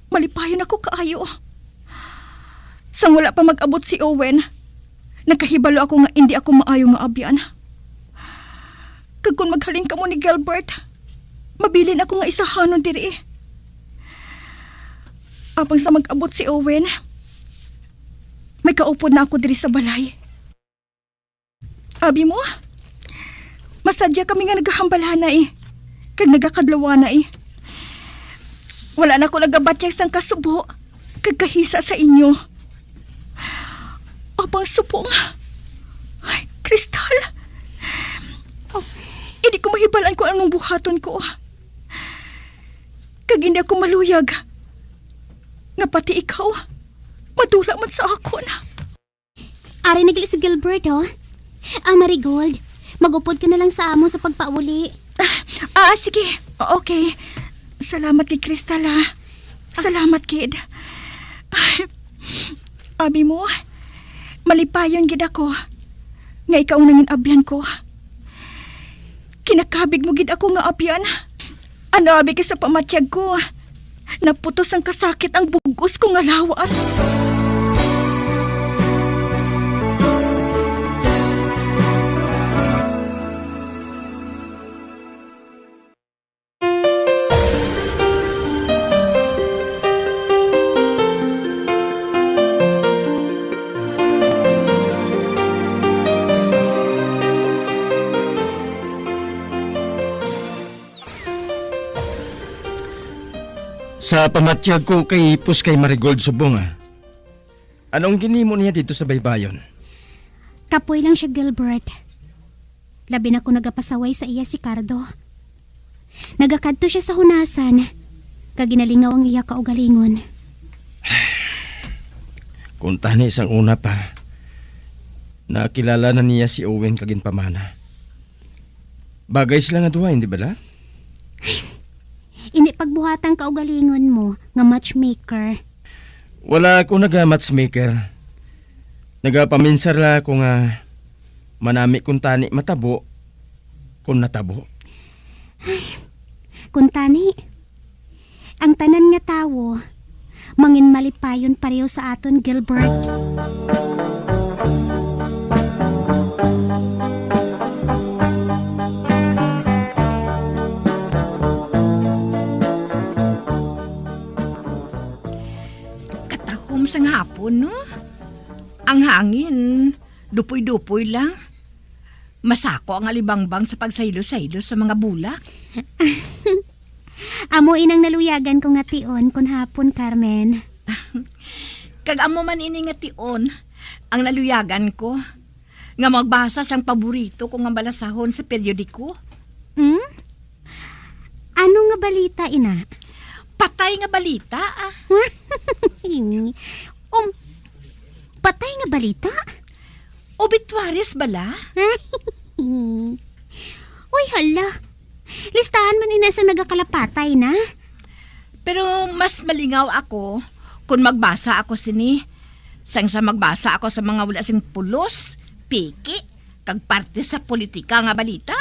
Malipayon ako kaayo. Sang wala pa mag-abot si Owen, nakahibalo ako nga indi ako maayo nga abyan. Kag kon maghalin kamo ni Gilbert, mabilin ako nga isahanon diri. Apang sa mag-abot si Owen, may kaupod na ako diri sa balay. Abi mo, masadya kami nga nagahambalanay kag nagakadlawanay. Wala na ako nagabatyag sang kasubo kag kahisa sa inyo. Apang subong, ay, Crystal, oh, hindi ko mahibal-an kung anong buhaton ko. Kag hindi ako maluyag nga pati ikaw madula man sa akon. Ari na gali si Gilbert, oh. Ah, Marigold, mag-upod ka na lang sa amon sa pagpauli. Ah, ah, sige. Okay. Salamat kay Crystal, ah. Salamat, kid. Ay, abi mo, malipayon gid ako nga ikaw ang nangin abyan ko. Kinakabig mo gid ako nga abyan. Ano abi ka sa pamatyag ko? Naputos ang kasakit ang bug-os ko nga lawas. Sa pamatyag ko kay hipos kay Marigold subong, ah. Anong ginimo niya dito sa baybayon? Kapoy lang siya, Gilbert. Labi na kung nagapasaway sa iya si Cardo. Nagakadto siya sa hunasan, kag ginalingaw ang iya kaugalingon. Kung tani sang una pa, nakilala na niya si Owen kag ginpamana. Bagay sila nga duha, hindi bala? Ini pagbuhatang kaugalingon mo nga matchmaker. Wala ako naga-matchmaker. Nagapaminsar lang ako nga manami kung tani matabo, kung natabo. Ay, kung tani, ang tanan nga tawo mangin malipayon pareho sa aton, Gilbert. Katahom sang hapon, no? Ang hangin, dupoy-dupoy lang. Masako ang alibangbang sa pagsaylo-saylo sa mga bulak. Amo inang naluyagan ko nga tion kon hapon, Carmen. Kag amo man ini nga tion ang naluyagan ko, nga magbasa sang paborito ko nga balasahon sa periodiko. Hmm? Ano nga balita, ina? Patay nga balita, ah. Um, patay nga balita? Obituaries bala? Uy, hala. Listahan man ina sa nagakalapatay na. Pero mas malingaw ako kon magbasa ako sini, sang sa magbasa ako sa mga wala sing pulos, piki, kag parte sa politika nga balita.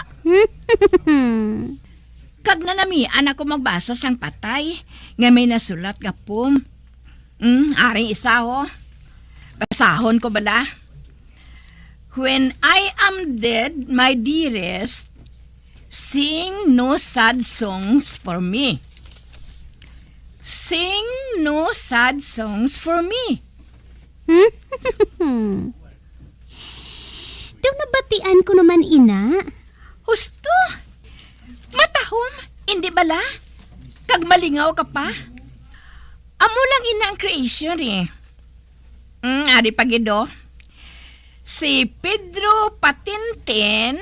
Kag nanamian ako magbasa sang patay nga may nasulat nga poem. Hmm, aring isa, ho. Basahon ko bala. "When I am dead, my dearest, sing no sad songs for me. Sing no sad songs for me." Daw nabatian ko naman ina. Husto! Matahom, indi bala? Kag malingaw ka pa? Amo lang ina ang creation, eh. Mm, ari pa gid, oh. Si Pedro Patintin,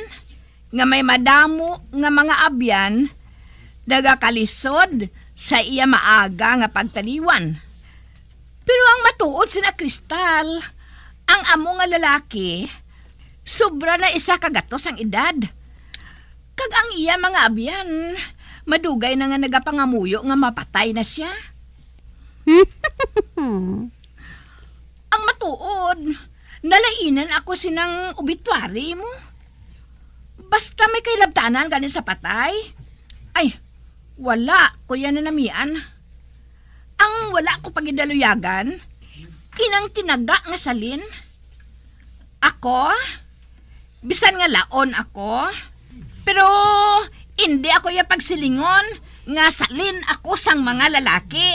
nga may madamo nga mga abyan, nagakalisod sa iya maaga nga pagtaliwan. Pero ang matuod sina Kristal, ang amo nga lalaki, sobra na isa ka gatos ang edad. Kag ang iya mga abyan, madugay na nga nagapangamuyo nga mapatay na sia. Ang matuod, nalainan ako sinang obituary mo. Basta may kahilabtanan gani sa patay. Ay, wala ko yan nanamian. Ang wala ko pagidaluyagan, inang tinaga nga salin. Ako, bisan nga laon ako, pero indi ako iya pagsilingon nga salin ako sang mga lalaki.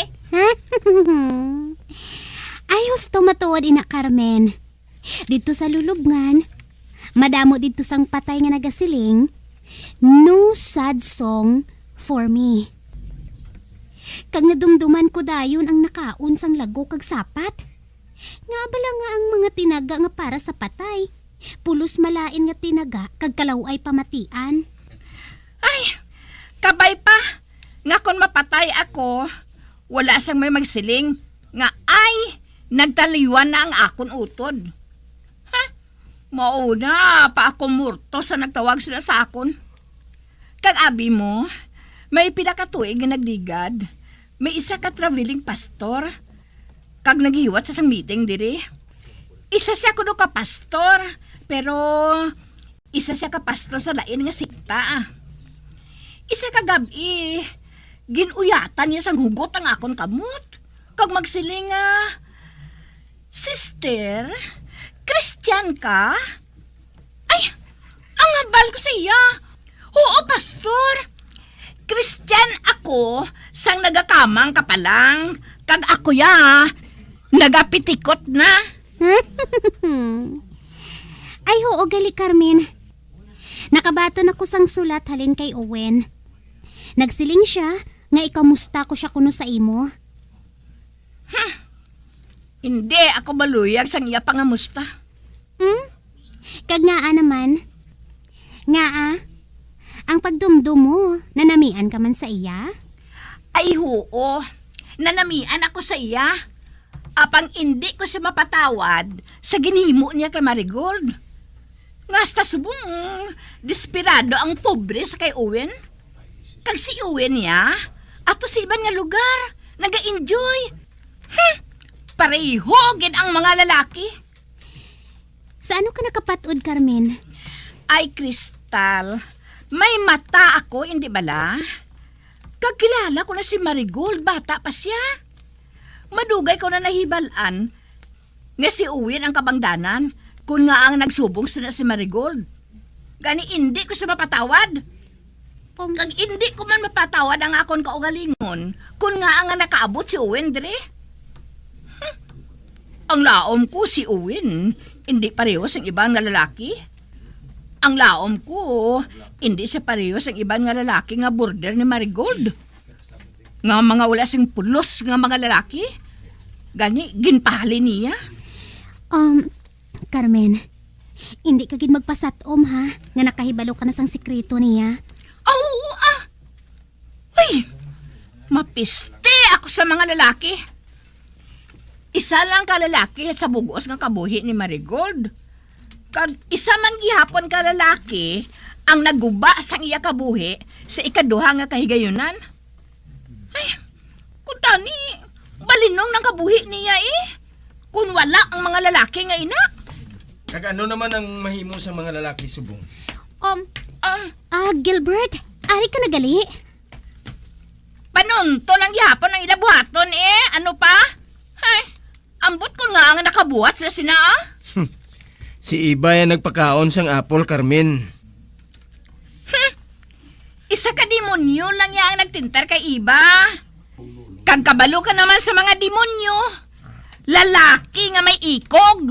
Ay, husto matuod ina, Carmen. Didto sa lulubngan, madamo didto sang patay nga nagasiling, "No sad song for me." Kag nadumduman ko dayon ang nakaon sang lago kag sapat. Nga bala nga ang mga tinaga nga para sa patay, pulos malain nga tinaga kag kalaw-ay pamatian. Ay, kabay pa nga kon mapatay ako, wala sang may magsiling nga, "Ay, nagtaliwan na ang akon utod." Ha? Mao na pa ako murto sa nagtawag sila sa akon. Kag abi mo, may pila ka tuig nga nagligad, may isa ka traveling pastor kag naghiwat sa sang meeting diri. Isa siya kuno ka pastor, pero isa siya ka pastor sa lain nga sekta. Isa ka gab-i, gin-uyatan niya sang hugot ang akon kamot, kag magsiling nga, "Sister, Christian ka?" Ay, ang hambal ko sa iya, "Huo, pastor. Christian ako sang nagakamang ka pa lang, kag ako ya, nagapitikot na." Ay, huo gali, Carmen. Nakabaton ako sang sulat halin kay Owen. Nagsiling sia nga ikamusta ko sia kuno sa imo. Hmm. Hindi ako maluyag sang iya pangamusta. Hmm? Kag ngaa naman? Ngaa? Ang pagdumdum mo, nanamian ka man sa iya? Ay, huo. Nanamian ako sa iya. Apang indi ko siya mapatawad sa ginhimo niya kay Marigold. Nga hasta subong desperado ang pobre sa kay Owen. Kag si Owen niya, ato sa iban nga lugar, naga-enjoy. Hmm, pareho gid ang mga lalaki. Sa ano ka nakapat-od, Carmen? Ay, Kristal, may mata ako, indi bala? Kag kilala ko na si Marigold, bata pa siya. Madugay ko na nahibal-an nga si Owen ang kabangdanan, kun nga ang nagsubong sina si Marigold. Gani, indi ko siya mapatawad. Pum- Kag indi ko man mapatawad ang akon kaugalingon, kun nga nga nakaabot si Owen diri. Hmm. Ang laom ko, si Owen, indi pareho sang iban nga lalaki. Ang laom ko, indi siya pareho sang iban nga lalaki nga border ni Marigold. Nga mga wala sing pulos nga mga lalaki. Gani, ginpahalin niya. Um, Carmen, hindi ka gid magpasatom, ha, nga nakahibalo ka na sang sikreto niya. Aw, oo, ah. Uy, mapiste ako sa mga lalaki. Isa lang ka lalaki sa bug-os nga kabuhi ni Marigold. Kag isa man gihapon ka lalaki ang nagguba sang iya kabuhi sa ikaduha nga kahigayunan. Ay, kuntani, Balinong nang kabuhi niya, eh. Kung wala ang mga lalaki nga ina. Kag ano naman ang mahimo sa mga lalaki subong? Um, Ah, ah, Gilbert, ari ka na gali? Panunto lang gihapon ang ila buhaton, eh. Ano pa? Ay, ambot ko nga ang nakabuhat sila sina, ah. Si Iba ang nagpakaon sang apple, Carmen. Hmm. Isa ka demonyo lang niya ang nagtintar kay Iba. Kag kabalo ka naman sa mga demonyo. Lalaki nga may ikog.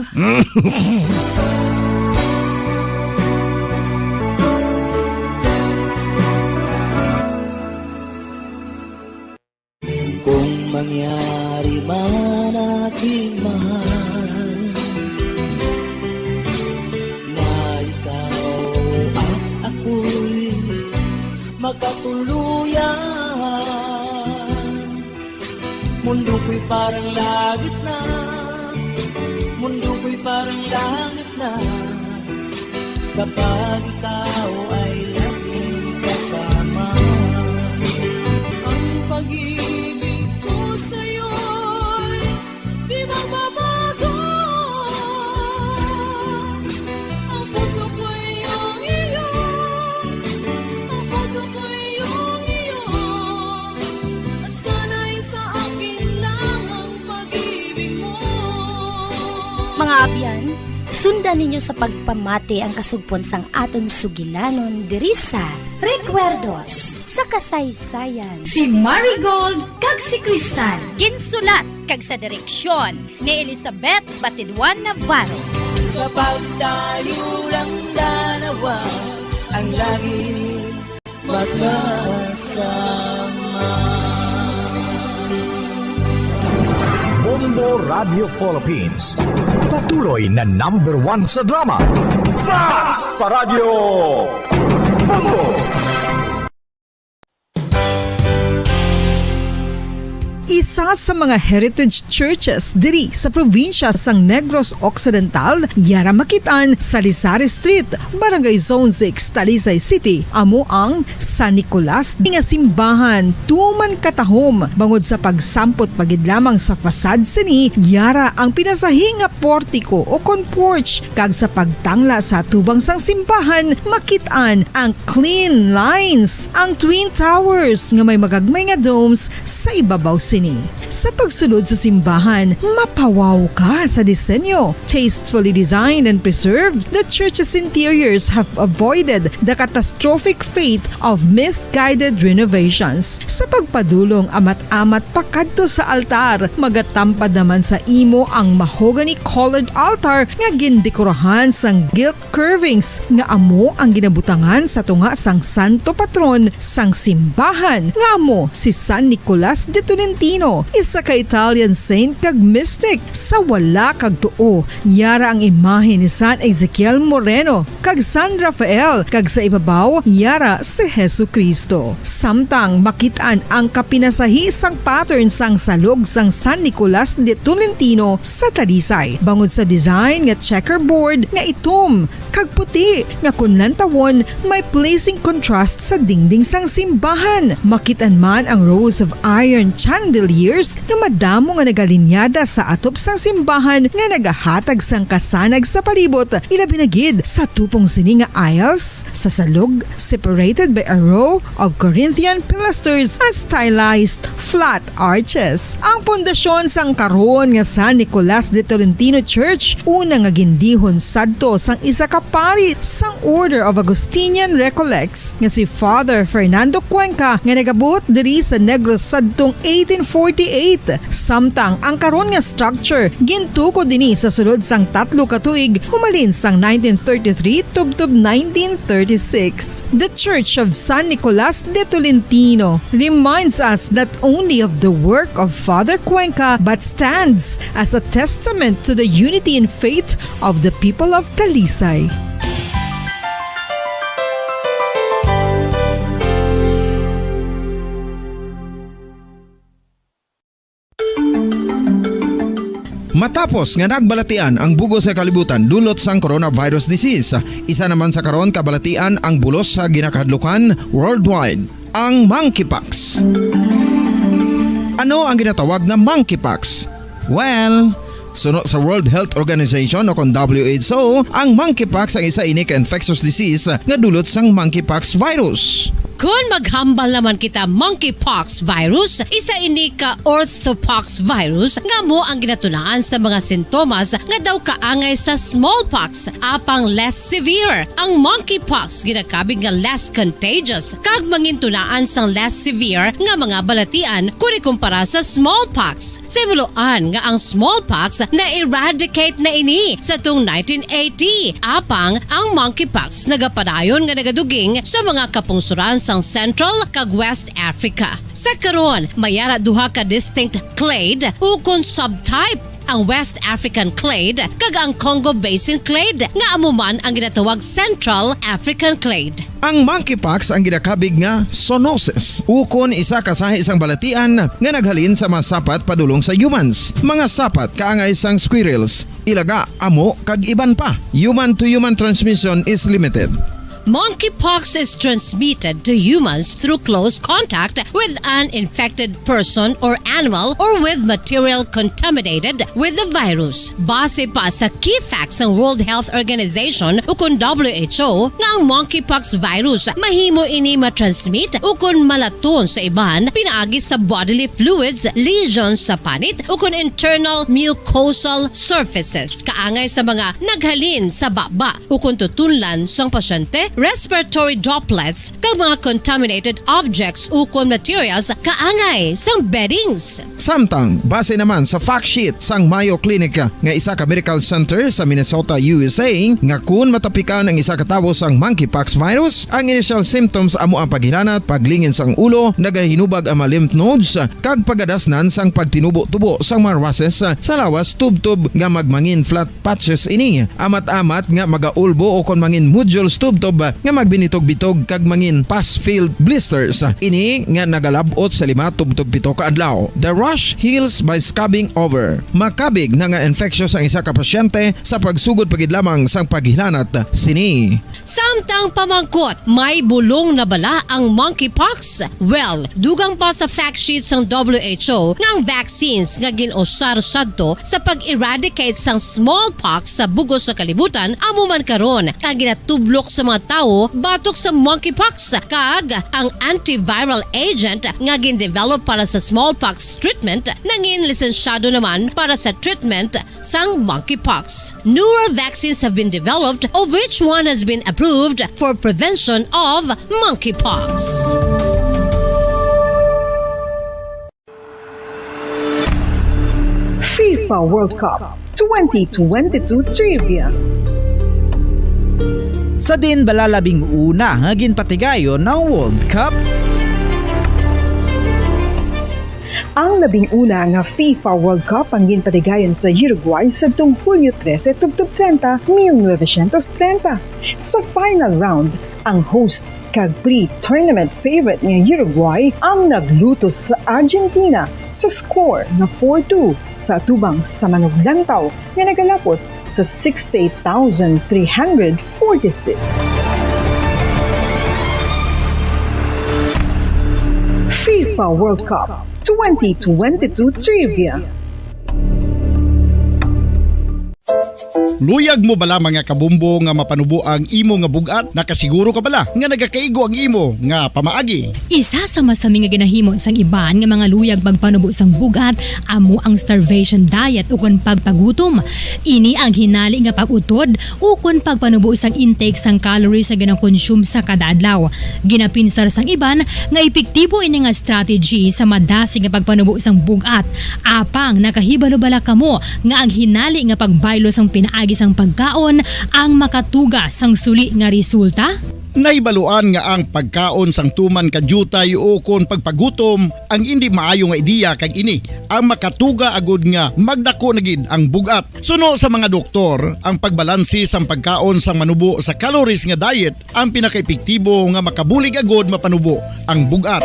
Kung mangyari man, aking mahal, na ikaw at ako'y magkatuluyan, mundo ko'y parang langit na, mundo ko'y parang langit na, kapag ikaw ay laging kasama. Ang pag-ibig ko sa'yo'y di magbabago. Ang puso ko'y iyong iyo, ang puso ko'y iyong iyo, at sana'y sa akin lang ang pag-ibig mo. Mga abyan, sundan ninyo sa pagpamati ang kasugpon sang aton sugilanon diri sa Recuerdos sa Kasaysayan. Si Marigold kag si Cristal. Ginsulat kag sa direksyon ni Elizabeth Batidwan Navarro. Kapag tayo lang dalawa, ang langit magkasama. Bombo Radio Philippines, patuloy na number one sa drama. Mas pa Radyo Bombo! Isa sa mga heritage churches diri sa probinsya sang Negros Occidental, yara makit-an sa Lisari Street, Barangay Zone six, Talisay City, amo ang San Nicolas nga simbahan. Tuman katahom bangod sa pagsampot pa gid lamang sa facade sini, yara ang pinasahi nga portico o kon porch, kag sa pagtangla sa atubang sang simbahan, makit-an ang clean lines, ang twin towers nga may magagmay nga domes sa ibabaw sini. Sa pagsulod sa simbahan, mapawaw ka sa disenyo. Tastefully designed and preserved, the church's interiors have avoided the catastrophic fate of misguided renovations. Sa pagpadulong amat-amat pakadto sa altar, magatampad naman sa imo ang mahogany-colored altar nga gindekorahan sang gilt curvings nga amo ang ginabutangan sa tunga sang santo patron sang simbahan, nga amo si San Nicolas de Tolentino, isa ka Italian saint kag mystic. Sa wala kag tuo, yara ang imahe ni San Ezekiel Moreno kag San Rafael, kag sa ibabaw, yara si Jesu-Cristo. Samtang makit-an ang kapinasahi sang pattern sang salog sang San Nicolas de Tolentino sa Talisay, bangod sa design nga checkerboard nga itom kag puti nga kon lantawon may pleasing contrast sa dingding sang simbahan. Makit-an man ang rows of iron chandeliers nga madamo nga nagalinyada sa atop sang simbahan nga nagahatag sang kasanag sa palibot, ilabi na gid sa tupong sini nga aisles sa salog, separated by a row of Corinthian pilasters and stylized flat arches. Ang pundasyon sang karon nga San Nicolas de Tolentino Church, una nga gindihon sadto sang isa ka pari sang Order of Augustinian Recollects nga si Father Fernando Cuenca, nga nagabuot diri sa Negros sadtong eighteen forty-eight. Samtang ang karon nga structure gintukod ini sa sulod sang tatlo ka tuig humalin sang nineteen thirty-three tubtob nineteen thirty-six. The Church of San Nicolas de Tolentino reminds us not only of the work of Father Cuenca but stands as a testament to the unity in faith of the people of Talisay. Matapos nga nagbalatian ang bug-os nga kalibutan dulot sang coronavirus disease, isa naman sa karon kabalatian ang bulos sa ginakahadlukan worldwide, ang monkeypox. Ano ang ginatawag nga monkeypox? Well, suno sa World Health Organization o kon W H O, ang monkeypox ang isa ini ka infectious disease nga dulot sang monkeypox virus. Kon maghambal naman kita monkeypox virus, isa ini ka orthopox virus nga amo ang ginatunaan sa mga sintomas nga daw kaangay sa smallpox, apang less severe. Ang monkeypox ginakabig nga less contagious kag mangintunaan sang less severe nga mga balatian kon ikumpara sa smallpox. Sa himuloan nga ang smallpox na-eradicate na ini sa tung nineteen eighty, apang ang monkeypox nagapadayon nga nagaduging sa mga kapungsoran sang Central kag West Africa. Sa karon, may ara duha ka distinct clade ukon subtype, ang West African clade kag ang Congo Basin clade, nga amo man ang ginatawag Central African clade. Ang monkeypox ang ginakabig nga zoonosis, ukon isa ka sahi sang balatian nga naghalin sa mga sapat padulong sa humans, mga sapat kaangay sang squirrels, ilaga, amo, kag iban pa. Human to human transmission is limited. Monkeypox is transmitted to humans through close contact with an infected person or animal or with material contaminated with the virus. Base pa sa key facts sang World Health Organization ukon W H O nga ang monkeypox virus mahimo ini matransmit ukon malaton sa iban pinaagi sa bodily fluids, lesions sa panit ukon internal mucosal surfaces kaangay sa mga naghalin sa baba ukon tutunlan sang pasyente, respiratory droplets, kag mga contaminated objects ukon materials kaangay sang beddings. Samtang, base naman sa fact sheet sang Mayo Clinic nga isa ka medical center sa Minnesota, U S A, nga kun matapikan ang isa ka tawo sang monkeypox virus, ang initial symptoms amo ang paghilanat, paglingin sang ulo, nagahinubag ang mga lymph nodes, kag pagadasnan sang pagtinubo-tubo sang mga rashes sa lawas tubtob nga magmangin flat patches ini. Amat-amat nga magaulbo o kon mangin nodules tubtob nga magbinitog-bitog kag mangin pus-filled blisters. Ini nga nagalab-ot sa lima tubtob pito ka adlaw. The rash heals by scabbing over. Makabig na nga infectious ang isa ka pasyente sa pagsugod pa gid lamang sang paghilanat sini. Samtang pamangkot, may bulong na bala ang monkeypox? Well, dugang pa sa fact sheet sang W H O nga ang vaccines nga gin-usar sadto sa pag-eradicate sang smallpox sa bug-os nga kalibutan amo man karon ang ginatublok sa mga tawo batok sa monkeypox, kag ang antiviral agent nga gin-develop para sa smallpox treatment nangin lisensyado naman para sa treatment sang monkeypox. Newer vaccines have been developed, of which one has been approved for prevention of monkeypox. FIFA World Cup twenty twenty-two Trivia. Sa diin bala labing una nga ginpatigayon ang World Cup? Ang labing una nga FIFA World Cup ang ginpatigayon sa Uruguay sadtong Hulyo trese tubtob treinta, mil novecientos treinta. Sa final round, ang host kag pre-tournament favorite nga Uruguay ang naglutos sa Argentina sa score nga four two sa atubang sa manuglantaw nga nagalapot sa sixty-eight thousand three hundred forty-six. FIFA World Cup twenty twenty-two Trivia. Luyag mo bala, mga kabombo, nga mapanubo ang imo nga bug-at? Nakasiguro ka bala nga nagakaigo ang imo nga pamaagi? Isa sa masami nga ginahimo sang iban nga mga luyag magpanubo sang bug-at amo ang starvation diet ukon pagpagutom. Ini ang hinali nga pag-utod ukon pagpanubo sang intake sang calories nga ginakonsume sa kada adlaw. Ginapinsar sang iban nga epektibo ini nga strategy sa madasig nga pagpanubo sang bug-at. Apang nakahibalo bala kamo nga ang hinali nga pagbaylo sang pinaagi sang pagkaon ang makatuga sang suli nga resulta? Nahibaluan nga ang pagkaon sang tuman ka diutay ukon pagpagutom ang indi maayo nga ideya, kag ini ang makatuga agud nga magdako na gid ang bug-at. Suno sa mga doktor, ang pagbalanse sang pagkaon sang manubo sa calories nga diet ang pinakaepektibo nga makabulig agud mapanubo ang bug-at.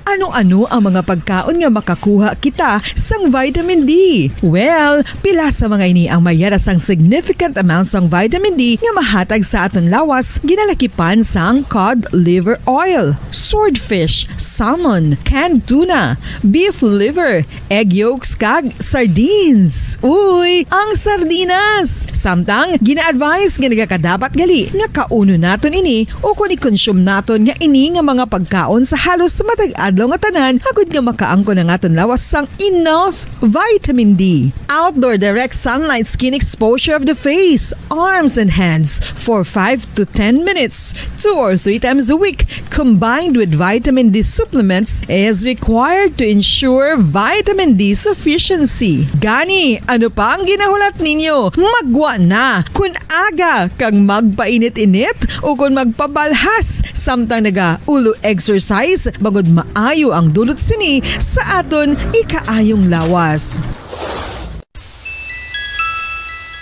Ano-ano ang mga pagkaon nga makakuha kita sang vitamin D? Well, pila sa mga ini ang mayara sang significant amount sang vitamin D nga mahatag sa aton lawas, ginalakipan sang cod liver oil, swordfish, salmon, canned tuna, beef liver, egg yolks, kag sardines. Uy, ang sardinas! Samtang, gina-advise nga nagakadapat gali nga kaunon naton ini ukon i-consume naton nga ini nga mga pagkaon sa halos matag adlaw nga tanan, agud nga makaangkon ang aton lawas sang enough vitamin D. Outdoor direct sunlight skin exposure of the face, arms, and hands for five to ten minutes, two or three times a week, combined with vitamin D supplements, is required to ensure vitamin D sufficiency. Gani, ano pa ang ginahulat ninyo? Maggwa na! Kun aga kag magpainit-init ukon magpabalhas samtang nagaulo exercise, bangod maayo ang dulot sini sa aton ikaayong lawas.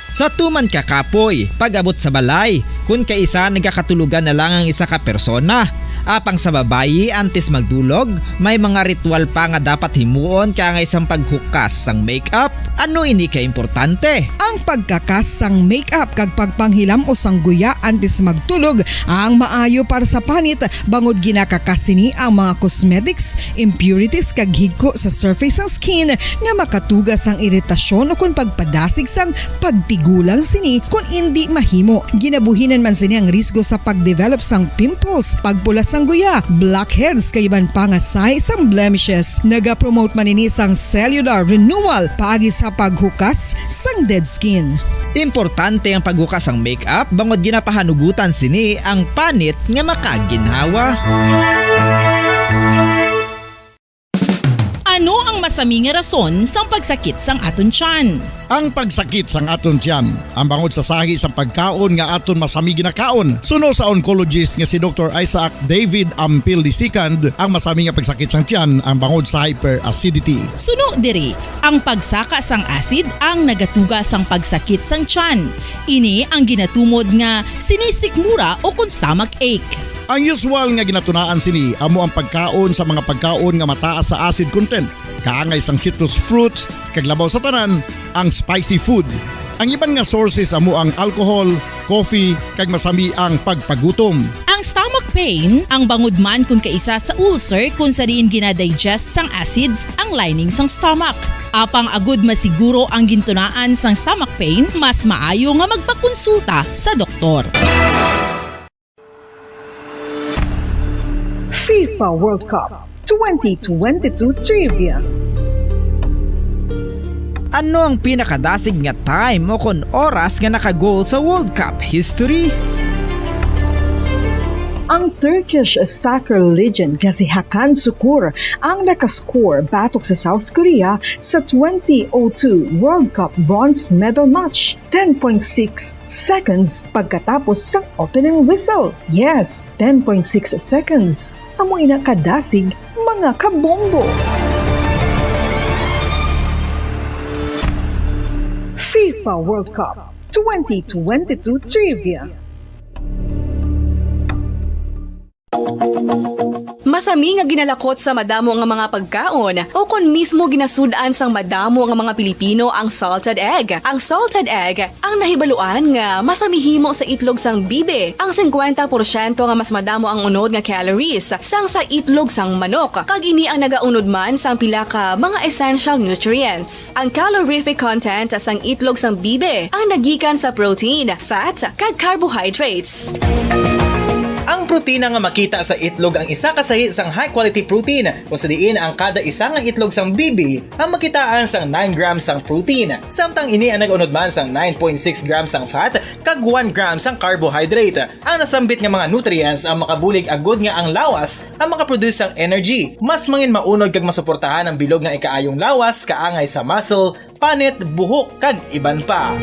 Sa tuman ka kapoy, pag-abot sa balay, kun kaisa nagakatulogan na lang ang isa ka persona. Apang sa babayi, antes magdulog, may mga ritual pa nga dapat himuon kaangay sang paghukas sang makeup. Ano ini ka importante? Ang pagkakas sang makeup kag pagpanghilam-os sang guya antes magtulog ang maayo para sa panit, bangod ginakakas sini ang mga cosmetics, impurities, kag higko sa surface sang skin nga makatuga sang iritasyon ukon pagpadasig sang pagtigulang sini kon indi mahimo. Ginabuhinan man sini ang risgo sa pagdevelop sang pimples, pagpula sang guya, blackheads, kag iban pa nga sahi sang blemishes. Nagapromote man ini sang cellular renewal paagi sa paghukas sang dead skin. Importante ang paghukas sang makeup bangod ginapahanugutan sini ang panit nga makaginhawa. Ano ang masami nga rason sang pagsakit sang aton tiyan? Ang pagsakit sang aton tiyan ang bangod sa sahi sang pagkaon nga aton masami ginakaon. Suno sa oncologist nga si Doktor Isaac David Ampil the second, ang masami nga pagsakit sang tiyan ang bangod sa hyperacidity. Suno diri, ang pagsaka sang acid ang nagatuga sang pagsakit sang tiyan. Ini ang ginatumod nga sinisikmura o kon stomach ache. Ang usual nga ginatunaan sini amo ang pagkaon sa mga pagkaon nga mataas sa acid content, kaangay sang citrus fruits, kag labaw sa tanan, ang spicy food. Ang iban nga sources amo ang alcohol, coffee, kag masami ang pagpagutom. Ang stomach pain ang bangod man kon kaisa sa ulcer kon sa diin gina-digest sang acids ang lining sang stomach. Apang agud masiguro ang gintunaan sang stomach pain, mas maayo nga magpakonsulta sa doktor. FIFA World Cup twenty twenty-two Trivia. Ano ang pinakadasig nga time o kon oras nga naka-goal sa World Cup history? Ang Turkish soccer legend nga si Hakan Sukur ang nakascore batok sa South Korea sa twenty oh two World Cup bronze medal match, ten point six seconds pagkatapos sang opening whistle. Yes, ten point six seconds. Amo ina kadasig, mga kabombo. FIFA World Cup twenty twenty-two Trivia. Masami nga ginalakot sa madamo nga mga pagkaon o kon mismo ginasud-an sang madamo nga mga Pilipino ang salted egg. Ang salted egg ang nahibaluan nga masami himo sa itlog sang bibi. Ang singkwenta porsyento nga mas madamo ang unod nga calories sang sa itlog sang manok, kag ini ang nagaunod man sang pila ka mga essential nutrients. Ang calorific content sang itlog sang bibi ang nagikan sa protein, fat, kag carbohydrates. Ang protina nga makita sa itlog ang isa ka sahi sang high-quality protein, kung sa diin ang kada isa nga itlog sang bibi ang makitaan sang nine grams sang protein, samtang ini ang nag-unod man sang nine point six grams sang fat kag one gram sang carbohydrate. Ang nasambit nga mga nutrients ang makabulig agud nga ang lawas ang makaproduce sang energy. Mas mangin maunod kag masuportahan ang bilog nga ikaayong lawas kaangay sa muscle, panit, buhok, kag iban pa.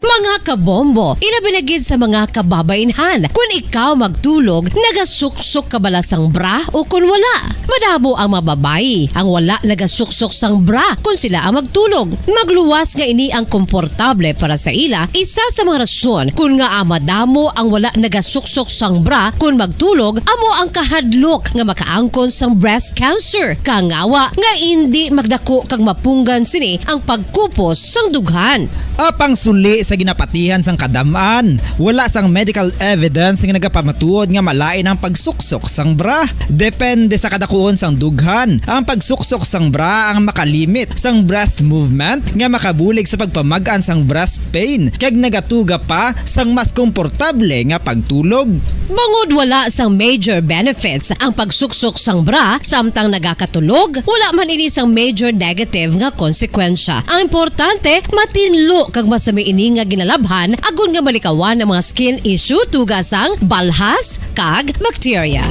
Mga Kabombo, ilabi na gid sa mga kababainhan. Kun ikaw magtulog, nagasuksok ka bala sang bra o kun wala? Madamo ang mga babayi ang wala nagasuksok sang bra kun sila ang magtulog. Magluwas nga ini ang komportable para sa ila, isa sa mga rason kun ngaa madamo ang wala nagasuksok sang bra kun magtulog, amo ang kahadlok nga makaangkon sang breast cancer. Kangawa nga indi magdako kag mapunggan sini ang pagkupos sang dughan. Apang suli sa ginapatihan sang kadam-an, wala sang medical evidence nga nagapamatuod nga malain ang pagsuksok sang bra. Depende sa kadakuon sang dughan, ang pagsuksok sang bra ang makalimit sang breast movement nga makabulig sa pagpamag-an sang breast pain kag nagatuga pa sang mas komportable nga pagtulog. Bangod wala sang major benefits ang pagsuksok sang bra samtang nagakatulog, wala man ini sang major negative nga konsekwensya. Ang importante, matinlo kag masami ini nga ginalabhan agod nga malikawan ang mga skin issue, tuga sang balhas kag bakterya.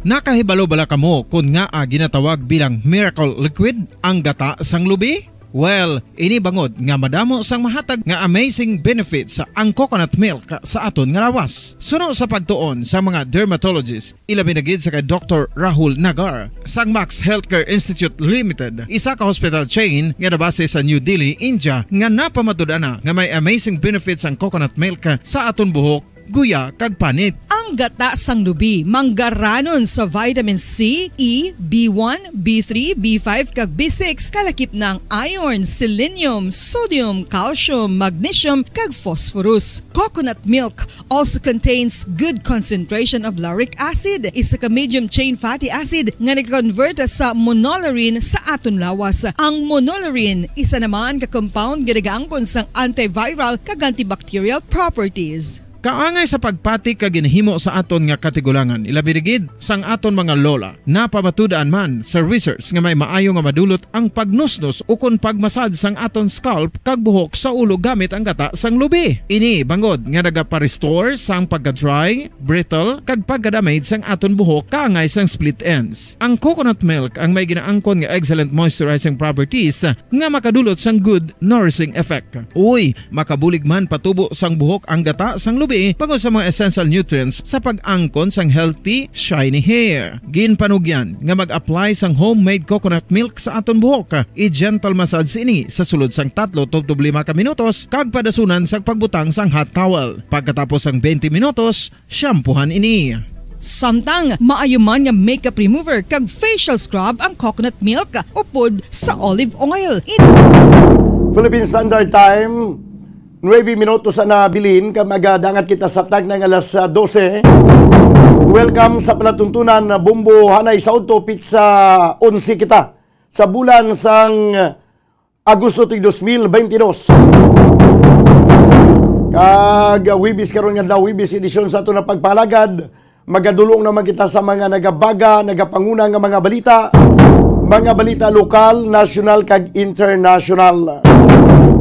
Nakahibalo bala kamo kon ngaa ginatawag bilang miracle liquid ang gata sang lubi? Well, ini bangod nga madamo sang mahatag nga amazing benefits ang coconut milk sa aton nga lawas. Suno sa pagtuon sa mga dermatologist, ilabi na gid sa kay Doktor Rahul Nagar sang Max Healthcare Institute Limited, isa ka hospital chain nga nabase sa New Delhi, India, nga napamatud-an na nga may amazing benefits ang coconut milk sa aton buhok, guya, kag panit. Ang gata sang lubi manggaranon sa vitamin C, E, B one, B three, B five, kag B six, kalakip na ang iron, selenium, sodium, calcium, magnesium, kag phosphorus. Coconut milk also contains good concentration of lauric acid, isa ka medium chain fatty acid nga nag-convert sa monolaurin sa aton lawas. Ang monolaurin isa naman ka compound nga nagaangkon sang antiviral kag antibacterial properties. Kaangay sa pagpati kag ginhimo sa aton nga katigulangan, ilabi na gid sang aton mga lola. Napamatud-an man sa research nga may maayo nga madulot ang pagnusnos ukon pagmasad sang aton scalp kag buhok sa ulo gamit ang gata sang lubi. Ini bangod nga nagapa-restore sang pagka-dry, brittle, kag pagka-damage sang aton buhok kaangay sang split ends. Ang coconut milk ang may ginaangkon nga excellent moisturizing properties nga makadulot sang good nourishing effect. Uy, makabulig man patubo sang buhok ang gata sang lubi bangod sa mga essential nutrients sa pag-angkon sang healthy, shiny hair. Ginpanugyan nga mag-apply sang homemade coconut milk sa aton buhok. I-gentle massage ini sa sulod sang tatlo tubtob lima ka minutos kag padasunan sang pagbutang sang hot towel. Pagkatapos sang twenty minutos, shampoohan ini. Samtang maayo man nga makeup remover kag facial scrub ang coconut milk upod sa olive oil. In- Philippine Standard Time, nuebe minutos na nabilin, kag magadangat kita sa tagna nga alas, ah, dose. Welcome sa palatuntunan na Bombo Hanay sa Udto, pitsa onse kita sa bulan sang Agosto tuig dos mil bentidós. Kag, ah, Huwebes karon nga adlaw, Huwebes edisyon sa aton nga pagpalagad. Magadulong naman kita sa mga nagabaga, nagapanguna nga mga balita, mga balita lokal, nasyonal, kag internasyonal.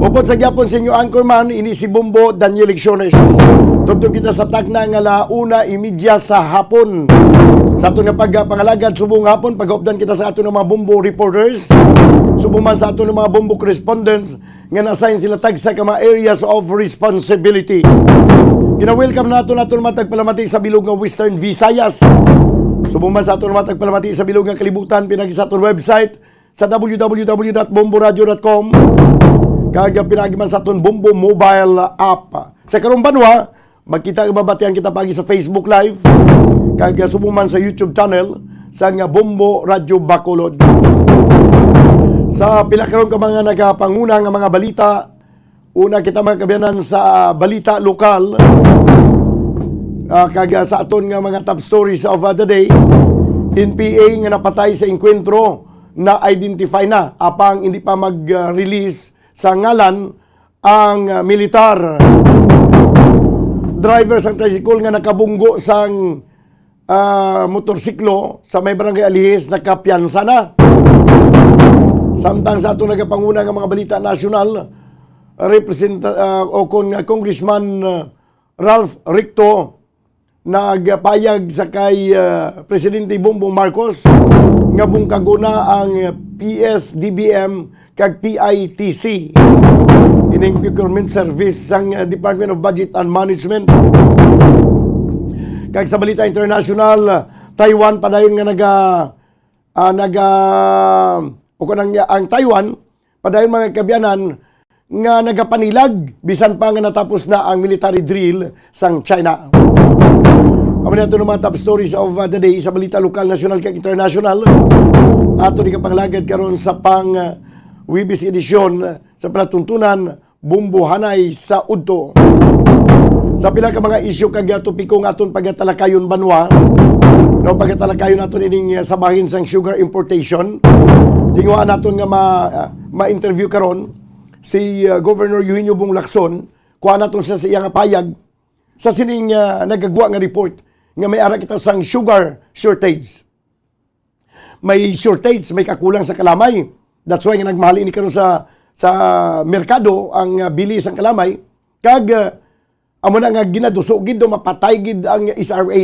Upod sa gyapon sa inyo anchorman, ini si Bombo Daniel Lecciones. Tubtob kita sa tagna nga ala una imidya sa hapon. Sa aton nga pagpangalagad subong hapon, pagupdan kita sa aton nga mga Bombo reporters, subong man sa aton nga mga Bombo correspondents, nga na-assign sila tagsa ka mga areas of responsibility. Gina-welcome nato naton mga tagpalamati sa bilog nga Western Visayas. Subong man sa aton mga tagpalamati sa bilog nga kalibutan, pinagi sa aton website sa w w w dot bomboradio dot com, kag pinagi man sa aton Bombo mobile app. Sa karong banwa, magkita, mabatian kita pagi sa Facebook Live, kag subong man sa YouTube channel sa nga Bombo Radyo Bacolod. Sa pila karon ka mga nagapanguna nga mga balita, una kita, mga kaabyanan, sa balita lokal, ah, kag, ah, sa aton nga mga top stories of, ah, the day. N P A nga napatay sa engkwentro na-identify na, apang hindi pa mag-release sa ngalan ang, ah, militar. Driver sang tricycle nga nakabunggo sang, ah, motorsiklo sa may Barangay Alihis nakapiyansa na. Samtang sa aton nagapanguna nga mga balita nasyonal, representa-, ah, o kon nga Congressman, ah, Ralph Ricto nagpayag sa kay, ah, Presidente Bongbong Marcos nga bungkagon na ang P S D B M kag P I T C, ining procurement service sang, uh, Department of Budget and Management. Kag sa balita international, Taiwan padayon nga naga, ah, naga, o kanang, ang Taiwan padayon, mga kaabyanan, nga nagapanilag bisan pa nga natapos na ang military drill sang China. Amo na ito ang mga top stories of, uh, the day sa balita lokal, nasyonal, kag international. Ato ni kapanglagad karon sa pang, uh, Webis edisyon sa palatuntunan, Bumbuhanay sa Udto. Sa pila ka mga isyu kag, uh, topiko nga aton pagatalakayon, banwa, no, pagatalakayon naton ining, uh, sa bahin sang sugar importation. Tinguhaan naton nga ma-, uh, ma-interview karon si, uh, Governor Eugenio Bong Lacson. Kuha naton siya sa iya nga payag sa sining, ah, nagagwa nga report nga may ara kita sang sugar shortage. May shortage, may kakulang sa kalamay. That's why nga nagmahal ini karon sa, sa merkado ang, ah, bili sang kalamay. Kag, ah, amo na nga ginaduso gid do mapatay gid ang S R A,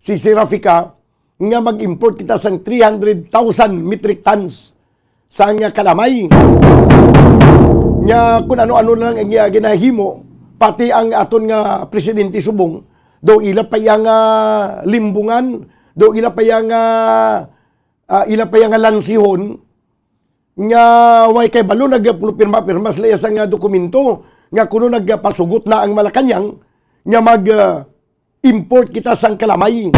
si Serafica, nga mag-import kita sang three hundred thousand metric tons sang kalamay. Nga kun ano-ano lang ang iya ginahimo, pati ang aton nga presidente subong, daw ila pa iya nga limbungan, daw ila pa iya nga, ah, ila pa iya nga lansihon, nga way kay balo nagpirma-pirma sila iya sang, ah, dokumento nga kuno nagpasugot na ang Malacañang nga mag, ah, import kita sang kalamay.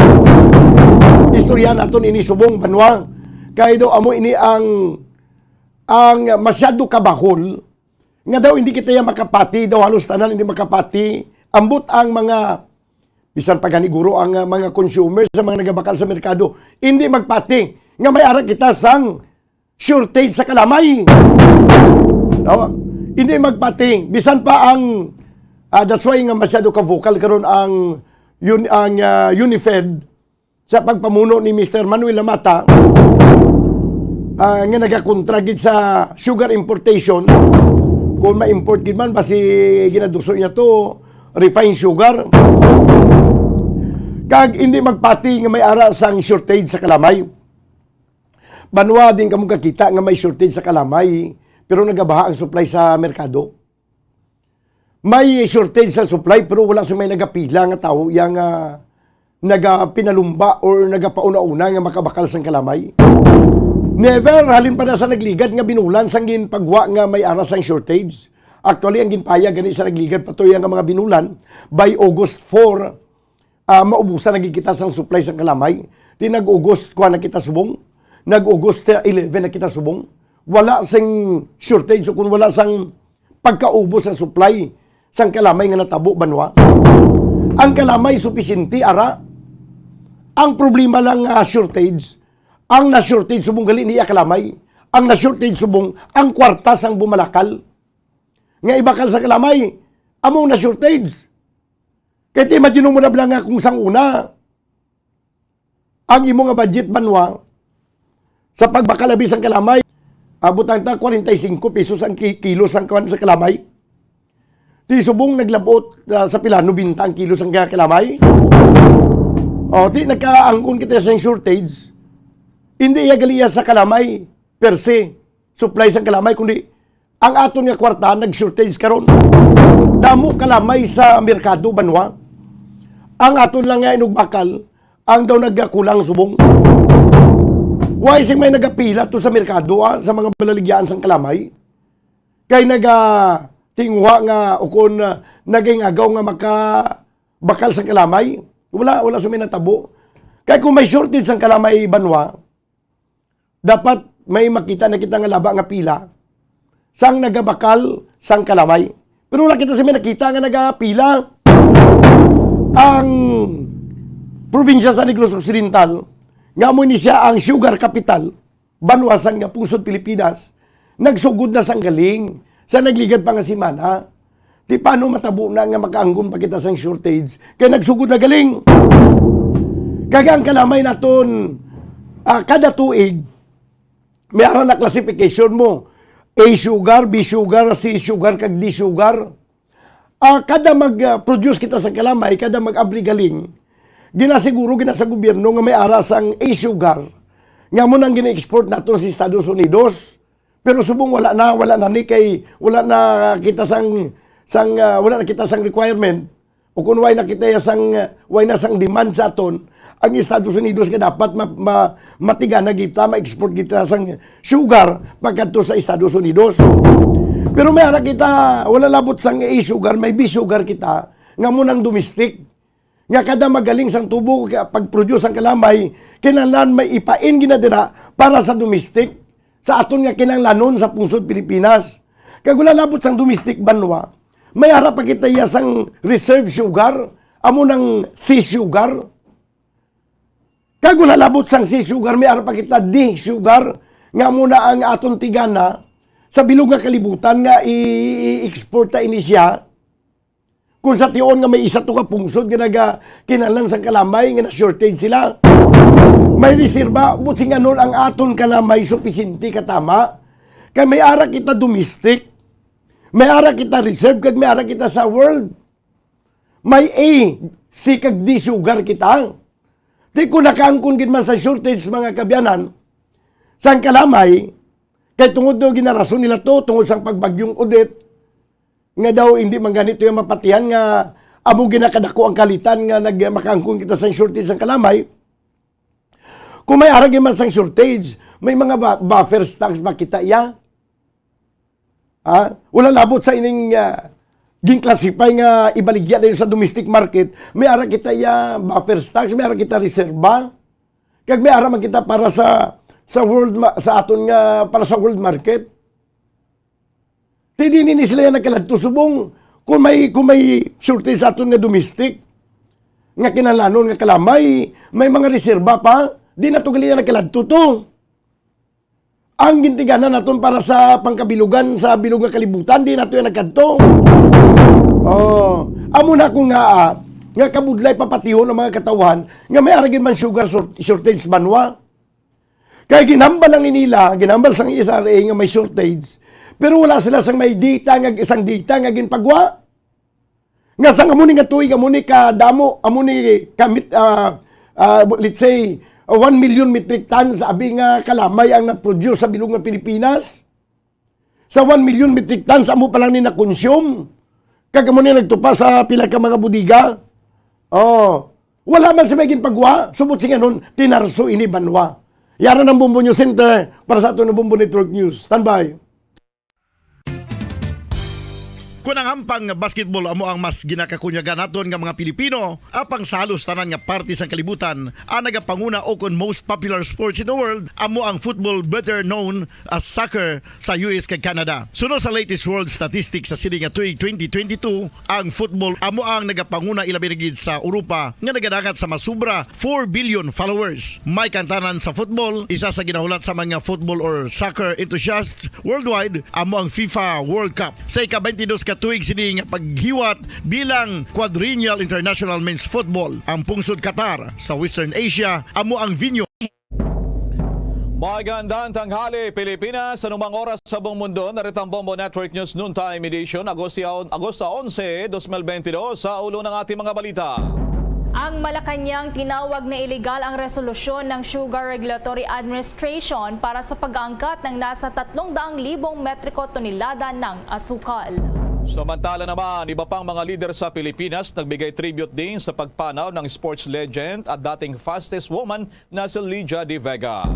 Istorya naton ini subong, banwa. Kay daw amo ini ang, ang masyado kabahol nga daw hindi kita ya makapati, daw halos tanan hindi makapati. Ambot ang mga, bisan pa gani guro ang, ah, mga consumer sa mga nagabakal sa merkado, hindi magpati nga may ara kita sang shortage sa kalamay. No? Hindi magpati. Bisan pa ang, ah, that's why nga masyado ka vocal karon ang, yun, ang, ah, UNIFED sa pagpamuno ni Mister Manuel Lamata, ah, nga nagakontra gid sa sugar importation. Kung ma-import gid man, basi ginaduso niya to, refined sugar. Kag hindi magpati nga may ara sang shortage sa kalamay. Banwa, din kamo kakita nga may shortage sa kalamay, pero nagabaha ang supply sa merkado. May shortage sa supply, pero wala sa may nagapila nga tawo iya nga nagapinalumba or nagapauna-una nga makabakal sang kalamay. Never, halin pa na sa nagligad nga binulan sang ginpagwa nga may ara sang shortage. Actually, ang ginpayag gani sa nagligad pa to iya nga mga binulan, by August four, ah, maubusan na gid kita sang supply sang kalamay. Ti nag-August, kuha na kita subong. Nag-August eleven na kita subong. Wala sing shortage o kung wala sang pagkaubos sa supply sang kalamay nga natabo, banwa. Ang kalamay supisyente, ara. Ang problema lang nga shortage, ang na-shortage subong gali niya kalamay. Ang na-shortage subong ang kwarta sang bumalakal. Nga ibakal sa kalamay, amo na-shortage. Kay ti imagine mo na lang nga kung sang una, ang imo nga budget, banwa, sa pagbakal abi sang kalamay, abot ang ta kwarenta y singko pesos ang ki-, kilo sang kuwan sa kalamay. Ti subong naglabot, ah, sa pila, nobenta ang kilo sang kalamay. O, ti nagkaangkon kita sa shortage. Hindi iya gali iya sa kalamay per se, supply sang kalamay, kundi ang aton nga kwarta nag-shortage karon. Damo kalamay sa merkado, banwa. Ang aton lang nga inugbakal, ang daw nagkulang subong. Why sing may nagapila to sa merkado, ah, sa mga balaligyaan sang kalamay? Kay naga-, tinguha nga ukon, ah, nagingagaw nga makabakal sang kalamay. Wala, wala sa may natabo. Kay kung may shortage sang kalamay, banwa, dapat may makita na kita nga laba nga pila sang nagabakal sang kalamay. Pero wala kita sa may nakita nga nagapila. Ang probinsya sa Negros Occidental, nga amo ni siya ang sugar capital, banwa sang pungsod Pilipinas, nagsugod na sang galing sa nagligad pa nga semana. Ti paano matabo na nga makaangkon pa kita sang shortage? Kay nagsugod na galing. Kag ang kalamay naton, ah, kada tuig, may ara na classification mo. A sugar, B sugar, C sugar, kag D sugar. Ah, kada mag, ah, produce kita sa kalamay, kada mag-abli galing, ginasiguro gina sa gobyerno nga may ara sang A sugar, Nga mo nang gina-export naton sa Estados Unidos. Pero subong wala na, wala na ni kay, wala na kita sang, sang, ah, wala na kita sang requirement. O kung wala na kita ya sang, ah, wala na sang demand sa aton, ang Estados Unidos nga dapat ma-, ma-, matigana kita, ma-export kita sang sugar pagkadto sa Estados Unidos. Pero may ara kita, wala labot sang A sugar, may B sugar kita, nga mo nang domestic. Nga kada magaling sang tubo ka pag-produce ang kalamay, kinahanglan may ipain gina dira para sa domestic, sa aton nga kinahanglanon sa pungsod Pilipinas. Kag wala labot sang domestic banwa, may ara pa kita iya sang reserve sugar, amo nang C sugar. Kag wala labot sang C sugar, may ara pa kita D sugar, nga amo na ang aton tigana sa bilog nga kalibutan nga i-, i-export ta ini siya. Kung sa tion nga may isa to ka pungsod nga naga-, kinahanglan sang kalamay nga na-shortage sila. May reserba, buot silingon ang aton kalamay supisyente katama. Kay may ara kita domestic, may ara kita reserve, kag may ara kita sa world. May A, C, kag D sugar kita. Di ko nakaangkon gid man sa shortage, mga kaabyanan, sang kalamay, kay tungod daw ginarason nila to, tungod sang pagbagyong Odette, nga daw hindi man gani to yung mapatihan nga amo ginakadako ang kalitan nga nag-, makaangkon kita sang shortage sang kalamay. Kung may ara gid man sang shortage, may mga ba-, buffer stocks ba kita iya? Ha? Wala labot sa ining, ah, gin-classify nga ibaligya dayon sa domestic market, may ara kita iya buffer stocks, may ara kita reserba, kag may ara man kita para sa, sa world ma-, sa aton nga, para sa world market. Ti di ni sila yan nagkaladto subong. Kung may, kung may shortage sa aton nga domestic, nga kinahanglanon nga kalamay, may mga reserba pa, di na to gali yan nagkaladto to. Ang gintiganan naton para sa pangkabilugan sa bilog nga kalibutan, di na to yan nagkadto. Oh, amo na ko nga, ah, nga kabudlay papatihon ang mga katawhan nga may ara gid man sugar short-, shortage banwa. Kay ginhambal lang ni nila, ginhambal sang S R A nga may shortage, pero wala sila sang may data nga, isang data nga ginpagwa. Nga sang amo ni nga tuig, amo ni kadamo, amo ni kamit, ah, ah, let's say, ah, one million metric tons abi nga kalamay ang na-produce sa bilog nga Pilipinas. Sa one million metric tons, amo pa lang ni na-consume. Kag amo ni nagtupa sa pila ka mga bodega. Oh, wala man sa may ginpagwa, subot silingon, tinarso ini banwa. Yara ng Bombo News Center para sa aton ng Bombo Network News. Standby. Kun ang hampang nga basketball amo ang mas ginakakunyagan naton nga mga Pilipino, apang sa halos tanan nga parte sang kalibutan, ang nagapanguna o kon most popular sports in the world amo ang football, better known as soccer, sa U S kag Canada. Suno sa latest world statistics sa sini nga tuig twenty twenty-two, ang football amo ang nagapanguna, ilabi na gid sa Europa nga nagadangat sa masubra four billion followers. May kantanan sa football, isa sa ginahulat sa mga football or soccer enthusiasts worldwide amo ang FIFA World Cup. Sa ika-twenty-dos ka tuig sini nga paghiwat bilang Quadrennial International Men's Football, ang pungsod Qatar sa Western Asia amo ang venue. Magandang tanghali, Pilipinas. Anumang oras sa buong mundo, narito ang Bombo Network News Noontime Edition, Agosto, Agosto onse, dos mil bentidós. Sa ulo ng ating mga balita. Ang Malacañang tinawag na iligal ang resolusyon ng Sugar Regulatory Administration para sa pag-aangkat ng nasa tatlong daang libong metriko tonelada ng asukal. Samantala naman, iba pang mga lider sa Pilipinas nagbigay tribute din sa pagpanaw ng sports legend at dating fastest woman na si Lydia De Vega.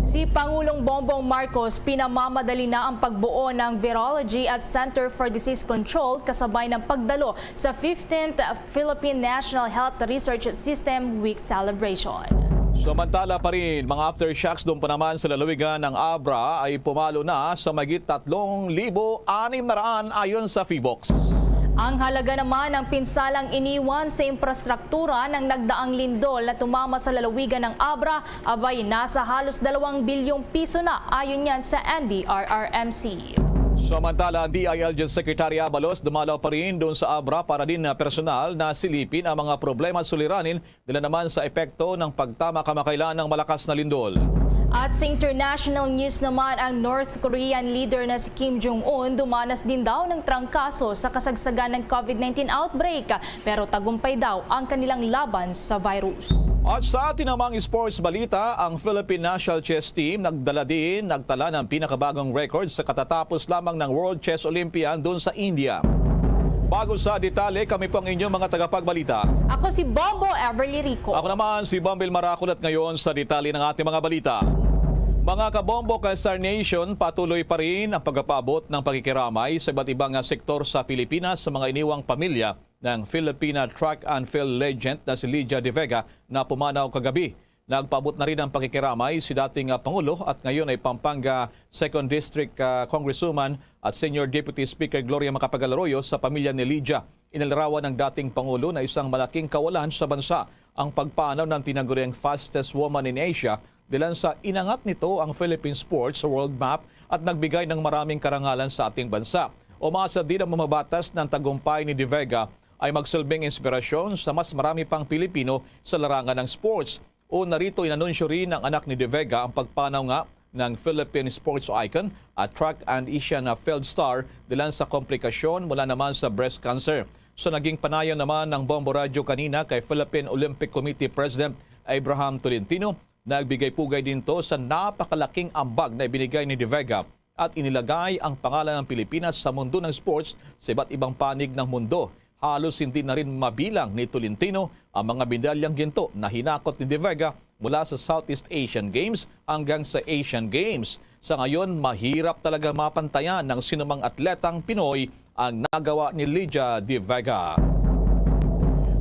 Si Pangulong Bongbong Marcos pinamamadali na ang pagbuo ng Virology at Center for Disease Control kasabay ng pagdalo sa fifteenth Philippine National Health Research System Week celebration. Samantala pa rin, mga aftershocks doon pa naman sa lalawigan ng Abra ay pumalo na sa mahigit tatlong libo anim na raan ayon sa PHIVOLCS. Ang halaga naman ng pinsalang iniwan sa infrastruktura ng nagdaang lindol na tumama sa lalawigan ng Abra abay nasa halos dalawang bilyong piso na, ayon yan sa N D R R M C. Samantala, ang D I L G Secretary Abalos dumalaw pa rin doon sa Abra para din na personal na silipin ang mga problema at suliranin nila naman sa epekto ng pagtama kamakailan ng malakas na lindol. At sa international news naman, ang North Korean leader na si Kim Jong-un dumanas din daw ng trangkaso sa kasagsagan ng COVID nineteen outbreak, pero tagumpay daw ang kanilang laban sa virus. At sa atin namang sports balita, ang Philippine National Chess Team nagdala din, nagtala ng pinakabagong record sa katatapos lamang ng World Chess Olympiad doon sa India. Bago sa detalye, kami po ang inyong mga tagapagbalita. Ako si Bombo Everly Rico. Ako naman si Bombil Maracol at ngayon sa detalye ng ating mga balita. Mga kabombo, ka-Star Nation, patuloy pa rin ang pagpapaabot ng pakikiramay sa iba't ibang sektor sa Pilipinas sa mga iniwang pamilya ng Filipina track and field legend na si Lydia De Vega na pumanaw kagabi. Nagpaabot na rin ang pakikiramay si dating, ah, Pangulo at ngayon ay Pampanga Second District, ah, Congresswoman at Senior Deputy Speaker Gloria Macapagal Arroyo sa pamilya ni Lydia. Inilarawan ng dating Pangulo na isang malaking kawalan sa bansa ang pagpanaw ng tinaguriang fastest woman in Asia dilan sa inangat nito ang Philippine sports sa world map at nagbigay ng maraming karangalan sa ating bansa. Umasa din ang mga batas ng tagumpay ni De Vega ay magsilbing inspirasyon sa mas marami pang Pilipino sa larangan ng sports. O narito, inanunsyo rin ng anak ni De Vega ang pagpanaw nga ng Philippine sports icon at track and Asian, ah, field star dilan sa komplikasyon mula naman sa breast cancer. Sa naging panayon naman ng Bombo Radyo kanina kay Philippine Olympic Committee President Abraham Tolentino, nagbigay pugay din to sa napakalaking ambag na ibinigay ni De Vega at inilagay ang pangalan ng Pilipinas sa mundo ng sports sa iba't ibang panig ng mundo. Halos hindi na rin mabilang ni Tolentino ang mga medalyang ginto na hinakot ni De Vega mula sa Southeast Asian Games hanggang sa Asian Games. Sa ngayon, mahirap talaga mapantayan ng sinumang atletang Pinoy ang nagawa ni Lydia De Vega.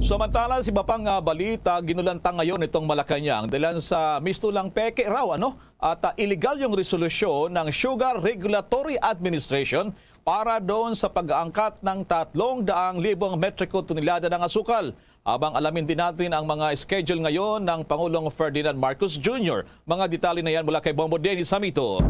Samantala, sa iba pang, ah, balita, ginulantang ngayon itong Malacañang dahilan sa mistulang peke raw, ano? At, ah, iligal yung resolusyon ng Sugar Regulatory Administration para doon sa pag-aangkat ng tatlong daang libong metriko tonelada ng asukal. Habang alamin din natin ang mga schedule ngayon ng Pangulong Ferdinand Marcos Junior. Mga detalye na yan mula kay Bombo Dennis Hamito.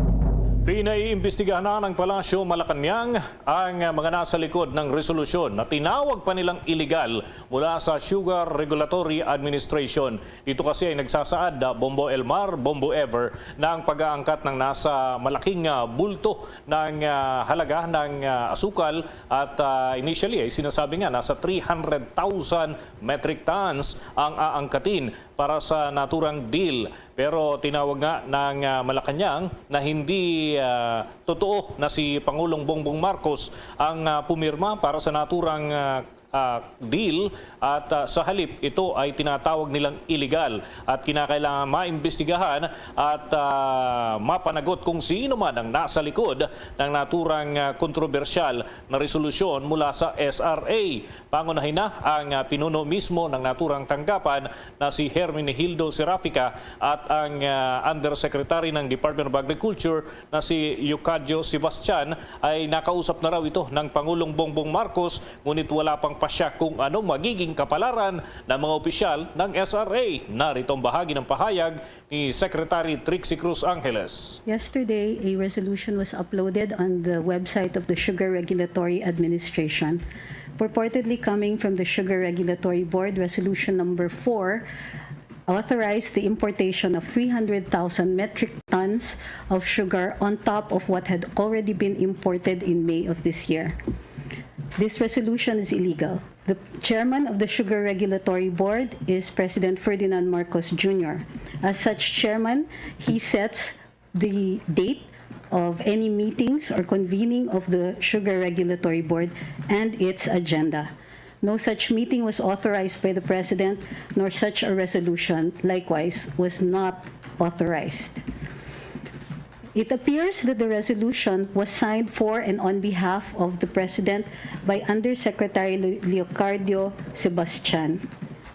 Pinaiimbestigahan na ng Palasyo Malacañang ang mga nasa likod ng resolusyon na tinawag pa nilang iligal mula sa Sugar Regulatory Administration. Ito kasi ay nagsasaad, ah, Bombo Elmar, Bombo Ever, ng pag-aangkat ng nasa malaking, ah, bulto ng, ah, halaga ng, ah, asukal at, ah, initially ay sinasabi nga nasa three hundred thousand metric tons ang aangkatin para sa naturang deal. Pero tinawag nga ng, ah, Malacañang na hindi, ah, totoo na si Pangulong Bongbong Marcos ang, ah, pumirma para sa naturang, ah, ah, deal at, ah, sa halip ito ay tinatawag nilang illegal at kinakailangan maimbestigahan at, ah, mapanagot kung sino man ang nasa likod ng naturang, ah, kontrobersyal na resolusyon mula sa S R A. Pangunahin na ang, ah, pinuno mismo ng naturang tanggapan na si Hermenegildo Serafica at ang, ah, Undersecretary ng Department of Agriculture na si Eucadio Sebastian ay nakausap na raw ito ng Pangulong Bongbong Marcos, ngunit wala pang pasya kung anong magiging kapalaran ng mga opisyal ng S R A. Narito ang bahagi ng pahayag ni Secretary Trixie Cruz Angeles. Yesterday, a resolution was uploaded on the website of the Sugar Regulatory Administration, purportedly coming from the Sugar Regulatory Board, Resolution Number Four authorized the importation of three hundred thousand metric tons of sugar on top of what had already been imported in May of this year. This resolution is illegal. The chairman of the Sugar Regulatory Board is President Ferdinand Marcos Junior. As such chairman, he sets the date of any meetings or convening of the Sugar Regulatory Board and its agenda. No such meeting was authorized by the President, nor such a resolution, likewise, was not authorized. It appears that the resolution was signed for and on behalf of the President by Undersecretary Le-, Leocardio Sebastian.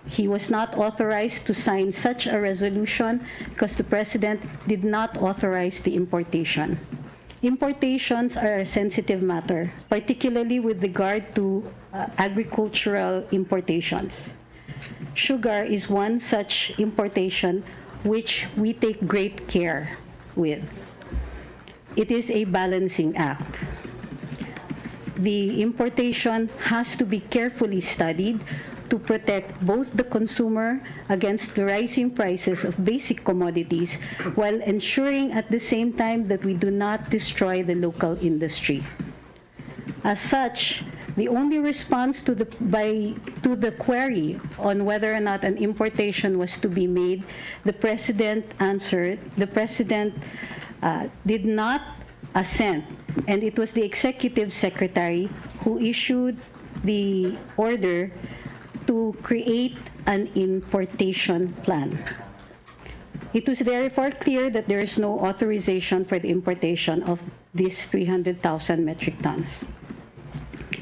He was not authorized to sign such a resolution because the President did not authorize the importation. Importations are a sensitive matter, particularly with regard to, uh, agricultural importations. Sugar is one such importation which we take great care with. It is a balancing act. The importation has to be carefully studied to protect both the consumer against the rising prices of basic commodities while ensuring at the same time that we do not destroy the local industry. As such, The only response to the, by, to the query on whether or not an importation was to be made, the president answered, the president, uh, did not assent, and it was the executive secretary who issued the order to create an importation plan. It was therefore clear that there is no authorization for the importation of these three hundred thousand metric tons.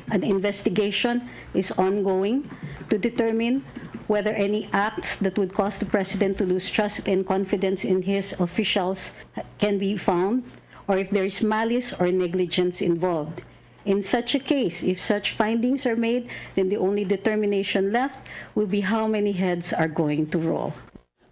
An investigation is ongoing to determine whether any acts that would cause the president to lose trust and confidence in his officials can be found, or if there is malice or negligence involved. In such a case, if such findings are made, then the only determination left will be how many heads are going to roll.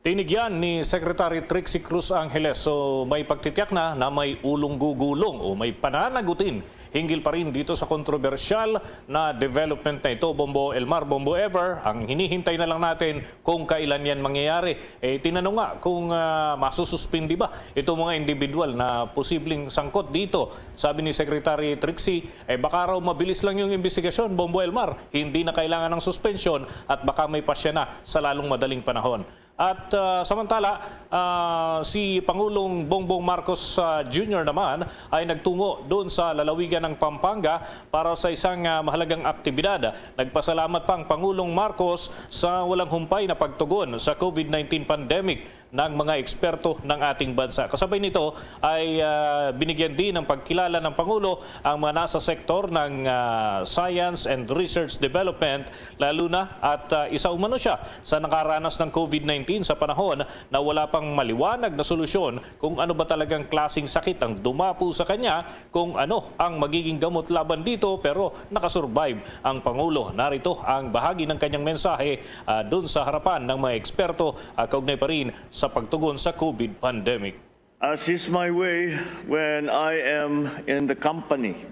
Tinigyan ni Secretary Trixie Cruz Angeles, so may pagtitiyak na na may ulong gugulong o may pananagutin hinggil pa rin dito sa kontrobersyal na development na ito, Bombo Elmar, Bombo Ever. Ang hinihintay na lang natin kung kailan yan mangyayari. Eh, tinanong nga kung uh, masususpindi ba itong mga individual na posibleng sangkot dito. Sabi ni Secretary Trixie, eh, baka raw mabilis lang yung investigasyon, Bombo Elmar. Hindi na kailangan ng suspensyon at baka may pasya na sa lalong madaling panahon. At uh, samantala, uh, si Pangulong Bongbong Marcos uh, Junior naman ay nagtungo doon sa lalawigan ng Pampanga para sa isang uh, mahalagang aktibidad. Nagpasalamat pa ang Pangulong Marcos sa walang humpay na pagtugon sa COVID nineteen pandemic ng mga eksperto ng ating bansa. Kasabay nito ay uh, binigyan din ng pagkilala ng Pangulo ang mga nasa sektor ng uh, science and research development, lalo na at uh, isa umano siya sa nakaranas ng COVID nineteen sa panahon na wala pang maliwanag na solusyon kung ano ba talagang klasing sakit ang dumapo sa kanya, kung ano ang magiging gamot laban dito, pero nakasurvive ang Pangulo. Narito ang bahagi ng kanyang mensahe uh, dun sa harapan ng mga eksperto uh, kaugnay pa rin sa pagtugon sa COVID pandemic. As is my way when I am in the company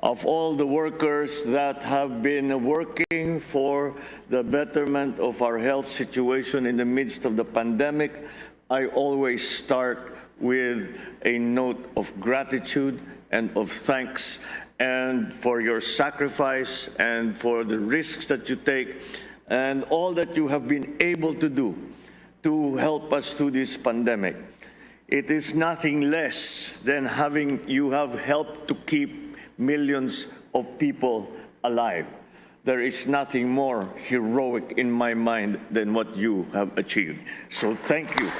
of all the workers that have been working for the betterment of our health situation in the midst of the pandemic, I always start with a note of gratitude and of thanks and for your sacrifice and for the risks that you take and all that you have been able to do to help us through this pandemic. It is nothing less than having you have helped to keep millions of people alive. There is nothing more heroic in my mind than what you have achieved. So thank you.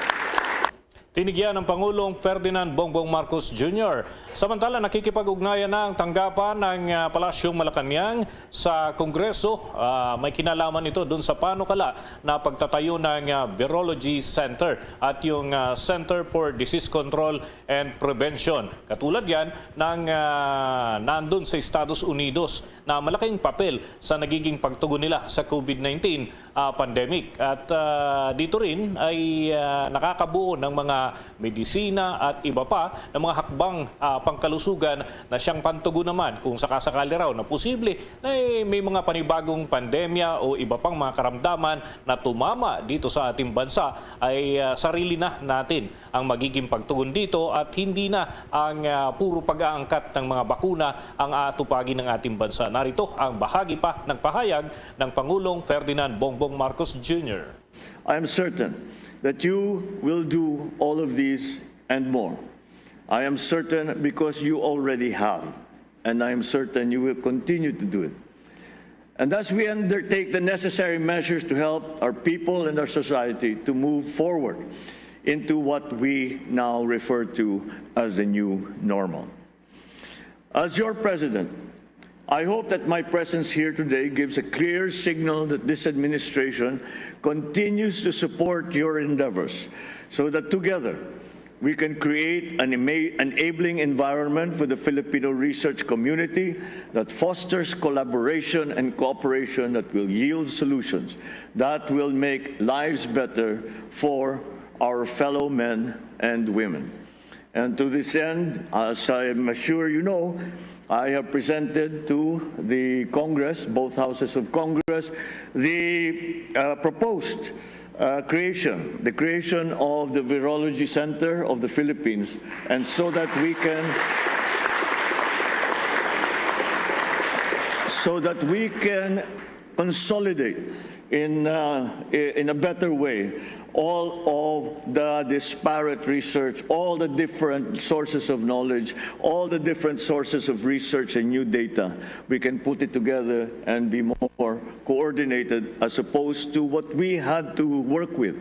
Tinigyan ng Pangulong Ferdinand Bongbong Marcos Junior. Samantala, nakikipag-ugnayan na ang tanggapan ng uh, Palasyong Malacañang sa Kongreso. Uh, may kinalaman ito dun sa panukala na pagtatayo ng uh, Virology Center at yung uh, Center for Disease Control and Prevention. Katulad yan ng uh, nandun sa Estados Unidos na malaking papel sa nagiging pagtugon nila sa COVID nineteen uh, pandemic. At uh, dito rin ay uh, nakakabuo ng mga medisina at iba pa ng mga hakbang uh, pangkalusugan na siyang pantugon naman kung sakasakali raw na posible na eh, may mga panibagong pandemya o iba pang mga karamdaman na tumama dito sa ating bansa ay uh, sarili na natin ang magiging pagtugon dito at hindi na ang uh, puro pag-aangkat ng mga bakuna ang atupagi ng ating bansa. Narito ang bahagi pa ng pahayag ng Pangulong Ferdinand Bongbong Marcos Junior. I am certain that you will do all of these and more. I am certain because you already have, and I am certain you will continue to do it. And as we undertake the necessary measures to help our people and our society to move forward into what we now refer to as the new normal. As your president, I hope that my presence here today gives a clear signal that this administration continues to support your endeavors so that together we can create an enabling environment for the Filipino research community that fosters collaboration and cooperation that will yield solutions that will make lives better for our fellow men and women. And to this end, as I am sure you know, I have presented to the Congress, both houses of Congress, the uh, proposed uh, creation, the creation of the Virology Center of the Philippines, and so that we can so that we can consolidate in, uh, i- in a better way all of the disparate research, all the different sources of knowledge, all the different sources of research and new data. We can put it together and be more coordinated as opposed to what we had to work with.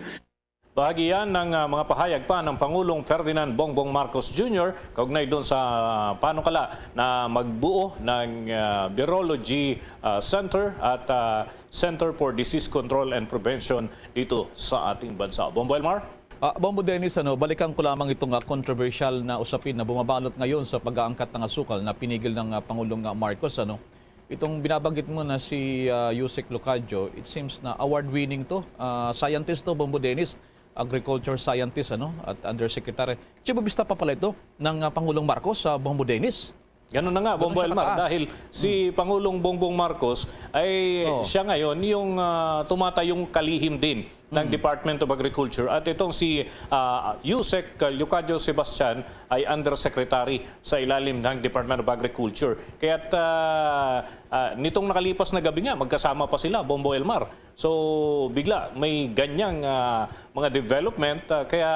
Bahagi yan ng ah, mga pahayag pa ng Pangulong Ferdinand Bongbong Marcos Junior kaugnay doon sa ah, panukala na magbuo ng ah, Virology ah, Center at ah, Center for Disease Control and Prevention dito sa ating bansa. Bombo Elmar? Ah, Bombo Dennis, ano, balikan ko lamang itong ah, controversial na usapin na bumabalot ngayon sa pag-aangkat ng asukal na pinigil ng ah, Pangulong ah, Marcos. Ano. Itong binabanggit mo na si ah, Usec Locadio, it seems na award-winning to. Ah, scientist to, Bombo Dennis, agriculture scientist, ano, at undersecretary. Chief of staff pa pala ito ng ah, Pangulong Marcos sa Bombo Dennis. Ganun na nga, Bombo siya Elmar, kataas. Dahil si Pangulong Bongbong Marcos ay Oo. siya ngayon yung ah, tumatayong kalihim din ng Department of Agriculture. At itong si ah, Usec Leocadio Sebastian ay undersecretary sa ilalim ng Department of Agriculture. Kaya't ah, ah, nitong nakalipas na gabi nga, magkasama pa sila, Bombo Elmar. So, bigla may ganyang ah, mga development, ah, kaya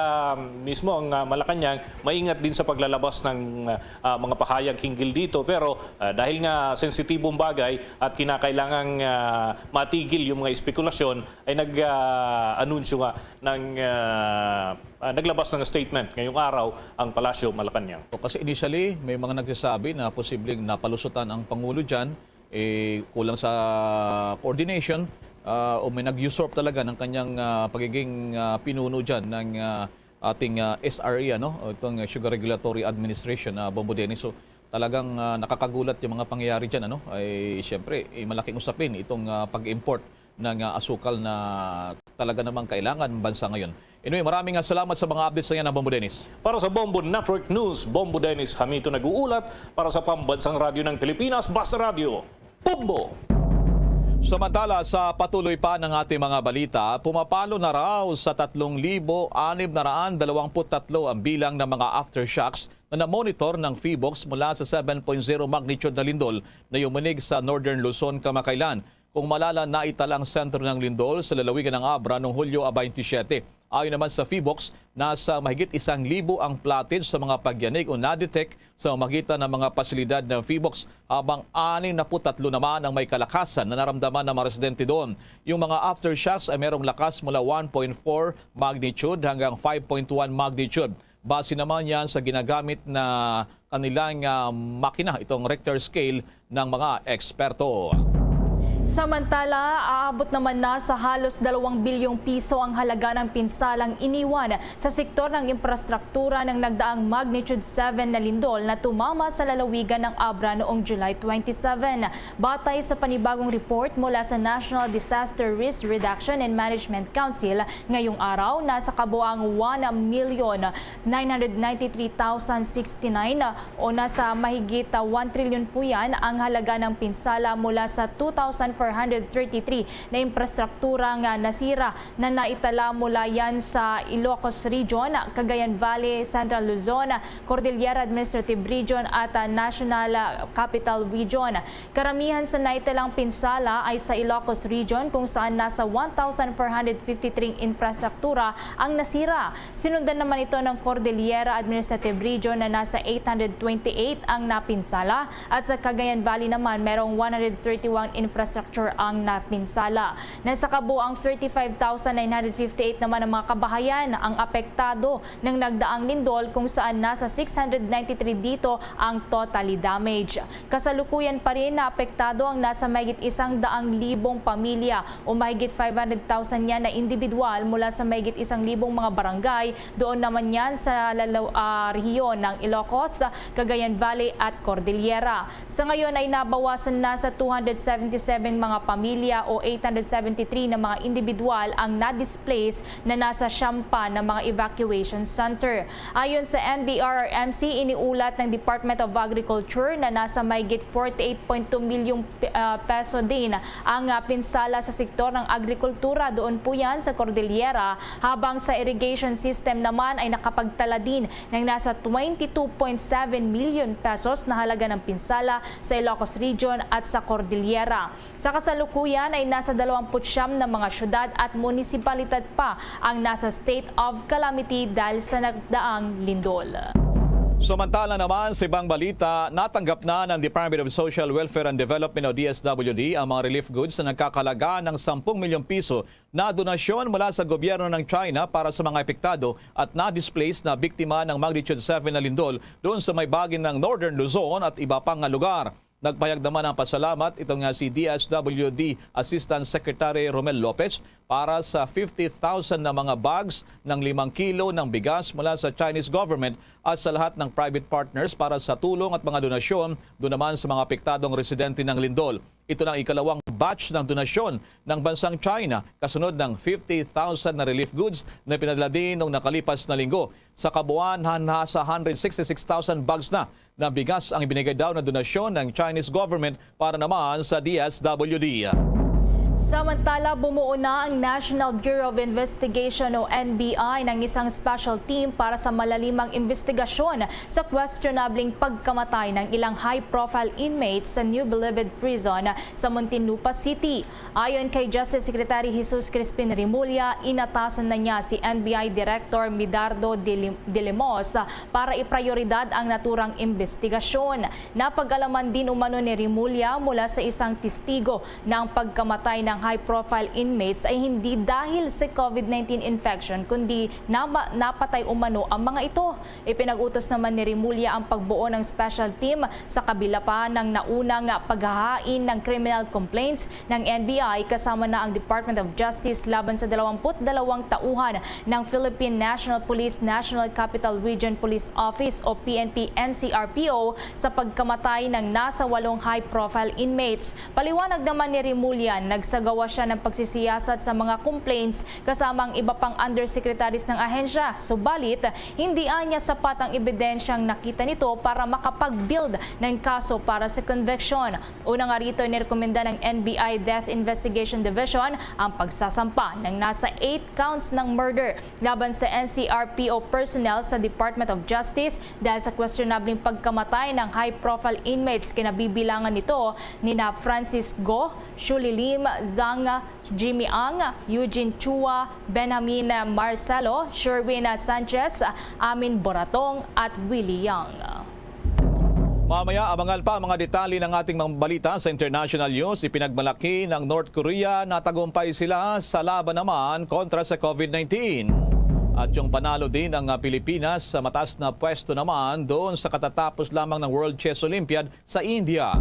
mismo ang ah, Malacañang maingat din sa paglalabas ng ah, mga pahayag hinggil dito. Pero ah, dahil nga sensitibong bagay at kinakailangang ah, matigil yung mga espekulasyon, ay nag-anunsyo nga ng ah, ah, naglabas ng statement ngayong araw ang Palasyo Malacañang. O, kasi initially, may mga nagsasabi na posibleng napalusutan ang Pangulo dyan, eh, kulang sa coordination, ah, o may nag-usurp talaga ng kanyang ah, pagiging ah, pinuno dyan ng ah, ating ah, S R A, ano, o itong Sugar Regulatory Administration, na Bombo Dennis. So, talagang ah, nakakagulat yung mga pangyayari dyan. Ano? Ay, siyempre, eh, malaking usapin itong ah, pag-import ng ah, asukal na talaga namang kailangan ng bansa ngayon. Anyway, maraming ah, salamat sa mga updates na yan, ah, Bombo Dennis. Para sa Bombo Network News, Bombo Dennis Hamito nag-uulat para sa Pambansang Radyo ng Pilipinas, Basta Radyo, Bombo! Samantala, sa patuloy pa ng ating mga balita, pumapalo na raw sa tatlong libo anim na raan dalawampu't tatlo ang bilang ng mga aftershocks na namonitor ng PHIVOLCS mula sa seven point zero magnitude na lindol na yumunig sa Northern Luzon kamakailan. Kung malala, naitala ang sentro ng lindol sa lalawigan ng Abra noong Hulyo twenty-seven. Ayon naman sa PHIVOLCS, nasa mahigit isang libo ang plotted sa mga pagyanig o na-detect sa pamamagitan ng mga pasilidad ng PHIVOLCS, habang anim na put tatlo naman ang may kalakasan na naramdaman ng mga residente doon. Yung mga aftershocks ay merong lakas mula one point four magnitude hanggang five point one magnitude. Base naman yan sa ginagamit na kanilang ah, makina, itong Richter scale ng mga eksperto. Samantala, aabot naman na sa halos dalawang bilyong piso ang halaga ng pinsalang iniwan sa sektor ng infrastruktura ng nagdaang magnitude seven na lindol na tumama sa lalawigan ng Abra noong July twenty-seven. Batay sa panibagong report mula sa National Disaster Risk Reduction and Management Council, ngayong araw nasa kabuang one million nine hundred ninety-three thousand sixty-nine o nasa mahigit one trilyon po yan ang halaga ng pinsala mula sa two thousand four hundred thirty-three na infrastruktura nga nasira na naitala mula yan sa Ilocos Region, Cagayan Valley, Central Luzon, Cordillera Administrative Region at ah, National ah, Capital Region. Karamihan sa naitalang pinsala ay sa Ilocos Region kung saan nasa one thousand four hundred fifty-three infrastruktura ang nasira. Sinundan naman ito ng Cordillera Administrative Region na nasa eight hundred twenty-eight ang napinsala at sa Cagayan Valley naman merong one hundred thirty-one infrastructure ang napinsala. Nasa kabuang thirty-five thousand nine hundred fifty-eight naman ang mga kabahayan ang apektado ng nagdaang lindol kung saan nasa six hundred ninety-three dito ang totally damaged. Kasalukuyan pa rin naapektado ang nasa mahigit isang daang libong pamilya o mahigit five hundred thousand yan na individual mula sa mahigit isang libong mga barangay. Doon naman yan sa lalaw, ah, rehiyon ng Ilocos, Cagayan Valley at Cordillera. Sa ngayon ay nabawasan na sa two hundred seventy-seven mga pamilya o eight hundred seventy-three na mga individual ang na-displace na nasa siyam pa na mga evacuation center. Ayon sa N D R R M C, iniulat ng Department of Agriculture na nasa mahigit forty-eight point two milyong pi-, ah, peso din ang, ah, pinsala sa sektor ng agrikultura doon po yan sa Cordillera, habang sa irrigation system naman ay nakapagtala din ng nasa twenty-two point seven million pesos na halaga ng pinsala sa Ilocos Region at sa Cordillera. Sa kasalukuyan ay nasa dalawampu't siyam na mga syudad at munisipalidad pa ang nasa state of calamity dahil sa nagdaang lindol. Samantala naman, sa ibang balita, natanggap na ng Department of Social Welfare and Development o D S W D ang mga relief goods na nagkakalaga ng sampung milyong piso na donasyon mula sa gobyerno ng China para sa mga epektado at na-displaced na biktima ng magnitude seven na lindol doon sa may bahagi ng Northern Luzon at iba pang lugar. Nagpahayag naman ng pasalamat ito nga si D S W D Assistant Secretary Romel Lopez para sa fifty thousand na mga bags ng limang kilo ng bigas mula sa Chinese government at sa lahat ng private partners para sa tulong at mga donasyon doon naman sa mga apektadong residente ng lindol. Ito na ang ikalawang batch ng donasyon ng bansang China, kasunod ng fifty thousand na relief goods na pinadala din noong nakalipas na linggo. Sa kabuuan, nasa hundred sixty-six thousand bags na ng bigas ang ibinigay daw na donasyon ng Chinese government para naman sa D S W D. Samantala, bumuo na ang National Bureau of Investigation o N B I ng isang special team para sa malalimang investigasyon sa questionableng pagkamatay ng ilang high-profile inmates sa New Bilibid Prison sa Muntinlupa City. Ayon kay Justice Secretary Jesus Crispin Remulla, inatasan na niya si N B I Director Medardo Dili-, Dilimos para iprayoridad ang naturang investigasyon. Napag-alaman din umano ni Remulla mula sa isang testigo na ang pagkamatay ng high-profile inmates ay hindi dahil sa COVID nineteen infection, kundi nama-, napatay umano ang mga ito. Ipinag-utos naman ni Remulla ang pagbuo ng special team sa kabila pa ng naunang paghahain ng criminal complaints ng N B I kasama na ang Department of Justice laban sa dalawampu't dalawang tauhan ng Philippine National Police National Capital Region Police Office o P N P N C R P O sa pagkamatay ng nasa walong high-profile inmates. Paliwanag naman ni Remulla, nagsagawa siya ng pagsisiyasat sa mga complaints kasama ang iba pang undersecretaries ng ahensya, subalit hindi anya sapat ang ebidensyang nakita nito para makapag-build ng kaso para sa conviction. Una nga rito, inirekomenda ng N B I Death Investigation Division ang pagsasampa ng nasa eight counts ng murder laban sa N C R P O personnel sa Department of Justice dahil sa questionableng pagkamatay ng high-profile inmates. Kinabibilangan nito nina Francis Go, Shuli Lim, Zhang Jimmy Ang, Eugene Chua, Benjamin Marcelo, Sherwin Sanchez, Amin Boratong, at Willie Yang. Mamaya, abangan pa ang mga detalye ng ating mga balita sa international news. Ipinagmalaki ng North Korea na tagumpay sila sa laban naman kontra sa COVID nineteen. At yung panalo din ng, ah, Pilipinas sa mataas na pwesto naman doon sa katatapos lamang ng World Chess Olympiad sa India.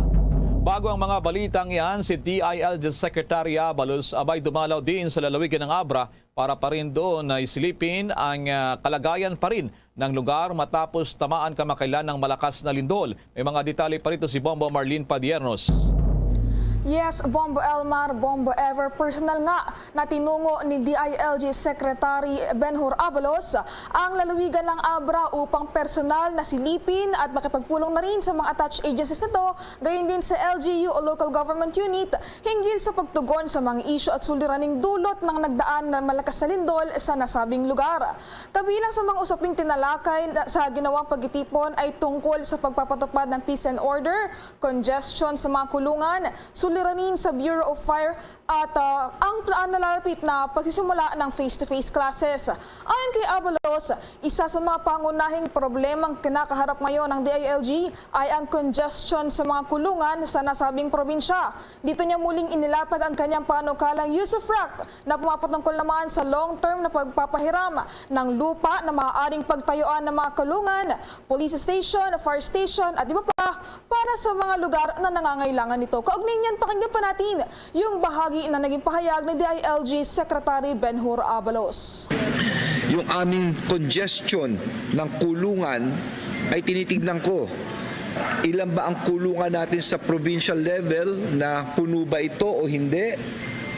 Bago ang mga balitang iyan, si D I L G Secretary Abalos abay dumalaw din sa lalawigan ng Abra para pa rin doon na isilipin ang, ah, kalagayan pa rin ng lugar matapos tamaan kamakailan ng malakas na lindol. May mga detalye pa rito si Bombo Marlene Padiernos. Yes, Bombo Elmar, Bombo Ever, personal nga na tinungo ni D I L G Secretary Ben-Hur Abalos ang lalawigan ng Abra upang personal na silipin at makipagpulong na rin sa mga attached agencies nito, gayon din sa L G U o local government unit, hinggil sa pagtugon sa mga isyu at suliraning dulot ng nagdaan na malakas na lindol sa nasabing lugar. Kabilang sa mga usaping tinalakay na, sa ginawang pagtitipon ay tungkol sa pagpapatupad ng peace and order, congestion sa mga kulungan, suliranin sa Bureau of Fire, at, ah, ang pla-, nalalapit na pagsisimula ng face-to-face classes. Ayon kay Abalos, isa sa mga pangunahing problemang kinakaharap ngayon ng D I L G ay ang congestion sa mga kulungan sa nasabing probinsya. Dito niya muling inilatag ang kanyang panukalang usufruct na pumapatungkol naman sa long-term na pagpapahiram ng lupa na maaaring pagtayuan ng mga kulungan, police station, fire station, at iba pa para sa mga lugar na nangangailangan nito. Kaugnay niyan, pakinggan pa natin yung bahagi na naging pahayag ni D I L G Secretary Ben-Hur Abalos. Yung aming congestion ng kulungan ay tinitignan ko. Ilan ba ang kulungan natin sa provincial level, na puno ba ito o hindi?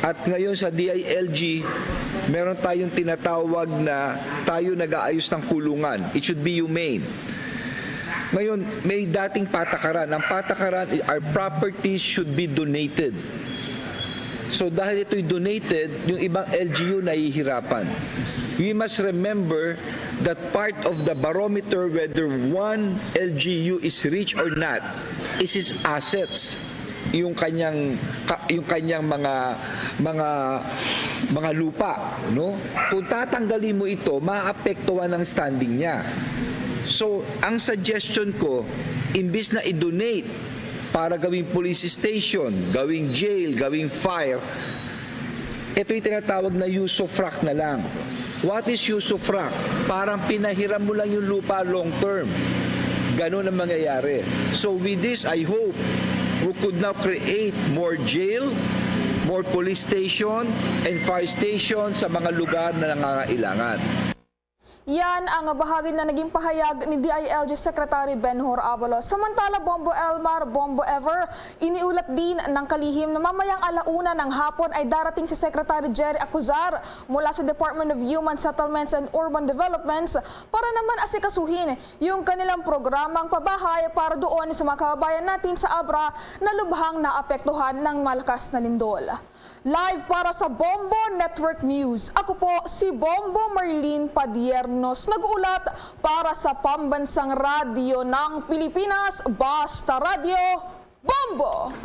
At ngayon sa D I L G, meron tayong tinatawag na tayo nag-aayos ng kulungan. It should be humane. Ngayon, may dating patakaran. Ang patakaran, our properties should be donated. So dahil ito'y donated, yung ibang L G U nahihirapan. We must remember that part of the barometer whether one L G U is rich or not is its assets, yung kanyang ka- yung kanyang mga mga mga lupa, no? Kung tatanggalin mo ito, maapektuhan ang standing niya. So ang suggestion ko, imbis na i-donate para gawing police station, gawing jail, gawing fire, ito'y tinatawag na usufruct na lang. What is usufruct? Parang pinahiram mo lang yung lupa long term. Ganun ang mangyayari. So with this, I hope we could now create more jail, more police station, and fire station sa mga lugar na nangangailangan. Yan ang bahagi na naging pahayag ni D I L G Secretary Benhur Abalos. Samantala, Bombo Elmar, Bombo Ever, iniulat din ng kalihim na mamayang alauna ng hapon ay darating si Secretary Jerry Acuzar mula sa Department of Human Settlements and Urban Developments para naman asikasuhin yung kanilang programang pabahay para doon sa mga kababayan natin sa Abra na lubhang naapektuhan ng malakas na lindol. Live para sa Bombo Network News, ako po si Bombo Marlene Padiernos, nag-uulat para sa Pambansang Radyo ng Pilipinas, Basta Radyo, Bombo!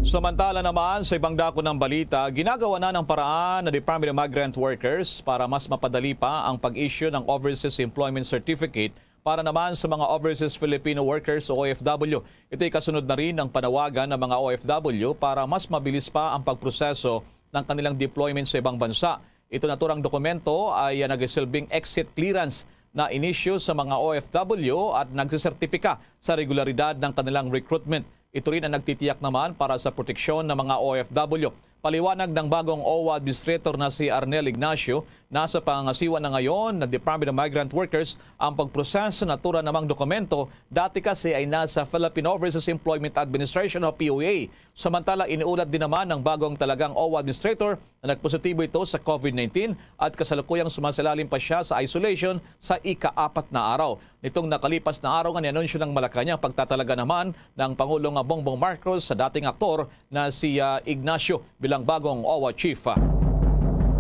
Samantala naman, sa ibang dako ng balita, ginagawa na ng paraan ng Department of Migrant Workers para mas mapadali pa ang pag-issue ng Overseas Employment Certificate para naman sa mga overseas Filipino workers o O F W. Ito'y kasunod na rin ng panawagan ng mga O F W para mas mabilis pa ang pagproseso ng kanilang deployment sa ibang bansa. Ito naturang dokumento ay nagsilbing exit clearance na inisyu sa mga O F W at nagsisertipika sa regularidad ng kanilang recruitment. Ito rin ang nagtitiyak naman para sa proteksyon ng mga O F W. Paliwanag ng bagong O W A Administrator na si Arnel Ignacio, nasa pangangasiwa na ngayon ng Department of Migrant Workers ang pagproseso ng naturang namang dokumento. Dati kasi ay nasa Philippine Overseas Employment Administration o P O A. Samantala, iniulat din naman ng bagong talagang O W A Administrator na nagpositibo ito sa COVID nineteen at kasalukuyang sumasailalim pa siya sa isolation sa ika-apat na araw. Nitong nakalipas na araw nga nianunsyo ng Malacañang pagtatalaga naman ng Pangulong Bongbong Marcos sa dating aktor na si ah, Ignacio bilang bagong O W A Chief.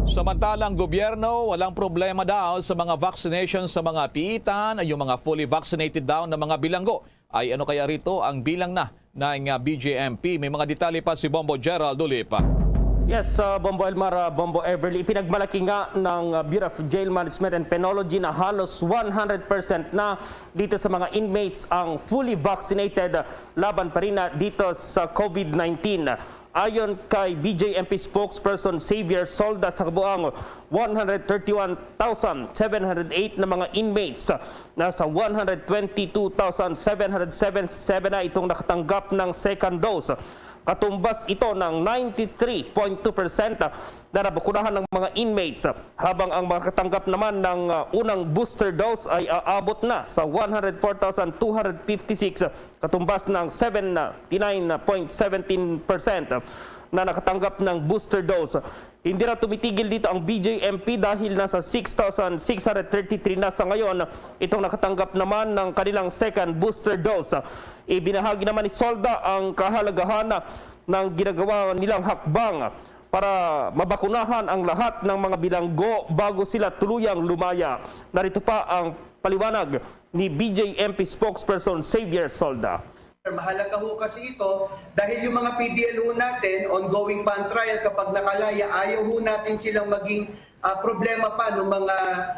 Samantalang gobyerno, walang problema daw sa mga vaccination sa mga piitan, yung mga fully vaccinated daw na mga bilanggo. Ay ano kaya rito ang bilang na ng ah, B J M P? May mga detalye pa si Bombo Gerald Ulipa. Yes, uh, Bombo Elmar, uh, Bombo Everly, ipinagmalaki nga ng uh, Bureau of Jail Management and Penology na halos one hundred percent na dito sa mga inmates ang fully vaccinated uh, laban pa rin na dito sa COVID nineteen. Ayon kay B J M P spokesperson Xavier Solda, sa kabuang one hundred thirty-one thousand seven hundred eight na mga inmates, nasa one hundred twenty-two thousand seven hundred seventy-seven na itong nakatanggap ng second dose. Katumbas ito ng ninety-three point two percent na nabakunahan ng mga inmates, habang ang makatanggap naman ng uh, unang booster dose ay aabot na sa one hundred four thousand two hundred fifty-six, katumbas ng seventy-nine point seventeen percent na nakatanggap ng booster dose. Hindi na tumitigil dito ang B J M P dahil nasa six thousand six hundred thirty-three na sa ngayon itong nakatanggap naman ng kanilang second booster dose. Ibinahagi naman ni Solda ang kahalagahan ng ginagawa nilang hakbang para mabakunahan ang lahat ng mga bilanggo bago sila tuluyang lumaya. Narito pa ang paliwanag ni B J M P spokesperson Xavier Solda. Mahalaga ho kasi ito dahil yung mga P D L ho natin, ongoing pa ang trial, kapag nakalaya, ayaw ho natin silang maging ah, problema pa ng mga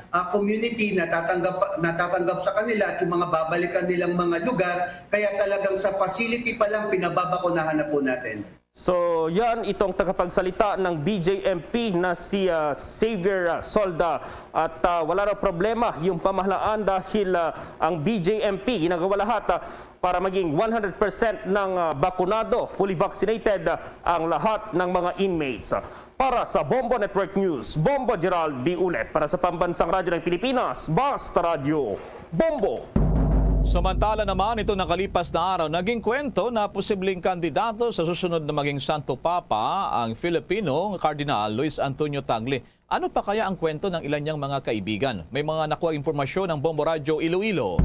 ah, community na tatanggap, na tatanggap sa kanila at yung mga babalikan nilang mga lugar. Kaya talagang sa facility pa lang, pinababakunahan na po natin. So yan itong tagapagsalita ng B J M P na si ah, Xavier ah, Solda. At ah, wala raw problema yung pamahalaan dahil ah, ang B J M P ginagawa lahat ah, para maging one hundred percent ng ah, bakunado, fully vaccinated ah, ang lahat ng mga inmates. Para sa Bombo Network News, Bombo Gerald B. Ulet. Para sa Pambansang Radyo ng Pilipinas, Basta Radyo, Bombo! Samantala naman, ito nakalipas na araw, naging kwento na posibleng kandidato sa susunod na maging Santo Papa ang Filipino Cardinal Luis Antonio Tagle. Ano pa kaya ang kwento ng ilan niyang mga kaibigan? May mga nakuha impormasyon ang Bombo Radyo Iloilo.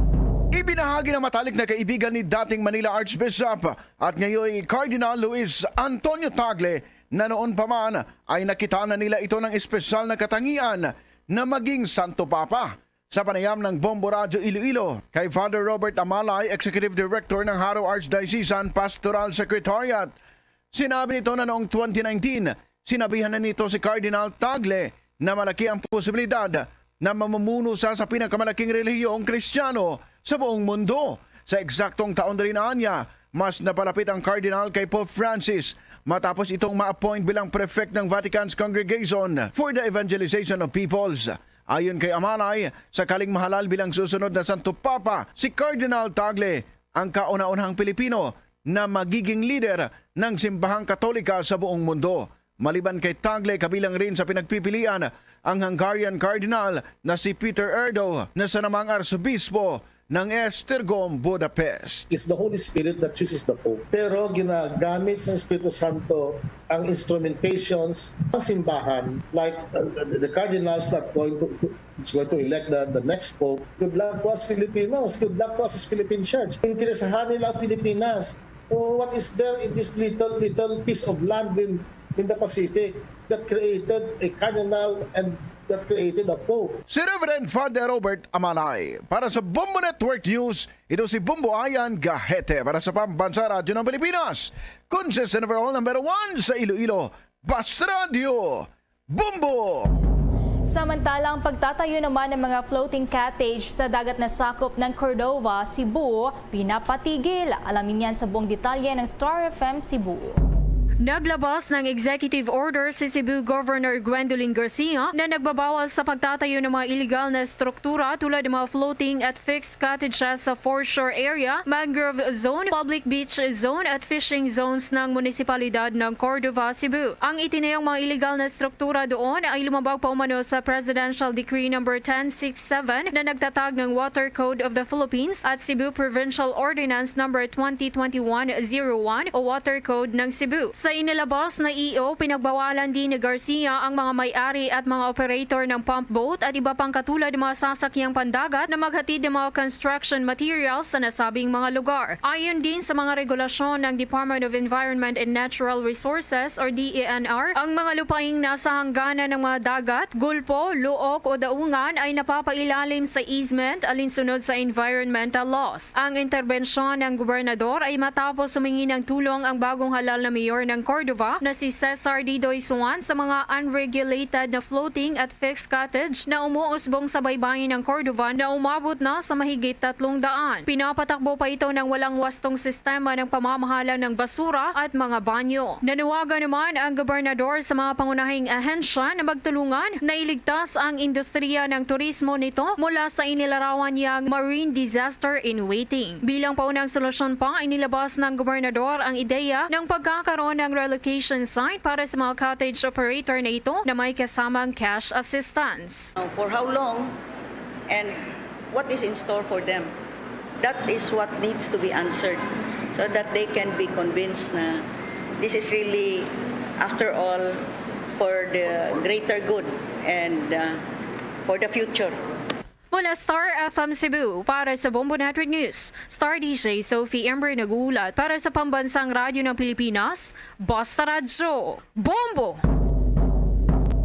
Ibinahagi ng matalik na kaibigan ni dating Manila Archbishop at ngayon Cardinal Luis Antonio Tagle na noon pa man ay nakita na nila ito ng espesyal na katangian na maging Santo Papa. Sa panayam ng Bombo Radyo Iloilo kay Father Robert Amalay, Executive Director ng Jaro Archdiocesan Pastoral Secretariat, sinabi nito na noong twenty nineteen, sinabihan na nito si Cardinal Tagle na malaki ang posibilidad na mamumuno siya sa pinakamalaking relihiyong Kristiyano sa buong mundo. Sa eksaktong taon rin na niya, mas napalapit ang Cardinal kay Pope Francis matapos itong ma-appoint bilang prefect ng Vatican's Congregation for the Evangelization of Peoples. Ayon kay Amalay, sakaling mahalal bilang susunod na Santo Papa si Cardinal Tagle, ang kauna-unahang Pilipino na magiging lider ng Simbahang Katolika sa buong mundo. Maliban kay Tagle, kabilang rin sa pinagpipilian ang Hungarian Cardinal na si Peter Erdo, na siya namang Arsobispo ng Esztergom, Budapest. It's the Holy Spirit that chooses the Pope. Pero ginagamit sa Espiritu Santo ang instrumentations ng simbahan, like uh, the cardinals that going to, to is going to elect the, the next Pope. Good luck to us Filipinos. Good luck to us as Philippine Church. Interesahan nila ang Pilipinas. So what is there in this little, little piece of land in, in the Pacific that created a cardinal and that created a pope? Si Reverend Father Robert Amalay para sa Bombo Network News. Ito si Bombo Ayan Gahete para sa Pambansa Radyo ng Pilipinas. Consistent overall number one sa Iloilo. Basta Radyo, Bombo! Samantala, ang pagtatayo naman ng mga floating cottage sa dagat na sakop ng Cordova, Cebu, pinapatigil. Alamin yan sa buong detalye ng Star F M Cebu. Naglabas ng executive order si Cebu Governor Gwendolyn Garcia na nagbabawal sa pagtatayo ng mga iligal na struktura tulad ng mga floating at fixed cottages sa foreshore area, mangrove zone, public beach zone at fishing zones ng munisipalidad ng Cordova, Cebu. Ang itinayong mga iligal na struktura doon ay lumabag pa umano sa Presidential Decree number ten six seven na nagtatag ng Water Code of the Philippines at Cebu Provincial Ordinance number twenty twenty-one zero one o Water Code ng Cebu. Sa inilabas na E O, pinagbawalan din ni Garcia ang mga may-ari at mga operator ng pump boat at iba pang katulad ng mga sasakyang pandagat na maghatid ng mga construction materials sa nasabing mga lugar. Ayon din sa mga regulasyon ng Department of Environment and Natural Resources or D E N R, ang mga lupaing nasa hangganan ng mga dagat, gulpo, luok o daungan ay napapailalim sa easement alinsunod sa environmental laws. Ang interbensyon ng gobernador ay matapos humingi ng tulong ang bagong halal na mayor ng Cordova na si Cesar Didoy Suan sa mga unregulated na floating at fixed cottage na umuusbong sa baybayin ng Cordova na umabot na sa mahigit tatlong daan. Pinapatakbo pa ito ng walang wastong sistema ng pamamahala ng basura at mga banyo. Nanawagan naman ang gobernador sa mga pangunahing ahensya na magtulungan na iligtas ang industriya ng turismo nito mula sa inilarawan niyang marine disaster in waiting. Bilang paunang solusyon pa, inilabas ng gobernador ang ideya ng pagkakaroon ng relocation site para sa mga cottage operator na ito na may kasamang cash assistance. For how long and what is in store for them? That is what needs to be answered so that they can be convinced na this is really, after all, for the greater good and uh, for the future. Mula Star F M Cebu, para sa Bombo Network News, Star D J Sophie Ember nag-uulat para sa Pambansang Radyo ng Pilipinas, Basta Radyo, Bombo!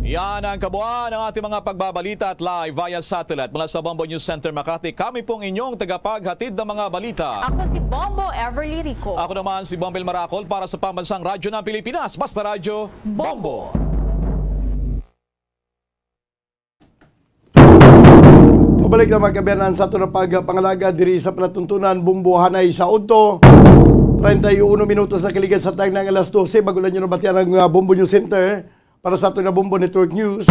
Yan ang kabuuan ng ating mga pagbabalita at live via satellite mula sa Bombo News Center Makati. Kami pong inyong tagapaghatid ng mga balita. Ako si Bombo Everly Rico. Ako naman si Bombel Maracol para sa Pambansang Radyo ng Pilipinas, Basta Radyo, Bombo. Pabalik na, mga kaabyanan, sa aton nga pagpangalaga diri sa palatuntunan, Bombo Hanay sa udto. Treinta y uno minutos na kaligad sa time nga alas dose, bago lang nyo nabatian ang, ah, Bombo News Center para sa aton nga Bombo Network News.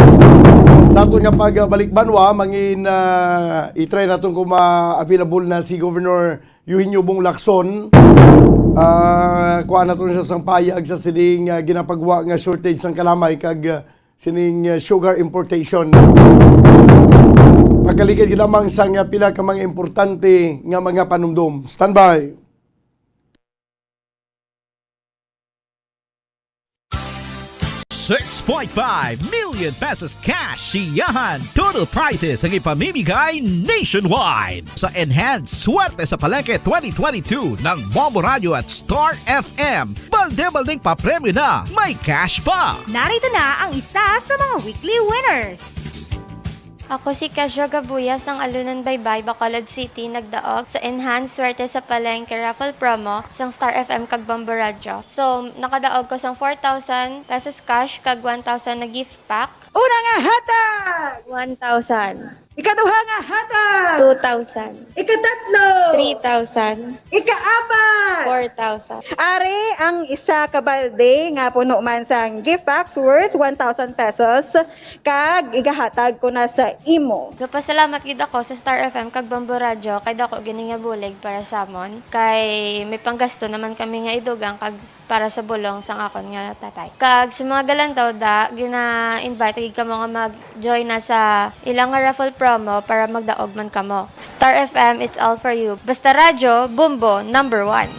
Sa aton nga pagbalik banwa, mangin, ah, i-try naton kung ma-available na si Governor Eugenio Bong Lacson. Ah, kuha naton siya sang pahayag sa sining, ah, ginapagwa nga shortage sang kalamay kag, ah, sining, uh, sugar importation. Pag Kaligid lamang sa nga pila ka mga importante nga mga panumdom. Standby. Six point five million pesos cash siyahan total prizes ang ipamimigay nationwide. Sa Enhanced Swerte sa Palengke twenty twenty-two ng Bombo Radio at Star F M, balde-baldeng papremyo na, may cash pa! Narito na ang isa sa mga weekly winners. Ako si Kesha Gabuya sang Alunan Baybay, Bacolod City, nagdaog sa Enhanced Swerte sa Palengke Raffle Promo sang Star F M kag Bombo Radyo. So, nakadaog ko sang four thousand pesos cash kag one thousand na gift pack. Una nga hatag! One thousand. Ikaduha nga hatag! Two thousand. Ikatatlo! Three thousand. Ikaapat! Four thousand. Ari ang isa ka balde nga puno man sang gift packs worth one thousand pesos. Kag igahatag ko na sa imo. Gapasalamat gid ako sa Star F M kag Bombo Radyo kay dako gid nga bulig para sa amon, kay may panggasto naman kami nga idugang kag para sa bulong sang akon nga tatay. Kag sa mga galantaw da, gina-invite gid kamo nga mag-join na sa ilang nga raffle promo para magdaog man kamo. Star F M, it's all for you. Basta radyo, Bombo, number one.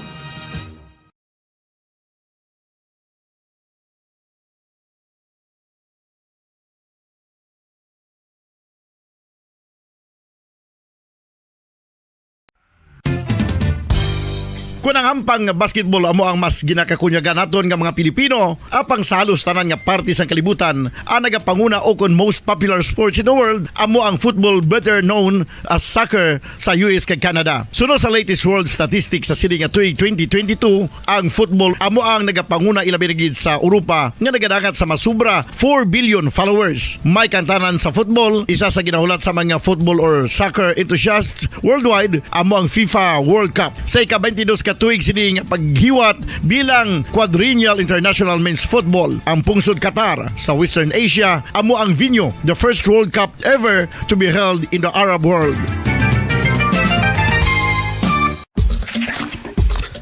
Kon ang hampang nga basketball amo ang mas ginakakunyagan naton nga mga Pilipino, apang sa halos tanan nga parte sang kalibutan, ang nagapanguna ukon most popular sports in the world amo ang football, better known as soccer, sa U S kag Canada. Suno sa latest world statistics sa sini nga tuig twenty twenty-two, ang football amo ang nagapanguna, ilabi na gid sa Europa nga nagadangat sa masubra four billion followers. May kantanan sa football, isa sa ginahulat sa mga football or soccer enthusiasts worldwide, amo ang FIFA World Cup. Sa ika-twenty-two ka tuig sini nga paghiwat bilang Quadrennial International Men's Football, ang pungsod Qatar sa Western Asia amo ang venue, the first World Cup ever to be held in the Arab world.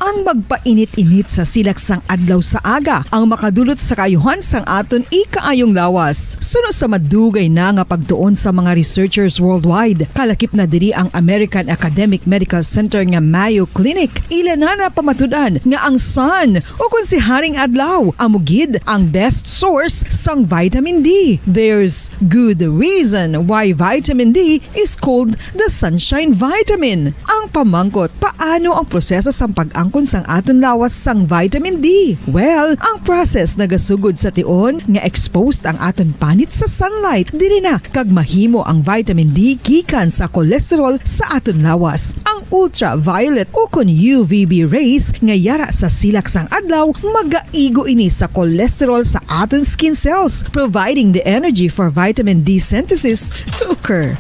Ang magpainit-init sa silak sang adlaw sa aga ang makadulot sa kaayuhan sang aton ikaayong lawas. Suno sa madugay na nga pagtuon sa mga researchers worldwide, kalakip na diri ang American Academic Medical Center nga Mayo Clinic, ila na napamatud-an nga ang sun, ukon si Haring Adlaw, amo gid ang best source sang vitamin D. There's good reason why vitamin D is called the sunshine vitamin. Ang pamangkot, paano ang proseso sang pag-angkon sang aton lawas sang vitamin D? Well, ang process nagasugod sa tion nga exposed ang aton panit sa sunlight. Diri na kag mahimo ang vitamin D gikan sa cholesterol sa aton lawas. Ang ultraviolet ukon U V B rays nga yara sa silak sang adlaw, magaigo ini sa cholesterol sa aton skin cells, providing the energy for vitamin D synthesis to occur.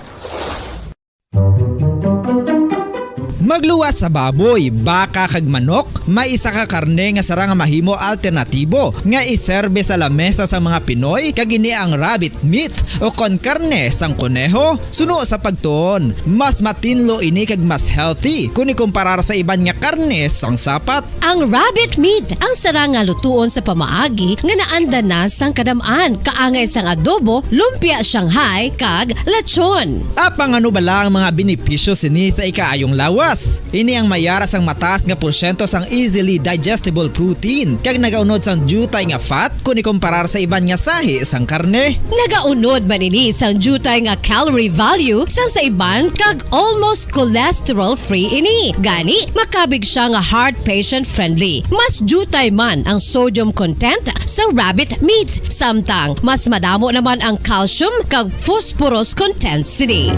Magluwas sa baboy, baka kag manok, may isa ka karne nga sarang nga mahimo alternatibo nga iserbe sa lamesa sa mga Pinoy, kag ini ang rabbit meat o kon karne sang koneho. Suno sa pagtuon, mas matinlo ini kag mas healthy kon ikumparar sa iban nga karne sang sapat. Ang rabbit meat ang sarang nga lutuon sa pamaagi nga naanda na sang kadam-an, kaangay sang adobo, lumpia Shanghai, kag lechon. Apang ano bala ang mga benepisyo sini sa ikaayong lawas? Ini ang mayara sang mataas nga porsyento sang easily digestible protein, kag nagaunod sang diutay nga fat kon ikumparar sa iban nga sahi sang karne. Nagaunod man ini sang diutay nga calorie value sang sa iban, kag almost cholesterol-free ini. Gani, makabig siya nga heart patient-friendly. Mas diutay man ang sodium content sa rabbit meat, samtang mas madamo naman ang calcium kag phosphorus content sini.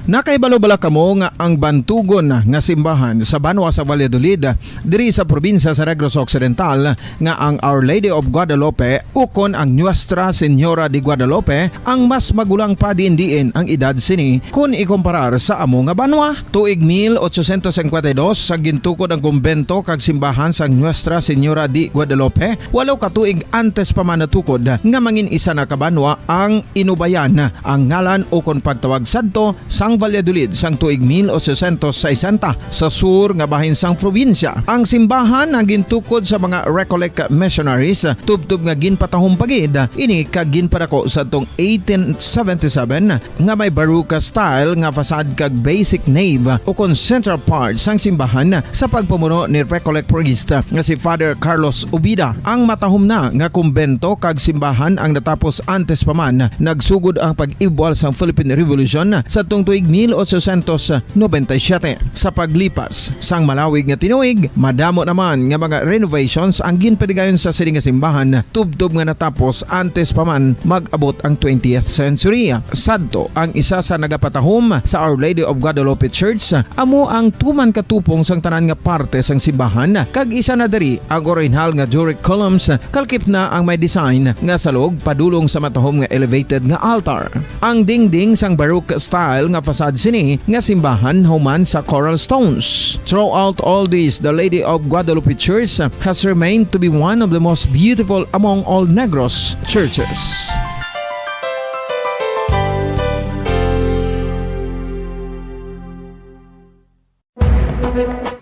Nakahibalo bala kamo nga ang bantugon nga simbahan sa banwa sa Valladolid, diri sa probinsya sa Negros Occidental, nga ang Our Lady of Guadalupe ukon ang Nuestra Señora de Guadalupe ang mas magulang pa diin-diin ang edad sini kon ikumparar sa amo nga banwa? Tuig mil ochocientos cincuenta y dos, sa gintukod ang kumbento kag simbahan sang Nuestra Señora de Guadalupe, walo ka tuig antes pa man natukod nga mangin isa na ka banwa ang Inubayan, ang ngalan ukon pagtawag sadto sang Valladolid sang tuig mil ochocientos sesenta sa sur nga bahin sang probinsya. Ang simbahan ang gintukod sa mga Recollect missionaries, tubtob nga ginpatahom pa gid ini kag ginpadako sa tong eighteen seventy-seven nga may Baroque style nga facade kag basic nave ukon central part sang simbahan sa pagpamuno ni Recollect priest nga si Father Carlos Ubida. Ang matahom na nga kumbento kag simbahan ang natapos antes pa man nagsugod ang pag-ibwal sang Philippine Revolution sadtong tuig mil ochocientos noventa y siete. Sa paglipas sang malawig nga tinuig, madamo naman nga mga renovations ang ginpadigayon sa sini nga simbahan, tubtob nga natapos antes pa man mag-abot ang twentieth century. Sadto, ang isa sa nagapatahom sa Our Lady of Guadalupe Church amo ang tuman ka tupong sang tanan nga parte sang simbahan, kag isa na diri ang orihinal nga Doric columns, kalkip na ang may design nga salog padulong sa matahom nga elevated nga altar. Ang dingding sang Baroque style nga facade sini nga simbahan human sa coral stones. Throughout all this, the Lady of Guadalupe Church has remained to be one of the most beautiful among all Negros churches.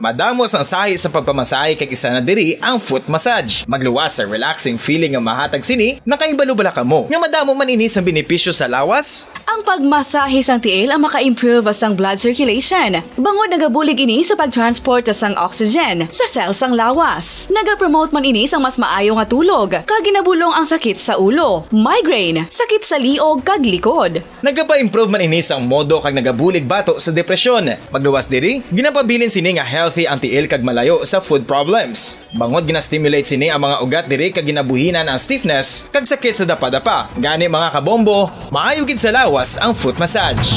Madamo sang sahi sa pagpamasahe kag isa na diri ang foot massage. Magluwas sa relaxing feeling nga mahatag sini, nakahibalo bala kamo nga madamo man ini sang benepisyo sa lawas? Ang pagmasahe sang tiil ang maka-improve sang blood circulation, bangod nagabulig ini sa pag-transport sang oxygen sa cell sang lawas. Nagapromote man ini sang mas maayo nga tulog, kag ginabulong ang sakit sa ulo, migraine, sakit sa liog kag likod. Nagapa-improve man ini sang modo kag nagabulig bato sa depresyon. Magluwas diri, ginapabilin sini nga healthy ang tiil kag malayo sa foot problems. Bangod gina-stimulate sini ang mga ugat diri kag ginabuhinan ang stiffness kag sakit sa dapadapa. Gani, mga kabombo, maayo gid sa lawas ang foot massage.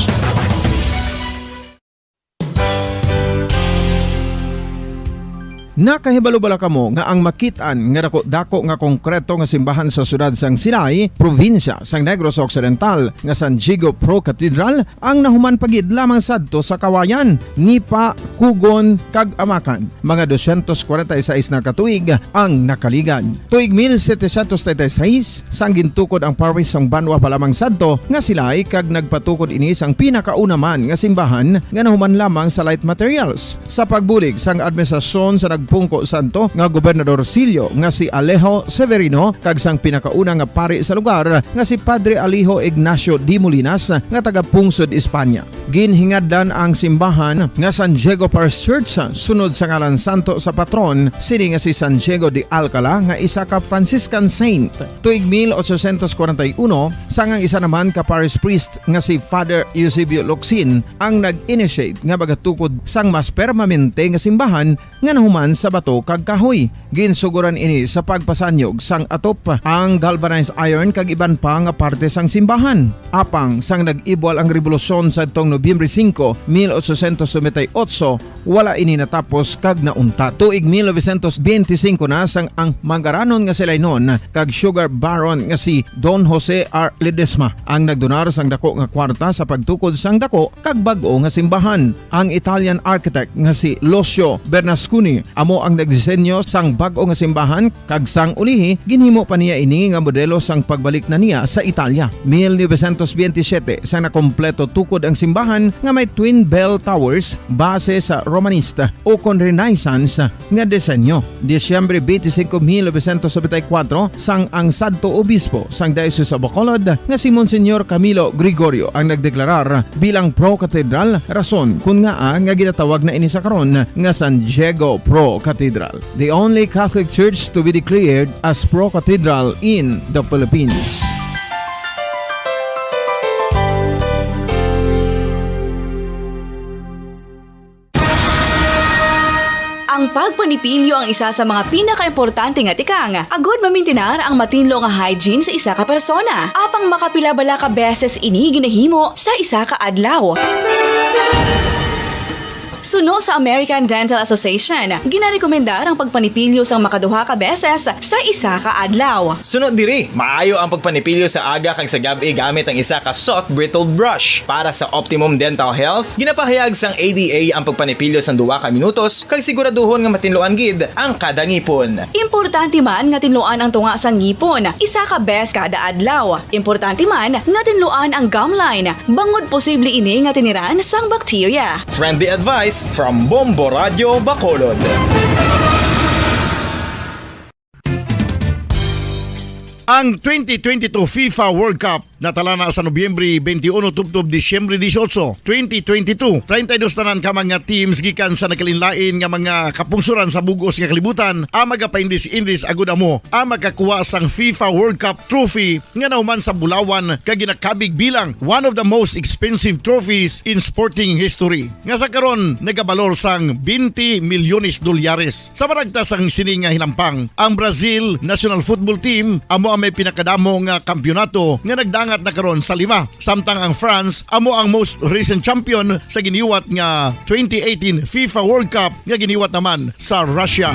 Nakahibalo bala kamo nga ang makit-an nga dako-dako nga konkreto nga simbahan sa siyudad sang Silay, probinsya sang Negros Occidental, nga San Diego Pro Cathedral, ang nahuman pa gid lamang sadto sa Kawayan, Nipa, Cogon, kag Amacan, mga dosyentos kwarenta y seis na ka tuig ang nakaligad. Tuig mil setecientos treinta y seis, sang gintukod ang parish sang banwa pa lamang sadto nga Silay, kag nagpatukod ini sang pinakauna man nga simbahan nga nahuman lamang sa light materials. Sa pagbulig sang administrasyon sa nagpungko sadto nga Gobernador Silio nga si Alejo Severino kag sang pinakauna nga pari sa lugar nga si Padre Alejo Ignacio de Molinas nga taga Pungsod, Espanya. Ginhingadlan ang simbahan nga San Diego Parish Church sunod sa ngalan santo sa patron sini nga si San Diego de Alcala nga isa ka Franciscan saint. Tuig mil ochocientos kwarenta y uno, sang ang isa naman ka parish priest nga si Father Eusebio Locsin ang nag-initiate nga magatukod sang mas permanente nga simbahan nga nahuman sa bato kag kahoy. Ginsugoran ini sa pagpasanyog sang atop, ang galvanized iron kag iban pa nga parte sang simbahan. Apang sang nag-ibwal ang rebolusyon sadtong Nobyembre singko, mil ochocientos noventa y ocho, wala ini natapos kag nauntat. Tuig mil novecientos benti singko na sang ang mangaranon nga si Lainon kag sugar baron nga si Don Jose R. Ledesma ang nagdonar sang dako nga kwarta sa pagtukod sang dako kag bag-o nga simbahan. Ang Italian architect nga si Lucio Bernasconi amo ang nagdisenyo sang bag-o nga simbahan, kag sang ulihi ginhimo pa niya ini nga modelo sang pagbalik na niya sa Italia. Mil novecientos benti siyete, sang nakompleto tukod ang simbahan nga may twin bell towers base sa Romanista ukon Renaissance nga disenyo. Disyembre benti singko, mil novecientos nobenta y kuwatro, sang ang sadto obispo sang Diocese of Bacolod nga si Monsignor Camilo Gregorio ang nagdeklarar bilang pro-cathedral, rason kon ngaa nga ginatawag na ini sa karon nga San Diego Pro Cathedral, the only Catholic Church to be declared as pro-cathedral in the Philippines. Ang pagpanipilyo ang isa sa mga pinakaimportante nga tikang agud mamintinar ang matinlo nga hygiene sa isa ka persona. Apang makapila bala ka beses ini ginahimo sa isa ka adlaw? Suno sa American Dental Association, ginarekomendar ang pagpanipilyo sang makaduha ka beses sa isa ka adlaw. Suno diri, maayo ang pagpanipilyo sa aga kag sa gab-i gamit ang isa ka soft bristled brush. Para sa optimum dental health, ginapahayag sang A D A ang pagpanipilyo sang duha ka minutos kag siguraduhon nga matinluan gid ang kada ngipon. Importante man nga tinluan ang tunga sang ngipon isa ka bes kada adlaw. Importante man nga tinluan ang gum line, bangod posible ini nga tiniran sang bakterya. Friendly advice from Bombo Radio Bacolod. Ang twenty twenty-two FIFA World Cup natalana sa Nobyembre twenty-one tubtob Disyembre dieciocho, twenty twenty-two. Treinta y dos tanan ka mga teams gikan sa nagkalainlain nga mga kapungsoran sa bug-os nga kalibutan ang magapaindis-indis agud amo ang makakuha sang FIFA World Cup trophy nga nahuman sa bulawan kag ginakabig bilang one of the most expensive trophies in sporting history, nga sa karon nagabalor sang twenty milyones dolyares. Sa maragta sang sini nga hinampang, ang Brazil national football team amo ang may pinakadamo nga kampiyonato nga nagdangat na karon sa lima, samtang ang France amo ang most recent champion sa giniwat nga twenty eighteen FIFA World Cup nga giniwat naman sa Russia.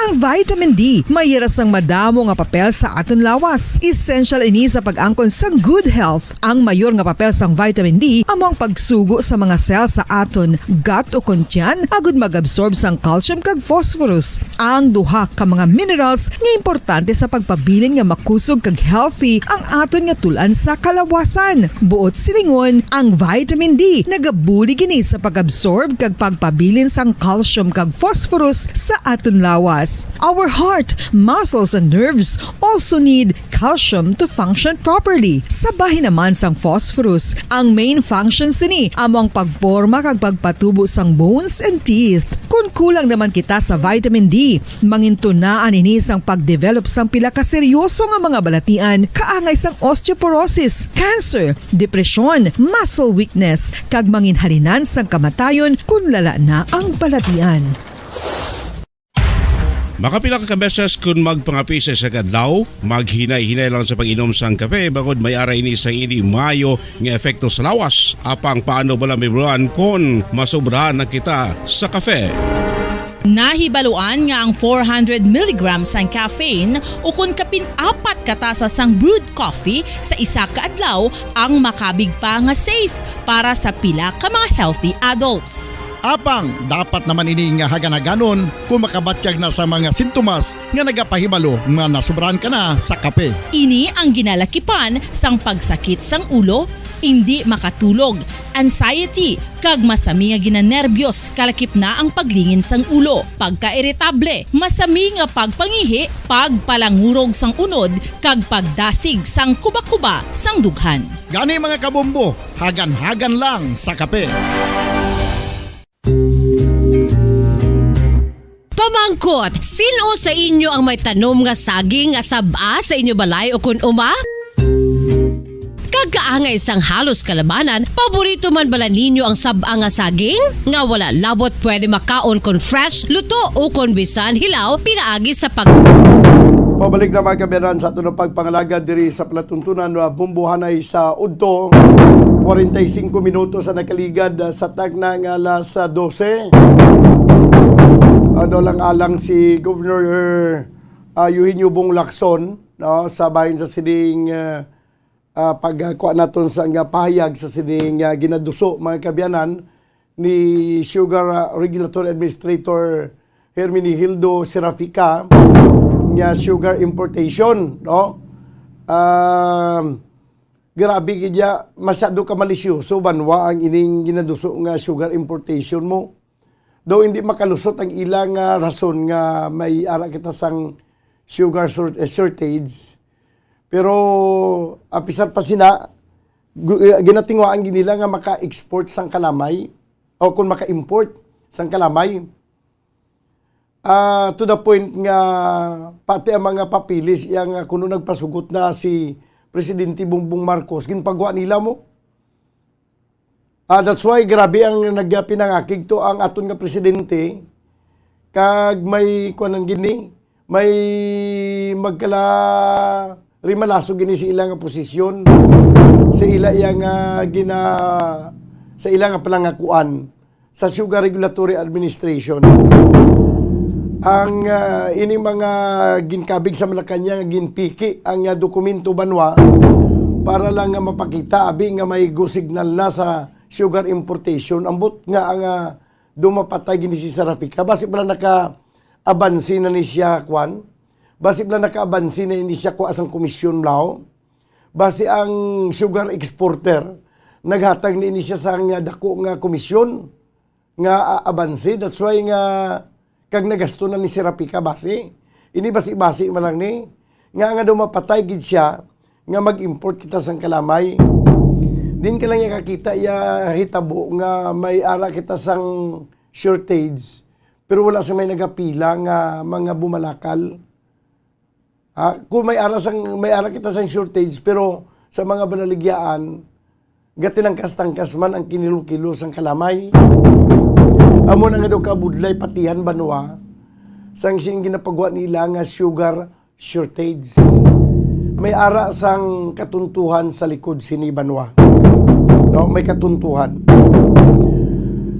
Ang vitamin D may ira sang madamo nga papel sa aton lawas. Essential ini sa pag-angkon sang good health. Ang mayor nga papel sang vitamin D amo ang pagsugo sa mga cell sa aton gut o kon tiyan agud mag-absorb sang calcium kag phosphorus, ang duha ka mga minerals nga importante sa pagpabilin nga makusog kag healthy ang aton nga tul-an sa kalawasan. Buot silingon, ang vitamin D nagabulig ini sa pag-absorb kag pagpabilin sang calcium kag phosphorus sa aton lawas. Our heart, muscles, and nerves also need calcium to function properly. Sa bahin naman sang phosphorus, ang main function sini amo ang pagporma kag pagpatubo sang bones and teeth. Kon kulang naman kita sa vitamin D, mangintunaan ini sang pag-develop sang pila ka seryoso nga mga balatian, kaangay sang osteoporosis, cancer, depresyon, muscle weakness, kag manginhalinan sang kamatayon kon lala na ang balatian. Makapila ka beses kon magpangape sa isa ka adlaw, maghinay-hinay lang sa pag-inom sang kape, bangod may ara ini sang indi maayo nga epekto sa lawas. Apang paano bala, Miss Ron, kon masobrahan na kita sa kape? Nahibaluan nga ang four hundred milligrams sang caffeine ukon kapin apat ka tasa sang brewed coffee sa isa ka adlaw ang makabig pa nga safe para sa pila ka mga healthy adults. Apang dapat naman ini nga hagan-haganon kon makabatyag na sa mga sintomas nga nagapahibalo nga nasobrahan ka na sa kape. Ini ang ginalakipan sang pagsakit sang ulo, indi makatulog, anxiety, kag masami nga ginanerbyos, kalakip na ang paglingin sang ulo, pagkairitable, masami nga pagpangihi, pagpalangurog sang unod, kag pagdasig sang kubakuba sang dughan. Gani, mga kabombo, hagan-hagan lang sa kape. Pamangkot, sin-o sa inyo ang may tanom nga saging nga sab-a sa inyo balay o kon uma? Kag kaangay sang halos kalabanan, paborito man bala ninyo ang sab-a nga saging? Nga wala labot pwede makaon kon fresh, luto, o kon bisan hilaw, pinaagi sa pag- Pabalik na, mga kaabyanan, sa aton pagpangalagad diri sa palatuntunan nga bumbuhanay sa udto. Kwarenta y singko minutos ang nakaligad, ah, sa takna nga alas, ah, dose. Ano lang alang si Governor, ah, Eugenio Bong Lacson, no, sa bahin sa sining, ah, ah, pagkuha naton sa nga pahayag sa sining, ah, ginaduso, mga kaabyanan, ni Sugar, ah, Regulatory Administrator Herminihildo Serafica nga sugar importation, no? Ah, grabe gid ya, masyado ka malisyoso, banwa, ang ining ginaduso nga sugar importation mo. Daw hindi makalusot ang ilang, ah, rason nga may ara kita sang sugar short-, eh, shortage. Pero, ah, apisar pa sina, gu-, eh, ginatingwaan gid nila nga maka-export sang kalamay o kung maka-import sang kalamay. Ah, to the point nga pati ang mga papeles iya nga kuno nagpasugot na si Presidente Bongbong Marcos, ginpagwa nila mo. Ah, that's why grabe ang nagpinangakig to ang aton nga presidente, kag may kuanan gini, may magkala, Rimalasog gini sa ila nga posisyon, sa ila iya nga gina-, sa ila nga palangakuan sa Sugar Regulatory Administration. Ang, ah, ini mga ginkabig sa Malacañang nga ginpiki ang, ah, dokumento, banwa, para lang nga mapakita abi nga may go signal na sa sugar importation. Ambot nga ang, ah, dumapatay gini si Sarafica. Basi pala naka-abansi na ni siya, kwan? Basi pala naka-abansi na ni siya, kuha sang komisyon, blaw? Basi ang sugar exporter, naghatag ni ini siya sang dako nga komisyon nga, ah, abanse. That's why nga kag nagasto na ni Sarafica basi. Ini basi-basi man lang ni. Nga, nga daw mapatay gid siya nga mag-import kita sang kalamay. Din ka lang iya kakita iya hitabo nga may ara kita sang shortage, pero wala sa may nagapila nga mga bumalakal. Ha? Kung may ara sang, may ara kita sang shortage, pero sa mga banaligyaan, gatinangkas-tangkas man ang kinilo-kilo sang kalamay. Amo na nga daw kabudlay patihan banwa sang sing ginapagwa nila nga sugar shortage. May ara sang katuntuhan sa likod sini banwa. No, may katuntuhan.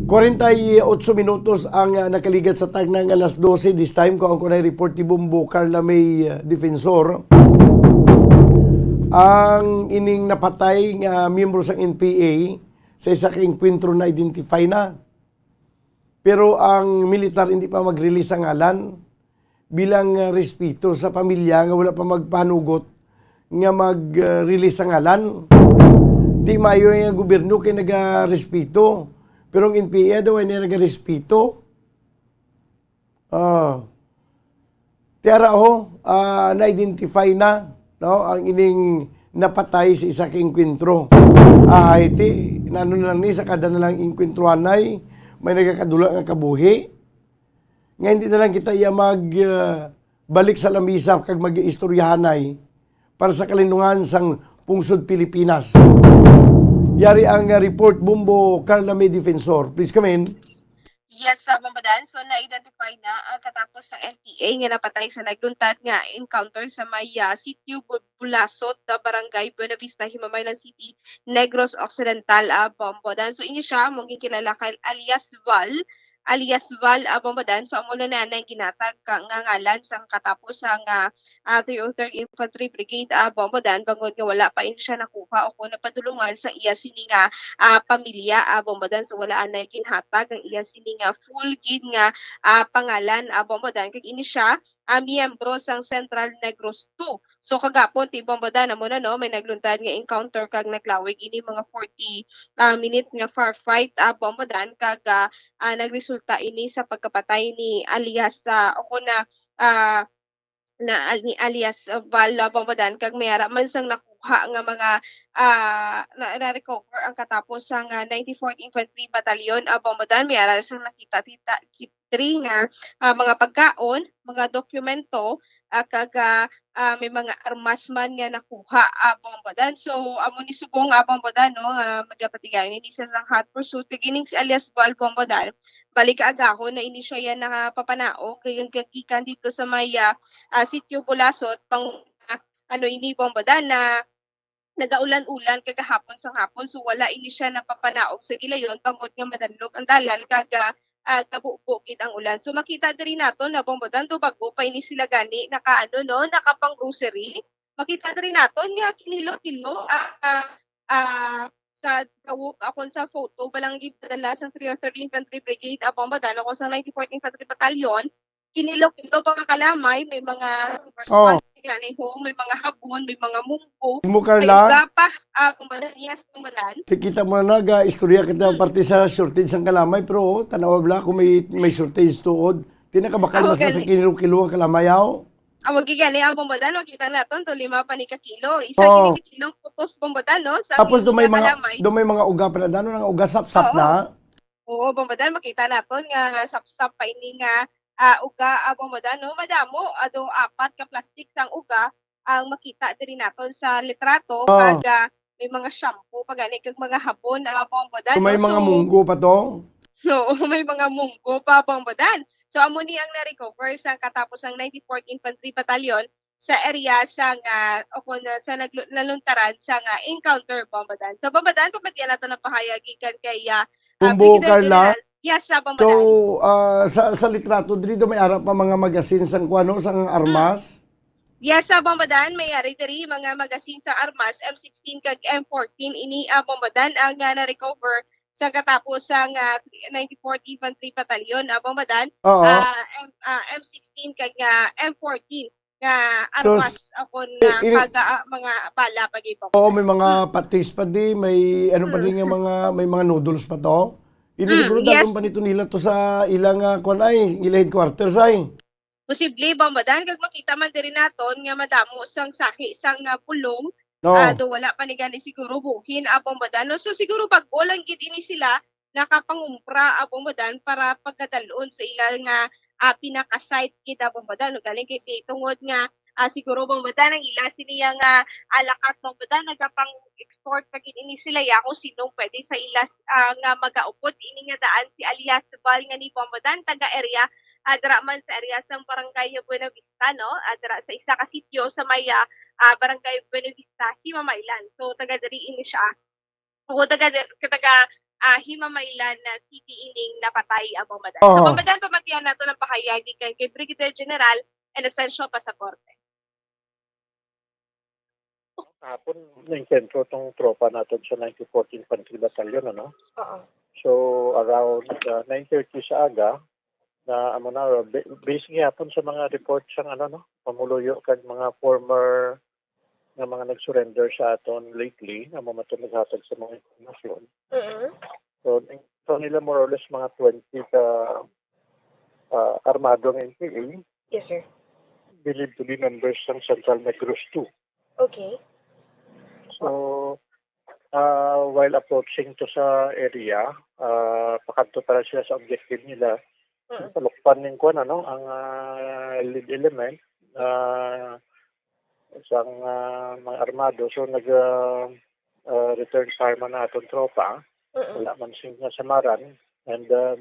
Kwarenta y otso minutos ang, ah, nakaligat sa tagna nga alas dose. This time, kuhaon ko na report ni Bombo Carla May, ah, Defensor. Ang ining napatay nga miyembro sang N P A sa isa ka engkwentro na-identify na. Pero ang militar hindi pa mag-release sa ngalan bilang, ah, respeto sa pamilya nga wala pa magpanugot nga mag, ah, release sa ngalan. Di maayo nga gobyerno kay nagarespeto, pero ang N P A daw ay nagarespeto. Ah. Tiara, oh, ah, na-identify na, no, ang ining napatay sa isa ka engkwentro. Ah, iti, nano na lang ni, sa kada na lang engkwentro anay, may nagakadula nga kabuhi. Nga hindi na lang kita iya mag, ah, balik sa lamisa kag mag-istoryahanay para sa kalinungan sang pungsod Pilipinas. Yari ang, ah, report, Bombo Carla May Defensor. Please come in. Yes, sa Bombodan, so na-identify na ang katapos sa N P A nga napatay sa nagluntad nga encounter sa may, ah, Sitio Bu-, Bulasot, ah, Barangay Buenavista, Himamaylan City, Negros Occidental, ah, Bombodan. So ini siya, amo ang ginkilala kay alias Val, alias Val, ah, Bombodan. So amo lang na ang ginatag ka, nga ngalan sang katapos sa nga ah, three oh third Infantry Brigade, ah, Bombodan, bangod nga wala pa ini siya nakuha o kon napadulungan sa iya sini nga, ah, pamilya, ah, Bombodan. So, wala anay ginhatag ang iya sini nga full gid nga, ah, pangalan, ah, Bombodan. Kag ini siya, ah, miyembro sang Central Negros two. So, kagapon, ti Bombodan, amo na, no, may nagluntad nga encounter kag naglawig ini mga forty, ah, minute nga firefight, ah, Bombodan, kag, ah, ah, nagresulta ini sa pagkapatay ni alias, ah, o kon na, ah, na al-, ni alias, uh, Val Bombodan, kag may ara man sang nakuha nga mga, ah, na, na-recover ang katapos sang, ah, ninety-fourth Infantry Battalion, ah, Bombodan. May ara sang nakita tita, kit-, diri nga, ah, mga pagkaon, mga dokumento, ah, kag, ah, ah, may mga armas man nga nakuha, ah, Bombodan. So, amo ni subong, ah, Bombodan, no, nga magapatigayon ini sa sang hot pursuit. Kag ining si alias Val Bombodan, balik kaagahon na ini siya yan nakapapanaog, kay ang gikan dito sa may, ah, ah, Sitio Bulasot, pang, ah, ano ini, Bombodan, na nagaulan-ulan kagahapon sang hapon, so wala ini siya napapanaog sa gilayon, bangod nga madanlog ang dalan, kag, ah, ah, gabubo gid ang ulan. So makita diri nato na, Bombodan, do bago pa ini sila gani naka, ano, no, nakapang-grocery. Makita diri naton nga kinilo-kilo, ah, ah, ah, sa dawog akon sa photo, balang gipadala sa three oh third Infantry Brigade, ah, Bombodan, ako sa ninety-fourth Infantry Battalion, kinilo-kilo pa nga kalamay, may mga super Oh. sponge, gani ho, may mga habon, may mga munggo, Mo, may Carla? uga pa, ah, Bombodan, yes, Bombodan. Kikita mo na, naga-istorya kita Hmm. parte sa shortage sang kalamay, pero, oh, tanaw bala kung may, may shortage tuod. Di na kabakal Oh, mas na sa gani. kinilo-kilo ang kalamay, aw. Ah, wag gani, ah, Bombodan, makita naton, to lima pa ni ka kilo. Isa Oh. gini ka kilo putos, Bombodan, no? Sa Tapos do may mga mga, kalamay. do may mga uga pa na, dano nga uga sapsap Oo. na. Oo, Bombodan, makita naton nga sapsap pa ini nga, ah, uga, ah, Bombodan, no? Madamo, ah, do apat ka plastic sang uga ang makita diri naton sa litrato, Oh. kag, ah, may mga shampoo pa gani kag mga habon, ah, Bombodan, So, may no? mga So, munggo pa to? Oo, may mga munggo pa, Bombodan. So, amo ni ang na-recover sang katapos ang ninety-fourth Infantry Battalion sa area sa nga, o kung, ah, sa naglu-, naluntaran sa nga encounter, Bombadan. So, Bombadan, pamatian nato ng pahayag gikan kay, ah, ah, Bumbo, Brigadier Carla. General. Yes, sa Bombadan. So, ah, sa, sa litrato, diri daw may ara pa mga magasin sang kuwano, sang armas? Yes, sa Bombadan, may ari diri mga magasin sa armas, M sixteen kag M fourteen. Ini, ah, Bombadan, ang, ah, na-recover sa katapos sang, ah, ninety-fourth Infantry Battalion, ah, Bombadan. Oo. Ah, M, ah, M sixteen kag, ah, M fourteen nga So, armas akon i-, na ini-, pag, ah, mga bala pa gid, Oo, Bombadan. may mga Mm. patis pa di, may ano pa Mm. di nga mga, may mga noodles pa to. Ini Mm, siguro dalon yes. pa nito nila to sa ilang, ah, kuwan ay, ilang headquarters ay. Posible, Bombadan, kag makita man diri naton nga madamo sang sahi sang, ah, pulong. No. Ah, do wala pa ni gani siguro buhin, ah, Bombadan, no? So, siguro bag-o lang gid ini sila nakapangumpra, ah, Bombadan, para pagkadalon sa ila nga, ah, pinaka-site gid, ah, Bombadan, no? Galing kay, kay tungod nga, ah, siguro, Bombadan, ang ila sini nga, ah, lakat, Bombadan, nagapang-extort pa gid ini sila, ya, kung sinong pwede sa ila, ah, nga magaupod ini nga daan si alias Val nga ni Bombadan, taga area, ah, dira man sa area sang Barangay Buena Vista, no? Ah, dira sa isa ka sitio sa may, ah, ah, Barangay Buena Vista, Himamaylan. So, taga diri ini siya. Bukod taga, taga, ah, Himamaylan na city ining napatay, ah, Bombadan. Oo. Sa Bombadan, pamatian nato ng pahayag gikan kay Brigadier General Inocencio Pasaporte. Kahapon, na-encuentro tong tropa natin sa ninety-fourth Infantry Battalion, ano? Oo. So, around, ah, nine thirty sa aga, na amo na, ba-, based gihapon sa mga report sang, ano, no, pamuluyo kag mga former nga mga nag-surrender sa aton lately, nga amo man to naghatag sa mga impormasyon. Mm. So, so nila more or less mga twenty ka, ah, armado nga N P A. Yes, sir. Believed to be members ng Central Negros two. Okay. So, ah, while approaching to sa area, ah, pakadto pa lang sila sa objective nila. Mm. Palukpan ning kuwan, ano, ang, ah, lead element, ah, sang, ah, mga armado. So, nag, ah, ah, return fire man na atong tropa. Mm. Wala man sing nasamaran. And, ah,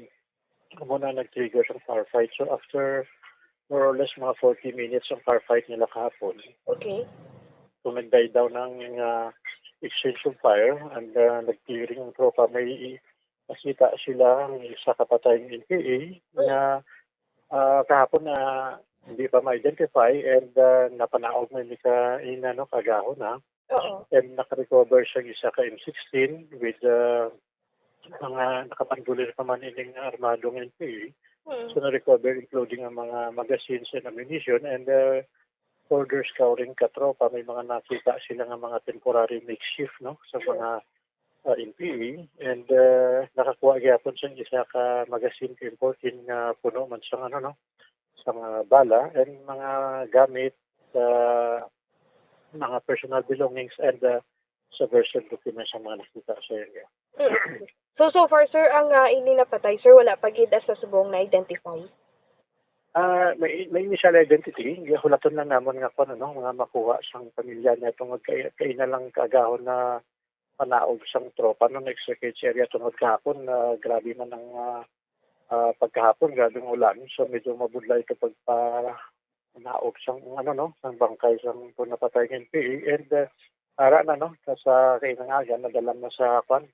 amo na nag-trigger sang firefight. So, after more or less mga forty minutes ang firefight nila kahapon. Okay. So, nag-die down ang, ah, exchange of fire and, ah, nag-clearing ang tropa. May i-, nakita sila ang isa ka patay ng N P A Mm. na, ah, kahapon na hindi pa ma-identify and, ah, napanaog man ni ka, ina, no, kagahon, ha. Oo. And naka-recover siya isa ka M sixteen with, ah, mga nakapandulir pa man ining armadong N P A. Mm. So, na-recover, including ang mga magazines and ammunition and, uh, further scouring ka tropa, may mga nakita sila nga mga temporary makeshift, no, sa Yes. mga, uh, N P A. And, uh, nakakuha gyapon sa isa ka magazine ka M fourteen nga puno man sa, ano, no, sa mga bala and mga gamit, sa mga personal belongings and, uh, sa version documents ang mga nakita sa area. Mm. So, so far, sir, ang, ah, ini napatay, sir, wala pa gid sa subong na-identify? Ah, may, may initial identity. Hulaton lang namon nga kung ano, nga makuha sang pamilya niya tungod kay, kay na lang kaagahon na panaog sang tropa, no, na-extricate sa area tungod kahapon na grabe man ang, ah, ah, pagkahapon, grabe ang ulan. So, medyo mabudlay ito pagpa-, naog sang, ano, no, sang bangkay sang pun napatay nga N P A. And, uh, ara na, no, sa, sa kainangagan, nadala na sa, kwan,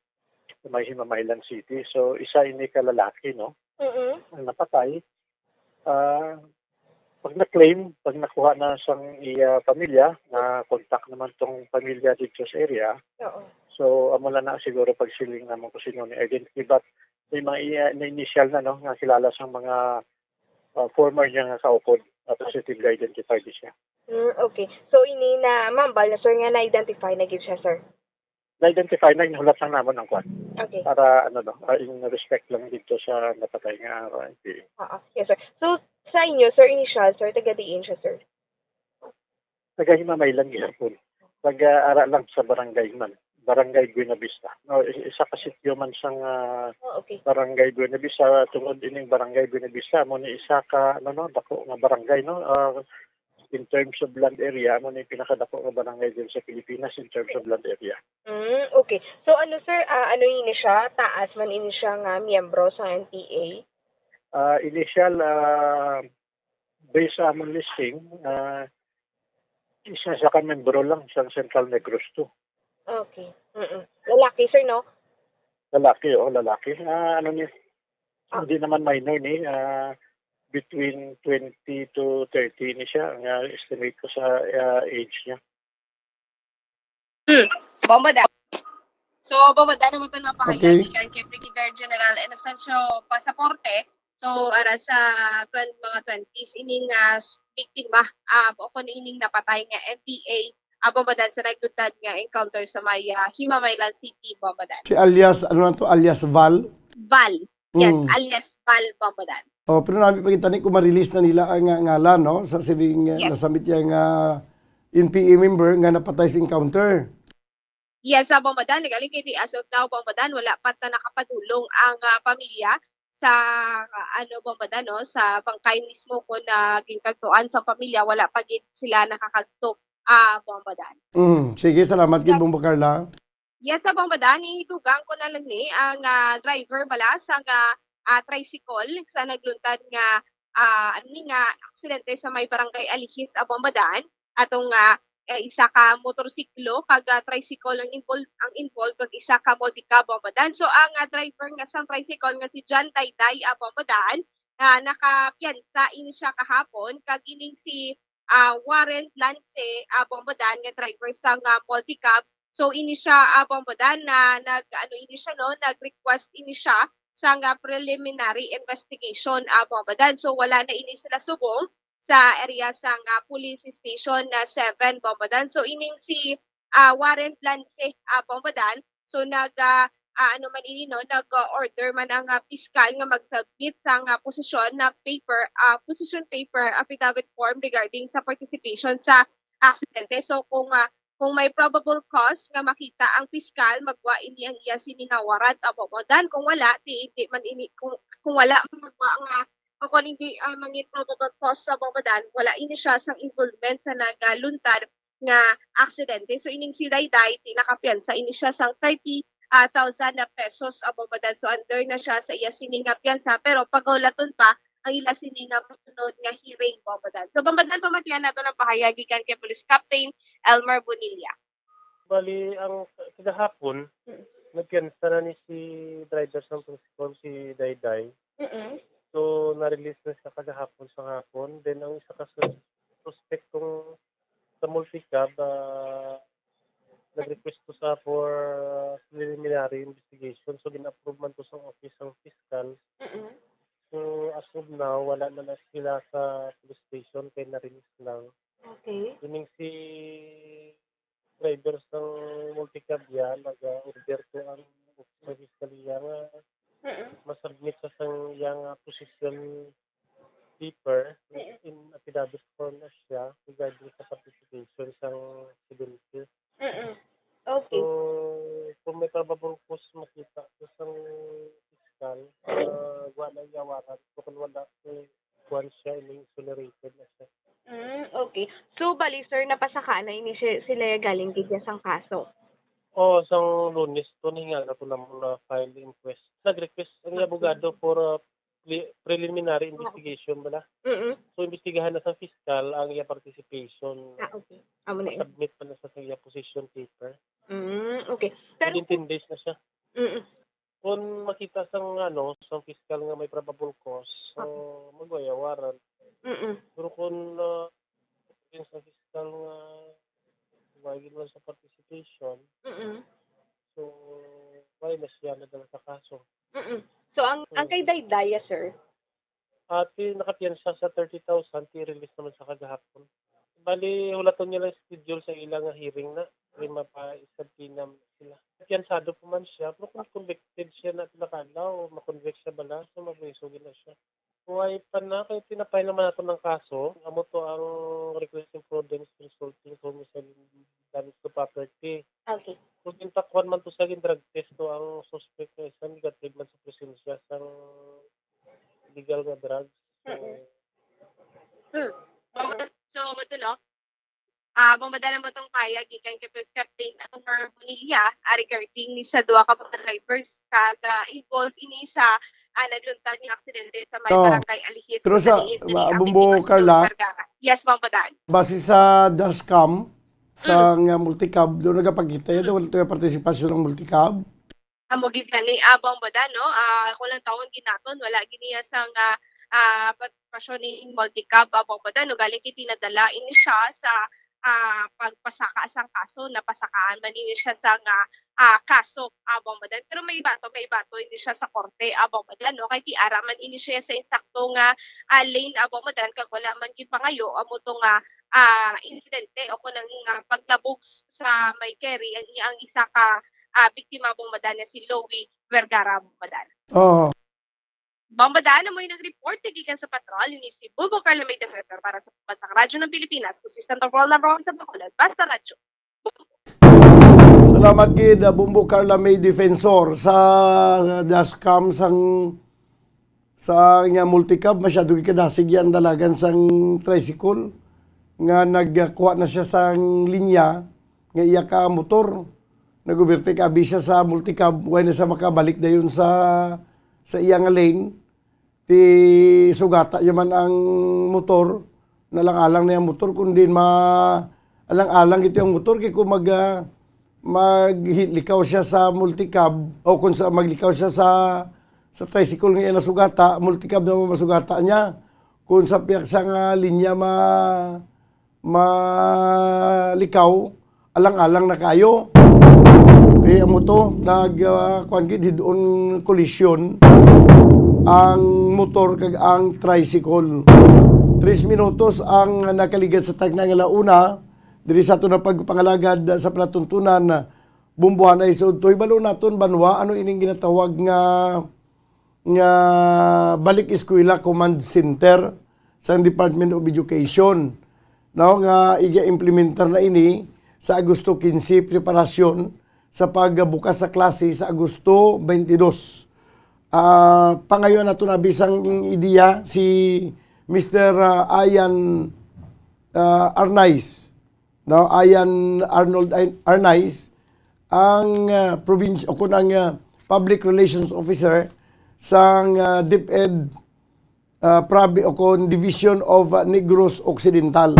sa may Himamaylan City. So, isa ini ka lalaki, no, Mm-mm. ang napatay. Ah, pag na-claim, pag nakuha na sang iya pamilya, na contact naman tong pamilya dito sa area. Oo. So, amo lang na siguro pagsiling naman kung sino ni identity. But may mga i-, na initial na, no, nga kilala sang mga, ah, former niya nga kaupod, ah, positively identified siya. Mm, okay. So, ini na, ma'am, bal na, sir, nga na-identify na gid siya, sir? Na-identify na, nahulat lang namon ang kwan. Okay. Para, ano, no, ah, in respect lang dito sa napatay nga, ah, N P A. Oo. Yes, sir. So, sa inyo, sir, initial, sir, taga diin siya, sir? Taga Himamaylan gihapon. Taga ara lang sa barangay man. Barangay Buenavista. No, i-, isa ka sityo man sang, ah, Oh, okay. Barangay Buenavista. Tungod ining Barangay Buenavista, mo ni isa ka, ano, no, dako nga barangay, no? Ah, in terms of land area, mo ni pinakadako nga barangay din sa Pilipinas in terms of land area. Mm, okay. So, ano, sir, ah, ano ini siya? Taas man ini siya nga miyembro sa N P A? Ah, initial, ah, based sa among listing, ah, Isa, isa ka membro lang sa Central Negros two. Okay. Mm-mm. Lalaki, sir, no? Lalaki, oh, lalaki. Ah, ano ni? Ah. Hindi naman minor ni, ah, between twenty to thirty ni siya, ang, ah, estimate ko sa, ah, age niya. Hmm. Bomba da. So, bomba da naman ito na pahayag okay. Kay Brigadier General Inocencio Pasaporte. So, ara sa twen- mga twenties, ining uh, biktima, uh, o kung ining napatay nga M P A, uh, bomba da sa nagdutad nga encounter sa may uh, Himamaylan City, bomba da. Si alias, ano lang to? Alias Val? Val. Yes, mm. Alias Val, bomba da. Oh, pero nabi pa kita ni kung ma-release na nila ang uh, ngalan, no? Sa sining uh, yes. Nasamit niya nga N P A member nga napatay sa encounter. Yes, sa bomba da, nagaling kay as of now, bomba da, wala pa ta nakapadulong ang uh, pamilya sa uh, ano bomba da, no, sa bangkay mismo ko na ginkagtuan sa pamilya, wala pa gid sila nakakagto ah uh, bomba da. Mm, sige, salamat gid bomba Carla. Yes, sa bomba da, ni dugang ko na lang ni ang uh, driver bala sa nga uh, tricycle sa nagluntad nga uh, ano ni nga aksidente sa may barangay Alihis, Abombadan, atong uh, eh, isa ka motorsiklo kag uh, tricycle ang involved ang involved kag isa ka multicab, Abombadan. So ang uh, driver nga sang tricycle nga si John Dayday, Abombadan, uh, nakapiyansa ini siya kahapon kag ining si uh, Warren Lance, uh, Abombadan nga driver sang uh, multicab. So ini siya, uh, Abombadan, na nag ano ini siya, no, nag-request ini siya sang uh, preliminary investigation, uh, Abombadan. So wala na ini sila subong sa area sang uh, police station na seven, Bombadan. So ining si uh, Warren Lance, uh, Bombadan, so nag uh, uh, ano man ini, no, nag-order man ang uh, piskal nga mag-submit sang uh, posisyon na paper, uh, position paper affidavit form regarding sa participation sa aksidente. So kung uh, kung may probable cause nga makita ang piskal, magwa ini ang iya sini nga warrant, Abombadan. Kung wala, di, di man ini kung, kung wala magwa nga o kung hindi uh, mangin probable cause sa Bombadan, wala ini siya sang involvement sa nagaluntad nga aksidente. So ining si Dayday, nakapiyansa ini siya sang thirty uh, thousand na pesos, Abombadan. So under na siya sa iya sini nga piyansa, pero pagulaton pa ang ila sini nga masunod nga hearing, Bombadan. So Bombadan, pamatian nato ng pahayag gikan kay Police Captain Elmer Bonilla. Bali, ang kagahapon, mm. Nagpiyansa na ni si driver sang tricycle, si Dayday. Mm-mm. So, na-release na siya kagahapon sa hapon. Then, ang isa ka sus- suspect kung sa multicab, uh, nag-request ko sa for preliminary investigation. So, gin-approve man to sa office ang fiscal. Mm-mm. So, as of now, wala na na sila sa police station kay na-release lang. Okay. Ining si driver sang multicab ya, nag-order to ang sa piskalya nga mm-mm. Masubmit sa sang iyang uh, position paper mm-mm. In affidavit form na siya regarding sa participation sang student. Mm-mm. Okay. So, kung may probable cause makita sa sang fiscal, uh, wala na iyawaran. So, kung wala, eh, kuwan siya, ining exonerated na siya. Mm, okay. So, bali, sir, napasaka na ini si, sila galing gid sang kaso? Oo, sang Lunes to, nahinga na to na muna file inquest. Nag-request ang okay. Abogado for uh, pre- preliminary investigation bala. Mm-mm. So, imbestigahan na sa fiscal ang iya participation. Ah, okay. Amo na. Submit pa na sa iya position paper. Mm, okay. Pero within ten days na siya. Mm-mm. Kung makita sang ano, sang fiscal nga may probable cause, so okay. Magwaya warrant. Mm-mm. Pero kung uh, sa fiscal nga wala man sa participation, mm-mm. So wala na siya nadala sa kaso. Mm-mm. So ang mm. Ang kay Daydaya, sir? Ati nakapiyansa sa thirty thousand, ti-release naman sa kagahapon. Bali, hulaton niya lang schedule sa ila nga hearing na. Kay mapa-subpoena sila. Piyansado pa man siya, pero kung convicted siya na tinakala o makonvict siya bala, so magreso na siya. Buhay pa na, kay pinapay naman nato ng kaso. Amo to ang reckless imprudence resulting from homicide and damage to property. Okay. Kung gintakuan man to sa gin-drug test to ang suspect nga isa, negative man sa presensya sang illegal nga drugs. So, mm-hmm. Hmm. So, amo to, no? Ah, uh, madala mo tong payag gikan kay Police Captain Elmer Bonilla, ah, regarding ni sa duha ka mga drivers kag uh, involved ini sa uh, nagluntad nga aksidente sa may oh, barangay Alihis. Pero sa Bumbo, Carla, Yes, Bong Bodan. Base sa dashcam, sa nga multicab, doon nagapakita yan, doon ito yung partisipasyon ng multicab. Amo gid gani, ah, Bong Bodan, no? Ah, kung lang taon gid naton, wala gid niya sang, ah, ah, partisipasyon ni multicab, ah, Bong Bodan, no? Galing kay tinadala ini siya sa, ah, pagpasaka sang kaso, napasakaan man ini siya sa nga, ah, kaso, ah, Bong Bodan. Pero may ibato, may ibato ini siya sa korte, ah, Bong Bodan, no? Kay ti ara man ini siya sa insakto nga, ah, lane, ah, Bong Bodan, kag wala man gid pangayo, amo to nga, ah, insidente o kung ang, ah, paglabog s-, sa may carry ang, ang isa ka, ah, biktima, Bong Bodan, na si Louie Vergara, Bong Bodan. Oo. Bong Bodan, amo yung nag-report gikan sa patrol ni si Bubo Carla May Defensor para sa Pambansang Radyo ng Pilipinas, consistent of all number one sa Bacolod, Basta Radyo. Salamat gid, ah, Bumbo Carla May Defensor sa dashcam sang, sa nga multicab, masyado gid kadasig yan dalagan sang tricycle nga nagkuha na siya sang linya nga iya ka motor. Nag-overtake abi siya sa multicab, way na siya makabalik dayon sa, sa iya nga lane. Ti sugata ya man ang motor, nalang-alang na yung motor, kundi ma-, alang-alang ito yung motor, kay kung mag, ah, maglikaw siya sa multicab, o kung sa, maglikaw siya sa, sa tricycle nga iya nasugata, multicab na masugata niya. Kung sa piyak siya nga linya ma-, malikaw, alang-alang na kayo. Kaya mo to, nag, ah, kuwan gid, head-on collision ang motor kag ang tricycle. Tres minutos ang nakaligad sa tagna nga launa. Diri sa ato na pagpangalagad sa palatuntunan, Bumbuhanay sa udto. Ibalo naton, banwa, ano ining ginatawag nga nga Balik Eskwela Command Center sang Department of Education, no, nga iga-implementar na ini sa Agosto quince, preparasyon sa pagbukas sa klase sa Agosto twenty-two. Ah, pangayo nato na bisang ideya si Mister, ah, Ian, ah, Arnaiz. No, Ian Arnold Ar-, Arnaiz, ang, ah, province-, o kun ang, ah, public relations officer sang, ah, DepEd, ah, provi-, o kun Division of, ah, Negros Occidental.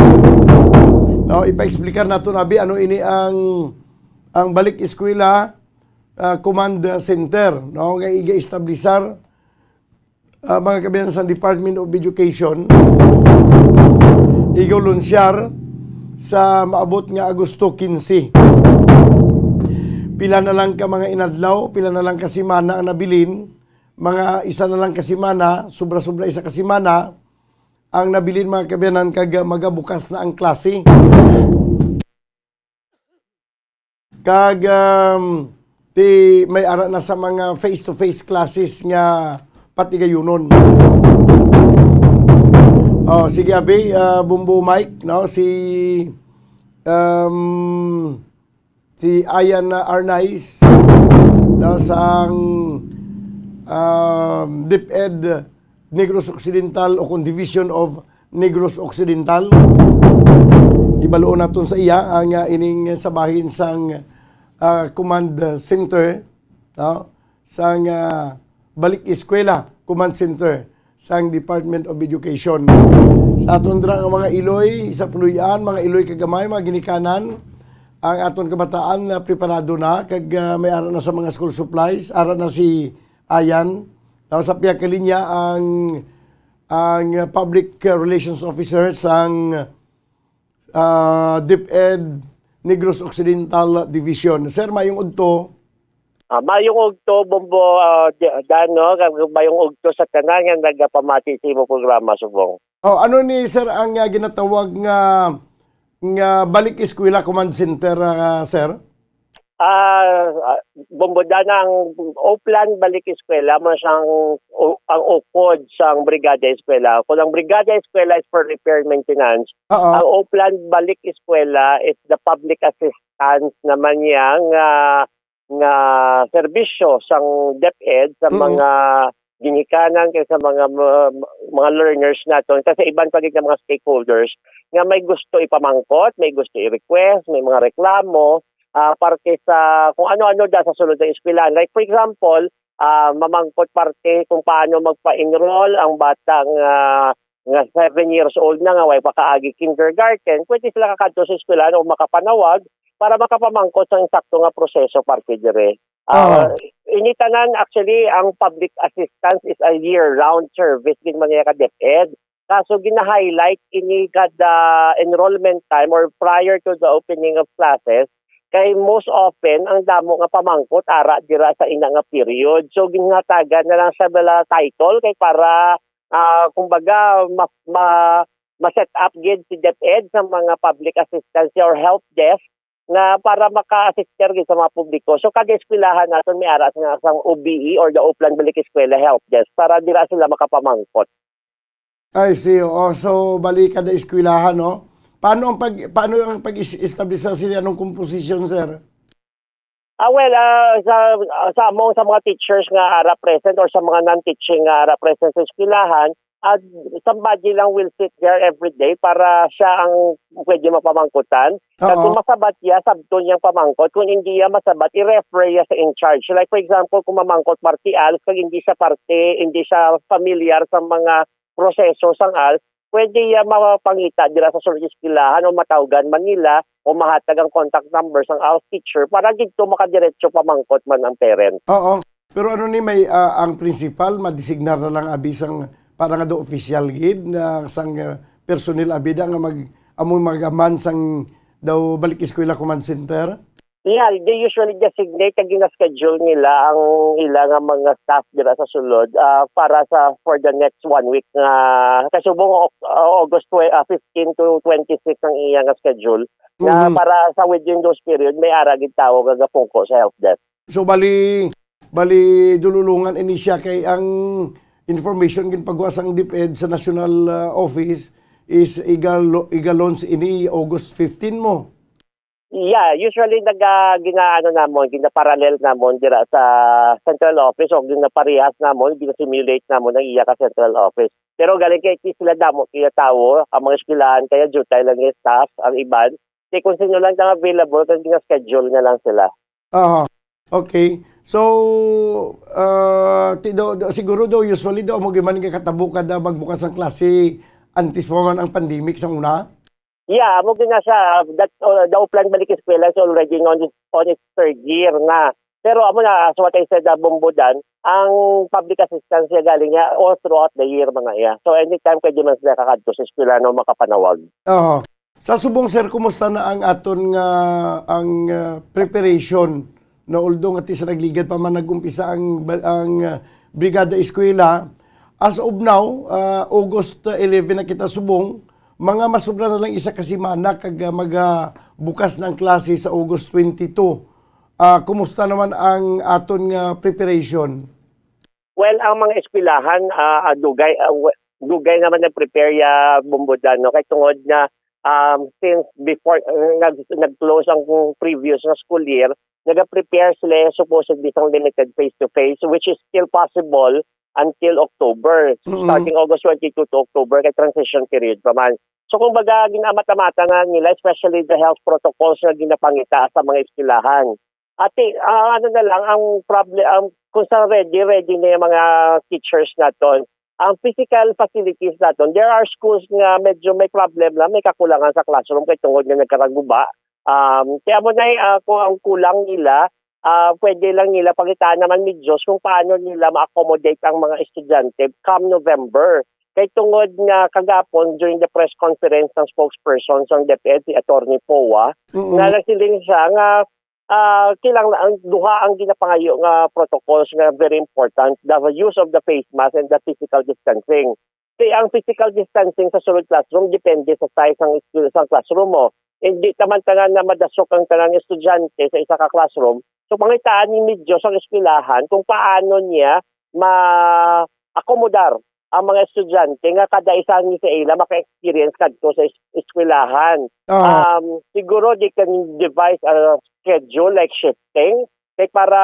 No, ipa-explicar nato na bi ano ini ang, ang Balik Eskwela, ah, Command Center, no, nga iga-establisar ah, mga kabayan, sa Department of Education, igo lunsyar sa maabot nga Agosto quince. Pila na lang ka mga inadlaw, pila na lang ka semana ang nabilin, mga isa na lang ka semana, sobra-sobra isa ka semana ang nabilin, mga kabayanan, kag, ah, magabukas na ang klase. Kag, um, ti may ara na sa mga face-to-face classes nga patigayunon. Oh, sige, abi, ah, Bumbo Mike, no, si, um, si Ian Arnaiz, no, sang, um, DepEd Negros Occidental o kung Division of Negros Occidental. Ibaluon naton sa iya ang, ah, ining sa bahin sang, ah, command center, no? Sang, ah, Balik Eskwela Command Center sang Department of Education. Sa aton dira nga mga iloy, sa puloy-an, mga iloy kagamay, mga ginikanan, ang aton kabataan na preparado na, kag, ah, may ara na sa mga school supplies, ara na si Ayan. Now, sa pihak nga linya ang, ang public relations officer sang, ah, DepEd Negros Occidental Division. Sir, mayong udto. Ah, mayong udto, Bombo, ah, Di-, Dan, no? Kag mayong udto sa tanan nga nagapamati sa imo programa, Subong. Oh, ano ni, sir, ang, ah, ginatawag nga, nga Balik Eskwela Command Center, ah, sir? Ah, ah, Bombo, Dan, ang Oplan Balik Eskwela mo siyang u-, ang ukod sang Brigada Eskwela. Kung ang Brigada Eskwela is for repair and maintenance, Oo. ang Oplan Balik Eskwela is the public assistance naman niya nga, nga serbisyo sang DepEd sa Mm-mm. mga ginikanan kay sa mga, mga, mga learners naton, kag sa iban pa gid nga mga stakeholders nga may gusto ipamangkot, may gusto i-request, may mga reklamo, ah, parte sa kung ano-ano da sa sulod nga eskwelahan. Like, for example, ah, mamangkot parte kung paano magpa-enroll ang bata nga nga seven years old na nga way pa kaagi kindergarten, pwede sila kakadto sa eskwelahan o makapanawag para makapamangkot sa insakto nga proseso parte dire. Ah, Oo. Ini tanan, actually, ang public assistance is a year-round service gid man niya ka DepEd. Kaso gina-highlight ini kada enrollment time or prior to the opening of classes, kay most often ang damo nga pamangkot ara dira sa ina nga period. So ginhatagan na lang sa bala title kay para, ah, kumbaga ma, ma, ma-set up gid si DepEd sa mga public assistance or help desk nga para maka-assist gid sa mga publiko. So kada eskwelahan naton may ara nga sang O B E or the Oplan Balik Eskwela Help Desk para dira sila makapamangkot. I see. Oo. So, bali kada eskwelahan, no? Paano ang pag, paano ang pag-establish sa sila? Anong komposisyon, sir? Ah, well, ah, sa, sa among, sa mga teachers nga ara present or sa mga non-teaching nga ara present sa eskwelahan, ah, somebody lang will sit there every day para siya ang pwede mapamangkutan. Kag Oo. Kung masabat iya, sabton iyang pamangkot. Kung hindi iya masabat, i-refer iya sa in charge. Like, for example, kung mamangkot parte ALS, kag hindi siya parte, hindi siya familiar sa mga proseso sang ALS, pwede iya mapangita dira sa sulod eskwelahan o matawgan man nila o mahatag ang contact number sang ALS teacher para didto makadiretso pamangkot man ang parent. Oo. Pero ano ni may, ah, ang principal madesignar na lang abi sang para nga daw opisyal gid na sang, ah, personnel abi da nga mag, amo mag-aman sang daw Balik Eskwela Command Center? Yeah, they usually designate kag gina-schedule nila ang ila nga mga staff dira sa sulod, ah, para sa, for the next one week nga kasubong Oc-, ah, August twe-, ah, fifteen to twenty-six ang iya nga schedule. Na Mhm. Para sa within those period, may ara gid tawo nga gapungko sa help desk. So, bali, bali, dululungan ini siya kay ang information ginpagawa sang DepEd sa national, ah, office is igalo-, iga-launch ini August fifteen mo. Yeah, usually naga-, ginaano namon, ginaparallel namon dira sa central office o ginaparehas namon, gina-simulate namon ang iya ka central office. Pero galing kay di sila damo kaya tawo, ang mga eskwelahan kaya jutay lang yung staff, ang iban. Di kung sino lang nga available, kaya gina-schedule na lang sila. Aha. Okay. So, ah, ti-, do, do, siguro do, usually do, mo giman nga katabo kada magbukas ang klase, antes pa man ang pandemic sa una? Yeah, amo gid na siya, that, uh, the Oplan Balik Eskwela is already on, on its third year na. Pero amo na, as what I said, uh, Bombodan, ang public assistance niya galing niya all throughout the year, mga iya. So, anytime pwede man sila kakadto sa eskwela, no, makapanawag. Oo. Sa subong, sir, kumusta na ang aton nga, ang, uh, preparation? No, although nga ti sa nagligad pa man nag-umpisa ang, ang, uh, Brigada Eskwela, as of now, uh, August eleven na kita subong, mga masobra na lang isa ka semana kag, ah, maga-, bukas na ang klase sa August twenty-two. Ah, kumusta naman ang aton nga preparation? Well, ang mga eskwelahan, ah, ah, dugay, ah, wa-, dugay naman nag-prepare ya, Bombodan, no? Kay tungod nga, um, since before, uh, nag-, nag-close ang previous nga school year, naga-prepare sila supposedly sa limited face-to-face, which is still possible until October. Mm. Starting August twenty-two to October, kay transition period pa man. So, kumbaga, ginamat-amatan na nila, especially the health protocols nga ginapangita sa mga eskwelahan. Ati, ah, ano na lang, ang problem, ang, kung sa ready, ready na yung mga teachers naton, ang physical facilities naton, there are schools nga medyo may problem lang, may kakulangan sa classroom kay tungod nga nagkaraguba. Um, kaya mo na, ah, kung ang kulang nila, ah, pwede lang nila pangitaan naman ni Diyos kung paano nila ma-accommodate ang mga estudyante come November. Kay tungod nga kagapon, during the press conference ng spokesperson sa DepEd, si Attorney Poa, Mm. nga nagsiling siya nga, ah, kilang ang duha ang ginapangayo nga protocols nga very important, the use of the face mask and the physical distancing. Kay ang physical distancing sa sulod classroom depende sa size sang, sang classroom mo. Hindi taman tanan na madasok ang tanan nga estudyante sa isa ka classroom. So, pangitaan ni Diyos ang eskwelahan kung paano niya ma-accommodar ang mga estudyante nga kada isa ni sa ila maka-experience kadto sa es-, eskwelahan. Ah. Um, siguro they can devise a schedule like shifting, kay para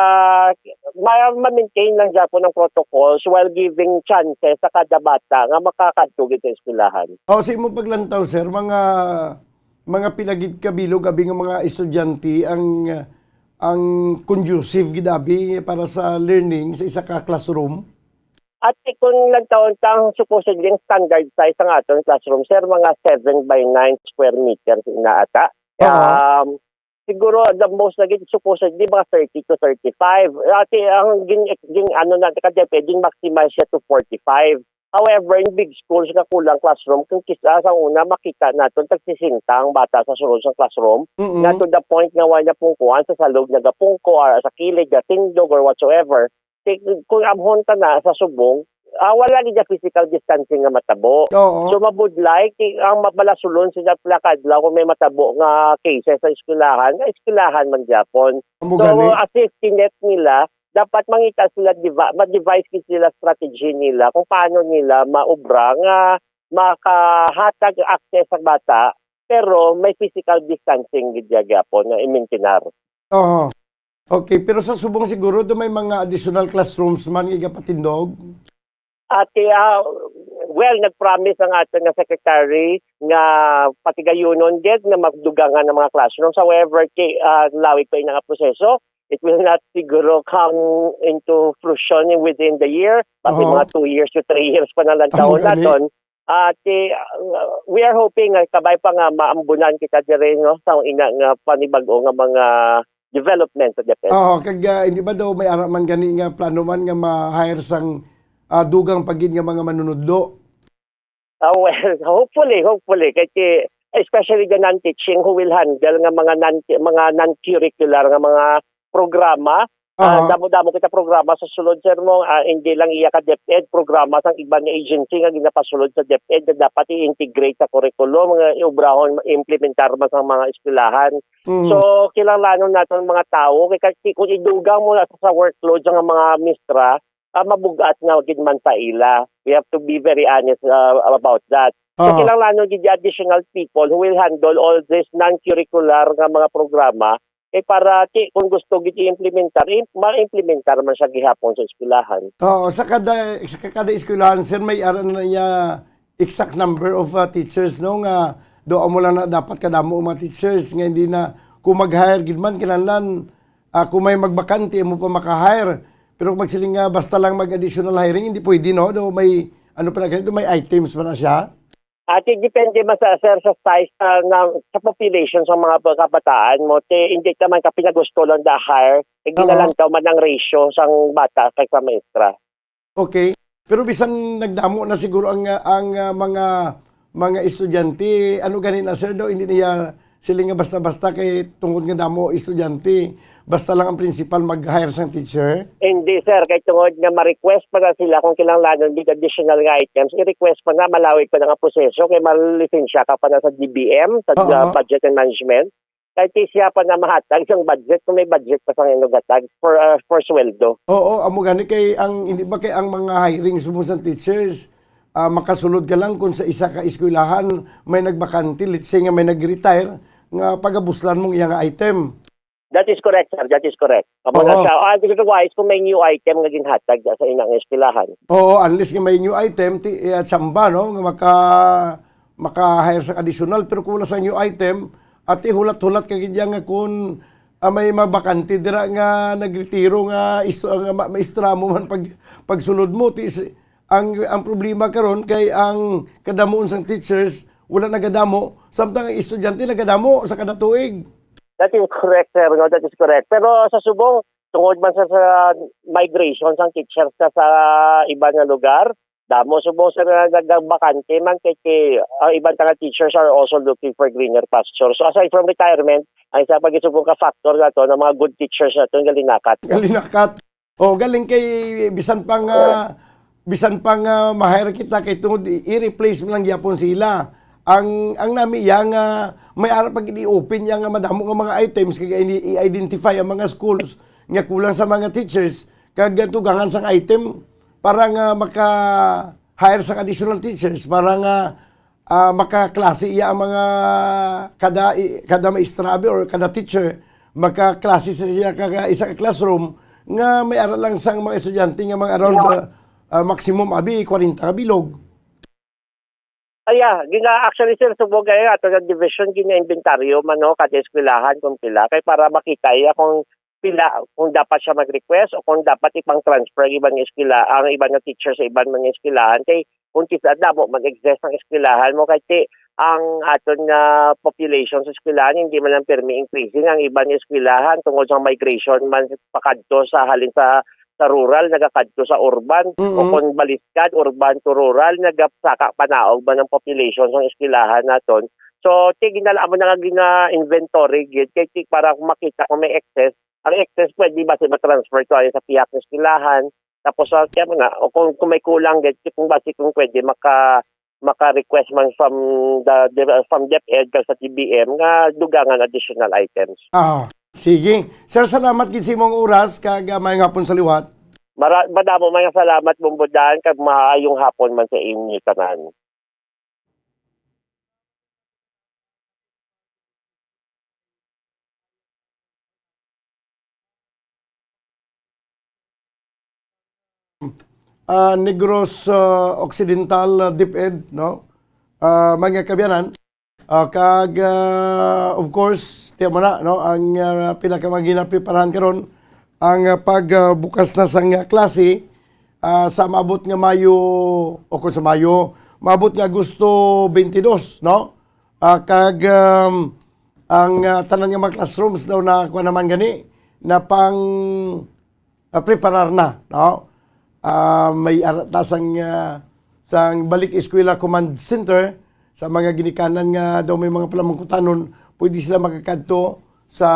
ma-, ma-maintain lang gyapon ang protocols while giving chances sa kada bata nga makakadto gid sa eskwelahan. O, sa imong paglantaw, sir, mga, mga pila gid ka bilog abi nga mga estudyante ang, ang conducive gid abi para sa learning sa isa ka classroom? At kung lantawon ta ang supposedly ang standard size sang aton classroom, sir, mga seven by nine square meters ina ata. Oo. Um, siguro the most na gid supposedly mga thirty to thirty-five. Ati ang gin, gin ano na ka DepEd, gin maximize siya to forty-five. However, in big schools nga kulang classroom, kung kisa sa una makita naton tag sesenta ang bata sa sulod sa classroom, Mm-mm. na to the point nga wala pungkuan sa salog nagapungko or sa kilid gatindog or whatsoever. Ti-, kung amhon ta na sa subong, ah, wala gid ang physical distancing nga matabo. Oo. So, mabudlay, ti-, ang mabalasulon sila pila ka adlaw kung may matabo nga cases sa eskwelahan, nga eskwelahan man gyapon. Amo So, gani. ang safety net nila, dapat mangita sila, diva-, ma-devise gid sila strategy nila kung paano nila maubra nga makahatag access sa bata, pero may physical distancing gid gyapon nga i-maintain. Oo. Okay, pero sa subong siguro do may mga additional classrooms man nga igapatindog? Ati, ah, well, nag-promise ang aton nga secretary nga patigayunon gid nga magdugangan ang mga classrooms. However, ti-, ah, lawig pa ina nga proseso. It will not siguro come into fruition within the year. Pati Oo. mga two years to three years pa na lang Amo taon gani. naton. Ah, ti-, ah, we are hoping nga kabay pa nga maambunan kita diri, no, sa ina nga panibag-o nga mga development sa DepEd. Oo, kag, ah, hindi ba daw may ara man gani nga plano man nga ma-hire sang, ah, dugang pa gid nga mga manunudlo? Ah, well, hopefully, hopefully, kay ti-, especially the non-teaching who will handle nga mga non-, mga non-curricular nga mga programa. Ah, Aha. damo-damo kita programa sa sulod, sir, mo, ah, hindi lang iya ka DepEd, programa sang iban nga agency nga ginapasulod sa DepEd nga dapat i-integrate sa curriculum, nga iubrahon, implementar man sa mga eskwelahan. Mm. So, kinahanglanon naton mga tawo, kay kasi kung idugang mo na sa, sa workload sa mga mistra, ah, mabug-at na gid man sa ila. We have to be very honest, ah, about that. So, Aha. kinahanglanon gid additional people who will handle all this non-curricular nga mga programa, eh, para ti-, kung gusto gid i-implementar, i-, ma-implementar man siya gihapon sa eskwelahan. Oo, sa kada, sa kada eskwelahan, sir, may ara na niya exact number of, ah, teachers, no, nga do amo lang na dapat kadamo ang mga teachers, nga hindi na, kung mag-hire gid man, kinahanglan, ah, kung may magbakante, amo pa maka-hire. Pero kung magsiling nga basta lang mag-additional hiring, hindi pwede, no? Do may, ano pa na ganito, may items pa na siya? Ati, depende man sa, sir, sa size sa, na, sa population sa mga kabataan mo. Ti, hindi naman ka pinagusto lang da hire. Hindi Oo. na lang daw man ang ratio sang bata kay sa maestra. Okay. Pero bisan nagdamo na siguro ang, ang, ah, mga, mga estudyante, ano gani na, sir, daw, hindi niya sila nga basta-basta kay tungod nga damo estudyante, basta lang ang principal mag-hire sang teacher? Hindi, sir. Kay tungod nga ma-request pa na sila kung kinahanglanon big additional nga items, i-request pa na, malawig pa na nga proseso kay malisensya ka pa na sa D B M, sa Oo. Budget and Management. Kay ti siya pa na mahatag sang budget kung may budget pa sang inugatag for, ah, for sweldo. Oo, amo gani kay ang, hindi ba kay ang mga hiring subong sang teachers, ah, makasulod ka lang kung sa isa ka eskwelahan may nagbakante, let's say nga may nag-retire, nga pagabuslan mong iya nga item. That is correct, sir. That is correct. Amo na Oo. siya. Ah, otherwise, kung may new item nga ginhatag sa inang eskwelahan. Oo, unless nga may new item, ti, eh, tsamba, no? Nga maka-, maka-hire sa additional, pero kung wala sa new item, ati hulat-hulat ka gid yan nga kung, ah, may mabakante dira nga nagretiro nga isto-, nga ma-, maestra mo man pag, pagsulod mo, ti, si-, ang, ang problema karon kay ang kadamuon sang teachers wala nagadamo, samtang ang estudyante nagadamo sa kada tuig. That is correct, sir, no? That is correct. Pero sa subong, tungod man sa, sa migration sang teachers sa, sa iban nga lugar, damo subong, sir, nga nag-, nagbakante man kay, kay ang iban nga teachers are also looking for greener pasture. So aside from retirement, ang isa pa gid subong ka factor nato na mga good teachers nato nga linakat. Nga linakat. O, galing kay bisan pa nga, bisan pa nga ma-hire kita kay tungod i-, i-replace mo lang gyapon sila. Ang, ang nami iya nga may ara pag i-open iya nga madamo nga mga items kag i-, i-identify ang mga schools nga kulang sa mga teachers kag tugangan sang item para nga maka-hire sang additional teachers para nga ah, makaklase iya ang mga kada, i-, kada maestra abi or kada teacher, makaklase sa siya ka, ka isa ka classroom nga may ara lang sang mga estudyante nga mga around, Yeah. ah, ah, maximum abi kwarenta ka bilog. Ay, yeah. Gina-, actually, sir, subong kay ato sa division, gina-inventaryo man, no, kada eskwelahan kung pila. Kay para makita iya kung pila, kung dapat siya mag-request o kung dapat ipang-transfer ang iban nga eskwela-, ang iban nga teacher sa iban man nga eskwelahan. Kay kung kis-a damo mag-exist ang eskwelahan mo, kay ti, ang aton nga population sa eskwelahan hindi man lang pirmi increasing. Ang iban nga eskwelahan tungod sa migration man pakadto sa, halin sa, sa rural, nagakadto sa urban, o Mm. kung baliskad, urban to rural, nagasaka panaog man ang population sa eskwelahan naton. So, ti, ginala mo na nga gina-inventory gid, kay ti, para kung makita kung may excess, ang excess pwede ba si ma-transfer to sa pihak ng eskwelahan? Tapos, ah, kaya mo na, o kung, kung may kulang, get, kung basi kung pwede, maka, maka-request man from the, the, from DepEd kag sa T B M nga dugangan additional items. Ah, sige. Sir, salamat gid sa imong oras, kag, ah, maayong hapon sa liwat. Mara-, madamo man nga salamat, Bumbudan, kag maayong hapon man sa inyo tanan. Ah, Negros, ah, Occidental, ah, DepEd, no? Ah, mga kaabyanan, ah, kag, ah, of course, tiyan mo na, no? Ang, ah, pila ka mga ginapreparahan karon, ang, ah, pag, ah, bukas na sang, ah, klase, ah, sa maabot nga Mayo, o kung sa Mayo, maabot nga Agosto twenty-two, no? Ah, kag, um, ang, ah, tanan nga mga classrooms daw na kuha naman gani, na pang, ah, preparar na, no? Ah, may ara ta sang, ah, sang Balik Eskwela Command Center sa mga ginikanan nga daw may mga palamangkutanon, pwede sila makakadto sa,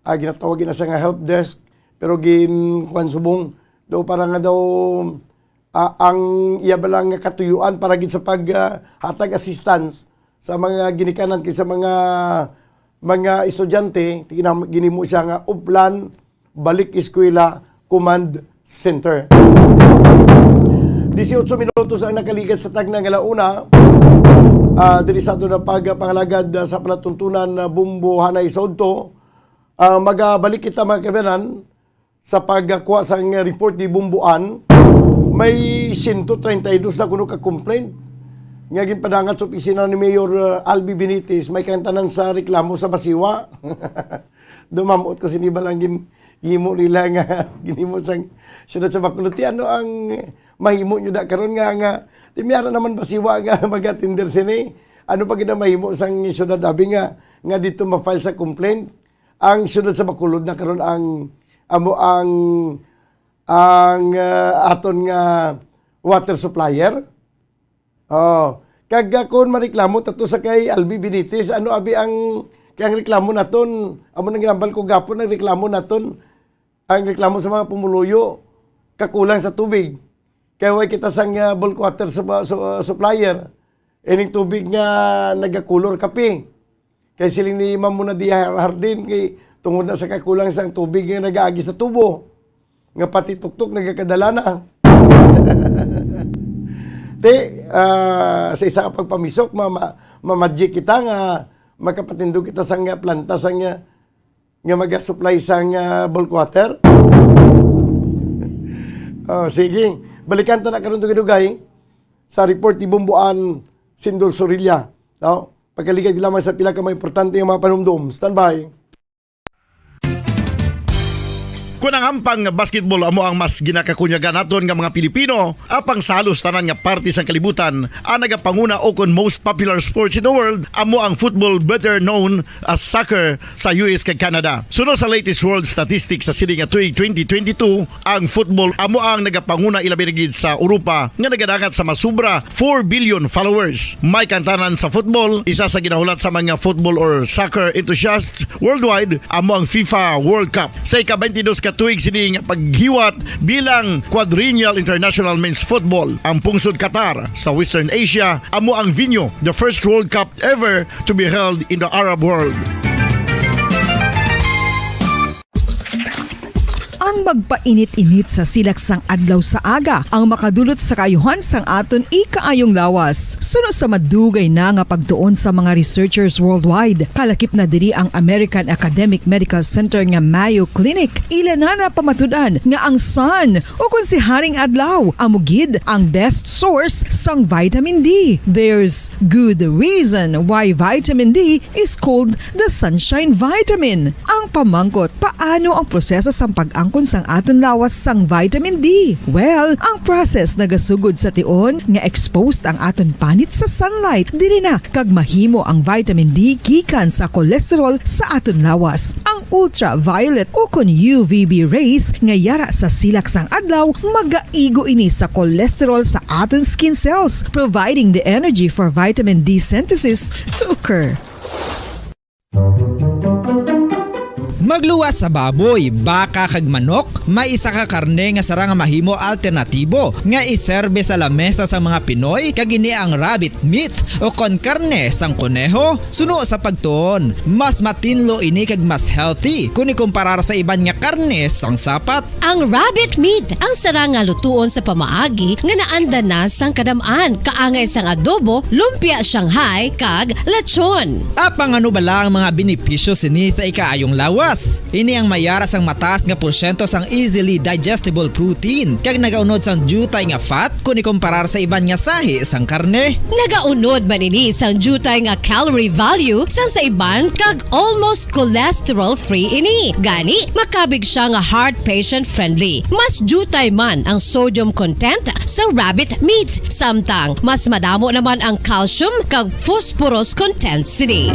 ah, ginatawag na sa nga help desk, pero gin-, kuwan subong, daw para nga daw, ah, ang iya ba lang nga katuyuan para gid sa pag, ah, hatag assistance sa mga ginikanan kay sa mga, mga estudyante, ginam-, ginimo siya nga Uplan Balik Eskwela Command Center. Dieciocho minutos ang nakaligad sa tagna nga launa. Ah, diri sa ato na pagpangalagad, ah, sa palatuntunan, ah, Bumbo Hanay sa udto. Ah, magabalik kita, mga kabayanan, sa pagkuha sang report ni Bumbuan. May siyento treinta y dos na kuno ka complaint nga ginpadangat sa opisina ni Mayor, ah, Albi Benitez, may kantanan sa reklamo sa Basiwa. Dumamot ko sini ba lang gin-, gihimo nila nga ginhimo sang siyudad sa Bacolod. Ti ano ang mahimo nyo da karon nga, nga ti may ara naman Basiwa nga mag-atender sini? Ano pa gid ang mahimo sang siyudad abi nga, nga dito ma-file sa complaint? Ang siyudad sa Bacolod na karon ang amo ang, ang, ah, aton nga water supplier. Oh, kag, ah, kung mareklamo tato sa kay Albi Benitez, ano abi ang, kay ang reklamo naton, amo nang ginambal ko gapon, ang reklamo naton, ang reklamo sa mga pumuluyo, kakulang sa tubig. Kay way kita sang, ah, bulk water sa, sa, supplier. Ining tubig nga nagakulor kape. Kay siling ni Ma'am Muna Dia Hardin, kay tungod na sa kakulang sang tubig nga nagaagi sa tubo, nga pati tuktok nagakadala na. Ti, ah, sa isa ka pagpamisok, ma-, ma-, ma-magic kita nga makapatindog kita sang planta sang, nga mag-supply sang, ah, bulk water. Oh, sige. Balikan ta na karon dugay-dugay sa report ni Bumbuan Sindol Sorilla. No? Pagkaligad lamang sa pila ka mga importante nga mga panumdom. Standby. Kung ang ampang nga basketball amo ang mas ginakakunyagan naton nga mga Pilipino, apang sa halos tanan nga parte sang kalibutan, ang nagapanguna o kon most popular sports in the world amo ang football, better known as soccer, sa U S kag Canada. Suno sa latest world statistics sa sini nga tuig twenty twenty-two, ang football amo ang nagapanguna, ilabi na gid sa Europa nga nagadangat sa masubra four billion followers. May kantanan sa football, isa sa ginahulat sa mga football or soccer enthusiasts worldwide amo ang FIFA World Cup. Sa ika-twenty-dos ka tuig sini nga paghiwat bilang quadrennial international men's football, ang pungsod Qatar sa Western Asia amo ang venue, the first World Cup ever to be held in the Arab world. Ang Magpainit-init sa silak sang adlaw sa aga ang makadulot sa kaayuhan sang aton ikaayong lawas. Suno sa madugay na nga pagtuon sa mga researchers worldwide, kalakip na diri ang American Academic Medical Center nga Mayo Clinic, ila na napamatud-an nga ang sun, o kon si Haring Adlaw, amo gid ang best source sang vitamin D. There's good reason why vitamin D is called the sunshine vitamin. Ang pamangkot, paano ang proseso sang pag-angkon sang aton lawas sang vitamin D? Well, ang process nagasugod sa tion nga exposed ang aton panit sa sunlight. Diri na kag mahimo ang vitamin D gikan sa cholesterol sa aton lawas. Ang ultraviolet o kon U V B rays nga yara sa silak sang adlaw magaigo ini sa cholesterol sa aton skin cells, providing the energy for vitamin D synthesis to occur. Magluwas sa baboy, baka, kag manok, may isa ka karne nga sarang nga mahimo alternatibo nga iserbe sa lamesa sang mga Pinoy, kag ini ang rabbit meat o kon karne sang koneho. Suno sa pagtuon, mas matinlo ini kag mas healthy kon ikumparar sa iban nga karne sang sapat. Ang rabbit meat ang sarang nga lutuon sa pamaagi nga naanda na sang kadam-an, kaangay sang adobo, lumpia Shanghai, kag lechon. Apang ano bala ang mga benepisyo sini sa ikaayong lawas? Ini ang mayara sang mataas nga porsyento sang easily digestible protein, kag nagaunod sang diutay nga fat kon ikumparar sa iban nga sahi sang karne. Nagaunod man ini sang diutay nga calorie value sang sa iban, kag almost cholesterol-free ini. Gani, makabig sia nga heart patient-friendly. Mas diutay man ang sodium content sa rabbit meat, samtang mas madamo naman ang calcium kag phosphorus content sini.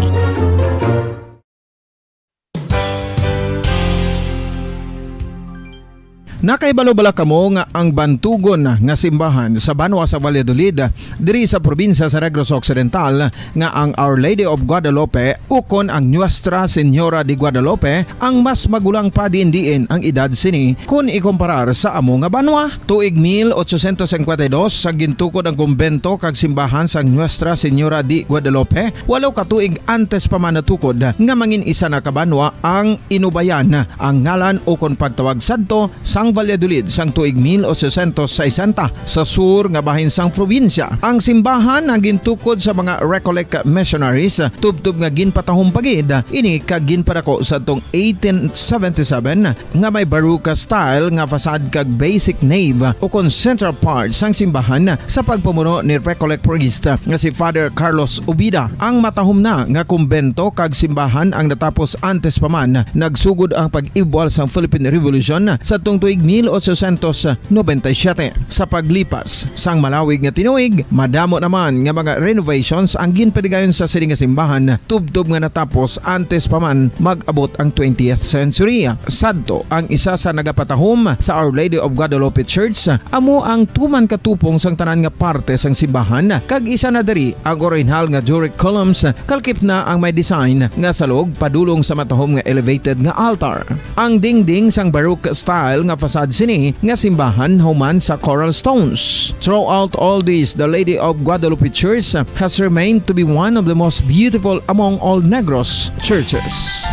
Nakahibalo bala kamo nga ang bantugon nga simbahan sa banwa sa Valladolid, diri sa probinsya sa Negros Occidental, nga ang Our Lady of Guadalupe ukon ang Nuestra Señora de Guadalupe ang mas magulang pa diin-diin ang edad sini kon ikumparar sa amo nga banwa? Tuig mil ochocientos cincuenta y dos, sa gintukod ang kumbento kag simbahan sang Nuestra Señora de Guadalupe, walo ka tuig antes pa man natukod nga mangin isa na ka banwa ang Inubayan, ang ngalan ukon pagtawag sadto sang Valladolid sang tuig mil ochocientos sesenta, sa sur nga bahin sang probinsya. Ang simbahan ang gintukod sa mga Recollect missionaries, tubtob nga ginpatahom pa gid ini kag ginpadako sadtong eighteen seventy-seven, nga may Baroque style nga facade kag basic nave ukon central part sang simbahan sa pagpamuno ni Recollect priest nga si Father Carlos Ubida. Ang matahom na nga kumbento kag simbahan ang natapos antes pa man nagsugod ang pag-ibwal sang Philippine Revolution sadtong tuig mil ochocientos noventa y siete. Sa paglipas sang malawig nga tinuig, madamo naman nga mga renovations ang ginpadigayon sa sini nga simbahan, tubtob nga natapos antes pa man mag-abot ang twentieth century. Sadto, ang isa sa nagapatahom sa Our Lady of Guadalupe Church amo ang tuman katupong sang tanan nga parte sang simbahan, kag isa na diri ang orihinal nga Doric columns, kalkip na ang may design nga salog padulong sa matahom nga elevated nga altar. Ang dingding sang Baroque style nga facade sini nga simbahan human sa coral stones. Throughout all this, the Lady of Guadalupe Church has remained to be one of the most beautiful among all Negros churches.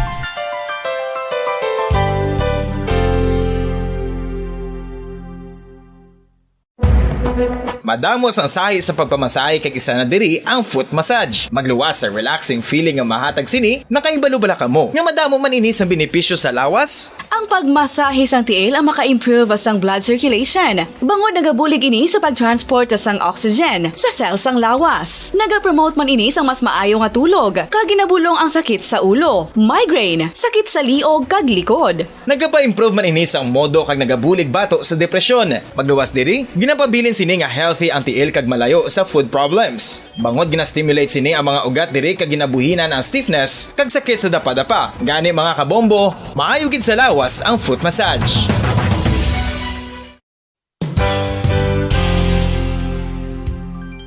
Madamo sang sahi sa pagpamasahe, kag isa na diri ang foot massage. Magluwas sa relaxing feeling nga mahatag sini. Nakahibalo bala kamo nga madamo man ini sang benepisyo sa lawas? Ang pagmasahe sang tiil ang maka-improve sang blood circulation, bangod nagabulig ini sa pag-transport sang oxygen sa cell sang lawas. Nagapromote man ini sang mas maayo nga tulog, kag ginabulong ang sakit sa ulo, migraine, sakit sa liog kag likod. Nagapa-improve man ini sang modo kag nagabulig bato sa depresyon. Magluwas diri, ginapabilin sini nga healthy ang tiil kag malayo sa foot problems. Bangod gina-stimulate sini ang mga ugat diri kag ginabuhinan ang stiffness kag sakit sa dapadapa. Gani, mga kabombo, maayo gid sa lawas ang foot massage.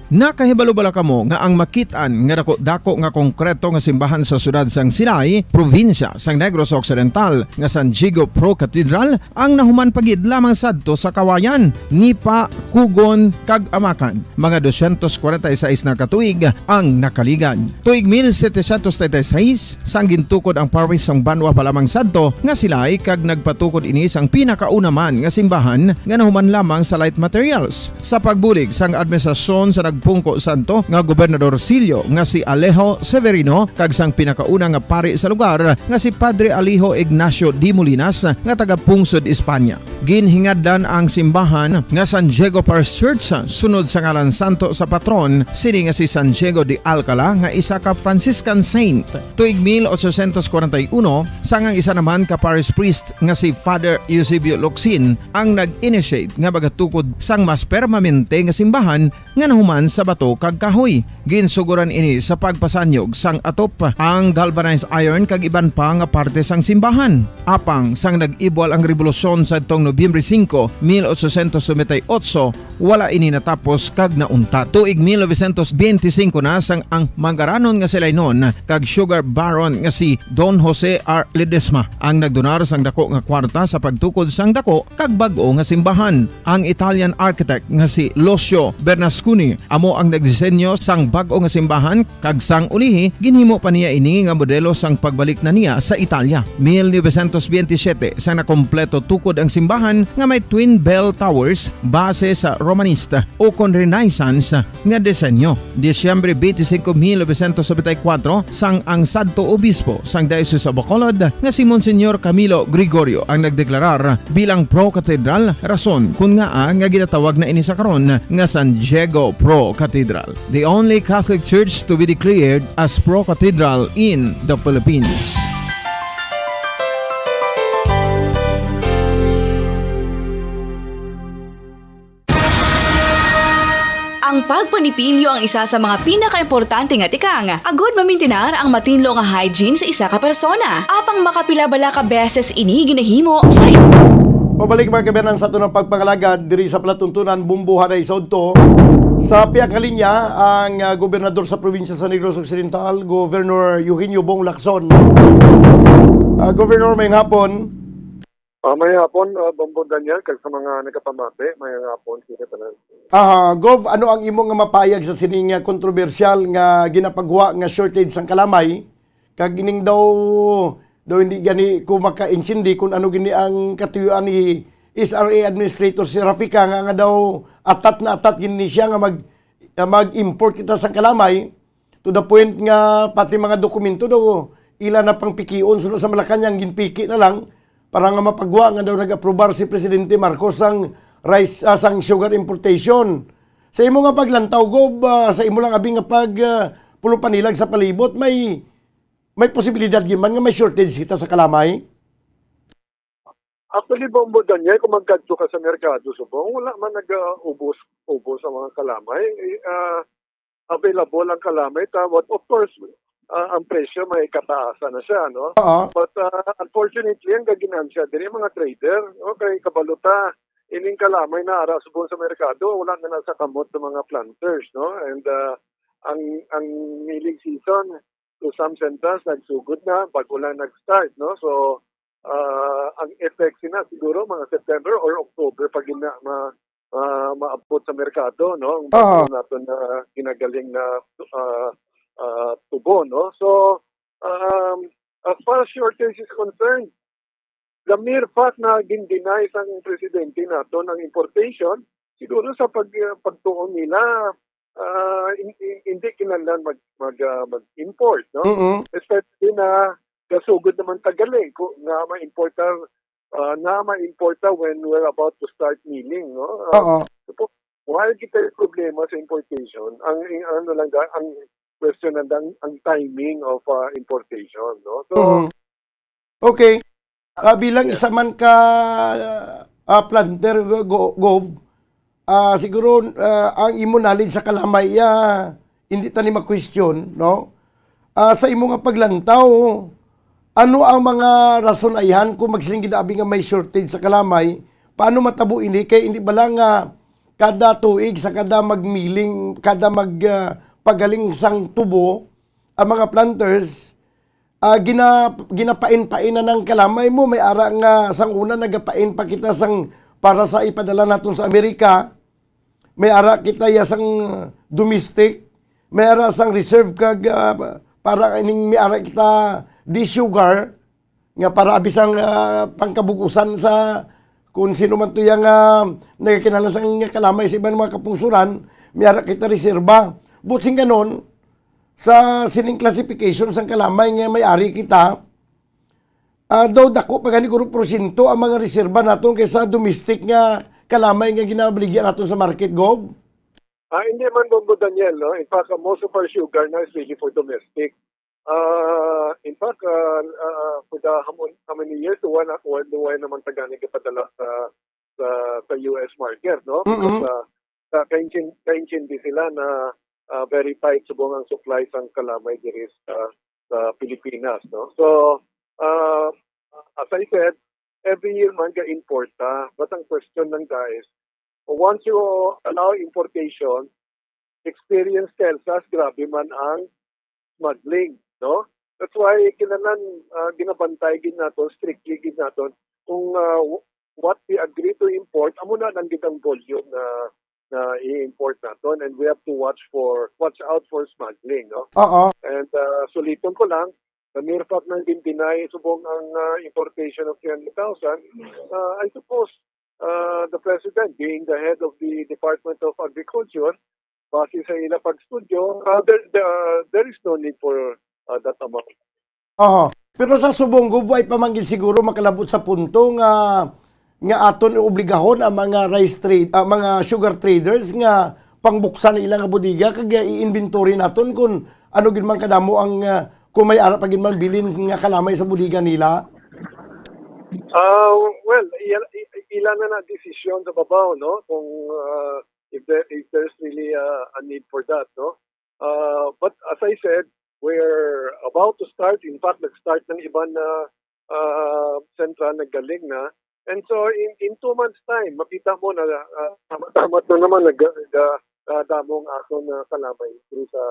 Nakahibalo bala kamo nga ang makit-an nga dako-dako nga konkreto nga simbahan sa siyudad sang Silay, probinsya sang Negros Occidental, nga San Diego Pro Cathedral, ang nahuman pa gid lamang sadto sa Kawayan, Nipa, Kugon, kag Amakan? Mga dosyentos kwarenta y seis na ka tuig ang nakaligad. Tuig mil setecientos treinta y seis, sang gintukod ang parish sang banwa pa lamang sadto nga Silay, kag nagpatukod ini sang pinakauna man nga simbahan nga nahuman lamang sa light materials. Sa pagbulig sang administrasyon sa nagpungko sadto nga gobernadorcillo nga si Alejo Severino kag sang pinakauna nga pari sa lugar nga si Padre Alejo Ignacio de Molinas nga taga-pungsod Espanya. Ginhingadlan ang simbahan nga San Diego Parish Church sunod sa ngalan santo sa patron sini nga si San Diego de Alcala nga isa ka Franciscan saint. Tuig mil ochocientos kwarenta y uno, sang ang isa naman ka parish priest nga si Father Eusebio Locsin ang nag-initiate nga magatukod sang mas permanente nga simbahan nga nahuman sa bato kag kahoy. Ginsugoran ini sa pagpasanyog sang atop, ang galvanized iron kag iban pa nga parte sang simbahan. Apang sang nag-ibwal ang rebolusyon sadtong Nobyembre singko, mil ochocientos noventa y ocho, wala ini natapos kag nauntat. Tuig mil novecientos benti singko na sang ang mangaranon nga Silaynon kag sugar baron nga si Don Jose R. Ledesma ang nagdonar sang dako nga kwarta sa pagtukod sang dako kag bag-o nga simbahan. Ang Italian architect nga si Lucio Bernasconi amo ang nagdisenyo sang bag-o nga simbahan, kag sang ulihi, ginhimo pa niya ini nga modelo sang pagbalik na niya sa Italia. Mil novecientos benti siyete, sa nakompleto tukod ang simbahan nga may twin bell towers base sa Romanista o kon Renaissance nga disenyo. Disyembre twenty-five, mil novecientos noventa y cuatro, sang ang sadto obispo sang Diocese of Bacolod nga si Monsignor Camilo Gregorio ang nagdeklarar bilang pro-cathedral, rason kun ngaa nga ginatawag na ini sa karon nga San Diego Pro Cathedral, the only Catholic church to be declared as pro-cathedral in the Philippines. Ang pagpanipilyo ang isa sa mga pinakaimportante nga tikang agud mamintinar ang matinlo nga hygiene sa isa ka persona. Apang makapila bala ka beses ini ginahimo sa Pabalik, mga kabayan, sa aton ang pagpangalagad diri sa palatuntunan, Bombo Haray sa Udto. Sa pihak nga linya, ang, ah, gobernador sa probinsya sa Negros Occidental, Governor Eugenio Bong Lacson. Ah, Governor, mayong hapon. Ah, mayong hapon, ah, Bombo Daniel, kag sa mga nagapamati, mayong hapon, sila tanan. Aha, Gov, ano ang imo nga mapahayag sa sining, ah, kontrobersyal nga ginapagwa nga shortage sang kalamay? Kag ining daw, daw hindi gani ko makaintindi kung ano gini ang katuyuan ni S R A Administrator si Rafica nga, nga daw atat na atat gini siya nga mag-, nga mag-import kita sang kalamay. To the point nga pati mga dokumento daw ila na pang pikion, suno sa Malacañang ginpiki na lang para nga mapagwa nga daw nag-aprobar si Presidente Marcos sang rice, ah, sang sugar importation. Sa imo nga paglantaw, Gob, ah, sa imo lang abi nga pag, ah, pulupanilag sa palibot, may, may posibilidad gyud man nga may shortage kita sa kalamay? Actually, Bombo Daniel, kung magkadto ka sa merkado subong, wala man nag-ubos-ubos ang mga kalamay. Eh, ah, available ang kalamay. Ta-, what, of course, ah, ang presyo may kataasan na siya, no? Oo. But, ah, unfortunately, ang gaginansya diri mga trader, no? Kay kabalo ta, ining kalamay na ara subong sa merkado, wala na nasa kamot ng mga planters, no? And, ah, ang, ang milling season, to some centers, nagsugod na, bago lang nag-start, no? So, ah, ang effect sina siguro mga September or October pa gina ma-, ma-, maabot sa merkado, no? Ang Aha. bago naton na ginagaling na, ah, ah, tubo, no? So, um, as far as shortage is concerned, the mere fact na gin-deny sang presidente naton ang importation, siguro sa pag-, pagtuon nila, ah, in-, in-, hindi kinahanglan mag-, mag-, ah, mag-import, no? Mm-mm. Especially na kasugod naman ta gali ko nga ma-importa, ah, na ma-importa when we're about to start milling, no? Ah, Oo. so, po, why kita yung problema sa importation? Ang, ang ano lang, ang question lang, ang timing of, ah, importation, no? So, Mm-mm. Okay. Ah, bilang Yeah. isa man ka, ah, planter, Go-, Go-, Gov, ah, siguro, ah, ang imo knowledge sa kalamay, ah, hindi ta ni ma-question, no? Ah, sa imo nga paglantaw, ano ang mga rason ayhan kung magsiling gid abi nga may shortage sa kalamay? Paano matabo ini? Kay hindi bala nga kada tuig sa kada magmiling, kada mag, ah, pagaling sang tubo, ang mga planters, ah, gina-, ginapain-pain na ng kalamay mo. May ara nga sang una nagapain pa kita sang para sa ipadala naton sa Amerika. May ara kita ya sang domestic. May ara sang reserve kag, ah, para ining may ara kita di sugar nga para abi sang, ah, pangkabugusan sa kung sino man to yang, ah, nagkinahanglan sang kalamay sa iban mga kapungsuran, may ara kita reserba. Buot sing ganon, sa sining classification sang kalamay nga may ari kita, ah, daw dako pa gani guro porsyento ang mga reserba naton kaysa domestic nga kalamay nga ginabaligya naton sa market, Gov? Ah, hindi man, Bombo Daniel, no? In fact, uh, most of our sugar now is really for domestic. Ah, in fact, ah, ah, for the how mon-, how many years, duwa na, duwa, duwa naman ta gani gipadala sa, sa, sa U S market, no? Because, Mm-mm. ah, sa, kaintin-, kaintindi sila na, ah, very tight subong ang supply sang kalamay diri sa, sa Pilipinas, no? So, ah, as I said, every year man ga-import ta. But ang question lang, guys, once you allow importation, experience tells us grabe man ang smuggling, no? That's why kinahanglan, ah, ginabantay gid naton, strictly gid naton kung, ah, w-, what we agree to import, amo na lang gid ang volume na, na i-import naton, and we have to watch for, watch out for smuggling, no? Oo. And, ah, suliton ko lang, the mere fact na gin-deny subong ang, ah, importation of three hundred thousand, ah, I suppose, ah, the President, being the head of the Department of Agriculture, base sa ila pag-studio, ah, there, there, there is no need for, ah, that amount. Aha. Pero sa subong, Gov, way pa man gid siguro makalabot sa punto nga, nga aton obligahon ang mga rice trade, ah, mga sugar traders nga pangbuksan ang ila nga bodega kag i-inventory naton kung ano gid man kadamo ang, ah, kung may ara pa gid man bilin nga kalamay sa bodega nila. Ah, well, ila, i-, ila na na desisyon sa babaw, no? Kung, ah, if there, if there's really, ah, a need for that, no? Ah, but as I said, we're about to start. In fact, nag-start ng iban na, ah, sentral, naggaling na. And so, in, in two months' time, makita mo na, ah, tama-tama na naman nag-, nag-, ah, damo ang aton, ah, kalamay diri sa,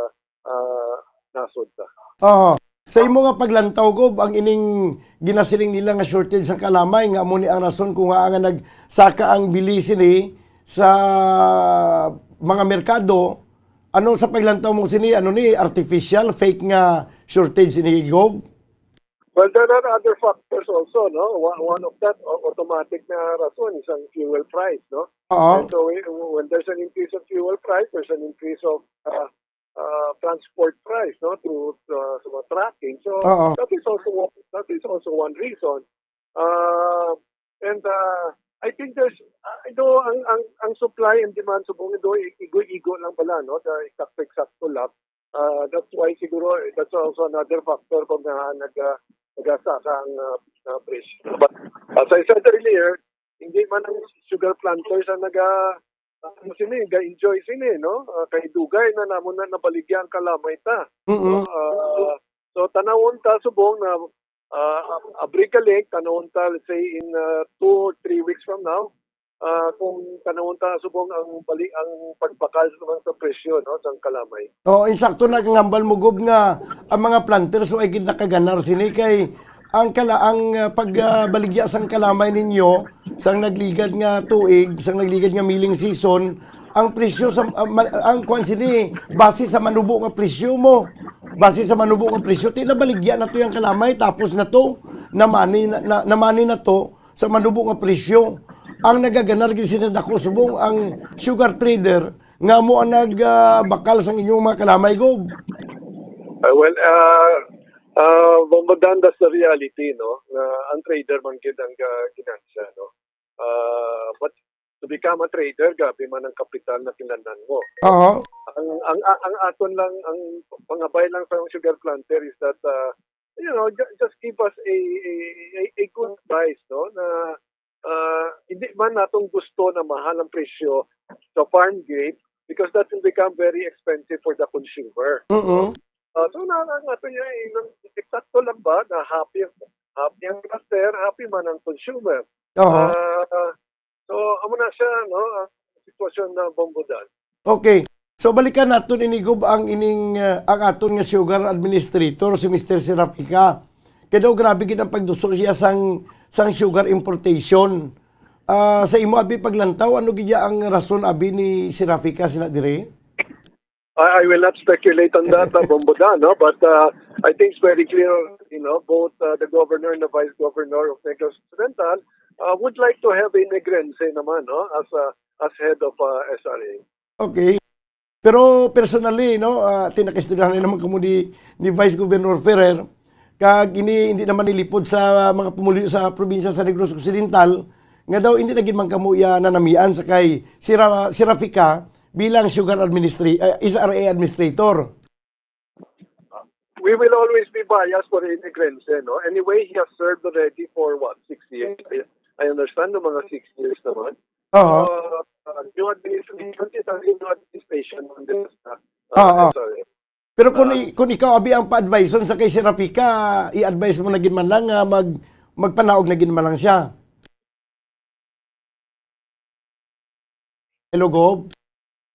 ah, nasod ta. Oo. Sa imo nga paglantaw, Gov, ang ining ginasiling nila nga shortage sa kalamay, nga amo ni ang rason kung nga nga nagsaka ang bili sini sa mga merkado, ano sa paglantaw mo sini, ano ni, artificial, fake nga shortage ini, Gov? Well, there are other factors also, no? One, one of that, uh, automatic na rason is ang fuel price, no? Oo. And so, we, when there's an increase of fuel price, there's an increase of, uh, uh, transport price, no, through, uh, sa mga trucking. So, Oo. that is also one, that is also one reason. Uh, and, uh, I think there's, uh, ito, ang, ang, ang supply and demand subong ito, i-, igo-igo lang pala, no? The eksakto-eksakto lang. Uh, that's why siguro, eh, that's also another factor kung nga nag-, uh, nagasaka ang, uh, uh, presyo. But as I said earlier, hindi man ang sugar planters ang naga-, ano sini, ga-enjoy sini, no? Ah, kay dugay na namon na nabaligya ang kalamay ta. Mm-mm. No? Ah, so, tanawon ta subong na, ah, abri ka link, tanawon ta, let's say, in, ah, two or three weeks from now, ah, kung tanawon ta subong ang bali, ang pagbakal naman sa presyo, no, sang kalamay. Oh, insakto na ang hambal mo, Gov, nga ang mga planters wa gid nakaganar sini kay ang kala-, ang, ah, pag, ah, baligya sang kalamay ninyo sang nagligad nga tuig, sang nagligad nga milling season, ang presyo sa, ah, ma-, ang kwan sini, base sa manubo nga presyo mo. Base sa manubo nga presyo, ti nabaligya na to yung kalamay, tapos na to, namani na, na, namani na to sa manubo nga presyo. Ang nagaganar gid sini dako subong ang sugar trader nga mo ang nag, ah, bakal sang inyong mga kalamay, Gov. Ah, well, ah, ah, Bombo Dan, that's the reality, no? Nga ang trader man gid ang, ah, ginansya, no? Ah, but to become a trader, grabe man ang kapital na kinahanglan mo. Oo. Ang, ang, ang, ang aton lang, ang pangabay lang sa sugar planter is that, ah, you know, ju-, just give us a, a, a, a good price, no? Na, ah, hindi man natong gusto na mahal ang presyo sa farm gate because that will become very expensive for the consumer. Mm-mm. Ah, so, na, na, nato niya, eh, nang eksakto lang ba na happy ang, happy ang planter, happy man ang consumer? Oo. Ah, so, amo na siya, no? Ah, sitwasyon na, Bombo Dan. Okay. So, balikan naton ini, Gob, ang ining, ah, ang aton nga sugar administrator, si Mister Serafika. Kay daw grabe gid ang pagduso siya sang, sang sugar importation. Ah, sa imo abi paglantaw, ano gid ya ang rason abi ni Serafika sina dire? I, I will not speculate on that, uh, Bombo Dan, no? But uh, I think it's very clear, you know, both uh, the governor and the vice governor of Negros Occidental uh, would like to have a Negrense naman, no? As a, as head of uh, S R A. Okay. Pero personally, no, uh, tinakistudyahan na naman kamo ni, ni Vice Governor Ferrer, kag ini hindi naman nilipod sa mga pumuluyo sa probinsya sa Negros Occidental nga daw hindi na gid man kamo iya nanamian sa kay Sira, Serafika bilang sugar administra- uh, S R A administrator. We will always be biased for immigrants, eh, no? Anyway, he has served already for what, six years? I, I understand no, mga six years naman. Oo. Uh, uh, new administration, is a new administration on this. Uh, Oo. uh, sorry. Pero kung, i- kung ikaw abi ang pa-advise sa kay Serafika, i-advise mo na gid man lang nga mag magpanaog na gid man lang siya. Hello, Gob?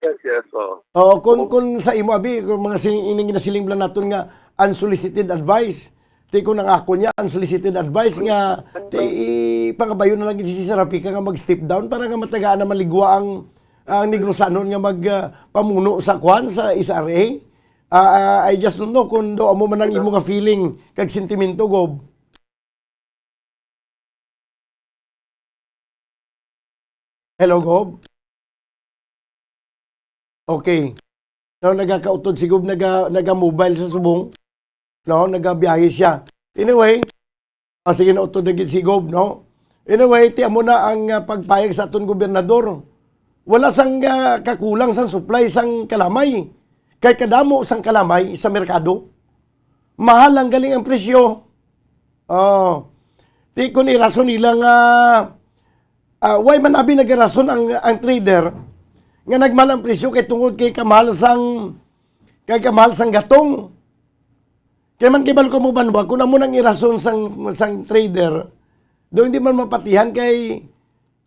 Yes, yes. Oh. Oo, kung, kung sa imo abi, kung mga sing, ining ginasiling lang naton nga unsolicited advice. Ti kung ang ako niya, unsolicited advice nga ti pangabayo na lang gid si Serafika nga mag-step down para nga matagaan na maligwa ang ang Negrosanon nga mag ah, pamuno sa kwan sa S R A. Ah, ah, I just don't know kung do amo man ang imo nga feeling kag sentimento, Gob. Hello, Gob? Okay. No, nagakautod si Gob, naga, naga-mobile sa subong. No, nagabiyahe siya. Anyway, ah, sige na, utod na gid si Gob, no? Anyway, ti amo na ang ah, pagpayag sa aton gobernador. Wala sang ah, kakulang sang supply sang kalamay. Kay kadamo sang kalamay sa merkado. Mahal ang galing ang presyo. Oh. Ti kun irason nila nga ah, why man abi nagarason ang ang trader nga nagmahal ang presyo kay tungod kay kamahal sang kay kamahal sang gatong. Kay man kay balo kamo banwa kun amo nang irason sang sang trader, do hindi man mapatihan kay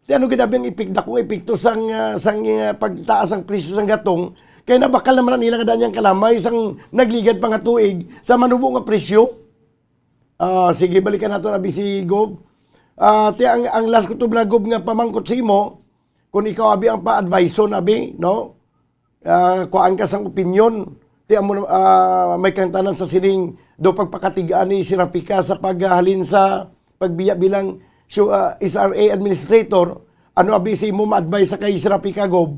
ti ano gid abi ang epek-, dakong epekto sang ah, sang ah, pagtaas ang presyo sang gatong kay nabakal naman nila nga daan yang kalamay sang nagligad pa nga tuig sa manubo nga presyo. Ah, sige, balikan nato na si Gob. Ah, ti ang, ang last ko to bala, Gob, nga pamangkot sa imo, kung ikaw abi ang pa-advise abi, no? Ah, kuan ka sang opinion. Ti amo na- ah, may kangtanan sa sining do pagpakatigaan ni Serafika sa paghalin sa pagbiya bilang su- ah, S R A administrator. Ano abi sa imo ma-advise sa kay Serafika, Gob?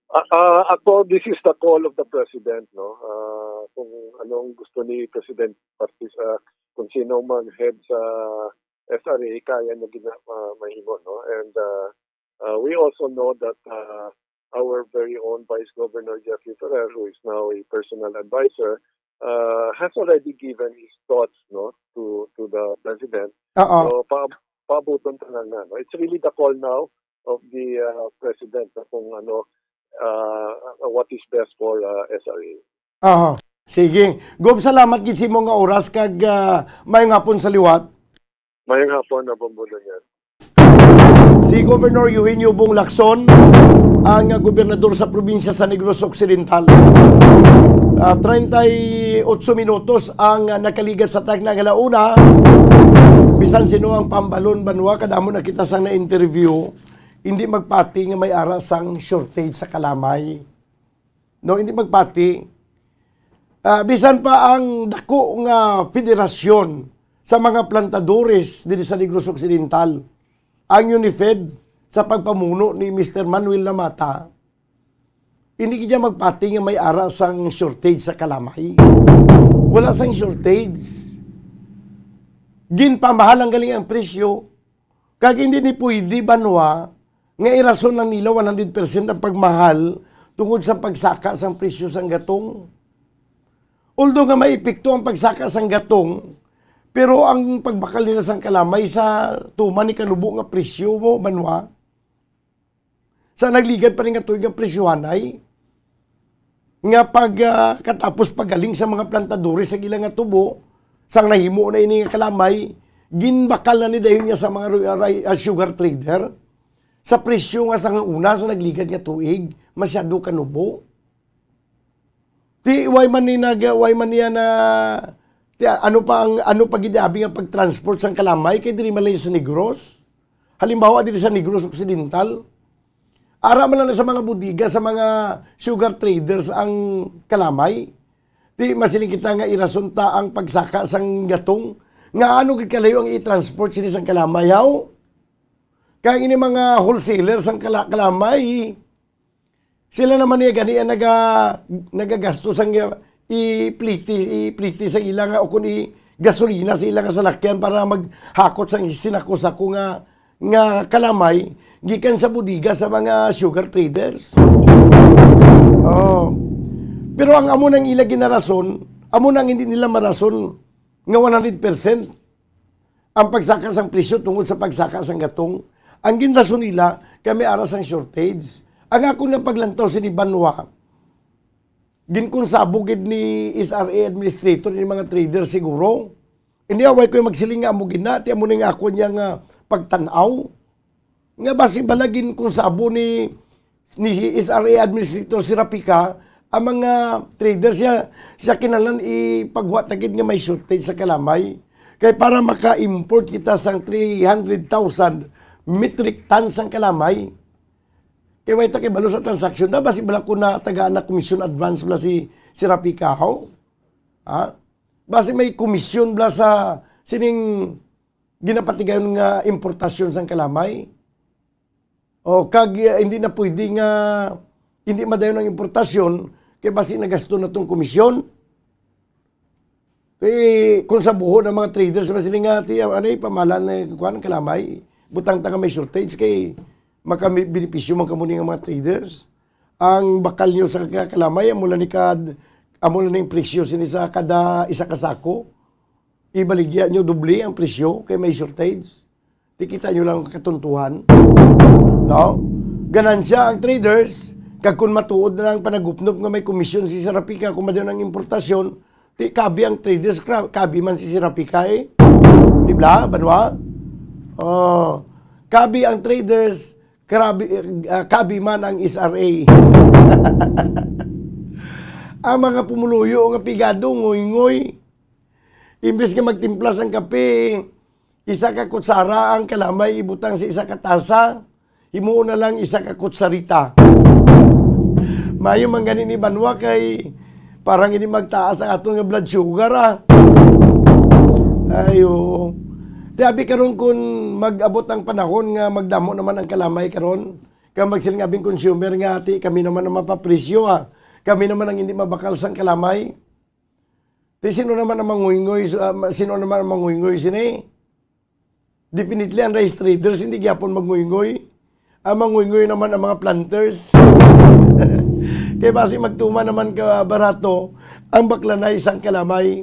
Uh, uh, ako, this is the call of the president, no? Uh, kung anong gusto ni President Martis, uh, kung sino mag-head sa S R A, kaya niya gina, uh, mahimo, no? And uh, uh, we also know that uh, our very own Vice Governor Jeffrey Ferrer, who is now a personal advisor, uh, has already given his thoughts, no, to to the president. Oo. So, pa paabuton ta na nga, no? It's really the call now of the uh, president na kung ano, uh, what is best for uh, S R A. Aha. Sige. Gob, salamat gid sa imo nga oras kag ah, maayong hapon sa liwat. Mayong hapon na Bombo Daniel. Si Governor Eugenio Bong Lacson, ang ah, gobernador sa probinsya sa Negros Occidental. Ah, treinta y ocho minutos ang ah, nakaligat sa tagna nga launa. Bisan sino ang pambalon banwa, kadamo na kita sang na-interview, hindi magpati nga may ara sang shortage sa kalamay. No, hindi magpati. Ah, bisan pa ang dako nga federasyon sa mga plantadores diri sa Negros Occidental, ang UNIFED sa pagpamuno ni Mister Manuel Lamata, hindi gid magpati nga may ara sang shortage sa kalamay. Wala sang shortage. Ginpamahal ang galing ang presyo. Kag hindi ni pwede banwa nga irason lang nila one hundred percent ang pagmahal tungod sa pagsaka sang presyo sang gatong. Although nga may epekto ang pagsaka sang gatong, pero ang pagbakal nila sang kalamay sa tuman ni kanubo nga presyo mo, banwa, sa nagligad pa ni nga tuig ang presyohanay, nga pag ah, katapos pagaling sa mga plantadores sa ila nga tubo, sang nahimo na ini nga kalamay, ginbakal na ni dayon niya sa mga ru- ray- ah, sugar trader. sa presyo nga sa nga una sa nagligad nga tuig, masyado kanubo. Ti, way man ni nag-, way man niya na, ti, ano pa ang, ano pa gid abi nga pag-transport sang kalamay kay diri man lang sa Negros? Halimbawa, diri sa Negros Occidental, ara man lang sa mga bodega, sa mga sugar traders ang kalamay. Ti, masiling kita nga irason ta ang pagsaka sang gatong. Nga ano gid kalayo ang i-transport sini sang kalamay, haw? Kay ini mga wholesaler sang kala-, kalamay, sila naman niya gani ang naga-, nagagastos ang, uh, ipliti, ipliti sa ila nga, o kung i-, gasolina sa ila nga salakyan para maghakot sang sinako-sako nga, nga kalamay gikan sa bodega sa mga sugar traders. Oh. Pero ang amo nang ila ginarason, amo nang hindi nila marason nga one hundred percent ang pagsaka sang presyo tungod sa pagsaka sang gatong. Ang ginrason nila kay may ara sang shortage. Ang akon nga paglantaw sini banwa, ginkonsabo gid ni S R A administrator ni mga trader siguro. Hindi, away ko yung magsiling nga amo gid na, ti amo ning ako niya nga pagtan-aw. Nga basi bala ginkonsabo ni, ni S R A Administrator Serrapica ang mga traders niya, siya kinahanglan ipagwa ta gid nga may shortage sa kalamay. Kay para maka-import kita sang three hundred thousand metric tons sang kalamay. Kay way ta kay balo sa transaksyon na, basi bala ko na tagaan na commission advance bala si, si Serrapica, ho? Ha? Basi may commission bala sa sining ginapatigayon nga importasyon sang kalamay. O, kag, eh, hindi na pwede nga hindi madayon ang importasyon, kay basi nagasto na tong komisyon. Eh, kung sa buho ng mga traders, mas sila nga, ti, ano, eh, pamahalaan na, kuwan, kalamay. Butang ta nga may shortage, kay makami-, benepisyo man kamo ni nga mga traders. Ang bakal nyo sa ka-, kalamay, amo lang ni kad-, amo lang ning presyo sini sa kada isa ka sako. Ibaligya nyo doble ang presyo, kay may shortage. Ti kita nyo lang katuntuhan. No? Ganansya ang traders, kag kun matuod na ang panagupnop nga may komisyon si Serrapica kung madayon ang importasyon, ti kabi ang traders, kra-, kabi man si Serrapica, eh. Di ba, banwa? Oh, kabi ang traders, kabi, ah, kabi man ang S R A. Ang mga pumuluyo nga pigado, ngoy-ngoy. Imbes nga magtimpla sang kape, isa ka kutsara ang kalamay ibutang sa isa ka tasa, himuon na lang isa ka kutsarita. Mayo man gani ni banwa kay parang ini magtaas ang aton nga blood sugar, ah. Ayo. Ti abi karon kun mag-abot ang panahon nga magdamo naman ang kalamay karon, kag magsiling abing consumer nga, "Ti, kami naman ang mapapresyo, ah. Kami naman ang hindi mabakal sang kalamay." Ti sino naman ang manguyngoy, ah, ma-, sino naman ang manguyngoy sini? Definitely, ang rice traders, hindi gyapon manguyngoy. Ang manguyngoy naman ang mga planters. Kay basi magtuman naman ka barato ang baklanay sang kalamay.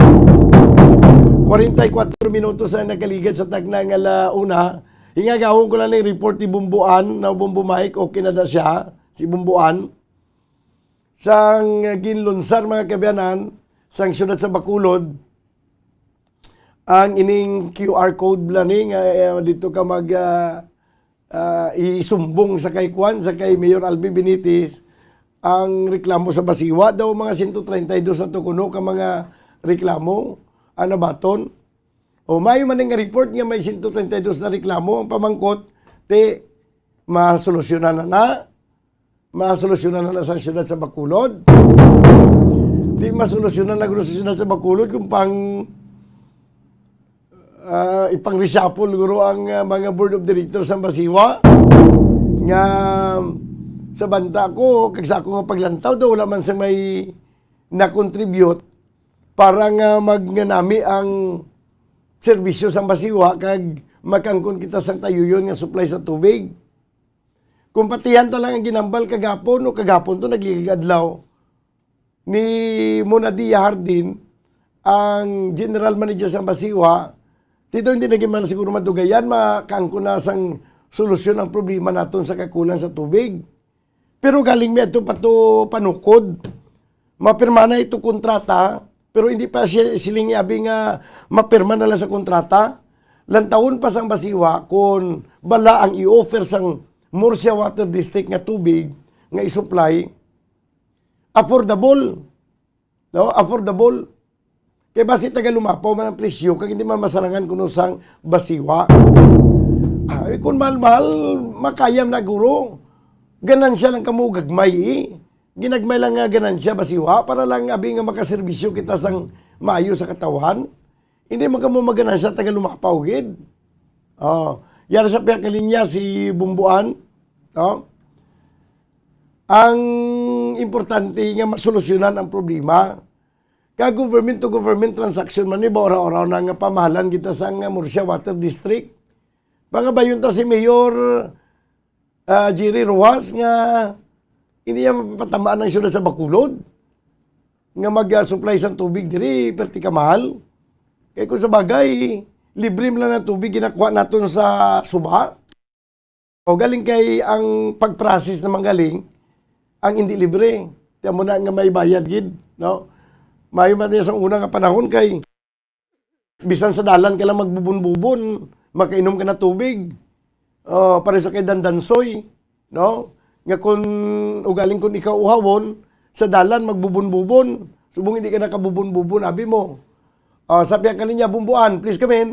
Kwarenta y kuwatro minutos ang nakaligad sa tagna nga ala una. Hingagawon ko lang ning report ni Bumbuan, na Bumbu Mike, okay na da siya, si Bumbuan. Sang ginlunsar, mga kaabyanan, sang siyudad sa Bacolod, ang ining Q R code bala ni nga, eh, dito ka mag, ah, ah, isumbong sa kay Kwan, sa kay Mayor Albi Benitez, ang reklamo sa Basiwa daw mga sento treinta y dos na to kuno ka mga reklamo ang nabaton. O, mayo man nga report nga may sento treinta y dos na reklamo. Ang pamangkot, ti, masolusyonan na na. Masolusyonan na na sa siyudad sa Bacolod. Di masolusyonan na guro sa siyudad sa Bacolod kung pang, ah, ipang-reshuffle guro ang, ah, mga board of directors sa Basiwa. Nga sa banta ko, kag sa ako nga paglantaw daw, wala man sa may na-contribute para nga magnganami ang serbisyo sa Basiwa kag makangkon kita sang tayuyon nga supply sa tubig. Kung patihan ta lang ang ginambal kagapon, o kagapon to, nagligad adlaw, ni Monadia Hardin, ang general manager sa Basiwa, dito hindi na man siguro madugayan, makaangkon na sang solusyon ang problema naton sa kakulang sa tubig. Pero galing mi adto pa to panukod. Mapirma na ito kontrata, pero hindi pa siya siling abi nga mapirma na lang sa kontrata. Lantawon pa sang Basiwa kung bala ang i-offer sang Murcia Water District nga tubig nga i-supply, affordable. No? Affordable. Kay basi taga Lumapaw man ang presyo, kag hindi man masarangan kuno sang Basiwa. Ah, eh, kung mahal-mahal, makayam na guro. Ganansya lang kamo gagmay, eh. Ginagmay lang nga ganansya, Basiwa, para lang abi nga makaserbisyo kita sang maayo sa katawhan. Hindi man kamo maganansya taga Lumapaw gid. Oh, yara sa pihak nga linya si Bumbuan, no? Ang importante nga masolusyonan ang problema. Ka government to government transaction man ni ba, ora-ora na nga pamahalan kita sa nga Murcia Water District. Pangabayon ta si Mayor, ah, Jerry Rojas nga hindi niya mapatamaan ang siyudad sa Bacolod nga mag-supply sang tubig diri, perti ka mahal. Kay kung sa bagay, libre man lang ang tubig ginakuha naton sa suba. O galing kay ang pag-process naman galing ang hindi libre. Kaya mo na nga may bayad gid, no? Mayo man niya sa una nga panahon kay bisan sa dalan ka lang magbubon-bubon, makainom ka na tubig. Oh, pareho sa kay Dandansoy, no? Nga kun ugaling kun ikaw uhawon, sa dalan magbubon-bubon. Subong hindi ka nakabubon-bubon, abi mo. Ah, sa pihak nga linya, Bumbuan, please come in.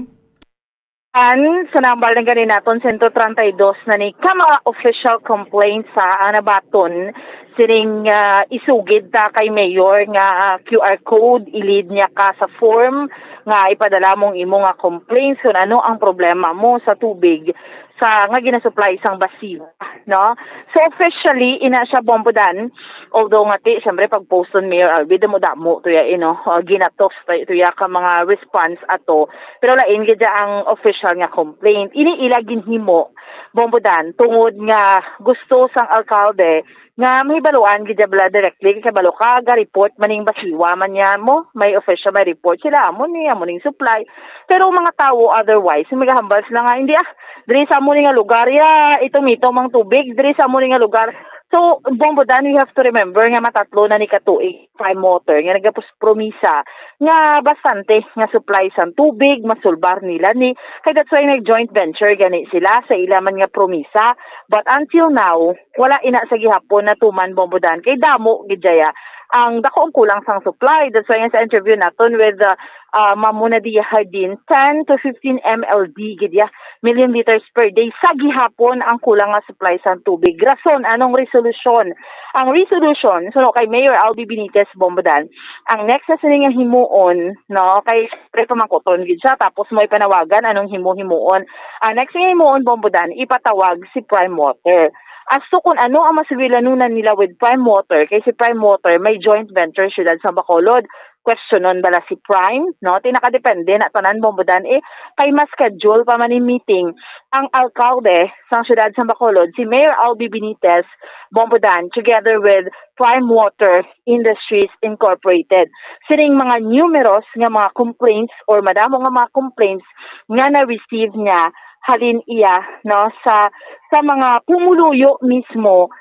An, sa number ng gani naton, sento treinta y dos na ni ka mga official complaints sa ang nabaton sining, ah, isugid ta kay Mayor nga, ah, Q R code, i-lead niya ka sa form nga ipadala mong imo nga complaints kung ano ang problema mo sa tubig sa nga ginasupply sang Basiwa, no? So, officially, ina siya, Bombo Dan, although nga ti, syempre, pag post on Mayor Albi, damo-damo to ya, you know, uh, ginatos to, to ya ka mga response ato, pero lain gid ang official nga complaint. Ini ila ginhimo, Bombo Dan, tungod nga gusto sang alkalde nga mahibaluan gid bala directly, kay kabalo ka, ga-report man ning Basiwa man niya mo, may official, may report sila, amo ni, amo ning supply. Pero mga tawo, otherwise, may gahambal sila nga, hindi ah, diri sa amo ni nga lugar, ya, itom-itom ang tubig, diri sa amo ni nga lugar. So, Bombo Dan, we have to remember nga matatlo na ni katuig Prime Water nga nagapus-, promisa nga bastante nga supply sang tubig, masulbar nila ni. Kay that's why nag-joint venture gani sila sa ila man nga promisa. But until now, wala ina sa gihapon natuman, Bombo Dan. Kay damo gid jaya ang dako ang kulang sang supply. That's why nga sa interview naton with, uh, uh, Ma'am Munadia Hardin, ten to fifteen M L D gid ya, million liters per day sa gihapon ang kulang nga supply sang tubig. Rason, anong resolusyon? Ang resolution, suno kay Mayor Albi Benitez, Bombo Dan, ang next na sini nga himuon, no, kay syempre pamangkuton gid siya, tapos mo ipanawagan anong himo-himuon. Ang next nga himuon, Bombo Dan, ipatawag si Prime Water. As to kung ano ang masugilanunan nila with Prime Water, kay si Prime Water may joint venture siyudad sang Bacolod. Questionon bala si Prime, no? Ti nakadepende na tanan, Bombo Dan, eh, kay ma-schedule pa man ni meeting ang alkalde sang siyudad sang Bacolod, si Mayor Albi Benitez, Bombo Dan, together with Prime Water Industries Incorporated. Sining mga numerous nga mga complaints or madamo nga mga complaints nga na-receive niya halin iya, no, sa, sa mga pumuluyo mismo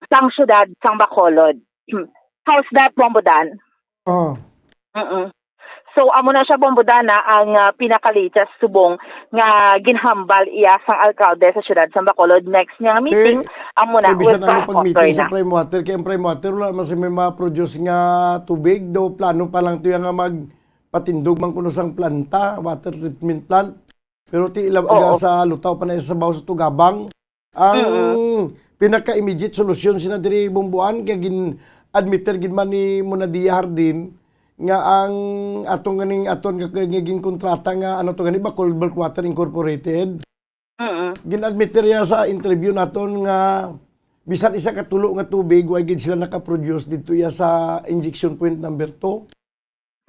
sang siyudad sang Bacolod. How's that, Bombo Dan? Oh. Mm-mm. So, amo na siya, Bombo Dan, na ang, ah, pinaka-latest subong nga ginhambal iya sang alkalde sa siyudad sang Bacolod. Next niya nga meeting, amo na, kay bisan with ano Prime pag-meeting Water sa na. Prime Water, kay ang Prime Water wala man sila may ma-produce nga tubig, do plano pa lang to ya nga magpatindog man kuno sang planta, water treatment plant. Pero ti ila Oo. Aga sa lutaw pa na sa baw sa Tugabang. Ang Mm-mm. pinaka-immediate solusyon sina diri, Bombo Dan, kay gin-admiter gid man ni Munadia Hardin nga ang atong ganing aton nga, nga ginkontrata nga ano to gani, Bacolod Bulk Water Incorporated. Mm-mm. Gin-admiter niya sa interview naton nga bisan isa ka tulo nga tubig, wa gid sila nakaproduce didto ya sa injection point number two.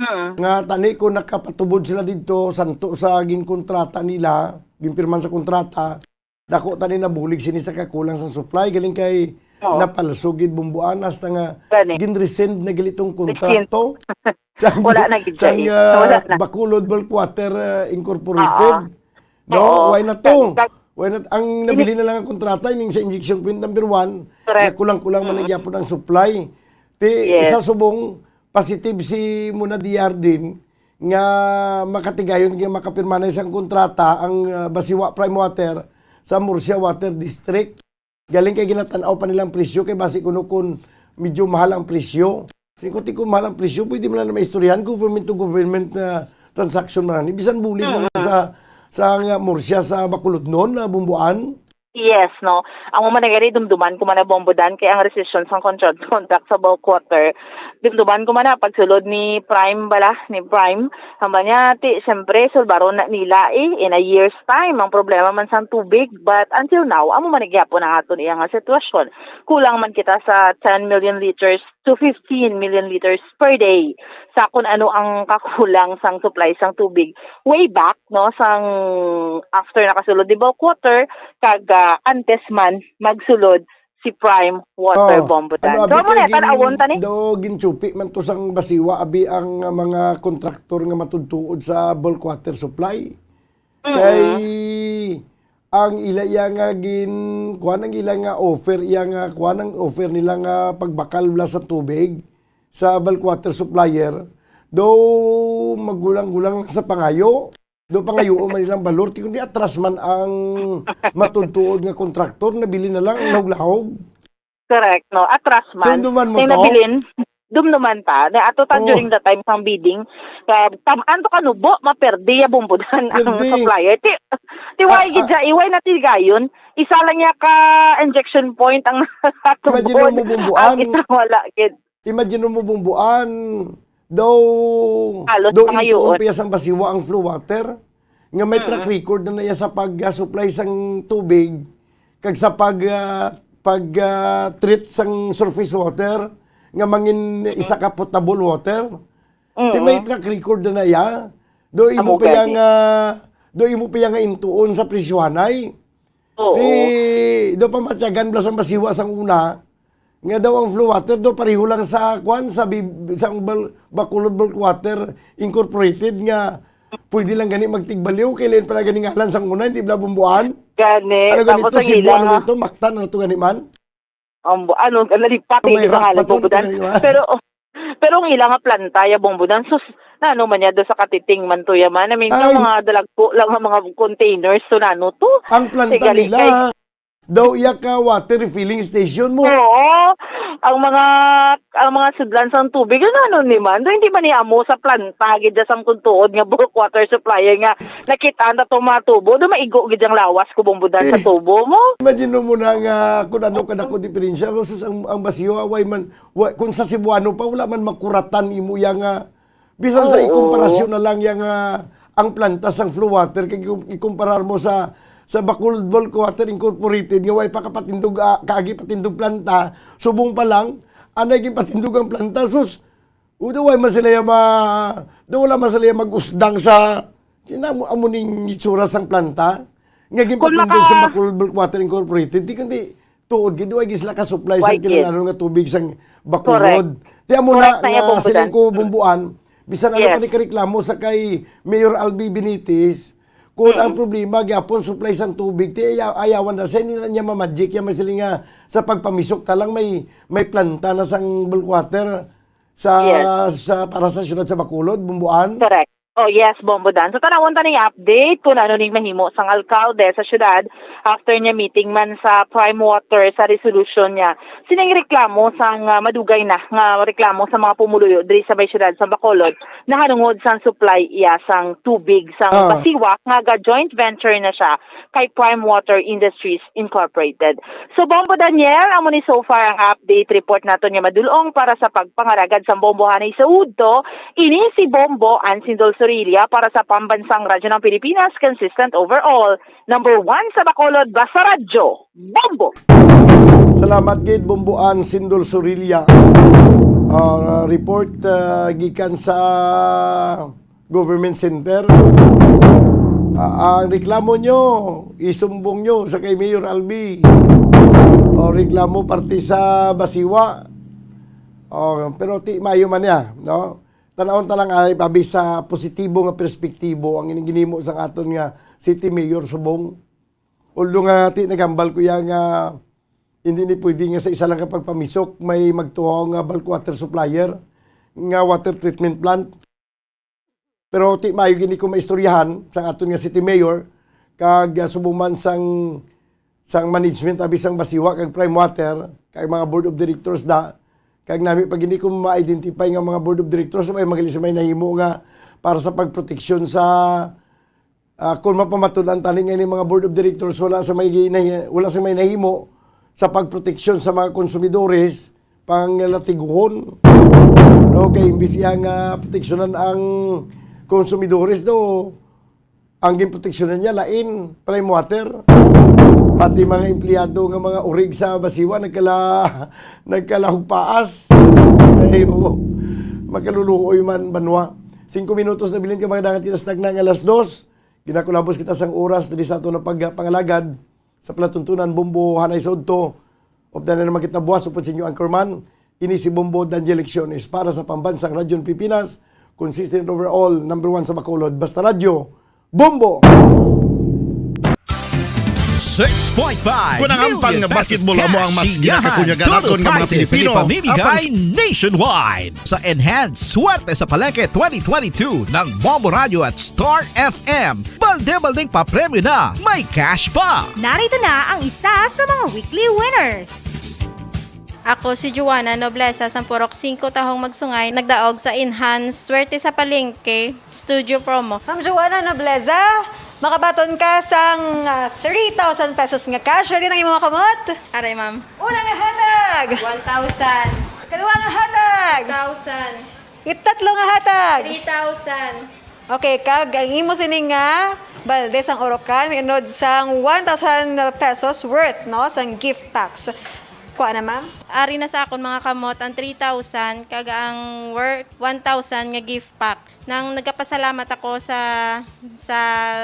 Mm. Nga tani kung nakapatubod sila didto, santo sa ginkontrata nila, ginpirman sa kontrata, dako tani nabulig sini sa kakulang sa supply, galing kay Oo. napalso gid, Bombo Dan, hasta nga Gani. gin-rescind na gali tong Rescind. kontrakto. Sang, Wala na gid sang, siya eh. ah, Wala na. Bacolod Bulk Water, ah, Incorporated. Oo. No? Oo. Why not to? Kag, kag, Why not? Ang ini- nabilin na lang ang kontrata, ining sa injection point number one, Correct. nga kulang-kulang man Mm-mm. na gyapon ang supply. Ti, Yes. sa subong, positive si Munadia Hardin nga makatigayon nga makapirma na isang kontrata ang, ah, Basiwa Prime Water sa Murcia Water District. Galing kay ginatan-aw pa nilang presyo kay basi kuno kun medyo mahal ang presyo. Singko ti kun mahal ang presyo, pwede man na maistoryahan government to government na transaction man ni. Bisan bulig man Mm. sa, sa nga Murcia sa Bacolod non na Bumbuan. Yes, no. Ang mga nagari, dumduman ko man na Bombo Dan, kay ang rescission sang contract, contract sa bulk water, dumduman ko man na pagsulod ni Prime bala, ni Prime. Ang ba niya, ti, siyempre, sulbaron na nila eh, in a year's time. Ang problema man sang tubig, but until now, amo man gyapon ang aton iya nga sitwasyon. Kulang man kita sa ten million liters to fifteen million liters per day sa kung ano ang kakulang sang supply sang tubig way back, no, sang after nakasulod ni bulk water, kag, ah, antes man magsulod si Prime Water Oh, Bombo Dan. Ano, abi, So, amo kay na, tan-awon gin-, ta ni. Do, ginchupi man to sang basiwa, abi, ang, ah, mga kontraktor nga matudtuod sa bulk water supply. Mm. Kay ang ila iya nga gin-, kuwan, ang ila nga offer, iya nga kuwan, ang offer nila nga pagbakal bala sa tubig sa bulk water supplier, do magulang-gulang lang sa pangayo. Do pangayoon man nilang balor, ti kundi atras man ang matudtuod nga kontraktor, nabilin na lang ang lahog-lahog. Correct, no? Atras man. Dumduman mo Kay to? nabilin, dumduman ta. Na ato ta Oh. during the time sang bidding, ah, tam-an to kanubo, maperdi ya Bombo Dan ang Perdi. supplier. Ti, ti Ah, why gid ah. siya, iway na tigayon. Isa lang niya ka injection point ang Imagine natubod. mo, Bombo Ang Dan. isa wala gid. Imagine mo, Bombo Dan. Daw, Halos daw pangayoon. intuon pa iya sang basiwa ang flow water. Nga may track Mm. record na na iya sa pag-, ah, supply sang tubig. Kag sa pag, ah, pag, ah, treat sang surface water. Nga mangin isa ka potable water. Ti may Mm. track record na na iya. Do imo Amo pa iya gani. nga, do imo pa iya nga intuon sa presyohanay. Oo. Ti, do pa matyagan bala sang basiwa sang una, nga daw ang flow water do pareho lang sa, kwan, sa bib-, sa Bal-, Bacolod Bulk Water Incorporated nga pwede lang gani magtigbaliw, kay lain pa na gani ngalan sang una, hindi bala Bombo Dan? Gani, Ano gani tapos to, ang Cebu, ila ano nga gani to, Mactan, ano to gani man? Ang bu-, ano, nalipat, May hindi ko rapat nga to, nalipat, ano to gani man? Pero, pero ang ila nga planta, ya Bombo Dan, sus, na ano man niya, do sa katiting man to, ya man. I mean, Ay. ang mga dalagko lang nga mga containers to, na ano to? Ang planta Tigali nila, kay daw iya ka water refilling station mo. Oo. Ang mga, ang mga sudlan sang tubig, ano, ano ni man? Do, hindi man ni amo sa planta, gid sang kuntuod nga bulk water supplier nga nakit-an ta tong mga tubo. Do, maigo gid ang lawas ko, Bombo Dan, sa Eh. tubo mo. Imagine mo na nga kung ano kadako diferensya. Sus, ang, ang basiwa, way man, wa-, kung sa Cebuano pa, wala man makuratan imo iya nga, bisan sa Oo. ikomparasyon na lang iya nga ang planta sang flow water, kay kung ikumparar mo sa, sa Bacolod Bulk Water Incorporated, nga way pa kapatindog, ah, kaagi patindog planta, subong pa lang, anay ginpatindog ang planta, sus, uda way man sila iya ma-, do wala man sila iya mag-usdang sa, kinamo, amo ning itsura sang planta, nga Kung ginpatindog sa maka- Bacolod Bulk Water Incorporated, di kundi tuod gid, way gid sila ka-supply sa Way gid. kinahanglan nga tubig sang Bacolod. Correct. Ti amo Correct na na iya, nga Bombo siling Dan. ko, Bombo Dan, bisan ano Yes. pa ni kareklamo sa kay Mayor Albi Benitez, kung ang Mm. problema gyapon supply sang tubig, ti ayaw-, ayawan na siya, hindi na niya ma-magic, iya masiling nga sa pagpamisok ta lang may, may planta na sang bulk water sa, Yes. sa, para sa siyudad sa Bacolod, Bombo Dan. Correct. Oh, yes, Bombo Dan. So, tan-awon ta ning update kung ano ning mahimo sang alkalde sa syudad after niya meeting man sa Prime Water sa resolution niya. Sining reklamo sang, ah, madugay na nga reklamo sa mga pumuluyo diri sa may syudad sa Bacolod nahanungod sang supply iya sang tubig sang Ah. Basiwa nga ga-joint venture na siya kay Prime Water Industries Incorporated. So, Bombo Daniel, amo ni so far ang update report naton nga madul-ong para sa pagpangaragad sang Bombohanay sa udto. Ini si Bombo Ansindol Sorilla para sa Pambansang Radyo ng Pilipinas, consistent overall. Number one sa Bacolod, basta radyo, Bombo! Salamat gid, Bombo Ansindol Sorilla. Ah, report, ah, gikan sa government center. Ah, ang reklamo nyo, isumbong nyo sa kay Mayor Albi. O reklamo parte sa Basiwa. O, pero ti maayo man niya, no? Tanawon ta lang ay abi sa positibo nga perspektibo ang ining ginhimo sang aton nga city mayor subong. Although nga ti nagambal ko iya nga hindi ni pwede nga sa isa lang ka pagpamisok may magtuhaw nga bulk water supplier nga water treatment plant. Pero ti maayo gini ko maistoryahan sang aton nga city mayor kag, ah, subong man sang sang management abi sang Basiwa kag Prime Water, kag mga board of directors da, kag nami pa gid ko ma-identify nga mga board of directors, may magali sa may nahimo nga para sa pagproteksyon sa, ah, kung mapamatud-an tani nga ini mga board of directors wala sa may ginahi-, wala sa may nahimo sa pagproteksyon sa mga konsumidores, panglatiguhon, no? Kay imbis iya nga proteksyonan ang konsumidores, no? Ang ginproteksyonan niya lain, Prime Water. Pati mga empleyado nga mga urig sa Basiwa nagkala-, nagkalahog paas. Ay, oo. Makaluluoy man, banwa. Singko minutos na bilin ka, mga dangat kita sa tagna nga alas dos. Ginakulabos kita sang oras diri sa aton nga pagpangalagad sa palatuntunan, Bombo, Hanay sa Udto. Updan na naman kita buwas upod sa inyo, Anchorman. Ini si Bombo Daniel Lecciones para sa Pambansang Radyo ng Pilipinas, consistent overall, number one sa Bacolod. Basta Radyo, Bombo! Six point five Kung ang ampang nga basketball amo ang mas ginakakuyagan naton nga mga Pilipino, mibigay nationwide. Sa Enhance Swerte sa Palengke twenty twenty-two ng Bombo Radio at Star F M, balde-baldeng papremyo na, may cash pa! Narito na ang isa sa mga weekly winners. Ako si Joanna Nobleza, sang Purok Singko, Tahong Magsungay, nagdaog sa Enhance Swerte sa Palengke Studio Promo. Ma'am Joanna Nobleza, makabaton ka sang, ah, three thousand pesos nga cash. Ready na ang imong kamot? Aray, ma'am. Una nga hatag. One thousand. Kaliwa nga hatag. Two thousand. Itatlo nga hatag. Three thousand. Okay, kag ang imo sini nga balde sang urokan, may unod sang one thousand pesos worth, no, sang gift packs. Kuha na, ma'am. Ari na sa akon mga kamot ang three thousand, kag ang worth one thousand nga gift pack. Nang nagapasalamat ako sa, sa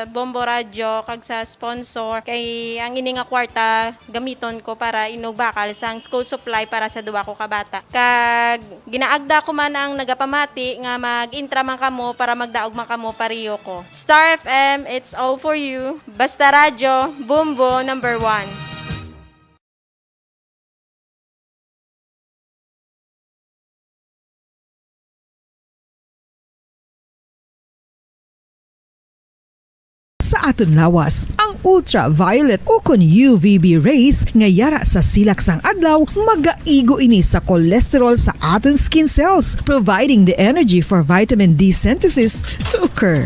Bombo Radyo kag sa sponsor, kay ang ini nga kwarta gamiton ko para inugbakal sang school supply para sa duwa ko ka bata. Kag ginaagda ko man ang nagapamati nga mag-intra man kamo para magdaog man kamo pareho ko. Star F M, it's all for you. Basta Radyo, Bombo number one. Sa aton lawas, ang ultraviolet ukon U V B rays nga yara sa silak sang adlaw magaigo ini sa cholesterol sa aton skin cells, providing the energy for vitamin D synthesis to occur.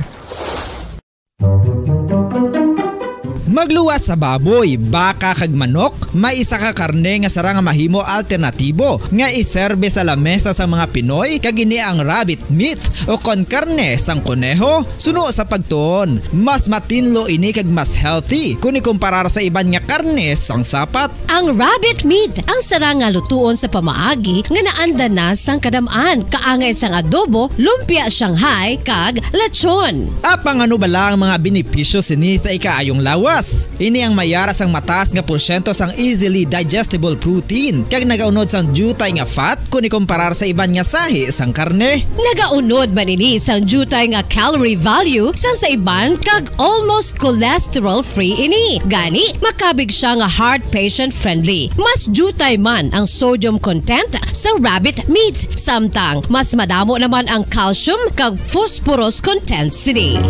Magluwas sa baboy, baka kag manok, may isa ka karne nga sarang nga mahimo alternatibo nga iserbe sa lamesa sang mga Pinoy, kag ini ang rabbit meat o kon karne sang koneho. Suno sa pagtuon, mas matinlo ini kag mas healthy kon ikumparar sa iban nga karne sang sapat. Ang rabbit meat ang sarang nga lutuon sa pamaagi nga naanda na sang kadam-an, kaangay sang adobo, lumpia Shanghai, kag lechon. Apang ano bala ang mga benepisyo sini sa ikaayong lawas? Ini ang mayara sang mataas nga porsyento sang easily digestible protein, kag nagaunod sang diutay nga fat kon ikumparar sa iban nga sahi sang karne. Nagaunod man ini sang diutay nga calorie value sang sa iban, kag almost cholesterol-free ini. Gani, makabig siya nga heart patient-friendly. Mas diutay man ang sodium content sa rabbit meat, samtang mas madamo naman ang calcium kag phosphorus content sini.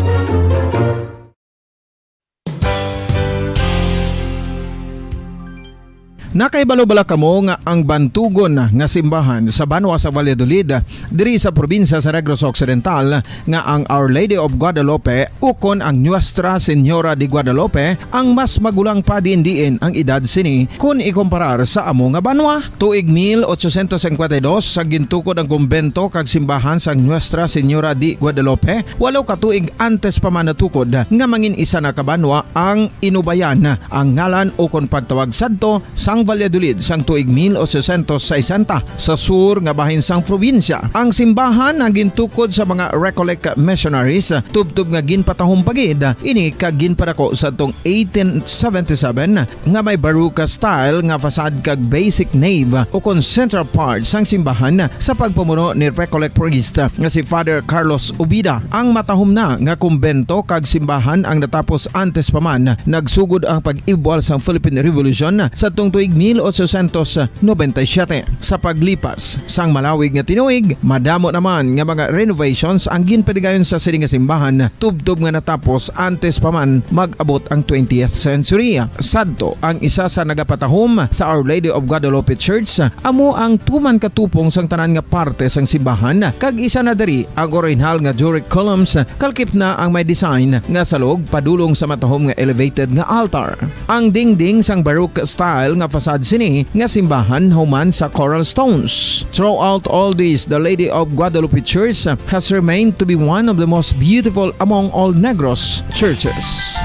Nakahibalo bala kamo nga ang bantugon nga simbahan sa banwa sa Valladolid, diri sa probinsya sa Negros Occidental, nga ang Our Lady of Guadalupe ukon ang Nuestra Señora de Guadalupe ang mas magulang pa diin-diin ang edad sini kon ikumparar sa amo nga banwa? Tuig mil ochocientos cincuenta y dos sa gintukod ang kumbento kag simbahan sang Nuestra Señora de Guadalupe, walo ka tuig antes pa man natukod nga mangin isa na ka banwa ang Inubayan ang ngalan ukon pagtawag sadto sang Valladolid sang tuig mil ochocientos sesenta, sa sur nga bahin sang probinsya. Ang simbahan ang gintukod sa mga Recollect missionaries, tubtob nga ginpatahom pa gid ini kag ginpadako sadtong eighteen seventy-seven nga may Baroque style nga facade kag basic nave ukon central part sang simbahan sa pagpamuno ni Recollect priest nga si Father Carlos Ubida. Ang matahom na nga kumbento kag simbahan ang natapos antes pa man nagsugod ang pag-ibwal sang Philippine Revolution sadtong tuig mil ochocientos noventa y siete. Sa paglipas sang malawig nga tinuig, madamo naman nga mga renovations ang ginpatigayon sa sini nga simbahan, tubtob nga natapos antes pa man mag-abot ang twentieth century. Sadto, ang isa sa nagapatahom sa Our Lady of Guadalupe Church amo ang tuman ka tupong sang tanan nga parte sang simbahan, kag isa na diri ang orihinal nga Doric columns, kalkip na ang may design nga salog padulong sa matahom nga elevated nga altar. Ang dingding sang Baroque style nga facade sini nga simbahan human sa coral stones. Throughout all this, the Lady of Guadalupe Church has remained to be one of the most beautiful among all Negros churches.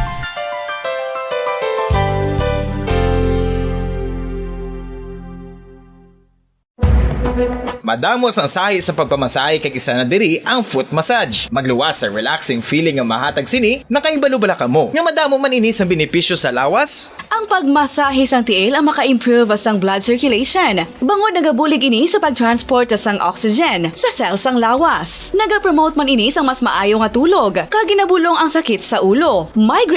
Madamo sang sahi sa pagpamasahe, kag isa na diri ang foot massage. Magluwas sa relaxing feeling nga mahatag sini. Nakahibalo bala kamo nga madamo man ini sang benepisyo sa lawas? Ang pagmasahe sang tiil ang maka-improve sang blood circulation, bangod nagabulig ini sa pag-transport sang oxygen sa cell sang lawas. Nagapromote man ini sang mas maayo nga tulog, kag ginabulong ang sakit sa ulo, migraine,